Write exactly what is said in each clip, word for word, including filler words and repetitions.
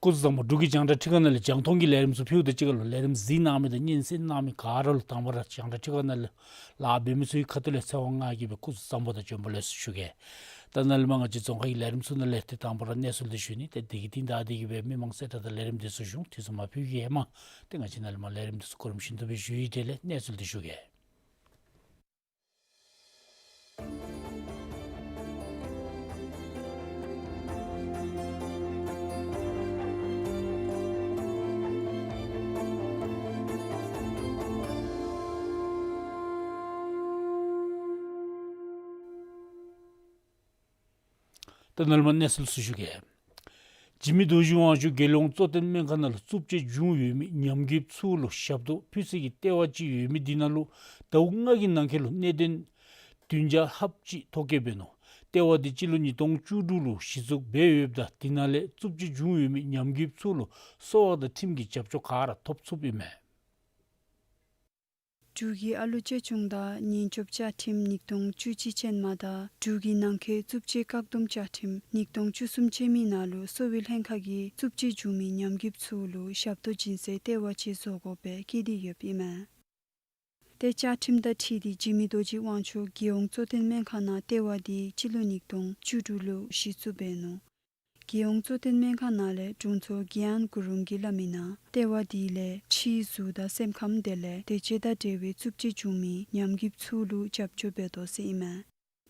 སྐུ་གཟུགས་བཟང་པོ། འབྲུག་གི་རྒྱང་བསྒྲགས་ཁྲི་ཁང་ནང་ལས་རྒྱང་མཐོང་གི་ལས་རིམ་ཚུ་ཕུལཝ་དང་གཅིག་ཁར་ལུ་ལས་རིམ་གཟིགས་གནང་མི་དང་སྙན་གསན་གནང་མི་ག་ར་ལུ་དང་པ་ར་རྒྱང་བསྒྲགས་ཁྲི་ཁང་ནང་ལས་ལཱ་འབད་མི་ཚུ་གི་ཁ་ཐུག་ལས་ཚེ་དབང་ང་གིས་སྦེ་སྐུ་གཟུགས་བཟང་པོ་དང་བྱོན་པ་ལེགས་སོ་ཞུ་གེ། ད་ནཱ་ལས་མར་ང་བཅས་རྫོང་ཁ་གི་ལས་རིམ་ཚུ་ནང་ལས་ཏེ་དང་པ་ར་གནས་ཚུལ་འདི་ཞུ་ནི། ཏེ་དེ་གི་རྟིང་བདའ་སྟེ་གིས་སྦེ་མི་མང་གསལ་བསྒྲགས་དང་ལས་རིམ་འདི་ཚུ་ཞུ། དུས་ཚོད་མ་ཕུལ་གི་ཧེ་མ་ཏེ་ང་བཅས་ནཱ་ལས་མར་ལས་རིམ་འདི་ཚུ་གོ་རིམ་བཞིན་དུ་སྦེ་ཞུ་ཡི། དེ་ལས་གནས་ཚུལ་འདི་ཞུ་གེ། ད་ནཱ་ལས་མར་གནས་ཚུལ་ཚུ་ཞུ་གེ། འཇིགས་མེད་རྡོ་རྗེ་དབང་ཕྱུག་རྒྱལ་ཡོངས་གཙོ་བསྟེན་སྨན་ཁང་ནང་ལུ་རྩུབ་སྤྱོད་བྱུང་ཡོད་མི་ཉམས་རྒུདཔ་ཚུ་ལུ་ཞབས་ཏོག་ཕུལ་སའི་ལྟེ་བ་ཅིག་ཡོད་མི་འདི་ནང་ལུ་ཟླཝ་ལྔ་གི་ནང་འཁོད་ལུ་གནད་དོན་བདུན་བརྒྱ་ལྷགཔ་ཅིག་ཐོ་བཀོད་འབད་ནུག། ལྟེ་བ་འདི་སྤྱི་ལོ་ཉིས་སྟོང་བཅུ་དྲུག་ལུ་གཞི་བཙུགས་འབད་ཡོདཔ་ད་འདི་ནང་ལས་རྩུབ་སྤྱོད་བྱུང་ཡོད་མི་ཉམས་རྒུདཔ་ཚུ་ལུ་གསོ་བ་དང་ཁྲིམས་ཀྱི་རྒྱབ་སྐྱོར་ག་ར་ཐོབ་ཚུགསཔ་ཨིན་མས། འབྲུག་གི་ཨ་ལུ་གཅེས་ཆུང་དང་ཉེན་སྐྱོབ་བཅའ་ཁྲིམས་ཉིས་སྟོང་བཅུ་གཅིག་ཅན་མ་དང་འབྲུག་གི་ནང་འཁོད་རྩུབ་སྤྱོད་བཀག་སྡོམ་བཅའ་ཁྲིམས་ཉིས་སྟོང་བཅུ་གསུམ་ཅན་མའི་ནང་ལུ་གསོ་བའི་ལྷན་ཁག་གིས་རྩུབ་སྤྱོད་བྱུང་མི་ཉམས་རྒུདཔ་ཚུ་ལུ་ཞབས་ཏོག་བྱིན་སའི་ལྟེ་བ་ཅིག་བཟོ་དགོ་པའི་བཀོད་དེ་ཡོདཔ་ཨིན་མས། ཏེ་བཅའ་ཁྲིམས་དང་འཁྲིལ་ཏེ་འཇིགས་མེད་རྡོ་རྗེ་དབང་ཕྱུག་རྒྱལ་ཡོངས་གཙོ་བསྟེན་སྨན་ཁང་ནང་ལྟེ་བ་འདི་སྤྱི་ལོ་ཉིས་སྟོང་བཅུ་དྲུག་ལུ་གཞི་བཙུགས་འབད་ནུག། རྒྱལ་ཡོངས་གཙོ་བསྟེན་སྨན་ཁང་ནང་ལས་དྲུང་འཚོ་གྱ་ཡན་གུ་རུང་གིས་སླབ་མི་ནང་ལྟེ་བ་འདི་ལས་ཕྱིའི་གཟུགས་དང་སེམས་ཁམས་དེ་ལས་དེ་ཅིག་དང་འབྲེལ་བའི་རྩུབ་སྤྱོད་བྱུང་མི་ཉམས་རྒུདཔ་ཚུ་ལུ་རྒྱབ་སྐྱོར་འབད་དོ་ཟེར་ཨིན་མས།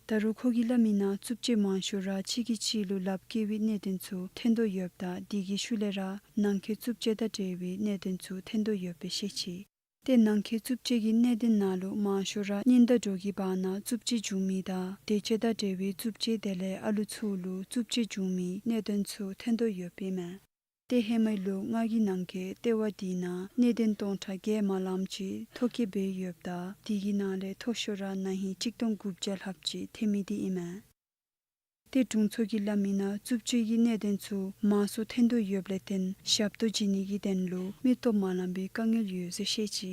ད་རུང་ཁོ་གིས་སླབ་མི་ནང་རྩུབ་སྤྱོད་མང་ཤོས་ར་གཅིག་གིས་གཅིག་ལུ་ལགཔ་བཀལ་བའི་གནད་དོན་ཚུ་ཐོན་དོ་ཡོདཔ་ད་དེ་གི་ཤུལ་ལས་ར་ནང་འཁོད་རྩུབ་སྤྱོད་དང་འབྲེལ་བའི་གནད་དོན་ཚུ་ཐོན་དོ་ཡོདཔ་སྦེ་བཤད་ཅི། ཏེ་ནང་འཁོད་རྩུབ་སྤྱོད་ཀྱི་གནད་དོན་ནང་ལུ་མང་ཤོས་ར་གཉེན་དང་གྲོགས་ཀྱི་བར་ན་རྩུབ་སྤྱོད་བྱུང་མི་དང་དེ་ཅིག་དང་འབྲེལ་བའི་རྩུབ་སྤྱོད་དེ་ལས་ཨ་ལུ་ཚུ་ལུ་རྩུབ་སྤྱོད་བྱུང་མི་གནད་དོན་ཚུ་ཐོན་དོ་ཡོདཔ་ཨིན་མས། ཏེ་ཧེ་མའི་ལོ་ལྔ་གི་ནང་འཁོད་ལྟེ་བ་འདི་ནང་གནད་དོན་སྟོང་ཕྲག་བརྒྱད་མ་ལངམ་ཅིག་ཐོ་བཀོད་འབད་ཡོདཔ་ད་དེ་གི་ནང་ལས་མཐོ་ཤོས་ར་ན་ཧིང་གཅིག་སྟོང་དགུ་བརྒྱ་ལྷགཔ་ཅིག་ཐོན་མི་འདི་ཨིན་མས། ཏེ་དྲུང་འཚོ་གིས་སླབ་མི་ནང་རྩུབ་སྤྱོད་ཀྱི་གནད་དོན་ཚུ་མང་སུ་ཐོན་དོ་ཡོདཔ་ལས་བརྟེན་ཞབས་ཏོག་བྱིན་ནི་གི་དོན་ལུ་མི་སྟོབས་མ་ལངམ་པའི་དཀའ་ངལ་ཡོད་ཟེར་བཤད་ཅི།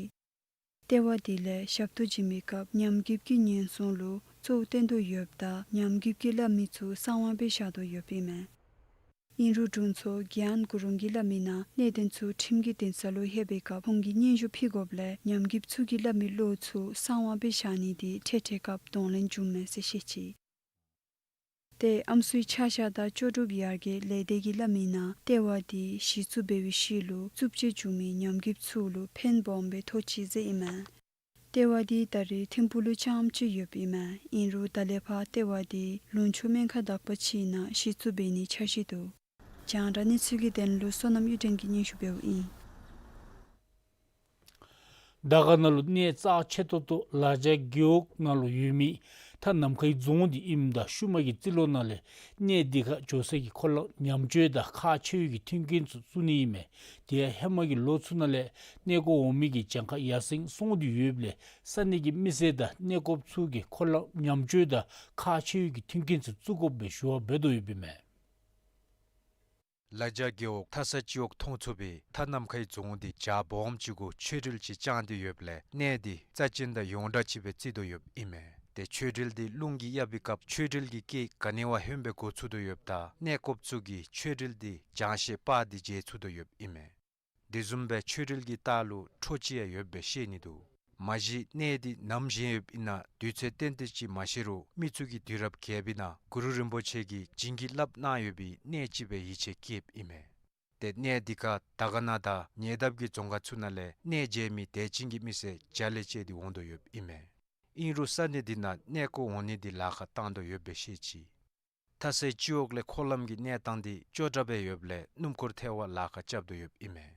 ལྟེ་བ་འདི་ལས་ཞབས་ཏོག་བྱིན་པའི་སྐབས་ཉམས་རྒུདཔ་ཀྱི་ཉེན་སྲུང་ལུ་གཙོ་བོ་བཏོན་དོ་ཡོདཔ་ད་ཉམས་རྒུདཔ་གིས་སླབ་མི་ཚུ་གསང་བ་སྦེ་བཞག་དོ་ཡོདཔ་ཨིན་མས། ཨིན་རུང་དྲུང་འཚོ་གྱ་ཡན་གུ་རུང་གིས་སླབ་མི་ནང་གནད་དོན་ཚུ་ཁྲིམས་ཀྱི་འདུན་ས་ལུ་ལྷོད་པའི་སྐབས་ཁོང་གིས་སྙན་ཞུ་ཕུལ་དགོཔ་ལས་ཉམས་རྒུདཔ་ཚུ་གིས་སླབ་མི་བློ་ཚུ་གསང་བ་སྦེ་བཞག་ནི་འདི་འཕྲལ་འཕྲལ་སྐབས་གདོང་ལེན་བྱུངམ་མས་ཟེར་བཤད་ཅི། ཏེ་ཨམ་སྲུའི་ཆ་བཞག་དང་ལྕོགས་གྲུབ་ཡར་རྒྱས་ལས་སྡེ་གིས་སླབ་མི་ནང་ལྟེ་བ་འདི་གཞི་བཙུགས་འབད་བའི་ཤུལ་ལུ་རྩུབ་སྤྱོད་བྱུང་མི་ཉམས་རྒུདཔ་ཚུ་ལུ་ཕན་སྦོམ་སྦེ་ཐོགས་ཅི་ཟེར་ཨིན་མས། ལྟེ་བ་འདི་ད་རེས་ཐིམ་ཕུག་ལུ་རྐྱངམ་ཅིག་ཡོདཔ་ཨིན་མས། ཨིན་རུང་ད་ལས་ཕར་ལྟེ་བ་འདི་ལུང་ཕྱོགས་སྨན་ཁང་དག་པ་ཅིག་ནང་གཞི་བཙུགས་འབད་ནིའི་འཆར་གཞི་འདུག། རྒྱང་བསྒྲགས་གནས་ཚུལ་གྱི་དོན་ལུ་བསོད་ནམས་གཡུ་སྒྲོན་གྱིས་སྙན་ཞུ་འབདཝ་ཨིན། དར་དཀར་ན་ལུ་གནས་རྩ་ཆེ་ཏོག་ཏོ་ལ་རྒྱ་རྒེད་འོག་ནང་ལུ་ཡོད་མི་མཐའ་ནམ་མཁའི་རྫོང་འདི་ཨིནམ་ད་ཤུལ་མ་གི་རྩིས་ལོ་ནང་ལས་གནས་འདི་ཁར་འགྱོ་སའི་གི་འཁོར་ལམ་ཉམས་བཅོས་དང་ཁག་ཆེ་བའི་གི་མཐུན་རྐྱེན་ཚུ་བཙུགས་ནི་ཨིན་མས། དེ་ཡང་ཧེ་མ་གི་ལོ་ཚུ་ནང་ལས་གནས་སྐོར་འོང་མི་གི་གྱངས་ཁ་ཡར་སེང་སོང་སྟེ་ཡོདཔ་ལས་ས་གནས་ཀྱི་མི་སེར་དང་གནས་སྐོརཔ་ཚུ་གིས་འཁོར་ལམ་ཉམས་བཅོས་དང་ཁག་ཆེ་བའི་གི་མཐུན་རྐྱེན་ཚུ་བཙུགས་དགོཔ་སྦེ་ཞུ་བ་འབད་དོ་ཡོདཔ་ཨིན་མས། ལ་རྒྱ་རྒེད་འོག་མཐའ་ས་སྤྱི་འོག་མཐོང་ཚུགས་པའི་མཐའ་ནམ་མཁའི་རྫོང་འདི་རྒྱ་སྦོམ་ཅིག་གུ་ཆོས་འབྲེལ་ཅིག་བཅངས་ཏེ་ཡོདཔ་ལས་གནས་འདི་རྩ་ཅན་དང་ཡོངས་གྲགས་ཅིག་སྦེ་བརྩི་དོ་ཡོདཔ་ཨིན་མས། ཏེ་ཆོས་འབྲེལ་འདི་རླུང་གིས་གཡབ་པའི་སྐབས་ཆོས་འབྲེལ་གྱི་སྐད་ག་ནི་བ་ཧོནམ་སྦེ་གོ་ཚུགས་དོ་ཡོདཔ་ད་གནས་སྐོརཔ་ཚུ་གིས་ཆོས་འབྲེལ་འདི་རྒྱང་ཤེལ་པར་འདི་མཇལ་ཚུགས་དོ་ཡོདཔ་ཨིན་མས། དེ་བཟུམ་སྦེ་ཆོས་འབྲེལ་གྱི་ལྟག་ལུ་ཁྲོ་ཅིག་ཡང་ཡོདཔ་སྦེ་བཤད་ནི་འདུག། མ་གཞི་གནས་འདི་ནམ་བཞེངས་ཡོདཔ་ཨིན་ན་དུས་ཚོད་ཏན་ཏན་ཅིག་མ་ཤེས་རུང་མི་ཚུ་གིས་དུས་རབས་བརྒྱད་པའི་ནང་གུ་རུ་རིན་པོ་ཆེ་གིས་བྱིན་གྱིས་བརླབས་གནང་ཡོད་པའི་གནས་ཅིག་སྦེ་ཡིད་ཆེས་བསྐྱེདཔ་ཨིན་མས། ཏེ་གནས་འདི་ཁར་དར་དཀར་ན་དང་ཉེ་འདབས་ཀྱི་རྫོང་ཁག་ཚུ་ནང་ལས་གནས་མཇལ་མི་དད་ཅན་གྱི་མི་སེར་བརྒྱ་ལས་བཅད་དེ་འོང་དོ་ཡོདཔ་ཨིན་མས། ཨིན་རུང་ས་གནས་འདི་ནང་གནས་སྐོར་འོང་ནི་འདི་ལཱ་ཁག་བཏང་དོ་ཡོདཔ་སྦེ་བཤད་ཅི། མཐའ་སའི་སྤྱི་འོག་ལས་འཁོར་ལམ་གྱི་གནས་སྟངས་འདི་སྐྱོ་དྲགས་སྦེ་ཡོདཔ་ལས་སྣུམ་འཁོར་ཐལ་བར་ལཱ་ཁག་རྐྱབ་དོ་ཡོདཔ་ཨིན་མས།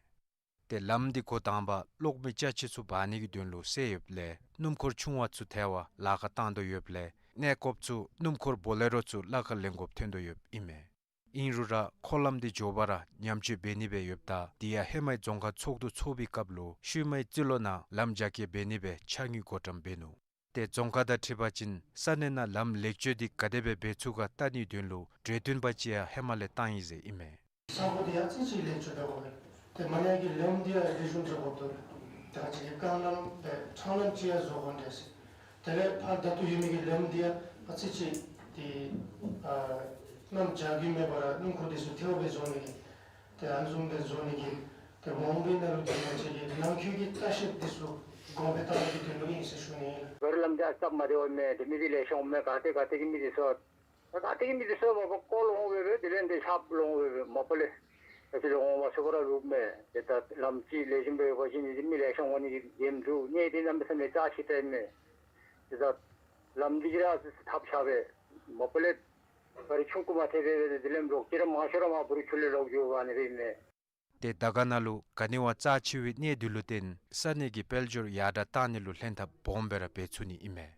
ཏེ་ལམ་འདི་འགོ་དང་པ་གློག་མེ་ཅ་ཆས་ཚུ་འབག་ནི་གི་དོན་ལུ་བསལ་ཡོདཔ་ལས་སྣུམ་འཁོར་ཆུང་བ་ཚུ་ཐལ་བར་ལཱ་ཁག་བཏང་དོ་ཡོདཔ་ལས་གནས་སྐབས་ཚུ་སྣུམ་འཁོར་བོ་ལེ་རོ་ཚུ་གླ་ཁར་ལེན་དགོཔ་ཐོན་དོ་ཡོདཔ་ཨིན་མས། ཨིན་རུང་ར་འཁོར་ལམ་འདི་མགྱོགས་པ་ར་ཉམས་བཅོས་འབད་ནི་སྦེ་ཡོདཔ་ད་འདི་ཡང་ཧེ་མའི་རྫོང་ཁག་ཚོགས་འདུ་ཚོགས་པའི་སྐབས་ལུ་ཤུལ་མའི་རྩིས་ལོ་ནང་ལམ་རྒྱ་སྐྱེད་འབད་ནི་སྦེ་ཕྱག་དངུལ་བགོ་བཀྲམ་འབད་ནུག། ཏེ་རྫོང་ཁག་དང་འཁྲིལ་བ་ཅིན་ས་གནས་ནང་ལམ་ལེགས་བཅོས་འདི་ག་དེ་སྦེ་འབད་ཚུགས་ག་བལྟ་ནིའི་དོན་ལུ་གྲོས་བསྟུན་པ་ཅིག་ཡང་ཧེ་མ་ལས་བཏང་ཡི་ཟེར་ཨིན་མས། ས་གོ་འདི་ཡང་ཙི་ཅིག་ལེགས་བཅོས་འབད་དགོ་པས། ཏེ་མ་ནེ་གི་ལམ་འདི་ཡང་རི་ཤུན་བཟོ་དགོཔ་འདུག། ད་ཅི་རྐང་ལམ་འདི་ཕྲང་ལམ་ཅིག་ཡང་བཟོ་དགོ་འདྲས་ཟེར། དེ་ལས་ཕར་ད་ལྟོ་ཡོད་མི་གི་ལམ་འདི་ཡང་ཨ་ཙི་ཅིག་ཏེ་ཨ་གནམ་རྒྱ་རྒྱུ་མེད་པར་སྣུམ་འཁོར་འདི་ཚུ་ཐལཝ་སྦེ་བཟོ་ནི་གི་ཏེ་ཨ་ནི་བཟུམ་སྦེ་བཟོ་ནི་གི་ཏེ་མ་འོངས་པའི་ནང་ལུ་ཏེ་ང་བཅས་ཀྱི་ནང་འཁོད་ཀྱི་ལྟ་བཤལ་འདི་ཚུ་གོང་འཕེལ་བཏང་ནི་གི་དོན་ལུ་ཨིན་ཟེར་ཞུ་ནི་ཨིན། ག་ར་ལམ་འདི་ཨ་སྟབས་མ་བདེཝ་མས། ཏེ་མི་འདི་ལེགས་ཤོམ་མས། ག་ཏེ་ག་ཏེ་གི་མི་འདི་ཚུ་ག་ཏེ་གི་མི་འདི་ཚུ་མ་པ་བཀོ་ལོང་འབད་འབད་དེ་ལས་འདི་ཤབ་ལོང་འབད་འབད་མ་པ་ལས་ཨ་ཙི་ལོང་མ་ཚུགས་པར་ར་ལུསཔ་མས། ཏེ་ད་ལམ་ཅིག་ལེགས་ཤོམ་སྦེ་ཡོད་པ་ཅིན་འདི་མི་ལེགས་ཤོམ་འོང་ནི་གི་འགན་འདུག། ནི་འདི་གནམ་མེད་ས་མེད་ཅ་ཆས་ཏེ་མས། ཏེ་ད་ལམ་འདི་གིས་ར་ཨ་ཙི་ཐབས་ཆག་པས། མ་པ་ལས་ག་རི་ཆུང་ཀུ་མ་ཐེབས་པས། དེ་ལས་ལོག་ཅི་ར་མང་ཤོས་ར་མར་འབུ་རུ་ཆུ་ལས་ལོག་འགྱོ་བ་ནི་སྦེ་མས། ཏེ་དར་དཀར་ན་ལུ་ག་ནི་བ་རྩ་ཆེ་བའི་གནས་འདི་ལུ་བརྟེན་ས་གནས་ཀྱི་དཔལ་འབྱོར་ཡར་དྲག་བཏང་ནི་ལུ་ལྷན་ཐབས་སྦོམ་སྦེ་ར་འབད་ཚུགས་ནི་ཨིན་མས།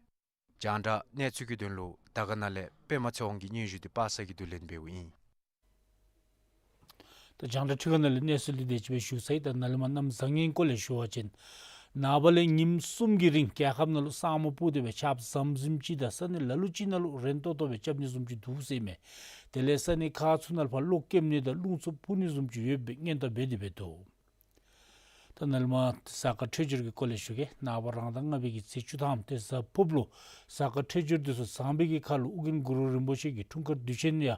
རྒྱང་བསྒྲགས་གནས་ཚུལ་གྱི་དོན་ལུ་དར་དཀར་ན་ལས་པདྨ་ཚེ་དབང་གི་སྙན་ཞུ་འདི་པ་སངས་ཀྱིས་བསྡུ་ལེན་འབདཝ་ཨིན། ད་རྒྱང་བསྒྲགས་འཕྲུལ་ཁང་ནང་ལས་གནས་ཚུལ་འདི་དེ་ཅིག་སྦེ་ཞུ་ཚར་ཡི། ད་ནཱ་ལས་མར་གནམ་བཟང་ངན་སྐོར་ལས་ཞུ་བ་ཅིན་ནངས་པ་ལས་ཉིནམ་གསུམ་གྱི་རིང་རྒྱལ་ཁབ་ནང་ལུ་ས་སྨུག་སྤུབས་ཏེ་སྦེ་ཆརཔ་ཟམ་ཟིམ་ཅིག་དང་ས་གནས་ལ་ལུ་ཅིག་ནང་ལུ་རན་ཏོག་ཏོ་སྦེ་རྐྱབ་ནི་བཟུམ་ཅིག་འདུག་ཟེར་མས། དེ་ལས་ས་གནས་ཁག་ཚུ་ནང་ལུ་ཕར་གློག་ཀེམ་ནི་དང་རླུང་འཚུབ་འཕུ་ནི་བཟུམ་ཅིག་ཡོད་པའི་སྔོན་བརྡ་འབད་དེ་སྦེ་འདུག། ད་ནཱ་ལས་མར་གཟའ་སྐར་འཕྲོད་སྦྱོར་གྱི་སྐོར་ལས་ཞུ་གེ། ནངས་པ་རང་ཟླ་ལྔ་པའི་གི་ཚེས་བཅུ་ཐམ་ཏེ་གཟའ་ཕུརཔ་ལུ་གཟའ་སྐར་འཕྲོད་སྦྱོར་འདི་ཚུ་བཟང་པའི་གི་ཁར་ལུ་ཨོ་རྒྱན་གུ་རུ་རིན་པོ་ཆེ་གི་འཁྲུངས་སྐར་དུས་ཆེན་ཡང་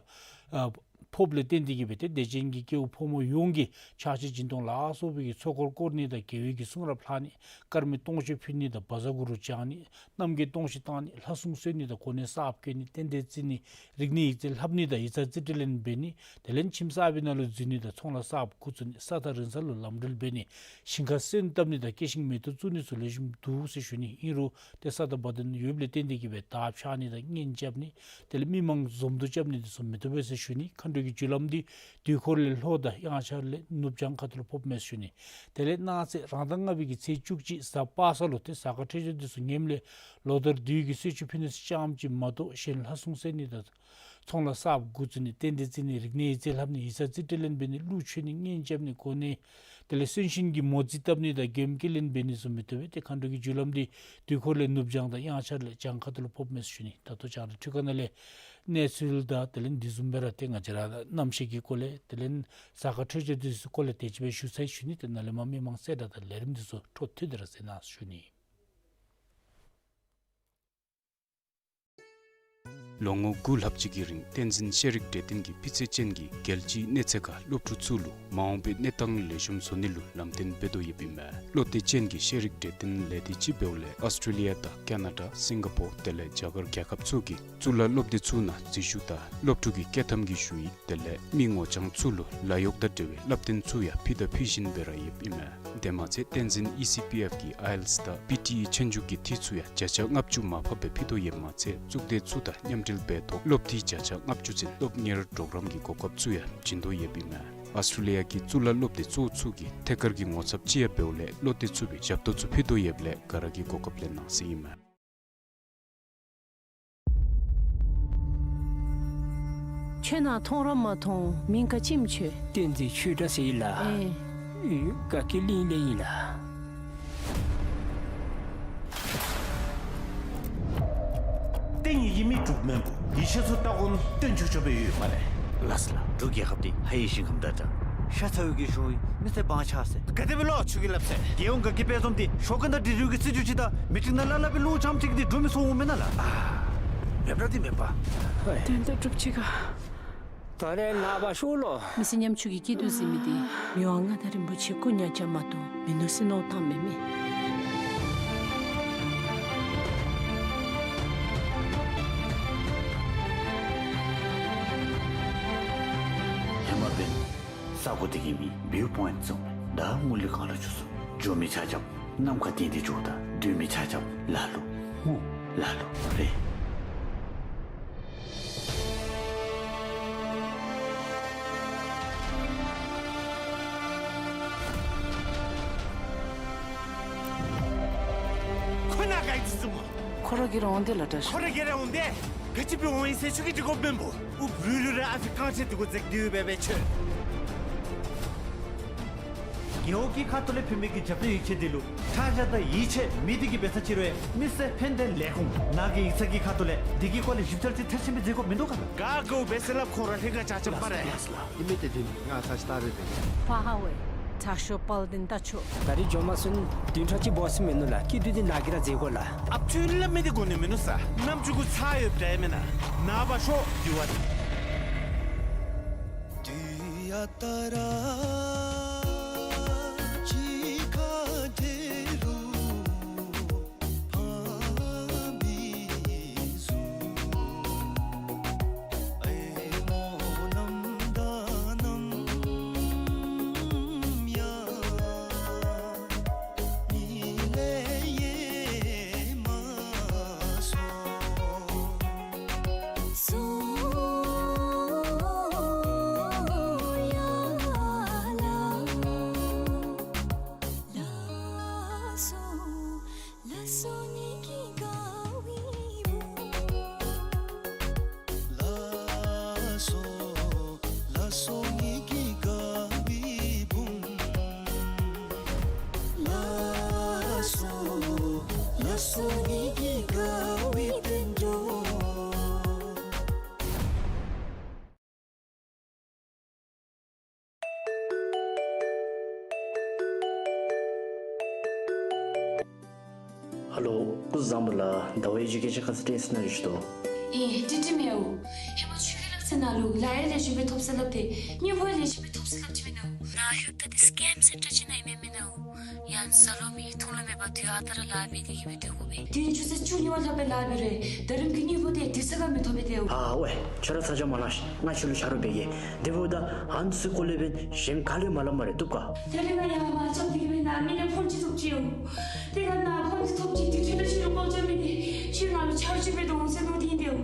ཨ་ཕོགཔ་ལས་བརྟེན་ཏེ་གིས་སྦེ་ཏེ་དད་ཅན་གྱི་སྐྱེ་བོ་ཕོ་མོ་ཡོངས་ཀྱིས་ཕྱག་ཕྱི་སྦྱིན་གཏོང་ལ་སོགས་པའི་གི་ཚོགས་འཁོར་བསྐོར་ནི་དང་དགེ་བའི་གི་གསུང་རབ་ལྷག་ནི་དཀར་མེ་སྟོང་མཆོད་ཕུལ་ནི་དང་བཛྲ་གུ་རུ་བགྱང་ནི་རྣམ་རྒྱལ་སྟོང་བཞི་བཏང་ནི་ལྷ་སྲུང་གསོལ་ནི་དང་གོ་གནས་གསརཔ་བཀོད་ནི་རྟེན་འབྲེལ་བརྩི་ནི་རིག་གནས་ཡིག་རྩིས་ལྷབ་ནི་དང་ཡིག་ཚང་རྩིས་སྤྲོད་ལེན་འབད་ནི་དེ་ལས་ཁྱིམ་གསར་པའི་ནང་ལུ་འཛུལ་ནི་དང་ཚོང་ལཱ་གསརཔ་འགོ་བཙུགས་ནི་ས་དང་རིང་ས་ལུ་ལམ་འགྲུལ་འབད་ནི་ཞིང་ཁར་སོན་བཏབ་ནི་དང་སྐྱེ་ཤིང་མེ་ཏོག་བཙུགས་ནི་ཚུ་ལེགས་ཤོམ་འདུག་ཟེར་ཞུ་ནི། ཨིན་རུང་ཏེ་ས་དང་བ་དན་ཡོདཔ་ལས་བརྟེན་ཏེ་གིས་སྦེ་དར་འཕྱར་ནི་དང་གཉེན་རྐྱབ་ནི་དེ་ལས་མི་མང་འཛོམས་འདུ་རྐྱབ་ནི་འདི་ཚུ་མི་བཏུབ་པས་ཟེར་ཞུ་ནི། མཁའ་འགྲོ་གི་རྒྱུ་ལམ་འདི་དུས་འཁོར་ལས་ལྷོ་དང་དབྱངས་འཆར་ལས་ནུབ་བྱང་ཁ་ཐུག་ལུ་ཕོགཔ་མས་ཟེར་ཞུ་ནི། དེ་ལས་གནངས་ཚེ་རང་ཟླ་ལྔ་པའི་གི་ཚེས་བཅུ་གཅིག་གཟའ་པ་སངས་ལུ་ཏེ་གཟའ་སྐར་འཕྲོད་སྦྱོར་འདི་ཚུ་ངནམ་ལས་ལོ་ལྟར་དུས་ཀྱི་གསོལ་མཆོད་ཕུལ་ནི་ཙམ་ཅིག་མ་གཏོགས་གཞན་ལྷ་སྲུང་གསོལ་ནི་དང་ཚོང་ལཱ་གསརཔ་འགོ་བཙུགས་ནི་རྟེན་འབྲེལ་བརྩི་ནི་རིག་གནས་ཡིག་རྩིས་ལྷབ་ནི་ཡིག་ཚང་རྩིས་སྤྲོད་ལེན་འབད་ནི་གླུ་མཆོད་ནི་གཉེན་རྐྱབ་ནི་གོ་གནས་དེ་ལས་གསོན་གཤིན་གྱི་མོ་རྩིས་བཏབ་ནི་དང་མགྱོནམ་སྐྱེལ་ལེན་འབད་ནི་ཚུ་མི་བཏུབ་པས། ཏེ་མཁའ་འགྲོ་གི་རྒྱུ་ལམ་འདི་དུས་འཁོར་ལས་ནུབ་བྱང་དང་དབྱངས་འཆར་ལས་བྱང་ཁ་ཐུག་ལུ་ཕོགཔ་མས་ཟེར་ཞུ་ནི། ད་ལྟོ་རྒྱང་བསྒྲགས་འཕྲུལ་ཁང་ནང་ལས་གནས་ཚུལ་དང་དེ་ལས་འདི་བཟུམ་སྦེ་ར་ཏེ་ང་བཅས་ར་གནམ་གཤིས་ཀྱི་སྐོར་ལས་དེ་ལས་གཟའ་སྐར་འཕྲོད་སྦྱོར་འདི་ཚུ་སྐོར་ལས་དེ་ཅིག་སྦེ་ཞུ་ཚར་ཡི་ཟེར་ཞུ་ནི། ཏེ་ནཱ་ལས་མར་མི་མང་གསལ་བསྒྲགས་དང་ལས་རིམ་འདི་ཚུ་འཕྲོ་མཐུད་དེ་ར་གསན་གནང་ཟེར་ཞུ་ནི། ལོ་ངོ་དགུ་ལྷག་ཅིག་གི་རིང་བསྟན་འཛིན་ཤེས་རིག་གྲོས་སྟོན་གྱི་སྤུས་ཚད་ཅན་གྱི་རྒྱལ་སྤྱིའི་གནས་ཚད་ཁར་སློབ་ཕྲུག་ཚུ་ལུ་མ་འོངས་པའི་གནས་སྟངས་ལེགས་ཤོམ་བཟོ་ནི་ལུ་ལམ་སྟོན་འབད་དོ་ཡོདཔ་ཨིན་མས། བློ་གཏད་ཅན་གྱི་ཤེས་རིག་གྲོས་སྟོན་ལས་སྡེ་ཅིག་འབདཝ་ལས་ཨཱོས་ཊྲེ་ལི་ཡ་དང་ཀ་ན་ཌ་སིང་ག་པོར་དེ་ལས་རྒྱ་གར་རྒྱལ་ཁབ་ཚུ་གི་གཙུག་ལག་སློབ་སྡེ་ཚུ་ནང་འཛུལ་ཞུགས་དང་སློབ་ཕྲུག་གི་སྐྱེལ་ཐམ་གྱི་ཞུ་ཡིག་དེ་ལས་མི་ངོ་རྐྱང་ཚུ་ལུ་ལཱ་གཡོག་དང་འབྲེལ་བའི་བསླབ་སྟོན་ཚུ་ཡང་ཕུལ་དང་ཕུལ་བཞིན་སྦེ་ར་ཡོདཔ་ཨིན་མས། དེ་མ་ཚད་བསྟན་འཛིན་ཨི་སི་པི་ཨེཕ་གི་ཨའི་ཨེལ་ཊིས་དང་པི་ཊི་ཨི་ཆོས་རྒྱུགས་ཀྱི་འཐུས་ཚུ་ཡང་བརྒྱ་ཆ་ལྔ་བཅུ་མར་ཕབ་སྦེ་ཕུལ་དོ་ཡོདཔ་མ་ཚད་གཙུག་སྡེ་ཚུ་དང་མཉམ་འབྲེལ་འབད་ཐོག་སློབ་འཐུས་བརྒྱ་ཆ་ལྔ་བཅུ་ཚུན་སློབ་གཉེར་གྲོགས་རམ་གྱི་གོ་སྐབས་ཚུ་ཡང་བྱིན་དོ་ཡོདཔ་ཨིན་མས། ཨཱོས་ཊྲེ་ལི་ཡ་གི་གཙུག་ལག་སློབ་སྡེ་གཙོ་བོ་ཚུ་གི་ཐད་ཀར་གྱི་ངོ་ཚབ་ཅིག་ཡང་འབདཝ་ལས་བློ་གཏད་ཚུགས་པའི་ཞབས་ཏོག་ཚུ་ཕུལ་དོ་ཡོདཔ་ལས་ག་ར་གིས་གོ་སྐབས་ལེན་གནང་ཟེར་ཨིན་མས། ཁྱོད་ནཱ་མཐོང་ར་མ་མཐོང་། མིང་ག་ཅི་སྨོ་ཁྱོད། བསྟན་འཛིན་ཆོས་གྲགས་ཟེར་ཨིན་ལགས། ཨེ། དགའ་སྐྱིད་གླིང་ལས་ཨིན་ལགས། བསྟན་ཡི་གི་མི་འབྲུག་སྨན་པོ་ཡེ་ཤེས་མཚོ་ལྟ་དགོངས་སྟོན་ཆོག་ཆོག་སྦེ་ཡོད་སྨ་རེ། ལགས་སོ་ལགས། འབྲུག་རྒྱལ་ཁབ་འདི་ཧ་ཡི་ཞིང་ཁམས་དང་འདྲ། ཤ་ཚ་བའི་གི་གཞུང་ཡིན། མི་ཚེ་བང་ཆགས་ཟེར། ག་དེ་སྦེ་ལོ་ཆུ་གི་ལབ་ཟེར། རྒྱལ་ཡོངས་དགའ་སྐྱིད་དཔལ་འཛོམས་འདི་ཞོ་ཀན་དང་འབྲི་རུལ་གྱི་སྲིད་བྱུས་ཅིག་དང་མི་ཁྲིག་ནང་ལ་ལ་སྦེ་ལུ་འཆམ་ཁྲིག་འདི་འགྲོ་མི་སོང་འོང་མེན་ན་ལགས། ཨ། མེན་པ་འདི་མེན་པ། དོན་དག་གྲུབ་ཅི་ག། ད་རེས་ནངས་པ་ཤོ་ལོ། མི་ཚེ་ཉམ་ཆུང་གི་སྐྱིད་སྡུག་ཟེར་མི་འདི་མི་དབང་མངའ་བདག་རིན་པོ་ཆེ་སྐུ་ཉག་རྐྱང་མ་གཏོགས་མིན་ནུག་ཟེར་མནོ་བསམ་བཏངམ་མས། ཧེ་མ་འབདན་ས་གོ་འདི་གི་མི་བིའུ་པོའིནཊ་བཟུམ། ད་ངོ་ལི་གང་ལུ་འགྱོ་ཚུགས། འགྱོ་མི་ཆ་ཁྱབ་ནམ་མཁའ་སྟེང་འདི་འགྱོཝ་ད་སྡོད་མི་ཆ་ཁྱབ་ལ་ལུ་ངུ་ལ་ལུ་རེ། ཁོ་ར་གིས་ར་འོང་དེས་ལགས་དྲག་ཤོས། ཁོ་ར་གིས་ར་འོང་དེས། ག་ཅི་འབད་འོང་ཡི་ཟེར་ཁྱོད་ཀྱིས་འདྲི་དགོཔ་མེན་པོ། ཨུ་བུ་ལུ་ར་ཨ་ཕི་རྐང་རྗེས་འདི་གུ་འཛེགས་ཏེ་འབད་བའི་ཁྱོད། རྒེད་འོག་གི་ཁ་ཐུག་ལས་ཕུལ་མི་གི་རྒྱབ་སྟོན་ཡིག་ཆ་འདི་ལུ་ཁྲག་ཞག་དང་ཡིད་ཆེས་མེད། དེ་གིས་འབད་ས་ཅི་རུང་མི་སེར་ཕན་བདེ་ལས་ཁུངས་ནང་གི་ཡིག་ཚང་གི་ཁ་ཐུག་ལས་འདི་གི་སྐོར་ལས་ཞིབ་འཚོལ་ཅིག་མཐར་ཕྱིན་སྦེ་མཛད་དགོཔ་མིན་འདུག་ག་ལགས། ག་དགོ་འབད་ཟེར་སླབ། ཁོང་ར་ལྷན་ཁག་ཆ་ཁྱབ་སྤར་རེ། ལགས་སོ་ལགས་སོ། ཨིན་མས། དེ་འདི་ང་ས་ཅིག་ལྟ་རེ་འབད། ཕ་ཧ་ཝེ། དྲག་ཤོས་དཔལ་ལྡན་རྟ་མཆོག། ད་རིས་འགྱོ་མ་ཚུགས་ན་བདུན་ཕྲག་གཅིག་འབད་ཟེར་མེན་ན་ལགས། སྐྱིད་སྡུག་འདི་ནཱ་གིས་ར་མཛད་དགོ་ལགས། ཨ་ཁྱོད་སླབ་མི་འདི་གོ་ནི་མིན་ནུག་ས། རྣམ་ཅོ་གུ་ཚ་ཡོདཔ་འདྲ་མེན་ན། ནཱ་འབག་ཤོག་དེ་བ་འདི། ཧ་ལོ། སྐུ་གཟུགས་བཟང་པོ་ལགས། ཟླ་བ་གཡས་གཡོན་སྐད་ཆ་ཁ་ཙ་དྲིས་ཟེར་ན་རེ་ཞུ་དོ། ཨེ་དྲི་དྲི་མེད་འོ། ཧེ་མ་ཁྱོད་ཀྱིས་སླབ་ཟེར་ན་ལུ་ལཱ་ཡང་ལེགས་ཤོམ་སྦེ་ཐོབ་ཟེར་སླབ་སྟེ་དངུལ་ཕོགས་ལེགས་ཤོམ་སྦེ་ཐོབ་ཟེར་སླབ་ཅི་མེན་ན་འོ། ནཱ་ལྷོདཔ་ད་འདི་སི་ཀེམ་སེན་ཊར་ཅིག་ནང་ཨིན་མས་མེན་ན་འོ། ཡང་ས་ལོ་མི་ཐུགས་ལུ་མེད་པར་དུས་ཨ་རྟག་ར་ལཱ་འབད་དེ་གི་སྦེ་སྡོད་དགོ་པས། དེ་ནི་ཆུ་ཚོད་བཅུ་གཉིས་པ་ལྷག་སྦེ་ལཱ་འབད་རུང་ད་རིས་ཀྱི་དངུལ་ཕོགས་དེ་དེ་ས་ག་མི་ཐོབ་པས་ཏེ་འོ། ཨ་ཝེ། ཁྱོད་ར་ཚ་གྱང་མ་གནང་ཤིག། ང་ཁྱོད་ལུ་ཆ་རོགས་འབད་གེ། དེ་འབདཝ་ད་ཨ་ནི་ཚུ་སྐོར་ལས་འབདན་གཞན་ག་ལས་མ་སླབ་སྨ་རེ་བཏུབ་ག། ད་རིས་ང་ཡར་མར་འགྱོ་སྟེ་གི་སྦེ་ནཱ་མི་ནང་ཕོན་ཅིག་ཐོབ་ཅི་འོང་། དེ་ཁར་ནཱ་ཕོན་ཅིག་ཐོབ་ཅི། དེ་ཁྱོད་ལུ་ཁྱོད་ལུ་ཁོང་ཚུ་མི་དེ་ཁྱོད་ང་ལུ་ཆ་རོགས་ཅིག་འབད་དོ་འོང་ཟེར་མནོ་སྟེ་ཨིན་ཏེ་འོ།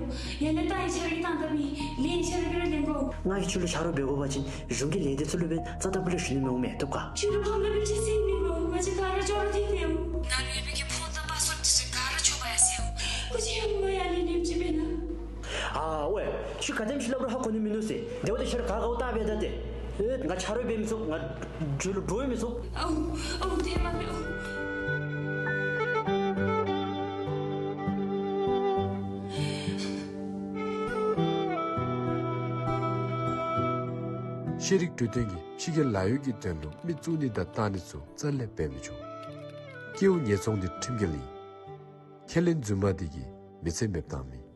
ཡང་ན་ད་ཨིན་ཆ་རོགས་ཀྱིས་བཏང་ད་མི་ལན་ཆ་རོགས་ཀྱིས་ར་ལེན་དགོ། ང་གིས་ཁྱོད་ལུ་ཆ་རོགས་འབད་དགོ་པ་ཅིན་གཞུང་གི་ལས་སྡེ་ཚུ་ལུ་འབདན་རྩ་དང་པོ་ལས་ཞུ་ནི་མི་འོང་མས། བཏུབ་ག། ཁྱོད་ལུ་ཕམ་ལུ་སྦེ་ཅིག་ཟེར་མི་འོང་། ང་བཅས་ག་ར་ཅོག་ར་འཐད་དེ་འོང་། ནཱ་ལུ་ཡོད་པའི་གི་ཕོན་དང་པཱ་སི་ཝརཌ་དེ་ཚུ་ག་ར་འཕྱོག་པ་ཡ་ཟེར་འོང་། ཁོ་ཅིག་ཡང་ང་ཡར་ལས་ཉེས་ཅིག་འབད་ན། ཨ་ཝེ། ཁྱོད་ག་དེམ་ཅིག་སླབ་རུང་ཧ་གོ་ནི་མིན་ནུག་ཟེར། དེ་འབདཝ་ད་ཁྱོད་ར་ག་དགའཝ་བལྟ་འབད་ད་ཏེ། ཨེ་ང་ཆ་རོགས་འབད་མི་ཚུགས། ང་འགྱོ་ལུ་འགྱོ་མི་ཚུགས། ཨོ་ཨོ་དེ་མ་རེད་ཨོ། ཤེས་རིག་འཕྲོད་བསྟེན་གྱིས་ཕྱི་རྒྱལ་ལཱ་གཡོག་གི་དོན་ལུ་མི་བཙུགས་ནི་དང་བཏང་ནི་ཚུ་རྩ་ལས་འབད་མི་ཆོག། སྐྱེ་བོ་ཉེས་ཚོང་འདི་ཁྲིམས་འགལ་ཨིན། ཁས་ལེན་རྫུན་མ་འདི་གིས་མི་ཚེ་མེདཔ་བཏང་མི།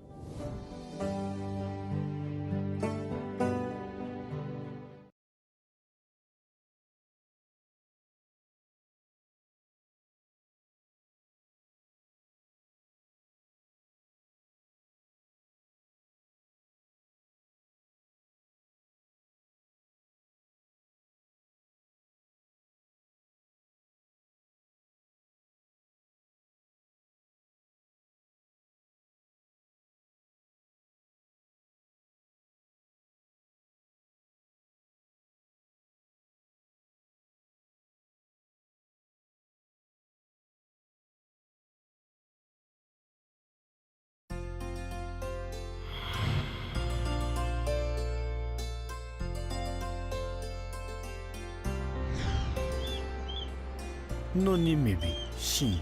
གནོད་ནི་མེད་པའི་ཤིང་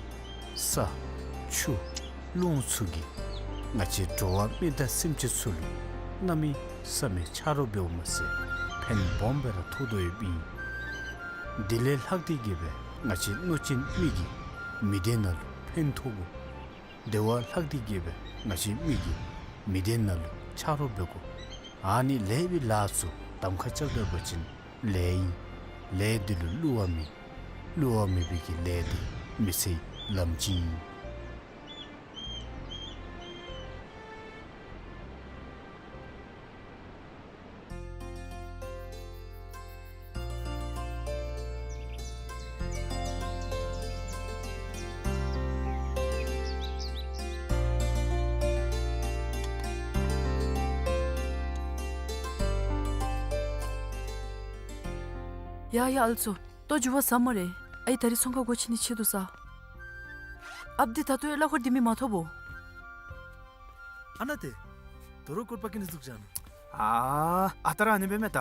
ས་ཆུ་རླུང་ཚུ་གིས་ང་བཅས་འགྲོ་བ་མི་དང་སེམས་ཅན་ཚུ་ལུ་གནམ་མེད་ས་མེད་ཆ་རོགས་འབདཝ་མ་ཚད་ཕན་སྦོམ་སྦེ་ར་ཐོགས་དོ་ཡོདཔ་ཨིན། དེ་ལས་ལྷག་སྟེ་གི་སྦེ་ང་བཅས་གནོད་སྦྱིན་མི་གིས་མི་སྡེ་ནང་ལུ་ཕན་ཐོགས་དགོ། དེ་བ་ལྷག་སྟེ་གི་སྦེ་ང་བཅས་མི་གིས་མི་སྡེ་ནང་ལུ་ཆ་རོགས་འབད་དགོ། ཨ་ནི་ལེགས་པའི་ལཱ་ཚུ་གདམ་ཁ་རྐྱབ་ད་པ་ཅིན་ལེགས་ཨིན། ལས་འདི་ལུ་བསླུ་བ་མེད། བསླུ་བ་མེད་པའི་གི་ལས་འདི་མི་ཚེའི་ལམ་སྤྱི་ཨིན། ཡ་ཡ་ཨ་ལུ་ཚུ། ལྟོ་འགྱོ་བ་ཟ་སྨ་རེ། ཨའི་ད་རིས་ཚོང་ཁང་སྒོ་ཕྱེ་ནི་ཆེད་དུ་ཟ། ཨཔ་འདི་ད་ལྟོ་ཡང་གླ་འཁོར་འདི་མི་མ་ཐོབ་བོ། ཨ་ནཱ་ཏེ། དོ་རུང་སྐོར་པ་གི་ནི་ཟུག་ཅན། ཨ་ཨ་ད་ར་ཨ་ནི་འབད་མས་ད།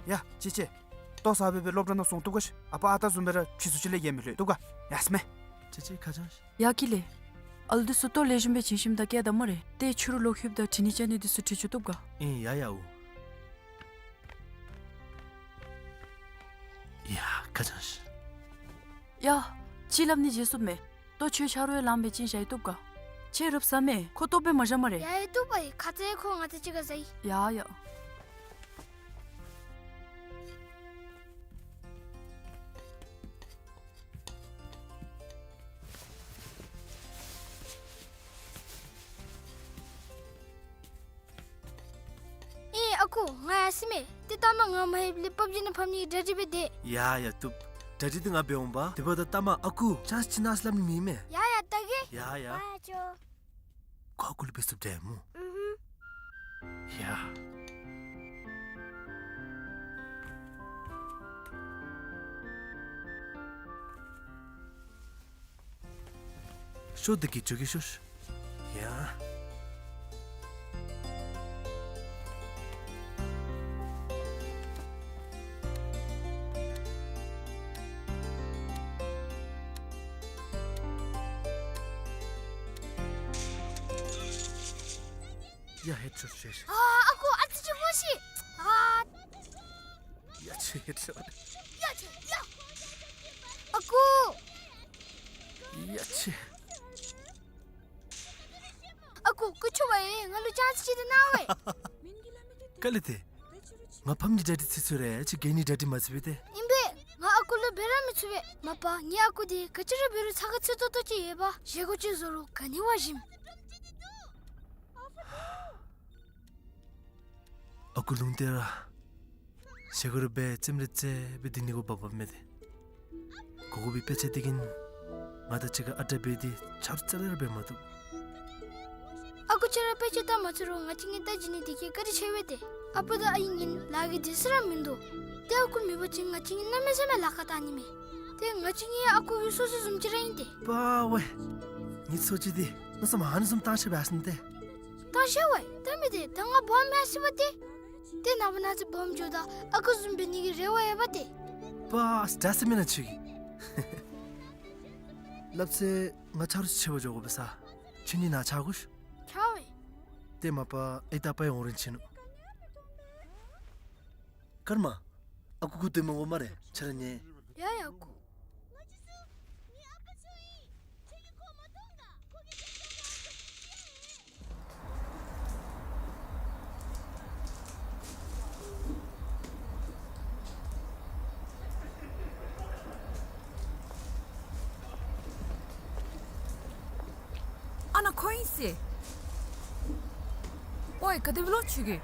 ཡ་ཅི་ཅི། ལྟོ་ཟ་སྦེ་སྦེ་སློབ་གྲྭ་ནང་སོང་བཏུབ་ག་ཤིག། ཨ་པ་ཨ་རྟག་བཟུམ་སྦེ་ར་ཕྱི་སུ་ཅིག་ལས་ཡལ་མི་ལྷོད་བཏུབ་ག། ཡ་སྨེ། ཅི་ཅི་ཁ་ཅང་ཤིག། ཡ་ཀི་ལེ། ཨ་ལུ་འདི་ཚུ་ལྟོ་ལེགས་ཤོམ་སྦེ་བྱིན་ཞིནམ་ད་སྐྱེལ་ད་སྨ་རེ། ཏེ་ཕྱི་རུ་ལོག་ལྷོདཔ་ད་དྲི་ནི་བཅའ་ནི་འདི་ཚུ་དྲི་བཅུག་བཏུབ་ག། ཨིན་ཡ་ཡ་འོ། ཡ་ཁ་ཅང་ཤིག། ཡ། ཅིག་སླབ་ནི་བརྗེད་སོངམ་མས། ལྟོ་ཁྱོད་ཆ་རོགས་ཡང་ལངམ་སྦེ་བྱིན་བཞག་ཡི་བཏུབ་ག། ཁྱོད་རོགས་ཟ་མས། ཁོ་ལྟོ་སྦེ་མ་བཞག་སྨ་རེ། ཡ་ཡ་བཏུབ་པས། ཁ་ཙ་ཁོ་ང་དང་གཅིག་ཁར་ཟ་ཡི། ཡ་ཡ། ཨེ་ཨ་ཁུ་ང་ཡར་སོ་མས། ཏེ་ལྟ་མ་ང་མ་ལྷོདཔ་ལས་པབ་ཇི་ནང་ཕམ་ནི་གི་གྲ་སྒྲིག་འབད་དེས། ཡ་ཡ་བཏུབ། གྲ་སྒྲིག་འདི་ང་འབད་འོང་པ། དེ་འབདཝ་ད་ལྟ་མ་ཨ་ཁུ་ཅཱནསི་ཅིག་གནང་ཟེར་སླབ་ནི་མེད་མས། ཡ་ཡ་ད་གེ། ཡ་ཡ། ཨ་ཅོ། ཁོ་ཨ་ཁུ་ལུ་འབད་ཚུགསཔ་འདྲས་སྨོ། ཨུ་ཧུམ། ཡ། ཤོག་འདི་གིས་འགྱོ་གེ་ཤོག། ཡ། ཡ་ཧེད་ཤོག་ཤོག། ཨ་ཨ་ཁུ་ཨ་ཙི་ཅིག་སྨོ་ཤིག། ཨ། ཡ་ཆེ་ཧེད་ཤོག། ཡ་ཆེ་ཡ། ཨ་ཁུ། ཡ་ཆེ། ཨ་ཁུ་སྐུ་མཁྱེན་པ་ཡིས་ང་ལུ་ཅཱནསི་ཅིག་ཏེ་གནང་བས། ག་ལས་ཏེ། ང་ཕམ་གྱི་གྲ་སྒྲིག་ཚར་ཚར་ར་ཅིག་གེ་ནི་གྲ་སྒྲིག་མ་ཚར་བས་ཏེ། ཨིན་པས། ང་ཨ་ཁུ་ལུ་འབད་ར་མི་ཚུགས་པས། མ་པ་ངེའི་ཨ་ཁུ་འདི་ག་ཅི་ར་འབད་རུང་ཚ་ག་ཚིག་ཏོག་ཏོ་ཅིག་ཡོད་པ། བཞེས་སྒོ་ཅིག་བཟོ་རུང་ག་ནི་བ་ཞིམ། ཨ་ཁུ་ལུང་བསྟན་ར། བཞེས་སྒོ་ར་འབད་རྩེདམོ་ར་རྩེ་སྦེ་སྡོད་ནི་གུ་བབ་བབ་མས་ཏེ། གོ་གོ་བའི་དཔེ་ཆ་འདི་གིས་ང་དང་གཅིག་ཁར་ཨ་རྟག་འབད་དེ་ཆ་རོགས་རྩ་ལས་ར་འབད་མ་བཏུབ། ཨ་ཁུ་ཁྱོད་ར་དཔེ་ཆ་ལྟ་མ་ཚུགས་རུང་ང་བཅས་གཉིས་ལྟ་བྱིན་ནི་འདི་གིས་བཀའ་དྲིན་ཆེ་བས་ཏེ། ཨ་པ་དང་ཨའི་གཉིས་ལཱ་གི་སྡོད་ས་ར་མིན་འདུག། ཏེ་ཨ་ཁུ་མེད་པ་ཅིན་ང་བཅས་གཉིས་གནམ་མེད་ས་མེད་ལཱ་ཁག་བཏང་ནི་མས། ཏེ་ང་བཅས་གཉིས་ཨ་ཁུ་གི་སོ་སོ་བཟུམ་ཅིག་ར་ཨིན་ཏེ། པ་ཝེ། ངེའི་སོ་ཅིག་འདི་མནོ་བསམ་ཨ་ནི་བཟུམ་བཏང་ཤེས་པས་ཟེར་ཏེ། བཏང་ཤེས་པས། ད་མི་དེ་ད་ང་སྦོམ་ཡར་སོ་བ་ཏེ། ཏེ་ནངས་པ་གནངས་ཚེ་སྦོམ་འགྱོཝ་ད་ཨ་ཁུ་བཟུམ་འབད་ནི་གི་རེ་བ་ཡོད་པ་ཏེ། པ་ཨ་ཙི་ད་ཟེར་མེན་ན་ཁྱོད་ཀྱིས། སླབ་ཚེ་ང་ཆ་རོགས་ཅིག་འབད་བ་འགྱོ་དགོ་པས་ས། ཁྱོད་གཉིས་ནཱ་ཆ་དགོ་ཤིག། ཆ་བས། ཏེ་མ་པ་ཨའི་དང་ཨ་པ་ཡང་འོང་རན་ཆི་ནུག། ཀརྨ། ཨ་ཁུ་སྒུག་སྡོད་མི་དགོ་སྨ་རེ། ཁྱོད་ར་ཉལ། ཡ་ཡ་ཨ་ཁུ། ཨ་ནཱ་ཁོ་ཨིན་ཟེར། ཝའེ་ག་དེ་སྦེ་ལོ་ཁྱོད་ཀྱིས།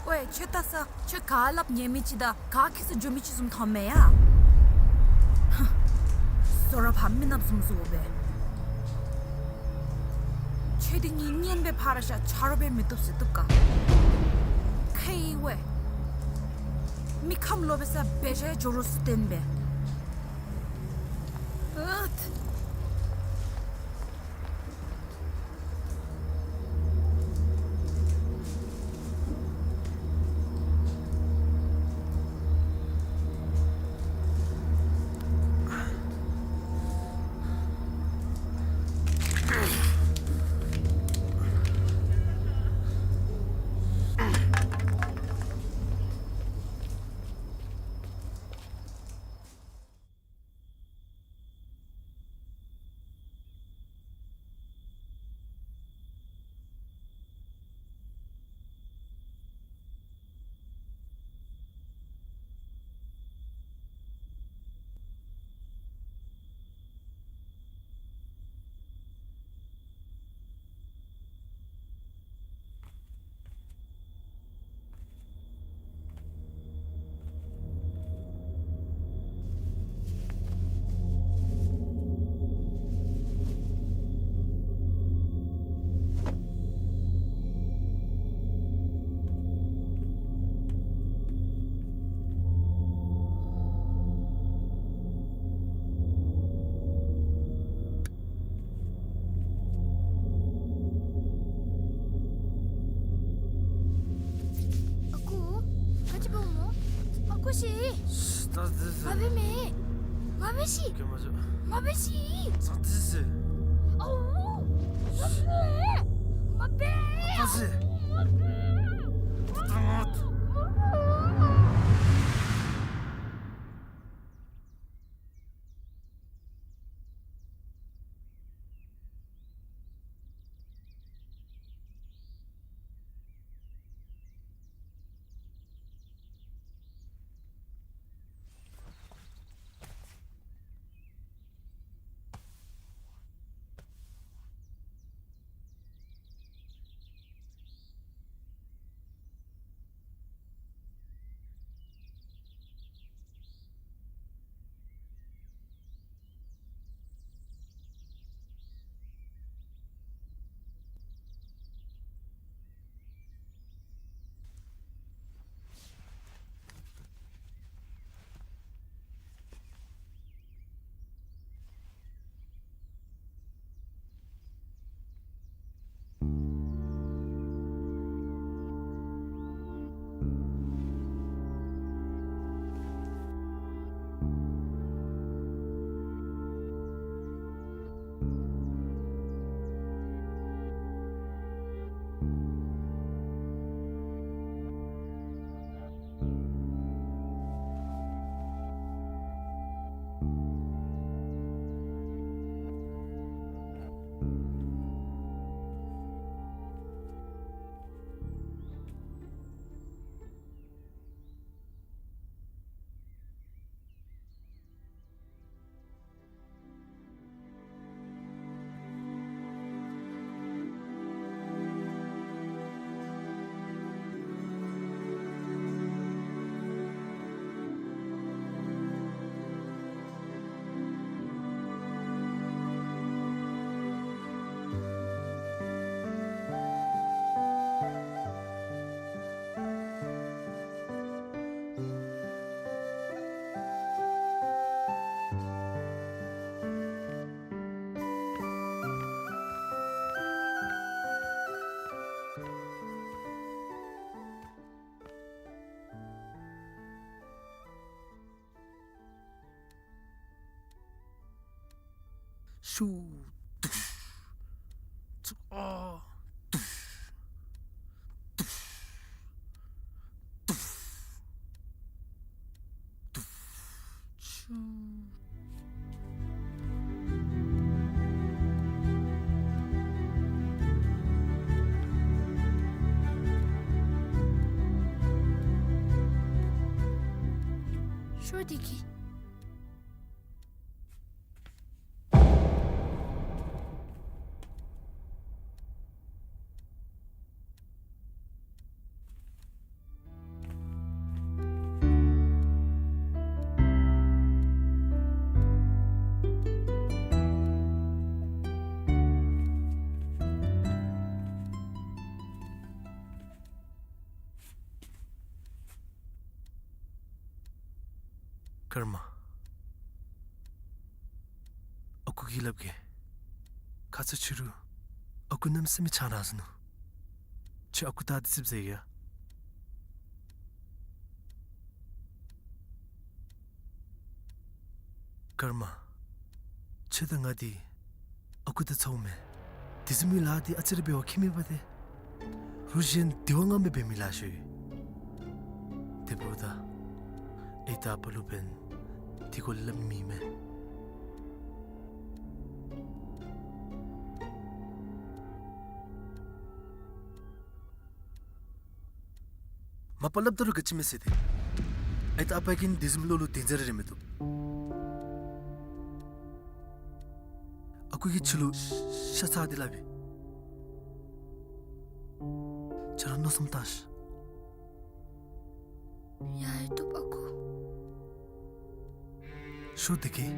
ཝའེ་ཁྱོད་ལྟ་ས་ཁྱོད་ག་སླབ་ཉན་མི་ཅིག་དང་ག་ཁྱད་སུ་འགྱོ་མི་ཅིག་བཟུམ་མཐོངམ་མས་ཡ། ཧ། སོ་ར་ཕམ་མི་ནགཔ་བཟུམ་བཟོ་སྦེ། ཁྱོད་འདི་གཉིས་གཉེན་སྦེ་ཕར་བཞག་ཆ་རོགས་འབད་མི་བཏུབ་ཟེར་བཏུབ་ག། ཁེ་ཝའེ། མི་ཁམས་ལོག་པའི་ས་འབད་བཞག་འགྱོ་རུང་སུ་བརྟེན་པས། ཨུད། ཤི། ད་དེ་ཟེར། མ་འབད་མེ། མ་འབད་ཤི། ཀེ་མ་ཅོ། མ་འབད་ཤི། ད་དེ་ཟེར། ཨའུ། མ་འབད། མ་འབད། ད་ཟེར། མ་འབད། ད་ད་ང་། ཤུ། དུཤ། ཚུ། ཨ། དུཤ། དུཤ། དུཤ། དུཤ། ཤུ། ཤོ་དེ་གི། ཀརྨ། ཨ་ཁུ་གིས་སླབ་གེ། ཁ་ཙ་ཕྱི་རུ་ཨ་ཁུ་གནམ་མེད་ས་མེད་ཆང་རག་ཟ་ནུག། ཁྱོད་ཨ་ཁུ་ད་དེ་ཙིགཔ་ཟ་ཡི་ཡ། ཀརྨ། ཁྱོད་དང་ང་འདི་ཨ་ཁུ་དང་ཚ་བོ་མེན། དེ་བཟུམ་མའི་ལཱ་འདི་ཨ་ཙི་རེ་འབད་བ་ཁྱད་མེད་པ་ཏེ། རུ་གཞན་དེ་བ་ང་མི་འབད་མི་ལཱ་ཤོས་ཡོད། དེ་འབདཝ་ད་ཨའི་དང་ཨ་པ་ལུ་འབདན་དེ་སྐོར་སླབ་མི་མེད། མ་པ་སླབ་ད་རུང་ག་ཅི་མེད་ཟེར་ཏེ། ཨའི་དང་ཨ་པ་གིས་དེ་བཟུམ་བློ་ལུ་དེ་ཟེར་ར་མི་བཏུབ། ཨ་ཁུ་གིས་ཁྱོད་ལུ་ཤ་ཚ་སྟེ་སླབ་ཨིན། ཁྱོད་ར་མནོ་བསམ་བཏང་ཤིག། ཡ་ཡ་བཏུབ་ཨ་ཁུ། ཤོ་དེ་གི།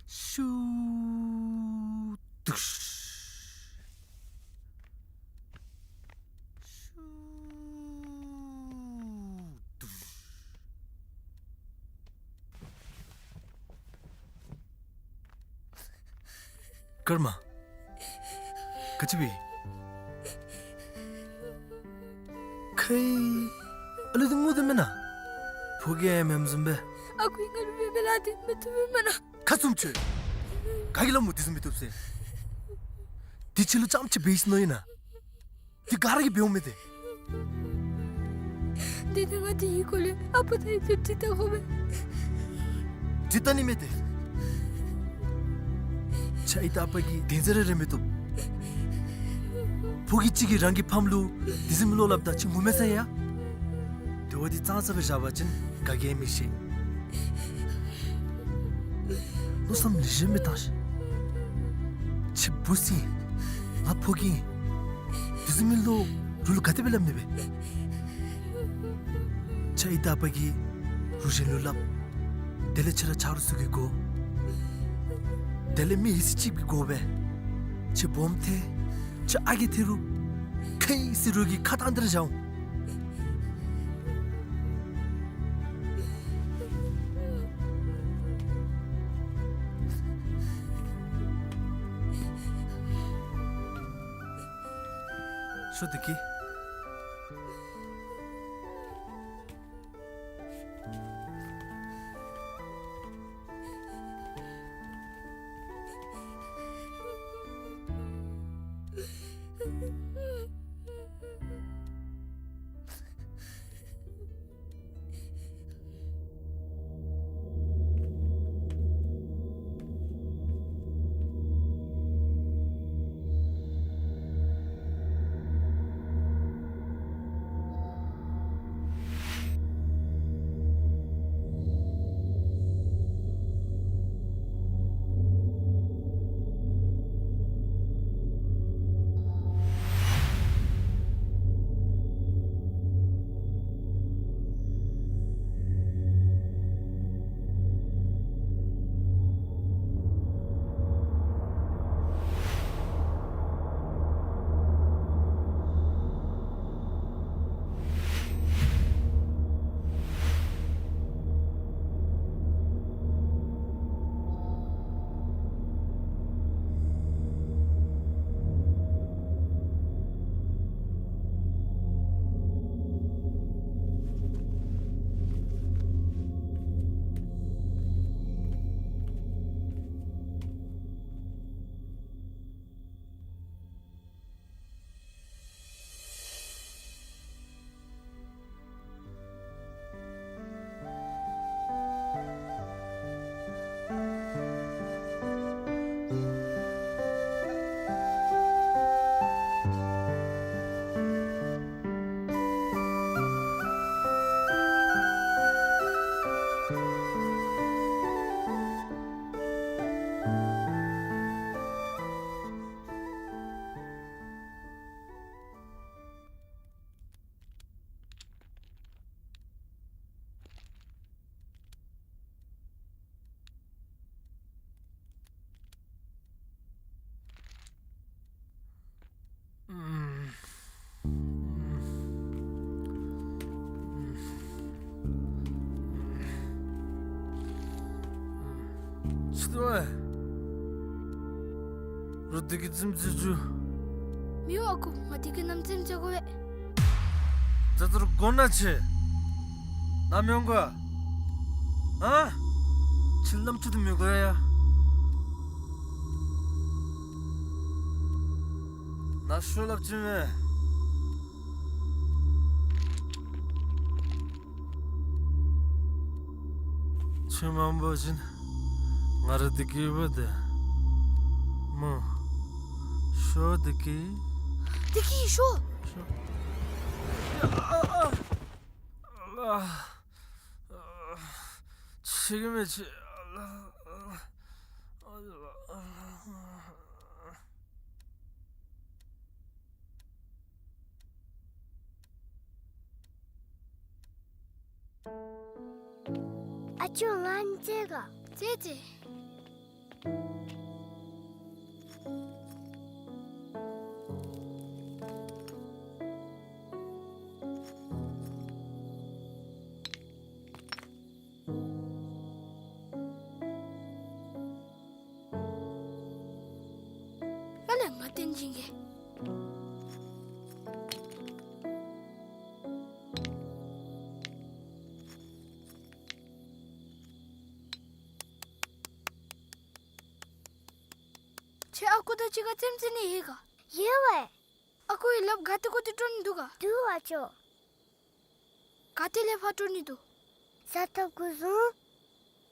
ཤུ་དུག། ཤུ་དུག། ཀརྨ། ག་ཅི་འབད། ཁའི་ཨ་ལུ་འདི་ངུ་དོ་མེན་ན། ཕོ་རྒྱས་ཨིནམ་བཟུམ་སྦེ། ཨ་ཁུ་ང་ལུ་མེ་མེ་ལ་དེ་མི་ཐུབ་མེན་ན། ཁ་བཙུམ་ཁྱོད། ག་གིས་སླབ་སྨོ་དེ་བཟུམ་མི་བཏུབ་ཟེར། དེ་ཁྱོད་ལུ་རྐྱངམ་ཅིག་འབད་ཡི་ཟེར་མནོ་ཡི་ན། དེ་ག་ར་གིས་འབདཝ་མས་ཏེ། དེ་ནི་ང་དེའི་སྐོར་ལས་ཨ་པ་དང་ཡིད་དུ་འདྲི་བལྟ་དགོ་པས། འདྲི་བལྟ་ནི་མས་ཏེ། ཁྱོད་ཨའི་དང་ཨ་པ་གིས་དེ་ཟེར་ར་ར་མི་བཏུབ། ཕོ་རྒྱས་ཅིག་གིས་རང་གི་ཕམ་ལུ་དེ་བཟུམ་མའི་བློ་སླབ་ད་ཁྱོད་ངུ་མས་ཟེར་ཡ། དེ་བ་འདི་ཙང་ཙ་སྦེ་བཞག་པ་ཅིན་ག་གིས་ཡང་མི་ཤེས། མནོ་བསམ་ལེགས་ཤོམ་སྦེ་བཏང་ཤིག། ཁྱོད་བུ་ཚ་ཨིན། ང་ཕོ་རྒྱས་ཨིན། དེ་བཟུམ་མའི་བློ་རོགས་ལུ་ག་དེ་སྦེ་སླབ་ནི་སྦེ། ཁྱོད་ཨའི་དང་ཨ་པ་གིས་རོགས་གཞན་ལུ་སླབ། དེ་ལས་ཁྱོད་ར་ཆ་རོགས་ཚུ་གིས་གོ། དེ་ལས་མི་ཡི་སྲིད་ཅིག་གིས་གོ་སྦེ། ཁྱོད་སྦོམ་ཐལ། ཁྱོད་ཨ་རྒས་ཐལ་རུང་། ཁའི་ཟེར་རོགས་ཀྱིས་ཁ་བཏང་སྟེ་ར་བཞག་འོང་། ཤོག་བདེ་སྐྱིད། ཅི་འདུག་ཨེ། རོགས་བདེ་སྐྱིད་རྩེདམོ་རྩེ་བཅུག། མི་འོང་ཨ་ཁུ། ང་བདེ་སྐྱིད་ནང་རྩེདམོ་རྩེ་དགོ་པས། ད་ལྟོ་ར་དགོ་ན་ཆེ། ནཱ་མི་འོང་ག། ཨ། ཁྱོད་རྣམ་ཅོ་འདི་མི་དགོ་ཡ། ནཱ་ཤོག་སླབ་ཅི་མས། ཁྱོད་མ་འོང་པ་ཅིན་ང་ར་བདེ་སྐྱིད་ཡོད་པ་དེ་སྨོ། ཤོག་བདེ་སྐྱིད། བདེ་སྐྱིད་ཤོག། ཤོག། ཨ། ཨ། ཨ། ཤེས་ཀྱི་མེད་ཆེ། ཨ་ཅོ་ང་རྩེད་ག། རྩེད་རྩེད། ཨ་ལས་ང་བསྟན་སྦྱིན་གྱིས། ཁྱོད་ཨ་ཁུ་དང་གཅིག་ཁར་རྩེདམོ་རྩེ་ནི་ཡོད་ག། ཡོད་པས། ཨ་ཁུ་གིས་ལགཔ་ག་ཏེ་གུ་ཏེ་དཀྲོག་ནི་འདུག་ག། འདུག་པ་ཅོ། ག་ཏེ་ལས་ཕར་དཀྲོག་ནི་འདུག། བཟའ་ཐབ་གུ་བཟུང་།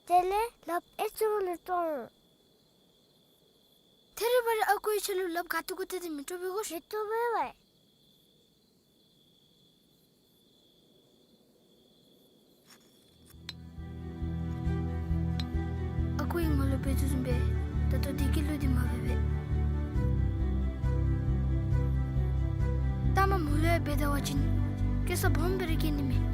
དེ་ལས་ལགཔ་ཨེ་ཙི་རུ་ལས་དཀྲོག་འོང་། ད་རེས་བར་ཨ་ཁུ་གིས་ཁྱོད་ལུ་ལགཔ་ག་ཏེ་གུ་ཏེ་དེ་མི་དཀྲོག་པས་གོ། མི་དཀྲོག་པས་པ། ཨ་ཁུ་གིས་ང་ལུ་འབད་དོ་བཟུམ་སྦེ་ད་ལྟོ་བདེ་སྐྱིད་ལུ་འདི་མ་འབད་པས། ལྟ་མ་མོ་ལུ་ཡང་འབད་ད་པ་ཅིན་སྐྱེ་ས་སྦོམ་སྦེ་ར་སྐྱེ་ནི་མས།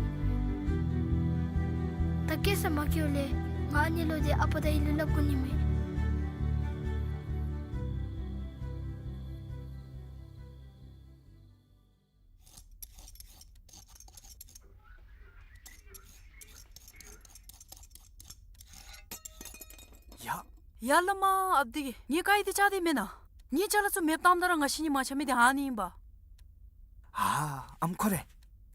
ད་སྐྱེ་ས་མ་སྐྱེཝ་ལས་ང་ཨ་ནི་ལུ་འདི་ཨ་པ་དང་ཨའི་ལུ་སླབ་དགོ་ནི་མས། ཡ། ཡ་བླ་མ་ཨཔ་དེ་གིས་ངེའི་དཀར་ཡོལ་འདི་བཅག་སྟེ་མེན་ན། ངེའི་ཅ་ལ་ཚུ་མེདཔ་བཏངམ་ད་ར་ང་བཤེད་ནི་མ་ཆགས་མི་འདི་ཨ་ནི་ཨིན་པ། ཨ་ཨམ་ཁོ་རེ།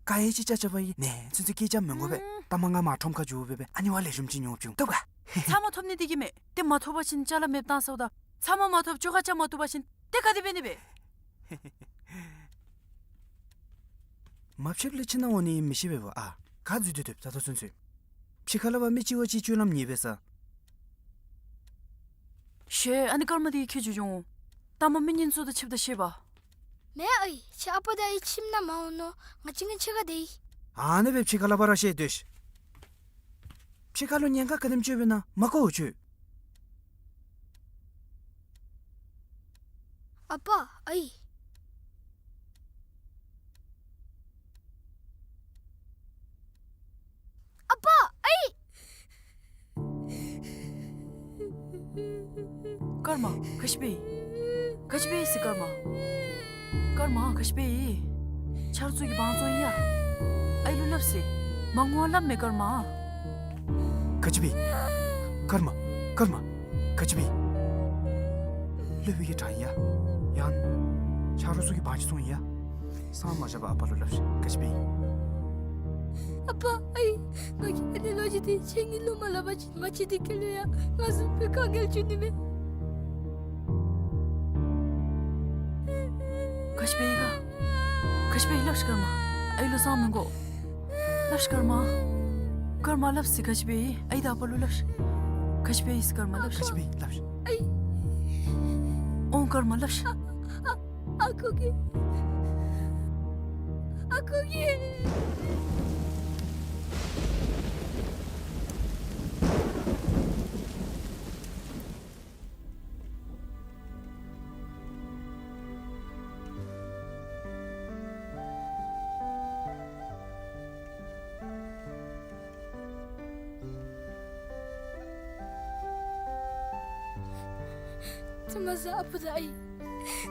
དཀར་ཡོལ་ཅིག་བཅག་བཅགཔ་ཨིན། ནེ་ཚུན་ཚོད་སྐད་རྐྱབ་མི་དགོ་པས། ཨུམ། ལྟ་མ་ང་མར་ཁྲོམ་ཁར་འགྱོ་སྦེ་སྦེ་ཨ་ནི་བ་ལེགས་ཤོམ་ཅིག་ཉོ་བཅུག། བཏུབ་ག། ཚབ་མ་ཐོབ་ནི་འདི་གིས་མེན། ཏེ་མ་ཐོབ་པ་ཅིན་ཅ་ལ་མེདཔ་བཏང་ཟེརཝ་ད། ཚབ་མ་མ་ཐོབ་ཅོག་ཁ་རྐྱབ་མ་བཏུབ་པ་ཅིན་ཏེ་ག་དེ་འབད་ནི་སྦེ། མ་ཕྱདཔ་ལས་ཕྱི་ནང་འོང་ནི་མི་ཤེས་པས་པ། ཨ་ག་འཛུལ་ཏེ་སྡོདཔ་ད་ལྟོ་ཚུན་ཚོད། ཕྱི་ཁ་ལས་ཕར་མི་གཅིག་བ་གཅིག་སྤྱོད་ལམ་ཉེས་པས་ས། ཤེས། ཨ་ནི་སྐར་མ་འདི་ཁྱོད་འགྱོ་འོང་། ལྟ་མ་མི་ངན་ཚུ་དང་ཕྱདཔ་ད་ཤེས་པ། མེན་ཨའི། ཁྱོད་ཨ་པ་དང་ཨའི་ཁྱིམ་ནང་མ་འོང་མནོ། ང་གཅིག་ངེའི་ཕྱི་ཁར་སྡོད་ཡི། ཨ་ནི་སྦེ་ཕྱི་ཁ་ལས་ཕར་ར་བཤད་སྡོད་ཤིག། ཕྱི་ཁ་ལུ་ཉེན་ཁ་ག་དེམ་ཅིག་ཡོདཔ་ཨིན་ན་མ་གོ་འོང་ཁྱོད། ཨ་པ་ཨའི། ཨ་པ་ཨའི། སྐར་མ་ག་ཅི་འབད་ཡི། ག་ཅི་འབད་ཡི་ཟེར་སྐར་མ། སྐར་མ་ག་ཅི་འབད་ཡི། ཆ་རོགས་ཚུ་གིས་དབང་བཙོང་ཡི་ཡ། ཨའི་ལུ་སླབ་ཟེར། མ་ངུ་བར་སླབ་མས་སྐར་མ། ག་ཅི་འབད་ཡི། སྐར་མ་སྐར་མ་ག་ཅི་འབད་ཡི། སློབ་དཔོན་གྱིས་དྲངས་ཡི་ཡ། ཡང་ཆ་རོགས་ཚུ་གིས་དབང་ཅིག་བཙོང་ཡི་ཡ། སངས་མ་རྒྱས་པར་ཨ་པ་ལུ་སླབ་ཤིག། ག་ཅི་འབད་ཡི། ཨ་པ་ཨའི། ང་གིས་ཨ་ནི་ལོ་རྒྱུས་འདི་ཁྱེད་གཉིས་ལུ་མ་སླབ་པ་ཅིན་ང་བཅས་བདེ་སྐྱིད་ལུ་ཡང་ང་བཟུམ་སྦེ་དཀའ་ངལ་འབྱུང་ནི་མས། ག་ཅི་འབད་ཡི་ག། ག་ཅི་འབད་ཡི་སླབ་ཤིག་སྐར་མ། ཨའི་ལུ་སངས་མི་དགོ། སླབ་ཤིག་སྐར་མ། སྐར་མ་སླབ་ཟེར་ག་ཅི་འབད་ཡི། ཨའི་དང་ཨ་པ་ལུ་སླབ་ཤིག། ག་ཅི་འབད་ཡི་ཟེར་སྐར་མ་སླབ་ཤིག། ག་ཅི་འབད་ཡི་སླབ་ཤིག། ཨའི། འོང་སྐར་མ་སླབ་ཤིག། ཨ་ཨ་ཨ་ཁུ་གིས། ཨ་ཁུ་གིས། ཐ་མ་ཟེར་ཨ་པ་དང་ཨའི།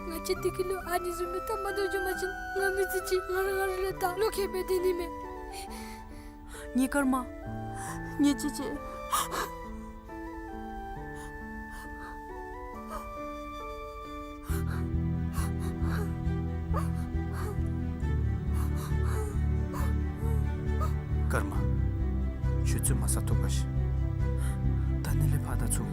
ང་བཅས་བདེ་སྐྱིད་ལུ་ཨ་ནི་བཟུམ་མའི་སྟབས་མ་བདེཝ་བྱུང་པ་ཅིན་ང་མི་ཚེ་གཅིག་ང་ར་ང་ར་ལུ་ད་བློ་ཁེལ་སྦེ་སྡོད་ནི་མས། ངེའི་སྐར་མ། ངེའི་གཅེས་གཅེས། སྐར་མ། ཁྱོད་བཙུན་མ་ས་ཐོབ་ག་ཤིག། ད་ནི་ལས་ཕར་ད་ཚུར་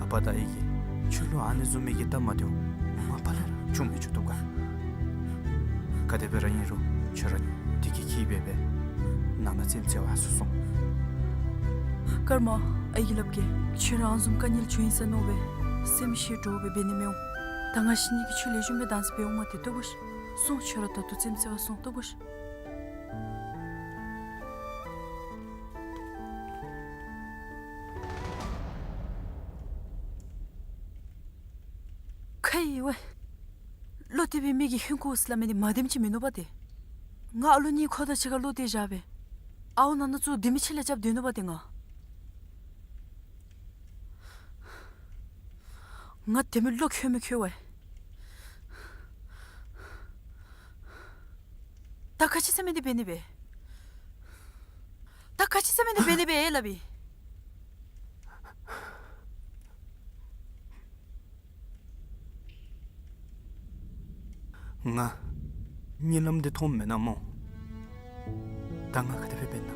ཨ་པ་དང་ཨའི་གིས་ཁྱོད་ལུ་ཨ་ནི་བཟུམ་མའི་གི་སྟབས་མ་བདེཝ་མ་པ་ལས་ར་བྱུང་མི་བཅུག་ཐོབ་ག། ག་དེ་སྦེ་ར་ཨིན་རུང་ཁྱོད་ར་བདེ་སྐྱིད་འཁྱིད་སྦེ་སྦེ་ནང་ན་རྩེདམོ་རྩེ་བར་ཚུར་སོང་། སྐར་མ། ཨའི་གིས་སླབ་གེ། ཁྱོད་ར་ཨ་ནི་བཟུམ་དཀའ་ངལ་བྱུང་ཡི་ཟེར་མནོ་སྦེ་སེམས་ཤི་འདྲོག་སྦེ་འབད་ནི་མི་འོང་། ད་ང་བཤེད་ནི་གིས་ཁྱོད་ལེགས་ཤོམ་སྦེ་བདག་འཛིན་འབད་འོང་མ་སྟེར་བཏུབ་ག་ཤིག། སོང་། ཁྱོད་ར་ད་ལྟོ་རྩེདམོ་རྩེ་བར་སོང་། བཏུབ་ག་ཤིག། ཁེ་ཝེ། བློ་གཏད་པའི་མི་གིས་ཧིང་ཁུ་ཟེར་སླབ་མི་འདི་མ་བདེནམ་ཅིག་མིན་ནུག་པ་ཏེ། ང་ཨ་ལོ་གཉིས་ཁོ་དང་གཅིག་ཁར་ལོག་སྟེ་བཞག་སྦེ་ཨའུ་ནང་ན་ཚུ་དེ་མི་ཆེ་ལས་རྐྱབ་སྡོད་ནུག་པ་ཏེ་ང་། ང་དེ་མི་བློ་འཁྱོལ་མི་འཁྱོལ་བས། ད་ག་ཅི་ཟེར་མི་འདི་འབད་ནི་སྦེ། ད་ག་ཅི་ཟེར་མི་འདི་འབད་ནི་སྦེ་ལགས་སྦེ། ང་གཉིད་ལམ་འདི་མཐོངམ་མེན་ན་སྨོ། ད་ང་ག་དེ་སྦེ་འབད་ན།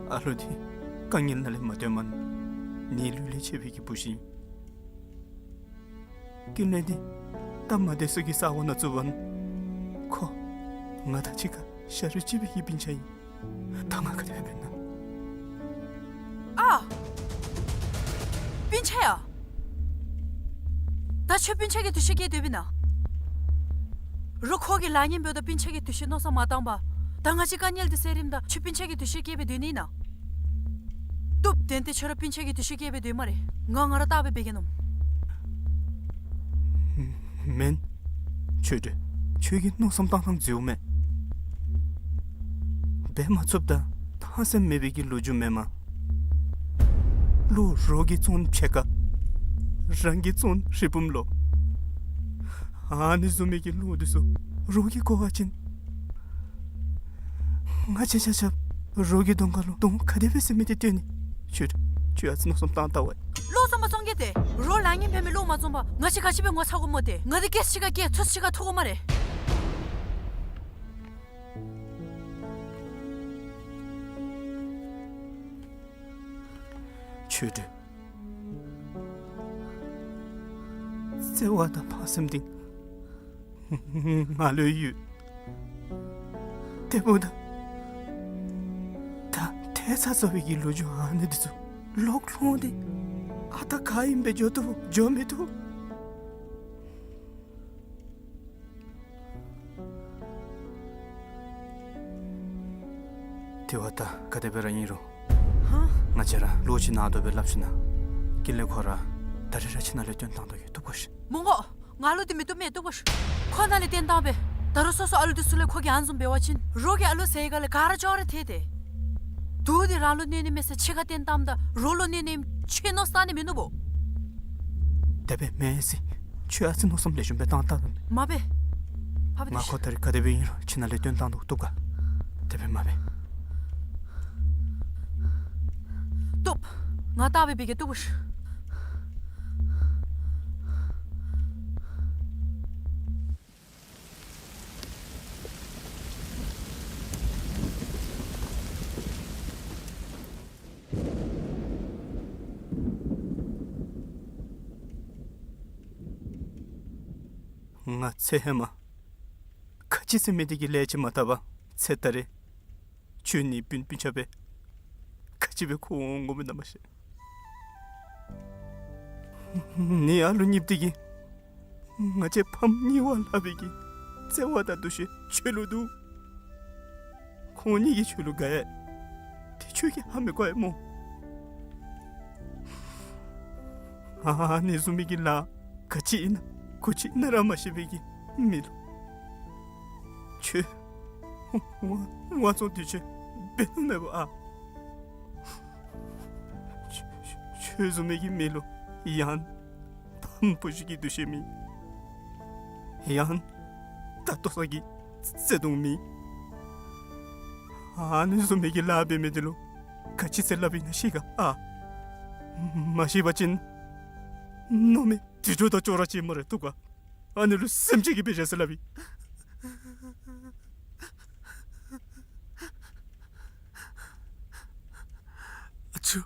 ཨ་ལུ་འདི་དཀའ་ངལ་ནང་ལས་མ་བཏོན་མ་ནི་ལུས་ལས་ཆད་པའི་གི་བུ་ཅིག་ཨིན། ཀུན་ལེགས་འདི་ད་མ་བདེ་ས་གི་ས་གོ་ནང་བཙུགས་པ་ནི་ཁོ་ང་དང་གཅིག་ཁར་ཤ་རུས་གཅིག་པའི་གི་སྤུན་ཆ་ཨིན། ད་ང་ག་དེ་སྦེ་འབད་ན། ཨ། སྤུན་ཆ་ཡ། ད་ཁྱོད་སྤུན་ཆ་གི་འདུ་ཤེས་བསྐྱེད་སྡོདཔ་ཨིན་ན། རོགས་ཁོ་གི་ལཱ་ངན་འབདཝ་ད་སྤུན་ཆ་གི་འདུ་ཤེས་མནོ་བསམ་མ་བཏང་པར། ད་ང་བཅས་དཀའ་ངལ་འདི་སེལ་རནམ་ད་ཁྱོད་སྤུན་ཆ་གི་འདུ་ཤེས་བསྐྱེད་སྦེ་སྡོད་ནི་ཨིན་ན། བཏུབ། དེ་འདི་ཁྱོད་ར་སྤུན་ཆ་གི་འདུ་ཤེས་བསྐྱེད་སྦེ་སྡོད་སྨ་རེ། ང་ང་ར་བལྟ་སྦེ་འབད་གེ་མནོཝ། མེན། ཆོས་སྒྲོན། ཁྱོད་ཀྱིས་མནོ་བསམ་བཏང་ཐངས་འཛོལཝ་མས། འབད་མ་ཚུགསཔ་དང་ཐང་སེམས་མེད་པའི་གི་ལོ་རྒྱུས་མེན་མས། བློ་རོགས་ཀྱིས་བཙོང་ཕྱེད་ཀ། རང་གིས་བཙོང་རི་བུམ་ལོ། ཨ་ནི་བཟུམ་མའི་གི་བློ་འདི་ཚུ་རོགས་ཀྱིས་གོ་བ་ཅིན། ང་བཅས་ཆ་ཁྱབ་རོགས་ཀྱི་གདོང་ཁ་ལུ་གདོང་ག་དེ་སྦེ་ཟེར་མི་འདི་སྟོན་ནི། ཁྱོད་ཁྱོད་ཨ་ཙི་མནོ་བསམ་བཏང་བལྟ་བས། བློ་བཟང་པོ་བཙོང་གེ་ཏེ། རོགས་ལཱ་ངན་འབད་མི་བློ་མ་བཟང་པར་ང་བཅས་ག་ཅི་སྦེ་ངོ་ཚ་དགོཔ་སྨོ་ཏེ། ང་འདི་སྐད་ཅིག་ཁར་སྐྱེ་ཚོད་ཅིག་ཁར་ཐུག་དགོ་སྨ་རེ། ཆོས་སྒྲོན། བརྩེ་བ་དང་ཕངས་སེམས་འདི་ང་ལུ་ཡོད། དེ་འབདཝ་ད་ད་ཐལ་ཚ་ཚ་བའི་གི་ལོ་རྒྱུས་ཨ་ནི་འདི་ཚུ་ལོག་ལྷོད་དེ་ཨ་རྟག་ག་ཨིནམ་སྦེ་འགྱོ་བཏུབ་འགྱོ་མི་བཏུབ། དེ་བ་ད་ག་དེ་སྦེ་ར་ཨིན་རུང་། ཧ། ང་བཅས་ར་ལོག་ཁྱིམ་ནང་སྡོད་སྦེ་སླབ་ཞིན་ན། ཀུན་ལེགས་ཁོ་ར་ད་རིས་ར་ཁྱིམ་ནང་ལས་བཏོན་བཏང་དོ་གི་བཏུབ་ག་ཤིག། མི་དགོ། ང་ལུ་འདི་མི་བཏུབ་མས་བཏུབ་ག་ཤིག། ཁོ་ནང་ལས་བཏོན་བཏང་སྦེ། ད་རུང་སོ་སོ་ཨ་ལུ་འདི་ཚུ་ལས་ཁོ་གིས་ཨ་ནི་བཟུམ་འབད་བ་ཅིན་རོགས་ཀྱི་ཨ་ལུ་ཟེར་ག་ལས་ག་ར་ཅོག་ར་འཐད་དེ། དུག་འདི་རང་ལུ་གནོད་ནི་མས་ཟེར་ཕྱི་ཁར་བཏོན་བཏངམ་ད་རོགས་ལུ་གནོད་ནི་ཨིནམ་ཁྱོད་མནོ་བསམ་བཏང་ནི་མིན་ནུག་སྦོ། དེ་སྦེ་མེན་ཟེར། ཁྱོད་ཨ་ཙི་མནོ་བསམ་ལེགས་ཤོམ་སྦེ་བཏང་བལྟ་ད། མ་འབད། ཕ་བི་ང་ཁོ་ད་རིས་ག་དེ་སྦེ་ཨིན་རུང་ཁྱིམ་ནང་ལས་བཏོན་བཏང་དོ་བཏུབ་ག། དེ་སྦེ་མ་འབད། བཏུབ། ང་བལྟ་སྦེ་འབད་གེ་བཏུབ་ག་ཤིག། ང་ཚེ་ཧེ་མ་ག་ཅི་ཟེར་མི་འདི་གི་ལས་ཅིག་མ་བཏབ་པར་ཚེ་ད་རེས་ཁྱོད་ནི་སྤུན་སྤུན་ཆ་སྦེ་ག་ཅི་སྦེ་འཁོར་འོང་དགོ་མི་ཨིན་ན་མ་ཤེས། ནི་ཨ་ལུ་གཉིསཔོ་འདི་གིས་ང་བཅས་ཕམ་གཉིས་པ་སླབ་པའི་གི་བརྩེ་བ་དང་འདུ་ཤེས་ཁྱོད་ལུ་འདུག། ཁོང་གཉིས་ཀྱིས་ཁྱོད་ལུ་དགའ་ཡི། དེ་ཁྱོད་ཀྱིས་ཧ་མི་གོ་ཡི་སྨོ། ཨ་ནི་བཟུམ་མའི་གི་ལཱ་ག་ཅི་ཨིན་ན་གུ་ཅི་ཨིན་ན་ར་མ་ཤེས་པའི་གི་མི་ལུ་ཁྱོད་དབང་དབང་བཙོང་འདི་ཚུ་འབད་ནི་མེད་པ་ཨ། ཁྱོད་ཁྱོད་བཟུམ་མའི་གི་མི་ལུ་ཡང་ཕམ་བུ་གཞི་གི་འདུ་ཤེས་མེད། ཡང་ད་ལྟོ་ས་གི་བརྩེ་དུང་མེད། ཨ་ནི་བཟུམ་མའི་གི་ལཱ་འབད་མི་འདི་ལུ་ག་ཅི་ཟེར་སླབ་ཨིན་ན་ཤེས་ག་ཨ། མ་ཤེས་པ་ཅིན་མནོ་མི་དུད་འགྲོ་དང་ཅོག་ར་ཅིག་སྨ་རེ་བཏུབ་ག། ཨ་ནི་ལུ་སེམས་ཅན་གྱི་དཔེ་བཞག་སྟེ་སླབ་ཨིན། ཨ་ཅོ།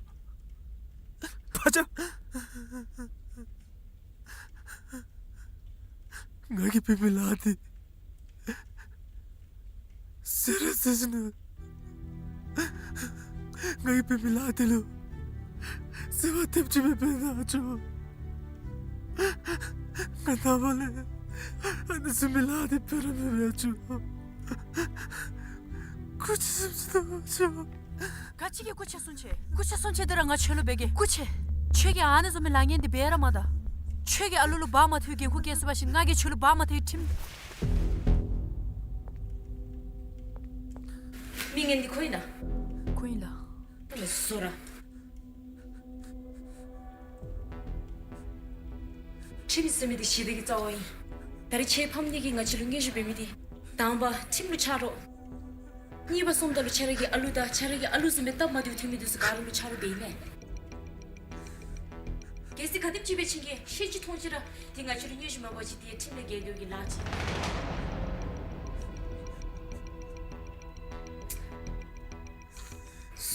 ཕ་ཅག། ང་གིས་འབད་མི་ལཱ་འདི་ཟེར་ར་ཟེར་ཞིན་ན། ང་གིས་འབད་མི་ལཱ་འདི་ལུ་བརྩེ་བ་ཐེབས་ཅིག་མེད་པས་ན་ཨ་ཅོ། ང་ནངས་པ་ལས་ཨ་ནི་བཟུམ་མའི་ལཱ་འདི་འབད་ར་མི་འབད་ཨ་ཅོ། སྐུ་མཁྱེན་གསུང་ཅི་དང་ཨ་ཅོ། ག་ཅི་གི་སྐུ་མཁྱེན་གསུང་ཅི། སྐུ་མཁྱེན་གསུང་ཅི་འདི་ར་ང་ཁྱོད་ལུ་འབད་གེ། སྐུ་མཁྱེན། ཁྱོད་ཀྱིས་ཨ་ནི་བཟུམ་མའི་ལཱ་ངན་འདི་འབད་ར་མ་ད། ཁྱོད་ཀྱིས་ཨ་ལུ་ལུ་བག་མ་ཐོན་འགན་ཁུར་བཀལ་ཚུགས་པ་ཅིན་ང་གིས་ཁྱོད་ལུ་བག་མ་ཐོན་ཁྲིམས། མི་ངན་འདི་ཁོ་ཨིན་ན། ཁོ་ཨིན་ལགས། བཟོ་ར། ཁྲིམས་ཟེར་མི་འདི་ཞི་བདེ་གི་རྩ་བ་ཨིན། ད་རིས་ཁྱེད་ཕམ་གཉིས་ཀྱིས་ང་བཅས་ལུ་མངོན་ཤེས་འབད་མི་འདི། དང་པ་ཁྲིམས་ལུ་ཆ་རོགས། གཉིས་པ་སོངམ་ད་ལུ་ཁྱེད་ར་གི་ཨ་ལུ་དང་ཁྱེད་ར་གི་ཨ་ལུ་ཟེར་མི་སྟབས་མ་བདེཝ་ཐོན་མི་འདི་ཚུ་ག་ར་ལུ་ཆ་རོགས་འབད་ཨིན་མས། གལ་སྲིད་ག་དེམ་ཅིག་སྦེ་ཕྱིན་གེ་ཤེས་ཅིག་མཐོང་ཅི་ར། འདི་ང་བཅས་ལུ་མངོན་ཤེས་མ་འབད་བ་ཅིན་འདི་ཁྲིམས་ལས་འགལ་འགྱོ་གི་ལཱ་ཅིག་ཨིན།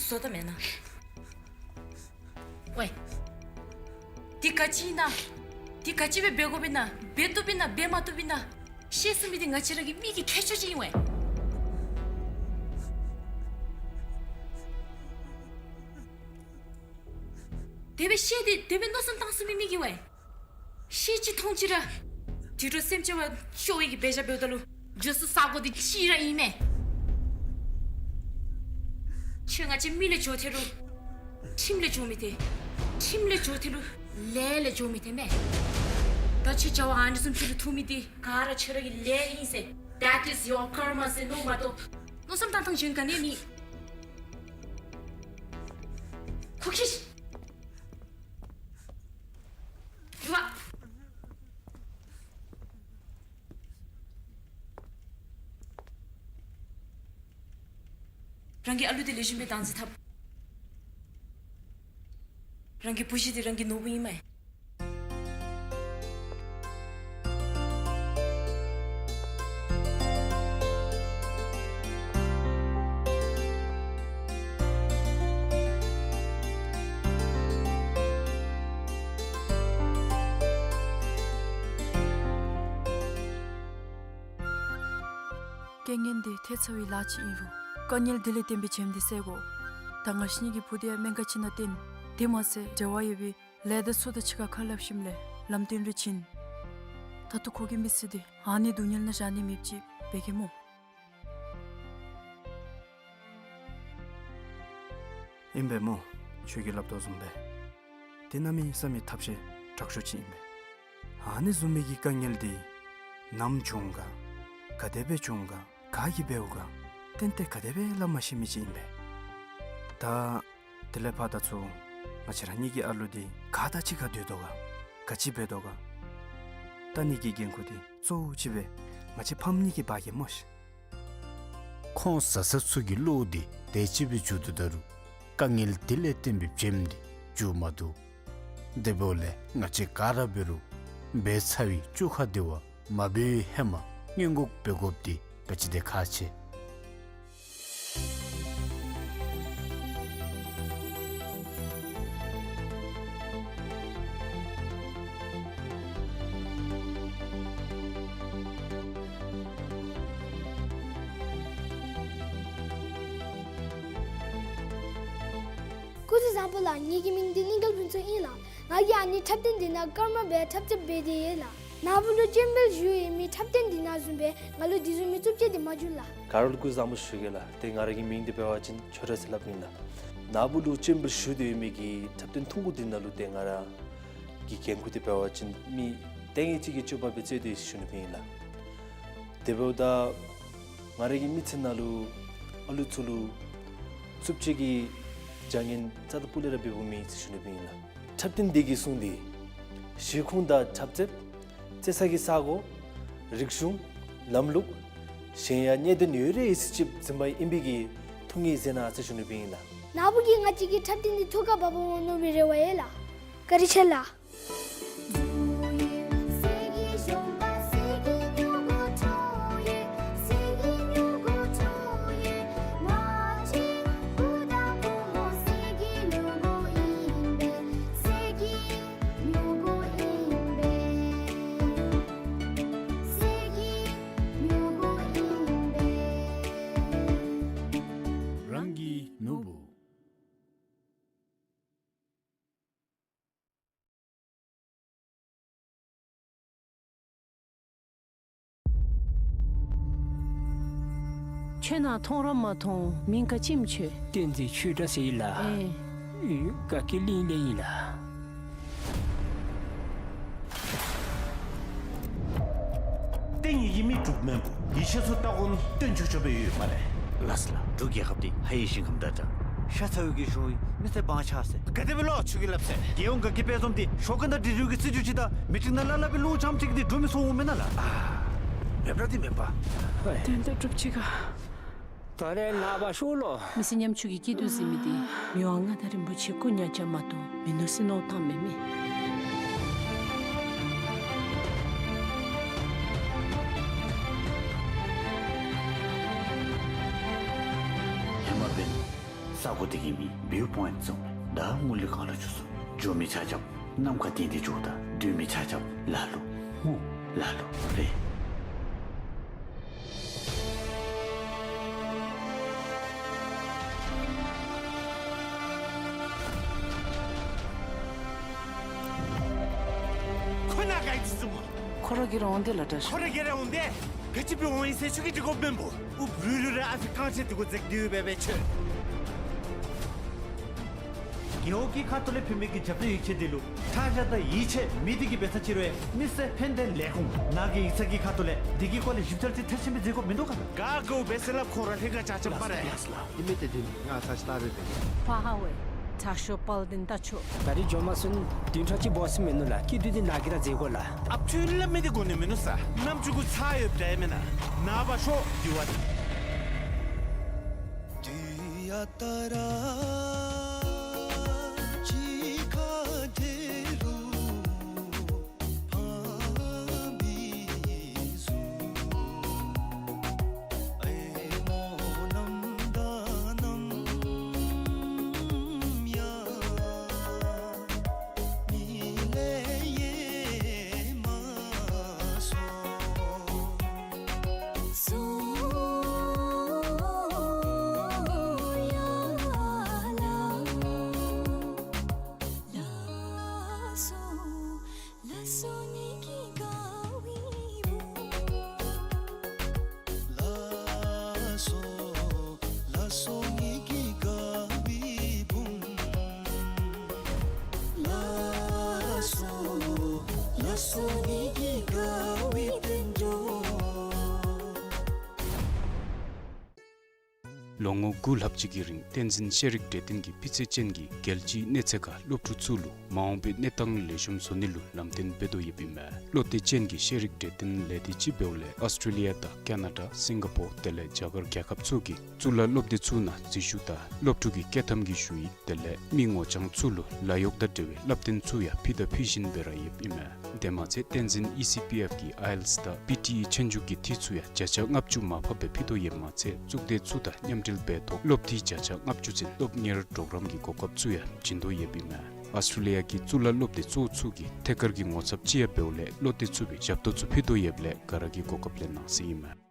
བཟོ་ད་མེན་ན། ཝའེ། འདི་ག་ཅི་ཨིན་ན། འདི་ག་ཅི་སྦེ་འབད་དགོཔ་ཨིན་ན། འབད་བཏུབ་ཨིན་ན་འབད་མ་བཏུབ་ཨིན་ན། ཤེས་ཚུགས་མི་འདི་ང་བཅས་ར་གི་མི་གི་ཁྱད་ཆོས་ཅིག་ཨིན་ཝའེ། དེ་སྦེ་ཤེས་ཏེ་དེ་སྦེ་མནོ་བསམ་བཏང་ཚུགས་མི་མི་གིས་ཝའེ། ཤེས་ཅིག་མཐོང་ཅི་ར། དུད་འགྲོ་སེམས་ཅན་བ་ཤོར་བའི་གི་འབད་བཞག་འབདཝ་ད་ལུ། འགྱོ་ས་ས་གོ་འདི་གཅིག་ར་ཨིན་མས། ཁྱོད་ང་བཅས་མི་ལས་འགྱོ་ཐལ་རུང་། ཁྲིམས་ལས་འགྱོ་མི་ཐལ། ཁྲིམས་ལས་འགྱོ་ཐལ་རུང་ལས་ལས་འགྱོ་མི་ཐལ་མས། ད་ཁྱོད་བྱ་བ་ཨ་ནི་བཟུམ་ཅིག་ལུ་ཐུག་མི་འདི་ག་ར་ཁྱོད་ར་གི་ལས་ཨིན་ཟེར། That is your karma ཟེར་མནོ་མ་གཏོགས། མནོ་བསམ་བཏང་ཐངས་གཞན་ག་ནི་ཡང་མེད། ཁུག་ཤིག། རྒྱུག་པ། རང་གི་ཨ་ལུ་འདི་ལེགས་ཤོམ་སྦེ་བདག་འཛིན་འཐབ། རང་གི་བུ་གཞི་འདི་རང་གི་ནོར་བུ་ཨིན་མས། རྐྱེན་ངན་འདི་ཐེབས་ཚར་བའི་ལཱ་ཅིག་ཨིན་རུང་། དཀའ་ངལ་འདི་ལས་བརྟེན་པའི་བྱེམ་འདི་སེལ་དགོ། ད་ང་བཅས་གཉིས་ཀྱི་བུ་འདི་ཡང་སྨན་ཁང་ཅིག་ནང་བསྟེན། དེ་མ་ཚད་འབྲེལ་བ་ཡོད་པའི་ལས་སྡེ་ཚུ་དང་གཅིག་ཁར་ཁ་སླབ་ཞིནམ་ལས་ལམ་སྟོན་རེ་བྱིན། ད་ལྟོ་ཁོ་གི་མི་ཚེ་འདི་ཨ་ནི་སྡུག་བསྔལ་ནང་བཞག་ནི་མེདཔ་ཅིག་འབད་གེ་སྨོ། ཨིན་པས་སྨོ། ཁྱོད་ཀྱིས་སླབ་དོ་བཟུམ་སྦེ། དེ་གནམ་མེད་ས་མེད་ཐབས་ཤེས་དྲག་ཤོས་ཅིག་ཨིན་པས། ཨ་ནི་བཟུམ་མའི་གི་དཀའ་ངལ་འདི་ནམ་བྱུང་ག། ག་དེ་སྦེ་བྱུང་ག། ག་གིས་འབདཝ་ག། ཏན་ཏན་ག་དེ་སྦེ་སླབ་མ་ཤེས་མི་ཅིག་ཨིན་པས། ད་དེ་ལས་ཕར་ད་ཚུར་ང་བཅས་ར་གཉིས་ཀྱི་ཨ་ལུ་འདི་ག་དང་གཅིག་ཁར་སྡོད་དོ་ག། ག་ཅི་འབད་དོ་ག། ད་ཨ་ནི་གི་འགན་ཁུར་འདི་གཙོ་བོ་ཅིག་སྦེ་ང་བཅས་ཕམ་གཉིས་ཀྱིས་འབག་གེ་སྨོ་ཤིག། ཁོང་བཟའ་ཚང་ཚུ་གི་བློ་འདི་དེ་ཅིག་སྦེ་འགྱུར་དོ་ད་རུང་། དཀའ་ངལ་འདི་ལས་བརྟེན་པའི་བྱེམ་འདི་འགྱུར་མ་བཏུབ། དེ་འབདཝ་ལས་ང་བཅས་ག་ར་འབད་རུང་འབད་ཚར་བའི་བཅོ་ཁ་འདི་བ་མ་འབད་བའི་ཧེ་མ་སྔོན་འགོག་འབད་དགོཔ་འདི་ག་ཅི་དེ་ཁག་ཆེ། སྐུ་གཟུགས་བཟང་པོ་ལགས། ངེ་གི་མིང་འདི་གླིང་དཀར་ཕུན་ཚོགས་ཨིན་ལགས། ང་གིས་ཨ་ནི་འཁྲབ་སྟོན་འདི་ནང་ཀརྨ་སྦེ་འཁྲབ་རྩེདཔ་འབད་དེ་ཡོད་ལགས། ནཱ་བུ་ལུ་ཅེམ་བིལ་ཞུ་ཡོད་མི་འཁྲབ་སྟོན་འདི་ནང་བཟུམ་སྦེ་ང་ལུ་འདི་བཟུམ་མའི་རྩུབ་སྤྱོད་འདི་མ་འབྱུང་ལགས། ག་ར་ལུ་སྐུ་གཟུགས་བཟང་པོ་ཞུ་གེ་ལགས། ཏེ་ང་ར་གི་མིང་འདི་འབད་བ་ཅིན་ཆོས་གྲགས་ཟེར་སླབ་ཨིན་ལགས། ནཱ་བུ་ལུ་ཅེམ་བིལ་ཞུ་སྟེ་ཡོད་མི་གི་འཁྲབ་སྟོན་ཐུང་ཀུ་འདི་ནང་ལུ་ཏེ་ང་ར་གི་འགན་ཁུར་འདི་འབད་བ་ཅིན་མི་ལྟས་ངན་ཅིག་གི་སྤྱོད་པ་སྦེ་རྩེད་དེ་ཡོད་ཟེར་ཞུ་ནི་སྦེ་ཨིན་ལགས། དེ་འབདཝ་ད་ང་ར་གི་མི་ཚེ་ནང་ལུ་ཨ་ལུ་ཚུ་ལུ་རྩུབ་སྤྱོད་ཀྱི་བྱ་ངན་རྩ་དང་སྤུ་ལས་ར་འབདཝ་མེད་ཟེར་ཞུ་ནི་སྦེ་ཨིན་ལགས། འཁྲབ་སྟོན་འདི་གི་སྲུང་འདི་གཞིས་ཁོངས་དང་འཁྲབ་རྩེདཔ་རྩེ་ས་གི་ས་གོ་རིག་གཞུང་ལམ་ལུགས་གཞན་ཡང་གནད་དོན་ཡོད་རིགས་ཅིག་འཛིན་པ་ཨིན་པའི་གི་ཐུགས་ངེས་མཛད་གནང་ཟེར་ཞུ་ནི་སྦེ་ཨིན་ལགས། ནཱ་བུ་གིས་ང་བཅས་ཀྱི་འཁྲབ་སྟོན་འདི་ཐུགས་ཁར་འབག་འོང་མནོ་བའི་རེ་བ་ཡོད་ལགས། བཀའ་དྲིན་ཆེ་ལགས། རང་གི་ནོར་བུ། ཁྱོད་ནཱ་མཐོང་ར་མ་མཐོང་། མིང་ག་ཅི་སྨོ་ཁྱོད། བསྟན་འཛིན་ཆོས་གྲགས་ཟེར་ལགས། ཨེ། ཨེ། དགའ་སྐྱིད་གླིང་ལས་ཨིན་ལགས། ཏེ་ངེ་གི་མི་འབྲུག་སྨན་པོ་ཡིད་ཆེས་ཚུ་ལྟ་གོ་ནི་སྟོན་ཆོག་ཆོ་སྦེ་ཡོད་སྨ་རེ། ལགས་སོ་ལགས། འབྲུག་རྒྱལ་ཁབ་འདི་ཧ་ཡི་ཞིང་ཁམས་འདྲ་འདྲ། ཤ་ཚ་བའི་གི་ཞུ་མི་སེར་བང་ཆགས་ཟེར། ག་དེ་སྦེ་ལོ་ཆུ་གི་ལབ་ཟེར། རྒྱལ་ཡོངས་དགའ་སྐྱིད་དཔལ་འཛོམས་འདི་ཞོགས་ཀས་ད་འབྲི་རུ་གི་སྲིད་བྱུས་ཅིག་དང་མི་ཊིང་ནང་ལ་ལ་སྦེ་ལུང་འཆམ་ཁྲིག་འདི་འགྲོ་མི་སོང་འོང་མེན་ན་ལགས། ཨ་མེན་པ་འདི་མེན་པ། དོན་དག་གྲུབ་ཅི་ག། ད་རེས་ནངས་པ་ཤོ་ལོ། མི་སེར་ཉམ་ཆུང་གི་སྐྱིད་སྡུག་གཟིགས་མི་འདི་མི་དབང་མངའ་བདག་རིན་པོ་ཆེ་སྐུ་ཉག་ཅ་མ་གཏོགས་མིན་ནུག་ཟེར་མནོ་བསམ་མེད་མི། ཧེ་མ་འབདན་ས་གོ་འདི་གི་མིང་བིའུ་པོའིནཊ་ཟེར་མི་ད་ངོ་ལས་གང་ལ་འགྱོ་སོང་། འགྱོ་མི་ཆ་ཁྱབ་ནམ་མཁའ་ལྡིང་སྟེ་འགྱོཝ་ད་སྡོད་མི་ཆ་ཁྱབ་ལ་ལུ་ངུ་ལ་ལུ་རེ། ཁོ་ན་ག་ཨིན་ཅི་ཟེར་མོ། ཁོ་ར་གིས་ར་འོང་དེས་ལགས་འདྲ། ཁོ་ར་གིས་ར་འོང་དེས། ག་ཅི་སྦེ་འོང་ཡི་ཟེར་ཁྱོད་ཀྱིས་འདྲི་དགོཔ་མེན་པོ། ཨུབ་རུལ་རུལ་ར་ཨ་ཕི་རྐང་རྗེས་འདི་གུ་འཛེགས་ཏེ་འབད་བའི་ཁྱོད། རྒེད་འོག་གི་ཁ་ཐུག་ལས་ཕུལ་མི་གི་རྒྱབ་སྐྱོར་ཡིག་ཆ་འདི་ལུ་ཁྲག་ཞག་དང་ཡིད་ཆེས་མེད་དེ་གི་འབད་ས་ཅིག་རུང་མི་སེར་ཕན་བདེ་ལས་ཁུངས་ནང་གི་ཡིག་ཚང་གི་ཁ་ཐུག་ལས་འདི་གི་སྐོར་ལས་ཞིབ་འཚོལ་ཅིག་མཐར་ཕྱིན་སྦེ་མཛད་དགོཔ་མིན་འདུག་ག་ལགས། ག་དགོ་པས་ཟེར་སླབ། ཁོ་ར་ལྷན་ཁག་ཆ་ཁྱབ་པ་རེ། ལགས་སོ་ལགས་སོ་ལགས། འདི་མི་དེ་འདི་ང་ཚ་ཤི་ལྟ་རེ་དེ། ཕ་ཧ་ཝེ། དྲག་ཤོས་དཔལ་ལྡན་རྟ་མཆོག། ད་རིས་འགྱོ་མ་ཚུགས་ན་བདུན་ཕྲག་གཅིག་འབད་ས་མིན་ནུག་ལགས། སྐྱིད་སྡུག་འདི་ནཱ་གིས་ར་མཛད་དགོ་ལགས། ཨ་ཕི་ལུ་སླབ་མི་འདི་གོ་ནི་མིན་ནུག་ས། ནམ་ཅིག་གུ་ཚར་ཡོདཔ་འདྲ་མེན་ན། ནངས་པ་ཤོ་དི་ཝ་ལི། ལོ་ངོ་དགུ་ལྷག་ཅིག་གི་རིང་བསྟན་འཛིན་ཤེས་རིག་གྲོས་སྟོན་གྱིས་སྤུས་ཚད་ཅན་གྱི་རྒྱལ་སྤྱིའི་གནས་ཚད་ཁར་སློབ་ཕྲུག་ཚུ་ལུ་མ་འོངས་པའི་གནས་སྟངས་ལེགས་ཤོམ་བཟོ་ནི་ལུ་ལམ་སྟོན་འབད་དོ་ཡོདཔ་ཨིན་མས། བློ་གཏད་ཅན་གྱི་ཤེས་རིག་གྲོས་སྟོན་ལས་སྡེ་ཅིག་འབདཝ་ལས་ཨོསི་ཊྲེ་ལི་ཡ་དང་ཀ་ན་ཌ་སིང་ག་པོར་དེ་ལས་རྒྱ་གར་རྒྱལ་ཁབ་ཚུ་གི་གཙུག་ལག་སློབ་སྡེ་ཚུ་ནང་འཛུལ་ཞུགས་དང་སློབ་ཕྲུག་གི་སྐྱོད་ཐམ་གྱི་ཞུ་ཡིག་དེ་ལས་མི་ངོ་རྐྱང་ཚུ་ལུ་ལཱ་གཡོག་དང་འབྲེལ་བའི་བསླབ་སྟོན་ཚུ་ཡང་ཕུལ་དང་ཕུལ་བཞིན་སྦེ་ར་ཡོདཔ་ཨིན་མས། དེ་མ་ཚད་བསྟན་འཛིན་ཨི་སི་པི་ཨེཕ་གི་ཨའི་ཨེལ་ཊི་ཨེསི་དང་པི་ཊི་ཨི་ཆོས་རྒྱུགས་ཀྱི་འཐུས་ཚུ་ཡང་བརྒྱ་ཆ་ལྔ་བཅུ་མར་ཕབ་སྦེ་ཕུལ་དོ་ཡོདཔ་མ་ཚད་གཙུག་སྡེ་ཚུ་དང་མཉམ་འབྲེལ་འབད་ཐོག་སློབ་འཐུས་བརྒྱ་ཆ་ལྔ་བཅུ་ཚུན་སློབ་གཉེར་གྲོགས་རམ་གྱི་གོ་སྐབས་ཚུ་ཡང་བྱིན་དོ་ཡོདཔ་ཨིན་མས། ཨོསི་ཊྲེ་ལི་ཡ་གི་གཙུག་ལག་སློབ་སྡེ་གཙོ་བོ་ཚུ་གི་ཐད་ཀར་གྱི་ངོ་ཚབ་ཅིག་ཡང་འབདཝ་ལས་བློ་གཏད་ཚུགས་པའི་ཞབས་ཏོག་ཚུ་ཕུལ་དོ་ཡོདཔ་ལས་ག་ར་གིས་གོ་སྐབས་ལེན་གནང་ཟེར་ཨིན་མས།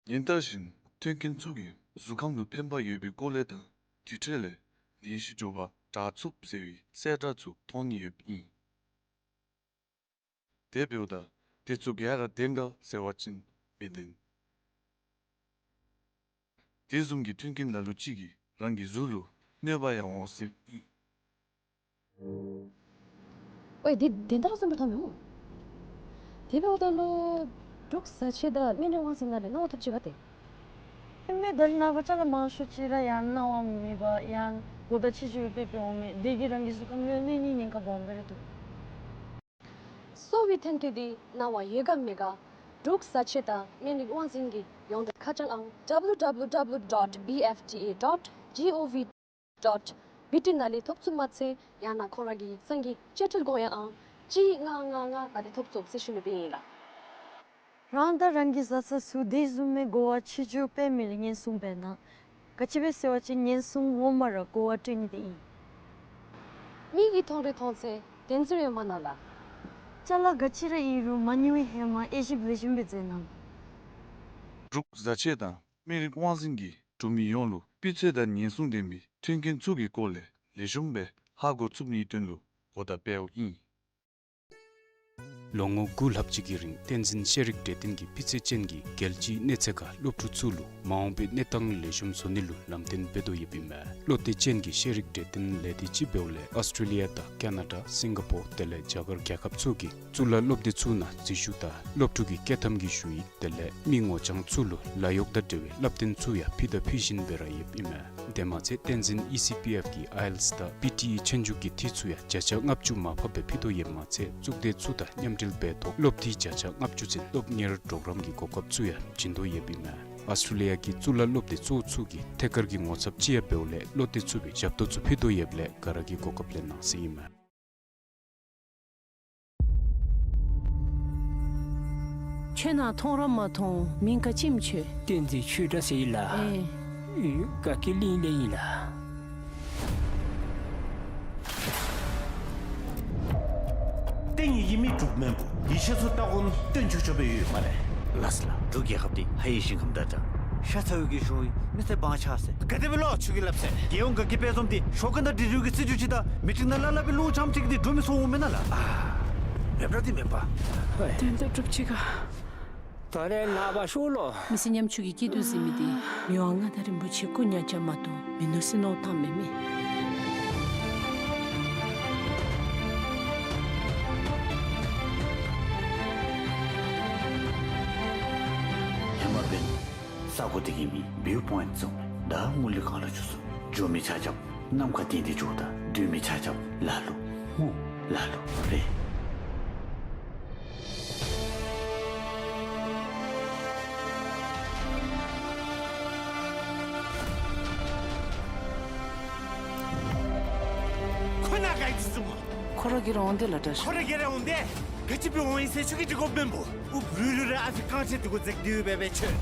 ཉིན་ལྟར་བཞིན་མཐུན་རྐྱེན་ཚུ་གིས་གཟུགས་ཁམས་ལུ་ཕན་པ་ཡོད་པའི་སྐོར་ལས་དང་དེ་འཕྲོ་ལས་ནད་གཞི་འགྱོ་བ་དྲག་ཚུགས་ཟེར་བའི་གསལ་བསྒྲགས་ཚུ་མཐོང་ནི་ཡོདཔ་ཨིན། དེ་འབདཝ་ད་དེ་ཚུ་ག་ར་བདེན་ག་ཟེར་བ་ཅིན་མི་བདེན། དེ་བཟུམ་གྱི་མཐུན་རྐྱེན་ལ་ལུ་ཅིག་གིས་རང་གི་གཟུགས་ལུ་གནོད་པ་ཡང་འོང་སྲིད་ཨིན། ཝའེ་འདི་བདེན་མཐའ་གསུངས་པའི་ཐོག་མེན་འོང་། དེ་འབདཝ་ད་ལུ་འབྲུག་བཟའ་ཆས་དང་སྨན་རིགས་དབང་འཛིན་ནང་ལས་གནང་བ་ཐོབ་ཅི་ག་ཏེ། ཨིན་མས། ད་ནངས་པ་ཅ་ལ་མང་ཤོས་ཅིག་ར་ཡང་གནང་བ་མེད་པར་ཡང་གོ་བརྡ་ཆེ་ཆེ་སྦེ་སྤེལ་སྤེལཝ་མས། དེ་གིས་རང་གི་གཟུགས་ཁམས་ལུ་གནོད་ནིའི་ཉེན་ཁ་སྦོམ་སྦེ་ར་འདུག། གསོ་བའི་ཐོན་སྐྱེད་འདི་གནང་བ་ཡོད་ག་མེད་ག་འབྲུག་བཟའ་ཆས་དང་སྨན་རིགས་དབང་འཛིན་གྱི་ཡོངས་འབྲེལ་ཁ་བྱང་ཨང་W W W dot B F D A dot G O V dot B T ནང་ལས་ཐོབ་ཚུགས་མ་ཚད་ཡང་ན་ཁོང་ར་གི་ཡིག་ཚང་གི་བཅད་ཁྲིད་དགོངས་ཡངས་ཨང་གཅིག་ལྔ་ལྔ་ལྔ་ནང་ལས་ཐོབ་ཚུགས་ཟེར་ཞུ་ནི་སྦེ་ཨིན་ལགས། རང་དང་རང་གི་བཟའ་ཚང་ཚུ་དེ་བཟུམ་མའི་གོ་བ་ཆེ་ཆེ་སྤེལ་མི་ལུ་ཉེན་སྲུང་འབད་གནང་། ག་ཅི་སྦེ་ཟེར་བ་ཅིན་ཉེན་སྲུང་ངོ་མ་ར་གོ་བ་སྤྲོད་ནི་དེ་ཨིན། མིག་གིས་མཐོང་རིགས་མཐོང་ཚད་བདེན་ཚིག་ཡོད་མ་གནང་ལགས། ཅ་ལ་ག་ཅི་ར་ཨིན་རུང་མ་ཉུང་བའི་ཧེ་མ་དབྱེ་ཞིབ་ལེགས་ཤོམ་སྦེ་མཛད་གནང་། འབྲུག་བཟའ་ཆས་དང་སྨན་རིགས་དབང་འཛིན་གྱིས་འབྲུག་མི་ཡོངས་ལུ་སྤུས་ཚད་དང་ཉེན་སྲུང་ལྡན་པའི་མཐུན་རྐྱེན་ཚུ་གི་སྐོར་ལས་ལེགས་ཤོམ་སྦེ་ཧ་གོ་ཚུགས་ནིའི་དོན་ལུ་གོ་བརྡ་སྤེལཝ་ཨིན། ལོ་ངོ་དགུ་ལྷག་ཅིག་གི་རིང་བསྟན་འཛིན་ཤེས་རིག་གྲོས་སྟོན་གྱིས་སྤུས་ཚད་ཅན་གྱི་རྒྱལ་སྤྱིའི་གནས་ཚད་ཁར་སློབ་ཕྲུག་ཚུ་ལུ་མ་འོངས་པའི་གནས་སྟངས་ལེགས་ཤོམ་བཟོ་ནི་ལུ་ལམ་སྟོན་འབད་དོ་ཡོདཔ་ཨིན་མས། བློ་གཏད་ཅན་གྱི་ཤེས་རིག་གྲོས་སྟོན་ལས་སྡེ་ཅིག་འབདཝ་ལས་ཨོསི་ཊྲེ་ལི་ཡ་དང་ཀེ་ན་ཌ་སིང་ག་པོར་དེ་ལས་རྒྱ་གར་རྒྱལ་ཁབ་ཚུ་གི་གཙུག་ལག་སློབ་སྡེ་ཚུ་ནང་འཛུལ་ཞུགས་དང་སློབ་ཕྲུག་གི་བསྐྱོད་ཐམ་གྱི་ཞུ་ཡིག་དེ་ལས་མི་ངོ་རྐྱང་ཚུ་ལུ་ལཱ་གཡོག་དང་འབྲེལ་བའི་བསླབ་སྟོན་ཚུ་ཡང་ཕུལ་དང་ཕུལ་བཞིན་པའི་ར་ཡོདཔ་ཨིན་མས། དེ་མ་ཚད་བསྟན་འཛིན་ཨི་སི་པི་ཨེཕ་གི་ཨའི་ཨེལ་ཊི་ཨེསི་དང་པི་ཊི་ཨི་ཆོས་རྒྱུགས་ཀྱི་འཐུས་ཚུ་ཡང་བརྒྱ་ཆ་ལྔ་བཅུ་མར་ཕབ་སྦེ་ཕུལ་དོ་ཡོདཔ་མ་ཚད་གཙུག་སྡེ་ཚུ་དང་མཉམ་འབྲེལ་འབད་ཐོག་སློབ་འཐུས་བརྒྱ་ཆ་ལྔ་བཅུ་ཚུན་སློབ་གཉེར་གྲོགས་རམ་གྱི་གོ་སྐབས་ཚུ་ཡང་བྱིན་དོ་ཡོདཔ་ཨིན་མས། ཨོསི་ཊྲེ་ལི་ཡ་གི་གཙུག་ལག་སློབ་སྡེ་གཙོ་བོ་ཚུ་གི་ཐད་ཀར་གྱི་ངོ་ཚབ་ཅིག་ཡང་འབདཝ་ལས་བློ་གཏད་ཚུགས་པའི་ཞབས་ཏོག་ཚུ་ཕུལ་དོ་ཡོདཔ་ལས་ག་ར་གིས་གོ་སྐབས་ལེན་གནང་ཟེར་ཨིན་མས། ཁྱོད་ནཱ་མཐོང་ར་མ་མཐོང་། མིང་ག་ཅི་སྨོ་ཁྱོད། བསྟན་འཛིན་ཆོས་གྲགས་ཟེར་ཨིན་ལགས། ཨེ། ཨེ། དགའ་སྐྱིད་གླིང་ལས་ཨིན་ལགས། བསྟན་ཡི་གི་མི་འབྲུག་མོན་བུ་ཡེ་ཤེས་ཚུ་ལྟ་གོ་ན་སྟོན་ཆོག་ཆོག་སྦེ་ཡོད་སྨ་རེ། ལགས་སོ་ལགས། འབྲུག་རྒྱལ་ཁབ་འདི་ཧ་ཡི་ཞིང་ཁམས་དང་འདྲ། ཤ་ཚ་བའི་གི་གཞུང་ཡིན། མི་སེར་དབང་ཆ་ཟེར་ག་དེ་སྦེ་ལོ་ཆུ་གིས་སླབ་ཟེར། རྒྱལ་ཡོངས་དགའ་སྐྱིད་དཔལ་འཛོམས་འདི་ཞོགས་ཀས་ད་འབྲི་རུ་གི་སྲིད་བྱུས་ཅིག་དང་མི་ཊིང་ནང་ལ་ལ་སྦེ་ལུང་འཇམ་ཅིག་འདི་འགྲོ་མི་ཚུགས་འོང་མེན་ན་ལགས། ཨ། མེན་པ་འདི་མེན་པ། དོན་དག་གྲུབ་ཅི་ག། ད་རེས་ནངས་པ་ཤོག་ལོ། མི་ཚེ་ཉམ་ཆུང་གི་སྐྱིད་སྡུག་ཟེར་མི་འདི་མི་དབང་མངའ་བདག་རིན་པོ་ཆེ་སྐུ་ཉག་རྐྱབ་མ་གཏོགས་མིན་ནུག་ཟེར་མནོ་བསམ་བཏངམ་མེད་མི། ཧེ་མ་འབདན་ས་གོ་འདི་གི་མིང་བིའུ་པོའིནཊ་ཟེར་ད་དངུལ་ལི་སྒང་ལུ་བཅུག་སོང་། འགྱོ་མི་ཆ་ཁྱབ་ནམ་མཁའ་ལྡིང་སྟེ་འགྱོཝ་ད་སྡོད་མི་ཆ་ཁྱབ་ལ་ལུ་ངུ་ལ་ལུ་རེ། ཁོ་ནཱ་ག་ཅི་བཟུམ། ཁོ་ར་གིས་ར་འོང་དེས་ལགས་ཏེ། ཁོ་ར་གིས་ར་འོང་དེས། ག་ཅི་སྦེ་འོང་ཡི་ཟེར་ཁྱོད་ཀྱིས་འདྲི་དགོཔ་མེན་པོ། ཨུབ་རུལ་རུལ་ར་ཨ་ཕི་རྐང་རྗེས་འདི་གུ་འཛེགས་ཏེ་ཡོད་པས་པས་ཁྱོད།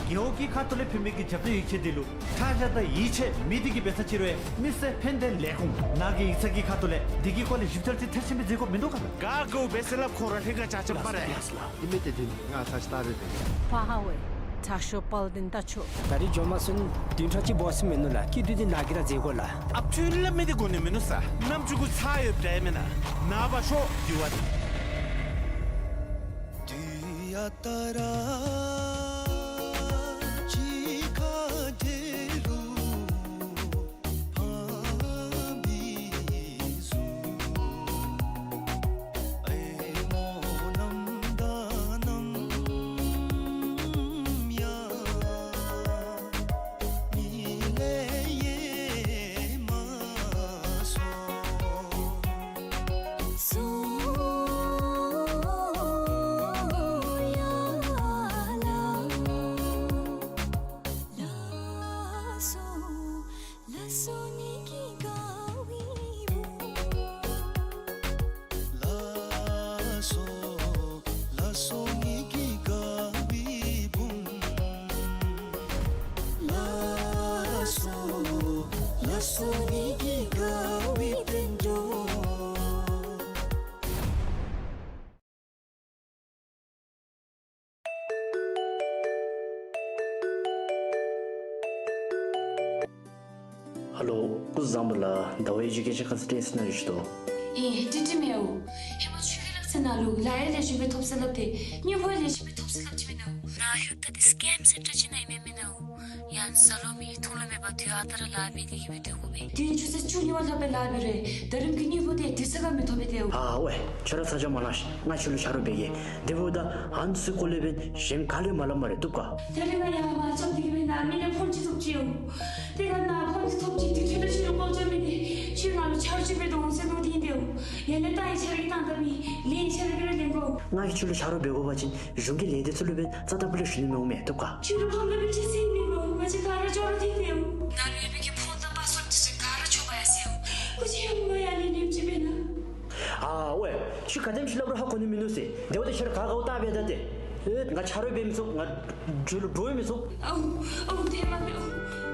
རྒེད་འོག་གི་ཁ་ཐུག་ལས་ཕུལ་མི་གི་རྒྱབ་སྐྱོར་ཡོད་ཁྱོད་འདི་ལུ་ཁྲ་ཆ་དང་ཡིད་ཆེས་མེད་དེ་གིས་འབད་ས་ཅིག་རུང་མི་སེར་ཕན་བདེ་ལས་ཁུངས་ནཱ་གི་ཡིག་ཚང་གི་ཁ་ཐུག་ལས་འདི་གི་སྐོར་ལས་ཞིབ་འཚོལ་ཅིག་མཐར་ཕྱིན་སྦེ་མཛད་དགོཔ་མིན་འདུག་ག་ལགས། ག་དགོ་པས་ཟེར་སླབ་ཁོ་ར་ལྷན་ཁག་ཆ་ཁྱབ་སྤར་རེ། ལགས་སོ་ལགས། འདི་མི་དེ་འདི་ང་ཚར་ཅིག་ལྟ་རེ་འབད། ཕ་ཧ་ཝེ། དྲག་ཤོས་དཔལ་ལྡན་རྟ་མཆོག། ད་རིས་འགྱོ་མ་ཚུགས་ན་བདུན་ཕྲག་གཅིག་འབད་ཟེར་མིན་ནུག་ལགས། སྐྱིད་སྡུག་འདི་ནཱ་གིས་ར་མཛད་དགོ་ལགས། ཨ་ཕི་ལས་མི་འདི་དགོ་ནི་མིན་ནུག་ས། ནམ་ཅིག་གུ་ཚར་ཡོདཔ་འདྲས་མེན་ན། ནངས་པ་ཤོག་དེ་བ་འདི། ཧེ་ལོ། སྐུ་གཟུགས་བཟང་པོ་ལགས། ཟླ་བ་ཨེ་ཌུ་ཀེ་ཤཱན་ཀོན་སཱལ་ཊེན་སི་ནང་ཡོད་ཤོ་དོ། ཨེ་ཀྲིག་ཀྲི་མེ་འུ། ཧེ་མ་ཁྱོད་ཀྱི་ལག་རྩལ་ནང་ལུ་ལཱ་ཡང་ལེགས་ཤོམ་སྦེ་ཐོབ་ཟེར་སླབ་སྟེ་དངུལ་ཕོགས་ཡང་ལེགས་ཤོམ་སྦེ་ཐོབ་ཟེར་སླབ་ཅི་མེན་ན་འུ། ནཱ་ཡོདཔ་ད་འདི་སི་ཀེམ་སེན་ཊར་ཅིག་ནང་ཨིན་མས་མེན་ན་འུ། ཡང་བཟའ་ལོང་མེད་འཐུང་ལོང་མེད་པར་དུས་ཨ་རྟག་ར་ལཱ་འབད་དེ་གི་སྦེ་སྡོད་དགོ་པས། དུས་ཡུན་ཆུ་ཚོད་བཅུ་གཉིས་པ་ལྷག་སྦེ་ལཱ་འབད་རུང་ད་རིས་ཀྱི་དངུལ་ཕོགས་འདི་དུས་ཚོད་ཁར་མི་ཐོབ་པས་ཏེ་འུ། ཨ་ཝེ། ཁྱོད་ར་ཚ་གྱང་མ་ལང་ཤིག། ང་ཁྱོད་ལུ་ཆ་རོགས་འབད་གེ། དེ་འབདཝ་ད་ཨ་ནི་ཚུ་གི་སྐོར་ལས་འབདན་གཞན་ག་ལས་མ་སླབ་སྨ་རེ། བཏུབ་ག། ད་རིས་ང་ཡར་མར་རྐྱབ་སྟེ་གི་སྦེ་ནཱ་མི་ལས་ཕོན་ཅིག་ཐོབ་ཅི་འོང་། ཏེ་ང་ནཱ་ཕོན་ཅིག་ཐོབ་ཅི། དེ་འཕྲོ་ལུ་ཁྱོད་ལུ་ཀོ་ཅོ་མི་འདི་ཁྱོད་ང་ལུ་ཆ་རོགས་ཅིག་འབད་དོ་འོང་ཟེར་མནོ་སྟེ་ཨིན་ཏེ་འོ། ཡང་ན་རྟ་ཡང་ཁྱོད་ར་གིས་བཏང་ད་མི་ལས་ཡང་ཁྱོད་ར་གིས་ར་ལེན་དགོ། ང་གིས་ཁྱོད་ལུ་ཆ་རོགས་འབད་དགོ་པ་ཅིན་གཞུང་གི་ལས་སྡེ་ཚུ་ལུ་འབདན་རྩ་དང་པོ་ལས་ཞུ་ནི་མི་འོང་མས། བཏུབ་ག། ཁྱོད་ར་ཕམ་ལུ་སྦེ་ཁྲིད་ཟེར་མི་འོང་། ང་བཅས་ག་ར་ཅོག་ར་འཐད་དེ་འོ། ནཱ་ལུ་ཡོད་པའི་གི་ཕོན་དང་པཱསི་ཝརཌ་འདི་ཚུ་ག་ར་འཕྱོག་པ་ཡ་ཟེར་འོ། ཁོ་ཅིག་ཡང་མ་ཡར་ལས་ལེན་ཅིག་འབད་ན། ཨ་ཝེ། ཁྱོད་ག་དེམ་ཅིག་སླབ་རུང་ཧ་གོ་ནི་མིན་ནུག་ཟེར། དེ་འབདཝ་ད་ཁྱོད་ར་ག་དགའཝ་བལྟ་འབད་ད་ཏེ། ཨེ་ང་ཆ་རོགས་འབད་མི་ཚུགས། ང་འགྱོ་ལུ་འགྱོ་མི་ཚུགས། ཨའུ་ཨའུ་དེ་མ་འབད་ཨའུ།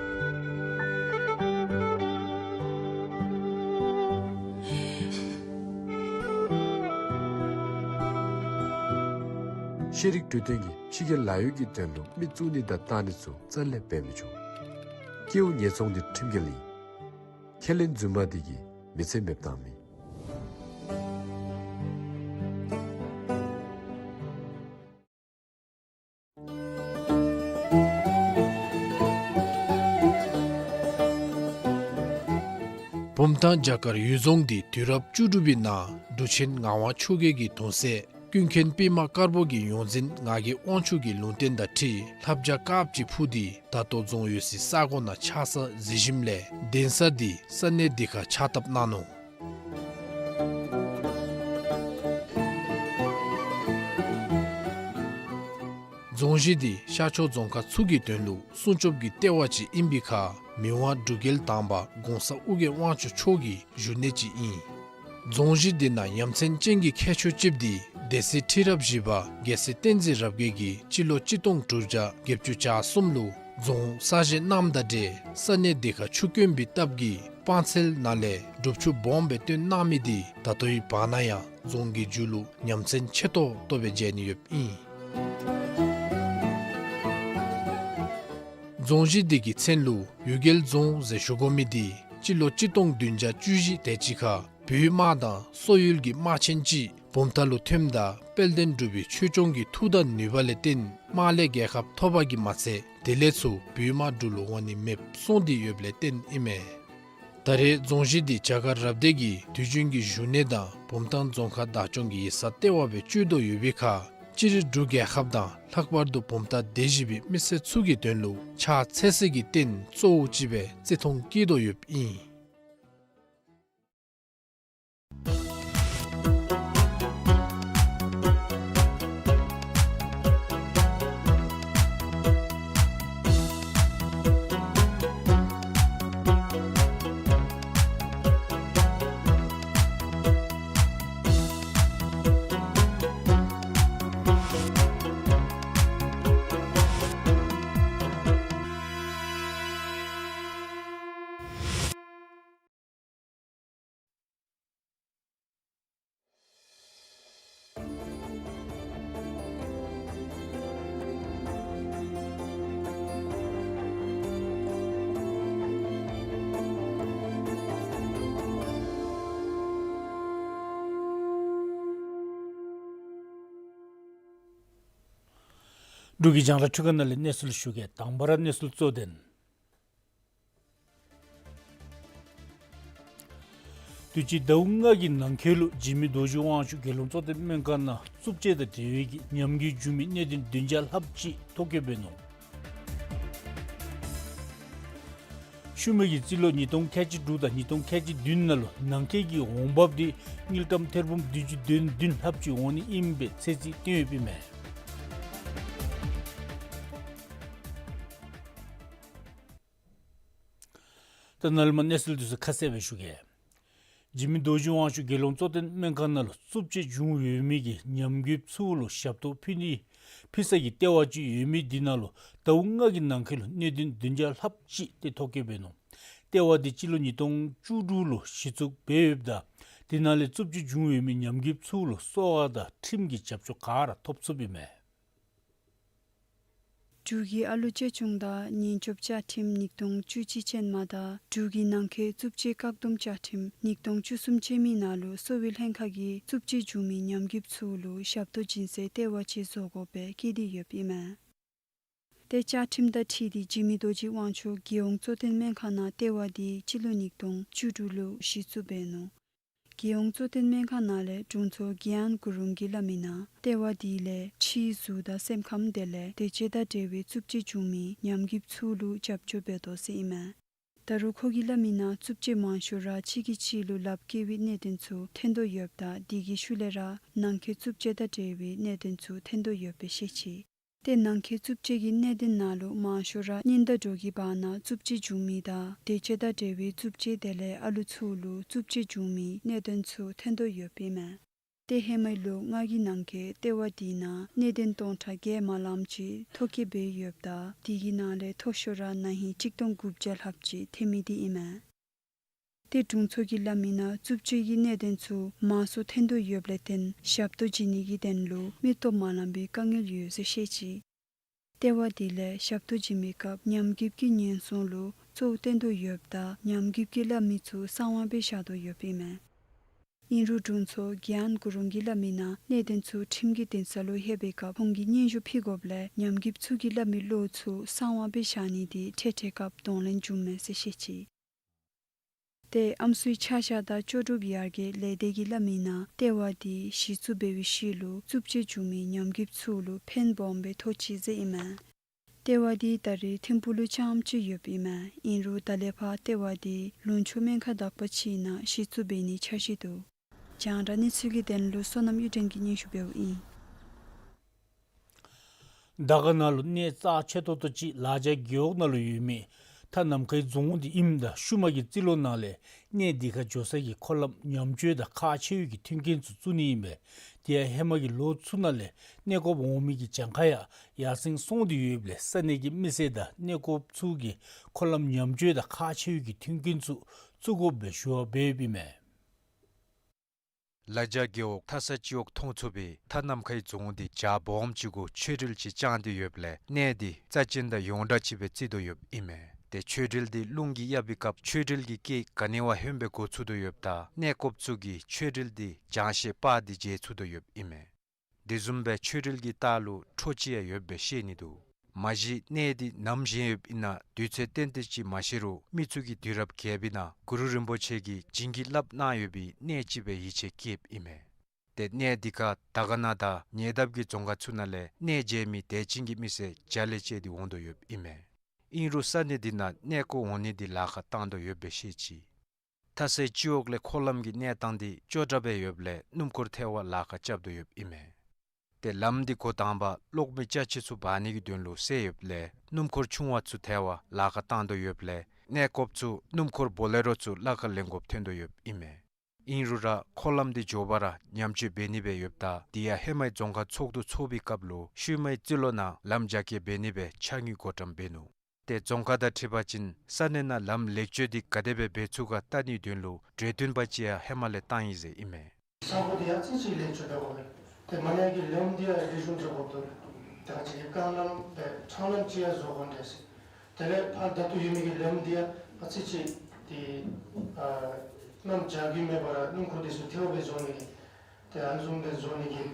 ཤེས་རིག་གྲོས་སྟོན་གྱིས་ཕྱི་རྒྱལ་ལཱ་གཡོག་གི་དོན་ལུ་མི་བཙུགས་ནི་དང་བཏང་ནི་ཚུ་རྩ་ལས་འབད་མི་ཆོག། སྐྱེ་བོ་ཉེས་ཚོང་འདི་ཁྲིམས་འགལ་ཨིན། ཁས་ལེན་རྫུན་མ་འདི་གིས་མི་ཚེ་མེདཔ་བཏང་མི། ད་རྒྱ་གར་ཡུལ་རྫོང་འདི་དུས་རབས་བཅུ་དྲུག་པའི་ནང་འབྲུག་ཆེན་ངག་དབང་ཆོས་རྒྱལ་གྱི་གདུང་སྲས་ཀུན་མཁྱེན་པདྨ་དཀར་པོ་གི་ཡོངས་འཛིན་ངག་གི་དབང་ཕྱུག་གི་ལུང་བསྟན་དང་འཁྲིལ་ལྷ་བྱ་དཀརཔོ་ཅིག་འཕུར་ཏེ་ད་ལྟོ་རྫོང་ཡོད་སའི་ས་གོ་ནང་ཆགས་ས་གཟིགས་ཞིནམ་ལས་གདན་ས་འདི་ས་གནས་འདི་ཁར་ཕྱག་བཏབ་གནང་ནུག། རྫོང་གཞི་འདི་ཤར་ཕྱོགས་རྫོང་ཁག་ཚུ་གི་དོན་ལུ་སྲུང་སྐྱོབ་ཀྱི་ལྟེ་བ་ཅིག་ཨིན་པའི་ཁར་མི་དབང་འབྲུག་རྒྱལ་དང་པ་གོང་ས་ཨོ་རྒྱན་དབང་ཕྱུག་མཆོག་གི་བཞུགས་གནས་ཅིག་ཨིན། རྫོང་གཞི་འདི་ནང་ཡ་མཚན་ཅན་གྱི་ཁྱད་ཆོས་ཅིག་འདི་སྡེ་སྲིད་ཁྲི་རབས་བཞི་པ་རྒྱལ་སྲས་བསྟན་འཛིན་རབ་རྒྱས་ཀྱིས་སྤྱི་ལོ་གཅིག་སྟོང་དྲུག་བརྒྱ་བརྒྱད་ཅུ་གྱ་གསུམ་ལུ་རྫོང་གསར་བཞེངས་གནངམ་དང་འབྲེལ་ས་གནས་འདི་ཁར་ཆུ་དཀོན་པའི་སྟབས་ཀྱིས་སྤང་ཚལ་ནང་ལས་སྒྲུབ་ཆུ་སྦོམ་སྦེ་བཏོན་གནང་མི་འདི་ད་ལྟོའི་བར་ན་ཡང་རྫོང་གི་མཇུག་ལུ་ཡ་མཚན་ཆེ་ཏོག་ཏོ་སྦེ་མཇལ་ནི་ཡོདཔ་ཨིན། རྫོང་གཞི་འདི་གི་མཚན་ལུ་གཡུལ་རྒྱལ་རྫོང་ཟེར་ཞུ་དགོ་མི་འདི་སྤྱི་ལོ་གཅིག་སྟོང་བདུན་བརྒྱ་བཅུ་བཞི་དེ་ཅིག་ཁར་བོད་དམག་དང་སོག་ཡུལ་གྱི་དམག་ཆེན་ཅིག་བུམ་ཐང་ལུ་ཐོནམ་ད་དཔལ་ལྡན་འབྲུག་པའི་ཆོས་སྐྱོང་གི་མཐུ་དང་ནུས་པ་ལས་བརྟེན་དམག་ལས་རྒྱལ་ཁ་ཐོབ་པ་གིས་མ་ཚད་དེ་ལས་ཚུར་བོད་དམག་འབྲུག་ལུ་འོང་ནི་མེདཔ་སོང་སྟེ་ཡོདཔ་ལས་བརྟེན་ཨིན་མས། ད་རེས་རྫོང་གཞི་འདི་རྒྱ་གར་རབ་སྡེ་གི་དུས་རྒྱུན་གྱི་བཞུགས་གནས་དང་བུམ་ཐང་རྫོང་ཁག་བདག་སྐྱོང་གི་ཡིག་ཚང་ལྟེ་བ་སྦེ་སྤྱོད་དོ་ཡོད་པའི་ཁར་སྤྱིར་འབྲུག་རྒྱལ་ཁབ་དང་ལྷག་པར་དུ་བུམ་ཐང་སྡེ་བཞི་པའི་མི་སེར་ཚུ་གི་དོན་ལུ་ཕྱག་འཚལ་སའི་རྟེན་གཙོ་བོ་ཅིག་སྦེ་བརྩི་མཐོང་བསྐྱེད་དོ་ཡོདཔ་ཨིན། འབྲུག་གི་རྒྱང་བསྒྲགས་འཕྲུལ་ཁང་ནང་ལས་གནས་ཚུལ་ཞུ་གེ། དང་པ་ར་གནས་ཚུལ་གཙོ་དོན། དུས་ཅི་ཟླཝ་ལྔ་གི་ནང་འཁོད་ལུ་འཇིགས་མེད་རྡོ་རྗེ་དབང་ཕྱུག་དགེ་སློང་གཙོ་བསྟེན་སྨན་ཁང་ནང་རྩུབ་སྤྱོད་དང་འབྲེལ་བའི་གི་ཉམས་རྒུད་བྱུང་མི་གནད་དོན་བདུན་བརྒྱ་ལྷགཔ་ཅིག་ཐོ་བཀོད་འབད་ནུག། ཤུལ་མའི་གི་རྩིས་ལོ་ཉིས་སྟོང་ཁལ་གཅིག་དྲུག་དང་ཉིས་སྟོང་ཁལ་གཅིག་བདུན་ནང་ལུ་ནང་འཁོད་ཀྱི་འོང་འབབ་འདི་དངུལ་ཀྲམ་ཐེར་འབུམ་བདུན་ཅུ་དོན་བདུན་ལྷགཔ་ཅིག་འོང་ནི་ཨིནམ་སྦེ་ཚོད་རྩིས་བཏོན་ཡོདཔ་ཨིན་མས། ད་ནཱ་ལས་མར་གནས་ཚུལ་འདི་ཚུ་ཁ་གསལ་སྦེ་ཞུ་གེ། འཇིགས་མེད་རྡོ་རྗེ་དབང་ཕྱུག་དགེ་སློང་གཙོ་བསྟེན་སྨན་ཁང་ནང་ལུ་རྩུབ་སྤྱོད་བྱུང་ཡོད་མི་གི་ཉམས་རྒུདཔ་ཚུ་ལུ་ཞབས་ཏོག་ཕུལ་ནི་ཕུལ་ས་གི་ལྟེ་བ་ཅིག་ཡོད་མི་འདི་ནང་ལུ་ཟླཝ་ལྔ་གི་ནང་འཁོད་ལུ་གནད་དོན་བདུན་བརྒྱ་ལྷགཔ་ཅིག་ཏེ་ཐོ་བཀོད་འབད་ནུག། ལྟེ་བ་འདི་སྤྱི་ལོ་ཉིས་སྟོང་བཅུ་དྲུག་ལུ་གཞི་བཙུགས་འབད་ཡོདཔ་ད་དེ་ནང་ལས་རྩུབ་སྤྱོད་བྱུང་ཡོད་མི་ཉམས་རྒུདཔ་ཚུ་ལུ་གསོ་བ་དང་ཁྲིམས་ཀྱི་རྒྱབ་སྐྱོར་ག་ར་ཐོབ་ཚུགསཔ་ཨིན་མས། འབྲུག་གི་ཨ་ལུ་གཅེས་སྐྱོང་དང་ཉེན་སྐྱོབ་བཅའ་ཁྲིམས་ཉིས་སྟོང་བཅུ་གཅིག་ཅན་མ་དང་འབྲུག་གི་ནང་འཁོད་རྩུབ་སྤྱོད་བཀག་སྡོམ་བཅའ་ཁྲིམས་ཉིས་སྟོང་བཅུ་གསུམ་ཅན་མའི་ནང་ལུ་གསོ་བའི་ལྷན་ཁག་གིས་རྩུབ་སྤྱོད་བྱུང་མི་ཉམས་རྒུདཔ་ཚུ་ལུ་ཞབས་ཏོག་བྱིན་སའི་ལྟེ་བ་ཅིག་བཟོ་དགོཔ་སྦེ་བཀོད་དེ་ཡོདཔ་ཨིན་མས། ཏེ་བཅའ་ཁྲིམས་དང་འཁྲིལ་ཏེ་འཇིགས་མེད་རྡོ་རྗེ་དབང་ཕྱུག་རྒྱལ་ཡོངས་གཙོ་བསྟེན་སྨན་ཁང་ནང་ལྟེ་བ་འདི་སྤྱི་ལོ་ཉིས་སྟོང་བཅུ་དྲུག་ལུ་གཞི་བཙུགས་འབད་ནུག། རྒྱལ་ཡོངས་གཙོ་བསྟེན་སྨན་ཁང་ནང་ལས་དྲུང་འཚོ་གྱ་ཡན་གུ་རུང་གིས་སླབ་མི་ནང་ལྟེ་བ་འདི་ལས་ཕྱིའི་གཟུགས་དང་སེམས་ཁམས་དེ་ལས་བདེ་སྐྱིད་དང་འབྲེལ་བའི་རྩུབ་སྤྱོད་བྱུང་མི་ཉམས་རྒུདཔ་ཚུ་ལུ་རྒྱབ་སྐྱོར་འབད་དོ་ཟེར་ཨིན་མས། ད་རུང་ཁོ་གིས་སླབ་མི་ནང་རྩུབ་སྤྱོད་མང་ཤོས་ར་གཅིག་གིས་གཅིག་ལུ་ལགཔ་བཀལ་བའི་གནད་དོན་ཚུ་ཐོན་དོ་ཡོདཔ་ད་དེ་གི་ཤུལ་ལས་ར་ནང་འཁོད་རྩུབ་སྤྱོད་དང་འབྲེལ་བའི་གནད་དོན་ཚུ་ཐོན་དོ་ཡོདཔ་སྦེ་བཤད་ཅི། ཏེ་ནང་འཁོད་རྩུབ་སྤྱོད་ཀྱི་གནད་དོན་ནང་ལུ་མང་ཤོས་ར་གཉེན་དང་གྲོགས་ཀྱི་བར་ན་རྩུབ་སྤྱོད་བྱུང་མི་དང་བདེ་སྐྱིད་དང་འབྲེལ་བའི་རྩུབ་སྤྱོད་དེ་ལས་ཨ་ལུ་ཚུ་ལུ་རྩུབ་སྤྱོད་བྱུང་མི་གནད་དོན་ཚུ་ཐོན་དོ་ཡོདཔ་ཨིན་མས། ཏེ་ཧེ་མའི་ལོ་ལྔ་གི་ནང་འཁོད་ལྟེ་བ་དེའི་ནང་གནད་དོན་སྟོང་ཕྲག་བརྒྱད་མ་ལངམ་ཅིག་ཐོ་བཀོད་འབད་ཡོདཔ་ད་དེ་གི་ནང་ལས་མཐོ་ཤོས་ར་ན་ཧིང་གཅིག་སྟོང་དགུ་བརྒྱ་ལྷགཔ་ཅིག་ཐོན་མི་དེ་ཨིན་མས། ཏེ་དྲུང་འཚོ་གིས་སླབ་མི་ནང་རྩུབ་སྤྱོད་ཀྱི་གནད་དོན་ཚུ་མང་སུ་ཐོན་དོ་ཡོདཔ་ལས་བརྟེན་ཞབས་ཏོག་བྱིན་ནི་གི་དོན་ལུ་མི་སྟོབས་མ་ལངམ་པའི་དཀའ་ངལ་ཡོད་ཟེར་བཤད་ཅི། ལྟེ་བ་དེ་ལས་ཞབས་ཏོག་བྱིན་པའི་སྐབས་ཉམས་རྒུདཔ་ཀྱི་ཉེན་སྲུང་ལུ་གཙོ་བོ་བཏོན་དོ་ཡོདཔ་ད་ཉམས་རྒུདཔ་ཀྱིས་སླབ་མི་ཚུ་གསང་བ་སྦེ་བཞག་དོ་ཡོདཔ་ཨིན་མས། ཨིན་རུང་དྲུང་འཚོ་གྱ་ཡན་གུ་རུང་གིས་སླབ་མི་ནང་གནད་དོན་ཚུ་ཁྲིམས་ཀྱི་འདུན་ས་ལུ་ལྷོད་པའི་སྐབས་ཁོང་གིས་སྙན་ཞུ་ཕུལ་དགོཔ་ལས་ཉམས་རྒུདཔ་ཚུ་གིས་སླབ་མི་བློ་ཚུ་གསང་བ་སྦེ་བཞག་ནི་དེ་འཕྲལ་འཕྲལ་སྐབས་གདོང་ལེན་བྱུངམ་མས་ཟེར་བཤད་ཅི། ཏེ་ཨམ་སྲུའི་ཆ་བཞག་དང་ལྕོགས་གྲུབ་ཡར་རྒྱས་ལས་སྡེ་གིས་སླབ་མིའི་ནང་ལྟེ་བ་འདི་གཞི་བཙུགས་འབད་བའི་ཤུལ་ལུ་རྩུབ་སྤྱོད་བྱུང་མི་ཉམས་རྒུདཔ་ཚུ་ལུ་ཕན་སྦོམ་སྦེ་ཐོགས་ཅི་ཟེར་ཨིན་མས། ལྟེ་བ་འདི་ད་རེས་ཐིམ་ཕུག་ལུ་རྐྱངམ་ཅིག་ཡོདཔ་ཨིན་མས། ཨིན་རུང་ད་ལས་ཕར་ལྟེ་བ་འདི་ལུང་ཕྱོགས་སྨན་ཁང་དག་པ་ཅིག་ནང་གཞི་བཙུགས་འབད་ནིའི་འཆར་གཞི་འདུག། རྒྱང་བསྒྲགས་གནས་ཚུལ་གྱི་དོན་ལུ་བསོད་ནམས་གཡུ་སྒྲོན་གྱིས་སྙན་ཞུ་འབདཝ་ཨིན། དར་དཀར་ན་ལུ་གནས་རྩ་ཆེ་ཏོག་ཏོ་ཅིག་ལ་རྒྱ་རྒེད་འོག་ནང་ལུ་ཡོད་མི་མཐའ་ནམ་མཁའི་རྫོང་འདི་ཨིནམ་ད་ཤུལ་མ་གི་རྩིས་ལོ་ནང་ལས་གནས་འདི་ཁར་འགྱོ་ས་གི་འཁོར་ལམ་ཉམས་བཅོས་དང་ཁག་ཆེ་བའི་གི་མཐུན་རྐྱེན་ཚུ་བཙུགས་ནི་ཨིན་པས། དེ་ཡང་ཧེ་མ་གི་ལོ་ཚུ་ནང་ལས་གནས་སྐོརཔ་འོང་མི་གི་གྱངས་ཁ་ཡང་ཡར་སེང་སོང་སྟེ་ཡོདཔ་ལས་ས་གནས་ཀྱི་མི་སེར་དང་གནས་སྐོརཔ་ཚུ་གིས་འཁོར་ལམ་ཉམས་བཅོས་དང་ཁག་ཆེ་བའི་གི་མཐུན་རྐྱེན་ཚུ་བཙུགས་དགོཔ་སྦེ་ཞུ་བ་འབདཝ་ཨིན་མས། ལ་རྒྱ་རྒེད་འོག་མཐའ་ས་སྤྱི་འོག་མཐོང་ཚུགས་པའི་མཐའ་ནམ་མཁའི་རྫོང་འདི་རྒྱ་སྦོམ་ཅིག་གུ་ཆོས་འབྲེལ་ཅིག་བཅངས་ཏེ་ཡོདཔ་ལས་གནས་འདི་རྩ་ཅན་དང་ཡོངས་གྲགས་ཅིག་སྦེ་བརྩི་དོ་ཡོདཔ་ཨིན་མས། ཏེ་ཆོས་འབྲེལ་འདི་རླུང་གིས་གཡབ་པའི་སྐབས་ཆོས་འབྲེལ་གྱི་སྐད་ག་ནི་བ་ཧོནམ་སྦེ་གོ་ཚུགས་དོ་ཡོདཔ་ད་གནས་སྐོརཔ་ཚུ་གིས་ཆོས་འབྲེལ་འདི་རྒྱང་ཤེལ་པར་འདི་མཇལ་ཚུགས་དོ་ཡོདཔ་ཨིན་མས། དེ་བཟུམ་སྦེ་ཆོས་འབྲེལ་གྱི་ལྟག་ལུ་ཁྲོ་ཆུ་ཡང་ཡོདཔ་སྦེ་ཤེས་ནི་འདུག། མ་གཞི་གནས་འདི་ནམ་བཞེངས་ཡོདཔ་ཨིན་ན་དུས་ཚོད་ཏན་ཏན་ཅིག་མ་ཤེས་རུང་མི་ཚུ་གིས་དུས་རབས་བརྒྱད་པའི་ནང་གུ་རུ་རིན་པོ་ཆེ་གིས་བྱིན་གྱིས་བརླབས་གནང་ཡོད་པའི་གནས་ཅིག་སྦེ་ཡིད་ཆེས་བསྐྱེདཔ་ཨིན་མས། ཏེ་གནས་འདི་ཁར་དར་དཀར་ན་དང་ཉེ་འདབས་ཀྱི་རྫོང་ཁག་ཚུ་ནང་ལས་གནས་མཇལ་མི་དད་ཅན་གྱི་མི་སེར་བརྒྱ་ལས་བཅད་དེ་འོང་དོ་ཡོདཔ་ཨིན་མས། ཨིན་རུང་ས་གནས་འདི་ནང་གནས་སྐོར་འོང་ནི་འདི་ལཱ་ཁག་བཏང་དོ་ཡོདཔ་སྦེ་བཤད་ཅི། མཐའ་སའི་སྤྱི་འོག་ལས་འཁོར་ལམ་གྱི་གནས་སྟངས་འདི་སྐྱོ་དྲགས་སྦེ་ཡོདཔ་ལས་སྣུམ་འཁོར་ཐལ་བར་ལཱ་ཁག་རྐྱབ་དོ་ཡོདཔ་ཨིན་མས། ཏེ་ལམ་འདི་འགོ་དང་པ་གློག་མེ་ཅ་ཆས་ཚུ་འབག་ནི་གི་དོན་ལུ་བསལ་ཡོདཔ་ལས་སྣུམ་འཁོར་ཆུང་བ་ཚུ་ཐལ་བར་ལཱ་ཁག་བཏང་དོ་ཡོདཔ་ལས་གནས་སྐོརཔ་ཚུ་སྣུམ་འཁོར་བོ་ལེ་རོ་ཚུ་གླ་ཁར་ལེན་དགོཔ་ཐོན་དོ་ཡོདཔ་ཨིན་མས། ཨིན་རུང་ར་འཁོར་ལམ་འདི་མགྱོགས་པ་ར་ཉམས་བཅོས་འབད་ནི་སྦེ་ཡོདཔ་ད་དེ་ཡང་ཧེ་མའི་རྫོང་ཁག་ཚོགས་འདུ་ཚོགས་པའི་སྐབས་ལུ་ཤུལ་མའི་རྩིས་ལོ་ནང་ལམ་རྒྱ་སྐྱེད་འབད་ནི་སྦེ་ཕྱག་དངུལ་བགོ་བཀྲམ་འབད་ནུག། ཏེ་རྫོང་ཁག་དང་འཁྲིལ་བ་ཅིན་ས་གནས་ནང་ལམ་ལེགས་བཅོས་འདི་ག་དེ་སྦེ་འབད་ཚུགས་ག་བལྟ་ནིའི་དོན་ལུ་གྲོས་བསྟུན་པ་ཅིག་ཡང་ཧེ་མ་ལས་བཏང་ཡི་ཟེར་ཨིན་མས། ས་གོ་འདི་ཡང་ཅིག་ཅིག་ལེགས་བཅོས་འབད་དགོ་པས། ཏེ་མ་ནེ་གི་ལམ་འདི་ཡང་རི་གཞུང་འགྱོ་དགོཔ་འདུག། ཏེ་ང་བཅས་ཀྱི་རྐང་ལམ་ཏེ་ཕྲང་ལམ་ཅིག་ཡང་བཟོ་དགོ་འདྲས་ཟེར། དེ་ལས་ཕར་ད་ལྟོ་ཡོད་མི་གི་ལམ་འདི་ཡང་ཨ་ཙི་ཅིག་ཏེ་ཨ་གནམ་བྱཱར་གྱི་མེད་པར་སྣུམ་འཁོར་འདི་ཚུ་ཐལཝ་སྦེ་འགྱོ་ནི་གི་ཏེ་ཨ་ནི་བཟུམ་སྦེ་བཟོ་ནི་གི་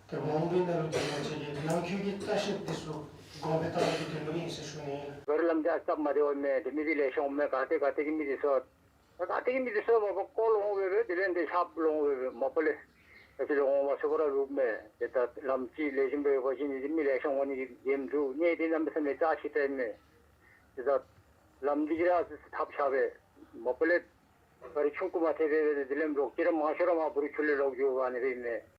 ཏེ་མ་འོངས་པའི་ནང་ལུ་ཏེ་ང་བཅས་ཀྱི་ནང་འཁོད་ཀྱི་ལྟ་བཤལཔ་འདི་ཚུ་གོང་འཕེལ་བཏང་ནི་གི་དོན་ལུ་ཨིན་ཟེར་ཞུ་ནི་ཨིན། ག་ར་ལམ་འདི་ཨ་སྟབས་མ་བདེཝ་མས། ཏེ་མི་འདི་ལེགས་ཤོམ་མས། ག་ཏེ་ག་ཏེ་གི་མི་འདི་ཚུ་ད་ག་ཏེ་གི་མི་འདི་ཚུ་མ་པ་སྐོར་ལོག་འོང་སྦེ་སྦེ་དེ་ལས་འདི་ཤརཔ་ལོག་འོང་སྦེ་སྦེ་མ་པ་ལས་ད་ཅི་ལོག་འོང་མ་ཚུགས་པར་ར་ལུསཔ་མས། ཏེ་ད་ལམ་ཅིག་ལེགས་ཤོམ་སྦེ་ཡོད་པ་ཅིན་འདི་མི་ལེགས་ཤོམ་འོང་ནི་གི་འགན་འདུག། གནས་འདི་གནམ་མེད་ས་མེད་རྩ་ཆེ་དྲགས་མས། ཏེ་ད་ལམ་འདི་གིས་ར་ཐབས་ཆག་སྦེ་མ་པ་ལས་ག་ར་ཆུང་ཀུ་མ་ཐེག་སྦེ་སྦེ་དེ་ལས་ལོག་ཅི་ར་མང་ཤོས་ར་མར་འབུ་རུ་ཆུ་ལས་ལོག་འགྱོ་བ་ཨ་ནི་སྦེ་མས།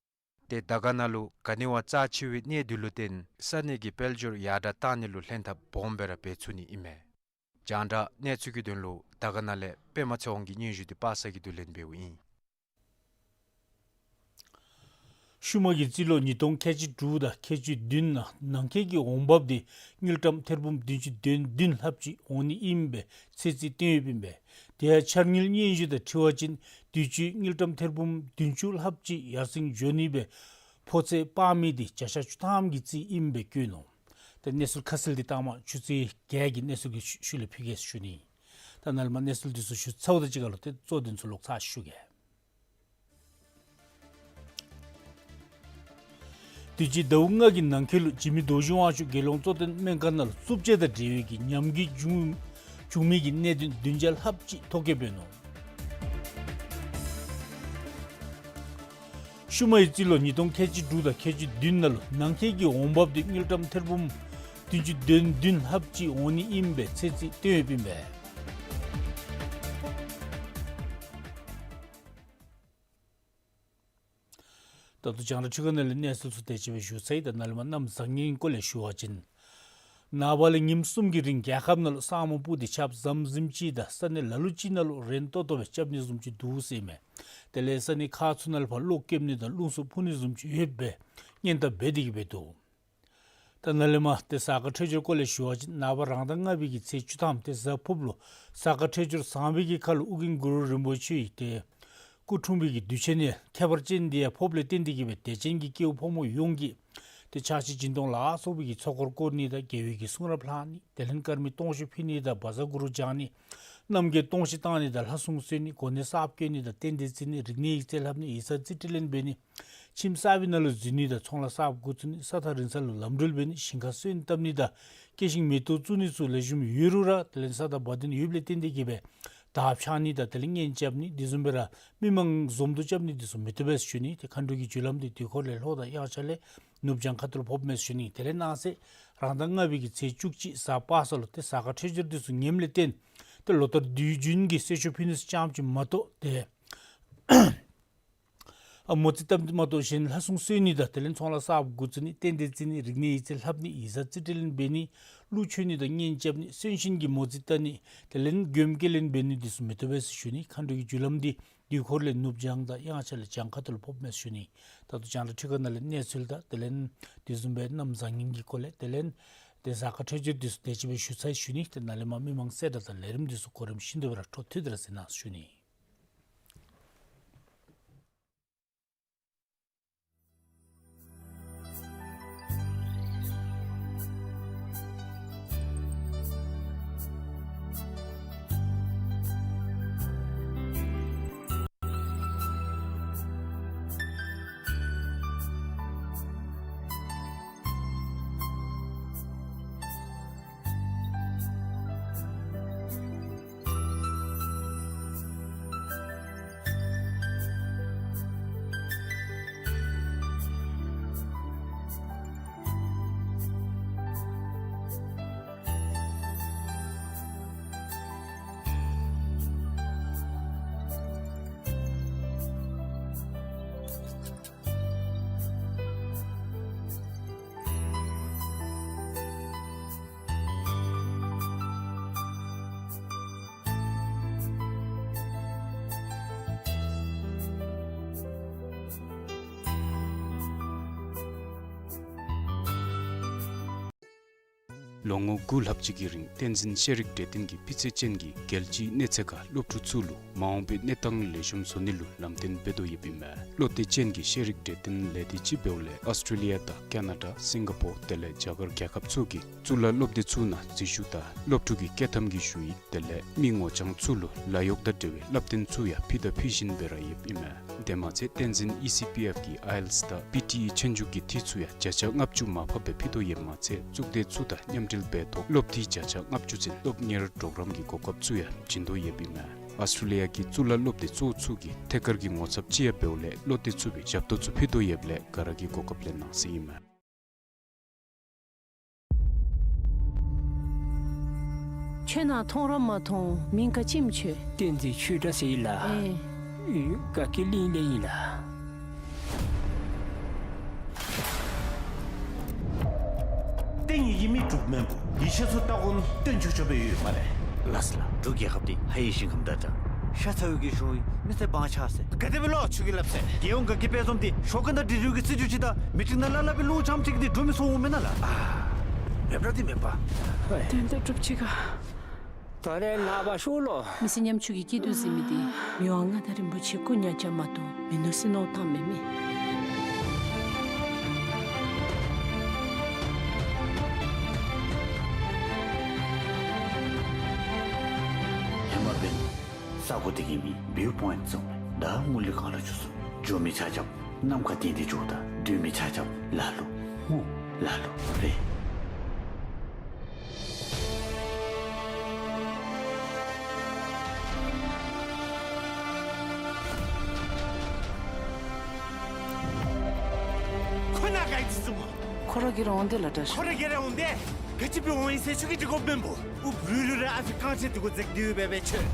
ཏེ་དར་དཀར་ན་ལུ་ག་ནི་བ་རྩ་ཆེ་བའི་གནས་འདི་ལུ་བརྟེན་ས་གནས་ཀྱི་དཔལ་འབྱོར་ཡར་དྲག་བཏང་ནི་ལུ་ལྷན་ཐབས་སྦོམ་སྦེ་ར་འབད་ཚུགས་ནི་ཨིན་མས། རྒྱང་བསྒྲགས་གནས་ཚུལ་གྱི་དོན་ལུ་དར་དཀར་ན་ལས་པདྨ་ཚེ་དབང་གི་སྙན་ཞུ་འདི་པ་སངས་ཀྱིས་བསྡུ་ལེན་འབདཝ་ཨིན། ཤུལ་མ་གི་རྩིས་ལོ་ཉིས་སྟོང་ཁལ་གཅིག་དྲུག་དང་ཁལ་གཅིག་བདུན་ནང་ནང་འཁོད་ཀྱི་འོང་འབབ་འདི་དངུལ་ཀྲམ་ཐེར་འབུམ་བདུན་ཅུ་དོན་བདུན་ལྷགཔ་ཅིག་འོང་ནི་ཨིན་པའི་ཚོད་རྩིས་བཏོན་ཡོདཔ་ཨིན་པས། དེ་ཡང་འཆར་དངུལ་སྙན་ཞུ་དང་འཁྲིལ་བ་ཅིན་དུས་ཅི་དངུལ་ཀྲམ་ཐེར་འབུམ་བདུན་ཅུ་ལྷགཔ་ཅིག་ཡར་སེང་འགྱོ་ནི་སྦེ་ཕོ་ཚོད་དཔག་མི་འདི་བརྒྱ་ཆ་བཅུ་ཐམ་གྱི་རྩིས་ཨིན་པའི་བཀོད་ནུག། ཏེ་གནས་ཚུལ་ཁ་གསལ་འདི་ལྟག་མ་ཆུ་ཚོད་བརྒྱད་ཀྱི་གནས་ཚུལ་གྱི་ཤུལ་ལས་ཕུལ་གེ་ཟེར་ཞུ་ནི། ད་ནཱ་ལས་མར་གནས་ཚུལ་འདི་ཚུ་ཞུ་ཚརཝ་དང་གཅིག་ཁར་ལུ་ཏེ་གཙོ་དོན་ཚུ་ལོག་ཚར་ཞུ་གེ། དུས་ཅི་ཟླཝ་ལྔ་གི་ནང་འཁོད་ལུ་འཇིགས་མེད་རྡོ་རྗེ་དབང་ཕྱུག་དགེ་སློང་གཙོ་བསྟེན་སྨན་ཁང་ནང་ལུ་རྩུབ་སྤྱོད་དང་འབྲེལ་བའི་གི་ཉམས་རྒུད་བྱུང་བྱུང་མི་གི་གནད་དོན་བདུན་བརྒྱ་ལྷགཔ་ཅིག་ཐོ་བཀོད་འབད་ནུག། ཤུལ་མའི་རྩིས་ལོ་ཉིས་སྟོང་ཁལ་གཅིག་དྲུག་དང་ཁལ་གཅིག་བདུན་ནང་ལུ་ནང་འཁོད་ཀྱི་འོང་འབབ་འདི་དངུལ་ཀྲམ་ཐེར་འབུམ་བདུན་ཅུ་དོན་བདུན་ལྷགཔ་ཅིག་འོང་ནི་ཨིན་པའི་ཚོད་རྩིས་བཏོན་ཡོདཔ་ཨིན་པས། ད་ལྟོ་རྒྱང་བསྒྲགས་འཕྲུལ་ཁང་ནང་ལས་གནས་ཚུལ་ཚུ་དེ་ཅིག་སྦེ་ཞུ་ཚར་ཡི། ད་ནཱ་ལས་མར་གནམ་བཟང་ངན་སྐོར་ལས་ཞུ་བ་ཅིན་ནངས་པ་ལས་ཉིནམ་གསུམ་གྱི་རིང་རྒྱལ་ཁབ་ནང་ལུ་ས་སྨུག་སྤུབས་ཏེ་ཆརཔ་ཟམ་ཟིམ་ཅིག་དང་ས་གནས་ལ་ལུ་ཅིག་ནང་ལུ་རན་ཏོག་ཏོ་སྦེ་རྐྱབ་ནི་བཟུམ་ཅིག་འདུག་ཟེར་ཨིན་མས། དེ་ལས་ས་གནས་ཁག་ཚུ་ནང་ལུ་ཕར་གློག་རྐྱབ་ནི་དང་རླུང་འཚུབ་འཕུ་ནི་བཟུམ་ཅིག་ཡོད་པའི་སྔོན་བརྡ་འབད་དེ་གི་སྦེ་འདུག། ད་ནཱ་ལས་མར་ཏེ་གཟའ་སྐར་འཕྲོད་སྦྱོར་སྐོར་ལས་ཞུ་བ་ཅིན་ནངས་པ་རང་ཟླ་ལྔ་པའི་གི་ཚེས་བཅུ་ཐམ་ཏེ་གཟའ་ཕུརཔ་ལུ་གཟའ་སྐར་འཕྲོད་སྦྱོར་བཟང་པོའི་གི་ཁར་ལུ་ཨོ་རྒྱན་གུ་རུ་རིན་པོ་ཆེ་ཡི་ཏེ་སྐུ་འཁྲུངས་པའི་གི་དུས་ཆེན་ནི་ཁྱད་པར་ཅན་འདི་ཡང་ཕོགཔ་ལས་བརྟེན་ཏེ་གི་སྦེ་དད་ཅན་གྱི་སྐྱེ་བོ་ཕོ་མོ་ཡོངས་ཀྱིས་ཏེ་ཕྱག་ཕྱི་སྦྱིན་གཏོང་ལ་སོགས་པའི་གི་ཚོགས་འཁོར་བསྐོར་ནི་དང་དགེ་བའི་གི་གསུང་རབ་ལྷག་ནི་དེ་ལས་དཀར་མེ་སྟོང་མཆོད་ཕུལ་ནི་དང་བཛྲ་གུ་རུ་བགྱང་ནི་རྣམ་རྒྱལ་སྟོང་མཆོད་བཏང་ནི་དང་ལྷ་སྲུང་གསོལ་ནི་གོ་གནས་གསརཔ་བསྐོ་ནི་དང་རྟེན་འབྲེལ་བརྩི་ནི་རིག་གནས་ཡིག་རྩིས་ལྷབ་ནི་ཡིག་ཚང་རྩིས་ཁྲིམས་ལེན་འབད་ནི་ཁྱིམ་གསར་པའི་ནང་ལུ་འཛུལ་ནི་དང་ཚོང་ལཱ་གསརཔ་འགོ་བཙུགས་ནི་ས་ཐག་རིང་ས་ལུ་ལམ་འགྲུལ་འབད་ནི་ཞིང་ཁ་སོན་བཏབ་ནི་དང་སྐྱེ་ཤིང་མེ་ཏོག་བཙུགས་ནི་ཚུ་ལེགས་ཤོམ་ཡོད་རུང་ར་དེ་ལས་ས་དང་བ་དན་ཡོདཔ་ལས་བརྟེན་ཏེ་གི་སྦེ་ དར་འཕྱར་ནི་དང་དེ་ལས་གཉེན་རྐྱབ་ནི་དེ་བཟུམ་སྦེ་ར་མི་མང་འཛོམས་འདུ་རྐྱབ་ནི་དེ་ཚུ་མི་བཏུབ་པས་ཟེར་ཞུ་ནི། ཏེ་མཁའ་འགྲོ་གི་རྒྱུ་ལམ་འདི་དུས་འཁོར་ལས་ལྷོ་དང་དབྱངས་འཆར་ལས་ནུབ་བྱང་ཁ་ཐུག་ལུ་ཕོགཔ་མས་ཟེར་ཞུ་ནི། དེ་ལས་གནངས་ཚེ་རང་ཟླ་ལྔ་པའི་གི་ཚེས་བཅུ་གཅིག་གཟའ་པ་སངས་ལུ་ཏེ་གཟའ་སྐར་འཕྲོད་སྦྱོར་འདི་ཚུ་ངནམ་ལས་བརྟེན་ཏེ་ལོ་ལྟར་དུས་རྒྱུན་གྱི་གསོལ་མཆོད་ཕུལ་ནི་ཚུ་ཙམ་ཅིག་མ་གཏོགས་ཏེ་ཨ་མོ་རྩིས་བཏབ་མ་གཏོགས་གཞན་ལྷ་སྲུང་གསོལ་ནི་དང་དེ་ལས་ཚོང་ལཱ་གསརཔ་འགོ་བཙུགས་ནི་རྟེན་འབྲེལ་བརྩི་ནི་རིག་གནས་ཡིག་རྩིས་ལྷབ་ནི་ཡིག་ཚང་རྩིས་སྤྲོད་ལེན་འབད་ནི་ཀླུ་མཆོད་ནི་དང་གཉེན་རྐྱབ་ནི་གསོན་གཤིན་གྱི་མོ་རྩིས་བལྟ་ནི་དེ་ལས་མགོནམ་སྐྱེལ་ལེན་འབད་ནི་དེ་ཚུ་མི་བཏུབ་པས་ཟེར་ཞུ་ནི། མཁའ་འགྲོ་གི་རྒྱུ་ལམ་འདི་དུས་འཁོར་ལས་ནུབ་བྱང་དང་དབྱངས་འཆར་ལས་བྱང་ཁ་ཐུག་ལུ་ཕོགཔ་མས་ཟེར་ཞུ་ནི། ད་ལྟོ་རྒྱང་བསྒྲགས་འཕྲུལ་ཁང་ནང་ལས་གནས་ཚུལ་དང་དེ་ལས་དེ་བཟུམ་སྦེ་གནམ་བཟང་ངན་གྱི་སྐོར་ལས་དེ་ལས་ཏེ་གཟའ་སྐར་འཕྲོད་སྦྱོར་དེ་ཚུ་དེ་ཅིག་སྦེ་ཞུ་ཚར་ཞུ་ནི། ཏེ་ནཱ་ལས་མར་མི་མང་གསལ་བསྒྲགས་དང་ལས་རིམ་དེ་ཚུ་གོ་རིམ་བཞིན་དུ་སྦེ་ར་འཕྲོ་མཐུད་དེ་ར་གསན་གནང་ཞུ་ནི། ལོ་ངོ་དགུ་ལྷག་ཅིག་གི་རིང་བསྟན་འཛིན་ཤེས་རིག་གྲོས་སྟོན་གྱིས་སྤུས་ཚད་ཅན་གྱི་རྒྱལ་སྤྱིའི་གནས་ཚད་ཁར་སློབ་ཕྲུག་ཚུ་ལུ་མ་འོངས་པའི་གནས་སྟངས་ལེགས་ཤོམ་བཟོ་ནི་ལུ་ལམ་སྟོན་འབད་དོ་ཡོདཔ་ཨིན་མས། བློ་གཏད་ཅན་གྱི་ཤེས་རིག་གྲོས་སྟོན་ལས་སྡེ་ཅིག་འབདཝ་ལས་ཨོསི་ཊྲེ་ལི་ཡ་དང་ཀ་ན་ཌ་སིང་ག་པོར་དེ་ལས་རྒྱ་གར་རྒྱལ་ཁབ་ཚུ་གི་གཙུག་ལག་སློབ་སྡེ་ཚུ་ནང་འཛུལ་ཞུགས་དང་སློབ་ཕྲུག་གི་བསྐྱོད་ཐམ་གྱི་ཞུ་ཡིག་དེ་ལས་མི་ངོ་རྐྱང་ཚུ་ལུ་ལཱ་གཡོག་དང་འབྲེལ་བའི་བསླབ་སྟོན་ཚུ་ཡང་ཕུལ་དང་ཕུལ་བཞིན་སྦེ་ར་ཡོདཔ་ཨིན་མས། དེ་མ་ཚད་བསྟན་འཛིན་ཨི་སི་པི་ཨེཕ་གི་ཨའི་ཨེལ་ཊི་ཨེསི་དང་པི་ཊི་ཨི་ཆོས་རྒྱུགས་ཀྱི་འཐུས་ཚུ་ཡང་བརྒྱ་ཆ་ལྔ་བཅུ་མར་ཕབ་སྦེ་ཕུལ་དོ་ཡོདཔ་མ་ཚད་གཙུག་སྡེ་ཚུ་དང་མཉམ་འབྲེལ་འབད་ཐོག་སློབ་འཐུས་བརྒྱ་ཆ་ལྔ་བཅུ་ཚུན་སློབ་གཉེར་གྲོགས་རམ་གྱི་གོ་སྐབས་ཚུ་ཡང་བྱིན་དོ་ཡོདཔ་ཨིན་མས། ཨོསི་ཊྲེ་ལི་ཡ་གི་གཙུག་ལག་སློབ་སྡེ་གཙོ་བོ་ཚུ་གི་ཐད་ཀར་གྱི་ངོ་ཚབ་ཅིག་ཡང་འབདཝ་ལས་བློ་གཏད་ཚུགས་པའི་ཞབས་ཏོག་ཚུ་ཕུལ་དོ་ཡོདཔ་ལས་ག་ར་གིས་གོ་སྐབས་ལེན་གནང་ཟེར་ཨིན་མས། ཁྱོད་ནཱ་མཐོང་ར་མ་མཐོང་། མིང་ག་ཅི་སྨོ་ཁྱོད། བསྟན་འཛིན་ཆོས་གྲགས་ཟེར་ཡི་ལགས། ཨེ། ཨེ། དགའ་སྐྱིད་གླིང་ལས་ཨིན་ལགས། བསྟན་ཡི་གི་མི་འབྲུག་མོན་བུ་ཡི་ཤེས་ཚུ་ལྟ་གོ་ནི་སྟོན་ཆོག་ཆོག་སྦེ་ཡོད་སྨ་རེ། ལགས་སོ་ལགས། འབྲུག་རྒྱལ་ཁབ་འདི་ཧ་ཡི་ཞིང་ཁམས་དང་འདྲ། ཤ་ཚ་བའི་གི་གཞུང་ཡིན། མི་སེར་དབང་ཆ་ཟེར། ག་དེ་སྦེ་ལོ་ཆུ་གི་ལབ་ཟེར། རྒྱལ་ཡོངས་དགའ་སྐྱིད་དཔལ་འཛོམས་འདི་ཞོགས་ཀས་ད་འབྲི་རུ་གི་སྲིད་བྱུས་ཅིག་དང་མི་ཊིང་ནང་ལ་ལ་སྦེ་ལུ་ཙམ་ཅིག་འདི་འགྲོ་མི་སོང་འོང་མེན་ན་ལགས། ཨ། མེན་པ་འདི་མེན་པ། དོན་དག་གྲུབ་ཅི་ག། ད་རེས་ནངས་པ་ཤོ་ལོ། མི་སེར་ཉམ་ཆུང་གི་སྐྱིད་སྡུག་གཟིགས་མི་འདི་མི་དབང་མངའ་བདག་རིན་པོ་ཆེ་སྐུ་ཉག་ཅིག་མ་གཏོགས་མིན་ནུག་ཟེར་མནོ་བཏང་མི་མི། ཧེ་མ་འབདན་ས་གོ་འདི་གི་མིང་བིའུ་པོའིནཊ་ཟེར་མས། ད་དངུལ་ལས་གང་ལ་འགྱོ་ཚུགས། འགྱོ་མི་ཆ་ཁྱབ་ནམ་མཁའ་ལྡིང་སྟེ་འགྱོཝ་ད་སྡོད་མི་ཆ་ཁྱབ་ལ་ལུ་ངུ་ལ་ལུ་རེ། ཁོ་ན་ག་ཅི་བཟུམ། ཁོ་ར་གིས་ར་འོང་དེས་ལགས་འདྲ། ཁོ་ར་གིས་ར་འོང་དེས། ག་ཅི་སྦེ་འོང་ཡི་ཟེར་ཁྱོད་ཀྱིས་འདྲི་དགོཔ་མེན་པོ། ཨུ་བུ་རུ་ར་ཨ་ཕི་རྐང་རྗེས་འདི་གུ་འཛེགས་ཏེ་འབད་བའི་ཁྱོད།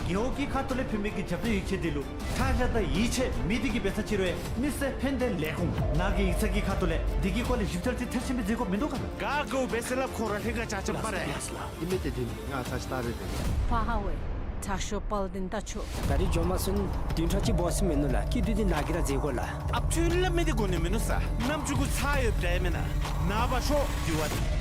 རྒེད་འོག་གི་ཁ་ཐུག་ལས་ཕུལ་མི་གི་རྒྱབ་སྐྱོར་ཡིག་ཆ་འདི་ལུ་ཁྲག་ཤ་དང་ཡིད་ཆེས་མེད། འདི་གིས་འབད་ས་ཅི་རུང་མི་སེར་ཕན་བདེ་ལས་ཁུངས་ནང་གི་ཡིག་ཚང་གི་ཁ་ཐུག་ལས་འདི་གི་སྐོར་ལས་ཞིབ་ཕྲ་ཅིག་མཐར་ཕྱིན་སྦེ་མཛད་དགོཔ་མིན་འདུག་ག་ལགས། ག་དགོ་པས་ཟེར་སླབ། ཁོ་ར་ལྷན་ཁག་ཆ་ཁྱབ་པ་རེ། ལགས་སོ་ལགས། འདི་མི་དེ་འདི་ནི་ང་ཚ་ཤི་ཏ་རེ་དེ། ཕ་ཧ་ཝེ། དྲག་ཤོས་དཔལ་ལྡན་རྟ་མཆོག། ད་རིས་འགྱོ་མ་ཚུགས་ན་བདུན་ཕྲག་གཅིག་འབད་ས་མིན་ནུག་ལགས། སྐྱིད་སྡུག་འདི་ནཱ་གིས་ར་མཛད་དགོ་ལགས། ཨ་ཕྱི་ལས་མི་འདི་གོ་ནི་མིན་ནུག་ས། ནམ་ཅིག་གུ་ཚར་ཡོདཔ་འདྲཝ་མེན་ན། ནངས་པ་ཤོག་དེ་བ་འདི།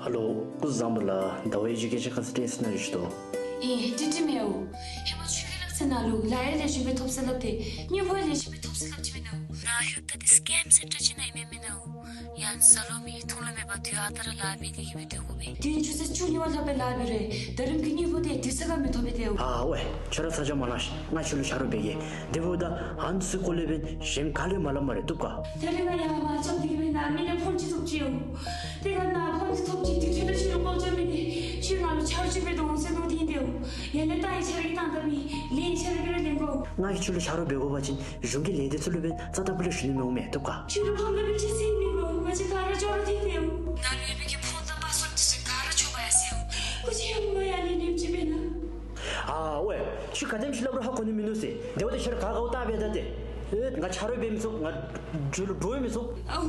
ཧེ་ལོ། སྐུ་གཟུགས་བཟང་པོ་ལགས། ཟླ་བ་ཡི་གེ་ཅིག་ཁ་ཙ་ཏེ་སི་ན་རེ་ཞུ་དོ། ཨེ་ཏི་ཏི་མེའུ། ཧེ་མ་ཁྱོད་ཀྱིས་སླབ་ཚེ་ན་ལུ་ལཱ་ཡང་ལེགས་ཤོམ་སྦེ་ཐོབ་ཟེར་སླབ་སྟེ་དངུལ་ཕོགས་ལེགས་ཤོམ་སྦེ་ཐོབ་ཟེར་སླབ་ཅི་མེན་ན། ན་ཧོབ་ད་འདི་སི་ཀེམ་སེན་ཊར་ཅིག་ནང་ཨིན་མས་མེན་ན། ཡང་ཟ་ལོང་མེད་འཐུང་ལོང་མེད་པར་དུས་ཨ་རྟག་ར་ལཱ་འབད་དེ་གི་སྦེ་སྡོད་དགོ་པས། དུས་ཡུན་ཆུ་ཚོད་བཅུ་གཉིས་པ་ལྷག་སྦེ་ལཱ་འབད་རུང་ད་རིམ་གྱི་དངུལ་ཕོགས་དེ་དུས་ཚོད་ཁར་མི་ཐོབ་པས་ཏེ། ཨ་ཝེ། ཁྱོད་ར་ཚ་གྱང་མ་གནང་ཤིག། ང་ཁྱོད་ལུ་ཆ་རོགས་འབད་གེ། དེ་འབདཝ་ད་ཨ་ནི་ཚུ་སྐོར་ལས་འབདན་གཞན་ག་ལས་མ་སླབ་སྨ་རེ། བཏུབ་ག། ད་རིས་ང་ཡར་མར་རྐྱབ་སྟེ་གི་སྦེ་ནཱ་མི་ནང་ཕོན་ཅིག་ཐོབ་ཅི་ཡོད། དེ་ཁར་ནཱ་ཕོན་ཅིག་ཐོབ་ཅི། དེ་འཕྲོ་ལུ་ཁྱོད་ལུ་ཀོལ་རྐྱབ་མི་དེ་ཁྱོད་ང་ལུ་ཆ་རོགས་ཅིག་འབད་དོ་འོང་ཟེར་མནོ་སྟེ་ཨིན་ཏེ། ཡང་ན་རྟ་ཡང་ཁྱོད་ར་གིས་བཏང་ད་མི་ལེན་ཁྱོད་ར་གིས་ར་ལེན་དགོ། ང་གིས་ཁྱོད་ལུ་ཆ་རོགས་འབད་དགོ་པ་ཅིན་གཞུང་གི་ལས་སྡེ་ཚུ་ལུ་འབདན་རྩ་དང་པོ་ལས་ཞུ་ནི་མི་འོང་མས། བཏུབ་ག། ཁྱོད་ལུ་ཕམ་ལུ་སྦེ་ཅིག་ཟེར་མི་དགོ། ང་བཅས་ག་ར་ཅོག་ར་འཐད་དེ་འོང་། ནཱ་ལུ་ཡོད་པའི་གི་ཕོན་དང་པཱསི་ཝརཌ་འདི་ཚུ་ག་ར་འཕྱོག་འབག་ཡར་སོ་ཡི། སྐུ་མཁྱེན་ཡར་མར་ཡར་ལེན་ལེནམ་ཅིག་འབད་ན། ཨ་ཝེ། ཁྱོད་ག་དེམ་ཅིག་སླབ་རུང་ཧ་གོ་ནི་མིན་ནུག་ཟེར། དེ་འབདཝ་ད་ཁྱོད་ར་ག་དགའཝ་བལྟ་འབད་ད་ཏེ། ཨེ་ང་ཆ་རོགས་འབད་མི་ཚུགས། ང་རྒྱུ་ལུ་འདྲོག་མི་ཚུགས། ཨོ་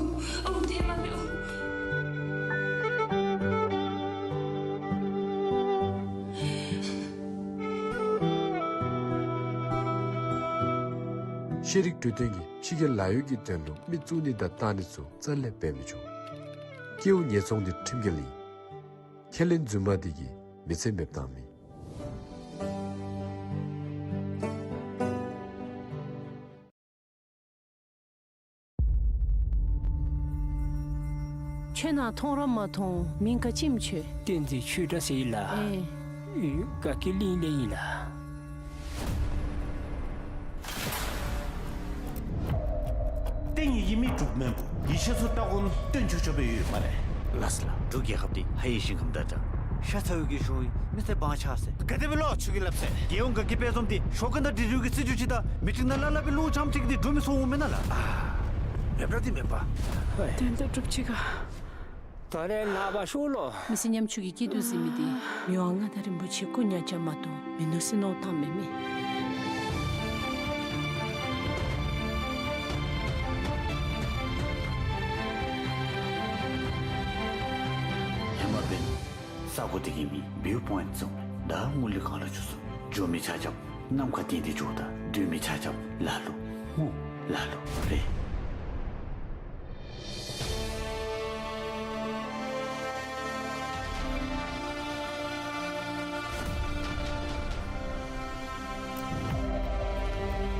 ཨོ་དེ་མ་མེད་ཨོ། ཤེས་རིག་འཕྲོད་བསྟེན་གྱིས་ཕྱི་རྒྱལ་ལཱ་གཡོག་གི་དོན་ལུ་མི་བཙུགས་ནི་དང་བཏང་ནི་ཚུ་རྩ་ལས་འབད་མི་ཆོག། སྐྱེ་བོ་ཉེས་ཚོང་འདི་ཁྲིམས་འགལ་ཨིན། ཁས་ལེན་རྫུན་མ་འདི་གིས་མི་ཚེ་མེདཔ་བཏངམ་ཨིན། ཁྱོད་ནཱ་མཐོང་ར་མ་མཐོང་། མིང་ག་ཅི་སྨོ་ཁྱོད། བསྟན་འཛིན་ཆོས་གྲགས་ཟེར་ཡི་ལགས། ཨེ། ཨེ་དགའ་སྐྱིད་གླིང་ལས་ཨིན་ལགས། བསྟན་ཡི་གི་མི་འབྲུག་མོན་བུ། ཡིད་ཆེས་ཚུ་ལྟ་གོན་སྟོན་ཆོག་ཆོག་སྦེ་ཡོད་སྨ་རེ། ལགས་སོ་ལགས། འབྲུག་རྒྱལ་ཁབ་འདི་ཧ་ཡི་ཞིང་ཁམས་དང་འདྲ། ཤ་ཚ་བའི་གི་གཞུང་ཨིན། མི་སེར་དབང་ཆ་ཟེར། ག་དེ་སྦེ་ལོ་ཁྱོད་ཀྱིས་སླབ་ཟེར། རྒྱལ་ཡོངས་དགའ་སྐྱིད་དཔལ་འཛོམས་འདི་ཞོ་ཀོན་དང་འབྲི་རུ་གི་སྲིད་བྱུས་ཅིག་དང་མི་ཊིང་ནང་ལ་ལ་སྦེ་ལུ་ཆམ་ཁྲིག་སྟེ་འགྲོ་མི་ཚུགས་འོང་མེན་ན་ལགས། ཨ་མེན་པ་འདི་མེན་པ། དོན་དག་གྲུབ་ཅི་ག། ད་རེས་ནངས་པ་ཤོ་ལོ། མི་ཚེ་ཉམ་ཆུང་གི་སྐྱིད་སྡུག་ཟེར་མི་འདི་མི་དབང་མངའ་བདག་རིན་པོ་ཆེ་སྐུ་ཉག་ཅིག་མ་གཏོགས་མིན་ནུག་ཟེར་མནོ་བཏངམ་མས། ཧེ་མ་འབདན་ས་གོ་འདི་གི་མི་བིའུ་པོའིནཊ་བཟུམ་ད་ངུ་ལི་གང་ལ་འགྱོ་ཚུགས། འགྱོ་མི་ཆ་ཁྱབ་ནམ་མཁའ་ལྡིང་སྟེ་འགྱོཝ་ད་སྡོད་མི་ཆ་ཁྱབ་ལ་ལུ་ངུ་ལ་ལུ་རེ།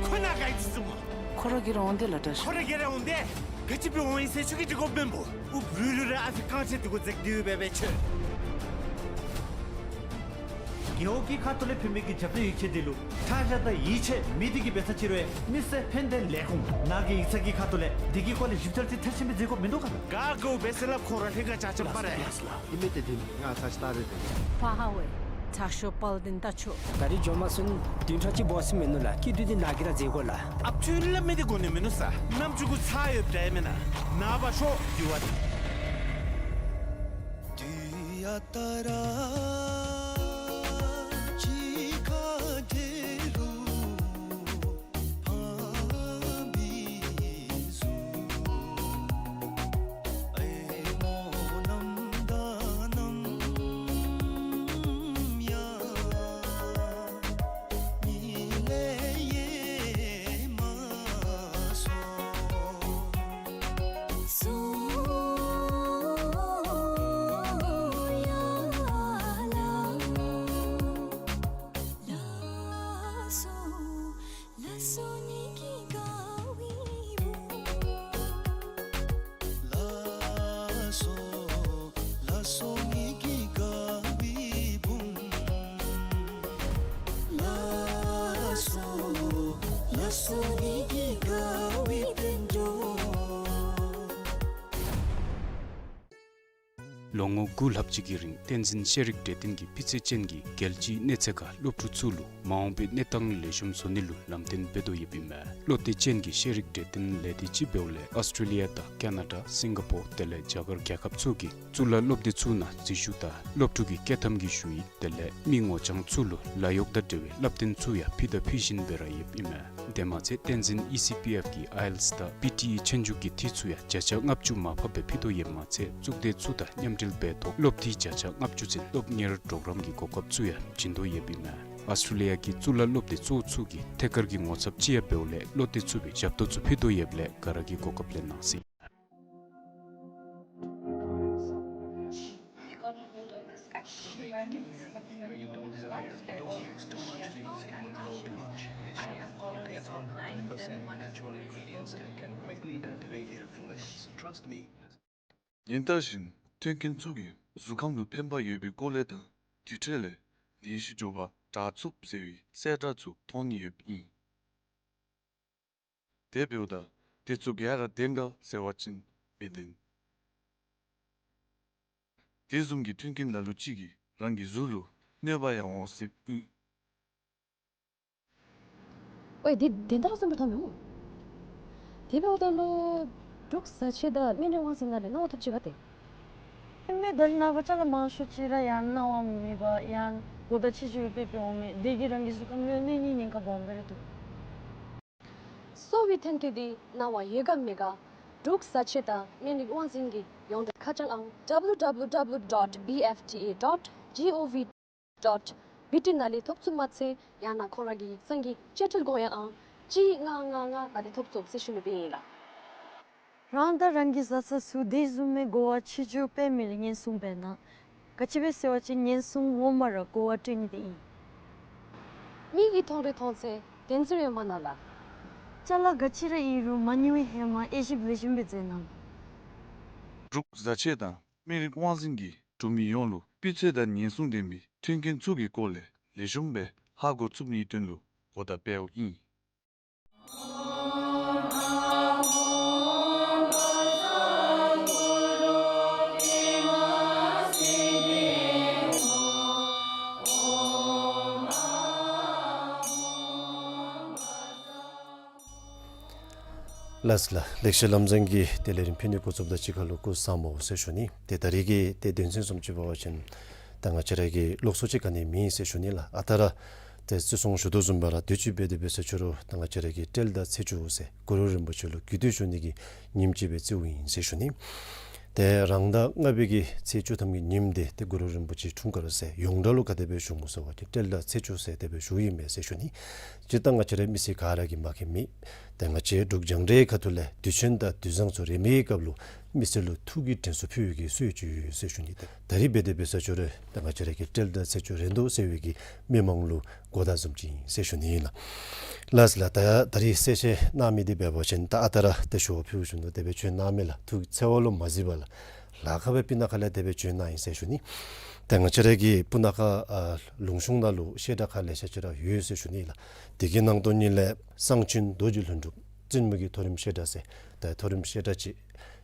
ཁོ་ནཱ་ག་ཡི་ཙི་ཙི་མོ། ཁོ་ར་གིས་ར་འོང་དེས་ལགས་བཀྲ་ཤིས། ཁོ་ར་གིས་ར་འོང་དེས། ག་ཅི་སྦེ་འོང་ཡི་ཟེར་ཁྱོད་ཀྱིས་འདྲི་དགོཔ་མེན་པོ། ཨུ་བུ་ལུ་ར་ཨ་ཙི་རྐང་རྗེས་འདི་གུ་འཛེགས་ཏེ་འབད་བས་ཁྱོད། རྒེད་འོག་གི་ཁ་ཐུག་ལས་ཕུལ་མི་གི་རྒྱབ་སྐྱོར་ཡིག་ཆ་འདི་ལུ་ཁྲག་ཤ་དང་ཡིད་ཆེས་མེད་དེ་གི་འབད་ས་ཅིག་རུང་མི་སེར་ཕན་བདེ་ལས་ཁུངས་ནཱ་གི་ཡིག་ཚང་གི་ཁ་ཐུག་ལས་འདི་གི་སྐོར་ལས་ཞིབ་འཚོལ་ཅིག་མཐར་ཕྱིན་སྦེ་མཛད་དགོཔ་མིན་འདུག་ག་ལགས། ག་དགོ་པས་ཟེར་སླབ། ཁོ་ར་ལྷན་ཁག་ཅ་ཆས་པ་རེ། ལགས་སོ་ལགས། ཨིན་མས་ཏེ་འདི་ནི་ང་ཚ་ཤི་ཏ་རེ་ཏེ། ཕ་ཧ་ཝེ། ཚ་ཤོ་དཔལ་ལྡན་ལྟ་ཆོག། ད་རིས་འགྱོ་མ་ཚུགས་ན་བདུན་ཕྲག་གཅིག་འབད་ཟེར་མིན་ནུག་ལགས། སྐྱིད་སྡུག་འདི་ནཱ་གིས་ར་མཛད་དགོ་ལགས། ཨ་ཁྱོད་སླབ་མི་འདི་གོ་ནི་མིན་ནུག་ས། ནམ་ཅིག་གུ་ཚར་ཡོདཔ་འདྲཝ་མེན་ན། ནངས་པ་ཤོ་འདི་བ་ཏེ། ལོ་ངོ་དགུ་ལྷག་ཅིག་གི་རིང་བསྟན་འཛིན་ཤེས་རིག་གྲོས་སྟོན་གྱིས་སྤུས་ཚད་ཅན་གྱི་རྒྱལ་སྤྱིའི་གནས་ཚད་ཁར་སློབ་ཕྲུག་ཚུ་ལུ་མ་འོངས་པའི་གནས་སྟངས་ལེགས་ཤོམ་བཟོ་ནི་ལུ་ལམ་སྟོན་འབད་དོ་ཡོདཔ་ཨིན་མས། བློ་གཏད་ཅན་གྱི་ཤེས་རིག་གྲོས་སྟོན་ལས་སྡེ་ཅིག་འབདཝ་ལས་ཨོསི་ཊྲེ་ལི་ཡ་དང་ཀེ་ན་ཌ་སིང་ག་པོར་དེ་ལས་རྒྱ་གར་རྒྱལ་ཁབ་ཚུ་གི་གཙུག་ལག་སློབ་སྡེ་ཚུ་ནང་འཛུལ་ཞུགས་དང་སློབ་ཕྲུག་གི་བསྐྱོད་ཐམ་གྱི་ཞུ་ཡིག་དེ་ལས་མི་ངོ་རྐྱང་ཚུ་ལུ་ལཱ་གཡོག་དང་འབྲེལ་བའི་སླབ་སྟོན་ཚུ་ཡང་ཕུལ་དང་ཕུལ་བཞིན་སྦེ་ར་ཡོདཔ་ཨིན་མས། དེ་མ་ཚད་བསྟན་འཛིན་ཨི་སི་པི་ཨེཕ་གིས་ཨའི་ཨེལ་ཊིས་དང་པི་ཊི་ཨི་ཆོས་རྒྱུགས་ཀྱི་འཐུས་ཚུ་ཡང་བརྒྱ་ཆ་ལྔ་བཅུ་མར་ཕབ་སྦེ་ཕུལ་དོ་ཡོདཔ་མ་ཚད་གཙུག་སྡེ་ཚུ་དང་མཉམ་འབྲེལ་འབད་ཐོག་སློབ་འཐུས་བརྒྱ་ཆ་ལྔ་བཅུ་ཚུན་སློབ་གཉེར་གྲོགས་རམ་གྱི་གོ་སྐབས་ཚུ་ཡང་བྱིན་དོ་ཡོདཔ་ཨིན་མས། ཨོསི་ཊྲེ་ལི་ཡ་གི་གཙུག་ལག་སློབ་སྡེ་གཙོ་བོ་ཚུ་གི་ཐད་ཀར་གྱི་ངོ་ཚབ་ཅིག་ཡང་འབདཝ་ལས་བློ་གཏད་ཚུགས་པའི་ཞབས་ཏོག་ཚུ་ཕུལ་དོ་ཡོདཔ་ལས་ག་ར་གིས་གོ་སྐབས་ལེན་གནང་ཟེར། ཉིན་ལྟར་བཞིན་མཐུན་རྐྱེན་ཚུ་གིས་གཟུགས་ཁམས་ལུ་ཕན་པ་ཡོད་པའི་སྐོར་ལས་དང་དུས་འཕྲལ་ལས་ནད་གཞི་མགྱོགས་པར་དྲག་ཚུགས་ཟེར་བའི་གསལ་བསྒྲགས་ཚུ་མཐོང་ནི་ཡོདཔ་ཨིན། དེ་འབདཝ་ད་དེ་ཚུ་ག་ར་བདེན་ག་ཟེར་བ་ཅིན་མི་བདེན། དེ་བཟུམ་གྱི་མཐུན་རྐྱེན་ལ་ལུ་ཅིག་གིས་རང་གི་གཟུགས་ལུ་གནོད་པ་ཡང་འོང་སྲིདཔ་ཨིན། ཝའེ་འདི་བདེན་མཐའ་གསུངས་པའི་ཐོག་མེན་འོང་། དེ་འབདཝ་ད་ལུ་འབྲུག་བཟའ་ཆས་དང་སྨན་རིགས་དབང་འཛིན་ནང་ལས་གནང་བ་ཐོབ་ཅི་ག་ཏེ། ཨིན་མས། ད་རིས་ནངས་པ་ཅ་ལ་མང་ཤོས་ཅིག་ར་ཡང་གནང་བ་མེད་པར་ཡང་གོ་བརྡ་ཆེ་ཆེ་སྦེ་སྤེལ་སྤེལ་འོང་མས། དེ་གིས་རང་གི་གཟུགས་ཁམས་ལུ་གནོད་ནིའི་ཉེན་ཁ་སྦོམ་སྦེ་ར་འདུག། གསོ་བའི་ཐོན་སྐྱེད་འདི་གནང་བ་ཡོད་ག་མེད་ག་འབྲུག་བཟའ་ཆས་དང་སྨན་རིགས་དབང་འཛིན་གྱི་ཡོངས་འབྲེལ་ཁ་བྱང་ཨང་W W W dot B F T A dot G O V dot B T ནང་ལས་ཐོབ་ཚུགསཔ་མ་ཚད་ཡང་ན་ཁོང་ར་གི་ཡིག་ཚང་གི་དཔྱ་ཁྲལ་དགོངས་ཡངས་ཨང་གཅིག་ལྔ་ལྔ་ལྔ་ནང་ལས་ཐོབ་ཚུགས་ཟེར་ཞུ་ནི་སྦེ་ཨིན་ལགས། རང་དང་རང་གི་བཟའ་ཚང་ཚུ་དེ་བཟུམ་མའི་གོ་བ་ཆེ་ཆུང་སྤེལ་མི་ལུ་ཉེན་སྲུང་འབད་གནང་། ག་ཅི་སྦེ་ཟེར་བ་ཅིན་ཉེན་སྲུང་ངོ་མ་ར་གོ་བ་སྤྲོད་ནི་དེ་ཨིན། མིག་གིས་མཐོང་རིགས་མཐོང་ཚད་བདེན་ཟེར་ཡོད་མ་ན་ལགས། ཅ་ལ་ག་ཅི་ར་ཨིན་རུང་མ་ཉུང་བའི་ཧེ་མ་དབྱེ་ཞིབ་ལེགས་ཤོམ་སྦེ་མཛད་གནང་། འབྲུག་བཟའ་ཆས་དང་སྨན་རིགས་དབང་འཛིན་གྱིས་འབྲུག་མི་ཡོངས་ལུ་སྤུས་ཚད་དང་ཉེན་སྲུང་ལྡན་པའི་མཐུན་རྐྱེན་ཚུ་གི་སྐོར་ལས་ལེགས་ཤོམ་སྦེ་ཧ་གོ་ཚུགས་ནིའི་དོན་ལུ་གོ་བརྡ་སྤེལཝ་ཨིན། ལགས་ལགས། ལེགས་བཤད་ལམ་འཛིན་གྱི་ཏེ་ལས་རིམ་ཕུལ་ནི་འགོ་བཙུགསཔ་ད་གཅིག་ཁར་ལུ་སྐུ་གཟུགས་བཟང་པོ་ཟེར་ཞུ་ནི། ཏེ་ད་རིས་ཀྱི་ཏེ་དོན་ཚན་བཟུམ་ཅིག་འབད་བ་ཅིན་ད་ང་བཅས་ར་གི་ལོགས་སུ་ཅིག་ག་ནི་མེད་ཟེར་ཞུ་ནི་ལགས། ཨ་རྟག་ར་ཏེ་བརྩི་སྲུང་ཞུ་དོ་བཟུམ་སྦེ་ར་དུས་ཅི་འབད་དེ་འབད་ས་ཅིག་རུང་ད་ང་བཅས་ར་གི་སྤྲེལ་ཟླ་ཚེས་བཅུ་ཟེར་གུ་རུ་རིན་པོ་ཆེ་ལུ་གུས་བཏུད་ཞུ་ནི་གི་ཉིནམ་ཅིག་སྦེ་བརྩིཝ་ཨིན་ཟེར་ཞུ་ནི། ཏེ་རང་ཟླ་ལྔ་པའི་གི་ཚེས་བཅུ་ཐམ་གྱི་ཉིནམ་འདི་ཏེ་གུ་རུ་རིན་པོ་ཆེའི་འཁྲུངས་སྐར་ཟེར་ཡོངས་གྲགས་ལུ་ག་དེ་སྦེ་ཞུ་འོང་ཟེར་བ་ཅིན་སྤྲེལ་ཟླ་ཚེས་བཅུ་ཟེར་དེ་སྦེ་ཞུཝ་ཨིན་མས་ཟེར་ཞུ་ནི། སྤྱིར་བཏང་ང་བཅས་ར་མི་སེར་ག་ར་གིས་མཁྱེན་མི། ཏེ་ང་བཅས་འབྲུག་རྒྱང་བསྒྲགས་ཁ་ཐུག་ལས་དུས་ཆེན་དང་དུས་བཟང་ཚུ་རེས་མོའི་སྐབས་ལུ་མི་སེར་ལུ་ཐུགས་ཀྱི་དྲན་གསོ་ཕུལ་བའི་གི་སྲོལ་ཅིག་ཡོད་ཟེར་ཞུ་ནི། ད་རིས་འབད་དེ་འབད་ས་ཅིག་རུང་ད་ང་བཅས་ར་གི་སྤྲེལ་ཟླ་ཚེས་བཅུ་རན་དོ་ཟེར་བའི་གི་མི་མང་ལུ་གོ་བརྡ་བཟུམ་ཅིག་ཨིན་ཟེར་ཞུ་ནི་ཨིན་ལགས། ལགས་ལགས། ད་ད་རིས་གསལ་བཤད་གནང་མི་འདི་འབད་བ་ཅིན་ད་ཨ་རྟག་ར་ཏེ་ཞུ་བ་ཕུལ་བཞིན་དུ་དེ་སྦེ་བྱོན་གནང་མི་ལགས། ཐུགས་འཚེར་བ་ལུ་མ་གཟིགས་པར་ལགས། ལཱ་ཁག་སྦེ་སྤུ་ན་ཁ་ལས་དེ་སྦེ་བྱོན་གནང་ཡི་ཟེར་ཞུ་ནི། ད་ང་བཅས་ར་གི་སྤུ་ན་ཁ་ཨ་ལུང་གཤོང་ནང་ལུ་བཤད་གྲྭ་ཁག་ལེ་ཤ་ཅིག་ར་ཡོད་ཟེར་ཞུ་ནི་ལགས། དེ་གི་ནང་དོན་ཉིད་ལས་གསང་ཆེན་རྡོ་རྗེ་ལྷུན་གྲུབ་བཙུན་མོ་གི་མཐོ་རིམ་བཤད་གྲྭ་ཟེར་ད་མཐོ་རིམ་བཤད་གྲྭ་ཅིག་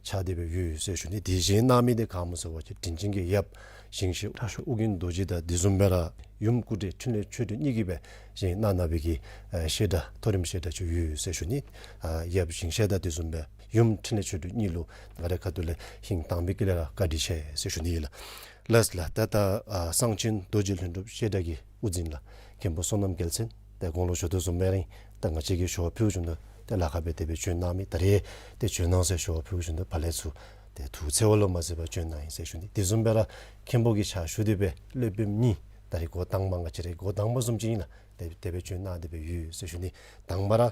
ཆགས་ཏེ་སྦེ་ཡོད་ཟེར་ཞུ་ནི། དེ་བཞེངས་གནང་མི་འདི་ག་སྨོ་ཟེར་བ་ཅིན་དྲིན་ཅན་གྱི་ཡབ་ཞིང་གཤེགས་ཁྲ་ཤོར་ཨོ་རྒྱན་རྡོ་རྗེ་དང་དེ་བཟུམ་སྦེ་ར་ཡུམ་སྐུ་བགྲེས་འཕྲིན་ལས་ཆོས་སྒྲོན་གཉིས་ཀྱིས་སྦེ་བཞེངས་གནང་གནང་བའི་གི་ཨ་བཤད་གྲྭ་མཐོ་རིམ་བཤད་གྲྭ་ཅིག་ཡོད་ཟེར་ཞུ་ནི། ཨ་ཡབ་ཞིང་གཤེགས་དང་དེ་བཟུམ་སྦེ་ཡུམ་འཕྲིན་ལས་ཆོས་སྒྲོན་གཉིས་ལུ་ང་རའི་ཁ་ཐུག་ལས་ཧིང་དྭངས་པའི་དཀྱིལ་ལས་ར་བཀའ་དྲིན་ཆེ་ཟེར་ཞུ་ནི་ཨིན་ལགས། ལགས་ལགས། ད་ད་ཨ་གསང་ཆེན་རྡོ་རྗེ་ལྷུན་གྲུབ་བཤད་གྲྭ་གི་དབུ་འཛིན་ལགས་མཁན་པོ་བསོད་ནམས་རྒྱལ་མཚན་ཏེ་གོང་ལུ་ཞུ་དོ་བཟུམ་སྦེ་ར་ཨིན། ད་ང་བཅས་ཀྱིས་ཞུ་བ་ཕུལ་བཞིན་དུ་ཏེ་ལཱ་ཁག་སྦེ་དེ་སྦེ་བྱོན་གནང་མི། ད་རིས་ཏེ་བྱོན་གནང་ཟེར་ཞུ་བ་ཕུལ་བཞིན་དུ་ཕར་ལས་ཚུར་ཏེ་ཐུགས་འཚེར་བ་ལུ་མ་གཟིགས་པར་བྱོན་གནང་ཡི་ཟེར་ཞུ་ནི། དེ་བཟུམ་སྦེ་ར་མཁན་པོ་གི་ཕྱག་ཞུ་སྟེ་སྦེ་སློབ་དཔོནམ་གཉིས་ད་རིས་འགོ་དང་པ་ང་བཅས་རའི་འགོ་དང་པ་བཟུམ་ཅིག་ཨིན་ལགས། ཏེ་དེ་སྦེ་བྱོན་གནང་སྟེ་སྦེ་ཡོད་ཟེར་ཞུ་ནི། དང་པ་ར་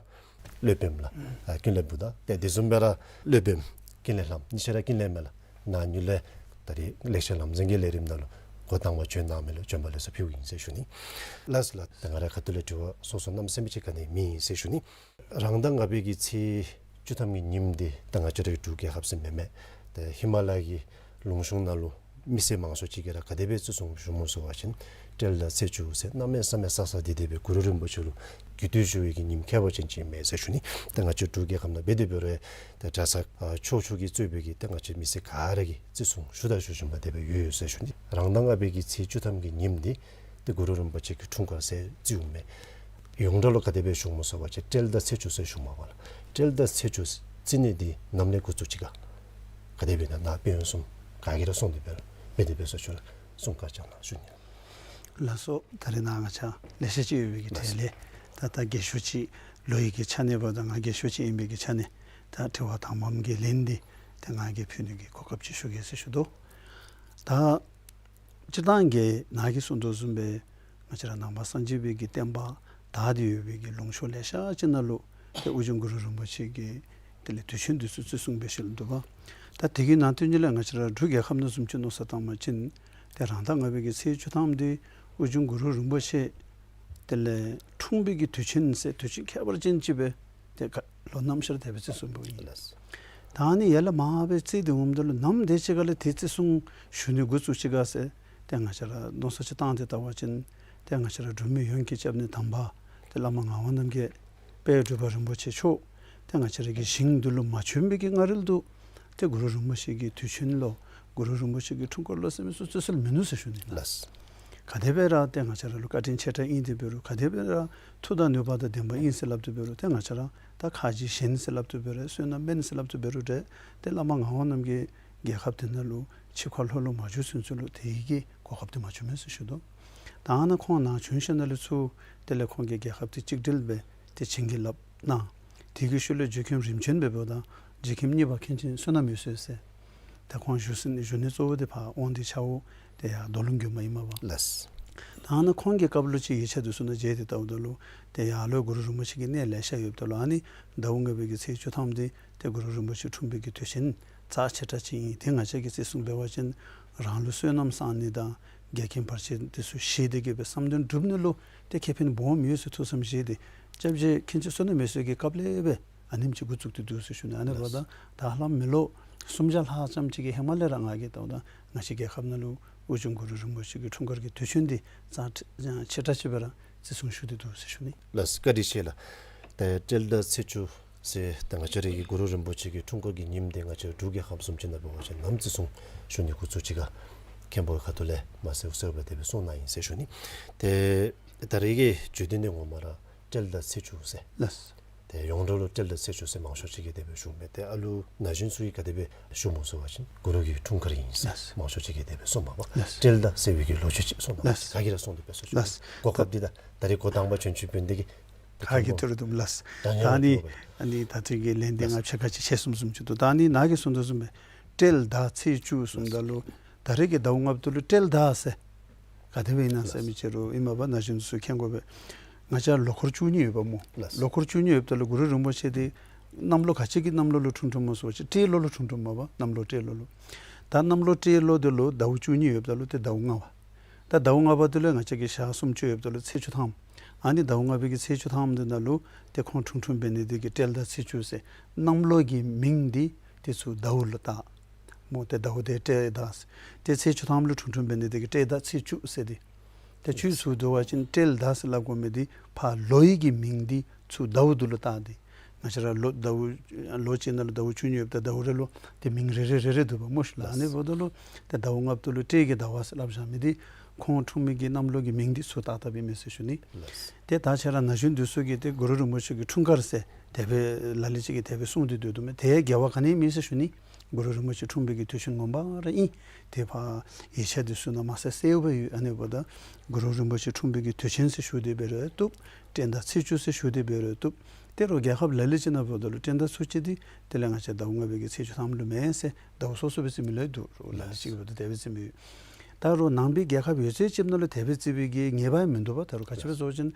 སློབ་དཔོནམ་ལགས་ཨ་ཀུན་ལེགས་བུ་དང་ཏེ་དེ་བཟུམ་སྦེ་ར་སློབ་དཔོནམ་ཀུན་ལེགས་ལྷམ་གཉིས་ཆ་ར་ཀུན་ལེགས་མས་ལགས། ནཱ་ཉུལ་ལས་ད་རིས་ལེགས་བཤད་ལམ་འཛིན་གྱི་ལས་རིམ་ནང་ལུ་འགོ་དང་པ་བྱོན་གནང་མི་ལུ་བྱོན་པ་ལེགས་སོ་ཕུལཝ་ཨིན་ཟེར་ཞུ་ནི། ལགས་ལགས། ད་ང་རའི་ཁ་ཐུག་ལས་དྲི་བ་སོ་སོ་གནམ་མེད་ས་མེད་ཅིག་ག་ནི་མེད་ཟེར་ཞུ་ནི། རང་ཟླ་ལྔ་པའི་གི་ཚེས་བཅུ་ཐམ་གྱི་ཉིནམ་འདི་ད་ང་བཅས་རའི་འབྲུག་རྒྱལ་ཁབ་ཟེར་མེན་མས། ཏེ་ཧི་མ་ལ་ཡའི་ལུང་གཤོང་ནང་ལུ་མི་སེར་མང་ཤོས་ཅིག་གིས་ར་ག་དེ་སྦེ་བརྩི་སྲུང་ཞུཝ་སྨོ་ཟེར་བ་ཅིན་ སྤྲེལ་ཟླ་ཚེས་བཅུ་ཟེར་གནམ་མེད་ས་མེད་གསར་གསར་བདེ་བདེ་སྦེ་གུ་རུ་རིན་པོ་ཆེ་ལུ་གུས་བཏུད་ཞུ་བའི་གི་ཉིནམ་ཁྱད་པར་ཅན་ཅིག་ཨིན་མས་ཟེར་ཞུ་ནི། ད་ང་བཅས་འབྲུག་རྒྱལ་ཁབ་ནང་འབད་དེ་འབད་རུང་ད་གྲྭ་ཚང་ཕྱོགས་ཕྱོགས་ཀྱིས་གཙོས་པའི་གི་ད་ང་བཅས་མི་སེར་ག་ར་གིས་བརྩི་སྲུང་ཞུ་དང་ཞུ་བཞིན་པ་དེ་སྦེ་ཡོད་ཡོད་ཟེར་ཞུ་ནི། རང་ཟླ་ལྔ་པའི་གི་ཚེས་བཅུ་ཐམ་གྱི་ཉིནམ་འདི་ཏེ་གུ་རུ་རིན་པོ་ཆེ་གི་འཁྲུངས་སྐར་ཟེར་བརྩིཝ་མས། ཡོངས་གྲགས་ལུ་ག་དེ་སྦེ་ཞུཝ་སྨོ་ཟེར་བ་ཅིན་སྤྲེལ་ཟླ་ཚེས་བཅུ་ཟེར་ཞུཝ་མས་པ་ལགས། སྤྲེལ་ཟླ་ཚེས་བཅུ་བརྩི་ནི་འདི་ནམ་ལས་འགོ་བཙུགས་ཅི་ག། ག་དེ་སྦེ་ཨིན་ན་ནཱ་དཔལ་ཡོན་གསུམ་ག་གིས་ར་གསུངས་ཏེ་འབད་རུང་འབད་དེ་འབད་སོང་ཅི་རུང་གསུང་བཀའ་ཅིག་གནང་ཞུ་ནི། ལགས་སོ། ད་རེས་ནཱ་ང་བཅས་ལེ་ཤ་ཅིག་ཡོད་པའི་གི་གྲས་ལས་ད་ད་རྒས་ཤོས་ཅིག་ལོ་ཡི་གི་ཆ་ནས་འབདཝ་ད་ང་རྒས་ཤོས་ཅིག་ཨིན་པའི་གི་ཆ་ནས་ད་དྲི་བ་དང་པམ་གི་ལན་འདི་ཏེ་ང་གིས་ཕུལ་ནི་གི་གོ་སྐབས་ཅིག་ཞུ་གེ་ཟེར་ཞུ་དོ། ད་སྤྱིར་བཏང་གི་ནཱ་གིས་གསུངས་དོ་བཟུམ་སྦེ་ང་བཅས་ར་ནང་པ་སངས་རྒྱས་པའི་གི་བསྟན་པ་དར་ཏེ་ཡོད་པའི་གི་ལུང་ཕྱོགས་ལེ་ཤ་ཅིག་ནང་ལུ་ཏེ་ཨོ་རྒྱན་གུ་རུ་རིན་པོ་ཆེ་གི་དེ་ལས་དུས་ཆེན་འདི་ཚུ་བརྩི་སྲུང་འབད་ཞིནམ་ལས་འདུག་པ། ད་དེ་གི་ནང་དོན་ཅིག་ལས་ང་བཅས་ར་འབྲུག་རྒྱལ་ཁབ་ནང་བཟུམ་ཅིག་མནོ་བསམ་བཏང་བ་ཅིན་ཏེ་རང་ཟླ་ལྔ་པའི་གི་ཚེས་བཅུ་ཐམ་འདི་ཨོ་རྒྱན་གུ་རུ་རིན་པོ་ཆེ་དེ་ལས་འཁྲུངས་པའི་གི་དུས་ཆེན་ཟེར་དུས་ཆེན་ཁྱད་པར་ཅན་ཅིག་སྦེ་ཏེ་ག་ལོ་ནམ་ཤར་དེ་སྦེ་བརྩི་སྲུང་འབདཝ་ཨིན། ལགས། ད་ཨ་ནི་ཡར་ལས་མར་སྦེ་བརྩི་སྟེ་འོངམ་ད་ལུ་ནམ་དེ་ཅིག་ཁ་ལས་ཏེ་བརྩི་སྲུང་ཞུ་ནི་འགོ་བཙུགས་ཅི་ག་ཟེར་ཏེ་ང་བཅས་ར་མནོ་བསམ་ཅིག་བཏང་སྟེ་བལྟ་བ་ཅིན་ཏེ་ང་བཅས་ར་འབྲུག་མི་ཡོངས་ཀྱི་སྐྱབས་གནས་དམ་པ་ཏེ་བླ་མ་ངག་དབང་རྣམ་རྒྱལ་དཔལ་འབྲུག་པ་རིན་པོ་ཆེ་མཆོག་ཏེ་ང་བཅས་ར་གི་ཞིང་འདི་ལུ་མ་བྱོན་པའི་གི་སྔ་རོལ་དུ་ཏེ་གུ་རུ་རིན་པོ་ཆེ་གི་དུས་ཆེན་ལོ་གུ་རུ་རིན་པོ་ཆེ་གི་འཁྲུངས་སྐར་ལོ་ཟེར་མི་ཚུ་བརྩི་སྲུང་མིན་ནུག་ཟེར་ཞུ་ནི། ལགས། ག་དེ་སྦེ་ར་ཏེ་ང་བཅས་ར་ལུ་བཀའ་དྲིན་ཆེ་དྲགས་ཨིན་ཏེ་འབད་རུང་ག་དེ་སྦེ་ར་མཐུ་དང་ནུས་པ་དང་ལྡན་པ་ཨིན་ཟེར་སླབ་སྟེ་འབད་རུང་ཏེ་ང་བཅས་ར་ད་ཁ་རྗེ་གཞན་ཟེར་སླབ་སྟེ་འབད་རུང་བསོད་ནམས་དམན་ཟེར་སླབ་སྟེ་འབད་རུང་ཏེ་ཏེ་བླ་མ་ངག་དབང་རྣམ་རྒྱལ་རྒྱལ་ཁབ་འདི་ནང་ལུ་ཆིབས་ཁ་ལྷོད་ལུ་མ་བྱོན་ཚུན་ཚོད་ལུ་དེ་གི་གོ་སྐབས་འདི་མ་བྱུངམ་མས་ཟེར་ཞུ་དོ། ད་ཨ་ནཱ་ཁོང་ནཱ་བྱོན་ཞིནམ་ལས་ཚུར་དེ་ལས་ཁོང་གིས་རྒྱལ་ཁབ་འདི་གཅིག་སྒྲིལ་སྦེ་ཏེ་བྱིན་གྱིས་བརླབས་གནང་། དེ་གི་ཤུལ་ལས་རྒྱལ་ཁམས་རིམ་བྱོན་འབདཝ་ད་རྒྱལ་ཁམས་གཉིས་པ་མཁན་ཆེན་བསོད་ནམས་འོད་ཟེར་ཟེར་ད་ཁོང་བཞུགས་ས་བཞུགས་གནས་གཙོ་བོ་འདི་ཕར་དབང་འདུས་ཆ་ཧོ་ཏེ་ཡར་རྡོ་ལུང་དགོན་པ་ཨིན་མས་པ། ལགས། ད་ཨ་ནཱ་ཁོང་གི་སྐབས་ལུ་ཅིག་ཡིག་ཆ་འདི་ཚུ་ནང་མཇལ་ཏེ་བལྟཝ་ད་ལུ་ཏེ་ཡར་ལུ་གུ་རུ་རིན་པོ་ཆེ་གི་གནས་ལེ་ཤ་ཡོདཔ་ད་ལུ་ཨ་ནི་ཟླཝ་ལྔ་པའི་གི་ཚེས་བཅུ་ཐམ་འདི་ཏེ་གུ་རུ་རིན་པོ་ཆེ་འཁྲུངས་པའི་གི་དུས་ཆེན་རྩ་ཆེ་དྲགས་ཅིག་ཨིན། ཏེ་ང་བཅས་ཀྱིས་བརྩི་སྲུང་འབད་བ་ཅིན་རང་ལུ་བསོད་ནམས་བསག་ནི་དང་འགལ་རྐྱེན་བར་ཆད་འདི་ཚུ་ཞི་སྟེ་གི་སྦེ་བསམ་དོན་འགྲུབ་ནི་ལུ་ཏེ་ཁེ་ཕན་སྦོམ་ཡོད་ཟེར་ཐུགས་བསམ་བཞེས་ཏེ་སྐྱབས་རྗེ་མཁན་ཆེན་བསོད་ནམས་འོད་ཟེར་གྱི་སྐབས་ལས་སྦེ་ཨ་ནེམ་ཅིག་འགོ་བཙུགས་ཏེ་འདུག་ཟེར་ཞུ་ནི། ཨ་ནི་འབདཝ་ད་ད་ཧ་ལམ་མི་ལོ་སུམ་བརྒྱ་ལྷག་ཙམ་ཅིག་གི་ཧེ་མ་ལས་ར་ང་གིས་བལྟཝ་ད་ང་བཅས་རྒྱལ་ཁབ་ནང་ལུ་ཨོ་རྒྱན་གུ་རུ་རིན་པོ་ཆེ་གི་འཁྲུངས་སྐར་གྱི་དུས་ཆེན་འདི་རྩ་ཆེ་དྲགས་ཅིག་སྦེ་ར་བརྩི་སྲུང་ཞུ་སྟེ་འདུག་ཟེར་ཞུ་ནི། ལགས། བཀའ་དྲིན་ཆེ་ལགས། ཏེ་སྤྲེལ་ཟླ་ཚེས་བཅུ་ཟེར་ད་ང་བཅས་རའི་གི་གུ་རུ་རིན་པོ་ཆེ་གི་འཁྲུངས་སྐར་གྱི་ཉིནམ་འདི་ང་བཅས་འབྲུག་རྒྱལ་ཁབ་བཟུམ་ཅིག་ནང་འབད་བ་ཅིན་ནམ་བརྩི་སྲུང་ཞུ་ནི་འགོ་བཙུགས་ཅི་ག་མཁན་པོའི་ཁ་ཐུག་ལས་མ་གསལ་གསལ་སྦེ་དེ་སྦེ་གསུངས་གནང་ཡི་ཟེར་ཞུ་ནི། ཏེ་ད་རེས་ཀྱི་བརྗོད་དོན་འདི་ངོ་མ་ར་སྤྲེལ་ཟླ་ཚེས་བཅུ་ཟེར། ལགས། ཏེ་ཡོངས་གྲགས་ལུ་སྤྲེལ་ཟླ་ཚེས་བཅུ་ཟེར་མང་ཤོས་ཅིག་གིས་དེ་སྦེ་ཞུཝ་མས། ཏེ་ཨ་ལུ་ན་གཞོན་ཚུ་གིས་ག་དེ་སྦེ་ཞུཝ་སྨོ་ཟེར་བ་ཅིན་གུ་རུ་གི་འཁྲུངས་སྐར་ཨིན་ཟེར། ལགས། མང་ཤོས་ཅིག་གིས་དེ་སྦེ་གསུངམ་མས་པ། ལགས། སྤྲེལ་ཟླ་ཟེར་བའི་གི་ལོ་རྒྱུས་ཅིག་གསུངས་གནང་། ལགས། ག་གིས་ར་གསུངས་ཏེ་འབད་སོང་ཅི། ལགས། གོ་སྐབས་འདི་ད་ད་རེས་འགོ་དང་པ་བྱོན་བྱོནམ་འབད་ནི་དེ་གིས་ག་གིས་ཐུགས་རེ་དུམ་ལགས། ད་ཨ་ནི་ཨ་ནི་ད་ཐེངས་ཀྱི་ལན་འདི་ང་ཕྱེད་ཀ་ཅིག་ཆད་སོངམ་བཟུམ་ཅིག་འདུག། ད་ཨ་ནི་ནཱ་གིས་གསུངས་དོ་བཟུམ་སྦེ་སྤྲེལ་ཟླ་ཚེས་བཅུ་གསུངམ་ད་ལུ་ད་རེས་ཀྱི་ཟླཝ་ལྔ་པ་འདི་ལུ་སྤྲེལ་ཟླ་ཟེར་ག་དེ་སྦེ་ཨིན་ན་ཟེར་མི་ཅིག་རུང་ཨིན་མས་པ། ན་གཞོན་ཚུ་མཁྱེན་དགོ་པས། ང་བཅས་ལོ་འཁོར་བཅུ་གཉིས་ཡོདཔ་སྨོ། ལགས། ལོ་འཁོར་བཅུ་གཉིས་ཡོདཔ་ད་ལུ་གུ་རུ་རིན་པོ་ཆེ་འདི་གནམ་ལོ་ག་ཅི་གི་གནམ་ལོ་ལུ་འཁྲུངས་འཁྲུངསམ་སྨོ་ཟེར་བ་ཅིན་སྤྲེལ་ལོ་ལུ་འཁྲུངས་འཁྲུངསམ་མས་པ། གནམ་ལོ་སྤྲེལ་ལོ་ལུ། ད་གནམ་ལོ་སྤྲེལ་ལོ་འདི་ལུ་ཟླཝ་བཅུ་གཉིས་ཡོདཔ་ད་ལུ་ཏེ་ཟླཝ་ལྔ་པ། ད་ཟླཝ་ལྔ་པ་འདི་ལུ་ང་བཅས་ཀྱི་ཞག་སུམ་ཅུ་ཡོདཔ་ད་ལུ་ཚེས་བཅུ་ཐམ། ཨ་ནི་ཟླཝ་ལྔ་པའི་གི་ཚེས་བཅུ་ཐམ་འདི་ནང་ལུ་ཏེ་ཁོང་འཁྲུངས་འཁྲུངསམ་འབད་ནི་འདི་གིས་སྤྲེལ་ཟླ་ཚེས་བཅུ་ཟེར་གནམ་ལོ་གི་མིང་འདི་ཏེ་ཚུར་ཟླཝ་ལུ་བཏགས། སྨོ། ཏེ་ཟླཝ་འདི་སྤྲེལ་ཟླ་ཟེར། ཏེ་ཚེས་བཅུ་ཐམ་ལུ་འཁྲུངས་འཁྲུངསམ་འབད་ནི་འདི་གིས་སྤྲེལ་ཟླ་ཚེས་བཅུ་ཟེར་ཏེ། ཏེ་བཅུ་ཟེར་དོ་བ་ཅིན་སྤྲེལ་ཟླ་ཟེར་སླབ་དགོ་མི་འདི་ཕར་ལོ་ཡི་གི་མིང་འདི་ཚུར་ཟླཝ་འདི་ལུ་བཏགས་ཏེ། ང་བཅས་ར་ལོ་ཟླཝ་ལོ་གཅིག་ནང་ལུ་ཟླཝ་བཅུ་གཉིས་ཡོདཔ་ད་ཟླཝ་རེ་ལུ་ཏེ་མིང་རེ་རེ་རེ་རེ་འདུག་པ་སྨོ་ཤིག་ལགས། ཨ་ནི་འབདཝ་ད་ལུ་ཏེ་ཟླཝ་ལྔ་པ་འདི་ལུ་སྤྲེལ་གྱི་ཟླ་བ་ཟེར་སླབ་བཞག་མི་འདི་ཁོང་འཁྲུངས་མི་གི་གནམ་ལོ་གི་མིང་འདི་ཚུར་བཏགས་བཏགསཔ་ཨིན་མས་ཟེར་ཞུ་ནི། ལགས། ཏེ་ད་ཁྱེད་ར་ན་གཞོན་འདི་ཚུ་གིས་ཏེ་གུ་རུ་རིན་པོ་ཆེ་གི་འཁྲུངས་སྐར་ཟེར་དེ་སྦེ་ལ་ལུ་ཅིག་གིས་དེ་སྦེ་གསུངས་ཏེ་སྡོད་དོ་མས། དེ་འགལ་བ་ག་ནི་ཡང་མེད་ཟེར་ཞུ་ནི། གུ་རུ་རིན་པོ་ཆེ་འཁྲུངས་པའི་གི་དུས་ཆེན་ངོ་མ་ར་ཨིན། ཏེ་ཕར་ཡིག་ཆ་འདི་ཚུ་ནང་མ་གསལ་གསལཝ་ཡོད། ཨ་ནི་འབདཝ་ད་གུ་རུ་རིན་པོ་ཆེ་འཁྲུངས་པའི་གི་དུས་ཆེན་ཟེར་ཞུ་སྟེ་འབད་རུང་བཏུབ། སྤྲེལ་ཟླ་ཚེས་བཅུ་ཟེར་ཞུ་སྟེ་འབད་རུང་བཏུབ། ཏེ་རོགས་རྒྱལ་ཁབ་ལ་ལུ་ཅིག་ནང་འབདཝ་ད་ལུ་སྤྲེལ་ཟླ་ཚེས་བཅུ་འདི་དེ་ལས་ང་བཅས་ཟླཝ་ལྔ་པའི་གི་ཚེས་བཅུ་ཐམ་ལུ་མེན་ཟེར་ཟླཝ་སོ་སོ་སྦེ་བརྩི་མི་ལུ་འདུག། རོགས་ལ་ལུ་ཅིག་འབདཝ་ད་དེ་སྦེ་བརྩི་མི་ཡོད། ད་རོགས་ནང་པའི་རྒྱལ་ཁབ་ཡོད་ཚད་ཅིག་ནང་ལུ་དེ་སྦེ་བརྩི་བའི་གི་ངེས་པ་མིན་འདུག་པ། ད་རོགས་ག་ཅི་སྦེ་ཟེར་བ་ཅིན་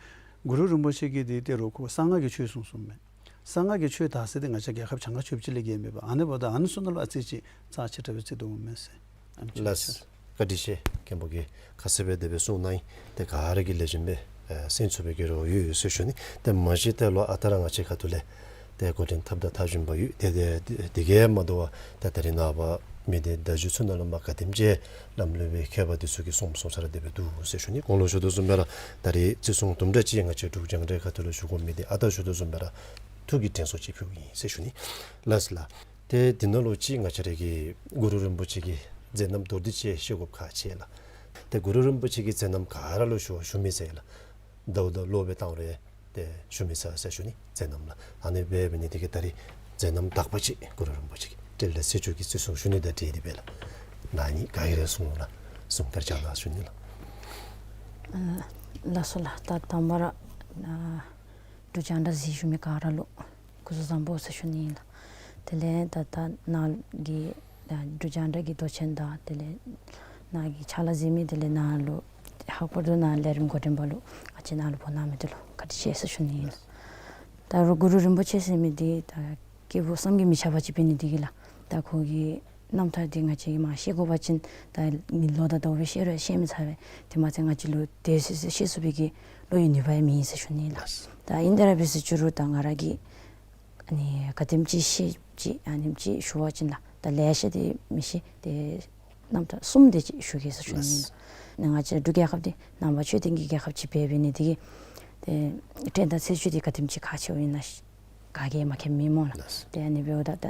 གུ་རུ་རིན་པོ་ཆེ་གིས་འདི་ཏེ་རོགས་ཁོ་གསང་སྔགས་ཀྱི་ཆོས་གསུངས་གསུངསམ་མས། གསང་སྔགས་ཀྱི་ཆོས་དར་ས་འདི་ང་བཅས་རྒྱལ་ཁབ་གྱངས་ཁ་ཆོདཔ་ཅིག་ལས་བརྒལ་མེད་པ། ཨ་ནི་འབདཝ་ད་ཨ་ནི་ཚུ་ནང་ལུ་ཨ་ཙི་ཅིག་རྩ་ཆེ་དྲགས་སྦེ་བརྩི་དོ་འོང་མས་ཟེར། ཨ་ནི་ཅིག་ལགས། བཀའ་དྲིན་ཆེ། མཁན་པོ་གིས་ཁ་གསལ་སྦེ་དེ་སྦེ་གསུངས་གནང་ཡི། ཏེ་ག་ར་གིས་ལེགས་ཤོམ་སྦེ་ཨེ་གསན་ཚུགས་པའི་གི་རེ་བ་ཡོད་ཡོད་ཟེར་ཞུ་ནི། ཏེ་མ་གཞི་ཏེ་ལོག་ཨ་རྟག་ར་ང་བཅས་ཁ་ཐུག་ལས་ཏེ་འགོ་འདྲེན་འཐབ་དང་འཐབ་བཞིན་པ་ཡོད། ཏེ་དེ་དེ་གིས་མ་དོ་བར་ཏེ་ད་རིས་ནངས་པ་ མི་སྡེ་བརྡ་བརྒྱུད་ཚུ་ནང་ལུ་མ་ག་དེམ་ཅིག་ལམ་ལུགས་སྦེ་མཁས་པ་འདི་ཚུ་གིས་གསུངས་གསུངས་ས་ར་དེ་སྦེ་འདུག་ཟེར་ཞུ་ནི། གོང་ལུ་ཞུ་དོ་བཟུམ་སྦེ་ར་ད་རེས་བརྩི་སྲུང་དུམ་གྲ་ཅིག་ང་བཅས་འབྲུག་རྒྱང་བསྒྲགས་ཁ་ཐུག་ལུ་ཞུ་དགོ་མི་འདི་ཨ་རྟག་ཞུ་དོ་བཟུམ་སྦེ་ར་ཐུགས་ཀྱི་དྲན་གསོ་ཅིག་ཕུལཝ་ཨིན་ཟེར་ཞུ་ནི་ལགས་སོ་ལགས། ཏེ་འདི་ནང་ལུ་ཅིག་ང་བཅས་ར་གི་གུ་རུ་རིན་པོ་ཆེ་གི་མཛད་རྣམ་མདོར་བསྡུས་ཅིག་ཤེས་དགོཔ་ཁག་ཆེ་ལགས། ཏེ་གུ་རུ་རིན་པོ་ཆེ་གི་མཛད་རྣམ་ག་ར་ལུ་ཞུ་བ་ཞུ་མི་ཚར་ལགས། ཟླཝ་དང་ལོ་སྦེ་བཏང་རུང་ཏེ་ཞུ་མི་ཚར་ཟེར་ཞུ་ནི་མཛད་རྣམ་ལགས། ཨ་ནི་སྦེ་འབད་ནི་དེ་གིས་ད་རེས་མཛད་རྣམ་དག་པ་ཅིག་གུ་རུ་རིན་པོ་ཆེ་གི་སྤྲེལ་ཟླ་ཚེས་བཅུ་གི་བརྩི་སྲུང་ཞུ་ནི་དང་འབྲེལ་ཏེ་སྦེ་ལགས། ནཱ་ནི་ག་ཨིན་རུང་གསུང་ལགས། གསུང་བཀའ་དྲིན་བསྐྱང་གནང་ཞུ་ནི་ལགས། ཨ་ལགས་སོ་ལགས། ད་དང་པ་ར་ཨ་འབྲུག་རྒྱང་བསྒྲགས་གཟིགས་བཞུགས་མི་ག་ར་ལུ་སྐུ་གཟུགས་བཟང་པོ་ཟེར་ཞུ་ནི་ཨིན་ལགས། དེ་ལས་ད་ད་ནཱ་གི་ཨ་འབྲུག་རྒྱང་བསྒྲགས་ཀྱི་མདོ་ཆེན་དང་དེ་ལས་ནཱ་གི་ཕྱག་ལཱ་མཛད་མི་དེ་ལས་ནཱ་ལུ་ལྷག་པར་དུ་ནཱ་ལས་རིམ་འགོ་འདྲེན་པ་ལུ་ང་བཅས་ནཱ་ལུ་འབོ་གནང་མི་འདི་ལུ་བཀའ་དྲིན་ཆེ་ཟེར་ཞུ་ནི་ཨིན་ལགས། ད་རུང་གུ་རུ་རིན་པོ་ཆེ་ཟེར་མི་འདི་ད་སྐྱེས་བུ་བསམ་གྱིས་མི་ཁྱབ་པ་ཅིག་འབད་ནི་དེ་གིས་ལགས། ད་ཁོ་གི་རྣམ་ཐར་འདི་ང་བཅས་ཀྱིས་མ་ཤེས་དགོ་པ་ཅིན་ད་ལོ་དང་ཟླཝ་སྦེ་ཤེས་རུང་ཤེས་མི་ཚར་བས། དེ་མ་ཚད་ང་བཅས་ལུ་དེ་སྦེ་ཤེས་ཚུགས་པའི་གི་བློ་ཡི་ནུས་པ་ཡང་མེད་ཟེར་ཞུ་ནི་ལགས། ད་ཨིན་ཏེ་ར་འབད་ཟེར་ཞུ་རུང་ད་ང་ར་གིས་ཨ་ནི་ག་དེམ་ཅིག་ཤེས་ཅིག་ཨ་ནེམ་ཅིག་ཞུ་བ་ཅིན་ལགས། ད་ལེ་ཤ་འདི་མི་ཤེས། ཏེ་རྣམ་ཐར་གསུམ་དེ་ཅིག་ཞུ་གེ་ཟེར་ཞུ་ནི་ཨིན་ལགས། ནཱ་ང་བཅས་འབྲུག་རྒྱལ་ཁབ་འདི་ནང་པ་ཆོས་ལྡན་གྱི་རྒྱལ་ཁབ་ཅིག་འབད་འབད་ནི་དེ་གིས་ཏེ་སྤྲེལ་ཟླ་ཚེས་བཅུ་འདི་ག་དེམ་ཅིག་ཁག་ཆེཝ་ཨིན་ན་ག་གིས་མ་མཁྱེནམ་མེད་སྨོ་ལགས། ལགས། ཏེ་ཨ་ནི་འབདཝ་ད་ད་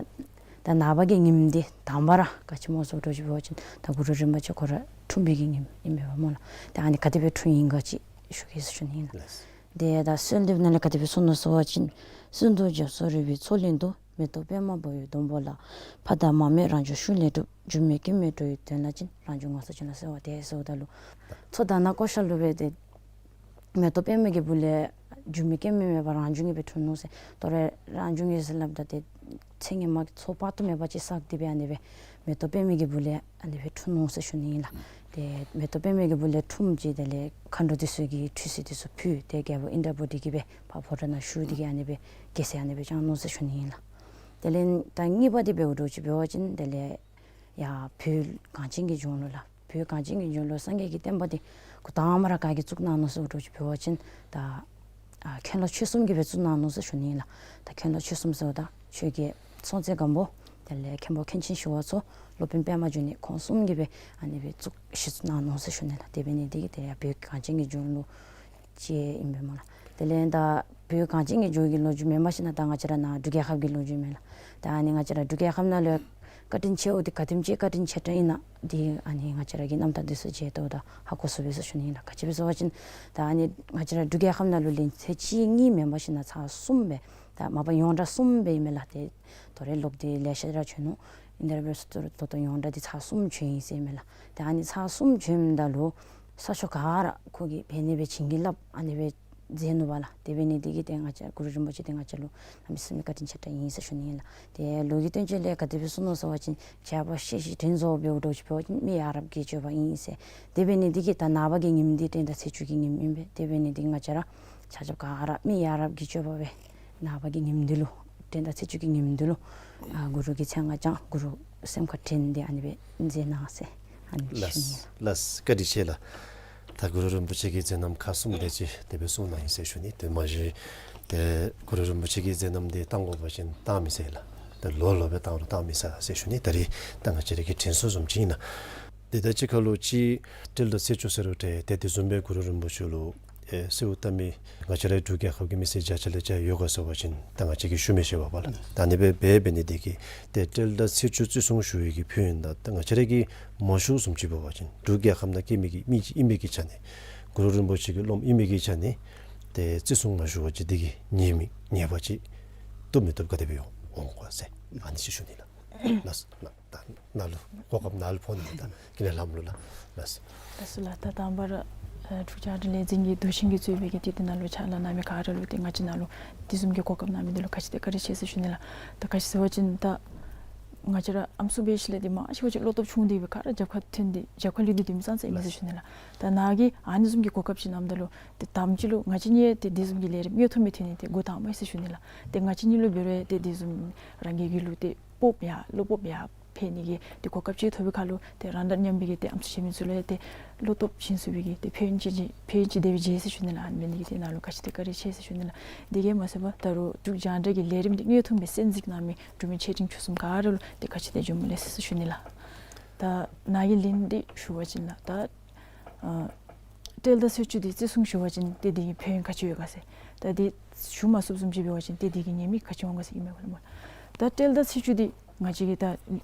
ད་ནངས་པ་གི་ཉིནམ་འདི་དང་པ་ར་ག་ཅི་སྨོ་ཟེར་འདྲཝ་ཅིག་འབད་བ་ཅིན་ད་གུ་རུ་རིན་པོ་ཆེ་ཁོ་ར་འཁྲུངས་པའི་གི་ཉིནམ་ཨིན་མས་པ་སྨོ་ལགས། ཏེ་ཨ་ནི་ག་དེ་སྦེ་འཁྲུངས་ཡི་ག་ཅིག་ཞུ་གེ་ཟེར་ཞུ་ནི་ཨིན་ལགས། ལགས། ཏེ་ད་གསོལ་འདེབས་ནང་ལས་ག་དེ་སྦེ་གསུངས་ནུག་ཟེར་བ་ཅིན། བཙུན་དུ་རྒྱ་མཚོ་རོལ་པའི་མཚོ་གླིང་དུ། མེ་ཏོག་པདྨ་འབར་བའི་སྡོང་པོ་ལ། ཕ་དང་མ་མེད་རང་བྱུང་ཤུགས་ལས་གྲུབ། འགྱུར་མེད་སྐྱེ་མེད་འགྲོ་བའི་དོན་ལ་སྦྱིན། རང་བྱུང་ངོ་མཚར་ཅན་ལ་གསོལ་བ་འདེབས་ཟེརཝ་ད་ལུ། མཚོ་དྷ་ན་ཀོ་ཤ་ལུ་སྦེ་ཏེ་མེ་ཏོག་པདྨ་གི་སྦུག་ལས་འགྱུར་མེད་སྐྱེ་མེད་མེད་པར་རང་བྱུང་གིས་སྦེ་འཁྲུངས་ནུག་ཟེར། དོ་རུང་རང་བྱུང་གིས་ཟེར་སླབ་ད་ཏེ་ཚེ་སྔོན་མ་གི་ཚོགས་དཔག་ཏུ་མེད་པ་ཅིག་བསགས་ཏེ་སྦེ་ཨ་ནི་སྦེ་མེ་ཏོག་པདྨ་གི་སྦུག་ལས་ཨ་ནི་སྦེ་འཁྲུངས་ནུག་ཟེར་ཞུ་ནི་ཨིན་ལགས། ཏེ་མེ་ཏོག་པདྨ་གི་སྦུག་ལས་འཁྲུངས་ཅི། དེ་ལས་མཁའ་འགྲོ་འདི་ཚུ་གིས་ཁྲུས་གསོལ་འདི་ཚུ་ཕུལ། ཏེ་རྒྱལ་པོ་ཨིནྡྲ་བྷུ་ཏི་གིས་སྦེ་ཕར་ཕོ་བྲང་ནང་བཞུགས་ཏེ་གིས་ཨ་ནི་སྦེ་རྒྱལ་སྲིད་ཨ་ནི་སྦེ་བསྐྱངས་ནུག་ཟེར་ཞུ་ནི་ཨིན་ལགས། དེ་ལས་ད་གཉིས་པ་འདི་འབདཝ་འདྲཝ་ཅིག་འབད་བ་ཅིན་དེ་ལས་ཡར་བོད་གངས་ཅན་གྱི་ལྗོངས་ལུ་ལགས། བོད་གངས་ཅན་གྱི་ལྗོངས་ལུ་སངས་རྒྱས་ཀྱི་བསྟན་པ་འདི་འགོ་དང་པ་ར་ག་གིས་བཙུགས་གནང་ནུག་ཟེར་འདྲཝ་ཅིག་འབད་བ་ཅིན་ད་ཨ་མཁན་སློབ་ཆོས་གསུམ་གྱིས་སྦེ་བཙུགས་གནང་ནུག་ཟེར་ཞུ་ནི་ཨིན་ལགས། ད་མཁན་སློབ་ཆོས་གསུམ་ཟེརཝ་ད་ཆོས་རྒྱལ་སྲོང་བཙན་སྒམ་པོ་དེ་ལས་མཁན་པོ་མཁན་ཆེན་ཞི་བ་འཚོ་སློབ་དཔོན་པདྨ་འབྱུང་གནས་ཁོང་གསུམ་གྱིས་སྦེ་ཨ་ནི་སྦེ་བཙུགས་གཞི་བཙུགས་གནང་ནུག་ཟེར་ཞུ་ནི་ལགས། དེ་འབད་ནི་དེ་གིས་ཏེ་ཡར་བོད་གངས་ཅན་གྱི་ལྗོངས་ལུ་ཅིག་ཨིན་པས་སྨོ་ལགས། དེ་ལས་ད་བོད་གངས་ཅན་གྱི་ལྗོངས་ཀྱི་ལོ་རྒྱུས་མེན་པར་ཞིན་ན་ད་ང་བཅས་ར་ནཱ་འབྲུག་རྒྱལ་ཁབ་ཀྱི་ལོ་རྒྱུས་མས་ལགས། ད་ཨ་ནི་ང་བཅས་ར་འབྲུག་རྒྱལ་ཁབ་ནང་ལུ་བཀའ་དྲིན་ཆེཝ་འདི་ག་དེམ་ཅིག་བཀའ་དྲིན་ཆེ་དྲགས་ཨིན་ན་འདི་ཨ་ནི་ང་བཅས་ར་གི་རྣམ་ཐར་འདི་ཚུ་མཇལཝ་ད་ཧ་གོ་ཚུགས་པས་ཟེར་ཞུ་ནི་ཨིན་ལགས། ག་ཅི་སྦེ་ཟེར་བ་ཅིན་ད་ཨ་ནི་ང་བཅས་ར་འབྲུག་རྒྱལ་ཁབ་ནང་ལུ་ལན་ཚད་གཅིག་གཉིས་མེན་པར་ཞིན་ན་ཚར་གསུམ་སྦེ་ད་མ་པ་ཡོངས་གྲགས་གསུམ་སྦེ་ཨིན་མས་ལགས། ཏེ་དོ་རུང་ལོག་སྟེ་ལེ་ཤ་ར་བྱོན་ནུག། ཨིན་ཏེ་ར་འབད་རུང་ད་ལྟོ་ཡོངས་གྲགས་འདི་ཚར་གསུམ་བྱོན་ཡི་ཟེར་མས་ལགས། ཏེ་ཨ་ནི་ཚར་གསུམ་བྱོནམ་ད་ལུ་ས་ཕྱོགས་ག་ར་ཁོ་གིས་འབད་ནི་སྦེ་བྱིན་གྱིས་བརླབས་ཨ་ནི་སྦེ་མཛད་ནུག་པ་ལགས། དེ་འབད་ནི་དེ་གིས་ཏེ་ང་བཅས་གུ་རུ་རིན་པོ་ཆེ་འདི་ང་བཅས་ལུ་གནམ་མེད་ས་མེད་བཀའ་དྲིན་ཆེ་དྲགས་ཨིན་ཟེར་ཞུ་ནི་ཨིན་ལགས། ཏེ་ལོ་རྒྱུས་དོན་གཅོད་ལས་ག་དེ་སྦེ་གསུངས་ནུག་ཟེར་བ་ཅིན་བྱ་བ་ཤེས་ཤིང་དྲིན་གཟོ་འབདཝ་འདྲཝ་ཅིག་འབད་བ་ཅིན་མི་ཡ་རབས་ཀྱི་སྤྱོད་པ་ཨིན་ཟེར། དེ་འབད་ནི་དེ་གིས་ད་ནངས་པ་གི་ཉིནམ་འདི་སྤྲེལ་ཟླ་ཚེས་བཅུ་གི་ཉིནམ་ཨིན་པས། དེ་འབད་ནི་དེ་གིས་ང་བཅས་ར་ཆ་ཁྱབ་ག་ར་མི་ཡ་རབས་ཀྱི་སྤྱོད་པ་སྦེ་ནངས་པ་གི་ཉིནམ་འདི་ལུ་སྤྲེལ་ཟླ་ཚེས་བཅུ་གི་ཉིནམ་འདི་ལུ་ཨ་གུ་རུ་གི་མཚན་སྔགས་བགྱང་གུ་རུ་སེམས་ཁར་དྲན་ཏེ་ཨ་ནི་སྦེ་མཛད་གནང་ཟེར་ཨ་ནི་ཞུ་ནི་ལགས། ལགས་བཀའ་དྲིན་ཆེ་ལགས། ད་གུ་རུ་རིན་པོ་ཆེ་གི་མཛད་རྣམ་ཁག་གསུམ་དེ་ཅིག་དེ་སྦེ་གསུངས་གནང་ཡི་ཟེར་ཞུ་ནི། དེ་མ་གཞི་ཏེ་གུ་རུ་རིན་པོ་ཆེ་གི་མཛད་རྣམ་འདི་བཏང་དགོ་པ་ཅིན་བཏང་མི་ཚར་ལགས། ད་ལོ་ལོ་སྦེ་བཏང་རུང་བཏང་མི་ཚར་ཟེར་ཞུ་ནི། ད་རེས་ད་ང་བཅས་ར་གིས་དྲན་གསོ་བཟུམ་ཅིག་ཨིན་ན། དེ་དང་གཅིག་ཁར་ལུ་ཅིག་སྤྲེལ་ཟླ་ཚེས་བཅུ་ཟེར་རུང་ཏེ་དེ་བཟུམ་སྦེ་གུ་རུ་རིན་པོ་ཆེ་ལུ་ཨེ་གསོལཝ་བཏབ་མི་ང་བཅས་རའི་འབྲུག་རྒྱལ་ཁབ་ཀྱི་མི་སེར་བརྒྱ་ཆ་ལས་བརྒྱ་ཡོད་ག་ཟེར་བ་ཅིན་ད་ང་བཅས་ཀྱིས་ཞུ་མི་ཤེས་པས་པ་ལགས། ད་ཨ་ནི་སྦེ་འབད་འབད་ནི་དེ་གིས་ཏེ་སྤྲེལ་ཟླ་ཚེས་བཅུ་བརྩི་སྲུང་ཞུ་བའི་གི་ཕན་ཡོན་དང་ད་ང་བཅས་ར་གིས་མ་ཞུཝ་བཟུམ་ཅིག་འབད་བ་ཅིན་འབྲུག་རྒྱལ་ཁབ་ནང་སྐྱེས་མི་གི་མི་ཅིག་ཨིན་པའི་གི་ཆ་ནས་གུ་རུ་རིན་པོ་ཆེ་གི་སློབ་མ་ཨིན་པའི་གི་ཆ་ནས་ཏེ་བརྩི་སྲུང་མ་ཞུ་བ་ཅིན་དེ་གིས་ཉེས་མི་ཉེས་པ་ཅིག་བཏུབ་མི་བཏུབ་ག་དེ་སྦེ་འོང་འོང་ག་ཟེར་ཨ་ནི་ཅིག་ཞུ་ནི་ལགས། ལགས་སོ་ལགས། ད་ནཱ་ལུ་གོ་སྐབས་ནཱ་ལུ་ཕོག་ནི་ད་ཀུན་ལེགས་ལྷ་མོ་ལུ་ལགས། ལགས་སོ། ལགས་སོ་ལགས། ད་དང་པ་ར་ཨ་འབྲུག་རྒྱང་བསྒྲགས་ལས་འཛིན་གྱི་མདོ་ཆེན་གྱིས་གཙོས་པའི་གི་དེ་དེ་ནང་ལུ་ཕྱག་ལཱ་གནང་མི་ག་ར་ལུ་ཏེ་ང་བཅས་ནཱ་ལུ་དེ་བཟུམ་གྱི་གོ་སྐབས་གནང་མི་འདི་ལུ་ག་ཅི་ཏེ་བཀའ་དྲིན་ཆེ་ཟེར་ཞུ་ནི་ལགས། ད་ག་ཅི་ཟེར་བ་ཅིན་ད་ང་བཅས་ར་ཨམ་སྲུ་འབད་ཞིནམ་ལས་ཏེ་མང་ཆེ་བ་ཅིག་བློ་སྟོབས་ཆུང་སྟེ་སྦེ་ག་ར་རྒྱབ་ཁར་ཐོན་ཏེ་རྒྱབ་ཁར་ལུས་ཏེ་སྡོད་མི་ཙང་ཙང་ཨིན་མས་ཟེར་ཞུ་ནི་ལགས། ད་ནཱ་གིས་ཨ་ནི་བཟུམ་གྱི་གོ་སྐབས་ཅིག་གནངམ་ད་ལུ་ཏེ་དང་པ་ཅིག་ལུ་ང་བཅས་གཉིས་ཏེ་དེ་བཟུམ་གྱི་ལས་རིམ་དངོས་མཐོང་སྦེ་ཐོན་ནི་འདི་འགོ་དང་པ་ཨིན་ཟེར་ཞུ་ནི་ལགས། ཏེ་ང་བཅས་གཉིས་ལུ་འབད་རུང་ཏེ་དེ་བཟུམ་རང་གི་རྒྱུད་ལུ་ཏེ་སྤོབས་ཡང་བློ་སྤོབས་ཡང་འཕེལ་ནི་གི་ཏེ་གོ་སྐབས་ཅིག་ཐོབ་པའི་ཁར་ལུ་ཏེ་རང་དང་མཉམ་པའི་གི་ཏེ་ཨམ་སྲུ་བྱིན་མི་ཚུ་ལུ་ཡང་ཏེ་བློ་སྟོབས་བྱིན་ཚུགས་པའི་གི་ཏེ་ཕན་ཡོན་ཅིག་ཅིག་ཕན་ཡོན་ཅིག་དེ་སྦེ་མཇལ་ཟེར་ཞུ་ནི་ལགས། ཨ་ནི་འབད་ནི་དེ་གིས་ཏེ་ནཱ་ལུ་ག་ཅི་ཏེ་བཀའ་དྲིན་ཆེ་ཟེར་ཞུ་ནི་ལགས། དེ་གིས་མ་ཚད་པར་ད་རུང་འབྲུག་རྒྱང་བསྒྲགས་ཀྱི་ལས་རིམ་འདི་དངོས་མཐོང་སྦེ་གསན་གཟིགས་གནང་མི་འབྲུག་མི་ཆེ་འབྲིང་ཆུང་གསུམ་ག་ར་ལུ་ཏེ་ག་ཅི་ཏེ་ཇུ་མོ་ལེགས་ཟེར་ཞུ་ནི་ལགས། ད་ནཱ་གི་ལན་འདི་ཞུ་བ་ཅིན་ལགས། ད་ཨ་སྤྲེལ་ཟླ་ཚེས་བཅུ་འདི་བརྩི་སྲུང་ཞུ་བ་ཅིན་ཏེ་འདི་གི་ཕན་ཡོན་ག་ཅི་ཡོད་ག་ཟེར། ད་འདི་ཞུ་མ་ཚུགསཔ་བཟུམ་ཅིག་འབད་བ་ཅིན་ཏེ་འདི་གི་ཉེས་དམིགས་ག་ཅི་འོང་ག་ཟེར་ཨིན་མས་སྨོ་ལགས། ད་སྤྲེལ་ཟླ་ཚེས་བཅུ་འདི་ང་བཅས་ཀྱིས་ད་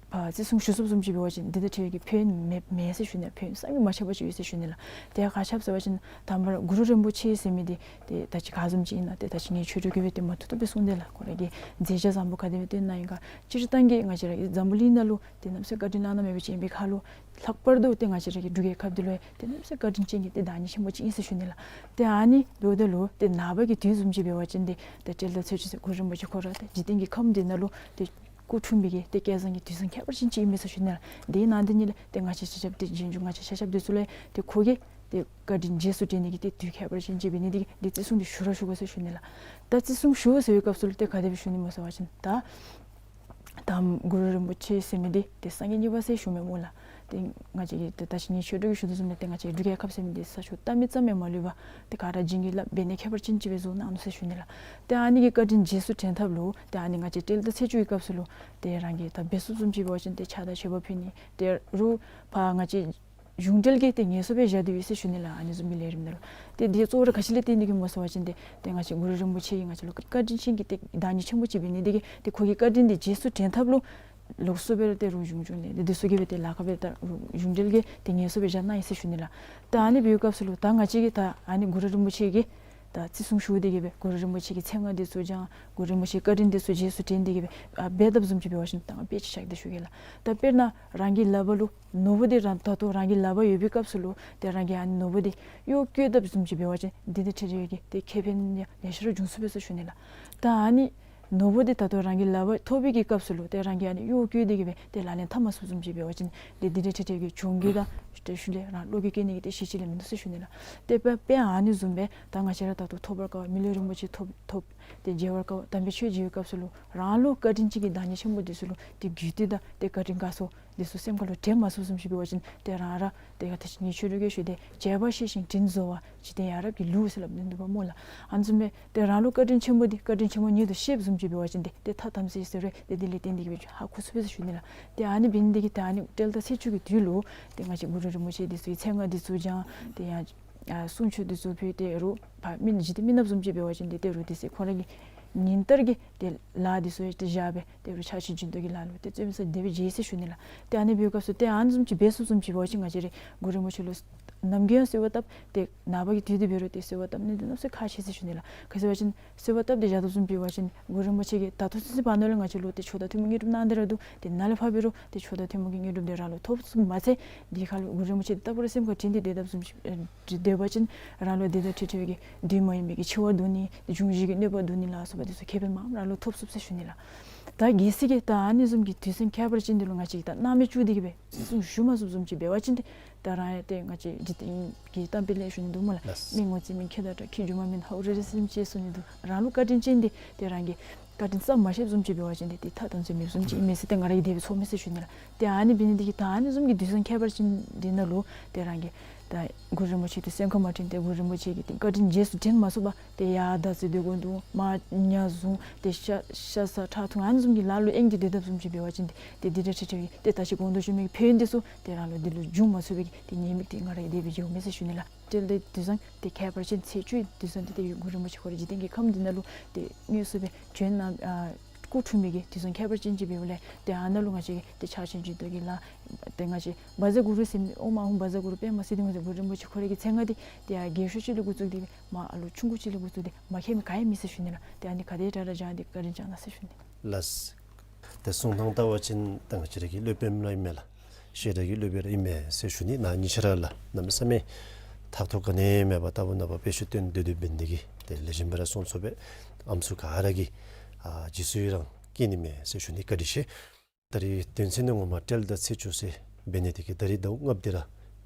ཨ་བརྩི་སྲུང་ཞུ་ཚུགསཔ་བཟུམ་ཅིག་འབད་བ་ཅིན་འདི་དང་འབྲེལ་བའི་གི་ཕན་ཡོན་མེད་མེད་ཟེར་ཞུ་ནི་ལགས། ཕན་ཡོན་བསམ་གྱིས་མ་ཁྱབ་པ་ཅིག་ཡོད་ཟེར་ཞུ་ནི་ལགས། དེ་ཡང་ག་ཅི་སྦེ་ཟེར་བ་ཅིན་དང་པ་ར་གུ་རུ་རིན་པོ་ཆེ་ཟེར་མི་འདི་ཏེ་ད་ཅི་ག་བཟུམ་ཅིག་ཨིན་ན་ཏེ་ད་ཅི་ངེའི་ཆོས་གྲོགས་ཀྱིས་སྦེ་ཏེ་མ་ཐུབ་ཐུབ་སྦེ་གསུངས་དེས་ལགས། ཁོ་ར་གི་མཛད་བྱ་བཟང་པོ་ག་དེ་སྦེ་སྟོན་གནང་ཡི་ག། སྤྱིར་བཏང་གི་ང་བཅས་ར་གི་འཛམ་བུ་གླིང་ནང་ལུ་ཏེ་གནམ་མེད་ས་མེད་བཀའ་དྲིན་བླ་ན་མེད་པ་ཅིག་ཨིན་པའི་ཁར་ལུ་ལྷག་པར་དུ་ཏེ་ང་བཅས་ར་གི་འབྲུག་རྒྱལ་ཁབ་འདི་ལུ་ཡང་ཏེ་གནམ་མེད་ས་མེད་བཀའ་དྲིན་ཅན་གྱི་ཏེ་བདག་ཉིད་ཆེན་པོ་ཅིག་ཨིན་ཟེར་ཞུ་ནི་ལགས། ཏེ་ཨ་ནི་འབདཝ་ད་ལུ་ཏེ་ནངས་པ་གི་དུས་བཟུམ་ཅིག་འབད་བ་ཅིན་ཏེ་ཏེ་སྤྲེལ་ཟླ་ཚེས་བཅུ་ཟེར་གུ་རུ་རིན་པོ་ཆེ་ཁོ་ར་ཏེ་འཇིག་རྟེན་གྱི་ཁམས་འདི་ནང་ལུ་ཏེ་སྐུ་འཁྲུངས་པའི་གི་ཏེ་བསྐལ་བཟང་གི་དུས་བཟང་ཁྱད་པར་ཅན་ཅིག་ཨིན་མས་ཟེར་ཞུ་ནི་ལགས། དེ་ནང་དེ་ཉིད་ལས་ཏེ་ང་བཅས་ཆ་ཁྱབ་ཏེ་རྗེས་འཇུག་ང་བཅས་ཆ་ཁྱབ་འདི་ཚུ་ལུ་ཏེ་ཁོ་གིས་ཏེ་བཀའ་དྲིན་རྗེས་སུ་དྲན་ནི་གི་ཏེ་དུས་ཁྱད་པར་ཅན་ཅིག་འབད་ནི་དེ་གིས་ཏེ་བརྩི་སྲུང་འདི་ཞུ་ར་ཞུ་དགོ་ཟེར་ཞུ་ནི་ལགས། ད་བརྩི་སྲུང་ཞུ་ཟེར་བའི་སྐབས་སུ་ལུ་ཏེ་ག་དེ་སྦེ་ཞུ་ནི་སྨོ་ཟེར་བ་ཅིན་ད་དང་པ་གུ་རུ་རིན་པོ་ཆེ་ཟེར་མི་འདི་ཏེ་སངས་རྒྱས་གཉིས་པ་ཟེར་ཞུ་མི་སྨོ་ལགས། ཏེ་ང་བཅས་ཀྱིས་ཏེ་ད་ཅི་ངེའི་ཆོས་གྲོགས་ཀྱིས་ཞུ་དོ་བཟུམ་སྦེ་ཏེ་ང་བཅས་འབྲུག་རྒྱལ་ཁབ་ཟེར་མི་འདི་ས་ཕྱོགས་ལྟ་མི་ཙམ་ཡང་མ་ལུས་པར་ཏེ་ག་ར་བྱིན་གྱིས་བརླབས་འབད་ནི་ཁྱད་པར་ཅན་ཅིག་སྦེ་བཟོ་གནང་ནུག་ཟེར་ཞུ་ནི་ལགས། ཏེ་ཨ་ནི་གི་བཀའ་དྲིན་རྗེས་སུ་དྲན་ཐབས་ལུ་ཏེ་ཨ་ནི་ང་བཅས་སྤྲེལ་ཟླ་ཚེས་བཅུ་གི་སྐབས་སུ་ལུ་ཏེ་རང་གིས་ད་འབད་ཚུགསཔ་བཟུམ་ཅིག་འབད་བ་ཅིན་ཏེ་ཕྱག་དང་མཆོད་པ་ཕུལ་ནི་ཏེ་རུང་ཕར་ང་བཅས་གཞུང་འབྲེལ་གྱི་ཏེ་ངལ་གསོ་སྦེ་བཞག་སྟེ་ཡོད་ཟེར་ཞུ་ནི་ལགས། ཨ་ནི་བཟུམ་གྱི་ལས་རིམ་ནང་ལུ་ཏེ་འདི་གཙོ་བོ་ར་ག་ཅི་ལས་བརྟེན་ཏེ་གི་སྨོ་ཟེར་བ་ཅིན་ཏེ་ཏེ་ང་བཅས་གུ་རུ་རིན་པོ་ཆེ་གིས་ང་བཅས་ལུ་བཀའ་དྲིན་ཅན་གྱི་ཏེ་བདག་ཉིད་ཆེན་པོ་ཅིག་འབད་ནི་དེ་གིས་ཏེ་ཁོ་གི་བཀའ་དྲིན་འདི་རྗེས་སུ་དྲན་ཐབས་ལུ་ལོགས་སུ་སྦེ་ར་ཏེ་རུང་གཞུང་སྐྱོང་ལས་འདི་ཚུ་གིས་སྦེ་ཏེ་ལཱ་ཁག་སྦེ་ད་རུང་གཞུང་འབྲེལ་གྱི་ཏེ་ངལ་གསོ་སྦེ་བཞག་གནང་ཡི་ཟེར་ཞུ་ནི་ལགས། ད་ཨ་ནི་འབད་བའི་སྐབས་སུ་ལུ་ད་ང་བཅས་ཀྱིས་ད་ཨ་ནི་གུ་རུ་རིན་པོ་ཆེ་གི་ད་བརྩི་སྲུང་ཞུ་སྟེ་གི་སྦེ་གུ་རུ་རིན་པོ་ཆེ་གི་མཚན་སྔགས་འདི་ཚུ་བགྱང་གུ་རུ་རིན་པོ་ཆེ་བཀའ་དྲིན་འདི་ཚུ་རྗེས་སུ་དྲན་ཏེ་གི་སྦེ་ཨ་འབད་དཔ་བཟུམ་ཅིག་འབད་བ་ཅིན་ད་ང་དཔེ་ཅིག་བཞག་སྟེ་ཞུ་གེ་ལགས། ད་དཔེར་ན་རང་གི་ལག་པ་ལུ་ནོར་བུ་འདི་རང་ད་ལྟོ་རང་གི་ལག་པར་ཡོད་པའི་སྐབས་སུ་ལུ་ཏེ་རང་གིས་ཨ་ནི་ནོར་བུ་འདི་གཡོག་བཀོལ་དཔ་བཟུམ་ཅིག་འབད་བ་ཅིན་འདི་དང་འབྲེལ་བའི་གི་ཏེ་ཁེ་ཕན་ཡང་ལེ་ཤ་ར་འབྱུང་ཚུགས་པས་ཟེར་ཞུ་ནི་ལགས། ད་ཨ་ནི་ནོར་བུ་འདི་ད་ལྟོ་རང་གི་ལག་པར་ཐོབ་པའི་གི་སྐབས་སུ་ལུ་ཏེ་རང་གིས་ཨ་ནི་གཡོག་བཀོལ་ཏེ་གི་སྦེ་ཏེ་ལག་ལེན་འཐབ་མ་ཚུགསཔ་བཟུམ་ཅིག་འབད་བ་ཅིན་ཏེ་འདི་དང་འབྲེལ་བའི་གི་གྱོང་གུད་དང་ཏེ་ཤུལ་ལས་རང་བློ་འགྱོད་སྐྱེ་ནི་གི་ཏེ་གཞི་ཅིག་ལས་མིན་འདུག་ཟེར་ཞུ་ནི་ལགས། ཏེ་དཔེ་དཔེ་ཨ་ནི་བཟུམ་སྦེ་ད་ང་བཅས་ར་ད་ལྟོ་ཐོབ་པར་དཀའ་བ་མི་ལུས་རིན་པོ་ཆེ་ཐོབ་ཐོབ་ཏེ་མཇལ་བར་དཀའ་བ་དམ་པའི་ཆོས་མཇལ་བའི་སྐབས་སུ་ལུ་རང་ལུ་བཀའ་དྲིན་ཅན་གྱི་བདག་ཉིད་ཆེན་པོ་འདི་ཚུ་ལུ་ཏེ་གུས་བཏུད་དང་ཏེ་བཀའ་དྲིན་དགའ་ཚོར་འདི་ཚུ་སེམས་ཁ་ལུ་དྲན་མ་ཚུགསཔ་བཟུམ་ཅིག་འབད་བ་ཅིན་ཏེ་རང་ར་ཏེ་ད་ཅི་ངེའི་ཆོས་གྲོགས་ཀྱིས་ཞུ་དེ་བྱས་པ་བཤད་ཞིང་དྲིན་གཟོ་བ་འཇིག་རྟེན་ཡ་རབས་ཀྱི་ལུགས་ཟེར་སླབ་ནི་འདུག་པ་སྨོ་ལགས། ཨ་ནི་བཟུམ་སྦེ་ཏེ་རང་ལུ་བཀའ་དྲིན་ཆེན་པོ་འདི་བཀའ་དྲིན་ཆེན་པོ་ཉིད་དུ་ཤེསཔ་བཟུམ་ཅིག་འབད་བ་ཅིན་ཏེ་ཏེ་ཐ་དམ་ཚིག་ཟེར་རུང་ཏེ་དེ་ལས་བརྟེན་ཏེ་གི་སྦེ་ཧ་གོ་ཚུགས་པས་ཟེར་ཞུ་ནི་ལགས། ཏེ་ཨ་ནི་འབད་ནི་དེ་གིས་ད་ཨ་ནི་སྤྲེལ་ཟླ་ཚེས་བཅུ་གི་དུས་ལུ་ཏེ་ང་བཅས་གུ་རུ་རིན་པོ་ཆེ་འདི་ཚུ་གི་མཚན་སྔགས་འདི་ཚུ་བགྱང་ཏེ་ཡང་ཨ་གསུང་ཆོག་འདི་ཚུ་ཕུལ་ཏེ་རུང་ཕར་མི་འཇིག་རྟེན་མི་ནགཔ་བཟུམ་ཅིག་འབད་བ་ཅིན་ཏེ་ཏེ་རུང་དེ་ཚུ་ཁོ་ར་གི་ཉིན་ལྟར་གྱི་ཏེ་ལཱ་འདི་ཚུ་ཏེ་བཞག་སྦེ་ཏེ་རུང་ཕྱག་ཆེན་སྦྱིན་གཏོང་གི་ལཱ་ལུ་ཏེ་བརྩོན་འགྲུས་དེ་སྦེ་མཇལ་ཡི་ཟེར་ཞུ་ནི་ལགས། ཏེ་ཨ་ནི་འབད་བའི་སྐབས་སུ་ཏེ་ཨ་ནི་བཟུམ་ཅིག་འབད་ཚུགསཔ་བཟུམ་ཅིག་འབད་བ་ཅིན་ང་བཅས་ར་གུ་རུ་རིན་པོ་ཆེ་ལུ་ནམ་རྒྱུན་ཡང་གསོལ་བ་བཏབ་ཏེ་ནངས་པ་གི་དུས་འདི་འབད་རུང་ཏེ་གསོལ་བ་བཏབ་ནི་འདི་གནམ་མེད་ས་མེད་ཁག་ཆེ་ཟེར་ཞུ་ནི་ལགས། ག་ཅི་ཟེར་བ་ཅིན་གསོལ་བ་བཏབ་སྟེ་བཞག་དོ་བཟུམ་འབད་བ་ཅིན་གུ་རུ་རིན་པོ་ཆེ་གིས་ད་ལྟོ་ཚུན་ཚོད་བར་ན་ལུ་ང་བཅས་ལུ་ཏེ་མཆོག་དང་ཐུན་མོང་དངོས་གྲུབ་གནང་སྟེ་ར་འདུག། ཏེ་ནཱ་ལས་ཕར་འབད་རུང་ཏེ་མཆོག་དང་ཐུན་མོང་གི་དངོས་གྲུབ་འདི་རང་ལུ་ཐོབ་ཚུགས་མ་ཚད་དེ་ཁར་ལུ་གུ་རུ་རིན་པོ་ཆེ་འདི་རྟག་པར་སེམས་ཁར་དྲན་ཏེ་སྡོད་དཔ་བཟུམ་ཅིག་ཨེ་སྡོད་པ་ཅིན་རང་ལུ་དེ་དང་འབྲེལ་བའི་གི་དུས་མ་ཡིན་པའི་གི་འཆི་བ་བརྡུང་ནི་འབྱུང་བཞི་གི་གནོད་པ་བརྡུང་ནི་ལ་སོགས་པ་འདི་ཚུ་ཁེ་ཕན་མངམ་རང་ལུ་ཐོབ་ཚུགས་ཟེར་ཞུ་ནི་ལགས། ད་གལ་སྲིད་ཀྱི་ད་ཨ་ནི་བཟུམ་གྱི་དུས་ཚོད་ཁྱད་པར་ཅན་འདི་ལུ་ང་བཅས་ཀྱིས་ད་སྣང་མེད་བཅུག་སྟེ་གི་སྦེ་བརྩི་སྲུང་ཞུ་མ་ཚུགསཔ་བཟུམ་ཅིག་འབད་བ་ཅིན་ཏེ་ད་རང་ཡང་ཏེ་ང་བཅས་འཇིག་རྟེན་གྱི་གཏམ་དཔེ་ལས་ཞུ་ནི་འདུག་སྨོ་ལགས། ལགས། མི་ངོ་ཚ་མིན་ཁྱོད་དང་འདྲ། ཁྱོད་སྒྱུ་མ་མིན་ཧ་འུ་རེ་རེ་སེམས་ཅན་གསུང་ནི་འདུག། རང་ལུ་བཀའ་དྲིན་ཅན་འདི་ཏེ་རང་གིས་བཀའ་དྲིན་བསམ་མ་ཤེསཔ་བཟུམ་ཅིག་འབད་བ་ཅིན་ཏེ་ཏེ་ཐ་དམ་ཚིག་མེདཔ་བཟུམ་ཅིག་ཨིན་མས་ཟེར་ཏེ་ང་ར་གིས་དེ་སྦེ་ཚོར་མས་ཟེར་ཞུ་ནི་ལགས། ཏེ་ཨ་ནི་འབད་ནི་དེ་གིས་ད་ཨ་ནི་བཟུམ་གྱི་དུས་ཚོད་ཁྱད་པར་ཅན་འདི་ནང་ལུ་ཏེ་རང་གིས་ད་གུ་རུ་རིན་པོ་ཆེ་འདི་སེམས་ཁར་མ་དྲན་ཏེ་གུ་རུ་རིན་པོ་ཆེ་གི་ཏེ་བཀའ་དྲིན་རྗེས་སུ་དྲན་མ་ཚུགས་པར་ཏེ་ཡར་དར་ཚུར་སྡོད་དགོ་འདུག། མར་ཉ་བཟུང་ཏེ་ཤ་ཤ་ཟ་ཁྲག་འཐུང་ཨ་ནི་བཟུམ་གྱི་ལཱ་ལུ་གཡེང་སྟེ་སྡོད་དཔ་བཟུམ་ཅིག་འབད་བ་ཅིན་ཏེ་ཏེ་འདི་དང་འབྲེལ་བའི་ཏེ་ད་ཅི་གོང་དུ་ཞུ་མི་གི་ཕན་ཡོན་འདི་ཚུ་ཏེ་རང་ལུ་འདི་ལུ་འབྱུང་མ་ཚུགས་པའི་གི་ཏེ་ཉེས་དམིགས་འདི་ང་ར་གིས་དེ་སྦེ་མཇལཝ་མས་ཟེར་ཞུ་ནི་ལགས། སྤྲེལ་ཟླ་དུས་བཟང་ཏེ་ཁྱད་པར་ཅན་ཚེས་བཅུའི་དུས་བཟང་འདི་ཏེ་གུ་རུ་རིན་པོ་ཆེ་ཁོ་ར་འཇིག་རྟེན་གྱི་ཁམས་འདི་ནང་ལུ་ཏེ་དངོས་སུ་སྦེ་བྱོན་གནང་ཨ་སྐུ་འཁྲུངས་པའི་གི་དུས་བཟང་ཁྱད་པར་ཅན་ཅིག་འབདཝ་ལས་ཏེ་ཨ་ནཱ་ལུ་ང་བཅས་ཀྱིས་ཏེ་ཕྱག་ཆེན་སྦྱིན་གཏོང་གི་ལཱ་ཏེ་ང་བཅས་བཛྲ་གུ་རུ་ཟེར་མི་ཨོཾ་ཨཱཿཧཱུྃ་བཛྲ་གུ་རུ་པདྨ་སིདྡྷི་ཧཱུྃ་ཟེར་གུ་རུ་རིན་པོ་ཆེ་ཁོ་ར་གི་མཚན་སྔགས་འདི་ཏེ་ཡར་རྒས་ཤོས་ཅིག་ལས་འགོ་བཙུགས་ཏེ་མར་ཨ་ལོ་ཆུང་ཀུ་ཅིག་ལས་འགོ་བཙུགས་ཏེ་མ་མཁས་མི་ག་ཡང་མེད་ཟེར་ཞུ་ནི་ལགས། ཏེ་ཨ་ནི་ག་དེ་དྲག་དྲག་བགྱང་སྟེ་བཀའ་དྲིན་བསྐྱང་གནང་ཟེར་ཞུ་ནི། ལགས། ཏེ་གསུང་ཐངས་བལྟ་བ་ཅིན་ད་ང་བཅས་ར་གི་སློབ་དཔོན་ར་ཨིན་མས་ལགས། བཤད་གྲྭ་གི་སློབ་དཔོན་ར་ཨིན་མས་ཟེར་ཞུ་ནི། ནཱ་ཉེ་ཆར་ལགས་གནམ་མེད་ས་མེད་ཐག་ཐོག་ག་ནི་མེད་པར་ལྟ་བུ་ནང་པ་དཔེ་ཆ་སྟོན་སྡོད་སྡོདཔ་འབད་ནི་དེ་གིས་ཏེ་ལེགས་ཤོམ་སྦེ་ར་གསུང་ཚུགས་པས། ཨམ་སྲུ་ག་ར་གིས་ཨ་རྗེས་སུ་ཡི་རང་བསྐྱེད་ནི་མས་ཟེར་ཞུ་ནི། བཀའ་དྲིན་ཆེ། ད་རིས་དོན་ཚན་འདི་ངོ་མ་སྤྲེལ་ཟླ་ཚེས་བཅུ་ཟེར་འབད་ནི་དེ་གིས་ད་རིས་ཟླཝ་ལྔ་པ་འདི་ར་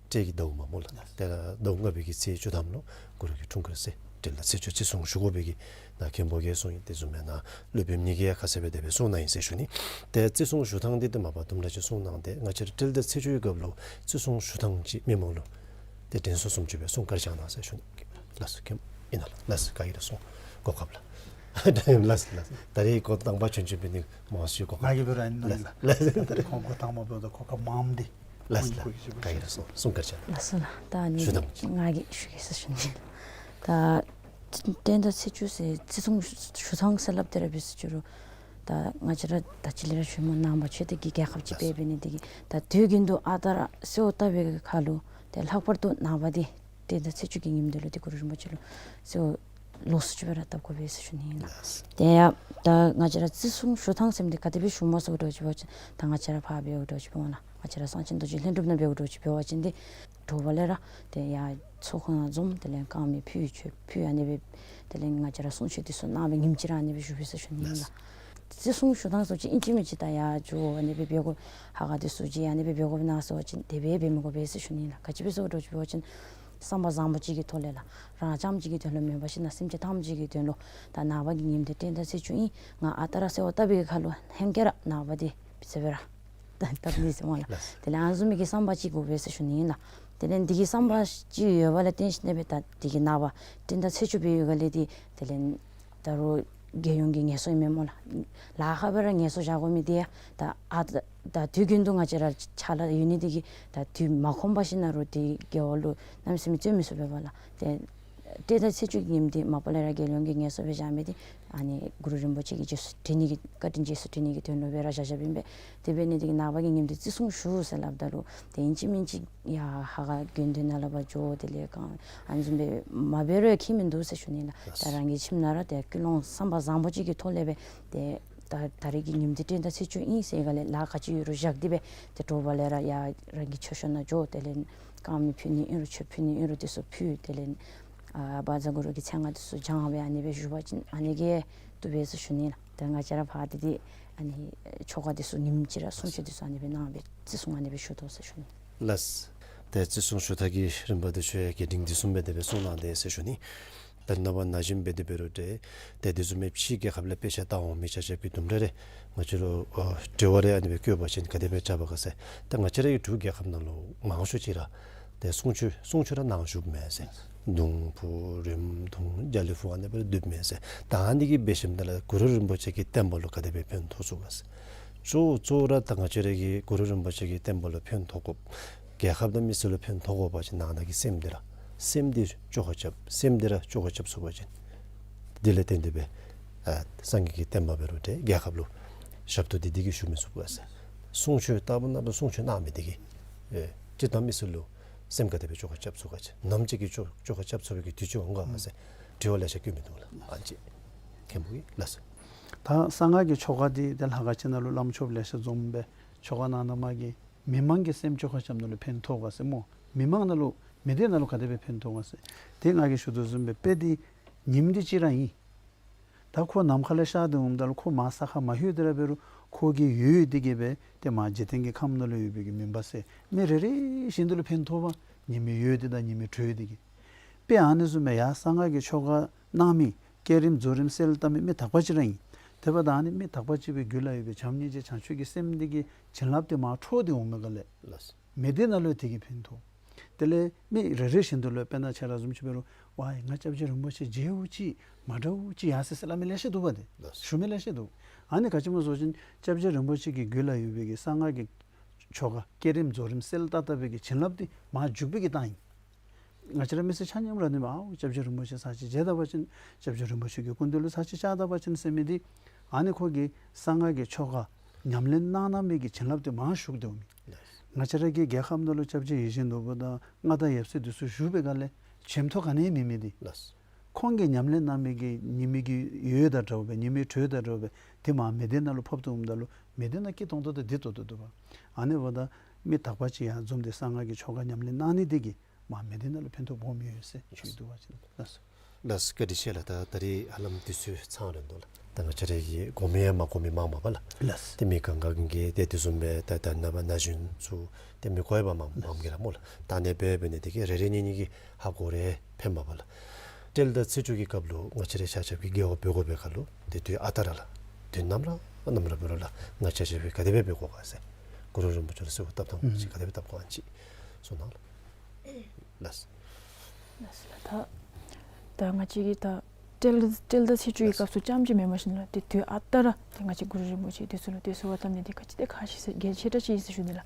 སྤྲེལ་གྱི་ཟླཝ་མས་སྨོ་ལགས། ཏེ་ཟླཝ་ལྔ་པའི་གི་ཚེས་བཅུ་ཐམ་ལུ་གུ་རུ་གི་འཁྲུངས་སྐར་ཟེར་སྤྲེལ་ཟླ་ཚེས་བཅུ་བརྩི་སྲུང་ཞུ་དགོ་པའི་གི་ནཱ་མཁན་པོ་གིས་གསུངས་ཡི། དེ་བཟུམ་སྦེ་ནཱ་སློབ་དཔོན་ཉིད་ཀྱིས་ཡང་ཁ་གསལ་སྦེ་དེ་སྦེ་གསུངས་གནང་ཡི་ཟེར་ཞུ་ནི། ཏེ་བརྩི་སྲུང་ཞུ་ཐངས་འདི་ཏེ་མ་པ་དུམ་གྲ་ཅིག་གསུངས་གནང་སྟེ་ང་བཅས་ར་སྤྲེལ་ཟླ་ཚེས་བཅུའི་སྐབས་ལུ་བརྩི་སྲུང་ཞུ་ཐངས་ཅིག་མི་མང་ལུ་ཏེ་དྲན་གསོ་བཟུམ་ཅིག་སྦེ་གསུང་བཀའ་བཅག་གནང་ཟེར་ཞུ་ནི། ལགས་སོ་མཁན་ཨིན་ན་ལགས། ལགས་སོ་ག་གིས་ར་གསུང་གོ་སྐབས་ལགས། ལགས་ལགས། ད་རེས་འགོ་དང་པ་བྱོན་བྱོན་པའི་ནི་མང་ཤོས་གོ་སྐབས། ང་གིས་འབད་རུང་ཨ་ནི་ལགས་ལགས། ད་རེས་ཁོང་འགོ་དང་པ་འབདཝ་ད་གོ་སྐབས་མངམ་འདི། ལགས་ལགས། ག་ཨིན་རུང་གསུང་གསུང་བཀའ་དྲིན་ཆེ། ལགས་སོ་ལགས། ད་ཨ་ནི་ཞུ་དང་། ང་གིས་ཞུ་གེ་ཟེར་ཞུ་ནི། ད་བསྟན་དང་ཚེས་བཅུ་ཟེར་བརྩི་སྲུང་ཞུ་ཐངས་ཟེར་སླབ་སྟེ་ར་འབད་ཟེར་ཞུ་རུང་ད་ང་བཅས་ར་ད་ཅི་ལས་ར་ཞུ་སྨོ། ནང་པ་ཆོས་དད་ཀྱི་རྒྱལ་ཁབ་ཅིག་འབད་འབད་ནི་འདི་གིས་ད་དུས་རྒྱུན་དུ་ཨ་རྟག་ར་གསོལཝ་བཏབ་པའི་ཁར་ལུ་ཏེ་ལྷག་པར་དུ་ནངས་པ་འདི་བསྟན་དང་ཚེས་བཅུ་གི་ཉིནམ་འདི་ལུ་ཏེ་གུ་རུ་རིན་པོ་ཆེ་ལུ་གསོལཝ་ལོགས་སུ་ཅིག་སྦེ་ར་བཏབ་དགོ་པས་ཟེར་ཞུ་ནི་ཨིན་ལགས། དེ་ཡང་ད་ང་བཅས་ར་བརྩི་སྲུང་ཞུ་ཐངས་ཟེར་མི་འདི་ག་དེ་སྦེ་ཞུཝ་སྨོ་ཟེར་འདྲཝ་ཅིག་འབད་བ་ཅིན་ད་ང་བཅས་ར་ཕར་འབདཝ་འདྲཝ་ཅིག་འབད་བ་ལགས། ང་བཅས་ར་གསང་ཆེན་རྡོ་རྗེ་ལྷུན་གྲུབ་ནང་འབདཝ་འདྲཝ་ཅིག་འབད་བ་ཅིན་ཏེ་དྲོ་པ་ལས་ར་ཏེ་ཡར་ཚོགས་ཁང་ནང་འཛོམས། དེ་ལས་དཀར་མེ་ཕུལ་མཆོད་ཕུལ་ཨ་ནི་སྦེ་དེ་ལས་ང་བཅས་ར་གསུང་ཆོག་འདི་ཚུ་གནང་སྦེ་ཉིནམ་གཅིག་ར་ཨ་ནི་སྦེ་བཞུགས་པས་ཟེར་ཞུ་ནི་ཨིན་ལགས། བརྩི་སྲུང་ཞུ་ཐངས་ཟེར་བ་ཅིན་ཨིན་ཅི་མིན་ཅི་ད་ཡར་འགྱོ་ཨ་ནི་སྦེ་འབད་དགོ། ཧ་ག་འདི་ཚུ་བརྗེ་ཨ་ནི་སྦེ་འབད་དགོ་པས་ན་ཟེར་བ་ཅིན་དེ་སྦེ་འབད་མི་དགོ་པས་ཟེར་ཞུ་ནི་ཨིན་ལགས། ག་ཅི་སྦེ་ཟེར་འདྲཝ་ཅིག་འབད་བ་ཅིན་བསམ་པ་བཟང་པོ་ཅིག་གི་ཐོག་ལས་ལགས། རང་རྐྱངམ་ཅིག་གི་དོན་ལུ་མེན་པར་ཞིན་ན་སེམས་ཅན་ཐམས་ཅད་ཀྱི་དོན་ལུ་ད་ནངས་པ་གི་ཉིནམ་འདི་བསྟན་དང་ཚེས་བཅུ་ཨིན། ང་ཨ་རྟག་ར་གསོལཝ་བཏབ་པའི་ཁར་ལུ་ཧེང་སྐལ་ར་ནངས་པ་འདི་ཟེར་སྦེ་ར་ད་བཏབ་ནི་ཟེར་སྨོ་ལགས། ལགས། དེ་ལས་ཨ་ནི་བཟུམ་མའི་གི་བསམ་པ་ཅིག་དགོ་པས་ཟེར་ཞུ་ནི་ཨིན་ལགས། དེ་ལས་འདི་གི་བསམ་པ་ཅིག་ཡོད་པ་ལས་བརྟེན་ཞིན་ན་སྦེ་ད་འདི་གི་ནངས་པ་བསྟན་དང་ཚེས་བཅུ་འབད་བའི་སྒང་ལས་འདི་དེ་ལས་ད་རུང་རྒྱལ་ཡོངས་ཀྱི་ངལ་གསོ་ཨིན་མས་སྨོ་ལགས། ལཱ་ཁག་སྦེ་ར་ངལ་གསོ་བཞག་དགོ་མི་འདི་ཡང་ད་ཨ་ད་དུས་རྒྱུན་དུ་ང་བཅས་ར་ཕྱག་ལཱ་ཡོད་ནི་འདི་གིས་ད་དུས་མ་ཁོམ་པ་ཞིན་ན་རུང་འདི་རྒྱལ་བ་ལུ་གནམ་མེད་ས་མེད་བརྩོན་མི་ཚུགས་པས་པ་ལགས། ཏེ་བསྟན་དང་ཚེས་བཅུ་གི་ཉིནམ་འདི་མ་པ་ལས་ར་རྒྱལ་ཡོངས་ཀྱི་ངལ་གསོ་སྦེ་བཞག་མི་འདི་ཨ་ནི་གུ་རུ་རིན་པོ་ཆེ་གི་རྗེས་སུ་དྲན་ནི་གི་བཀའ་དྲིན་རྗེས་སུ་དྲན་ནི་གི་དོན་ལུ་སྦེ་ར་བཞག་བཞགཔ་ཨིན་པས། དེ་འབད་ནི་འདི་གིས་ནངས་པ་གི་ཉིནམ་འདི་བརྩི་སྲུང་ཞུ་ཟེར་སླབ་ད་ལུ་ཏེ་ཨིན་ཅི་མིན་ཅི་ཡར་ཧ་ག་དགོན་སྡེ་ནང་ལས་ཕར་འགྱོ། དེ་ལས་གང་ཨ་ནི་བཟུམ་སྦེ་མ་འབད་རུང་ཁྱད་མིན་འདུག་ཟེར་ཞུ་ནི་ལགས། ད་རང་གི་ཁྱིམ་ནང་ར་ཏེ་ཀུན་སློང་བསམ་པ་བཟང་པོ་ཅིག་གི་ཐོག་ལས་སྦེ་ཏེ་ད་ད་རེས་ཀྱི་ཉིནམ་འདི་བསྟན་དང་ཚེས་བཅུ་ཨིན་ཟེར་སྒང་ལས་ལཱ་ག་ཅི་ཡོད་རུང་བཞག་སྟེ་སྦེ་ཏེ་དྲོ་པ་ལས་ར་ཡར་རང་གི་མཆོད་བཤམ་ནང་འགྱོ། དེ་ལས་དཀར་མེ་ཕུལ་ནི་ཨིན་རུང་མཆོད་ཕུལ་ནི་ཨིན་རུང་འདི་ཚུ་ཕུལ། དེ་ལས་ཨ་བཛྲ་གུ་རུ་གི་མཚན་སྔགས་འདི་ཚུ་བགྱང་སྦེ་ཨ་ནི་སྦེ་བཞུགས་པ་ཅིན་ཨ་ནི་གིས་བཏུབ་པས་ཟེར་ཞུ་ནི་ལགས། ཏེ་ང་བཅས་ར་ཕར་འདི་འདི་ཨ་ནི་ཆོ་ག་འདི་ཚུ་ཉིནམ་གཅིག་ར་གསུང་ཆོག་འདི་ཚུ་ཨ་ནི་སྦེ་གནང་སྦེ་བརྩི་སྲུང་ཨ་ནི་སྦེ་ཞུ་དོ་ཟེར་ཞུ་ནི། ལགས། ཏེ་བརྩི་སྲུང་ཞུ་ཐངས་ཀྱི་རིམ་པ་འདི་ཚུ་ཡང་རྒྱས་འབྲིང་བསྡུས་གསུམ་སྦེ་དེ་སྦེ་གསུངས་གནང་དེས་ཟེར་ཞུ་ནི། ད་ནངས་པ་ན་གཞོན་འབད་དེ་འབད་རུང་ཏེ་ཏེ་དེ་བཟུམ་མའི་ཕྱི་རྒྱལ་ཁབ་ལས་དཔེ་ཆ་བལྟ་འོང་མི་ཆ་ཁྱབ་ཀྱིས་དུམ་གྲ་རེ་ང་བཅས་ལུ་ཨ་དྲི་བ་རེ་ཨ་ནི་སྦེ་བཀོད་པ་ཅིན་ག་དེ་སྦེ་རྐྱབ་པ་ག་ཟེར། ད་ང་བཅས་ར་གི་འབྲུག་རྒྱལ་ཁབ་ནང་ལུ་མང་ཤོས་ཅིག་ར་ཏེ་གསུང་ཆོག་གསུང་ཆོག་ར་ནང་བཞུགས་མས་ཟེར། གདུང་ཕུ་རོལམོ་གདུང་རྒྱ་གླིང་ཕུ་ཨ་ནི་སྦེ་ར་འདུག་མས་ཟེར། ད་ཨ་ནི་གིས་འབད་ཞིནམ་ད་ལུ་གུ་རུ་རིན་པོ་ཆེ་གི་བསྟན་པ་ལུ་ག་དེ་སྦེ་ཕན་ཐོགས་ཚུགས་ག་ཟེར། གཙོ་གཙོ་ར་ད་ང་བཅས་ར་གི་གུ་རུ་རིན་པོ་ཆེ་གི་བསྟན་པ་ལུ་ཕན་ཐོགས་དགོཔ་རྒྱལ་ཁབ་དང་མི་སེར་ལུ་ཕན་ཐོགས་དགོ་པ་ཅིན་ནང་ན་གི་སེམས་འདི་ར་སེམས་འདི་ར་བཅོ་ཁ་རྐྱབ་སེམས་འདི་ར་བཅོ་ཁ་རྐྱབ་ཚུགས་པ་ཅིན་དེ་ལས་བརྟེན་ཏེ་སྦེ་ཨ་སངས་རྒྱས་ཀྱི་བསྟན་པ་འབད་རུང་ཏེ་རྒྱལ་ཁབ་ལུ་ཞབས་ཏོག་འདི་འདི་གིས་ཞུ་མི་ཚུགས་ག་ཟེར། གསུང་ཆོག་ལྟ་བུ་ནང་ལུ་གསུང་ཆོག་གནང་མི་འདི་གིས་ཨེ་སྤྱིར་བཏང་མི་སེར་ལུ་སེམས་ག་དེ་སྦེ་བཅོ་ཁ་རྐྱབ་ཚུགས་ག་ཟེར། ནམ་ཅིག་གི་བཅོ་བཅོ་ཁ་རྐྱབ་ཚུགས་པའི་གི་དུས་ཚོད་འོང་ག་ཟེར། དྲི་བ་ལེ་ཤ་བཀོད་མི་འདུག་ལགས། ཨ་ཅིག་མཁན་པོ་གིས་ལགས་སོ། ད་གསང་སྔགས་ཀྱི་ཆོ་ག་འདི་ཏེ་ལྷ་ཁང་ཅིག་ནང་ལུ་བླམ་ཆོསཔ་ལེ་ཤ་འཛོམས་སྦེ་ཆོ་ག་གནང་ད་མ་གི་མི་མང་གི་སེམས་བཅོ་ཁ་རྐྱབ་ནི་ལུ་ཕན་ཐོགས་ག་ཟེར་སྨོ། མི་མང་ནང་ལུ་མི་སྡེ་ནང་ལུ་ག་དེ་སྦེ་ཕན་ཐོགས་ག་ཟེར། ཏེ་ང་གིས་ཞུ་དོ་བཟུམ་སྦེ་དཔེ་འདི་ཉིནམ་འདི་གཅིག་ར་ཨིན། ད་ཁོ་ནམ་མཁའ་ལས་ཤར་ཏེ་འོངམ་ད་ལུ་ཁོ་མར་ས་ཁར་མ་ལྷོད་དེ་ར་འབད་རུང་ཁོ་གི་འོད་འདི་གིས་སྦེ་ཏེ་མར་འཇིག་རྟེན་གྱི་ཁམས་ནང་ལུ་ཡོད་པའི་གི་མུན་པ་སེལ། མི་རེ་རེ་བཞིན་དུ་ལུ་ཕན་ཐོགས་པས། ཉི་མའི་འོད་འདི་དང་ཉི་མའི་དྲོད་འདི་གིས། དཔེ་ཨ་ནི་བཟུམ་སྦེ་ཡར་གསང་སྔགས་ཀྱི་ཆོ་ག་གནང་མི་བསྐྱེད་རིམ་རྫོགས་རིམ་གསལ་བཏབ་མི་མི་དག་པ་ཅིག་ར་ཨིན། དེ་འབདཝ་ད་ཨ་ནི་མི་དག་པ་ཅིག་པའི་རྒྱུད་ལ་ཡོད་པའི་བྱམས་སྙིང་རྗེ་བྱང་ཆུབ་ཀྱི་སེམས་འདི་གི་བྱིན་རླབས་འདི་མར་འཕྲོ་སྟེ་འོང་མི་ག་ལས། ལགས་སོ། མི་སྡེ་ནང་ལུ་དེ་གིས་ཕན་ཐོགས། དེ་ལས་མི་རེ་རེ་བཞིན་དུ་ལུ་དཔེར་ན་ཁྱེད་ར་བཟུམ་ཅིག་འབད་རུང་ཝའི་ང་སྐྱབས་རྗེ་རིན་པོ་ཆེ་མཇལཝ་ཅིག་མ་འདྲཝ་ཅིག་ཡར་སོ་ཡི་ཟེར་སླབ་མི་ལེ་ཤ་འདུག་པ་ཏེ། ལགས་སོ། ཞུ་མི་ལེ་ཤ་འདུག། ཨ་ནི་ག་ཅི་སྨོ་ཟེར་བ་ཅིན་སྐྱབས་རྗེ་རིན་པོ་ཆེ་གི་རྒྱུད་ལ་ཡོད་པའི་གི་གསང་སྔགས་ཀྱི་ཆོ་ག་བསྐྱེད་རིམ་རྫོགས་རིམ་གསལ་བཏབ་བཏབ་པའི་གི་བྱིན་རླབས་འདི་མར་འཇུག་པའི་གི་རྟགས་ཨིན། ང་བཅས་ར་མི་སེར་ཆ་མཉམ་ར་ནི་མ་ཨའོ་སྐྱབས་རྗེ་རིན་པོ་ཆེ་ཚར་གཅིག་མཇལ་ད་པ་ཅིན་སྐྱབས་རྗེ་རིན་པོ་ཆེ་གི་སྐུ་མདུན་ལུ་ཚར་གཅིག་བཅར་ད་པ་ཅིན་ཟེར་མི་འདི་ཨ་ནི་ཁོ་གིས་གསང་སྔགས་ཀྱི་ཆོ་ག་ཉམས་ལེན་གནང་གནང་མི་གི་བྱིན་རླབས་འདི་མར་ཞུགས་ཏེ་འོང་མི། ལགས་སོ། ང་བཅས་ར་གི་རྒྱལ་ཁབ་ནང་ལུ་སྐྱབས་རྗེ་ཡིད་བཞིན་ནོར་བུ་དང་མངའ་བདག་ཡབ་སྲས་འདི་ཚུ་བཞུགས་པའི་སྒང་ལས་ཇེ་མཐོ་ག་ནི་ཡང་མེད་མི་འདི། ལགས་སོ། ཁོང་གིས་ཉམས་ལེན་གནང་མི་གི་ཉི་མའི་གི་འོད་དང་འདྲ་བ་སྦེ་ཉི་མའི་དྲོད་དང་འདྲ་བ་སྦེ་དེ་མར་མི་སྡེ་ནང་ལུ་ཕབ་སྟེ་འོངམ་ད་ལུ་མི་སྡེ་ནང་སྐྱིད་ཏོང་ཏོ་དང་བདེ་ཏོག་ཏོ་འདུག་པ། ཨ་ནི་འབདཝ་ད་མི་དག་པ་ཅིག་ཡར་འཛོམས་ཏེ་གསང་སྔགས་ཀྱི་ཆོ་ག་ཉམས་ལེན་གནང་ནི་འདི་གིས་མར་མི་སྡེ་ནང་ལུ་ཕན་ཐོགས་སྦོམ་ཡོད་ཟེར་ཞུ་ཡི་འདུག་པ་ཅིན། ལགས་སོ། ལགས་སོ་བཀའ་དྲིན་ཆེ་ལགས། ད་ད་རེས་ཧ་ལམ་དུས་ཚོད་ཚང་རན་འདུག་ལགས། ད་ང་བཅས་ར་གིས་གོ་མི་ཡང་མ་གོ་མི་མང་མས་པ་ལགས། ལགས་སོ། ཏེ་མི་གང་ག་གིས་ཏེ་དེ་བཟུམ་སྦེ་ད་ད་ནངས་པ་ན་གཞོན་ཚུ་ཏེ་མི་གོ་བ་མང་མངམ་གིས་ར་སྨོ་ལགས། ད་ཨ་ནི་སྦེ་འབད་ནི་འདི་གིས་རེ་རེ་གཉིས་གཉིས་ཀྱིས་ཧ་གོ་རུང་ཕན་པས་པ་ལགས། བསྟན་དང་ཚེས་བཅུ་གི་སྐབས་ལུ་ང་བཅས་ར་ཆ་ཁྱབ་ཀྱིས་དགེ་བ་འབད་དགོ་པའི་ཁར་ལུ་ཏེ་དུས་ཨ་རྟག་ར་ལགས། དུས་ནམ་ར་ནམ་ར་འབད་རུང་ལགས། ང་བཅས་ཆ་ཁྱབ་ཀྱིས་ག་དེ་སྦེ་འབད་དགོ་ག་ཟེར། གུ་རུ་རིན་པོ་ཆེ་ལུ་གསོལཝ་བཏབ་ཐངས་ཅིག་ག་དེ་སྦེ་བཏབ་དགོ་ཨ་ནི་ཅིག་གསུང་གནང་ལགས། ལགས་སོ། ལགས་སོ་ལགས། ད་ད་ང་བཅས་ཀྱིས་ད་ སྤྲེལ་སྤྲེལ་ཟླ་ཚེས་བཅུ་གི་སྐབས་སུ་རྐྱངམ་ཅིག་མེན་པར་ཞིནམ་ལས་ཏེ་དུས་ཨ་རྟག་ར་ཏེ་ང་བཅས་གུ་རུ་རིན་པོ་ཆེ་འདི་ཚུ་ལུ་ཏེ་གསོལ་བ་བཏབ་ནི་འདི་ག་ཅི་ཏེ་ཁག་ཆེ་ས་གལ་ཆེ་དྲགས་ཅིག་ཨིན་ཟེར་ཞུ་ནི་ལགས།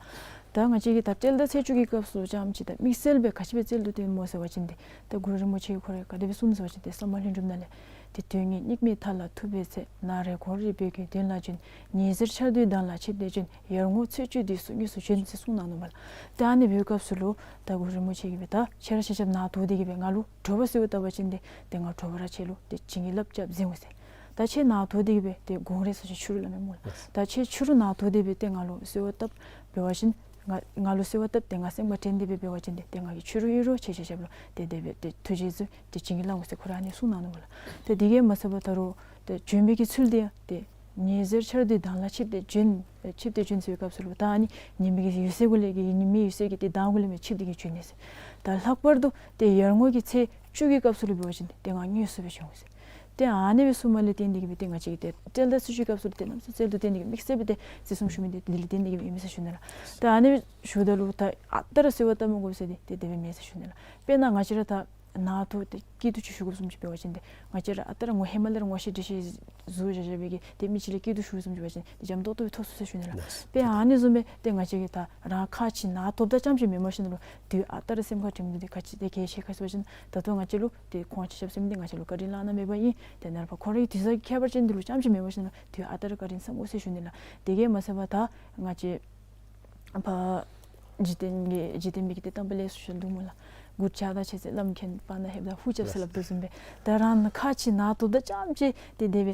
ད་ང་བཅས་ཀྱིས་ད་སྤྲེལ་ཟླ་ཚེས་བཅུ་གི་སྐབས་སུ་རྐྱངམ་ཅིག་ད་དམིགས་བསལ་སྦེ་ག་ཅི་སྦེ་བརྩི་ལུ་བཏོན་སྨོ་ཟེར་བ་ཅིན་ཏེ་ད་གུ་རུ་རིན་པོ་ཆེ་ཁོ་ར་ག་དེ་སྦེ་གསུངས་ཟེར་བ་ཅིན་ཏེ་ས་མ་ལྷུན་གྲུབ་ནང་ལས་ཏེ་དུས་ངན་སྙིགས་མའི་མཐའ་ལ་ཐུག་པའི་ཚེ། ནགས་རལ་གངས་རིའི་སྦོ་གི་མདུན་ལ་བྱོན། ཉི་ཟེར་འཆར་སྡུད་མདངས་ལ་ཆིབས་ཏེ་བྱོན། ཡར་ངོ་ཚེས་བཅུའི་དུས་སུ་དངོས་སུ་བྱོན་ཟེར་གསུངས་གནང་ནུག་སྨོ་ལགས། ཏེ་ཨ་ནི་འབདཝ་སྐབས་སུ་ལུ་ད་གུ་རུ་རིན་པོ་ཆེ་གིས་སྦེ་ད་ཁྱེད་ར་ཆ་ཁྱབ་ནཱ་ཐོ་འདི་གིས་སྦེ་ང་ལུ་དྲོ་པ་གསོལ་བ་བཏབ་པ་ཅིན་ཏེ་ཏེ་ང་དྲོ་པ་ར་ཁྱེད་ལུ་ཏེ་བྱིན་གྱིས་བརླབས་རྐྱབ་གཟིགས་འོང་ཟེར། ད་ཁྱེད་ནཱ་ཐོ་འདི་གིས་སྦེ་ཏེ་གངས་རི་ཟེར་ཅིན་ཕྱི་རུ་སླབ་མས་སྨོ་ལགས། ད་ཁྱེད་ཕྱི་རུ་ནཱ་ཐོ་འདི་སྦེ་ཏེ་ང་ལུ་གསོལ་བ་བཏབ་འབད་བ་ཅིན་ང་ང་ལུ་གསོལ་བ་བཏབ་ཏེ་ང་སེམས་ཁར་དྲན་ཏེ་སྦེ་འབད་བ་ཅིན་ཏེ་ཏེ་ང་གིས་ཕྱི་རུ་ཨིན་རུང་ཁྱེད་ཆ་ཁྱབ་ལུ་ཏེ་དེ་སྦེ་ཏེ་ཐུགས་རྗེ་བརྩི་ཏེ་བྱིན་གྱིས་བརླབ་འོང་ཟེར་ཁོ་ར་ཨ་ནི་གསུངས་གནང་ནུག་སྨོ་ལགས། ཏེ་དེ་གིས་མ་ཚད་པར་ད་རུང་ཏེ་བྱོན་པའི་གི་ཚུལ་འདི་ཡང་ཏེ་ཉི་ཟེར་འཆར་སྡུད་མདངས་ལ་ཆིབས་ཏེ་བྱོན། ཨེ་ཆིབས་ཏེ་བྱོན་ཟེར་བའི་སྐབས་སུ་ལུ་ད་ཨ་ནི་ཉི་མའི་གི་འོད་ཟེར་གུ་ལས་ཀྱི་ཉི་མའི་འོད་ཟེར་གྱི་ཏེ་མདངས་གུ་ལས་མར་ཆིབས་ཏེ་གི་བྱོན་ནི་ཟེར། ད་ལྷག་པར་དུ་ཏེ་ཡར་ངོ་གི་ཚེས་བཅུ་གི་སྐབས་སུ་ལུ་འབད་བ་ཅིན་ཏེ་ང་དངོས་སུ་སྦེ་བྱོན་འོང་ཟེར། ཏེ་ཨ་ནི་སྦེ་གསུངམ་ལས་བརྟེན་ཏེ་གི་སྦེ་ཏེ་ང་བཅས་ཀྱིས་ཏེ་སྤྲེལ་ཟླ་ཚེས་བཅུ་གི་སྐབས་སུ་ལུ་ཏེ་གནམ་མེད་ས་མེད་བརྩི་ལུ་བརྟེན་ཏེ་གི་དམིགས་བསལ་སྦེ་ཏེ་བརྩི་སྲུང་ཞུ་མི་འདི་དེ་ལས་བརྟེན་ཏེ་གི་སྦེ་ཨིན་མས་ཟེར་ཞུ་ནི་ལགས། ཏེ་ཨ་ནི་སྦེ་ཞུཝ་ད་ལུ་ད་ཨ་རྟག་ར་གསོལ་བ་བཏབ་མི་དགོ་ཟེར་ཏེ་ཏེ་དེ་སྦེ་མེན་ཟེར་ཞུ་ནི་ལགས། དཔེར་ན་ང་བཅས་ར་ད་ནཱ་ཐོ་ཏེ་སྐྱིད་སྡུག་ཅིག་ཞུ་དགོཔ་བཟུམ་ཅིག་འབད་བ་ཅིན་ཏེ་ང་བཅས་ར་ཨ་རྟག་ར་ངོ་ཧེ་མ་ལས་ར་ངོ་ཤེས་འདྲིས་ཤེས་བཟོ་བཞག་བཞག་པའི་གི་ཏེ་མི་ཅིག་ལས་སྐྱིད་སྡུག་ཞུ་དགོཔ་བཟུམ་ཅིག་འབད་བ་ཅིན་ཏེ་འཇམ་ཏོག་ཏོ་སྦེ་ཐོབ་ཚུགས་ཟེར་ཞུ་ནི་ལགས། ཏེ་ཨ་ནི་བཟུམ་སྦེ་ཏེ་ང་བཅས་ཀྱིས་ད་རང་ཁག་ཆེ་ནཱ་ཐོབ་ད་རྐྱངམ་ཅིག་མེན་པར་ཞིནམ་ལས་དུས་ཨ་རྟག་ར་སེམས་ཁར་དྲན་མི་འདི་ག་ཅི་ཏེ་གལ་ཆེ་ག་ཟེར་བ་ཅིན་ད་ལྟོ་ང་བཅས་ལུ་ཏེ་ཁོང་ཆ་ཁྱབ་ཟེར་མི་འདི་ང་བཅས་ལུ་བཀའ་དྲིན་བླ་ན་མེད་པ་ཨིན། ཏེ་ནཱ་ལས་ཕར་ཁོང་རའི་དུས་བཟང་གི་ཁྱད་པར་ཅན་འདི་ལུ་རྐྱངམ་ཅིག་མེན་པར་ཞིནམ་ལས་དུས་ཨ་རྟག་ར་བཀའ་དྲིན་བསམ་དགོ་ཟེར་ཞུ་ནི་ལགས། དེ་གིས་མ་ཚད་པར་ད་ང་བཅས་ཕར་འཇིག་རྟེན་གྱི་འཇིག་རྟེན་པའི་གི་ཏེ་གཏམ་དཔེ་ལེ་ཤ་ཅིག་འདུག་སྨོ་ལགས། མགུ་བཅག་དང་ཕྱད་ཚེ་ལམ་མཁན། བར་ན་ལྷེབ་དང་ཧུ་རྐྱབ་ཟེར་སླབ་དོ་བཟུམ་སྦེ་ད་རང་ཁག་ཆེ་ནཱ་ཐོབ་ད་རྐྱངམ་ཅིག་ཏེ་དེ་སྦེ་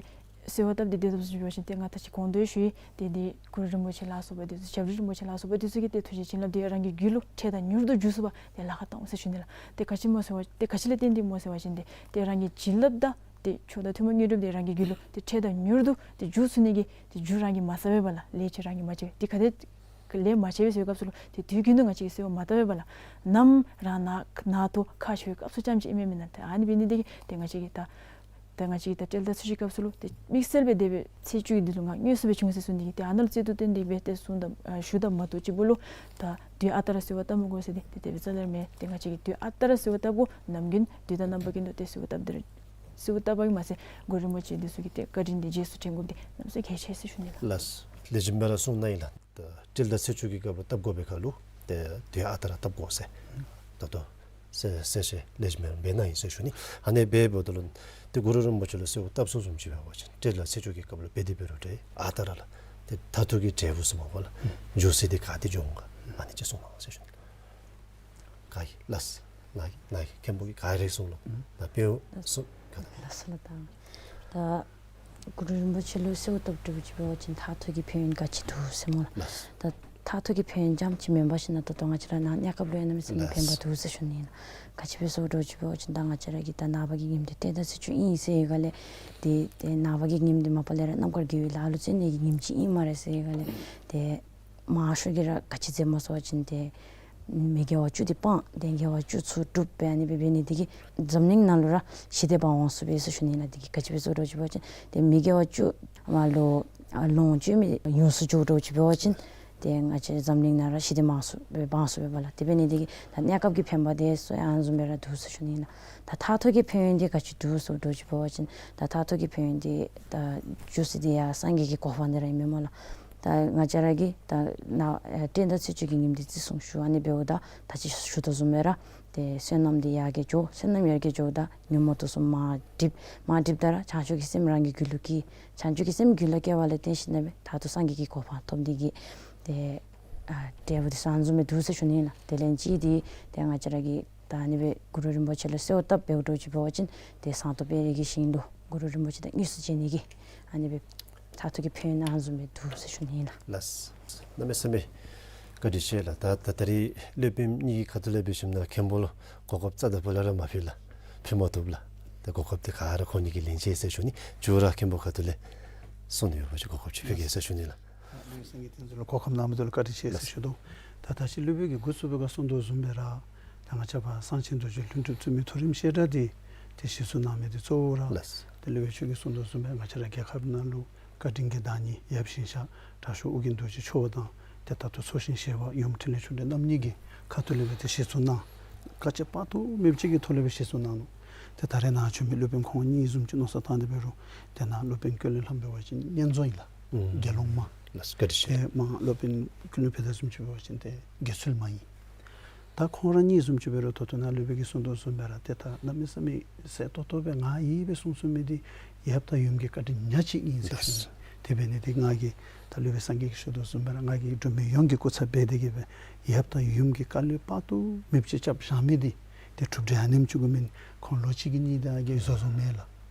གསོལ་བ་བཏབ་སྟེ་སྡོད་དོ་བཟུམ་ཅིག་འབད་བ་ཅིན་ཏེ་ང་ད་ཅི་གོང་དུ་ཞུ་ཡི། ཏེ་འདི་གུ་རུ་རིན་པོ་ཆེ་ལ་སོགས་པ་འདི་ཚུ་ཞབས་དྲུང་རིན་པོ་ཆེ་ལ་སོགས་པ་འདི་ཚུ་གི་ཏེ་ཐུགས་རྗེ་བྱིན་རླབས་འདི་རང་གི་རྒྱུད་ལུ་འཕྲལ་དང་མྱུར་དུ་འཇུག་ཚུགས་པར་ཏེ་ལཱ་ཁག་གཏང་འོང་ཟེར་ཞུ་ནི་ལགས། ཏེ་ག་ཅི་སྨོ་ཟེར་བ་ཏེ་ག་ཅི་ལས་བརྟེན་ཏེ་སྨོ་ཟེར་བ་ཅིན་ཏེ་ཏེ་རང་གི་བྱིན་རླབས་དང་ཏེ་མཆོག་དང་ཐུན་མོང་དངོས་གྲུབ་འདི་རང་གི་རྒྱུད་ལུ་ཏེ་འཕྲལ་དང་མྱུར་དུ་ཏེ་འཇུག་ཚུགས་ནི་གི་ཏེ་རྒྱུ་རང་གིས་མ་བསགས་པས་པ་ལགས། ལས་ཅིག་རང་གིས་མ་བྱས་པས། ཏེ་ག་དེ་ལས་མ་བྱས་པས་ཟེར་བའི་སྐབས་སུ་ལུ་ཏེ་དུས་རྒྱུན་དུ་ང་བཅས་ཀྱིས་གསོལ་བ་མ་བཏབ་པས་པ་ལགས། ནམ་རང་ནཱ་ནཱ་ཐོ་ཁག་ཆེ་བའི་སྐབས་སུ་རྐྱངམ་ཅིག་ཨིན་མས་མེན་ན། ཏེ་ཨ་ནི་འབད་ནི་འདི་གིས་ཏེ་ང་བཅས་ཀྱིས་ད་ད་ང་བཅས་ཀྱིས་ད་སྤྲེལ་ཟླ་ཚེས་བཅུ་གི་སྐབས་སུ་ལུ་ཏེ་དམིགས་བསལ་སྦེ་དེ་སྦེ་ཚེས་བཅུ་གི་འདི་ལུ་ང་དངོས་སུ་སྦེ་བྱོན་འོང་ཟེར་གསུངས་ནི་གིས་ཏེ་ཨ་ནཱ་ལུ་རྩིས་ཏེ་བསྟན་ཏེ་སྦེ་ཏེ་གསུངས་ད་ཨ་ཞུ་ད་མ་གཏོགས་ཅིག་པོ་ལུ་ད་དུས་ཨ་རྟག་ར་གསོལ་བ་བཏབ་མི་དགོ་ཟེར་ཏེ་ཏེ་དེ་སྦེ་རྩ་ལས་མེད། ཏེ་ང་བཅས་ཀྱིས་དུས་ཨ་རྟག་ར་གསོལ་བ་བཏབ་དགོ། ནམ་རྒྱུན་དུས་དང་རྣམ་པ་ཀུན་ཏུ་ཏེ་གསོལ་བ་བཏབ་སྟེ་ར་གསོལ་བ་བཏབ་པ་གིས་མ་ཚད་གུ་རུ་རིན་པོ་ཆེ་འདི་ཚུ་གི་ཏེ་བཀའ་དྲིན་འདི་རྗེས་སུ་དྲན་དགོཔ་འདི་གནམ་མེད་ས་མེད་གལ་ཆེ་ཟེར་ཞུ་ནི་ལགས། ལགས། ལེགས་ཤོམ་སྦེ་ར་གསུངས་གནང་ཡི་ལགས། ད་སྤྲེལ་ཟླ་ཚེས་བཅུ་གི་སྐབས་ལུ་བཏབ་དགོ་པའི་ཁར་ལུ་ཏེ་དུས་ཨ་རྟག་ར་བཏབ་དགོ་ཟེར་ད་ལྟོ་གསལ་གསལ་བཤད་ལེགས་ཤོམ་སྦེ་གནང་ཡི་ཟེར་ཞུ་ནི། ཨ་ནི་འབདཝ་ད་ལུ་ཏེ་གུ་རུ་རིན་པོ་ཆེ་ལུ་གསོལ་བ་བཏབ་ཚར་བཟུམ་ཅིག་འབད་བ་ཅིན་སྤྲེལ་ཟླ་ཚེས་བཅུ་གི་སྐབས་ལུ་འབད་དེ་འབད་རུང་ཏེ་ཨ་རྟག་ར་ལགས་ཏེ་མཐར་ཐུག་གི་འབྲས་བུ་ཟེར་མ་པ་ལགས་འགྱོ་ས་འདི་ག་ཏེ་འགྱོ་འོང་ག་ཨ་ནི་ཅིག་གསུངས་གནང་ཟེར་ཞུ་ནི། ག་ཡི་ལགས། ནཱ་གི་ནཱ་གི་མཁན་པོ་གིས་ག་ར་གསུངས་ལོ། ད་དཔེ་གསུངས་ག་ད། ལགས་སོ་ལགས། ད་ད་གུ་རུ་རིན་པོ་ཆེ་ལུ་གསོལ་བ་བཏབ་སྟེ་འབད་བ་ཅིན་མཐར་ཐུག་གི་ཕན་ཡོན་ག་ཅི་འདུག་ཟེར་སྨོ་ལགས། ལགས། ད་མཐར་ཐུག་གི་ཕན་ཡོན་རྐྱངམ་ཅིག་མེན་པར་ཞིནམ་ད་ལྟོ་ང་བཅས་ར་ནཱ་གནས་སྐབས་ལུ་ཡང་གནམ་མེད་ས་མེད་ཕན་པ་འདུག་ཟེར་ཞུ་ནི་ཨིན་ལགས། ག་ཅི་སྦེ་ཟེར་བ་ཅིན་འབད་བ་ཅིན་ད་ང་བཅས་ར་གི་ད་ནངས་པ་གི་ཉིནམ་འདི་སྤྲེལ་ཟླ་ཚེས་བཅུ་ཨིན་ཟེར་བའི་སྒང་ལས་ཏེ་ཏེ་ནངས་པ་གི་ཉིནམ་འདི་མ་པ་ལས་ར་རྣམ་དཀར་དགེ་བའི་ལཱ་ལུ་བརྩོན་ནི་གི་ཉིནམ་ཅིག་ཨིན་སྨ་རེ་ཟེར་བའི་སྒང་ལས་ཏེ་མང་ཤོས་ཀྱིས་ར་ག་ཅི་མཛད་སྨོ་ཟེར་བ་ཅིན་ཏེ་མི་དགེ་བ་བཅུ་འདི་སྤང་སྟེ་དགེ་བ་བཅུ་ཚུ་སྒྲུབ་སྦེ་ཨ་ནི་སྦེ་འབད་ནི་འདི་གིས་འཛམ་གླིང་ནང་ལུ་ར་ཞི་བདེ་འབག་འོང་ཚུགས་པས་ཟེར་ཞུ་ནི་ཨིན་ལགས། འདི་གིས་ག་ཅི་སྦེ་ཟེར་བ་ཅིན་འབད་བ་ཅིན་ཏེ་མི་དགེ་བ་བཅུ་མ་ལུ་ལོངས་སྤྱོད་མི་ཡོངས་སུ་འགྱོ་འབད་བ་ཅིན་ཏེ་ང་བཅས་འཛམ་གླིང་ནང་ར་ཞི་བདེ་འབག་ཚུགས་པས་འབག་ཚུགས་པས་པ་ལགས། དེ་འབད་ནི་འདི་གིས་ད་གནས་སྐབས་ཀྱི་ཕན་པ་འདི་ཚུ་ཡང་ཨ་ནི་བཟུམ་སྦེ་ར་འདུག་ཟེར་ཞུ་ནི་ཨིན་ལགས། ད་མཐར་ཐུག་གི་ཕན་ཡོན་འདི་ག་ཅི་འདུག་ཟེར་བ་ཅིན་ད་མཐར་ཐུག་གི་ཕན་ཡོན་འདི་ད་འགྱོ་ས་འདི་ཡང་སངས་རྒྱས་ཀྱི་གོ་འཕང་འདི་ར་ཨིན་མས་སྨོ་ལགས། ད་ང་བཅས་ར་གིས་ད་ནཱ་ཨེ་སྤྲེལ་ཟླ་ཚེས་བཅུ་གི་ཉིནམ་འདི་བརྩི་སྲུང་ཞུ་ཨ་ནི་འབདཝ་ད་ད་ཅི་ཞུ་དོ་བཟུམ་སྦེ་ར་ཏེ་བསོད་ནམས་འདི་ཡར་རྒྱས་འགྱོ། བསོད་ནམས་ཡར་རྒྱས་འགྱོཝ་ད་ཉོན་མོངས་དུག་གསུམ་མར་འགྲིབ། མར་འགྲིབ་ད་ར་བྱང་ཆུབ་ཀྱི་སེམས་རང་གི་རྒྱུད་ལུ་སྐྱེ། བྱང་ཆུབ་ཀྱི་སེམས་རྒྱུད་ལུ་སྐྱེ་བ་ལས་བརྟེན་ཞིནམ་ལས་མཐར་ཐུག་སངས་རྒྱས་ཀྱི་གོ་འཕང་ཐོབ་ནི་གི་ཏེ་ཨ་འབྲས་བུ་འདི་ཚུ་ཨ་ནི་བཟུམ་སྦེ་འདུག་ཟེར་ཞུ་ནི་ཨིན་ལགས། དེ་ལས་གཅིག་འདི་ཏེ་ང་བཅས་ར་གིས་ད་ཨ་ནི་སྦེ་གུ་རུ་རིན་པོ་ཆེ་ལུ་གསོལ་བ་བཏབ་འབདཝ་འདྲཝ་ཅིག་འབད་བ་ཅིན་ཏེ་ཟངས་མདོག་དཔལ་རི་གི་ཞིང་ལུ་གུ་རུ་རིན་པོ་ཆེ་དང་དངོས་སུ་མཇལ་ནི་གི་ཨ་ནི་སྦེ་མཐར་ཐུག་གི་ཕན་ཡོན་ཨ་ནི་བཟུམ་སྦེ་འདུག་ཟེར་ཞུ་ནི་ཨིན་ལགས། ལགས། གནམ་མེད་ས་མེད་བཀའ་དྲིན་ཆེ་ལགས། ད་ད་ད་རིས་སློབ་དཔོན་གཉིས་ཀྱི་ཁ་ཐུག་ལས་འབད་ཞིནམ་ན་མཁན་པོ་ལུ་གོ་སྐབས་རྩ་དང་པོ་ལས་ར་མ་ཕུལ་ལགས། ཕུལ་མ་བཏུབ་ལགས། ད་གོ་སྐབས་འདི་ག་ར་ཁོང་གཉིས་ཀྱིས་ལེན་ཅི་ཟེར་ཞུ་ནི། མཇུག་ར་མཁན་པོ་ཁ་ཐུག་ལས་གསུང་ནི་ཡོད་པ་ཅིན་གོ་སྐབས་ཅིག་ཕུལ་གེ་ཟེར་ཞུ་ནི་ལགས། ལགས་སོ། སངས་རྒྱས་བསྟན་འཛིན་ལུ་གོ་སྐབས་གནང་མི་འདི་ལུ་བཀའ་དྲིན་ཆེ་ཟེར་ཞུ་དོ། ད་ད་ཅི་སློབ་དཔོན་གྱིས་འགོ་བཙུགས་པའི་སྐབས་གསུང་དོ་བཟུམ་སྦེ་ར་ད་ང་བཅས་པ་གསང་ཆེན་རྡོ་རྗེ་ལྷུན་གྲུབ་བཙུན་མོའི་ཐོ་རེངས་བཤད་གྲྭ་འདི་ཏེ་གཞི་བཙུགས་གནང་མི་འདི་གཙོ་བོ་ར་ལགས། ཏེ་སློབ་དཔོན་མཆོག་གིས་གསུང་དོ་བཟུམ་སྦེ་ང་བཅས་ར་རྒྱལ་ཁབ་ནང་ལུ་བཀའ་དྲིན་གྱི་བདག་ཉིད་ཡབ་ཞིང་གཤེགས་དྲག་ཤོས་ཨོ་རྒྱན་རྡོ་རྗེ་མཆོག་དང་ཏེ་ད་ལྟོ་འཚོ་ཞིང་གཞེས་པ་ཡུམ་འཕྲིན་ལས་ཆོས་སྒྲོན་རྣམ་གཉིས་ཀྱི་ཁ་ཐུག་ལས་སྦེ་ཏེ་གཞི་བཙུགས་གནང་། དཀའ་སྤྱད་དཔག་ཏུ་མེདཔ་ཅིག་གི་ཐོག་ལས་སྦེ་གཞི་བཙུགས་གནང་ནུག། ཏེ་ད་རེས་ནཱ་བྱོན་མི་སློབ་དཔོན་ཁོང་གཉིས་བཟུམ་ཅིག་མནོ་བསམ་བཏང་སྟེ་འབད་རུང་ཏེ་ནཱ་སློབ་དཔོན་ཀུན་ལེགས་ལྷམ་འབད་བ་ཅིན་གཉེན་རྫོང་ཨིན་ལགས། ཨུམ། དགེ་སློང་མ། ལགས་སོ། བཀའ་དྲིན་ཆེ། ཏེ་མར་སློབ་དཔོན་ཀུན་ལེགས་ཕུན་ཚོགས་བཟུམ་ཅིག་འབད་བ་ཅིན་ཏེ་དགེ་ཚུལ་མ་ཨིན། ད་ཁོང་ར་གཉིས་བཟུམ་ཅིག་འབད་རུང་ད་ལྟོ་ནཱ་སློབ་དཔོན་གྱིས་གསུང་དོ་བཟུམ་སྦེ་ར་ཏེ་ད་གནམ་མེད་ས་མེད་གསལ་ཏོག་ཏོ་སྦེ་ང་ཡིད་སྦེ་གསུང་གསུང་མི་འདི་ཡབ་དང་ཡུམ་གྱི་བཀའ་དྲིན་ཉག་གཅིག་ཨིན་ཟེར་ཞུ་ནི། དེ་འབད་ནི་འདི་ང་གིས་ད་སློབ་དཔོན་སངས་རྒྱས་ཀྱིས་ཞུ་དོ་བཟུམ་སྦེ་ར་ང་གིས་འབྲུག་མི་ཡོངས་ཀྱི་སྐུ་ཚབ་འབད་དེ་གིས་སྦེ་ཡབ་དང་ཡུམ་གྱི་བཀའ་སློབ་དཔག་ཏུ་མེདཔ་ཅིག་རྐྱབ་བཞག་མི་འདི་ཏེ་གྲུབ་འབྲས་ཨ་ནེམ་ཅིག་གུ་མེན། ཁོང་ལོ་གཅིག་གི་གཉིས་དེ་ཨ་རྒས་བཟོ་བཟོཝ་མེན་ལགས།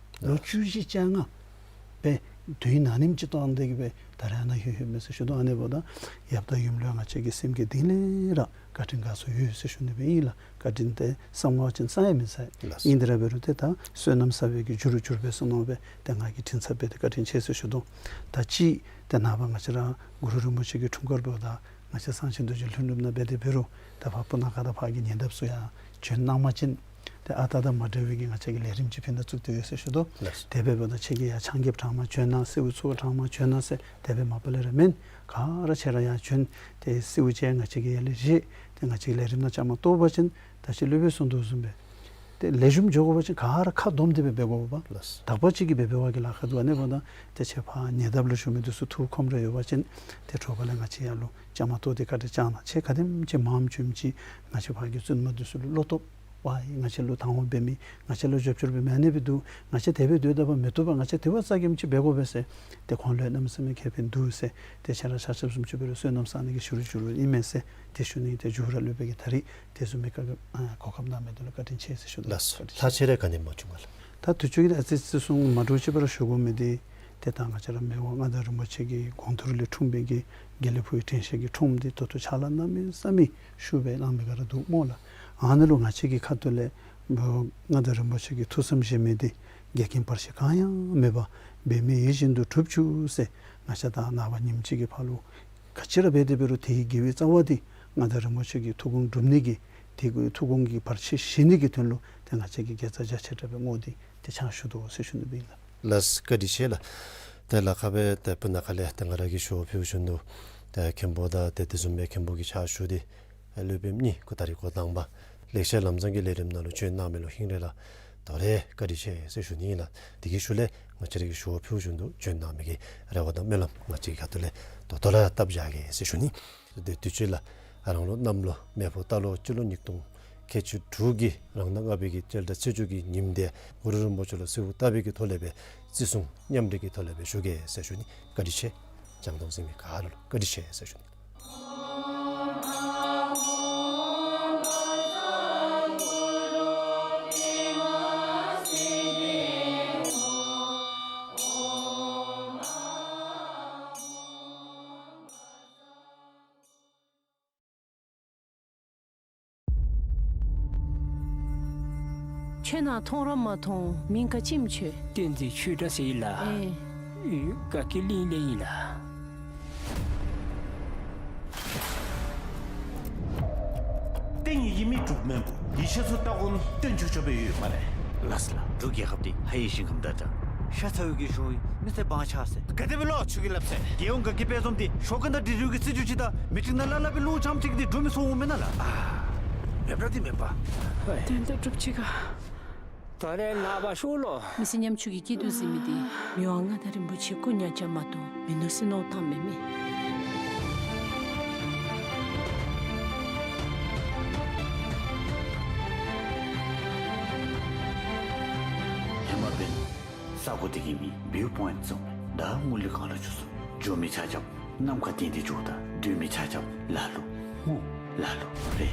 ལོ་བཅུ་བཞི་བཅོ་ལྔ་སྦེ་དུས་ཨ་ནེམ་ཅིག་བཏང་སྟེ་གིས་སྦེ་ད་རེས་ནཱ་ལྷོད་ལྷོདཔ་མས་ཟེར་ཞུ་དོ། ཨ་ནི་འབདཝ་ད་ཡབ་དང་ཡུམ་ལུ་ང་བཅས་ཀྱི་སེམས་ཀྱི་གཏིང་ལས་ར་བཀའ་དྲིན་དགའ་ཚོར་ཡོད་ཟེར་ཞུ་ནི་སྦེ་ཨིན་ལགས། བཀའ་དྲིན་དེ་བསམ་བ་ཅིན་བསམ་ཡང་མི་ཚར། ལགས་སོ། ཨིན་དེ་ར་འབད་རུང་ཏེ་ད་བསོད་ནམས་བསགས་པའི་གི་རྒྱུ་རུ་གྱུར་པས་ཟེར་མནོ་སྦེ་ཏེ་ང་གིས་དྲིན་ཚབ་འབད་དེ་བཀའ་དྲིན་ཆེ་ཟེར་ཞུ་དོ། ད་ཅི་ཏེ་ནངས་པ་ང་བཅས་ར་གུ་རུ་རིན་པོ་ཆེ་གི་འཁྲུངས་སྐར་འབདཝ་ད་ང་བཅས་གསང་ཆེན་རྡོ་རྗེ་ལྷུན་གྲུབ་ནང་འབད་དེ་འབད་རུང་ད་ཕར་སྤུ་ན་ཁ་དང་ཕར་གྱི་ཉེ་འདབས་ཚུ་ཡང་བྱོན་གནང་པ་ཅིན་ཏེ་ཨ་རྟག་དང་མ་འདྲ་བའི་གི་ང་བཅས་ཀྱི་ལས་རིམ་ཅིག་ཕན་ཐོགས་ཚུགས་ཏེ་ཡོད་ཟེར་ཞུ་དོ། ལགས་སོ། དེ་འབདཝ་ད་ཁྱེད་ཀྱིས་ཡར་ཕྱག་རྒྱབ་དྲང་མར་བྱོན་གནང་གསོལཝ་ཚོགས་དྲང་མར་བྱོན་གནང་ཟེར་དེ་སྦེ་མ་པ་ལས་ར་མེན། ག་ར་ཁྱེད་ར་ཡར་བྱོན་ཏེ་གསོལཝ་བཅས་ང་བཅས་ཀྱིས་ཡར་ལས་བཞེས་ཏེ་ང་བཅས་ཀྱི་ལས་རིམ་ནང་བཅའ་མར་གཏོགས་པ་ཅིན་ད་ཅི་སློབ་དཔོན་གསུང་དོ་བཟུམ་སྦེ་ཏེ་ལེགས་ཤོམ་འགྱོ་དགོ་པ་ཅིན་ག་ར་ཁ་བསྡོམས་ཏེ་སྦེ་འབད་དགོ་པས། ལགས་སོ། དག་པ་ཅིག་གིས་འབད་འབད་བ་གིས་ལཱ་ཁག་འདུག། ཨ་ནི་འབདཝ་ད་ཏེ་ཁྱེད་ཕར་ཉེ་འདབས་ལུ་བཞུགས་མི་འདི་ཚུ་ཐུགས་ཁོམ་ར་ཡོད་པ་ཅིན་ཏེ་དྲོ་པ་ལས་ང་བཅས་ཡར་ལུ་བཅའ་མར་གཏོགས་ཏེ་བཀའ་དྲིན་བསྐྱང་གནང་། ཁྱེད་ག་དེམ་ཅིག་མངམ་བྱོནམ་ཅིག་ང་བཅས་ཕར་གྱི་བཙུན་མ་འདི་ཚུ་ལུ་བློ་སྟོབས་ཝའི་ང་བཅས་ལུ་དང་བ་འབད་མི་ང་བཅས་ལུ་རྒྱབ་སྐྱོར་འབད་མི་ཨ་ནི་སྦེ་འདུག། ང་བཅས་དེ་སྦེ་སྡོད་ད་པ་མི་བཏུབ་པས། ང་བཅས་དེ་བ་རྩ་འགེངམ་ཅིག་འབད་དགོ་པས་ཟེར་ཏེ་ཁོང་ལུ་གནམ་མེད་ས་མེད་ཁེ་ཕན་འདུག་ཟེར་ཏེ་ཁྱེད་ར་ཆ་ཁྱབ་བཟུམ་ཅིག་འབད་རུང་བསོད་ནམས་བསག་ནི་གི་ཞུ་རུ་ཞུ་རུ་ཨིན་མས་ཟེར་ཏེ་ཞུ་ནི། ཏེ་མཇུག་ར་སློབ་དཔོན་གྱིས་ད་རིས་དེ་བཟུམ་མའི་བཀའ་ཨ་གོ་སྐབས་གནང་མི་འདི་ལུ་བཀའ་དྲིན་ཆེ་ཟེར་ཞུ་དོ། ལགས་སོ། ལྷག་ཆད་རེ་ག་ནི་མ་བྱུང་ག་ལགས། ད་དུས་ཚོད་ཀྱིས་ཨ་ཙི་ཙི་སོང་མ་འདྲཝ་ཅིག་སྦེ་ར་ཞུ་དགོ་མི་འདི་ཏེ་ད་ང་བཅས་ར་མི་དབང་མངའ་བདག་རིན་པོ་ཆེ་གི་དགུང་ཐུག་ལས་འཁྲུངས་པའི་གི་དགེ་ལེགས་ཕུག་གི་དྲན་ཤེས་ཀྱི་འཁྲུངས་འདི་ད་ལྟོ་ཕྱག་ལཱ་གནམ་མེད་ས་མེད་ཤུགས་སྦེ་གནང་མི་ག་ར་འདུག་སྨོ་ལགས། ཨ་ནི་ལུ་ང་བཅས་ཀྱི་ཁ་ཐུག་ལས་མངའ་བདག་རིན་པོ་ཆེ་གི་ཐུགས་བསམ་བཞེས་མི་འདི་འགལ་རྐྱེན་བར་ཆད་གང་ཡང་མེད་པར་འབད་མེད་ཡིད་བཞིན་དུ་འགྲུབ་བཅུག་ཟེར་ང་བཅས་ད་ནངས་པ་ཉིནམ་གཅིག་གི་བར་ལུ་ག་ཅི་ར་འབད་དེ་འབད་རུང་དེའི་དགེ་བའི་རྩ་བ་འདི་མངའ་བདག་རིན་པོ་ཆེ་གི་ཐུགས་དགོངས་འགྲུབ་ནི་གི་དེ་གི་ཐུགས་དགོངས་ཀྱི་བར་ཆད་ཞི་ནི་གི་དོན་ལུ་ཏེ་ང་བཅས་ཀྱིས་དགེ་རྩ་རྒྱ་ཆེ་དྲགས་སྦེ་བསྔོ་སྟེ་ཏེ་ཕྱག་ཞུ་དོ་ཟེར་ཞུ་ནི་སྦེ་ཨིན་ལགས། ལགས་བཀའ་དྲིན་ཆེ་ལགས། ཏེ་ལཱ་ཁག་སྦེ་ཏེ་སྤུ་ན་ཁ་ལས་ཏེ་ང་ར་གིས་ཞུ་བ་ཕུལ་བཞིན་དུ་ཏེ་མཁན་པོ་དང་ཏེ་དེ་བཟུམ་མའི་མཁན་པོ་གི་ཕྱག་ཞུ་སྟེ་སློབ་དཔོན་གཉིས་ད་རིས་འགོ་དང་པ་ལེགས་བཤད་ལམ་བཟང་གི་ལས་རིམ་ནང་ལུ་བྱོན་གནང་མི་ལུ་ཧིང་རེ་ལ་དོ་རུང་བཀའ་དྲིན་ཆེ་ཟེར་ཞུ་ནི་ཨིན་ལགས། དེ་གི་ཤུལ་ལས་ང་བཅས་ར་གིས་ཞུ་བ་ཕུལ་བཞིན་དུ་བྱོན་གནང་མི་གི་རེ་བ་དང་སྨོན་ལམ་ང་བཅས་ཀྱི་ཁ་ཐུག་ལས་ད་ལྟོ་ར་བཏབ་བཞག་གེ་ཟེར་ཞུ་ནི། དེ་དུས་ཚོད་ལགས་རང་ལུགས་གནམ་ལོ་མེ་ཕོ་རྟ་ལོ་སྤྱི་ལོ་ཉིས་སྟོང་ཁལ་གཅིག་དྲུག་གི་རང་ཟླ་ལྔ་པའི་གི་སྤྱི་ཟླ་ཚེས་བཅུ་གི་ཉིནམ་འདི་གུ་རུ་རིན་པོ་ཆེ་ལུ་གསོལཝ་བཏབ་པའི་གི་ཐོག་ལས་སྦེ་བརྩི་སྲུང་མཉམ་འབྲེལ་གྱི་ཐོག་ལས་སྦེ་ཞུ་གེ་ཟེར་ཞུ་ནི། བཀའ་དྲིན་ཆེ། བྱང་སྟོང་གཟིགས་མི་ག་ར་ལུ་བཀའ་དྲིན་ཆེ་ཟེར་ཞུ་ནི། ཁྱོད་ནཱ་མཐོང་ར་མ་མཐོང་། མིང་ག་ཅི་སྨོ་ཁྱོད། བསྟན་འཛིན་ཆོས་གྲགས་ཟེར་ཡི་ལགས། ཨེ། ཨེ། དགའ་སྐྱིད་གླིང་ལས་ཨིན་ལགས། བསྟན་ཡི་གི་མི་འབྲུག་སྨན་པོ་ཡིད་ཆེས་སུ་ལྟ་དགོ་མི་བསྟན་ཆོས་སྐྱོབ་སྦེ་ཡོད་སྨ་རེ། ལགས་སོ་ལགས། འབྲུག་རྒྱལ་ཁབ་འདི་ཧ་ཡི་ཞིང་ཁམས་དང་འདྲ། ཤ་ཚ་བའི་གི་གཞུང་ཡིན། མི་སེར་བང་ཆགས་ཟེར། ག་དེ་སྦེ་ལོ་ཁྱོད་ཀྱིས་སླབ་ཟེར། རྒྱལ་ཡོངས་དགའ་སྐྱིད་དཔལ་འཛོམས་འདི་ཞོ་ཀོན་དང་འབྲི་རུའི་གི་སྲིད་བྱུས་ཅིག་དང་མི་ཏིག་ནང་ལ་ལ་སྦེ་ལུ་འཇམ་ཅིག་འདི་འགྲོ་མི་སོང་འོང་མེན་ན་ལགས། ཨ། མེན་པ་འདི་མེན་པ། ཧོས། དོན་དག་གྲུབ་ཅི་ག། ད་རེས་ནངས་པ་ཤོག་ལོ། མི་སེར་ཉམ་ཆུང་གི་སྐྱིད་སྡུག་གཟིགས་མི་འདི་མི་དབང་མངའ་བདག་རིན་པོ་ཆེ་སྐུ་ཉག་ཅིག་མ་གཏོགས་མིན་ནུག་ཟེར་མནོ་བཏང་མི་མེད། ཧེ་མ་འབདན་ས་གོ་འདི་གི་མི་བིའུ་པོའིནཊི་བཟུམ་ད་ངོ་ལི་གང་ལ་འགྱོ་ཚུགས། འགྱོ་མི་ཆ་ཁྱབ་ནམ་མཁའ་སྟེང་འདི་འགྱོཝ་ད་སྡོད་མི་ཆ་ཁྱབ་ལ་ལུ་སྔུ་ལ་ལུ་རེ།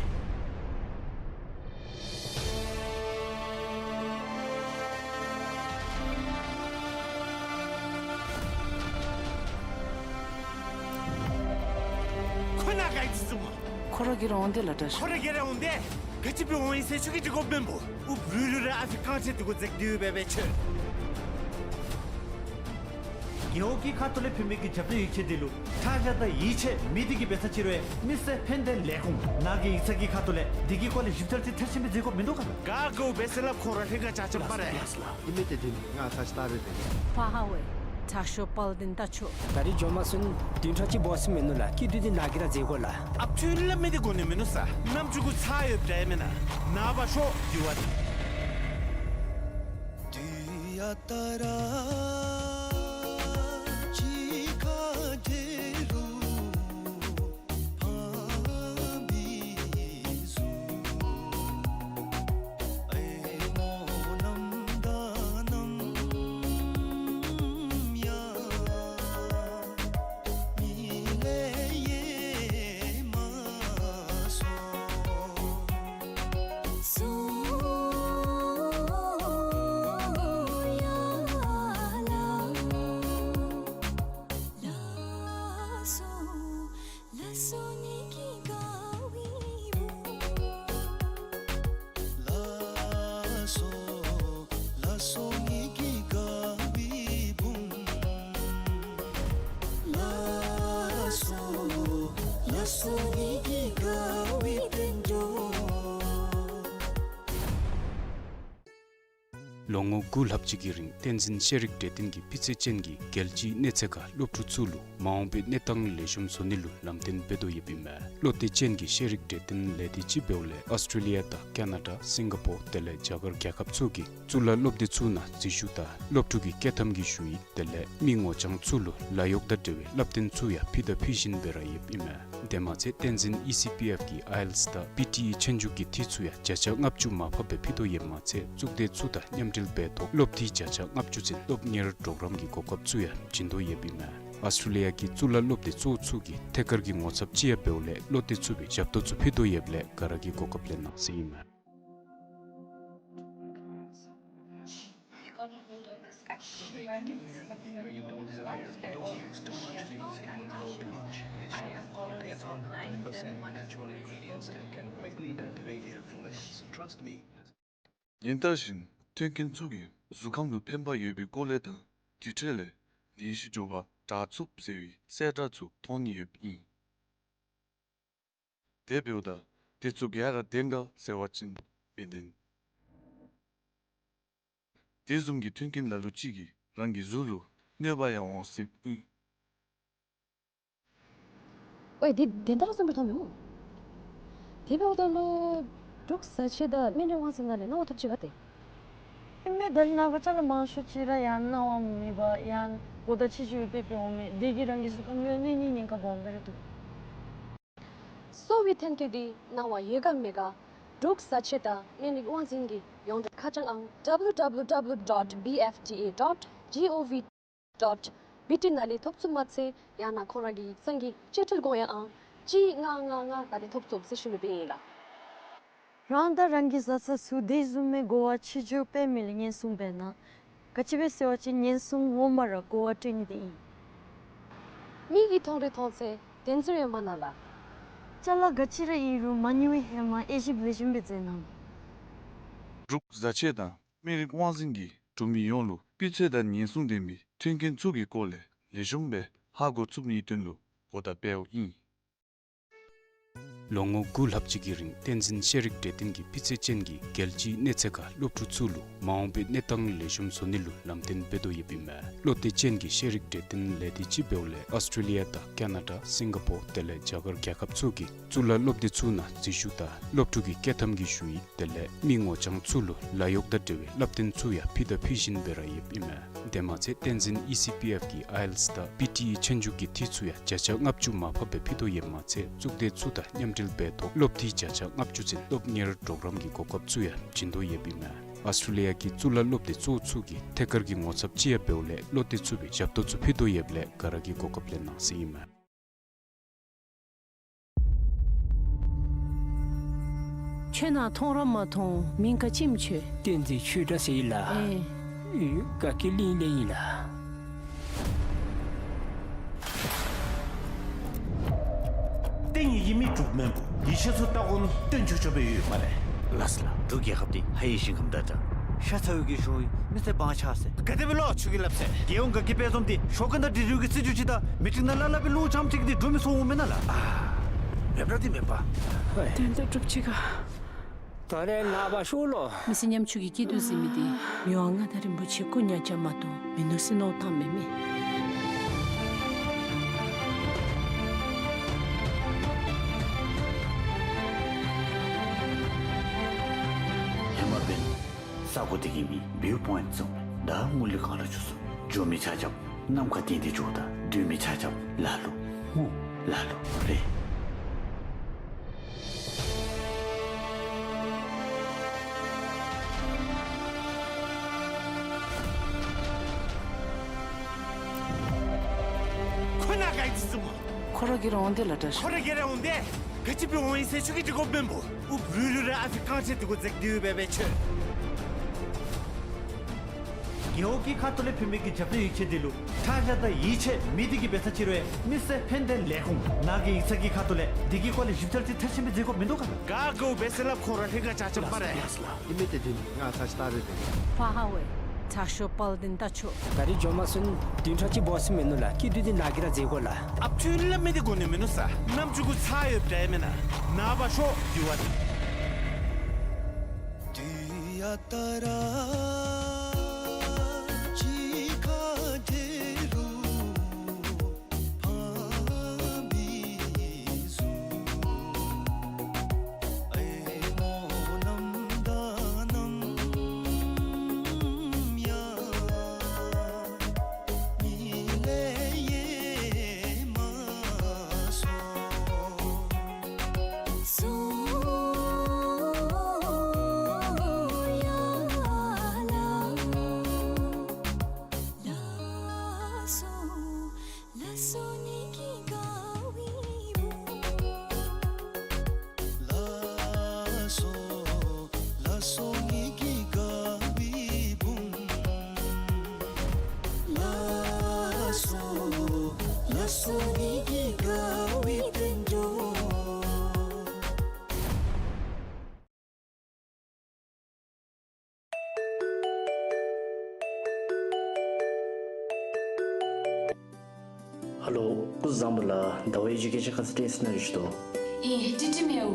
ཁོ་ནཱ་ག་ཅི་བཟུམ། ཁོ་ར་གི་རང་འོང་དེ་ལ་འདྲ། ཁོ་ར་གི་རང་འོང་དེ་ག་ཅི་སྦེ་འོང་ཡི་ཟེར་ཁྱོད་ཀྱིས་འདྲི་དགོཔ་མེན་པོ། ཨུ་བུ་རུ་ར་ཨ་ཕི་རྐང་རྗེས་འདི་གུ་འཛེགས་སྡོད་སྦེ་སྦེ་ཁྱོད། རྒེད་འོག་གི་ཁ་ཐུག་ལས་ཕུལ་མི་གི་རྒྱབ་སྟེགས་ཡིག་ཆ་འདི་ལུ་ཁྲག་ཤ་དང་ཡིད་ཆེས་མེད། འདི་གིས་འབད་ས་ཅི་རུང་མི་སེར་ཕན་བདེ་ལས་ཁུངས་ནང་གི་ཡིག་ཚང་གི་ཁ་ཐུག་ལས་འདི་གི་སྐོར་ལས་ཞིབ་ཕྲ་ཅིག་མཐར་ཕྱིན་སྦེ་མཛད་དགོཔ་མིན་འདུག་ག་ལགས། ག་དགོ་པས་ཟེར་སླབ། ཁོང་ར་ལྷན་ཁག་ཆ་ཁྱབ་སྨ་རེ། ལགས་སོ་ལགས། ཨིན་མས། དེ་འདི་ང་ཐག་ཆོད་ལྟ་རེ་རེ། ཕ་ཧ་ཝེ། དྲག་ཤོས་དཔལ་ལྡན་རྟ་མཆོག། ད་རིས་འགྱོ་མ་ཚུགས་ན་བདུན་ཕྲག་གཅིག་འབད་ཟེར་མི་ནུག་ལགས། སྐྱིད་སྡུག་འདི་ནཱ་གིས་ར་མཛད་དགོ་ལགས། ཨ་ཁྱོད་སླབ་མི་འདི་གོ་ནི་མིན་ནུག་ས། ནམ་ཅིག་གུ་ཚར་ཡོདཔ་འདྲཝ་མེན་ན། ནངས་པ་ཤོག་དེ་བ་འདི། ཡ་ཏ་ར་ཅི་ཁ་དེ་རུ་ཕ་མི་ཟུ་ཨེ་མོ་ནམ་ད་ནམ་ཡ་མི་ལེ་ཡེ་མ་སོ། སོ་ཡ་ལ་ལ་སོ་ལ་སོ་ནི་གི་ག་བི་བུ། ལ་སོ་ལ་སོ་ནི་གི་ག་བི་བུ། ལ་སོ་ལ་སོ་ནི་གི་ག་བི་བུ། ལོ་ངོ་དགུ་ལྷག་ཅིག་གི་རིང་བསྟན་འཛིན་ཤེས་རིག་གྲོས་སྟོན་གྱིས་སྤུས་ཚད་ཅན་གྱི་རྒྱལ་སྤྱིའི་གནས་ཚད་ཁར་སློབ་ཕྲུག་ཚུ་ལུ་མ་འོངས་པའི་གནས་སྟངས་ལེགས་ཤོམ་བཟོ་ནི་ལུ་ལམ་སྟོན་འབད་དོ་ཡོདཔ་ཨིན་མས། བློ་གཏད་ཅན་གྱི་ཤེས་རིག་གྲོས་སྟོན་ལས་སྡེ་ཅིག་འབདཝ་ལས་ཨོསི་ཊྲེ་ལི་ཡ་དང་ཀ་ན་ཌ་སིང་ག་པོར་དེ་ལས་རྒྱ་གར་རྒྱལ་ཁབ་ཚུ་གི་གཙུག་ལག་སློབ་སྡེ་ཚུ་ནང་འཛུལ་ཞུགས་དང་སློབ་ཕྲུག་གི་བསྐྱོད་ཐམ་གྱི་ཞུ་ཡིག་དེ་ལས་མི་ངོ་རྐྱང་ཚུ་ལུ་ལཱ་གཡོག་དང་འབྲེལ་བའི་བསླབ་སྟོན་ཚུ་ཡང་ཕུལ་དང་ཕུལ་བཞིན་པའི་ར་ཡོདཔ་ཨིན་མས། དེ་མ་ཚད་བསྟན་འཛིན་ཨི་སི་པི་ཨེཕ་གི་ཨའི་ཨེལ་ཊི་ཨེསི་དང་པི་ཊི་ཨི་ཆོས་རྒྱུགས་ཀྱི་འཐུས་ཚུ་ཡང་བརྒྱ་ཆ་ལྔ་བཅུ་མར་ཕབ་སྦེ་ཕུལ་དོ་ཡོདཔ་མ་ཚད་གཙུག་སྡེ་ཚུ་དང་མཉམ་འབྲེལ་འབད་ཐོག་སློབ་འཐུས་བརྒྱ་ཆ་ལྔ་བཅུ་ཚུན་སློབ་གཉེར་གྲོགས་རམ་གྱི་གོ་སྐབས་ཚུ་ཡང་བྱིན་དོ་ཡོདཔ་ཨིན་མས། ཨོསི་ཊྲེ་ལི་ཡ་གི་གཙུག་ལག་སློབ་སྡེ་གཙོ་བོ་ཚུ་གི་ཐད་ཀར་གྱི་ངོ་ཚབ་ཅིག་ཡང་འབདཝ་ལས་བློ་གཏད་ཚུགས་པའི་ཞབས་ཏོག་ཚུ་ཕུལ་དོ་ཡོདཔ་ལས་ག་ར་གིས་གོ་སྐབས་ལེན་གནང་ཟེར་ཨིན་མས། ཉིན་ལྟར་བཞིན་མཐུན་རྐྱེན་ཚུ་གིས་གཟུགས་ཁམས་ལུ་ཕན་པ་ཡོད་པའི་སྐོར་ལས་དང་དེ་འཕྲོ་ལས་ནད་གཞི་འབྱུང་བ་དྲག་ཚུགསཔ་ཟེར་བའི་གསལ་བསྒྲགས་ཚུ་མཐོང་ནི་ཡོདཔ་ཨིན། དེ་འབདཝ་ད་དེ་ཚུ་ག་ར་བདེན་ག་ཟེར་བ་ཅིན་མི་བདེན། དེ་བཟུམ་གྱི་མཐུན་རྐྱེན་ལ་ལུ་ཅིག་གིས་རང་གི་གཟུགས་ལུ་གནོད་པ་ཡང་འོང་སྲིདཔ་ཨིན། ཝའེ་དེ་དེ་འདྲ་བཟུམ་སྦེ་མཐོང་མི་འོང་། དེ་འབདཝ་ད་ལུ་འབྲུག་བཟའ་ཆས་དང་སྨན་རིགས་དབང་འཛིན་ནང་ལས་གནང་བ་ཐོབ་ཅི་ག་ཏེ། ཨིན་མས། ད་ནཱ་ག་ཅི་ལས་མང་ཤོས་ཅིག་ར་ཡང་གནང་བ་མེད་པར་ཡང་གོ་བརྡ་ཆེ་ཤོས་སྦེ་འབད་འོང་མས། དེ་གིས་རང་གི་གཟུགས་ཁམས་ལུ་གནོད་ནི་ཉེན་ཁ་སྦོམ་སྦེ་ར་འདུག། གསོ་བའི་ཐོན་སྐྱེད་འདི་གནང་བ་ཡོད་ག་མེད་ག་འབྲུག་བཟའ་ཆས་དང་སྨན་རིགས་དབང་འཛིན་གྱི་ཡོངས་འབྲེལ་ཁ་བྱང་ཨང་W W W dot B F D A dot G O V dot B T ནང་ལས་ཐོབ་ཚུགས་མ་ཚད་ཡང་ན་ཁོང་ར་གི་གསང་གི་ཆེ་འབྲེལ་གོ་ཡང་ཨང་གཅིག་ལྔ་ལྔ་ལྔ་ནང་ལས་ཐོབ་ཚུགས་ཟེར་ཞུ་ནི་སྦེ་ཨིན་ལགས། རང་དང་རང་གི་བཟའ་ཚང་ཚུ་དེ་བཟུམ་མའི་གོ་བ་ཆེ་ཆུང་སྤེལ་མི་ལུ་ཉེན་སྲུང་འབད་ན་ག་ཅི་སྦེ་ཟེར་བ་ཅིན་ཉེན་སྲུང་ངོ་མ་ར་གོ་བ་སྤྲོད་ནི་དེ་ཨིན། མི་གིས་མཐོང་རིགས་མཐོང་ཚད་བདེན་རྫུན་ཡང་མ་ན་ལགས། ཅ་ལ་ག་ཅི་ར་ཨིན་རུང་མ་ནིང་བའི་ཧེ་མ་དབྱེ་ཞིབ་ལེགས་ཤོམ་སྦེ་མཛད་གནང་། འབྲུག་བཟའ་ཆས་དང་སྨན་རིགས་དབང་འཛིན་གྱིས་འབྲུག་མི་ཡོངས་ལུ་སྤུས་ཚད་དང་ཉེན་སྲུང་ལྡན་པའི་མཐུན་རྐྱེན་ཚུ་གི་སྐོར་ལས་ལེགས་ཤོམ་སྦེ་ཧ་གོ་ཚུགས་ནིའི་དོན་ལུ་གོ་བརྡ་སྤེལཝ་ཨིན། ལོ་ངོ་དགུ་ལྷག་ཅིག་གི་རིང་བསྟན་འཛིན་ཤེས་རིག་གྲོས་སྟོན་གྱིས་སྤུས་ཚད་ཅན་གྱི་རྒྱལ་སྤྱིའི་གནས་ཚད་ཁར་སློབ་ཕྲུག་ཚུ་ལུ་མ་འོངས་པའི་གནས་སྟངས་ལེགས་ཤོམ་བཟོ་ནི་ལུ་ལམ་སྟོན་འབད་དོ་ཡོདཔ་ཨིན་མས། བློ་གཏད་ཅན་གྱི་ཤེས་རིག་གྲོས་སྟོན་ལས་སྡེ་ཅིག་འབདཝ་ལས་ཨོསི་ཊྲེ་ལི་ཡ་དང་ཀ་ན་ཌ་སིང་ག་པོར་དེ་ལས་རྒྱ་གར་རྒྱལ་ཁབ་ཚུ་གི་གཙུག་ལག་སློབ་སྡེ་ཚུ་ནང་འཛུལ་ཞུགས་དང་སློབ་ཕྲུག་གི་བསྐྱོད་ཐམ་གྱི་ཞུ་ཡིག་དེ་ལས་མི་ངོ་རྐྱང་ཚུ་ལུ་ལཱ་གཡོག་དང་འབྲེལ་བའི་བསླབ་སྟོན་ཚུ་ཡང་ཕུལ་དང་ཕུལ་བཞིན་པའི་ར་ཡོདཔ་ཨིན་མས། དེ་མ་ཚད་བསྟན་འཛིན་ཨི་སི་པི་ཨེཕ་གི་ཨའི་ཨེལ་ཊི་ཨེསི་དང་པི་ཊི་ཨི་ཆོས་རྒྱུགས་ཀྱི་འཐུས་ཚུ་ཡང་བརྒྱ་ཆ་ལྔ་བཅུ་མར་ཕབ་སྦེ་ཕུལ་དོ་ཡོདཔ་མ་ཚད་གཙུག་སྡེ་ཚུ་དང་མཉམ་འབྲེལ་འབད་ཐོག་སློབ་འཐུས་བརྒྱ་ཆ་ལྔ་བཅུ་ཚུན་སློབ་གཉེར་གྲོགས་རམ་གྱི་གོ་སྐབས་ཚུ་ཡང་བྱིན་དོ་ཡོདཔ་ཨིན་མས། ཨོསི་ཊྲེ་ལི་ཡ་གི་གཙུག་ལག་སློབ་སྡེ་གཙོ་བོ་ཚུ་གི་ཐད་ཀར་གྱི་ངོ་ཚབ་ཅིག་ཡང་འབདཝ་ལས་བློ་གཏད་ཚུགས་པའི་ཞབས་ཏོག་ཚུ་ཕུལ་དོ་ཡོདཔ་ལས་ག་ར་གིས་གོ་སྐབས་ལེན་གནང་ཟེར་ཨིན་མས། ཁྱོད་ནཱ་མཐོང་ར་མ་མཐོང་། མིང་ག་ཅི་སྨོ་ཁྱོད། བསྟན་འཛིན་ཆོས་གྲགས་ཟེར་ཨིན་ལགས། ཨེ། ཨེ། དགའ་སྐྱིད་གླིང་ལས་ཨིན་ལགས། བསྟན་ཡིད་ཀྱི་མི་འབྲུག་སྨན་པོ་ཡིད་ཆེས་སུ་ལྟ་དགོ་མི་བསྟན་ཆོས་སྐྱོབ་པའི་ཡོད་སྨ་རེ། ལགས་སོ་ལགས། འབྲུག་རྒྱལ་ཁབ་འདི་ཧ་ཡི་ཞིང་ཁམས་དང་འདྲ། ཤ་ཚ་བའི་གི་གཞུང་ཡིན་མི་ཚེ་བང་ཆགས་ཟེར། ག་དེ་སྦེ་ལོ་ཆུ་གི་ལབ་ཟེར། རྒྱལ་ཡོངས་དགའ་སྐྱིད་དཔལ་འཛོམས་འདི་ཞོགས་ཀ་དང་འབྲི་རུའི་གི་སྲིད་བྱུས་ཅིག་དང་མི་འགྲིག་ན་ལ་ལ་བའི་ལུང་འཇམ་ཅིག་འདི་འགྲོ་མི་སོང་འོང་མེན་ན་ལགས། ཨ། མེན་པ་འདི་མེན་པ། ཧོ། དོན་དག་གྲུབ་ཅི་ག། ད་རེས་ནངས་པ་ཤོ་ལོ། མི་ཚེ་ཉམ་ཆུང་གི་སྐྱིད་སྡུག་ཟེར་མི་འདི་མི་དབང་མངའ་བདག་རིན་པོ་ཆེ་སྐུ་ཉག་ཅ་མ་གཏོགས་མི་ནོར་སྲིད་ནོར་བཏང་མེད་མི། ཧེ་མ་འབདན་ས་གོ་འདི་གི་མི་བིའུ་པོའིནཊ་བཟུམ། ད་ངུ་ལི་གང་ལ་བྱུང་སོང་། འགྱོ་མི་ཆ་ཁྱབ་ནམ་མཁའ་ལྡིང་སྟེ་འགྱོཝ་ད་སྡོད་མི་ཆ་ཁྱབ་ལ་ལུ་ངུ་ལ་ལུ་རེ། ཁོ་ན་ག་ཨིན་ཅི་ཟེར་སྨོ། ཁོ་ར་སྒེར་འོང་དེ་ལ་དྲ། ཁོ་ར་སྒེར་འོང་དེ། ག་ཅི་སྦེ་འོང་ཡི་ཟེར་ཁྱོད་ཀྱིས་འདྲི་དགོཔ་མེན་པོ། ཨུབ་རུལ་རུལ་ར་ཨ་ཕི་རྐང་རྗེས་དེ་གུ་འཛེགས་ཏེ་འབད་བའི་ཁྱོད། རྒེད་འོག་གི་ཁ་ཐུག་ལས་ཕན་པའི་གི་རྒྱབ་སྐྱོར་ཡིག་ཆ་དེ་ལུ་ཁྲག་ཤ་དང་ཡིད་ཆེས་མེད་དེ་གི་འབད་ས་ཅིག་རུང་མི་སེར་ཕན་བདེ་ལས་ཁུངས་ནང་གི་ཡིག་ཚང་གི་ཁ་ཐུག་ལས་དེ་གི་སྐོར་ལས་ཞིབ་ཕྲ་ཅིག་ཐེ་ཚོམ་མི་མཛད་དགོཔ་མིན་འདུག་ག། ག་གོ་བའི་ཟེར་སླབ། ཁོ་ར་ལྷན་ཁག་ཆ་ཁྱབ་སྨ་རེ། ཨི་མེ་དེ་དུས་ང་ཚ་ཅིག་ལྟ་རེ་དེ། ཕ་ཧ་ཝེ། ཚ་ཤོ་པལ་ཏིན་ད་ཆོ། ད་རིས་འགྱོ་མ་ཚུགས་ན་བདུན་ཕྲག་གཅིག་འབད་ས་མིན་ནུག་ལགས། སྐྱིད་སྡུག་འདི་ནཱ་གིས་ར་མཛད་དགོ་ལགས། ཨ་ཕི་ལ་མི་དེ་དགོ་ནི་མིན་ནུག་ས། ནམ་ཅིག་གུ་ཚར་ཡོདཔ་འདྲ་མེན་ན། ནཱ་འབད་ཤོག་དེ་བ་དེ། ཧ་ལོ། སྐུ་གཟུགས་བཟང་པོ་ལགས། ཟླ་བ་ཨེ་ཇུ་ཀེ་ཤཱན་ཁང་ཚུ་བཀྲིན་ཆེ་ནཱ་ལུ་ཞུ་དོ། ཨེ་བཀྲིན་ཆེ་མེའོ།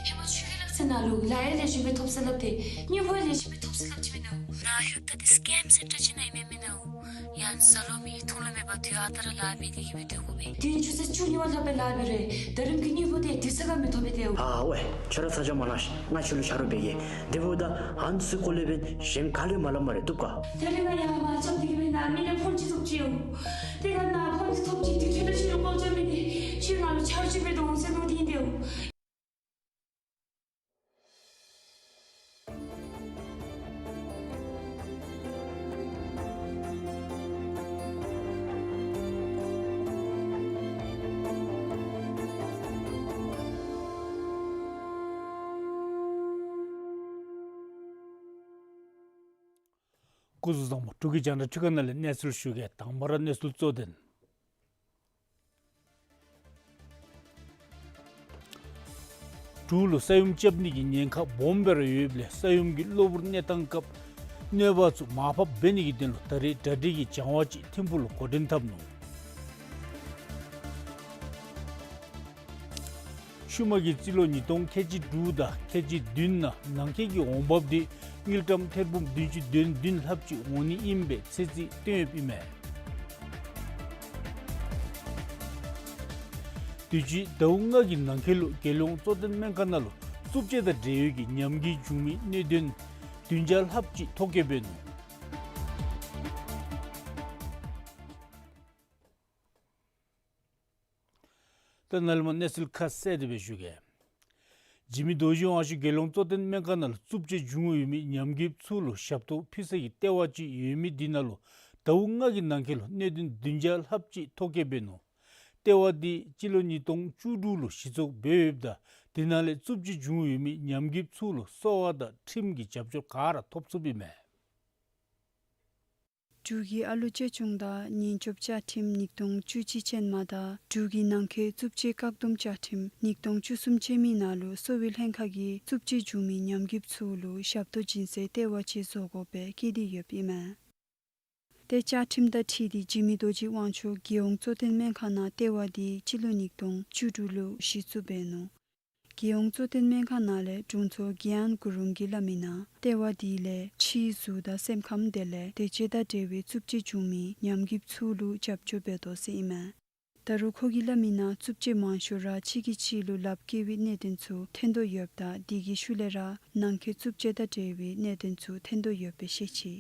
ཧེ་མ་ཁྱོད་ཀྱི་ལག་རྩལ་ནང་ལུ་ལཱ་ཡང་ལེགས་ཤོམ་སྦེ་ཐོབ་ཟེར་སླབ་སྟེ་དངུལ་ཕོགས་ཡང་ལེགས་ཤོམ་སྦེ་ཐོབ་ཟེར་སླབ་ཅི་མེན་ན། ནཱ་ལྷོདཔ་ད་འདི་སི་ཀེམ་ཟེར་སླབ་ཅི་ནང་ཨིན་མས་མེན་ན། ཡང་ཟ་ལོང་མི་ཐུགས་ལ་མེད་པར་དུས་ཨ་རྟག་ར་ལཱ་འབད་དེ་གི་སྦེ་སྡོད་དགོ་པས། དུས་ཡུན་ཆུ་ཚོད་བཅུ་གཉིས་པ་ལྷག་སྦེ་ལཱ་འབད་རུང་ད་རིས་ཀྱི་དངུལ་ཕོགས་དེ་དུས་ཚོད་ཁར་མི་ཐོབ་པས་ཏེ། ཨ་ཝེ། ཁྱོད་ར་ཚ་གྱང་མ་གནང་ཤིག། ང་ཁྱོད་ལུ་ཆ་རོགས་འབད་གེ། དེ་འབདཝ་ད་ཨ་ནི་ཚུ་སྐོར་ལས་འབདན་གཞན་ག་ལུ་ཡང་མ་སླབ་སྨ་རེ། བཏུབ་ག། ད་རིས་ང་ཡར་མར་རྐྱབ་སྟེ་གི་སྦེ་ནཱ་མི་ནང་ཕོན་ཅིག་ཐོབ་ཅི་ཡོད། ཏེ་ང་ནཱ་ཕོན་ཅིག་ཐོབ་ཅི། དེ་འཕྲོ་ལུ་ཁྱོད་ལུ་ཀོ་ལྕམ་མི་དེ་ཁྱོད་ང་ལུ་ཆ་རོགས་ཅིག་འབད་དོ་འོང་ཟེར་མནོ་སྟེ་ཨིན་ཏེ་འོང་། སྐུ་གཟུགས་བཟང་པོ། འབྲུག་གི་རྒྱང་བསྒྲགས་ཁྲི་ཁང་ནང་ལས་གནས་ཚུལ་ཞུ་གེ། དང་པ་ར་གནས་ཚུལ་གཙོ་དོན། འབྲུག་ལུ་ས་ཡོམ་རྐྱབ་ནི་གི་ཉེན་ཁ་སྦོམ་སྦེ་ར་ཡོདཔ་ལས་ས་ཡོམ་གྱི་གློ་བུར་གནས་སྟངས་སྐབས་གནོད་པ་ཚུ་མར་ཕབ་འབད་ནི་གི་དོན་ལུ་ད་རིས་གྲ་སྒྲིག་གི་སྦྱང་བ་ཅིག་ཐིམ་ཕུག་ལུ་འགོ་འདྲེན་འཐབ་ནུག། ཤུལ་མ་གི་སྤྱི་ལོ་ཉིས་སྟོང་ཁལ་གཅིག་དྲུག་དང་ཁལ་གཅིག་བདུན་ནང་ནང་འཁོད་ཀྱི་འོང་འབབ་དེ་དངུལ་ཀྲམ་ཐེར་འབུམ་བདུན་ཅུ་དོན་བདུན་ལྷགཔ་ཅིག་འོང་ནི་ཨིན་པའི་ཚོད་རྩིས་བཏོན་ཡོདཔ་ཨིན་མས། དུས་ཅི་ཟླཝ་ལྔ་གི་ནང་འཁོད་ལུ་རྒྱལ་ཡོངས་གཙོ་བསྟེན་སྨན་ཁང་ནང་ལུ་རྩུབ་སྤྱོད་དང་འབྲེལ་བའི་གི་ཉམས་རྒུད་བྱུང་མི་གནད་དོན་བདུན་བརྒྱ་ལྷགཔ་ཅིག་ཐོ་བཀོད་འབད་ནུག། ད་ནཱ་ལས་མར་གནས་ཚུལ་ཁ་གསལ་ཏེ་སྦེ་ཞུ་གེ། འཇིགས་མེད་རྡོ་རྗེ་དབང་ཕྱུག་རྒྱལ་ཡོངས་གཙོ་བསྟེན་སྨན་ཁང་ནང་ལུ་རྩུབ་སྤྱོད་བྱུང་ཡོད་མི་ཉམས་རྒུདཔ་ཚུ་ལུ་ཞབས་ཏོག་ཕུལ་ས་གི་ལྟེ་བ་ཅིག་ཡོད་མི་འདི་ནང་ལུ་ཟླཝ་ལྔ་གི་ནང་འཁོད་ལུ་གནད་དོན་བདུན་བརྒྱ་ལྷགཔ་ཅིག་ཐོ་བཀོད་འབད་ནུག། ལྟེ་བ་འདི་སྤྱི་ལོ་ཉིས་སྟོང་བཅུ་དྲུག་ལུ་གཞི་བཙུགས་འབད་ཡོདཔ་ད་དེ་ནང་ལས་རྩུབ་སྤྱོད་བྱུང་ཡོད་མི་ཉམས་རྒུདཔ་ཚུ་ལུ་གསོ་བ་དང་ཁྲིམས་ཀྱི་རྒྱབ་སྐྱོར་ག་ར་ཐོབ་ཚུགསཔ་ཨིན་མས། འབྲུག་གི་ཨ་ལོ་ཅ་ཆུང་དང་ཉེན་སྐྱོབ་བཅའ་ཁྲིམས་ཉིས་སྟོང་བཅུ་གཅིག་ཅན་མ་དང་འབྲུག་གི་ནང་འཁོད་རྩུབ་སྤྱོད་བཀག་སྡོམ་བཅའ་ཁྲིམས་ཉིས་སྟོང་བཅུ་གསུམ་ཅན་མའི་ནང་ལུ་གསོ་བའི་ལྷན་ཁག་གིས་རྩུབ་སྤྱོད་བྱུང་མི་ཉམས་རྒུདཔ་ཚུ་ལུ་ཞབས་ཏོག་བྱིན་སའི་ལྟེ་བ་ཅིག་བཟོ་དགོ་པའི་བཀོད་དེ་ཡོདཔ་ཨིན་མས། ཏེ་བཅའ་ཁྲིམས་དང་འཁྲིལ་ཏེ་འཇིགས་མེད་རྡོ་རྗེ་དབང་ཕྱུག་རྒྱལ་ཡོངས་གཙོ་བསྟེན་སྨན་ཁང་ནང་ལྟེ་བ་འདི་སྤྱི་ལོ་ཉིས་སྟོང་བཅུ་དྲུག་ལུ་གཞི་བཙུགས་འབད་ནུག། རྒྱལ་ཡོངས་གཙོ་བསྟེན་སྨན་ཁང་ནང་ལས་དྲུང་འཚོ་རྒྱན་གུ་རུང་གིས་སླབ་མིའི་ནང་ལྟེ་བ་འདི་ལས་ཕྱིའི་གཟུགས་དང་སེམས་ཁམས་དེ་ལས་དད་ཅན་དང་འབྲེལ་བའི་རྩུབ་སྤྱོད་བྱུང་མི་ཉམས་རྒུདཔ་ཚུ་ལུ་རྒྱབ་སྐྱོར་འབད་དོ་ཟེར་ཨིན་མས། ད་རུང་ཁོ་གིས་སླབ་མིའི་ནང་རྩུབ་སྤྱོད་མང་ཤོས་ར་གཅིག་གིས་གཅིག་ལུ་ལགཔ་བཀལ་བའི་གནད་དོན་ཚུ་ཐོན་དོ་ཡོདཔ་ད་དེ་གི་ཤུལ་ལས་ར་ནང་འཁོད་རྩུབ་སྤྱོད་དང་འབྲེལ་བའི་གནད་དོན་ཚུ་ཐོན་དོ་ཡོདཔ་སྦེ་བཤད་ཅི།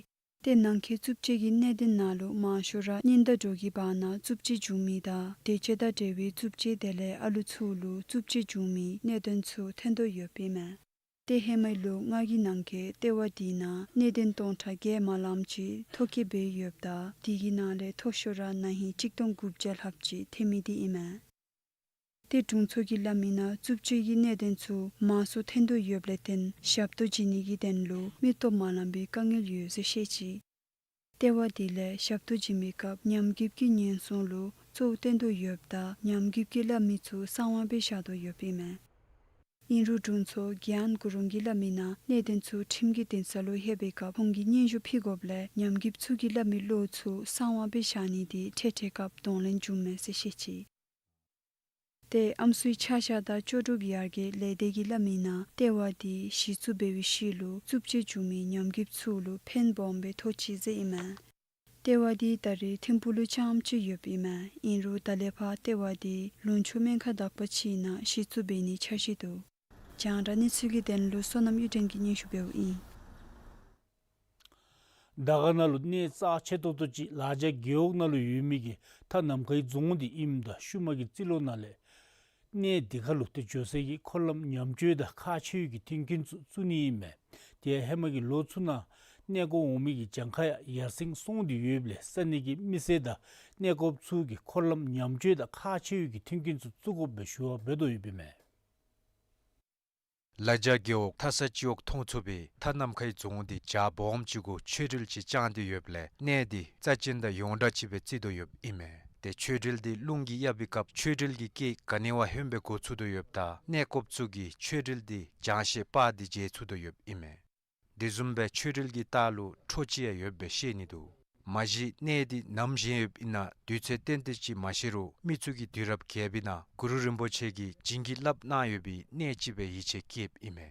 ཏེ་ནང་འཁོད་རྩུབ་སྤྱོད་ཀྱི་གནད་དོན་ནང་ལུ་མང་ཤོས་ར་གཉེན་དང་གྲོགས་ཀྱི་བར་ན་རྩུབ་སྤྱོད་འབྱུང་མི་དང་དེ་ཚུ་དང་འབྲེལ་བའི་རྩུབ་སྤྱོད་དེ་ལས་ཨ་ལུ་ཚུ་ལུ་རྩུབ་སྤྱོད་འབྱུང་མིའི་གནད་དོན་ཚུ་ཐོན་དོ་ཡོདཔ་ཨིན་མས། ཏེ་ཧེ་མའི་ལོ་ལྔ་གི་ནང་འཁོད་ལྟེ་བ་དེ་ནང་གནད་དོན་སྟོང་ཕྲག་བརྒྱད་མ་ལངམ་ཅིག་ཐོ་བཀོད་འབད་ཡོདཔ་ད་དེ་གི་ནང་ལས་མཐོ་ཤོས་ར་ན་ཧིང་གཅིག་སྟོང་དགུ་བརྒྱ་ལྷགཔ་ཅིག་ཐོན་མི་དེ་ཨིན་མས། ཏེ་དྲུང་འཚོ་གིས་སླབ་མིའི་ནང་རྩུབ་སྤྱོད་ཀྱི་གནད་དོན་ཚུ་མང་སུ་ཐོན་དོ་ཡོདཔ་ལས་བརྟེན་ཞབས་ཏོག་བྱིན་ནི་གི་དོན་ལུ་མི་སྟོབས་མ་ལང་པའི་དཀའ་ངལ་ཡོད་ཟེར་བཤད་ཅི། ལྟེ་བ་དེ་ལས་ཞབས་ཏོག་བྱིན་པའི་སྐབས་ཉམས་རྒུདཔ་ཀྱི་ཉེན་སྲུང་ལུ་གཙོ་བོ་བཏོན་དོ་ཡོདཔ་ད་ཉམས་རྒུདཔ་ཀྱིས་སླབ་མི་ཚུ་གསང་བ་སྦེ་བཞག་དོ་ཡོདཔ་ཨིན་མས། ཨིན་རུང་དྲུང་འཚོ་གྱན་གུ་རུང་གིས་སླབ་མིའི་ནང་གནད་དོན་ཚུ་ཁྲིམས་ཀྱི་འདུན་ས་ལུ་ལྷོད་པའི་སྐབས་ཁོང་གིས་སྙན་ཞུ་ཕུལ་དགོཔ་ལས་ཉམས་རྒུདཔ་ཚུ་གིས་སླབ་མི་བློ་ཚུ་གསང་བ་སྦེ་བཞག་ནི་དེ་འཕྲལ་འཕྲལ་སྐབས་གདོང་ལེན་འབྱུངམ་མས་ཟེར་བཤད་ཅི། ཏེ་ཨམ་སྲུའི་ཆ་བཞག་དང་ལྕོགས་གྲུབ་ཡར་རྒྱས་ལས་སྡེ་གིས་སླབ་མིའི་ནང་ལྟེ་བ་དེ་གཞི་བཙུགས་འབད་བའི་ཤུལ་ལུ་རྩུབ་སྤྱོད་འབྱུང་མི་ཉམས་རྒུདཔ་ཚུ་ལུ་ཕན་སྦོམ་སྦེ་ཐོགས་ཅི་ཟེར་ཨིན་མས། ལྟེ་བ་དེ་ད་རེས་ཐིམ་ཕུག་ལུ་རྐྱངམ་ཅིག་ཡོདཔ་ཨིན་མས། ཨིན་རུང་ད་ལས་ཕར་ལྟེ་བ་དེ་ལུང་ཕྱོགས་སྨན་ཁང་དག་པ་ཅིག་ནང་གཞི་བཙུགས་འབད་ནིའི་འཆར་གཞི་འདུག། རྒྱང་བསྒྲགས་གནས་ཚུལ་གྱི་དོན་ལུ་བསོད་ནམས་གཡུ་སྒྲོན་གྱིས་སྙན་ཞུ་འབདཝ་ཨིན། དར་དཀར་ན་ལུ་གནས་རྩ་ཆེ་ཏོག་ཏོ་ཅིག་ལ་རྒྱ་རྒེད་འོག་ནང་ལུ་ཡོད་མི་གི་མཐའ་ནམ་མཁའི་རྫོང་འདི་ཨིནམ་ད་ཤུལ་མ་གི་རྩིས་ལོ་ནང་ལས་གནས་འདི་ཁར་ལུ་ཏེ་འགྱོ་སའི་གི་འཁོར་ལམ་ཉམས་བཅོས་དང་ཁག་ཆེ་བའི་གི་མཐུན་རྐྱེན་ཚུ་བཙུགས་ནི་ཨིན་མས། ཏེ་ཧེ་མ་གི་ལོ་ཚུ་ནང་གནས་སྐོར་འོང་མི་གི་གྱངས་ཁ་ཡང་ཡར་སེང་སོང་སྟེ་ཡོདཔ་ལས་ས་གནས་ཀྱི་མི་སེར་དང་གནས་སྐོརཔ་ཚུ་གིས་འཁོར་ལམ་ཉམས་བཅོས་དང་ཁག་ཆེ་བའི་གི་མཐུན་རྐྱེན་ཚུ་བཙུགས་དགོཔ་སྦེ་ཞུ་བ་འབད་དོ་ཡོདཔ་ཨིན་མས། ལ་རྒྱ་རྒེད་འོག་མཐའ་ས་སྤྱི་འོག་མཐོང་ཚུགས་པའི་མཐའ་ནམ་མཁའི་རྫོང་འདི་བྱག་སྦོམ་ཅིག་གུ་ཆོས་འབྲེལ་ཅིག་བཅངས་ཏེ་ཡོདཔ་ལས་གནས་འདི་རྩ་ཅན་དང་ཡོངས་གྲགས་ཅིག་སྦེ་བརྩི་དོ་ཡོདཔ་ཨིན་མས། ཏེ་ཆོས་འབྲེལ་འདི་རླུང་གིས་གཡབ་པའི་སྐབས་ཆོས་འབྲེལ་གྱི་སྐད་ག་ནི་བ་ཧོནམ་སྦེ་གོ་ཚུགས་དོ་ཡོདཔ་ད་གནས་སྐོརཔ་ཚུ་གིས་ཆོས་འབྲེལ་འདི་རྒྱང་ཤེད་དཔག་སྟེ་མཇལ་ཚུགས་དོ་ཡོདཔ་ཨིན་མས། དེ་བཟུམ་སྦེ་ཆོས་འབྲེལ་གྱི་ལྟག་ལུ་ཁྲོ་ཅིག་ཡང་ཡོདཔ་སྦེ་ཤེས་ནི་འདུག། མ་གཞི་གནས་འདི་ནམ་བཞེངས་ཡོདཔ་ཨིན་ན་དུས་ཚོད་གཏན་གཏན་ཅིག་མ་ཤེས་རུང་མི་ཚུ་གིས་དུས་རབས་བརྒྱད་པའི་ནང་གུ་རུ་རིན་པོ་ཆེ་གིས་བྱིན་གྱིས་བརླབས་གནང་ཡོད་པའི་གནས་ཅིག་སྦེ་ཡིད་ཆེས་བསྐྱེདཔ་ཨིན་མས།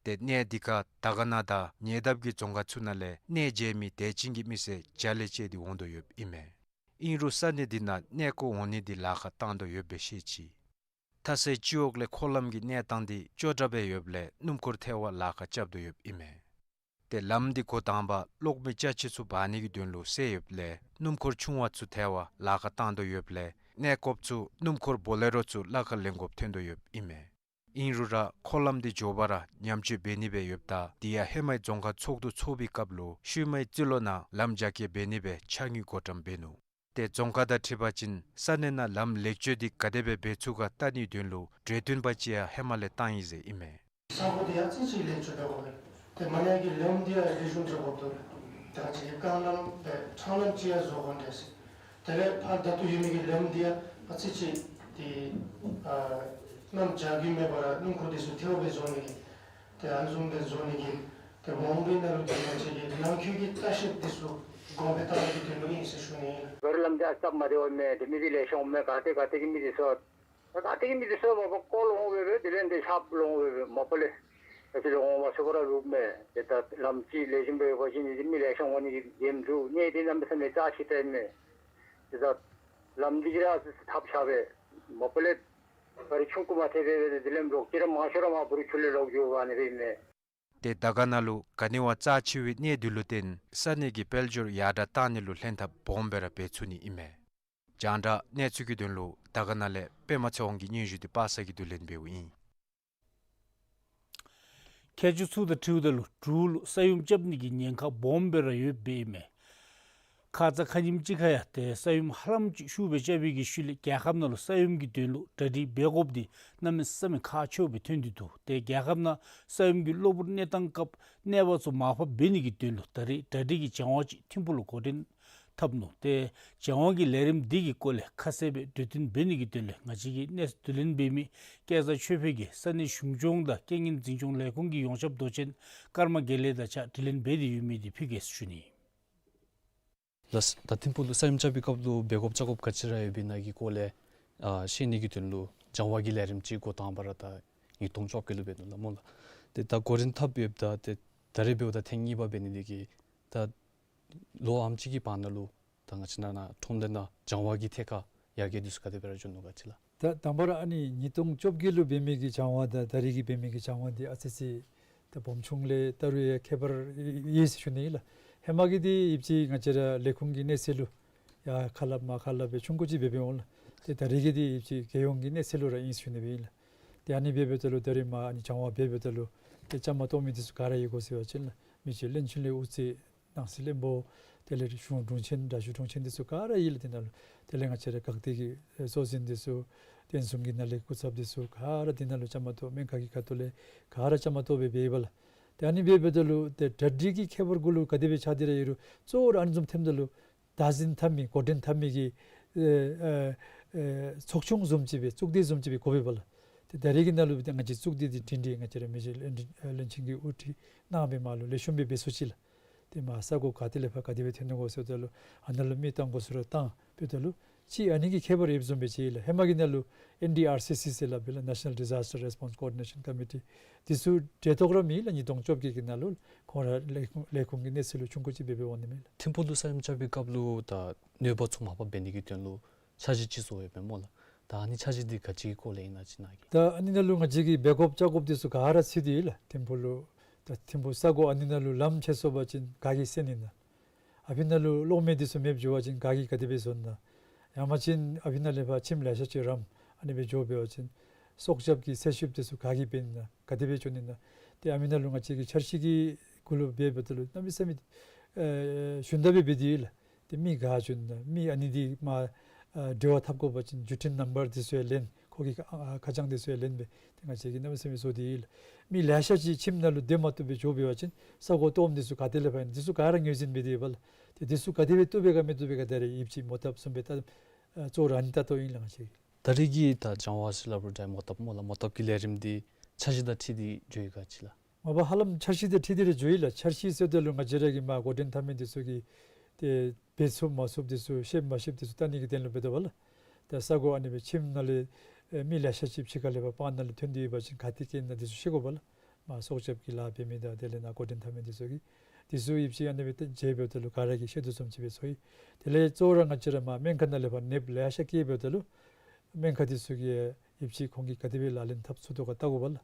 ཏེ་གནས་འདི་ཁར་དར་དཀར་ན་དང་ཉེ་འདབས་ཀྱི་རྫོང་ཁག་ཚུ་ནང་ལས་གནས་མཇལ་མི་དད་ཅན་གྱི་མི་སེར་བརྒྱ་ལས་བཅད་དེ་འོང་དོ་ཡོདཔ་ཨིན་མས། ཨིན་རུང་ས་གནས་འདི་ནང་གནས་སྐོར་འོང་ནི་འདི་ལཱ་ཁག་བཏང་དོ་ཡོདཔ་སྦེ་ཤེས་ཅི། མཐའ་སའི་སྤྱི་འོག་ལས་འཁོར་ལམ་གྱི་གནས་སྟངས་འདི་སྐྱོ་དྲགས་སྦེ་ཡོདཔ་ལས་སྣུམ་འཁོར་ཐལ་བར་ལཱ་ཁག་རྐྱབ་དོ་ཡོདཔ་ཨིན་མས། ཏེ་ལམ་འདི་འགོ་དང་པ་གློག་མེ་ཅ་ཆས་ཚུ་འབག་ནི་གི་དོན་ལུ་སེལ་ཡོདཔ་ལས་སྣུམ་འཁོར་ཆུང་བ་ཚུ་ཐལ་བར་ལཱ་ཁག་བཏང་དོ་ཡོདཔ་ལས་གནས་སྐོརཔ་ཚུ་སྣུམ་འཁོར་བོ་ལེ་རོ་ཚུ་གླ་ཁར་ལེན་དགོཔ་ཐོན་དོ་ཡོདཔ་ཨིན་མས། ཨིན་རུང་ར་འཁོར་ལམ་འདི་མགྱོགས་པ་ར་ཉམས་བཅོས་འབད་ནི་སྦེ་ཡོདཔ་ད་དེ་ཡང་ཧེ་མའི་རྫོང་ཁག་ཚོགས་འདུ་ཚོགས་པའི་སྐབས་ལུ་ཤུལ་མའི་རྩིས་ལོ་ནང་ལམ་རྒྱ་སྐྱེད་འབད་ནི་སྦེ་ཕྱག་དངུལ་བགོ་བཀྲམ་འབད་ནུག། ཏེ་རྫོང་ཁག་དང་འཁྲིལ་བ་ཅིན་ས་གནས་ནང་ལམ་ལེགས་བཅོས་འདི་ག་དེ་སྦེ་འབད་ཚུགས་ག་བལྟ་ནིའི་དོན་ལུ་གྲོས་བསྟུན་པ་ཅིག་ཡང་ཧེ་མ་ལས་བཏང་ཡི་ཟེར་ཨིན་མས། ས་གོ་འདི་ཡང་ཨ་ཙི་ཅིག་ལེགས་བཅོས་འབད་དགོ་པས། ཏེ་མ་ནཱ་གི་ལམ་འདི་ཡང་རི་ཤུན་འགྱོ་དགོཔ་འདུག། ད་ཅི་རྐང་ལམ་ཏེ་ཕྲང་ལམ་ཅིག་ཡང་བཟོ་དགོ་འདྲས་ཟེར། དེ་ལས་ཕར་ད་ལྟོ་ཡོད་མི་གི་ལམ་འདི་ཡང་ཨ་ཙི་ཅིག་ཏེ་ཨ་གནམ་རྒྱག་གི་མེད་པར་སྣུམ་འཁོར་འདི་ཚུ་ཐལ་བར་བཟོ་ནི་གི་ཏེ་ཨ་ནི་བཟུམ་སྦེ་བཟོ་ནི་གི་ཏེ་མ་འོངས་པའི་ནང་ལུ་ཏེ་ང་བཅས་ཀྱི་ནང་འཁོད་ཀྱི་ལྟ་བཤལཔ་འདི་ཚུ་གོང་འཕེལ་བཏང་ནི་གི་དོན་ལུ་ཨིན་ཟེར་ཞུ་ནི་ཨིན། སྦིར་ལམ་འདི་ཨ་སྟབས་མ་བདེཝ་མས། ཏེ་མི་འདི་ལེགས་ཤོམ་མས། ག་ཏེ་ག་ཏེ་གི་མི་འདི་ཚུ་ད་ག་ཏེ་གི་མི་འདི་ཚུ་མ་པ་སྐོར་ལུ་འོང་སྦེ་སྦེ་དེ་ལས་འདི་ཤརཔ་ལུ་འོང་སྦེ་སྦེ་མ་པ་ལས་ད་ཅི་ལུ་འོང་མ་ཚུགས་པར་ར་ལུསཔ་མས། ཏེ་ད་ལམ་ཅིག་ལེགས་ཤོམ་སྦེ་ཡོད་པ་ཅིན་འདི་མི་ལེགས་ཤོམ་འོང་ནི་གི་འདེམས་འདུག། གནས་འདི་གནམ་མེད་ས་མེད་རྩ་ཆེ་དྲགས་མས། ཏེ་ད་ལམ་འདི་གིས་ར་ཐབས་ཆག་སྦེ་མ་པ་ལས་ག་རི་ཆུང་ཀུ་མ་ཐེབས་སྦེ་སྦེ་དེ་ལས་ལོག་ཅི་ར་མང་ཤོས་ར་མར་འབུ་རུ་ཆུ་ལས་ལོག་འགྱོ་བ་ཨ་ནི་སྦེ་ཨིན་མས། ཏེ་དར་དཀར་ན་ལུ་ག་ནི་བ་རྩ་ཆེ་བའི་གནས་འདི་ལུ་བརྟེན་ས་གནས་ཀྱི་དཔལ་འབྱོར་ཡར་དྲག་བཏང་ནི་ལུ་ལྷན་ཐབས་སྦོམ་སྦེ་ར་འབད་ཚུགས་ནི་ཨིན་མས། རྒྱང་བསྒྲགས་གནས་ཚུལ་གྱི་དོན་ལུ་དར་དཀར་ན་ལས་པདྨ་ཚེ་དབང་གི་སྙན་ཞུ་འདི་པ་སངས་ཀྱིས་བསྡུ་ལེན་འབདཝ་ཨིན། ཁྱད་ཆོས་ཚུ་དང་འཁྲིལཝ་ད་ལུ་འབྲུག་ལུ་ས་ཡོམ་རྐྱབ་ནི་གི་ཉེན་ཁ་སྦོམ་སྦེ་ར་ཡོདཔ་ཨིན་མས། ཁ་ཙ་ཁ་ཉིནམ་ཅིག་ཁར་ཡང་ཏེ་ས་ཡོམ་ཧ་ལམ་ཅིག་ཤུགས་སྦེ་རྐྱབ་པའི་གི་ཤུལ་ལས་རྒྱལ་ཁབ་ནང་ལུ་ས་ཡོམ་གྱི་དོན་ལུ་གྲ་སྒྲིག་འབད་དགོཔ་འདི་གནམ་མེད་ས་མེད་ཁག་ཆེཝ་སྦེ་ཐོན་ཏེ་འདུག། ཏེ་རྒྱལ་ཁབ་ནང་ས་ཡོམ་གྱི་གློ་བུར་གནས་སྟངས་སྐབས་གནས་པ་ཚུ་མར་ཕབ་འབད་ནི་གི་དོན་ལུ་ད་རེས་གྲ་སྒྲིག་གི་བྱ་བ་ཅིག་ཐིམ་ཕུག་ལུ་འགོ་འདྲེན་འཐབ་ནུག། ཏེ་བྱ་བ་གི་ལས་རིམ་འདི་གི་སྐོར་ལས་ཁ་གསལ་སྦེ་གྲོས་བསྟུན་འབད་ནི་གི་དོན་ལས་ང་བཅས་ཀྱིས་གནས་ཚུལ་བསྡུ་ལེན་འབད་མི་སྐལ་བཟང་ཆོས་འཕེལ་གྱིས་ས་གནས་གཞུང་སྐྱོང་དང་རྐྱེན་ངན་འཛིན་སྐྱོང་ལས་ཁུངས་ཀྱི་ཡོངས་ཁྱབ་མདོ་ཆེན་ཀརྨ་དགེ་ལེགས་དང་གཅིག་ཁར་དྲི་ལན་འབད་དེ་ཡོད་མི་འདི་ཕུལ་གེ་ཟེར་ཞུ་ནི། ལགས། ད་ཐིམ་ཕུག་ལུ་ས་ཡོམ་རྐྱབ་པའི་སྐབས་ལུ་འབད་དགོཔ་བྱ་དགོཔ་ག་ཅི་ར་ཡོད་པའི་ནང་གི་སྐོར་ལས་ཨ་ཤེས་ནི་གི་དོན་ལུ་སྦྱང་བ་གི་ལས་རིམ་ཅིག་འགོ་དང་པ་ར་ད་ཉིས་སྟོང་བཅོ་བརྒྱད་ལུ་འབད་ནུག་ལགས་སྨོ་ལགས། ཏེ་ད་འགོ་འདྲེན་འཐབ་ཡོདཔ་ད་ཏེ་ད་རེས་འབདཝ་ད་ཐེངས་གཉིས་པ་འབད་ནི་འདི་གིས་ད་ལོ་ཨ་ནེམ་ཅིག་གི་བར་ན་ལུ་ད་ང་བཅས་ནང་ན་ཁྲོམ་ལས་ནང་སྦྱང་བ་གི་ཐད་ཁར་ཡར་རྒྱས་འདི་ཚུ་ག་དེ་སྦེ་ར་བྱུང་ནུག་ག་ཅི་ལགས། ད་དང་པ་ར་ཨ་ནི་ཉིས་སྟོང་བཅོ་བརྒྱད་ལུ་འབད་མི་གི་སྦྱང་བ་དང་ད་རེས་ཀྱི་འབད་མི་གི་སྦྱང་བ་འདི་ཨ་ཙི་ཅིག་ད་སྦོམ་ཆུང་ལས་ད་རུང་ཡང་ཁྱད་པར་ཡོད་ཟེར་ཞུ་ནི་ཨིན་ལགས། ཧེ་མ་གི་འདི་ཡིབ་ཅི་ང་བཅས་ར་ལས་ཁུངས་ཀྱི་གནས་ཚད་ལུ་ཡར་ཁ་སླབ་མར་ཁ་སླབ་སྦེ་ཆུང་ཀུ་ཅིག་སྦེ་འབད་འོང་ལགས། ཏེ་ད་རེས་ཀྱི་འདི་ཡིབ་ཅི་རྒྱལ་ཡོངས་ཀྱི་གནས་ཚད་ལུ་ར་ཨིན་ཟེར་ཞུ་ནི་སྦེ་ཨིན་ལགས། ཏེ་ཨ་ནི་སྦེ་འབདཝ་ད་ལུ་ད་རེས་མར་ཨ་ནི་སྦྱང་བ་འབད་འབདཝ་ད་ལུ་ཏེ་བཅའ་མར་གཏོགས་མི་འདི་ཚུ་ག་ར་ཡི་གོ་ཟེར་བ་ཅིན་ལགས། མི་རྗེ་བློན་ཆེན་ལས་དབུ་རྩེ་ནང་སྲིད་བློན་པོ་དེ་ལས་གཞུང་དྲུང་ཆེན་དྲག་ཤོས་དྲུང་ཆེན་འདི་ཚུ་ག་ར་ཡོད་ལགས། དེ་ནང་ལུ་དེ་ལས་ང་བཅས་ར་འགག་སྡེ་གི་གཙོ་འཛིན་འདི་ཚུ་རྟེན་གསུམ་གྱི་ནང་ལས་སྐུ་ཚབ་འདི་ཚུ་ག་ར་དེ་ནང་ལུ་བཅའ་མར་གཏོགས། སྨན་ཁང་གི་ཁ་ཐུག་ལས་ག་ར་བཅའ་མར་གཏོགས་སྦེ་འབདཝ་ལགས། ཏེ་ཨ་ནི་སྦེ་འབདཝ་ད་ལུ་ཏེ་གྲ་སྒྲིག་གི་ཁྱད་པར་གུ་ལུ་ག་དེ་སྦེ་ཆགས་ཏེ་ར་ཡོད་རུང་གཙོ་བོ་ར་ཨ་ནི་བཟུམ་ཐོནམ་ད་ལུ་བདག་འཛིན་འཐབ་མི་འགོ་འདྲེན་འཐབ་མི་གི་ཨེ་ཨེ་ཨེ་ཚོགས་ཆུང་བཟུམ་ཅིག་སྦེ་གཙུག་སྡེ་བཟུམ་ཅིག་སྦེ་དགོ་པས་པ་ལགས། ཏེ་ད་རེས་ཀྱི་ནང་ལུ་ཏེ་ང་བཅས་གཙུག་སྡེ་འདི་འབྲིང་འབྲིང་ང་བཅས་ར་མི་རྗེ་བློན་ཆེན་གྱིས་དབུ་ཁྲིད་གནང་སྦེ་མར་ལུ་ལེགས་ཤོམ་སྦེ་འབད་ཚུགས་ཅི་ལགས། ཏེ་མར་ས་གོ་ག་ཏེ་ལས་ཕར་ག་དེ་སྦེ་ཐོན་ནི་གོ་ཟེརཝ་ད་ལུ་ཨ་ནཱ་ལུ་མི་བཏང་དགོ་ས་ར་བཏང་འབདཝ་ད་ལུ་ཅིག་ཨ་ནི་གི་ཁྱད་པར་ཡོདཔ་བཟུམ་སྦེ་ཅིག་ལགས། ཧེ་མ་གི་ནང་ལུ་ཨེན་ཌི་ཨར་སི་སི་ཟེར་སླབ་པས་ལགས། National Disaster Response Coordination Committee། འདི་ཚུ་གྲལ་ཐོག་ར་མེད་ལགས། ཉིས་སྟོང་བཅོ་བརྒྱད་ཀྱི་ནང་ལུ་ཁོང་ར་ལས་ཁུངས་ཀྱི་གནས་ཚད་ལུ་ཆུང་ཀུ་ཅིག་སྦེ་འབད་འོང་ནི་མས་ལགས། ཐིམ་ཕུག་ལུ་ས་ཡོམ་རྐྱབ་པའི་སྐབས་ལུ་ད་གནོད་པ་ཚུ་མར་ཕབ་འབད་ནི་གི་དོན་ལུ་འཆར་གཞི་ཅིག་བཟོ་ཡོདཔ་མས་སྨོ་ལགས། ད་ཨ་ནི་འཆར་གཞི་འདི་ག་ཅི་གི་སྐོར་ལས་ཨིན་ན་ཅིག་ནཱ་གི། ད་ཨ་ནི་ནང་ལུ་ང་བཅས་ཀྱིས་འབད་དགོཔ་བཅའ་དགོཔ་འདི་ཚུ་ག་ར་ཚུད་དེ་ཡོད་ལགས། ཐིམ་ཕུག་ལུ་ད་ཐིམ་ཕུག་ས་གོ་ཨ་ནི་ནང་ལུ་ལམ་ཆད་སོང་པ་ཅིན་ག་གིས་སེལ་ནི་ཨིན་ན། ཨ་ཕི་ནང་ལུ་གློག་མེ་འདི་ཚུ་མེདཔ་འགྱོ་བ་ཅིན་ག་གིས་ག་དེ་སྦེ་བཟོ་ནི་ཨིན་ན། ཡང་མ་ཅིན་ཨ་ཕི་ནང་ལས་ཕར་ཁྱིམ་ལེ་ཤ་ཅིག་རམ་ཨ་ནི་སྦེ་འགྱོ་འབད་བ་ཅིན་སྲོག་སྐྱབས་ཀྱི་སེལ་ཤུབས་འདི་ཚུ་ག་གིས་འབད་ནི་ཨིན་ན། ག་དེ་སྦེ་འགྱོ་ནི་ཨིན་ན། ཏེ་ཨ་ཕི་ནང་ལུ་ང་བཅས་ཀྱིས་འཆར་གཞི་གི་གུ་ལུ་འབད་འབདཝ་ད་ལུ་གནམ་མེད་ས་མེད་ཨེ་ཞུན་དག་སྦེ་འབད་དེ་ཡོད་ལགས། ཏེ་མི་ག་བྱོན་ན་མི་ཨ་ནི་འདི་མར་ཨ་འབྲེལ་བ་འཐབ་དགོ་པ་ཅིན་བརྒྱུད་འཕྲིན་ནམ་བར་འདི་ཚུ་ཡང་ལེན། ཁོ་གི་ཁ་ཨ་ཁ་བྱང་འདི་ཚུ་ཡང་ལེན་སྦེ་ཏེ་ང་བཅས་ཀྱིས་གནམ་མེད་ས་མེད་བཟོ་སྟེ་ཡོད་ལགས། མི་ལེ་ཤ་ཅིག་ཁྱིམ་ནང་ལུ་སྡོད་མ་བཏུབ་སྦེ་འགྱོ་འབད་བ་ཅིན་ས་གོ་སྟོངམ་འདི་ཚུ་ག་ཏེ་ལས་ཕར་ཨིན་ན་འདི་ཚུ་ག་ར་ངོས་འཛིན་འབད་དེ་ཡོད་པ་ལགས། ཏེ་འདི་ཚུ་ག་དེ་སྦེ་བཏུབ་པས་ག་མི་བཏུབ་པས་ག་ད་རེས་ཡིབ་ཅི་མོ་བཏབ་བཟུམ་སྦེ་ད་ཨ་གཙོ་བོ་ར་ཨ་ནི་ད་ལྟོ་ཨིན་ལགས། ང་བཅས་ཀྱིས་ད་རེས་ཀྱི་ད་སྦྱང་བ་ཟེར་སླབ་རུང་ད་མོ་བཏབ་སྨོ་ལགས། མོ་བཏབ་ཀྱི་ལས་རིམ་འདི་འཆར་གཞི་དང་འཁྲིལ་ཏེ་འགྱོ་ཡི་ག་ཅི་ལགས། མ་པ་ཧ་ལམ་འཆར་གཞི་དང་འཁྲིལ་ཏེ་ར་འགྱོ་ཡི་ལགས། འཆར་གཞི་ཟེརཝ་ད་ལུ་ང་བཅས་ར་གིས་མར་འགོ་འདྲེན་འཐབ་མི་འདི་ཚུ་གིས་ཏེ་འབད་ཚུགས་མ་ཚུགས་འདི་ཚུ་ཤེསཔ་མ་ཤེསཔ་འདི་ཚུ་བལྟ་ནི་གི་དོན་ལུ་འབད་དོ་བ་ལགས། ད་ས་གོ་ཨ་ནི་སྦེ་ཁྱིམ་ནང་ལས་ཨེ་མི་ལེ་ཤ་ཅིག་ཕྱི་ཁ་ལས་ཕར་སྤང་ནང་ལུ་ཐོན་ཏེ་ཡོད་པ་ཅིན་ག་ཏེ་སྐྱེལ་ནི་ཨིན་ན་འདི་ཚུ་ཤེས་དགོ་པ་ལགས། མར་སྲོག་སྐྱབས་ཀྱི་ལཱ་འབད་མི་དང་དེ་ལས་ནཱ་འགོ་འདྲེན་འཐབ་མི་འདི་ཚུ་གིས་འདི་ཚུ་ཡིབ་ཅི་ཨ་ནི་སྦེ་ཏེ་མཇལ་འབདཝ་ད་ལུ་ག་ར་གིས་ཤེས་དོ་བཟུམ་ཅིག་སྦེ་ཚོར་ཡི། དེ་ལས་གཙོ་བོ་ར་ང་བཅས་ར་མར་སྨན་ཁང་ནང་ལས་ཕར་ནདཔ་ལེ་ཤ་སྐྱེལ་འབདཝ་ད་ལུ་སྨན་ཁང་འདི་ཚུ་གིས་ཡིབ་ཅི་ཁོང་གིས་ག་དེ་སྦེ་ལག་ལེན་འཐབ་ཚུགས་དོ་ག་བལྟ་དགོ་པ་ལགས།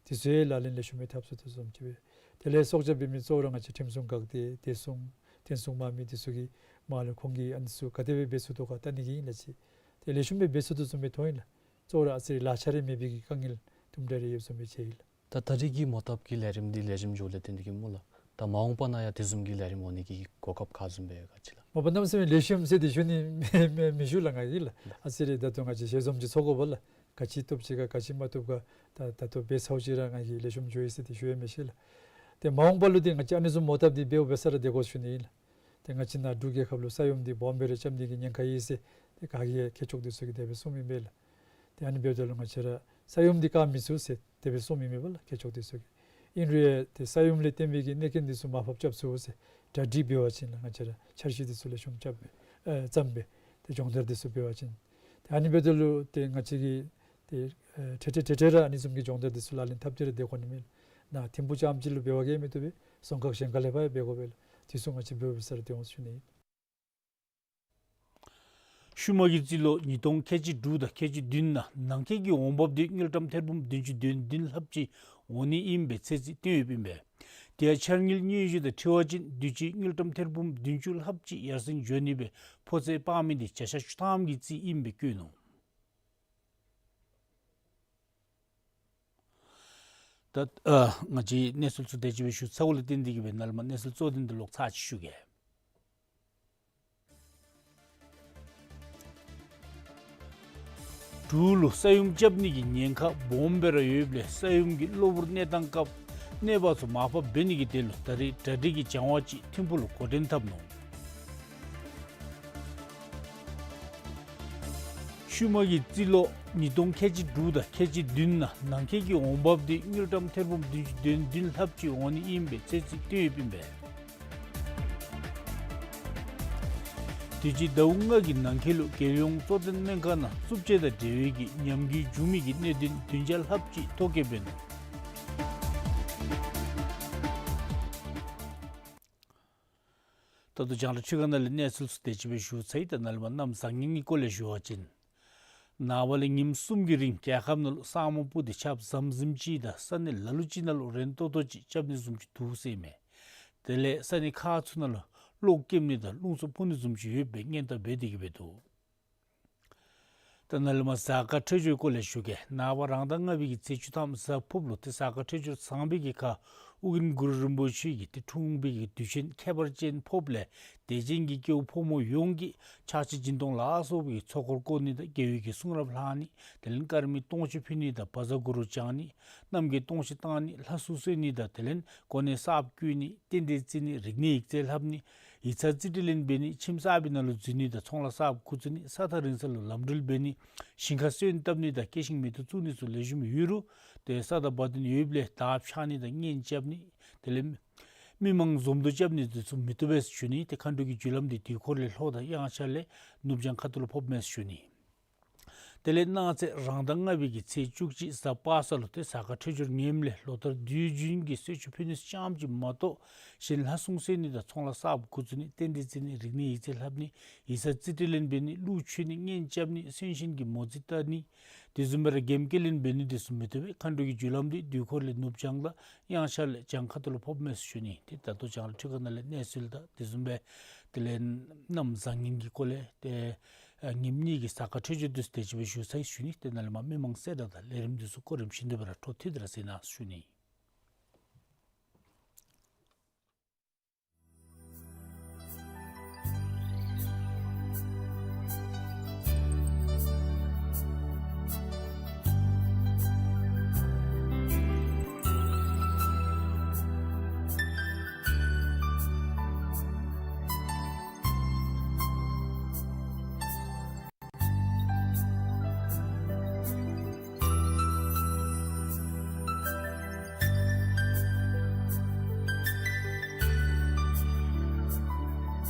འདི་ཚུ་ཡང་ལག་ལེན་ལེགས་ཤོམ་སྦེ་འཐབ་ཚུགས་དོ་བཟུམ་ཅིག་སྦེ། དེ་ལས་སྲོག་སྐྱབས་འབད་མི་གཙོ་བོ་ར་ང་བཅས་ཁྲིམས་སྲུང་འགག་སྡེ་བདེ་སྲུང་རྟེན་སྲུང་དམག་མི་འདི་ཚུ་གིས་མར་ལུ་ཁོང་གིས་ཨ་ནི་ཚུ་ག་དེ་སྦེ་འབད་ཚུགས་དོ་ག་བལྟ་ནི་གི་ཨིན་ལགས། ཅིག་ཏེ་ལེགས་ཤོམ་སྦེ་འབད་ཚུགས་དོ་བཟུམ་སྦེ་མཐོང་ཡི་ལགས། གཙོ་བོ་ར་ཨ་ཙི་རེ་ལག་ཆ་རེ་མེད་པའི་གི་དཀའ་ངལ་དུམ་གྲ་རེ་ཡོདཔ་བཟུམ་སྦེ་མཇལ་ཡི་ལགས། ད་ད་རེས་ཀྱི་མོ་བཏབ་ཀྱི་ལས་རིམ་འདི་ལེགས་ཤོམ་འགྱོཝ་ལས་བརྟེན་ཏེ་གིས་སྨོ་ལགས། ད་མ་འོངས་པ་ནང་ཡང་དེ་བཟུམ་གྱི་ལས་རིམ་འོང་ནི་གི་གོ་སྐབས་ག་བཟུམ་སྦེ་ཡོད་ག་ཅི་ལགས། མ་པ་གནམ་མེད་ས་མེད་ལེགས་ཤོམ་ཟེར་ཏེ་ཞུ་ནི་མི་མི་མི་ཞུ་ལགས་ང་གིས་ལགས། ཨ་ཙི་རེ་ད་ལྟོ་ང་བཅས་ཞལ་འཛོམས་ཅིག་ཚོགས་དགོ་པ་ལགས། ག་ཅི་བཏུབ་ཅི་ག་ག་ཅི་མ་བཏུབ་ག་ད་ད་ལྟོ་འབད་ཚརཝ་ཅིག་ར་ང་གིས་ལེགས་ཤོམ་འགྱོ་ཡི་ཟེར་ཏེ་ཞུ་ཡང་མི་ཤེས་ལགས། ཏེ་མ་འོངས་པ་ལུ་ཏེ་ང་བཅས་ཨ་ནི་བཟུམ་མོ་བཏབ་འདི་འབདཝ་འབད་ས་ར་སྡོད་དགོ་ཞུ་ནི་ཨིན་ལགས། ཏེ་ང་བཅས་ནཱ་འབྲུག་རྒྱལ་ཁབ་ལུ་ས་ཡོམ་འདི་སྦོམ་སྦེ་ར་རྐྱབ་ནི་གི་ཉེན་ཁ་ཡོད་ཟེར་ཏེ་ག་གིས་ཡང་མཁས་མཆོག་འདི་ཚུ་གིས་དེ་སྦེ་གསུངམ་ཨིན་པས་ལགས། ཏེ་ཨ་ནི་འབདཝ་ད་ལུ་ང་བཅས་ར་ས་ཡོམ་འདི་བཀག་མི་ཚུགས་ཟེར་དེ་སྦེ་གསུངམ་ཨིན་པས་ལགས་མཁས་མཆོག་འདི་ཚུ་གིས། ཨིན་རུང་ཡང་ཏེ་ས་ཡོམ་ལས་བརྟེན་པའི་གི་གནོད་རྐྱེན་འདི་ཚུ་མར་ཕབ་རྐྱབ་ཚུགས་ཟེར་གྲ་སྒྲིག་འབད་བ་ཅིན་ལགས། ང་བཅས་ར་འཆར་གཞི་འདི་ཚུ་ལེགས་ཤོམ་རྐྱབ་སྦེ་ཨེ་བརྩམས་སྦེ་ཏེ་སྦྱོང་བརྡར་འདི་ཚུ་འབད་བ་ཅིན། ཏེ་ཨ་ནི་འབདཝ་ད་ལུ་ཏེ་ང་བཅས་ཀྱིས་ཏེ་ཨེ་འཕྲལ་འཕྲལ་འཕྲལ་འཕྲལ་ར་ཨ་ནི་བཟུམ་གྱི་སྦྱོང་བརྡར་འདི་ཚུ་ལག་ལེན་འཐབ་སྟེ་ར་སྡོད་དགོ་ནི་མས་ལགས། ནཱ་ཐིམ་ཕུག་རྐྱངམ་ཅིག་ལུ་འབད་བ་གིས་མི་བཏུབ་པས། རྫོང་ཁག་གཞན་ཁ་ལས་ཕར་ཡང་འབད་དགོ་པས་ལགས། འདི་ཚུ་ང་བཅས་འབདཝ་འབད་ས་ར་སྡོད་འོང་ཞུ་ནི་ཨིན། ཤུལ་མ་གི་རྩིས་ལོ་ཉིས་སྟོང་ཁལ་གཅིག་དྲུག་དང་ཁལ་གཅིག་བདུན་ནང་ནང་འཁོད་ཀྱི་འོང་འབབ་དེ་དངུལ་ཀྲམ་ཐེར་འབུམ་བདུན་ཅུ་དོན་བདུན་ལྷགཔ་ཅིག་འོང་ནི་ཨིན་པའི་ཚོད་རྩིས་བཏོན་ཡོདཔ་ཨིན་པས། དེ་ཡང་འཆར་དངུལ་སྙན་ཞུ་དང་འཁྲིལ་བ་ཅིན་དུས་ཅི་དངུལ་ཀྲམ་ཐེར་འབུམ་བདུན་ཅུ་ལྷགཔ་ཅིག་ཡར་སེང་འགྱོ་ནི་སྦེ་ཕོ་ཚོད་དཔག་མི་དེ་བརྒྱ་ཆ་བཅུ་ཐམ་གྱི་རྩིས་ཨིན་པའི་བཀོད་ནུག། ད་ཨ་ང་བཅས་གནས་ཚུལ་ཚུ་དེ་ཅིག་སྦེ་ཞུ་ཚརཝ་ལས་བརྟེན་ཏེ་གིས་སྦེ་ནཱ་ལས་མར་གནས་ཚུལ་གཙོ་དོན་དེ་ལོག་ཚར་ཅིག་ཞུ་གེ། འབྲུག་ལུ་ས་ཡོམ་རྐྱབ་ནི་གི་ཉེན་ཁ་སྦོམ་སྦེ་ར་ཡོདཔ་ལས་ས་ཡོམ་གྱི་གློ་བུར་གནས་སྟངས་སྐབས་གནོད་པ་ཚུ་མར་ཕབ་འབད་ནི་གི་དོན་ལུ་ད་རེས་གྲ་སྒྲིག་གི་སྦྱང་བ་ཅིག་ཐིམ་ཕུག་ལུ་འགོ་འདྲེན་འཐབ་ནུག། ཤུལ་མ་གི་རྩིས་ལོ་ཉིས་སྟོང་ཁལ་གཅིག་དྲུག་དང་ཁལ་གཅིག་བདུན་ནང་ནང་འཁོད་ཀྱི་འོང་འབབ་དེ་དངུལ་ཀྲམ་ཐེར་འབུམ་བདུན་ཅུ་དོན་བདུན་ལྷགཔ་ཅིག་འོང་ནི་ཨིན་པའི་ཚོད་རྩིས་བཏོན་ཡོདཔ་ཨིན་པས། དུས་ཅི་ཟླཝ་ལྔ་གི་ནང་འཁོད་ལུ་རྒྱལ་ཡོངས་གཙོ་བསྟེན་སྨན་ཁང་ནང་རྩུབ་སྤྱོད་དང་འབྲེལ་བའི་གི་ཉམས་རྒུད་བྱུང་མི་གི་གནད་དོན་བདུན་བརྒྱ་ལྷགཔ་ཅིག་ཐོ་བཀོད་འབད་ནུག། ད་ལྟོ་རྒྱང་བསྒྲགས་འཕྲུལ་ཁང་ནང་ལས་གནས་ཚུལ་ཚུ་དེ་ཅིག་སྦེ་ཞུ་ཚར་ཡི། ད་ནཱ་ལས་མར་གནམ་བཟང་ངན་གྱི་སྐོར་ལས་ཞུ་བ་ཅིན། ནངས་པ་ལས་ཉིནམ་གསུམ་གྱི་རིང་རྒྱལ་ཁབ་ནང་ལུ་ས་སྨུག་སྤུབས་ཏེ་ཆརཔ་ཟམ་ཟིམ་ཅིག་དང་ས་གནས་ལ་ལུ་ཅིག་ནང་ལུ་རན་ཏོག་ཏོ་ཅིག་རྐྱབ་ནི་བཟུམ་ཅིག་འདུག་ཟེར་མས། དེ་ལས་ས་གནས་ཁག་ཚུ་ནང་ལུ་གློག་སྐྱེམ་ནི་དང་རླུང་འཚུབ་འཕུ་ནི་བཟུམ་ཅིག་ཡོདཔ་སྦེ་སྔོན་བརྡ་འབད་དེ་གི་སྦེ་འདུག། ད་ནཱ་ལས་མར་གཟའ་སྐར་འཕྲོད་སྦྱོར་སྐོར་ལས་ཞུ་གེ། ནངས་པ་རང་ཟླ་ལྔ་པའི་གི་ཚེས་བཅུ་ཐམ་གཟའ་ཕུརཔ་ལུ་ཏེ་གཟའ་སྐར་འཕྲོད་སྦྱོར་བཟང་པའི་གི་ཁར་ཨོ་རྒྱན་གུ་རུ་རིན་པོ་ཆེ་གི་ཏེ་འཁྲུངས་པའི་གི་དུས་ཆེན་ཁྱད་པར་ཅན་ཕོགཔ་ལས་དད་ཅན་གྱི་སྐྱེ་བོ་ཕོ་མོ་ཡོངས་ཀྱིས་ཕྱག་ཕྱི་སྦྱིན་གཏོང་ལ་སོགས་པའི་གི་ཚོགས་འཁོར་བསྐོར་ནི་དང་རྒྱལ་བའི་གི་གསུང་རབ་ལྷག་ནི། དེ་ལས་དཀར་མེ་སྟོང་མཆོད་ཕུལ་ནི་དང་བཛྲ་གུ་རུ་བགྱང་ནི། རྣམ་རྒྱལ་སྟོང་མཆོད་བཏང་ནི། ལྷ་བསྲུང་གསོལ་ནི་དང་དེ་ལས་གོ་གནས་གསརཔ་བསྐོ་ནི། རྟེན་འབྲེལ་བརྩི་ནི། རིག་གནས་ཡིག་རྩིས་ལྷབ་ནི། ཡིག་ཚང་རྩིས་སྤྲོད་ལེན་འབད་ནི། ཁྱིམ་གསར་པའི་ནང་ལུ་འཛུལ་ནི་དང་ཚོང་ལཱ་གསརཔ་འགོ་བཙུགས་ནི། ས་ཐག་རིང་ས་ལུ་ལམ་འགྲུལ་འབད་ནི། ཞིང་ཁ་སོན་བཏབ་ནི་དང་སྐྱེད་ཤིང་མེ་ཏོག་བཙུགས་ནི་ཚུ་ལེགས་ཤོམ་ཡོད་རུང་ཏེ་ས་དང་བ་དན་ཡོདཔ་ལས་དར་འཕྱར་ནི་དང་གཉེན་རྐྱབ་ནི། དེ་ལས་མི་མང་འཛོམས་འདུ་རྐྱབ་ནི་དེ་ཚུ་མི་བཏུབ་པས་ཞུ་ནི། ཏེ་མཁའ་འགྲོ་གི་རྒྱུ་ལམ་འདི་དུས་འཁོར་ལས་ལྷོ་དང་དབྱངས་འཆར་ལས་ནུབ་བྱང་ཁ་ཐུག་ལུ་ཕོགཔ་མས་ཞུ་ནི། དེ་ལས་གནངས་ཚེ་རང་ཟླ་ལྔ་པའི་གི་ཚེས་བཅུ་གཅིག་གཟའ་པ་སངས་ལུ་ཏེ་གཟའ་སྐར་འཕྲོད་སྦྱོར་ངནམ་ལས་ལོ་ལྟར་དུས་རྒྱུན་གྱི་གསོལ་མཆོད་ཕུལ་ནི་ཙམ་ཅིག་མ་གཏོགས་གཞན་ལྷ་བསྲུང་གསོལ་ནི་དང་ཚོང་ལཱ་གསརཔ་འགོ་བཙུགས་ནི། རྟེན་འབྲེལ་བརྩི་ནི། རིག་གནས་ཡིག་རྩིས་ལྷབ་ནི། ཡིག་ཚང་རྩིས་སྤྲོད་ལེན་འབད་ནི། གླུ་མཆོད་ནི། གཉེན་རྐྱབ་ནི། གསོན་གཤིན་གྱི་མོ་རྩིས་བལྟ་ནི། དེ་བཟུམ་སྦེ་ར་རྒྱལམོ་སྐྱེས་ལེན་འབད་ནི་དེ་ཚུ་མི་བཏུབ་པས། མཁའ་འགྲོ་གི་རྒྱུ་ལམ་འདི་དུས་འཁོར་ལས་ནུབ་བྱང་དང་དབྱངས་འཆར་ལས་བྱང་ཁ་ཐུག་ལུ་ཕོགཔ་མས་ཞུ་ནི། ཏེ་ད་ལྟོ་བྱང་ལས་འཕྲུལ་ཁང་ནང་ལས་གནས་ཚུལ་དང་དེ་བཟུམ་སྦེ་དེ་ལས་གནམ་བཟང་ངན་གྱི་སྐོར་ལས་ཏེ་ཨ་ཉིནམ་གཉིས་ཀྱི་གཟའ་སྐར་འཕྲོད་སྦྱོར་འདི་ཚུ་དེ་ཅིག་སྦེ་ཞུ་ཚར་ཞུ་ནི། ཏེ་ནཱ་ལས་མར་མི་མང་གསལ་བསྒྲགས་དང་ལས་རིམ་འདི་ཚུ་གོ་རིམ་བཞིན་དུ་སྦེ་ར་འཕྲོ་མཐུད་དེ་ར་གཟིགས་གནང་ཞུ་ནི།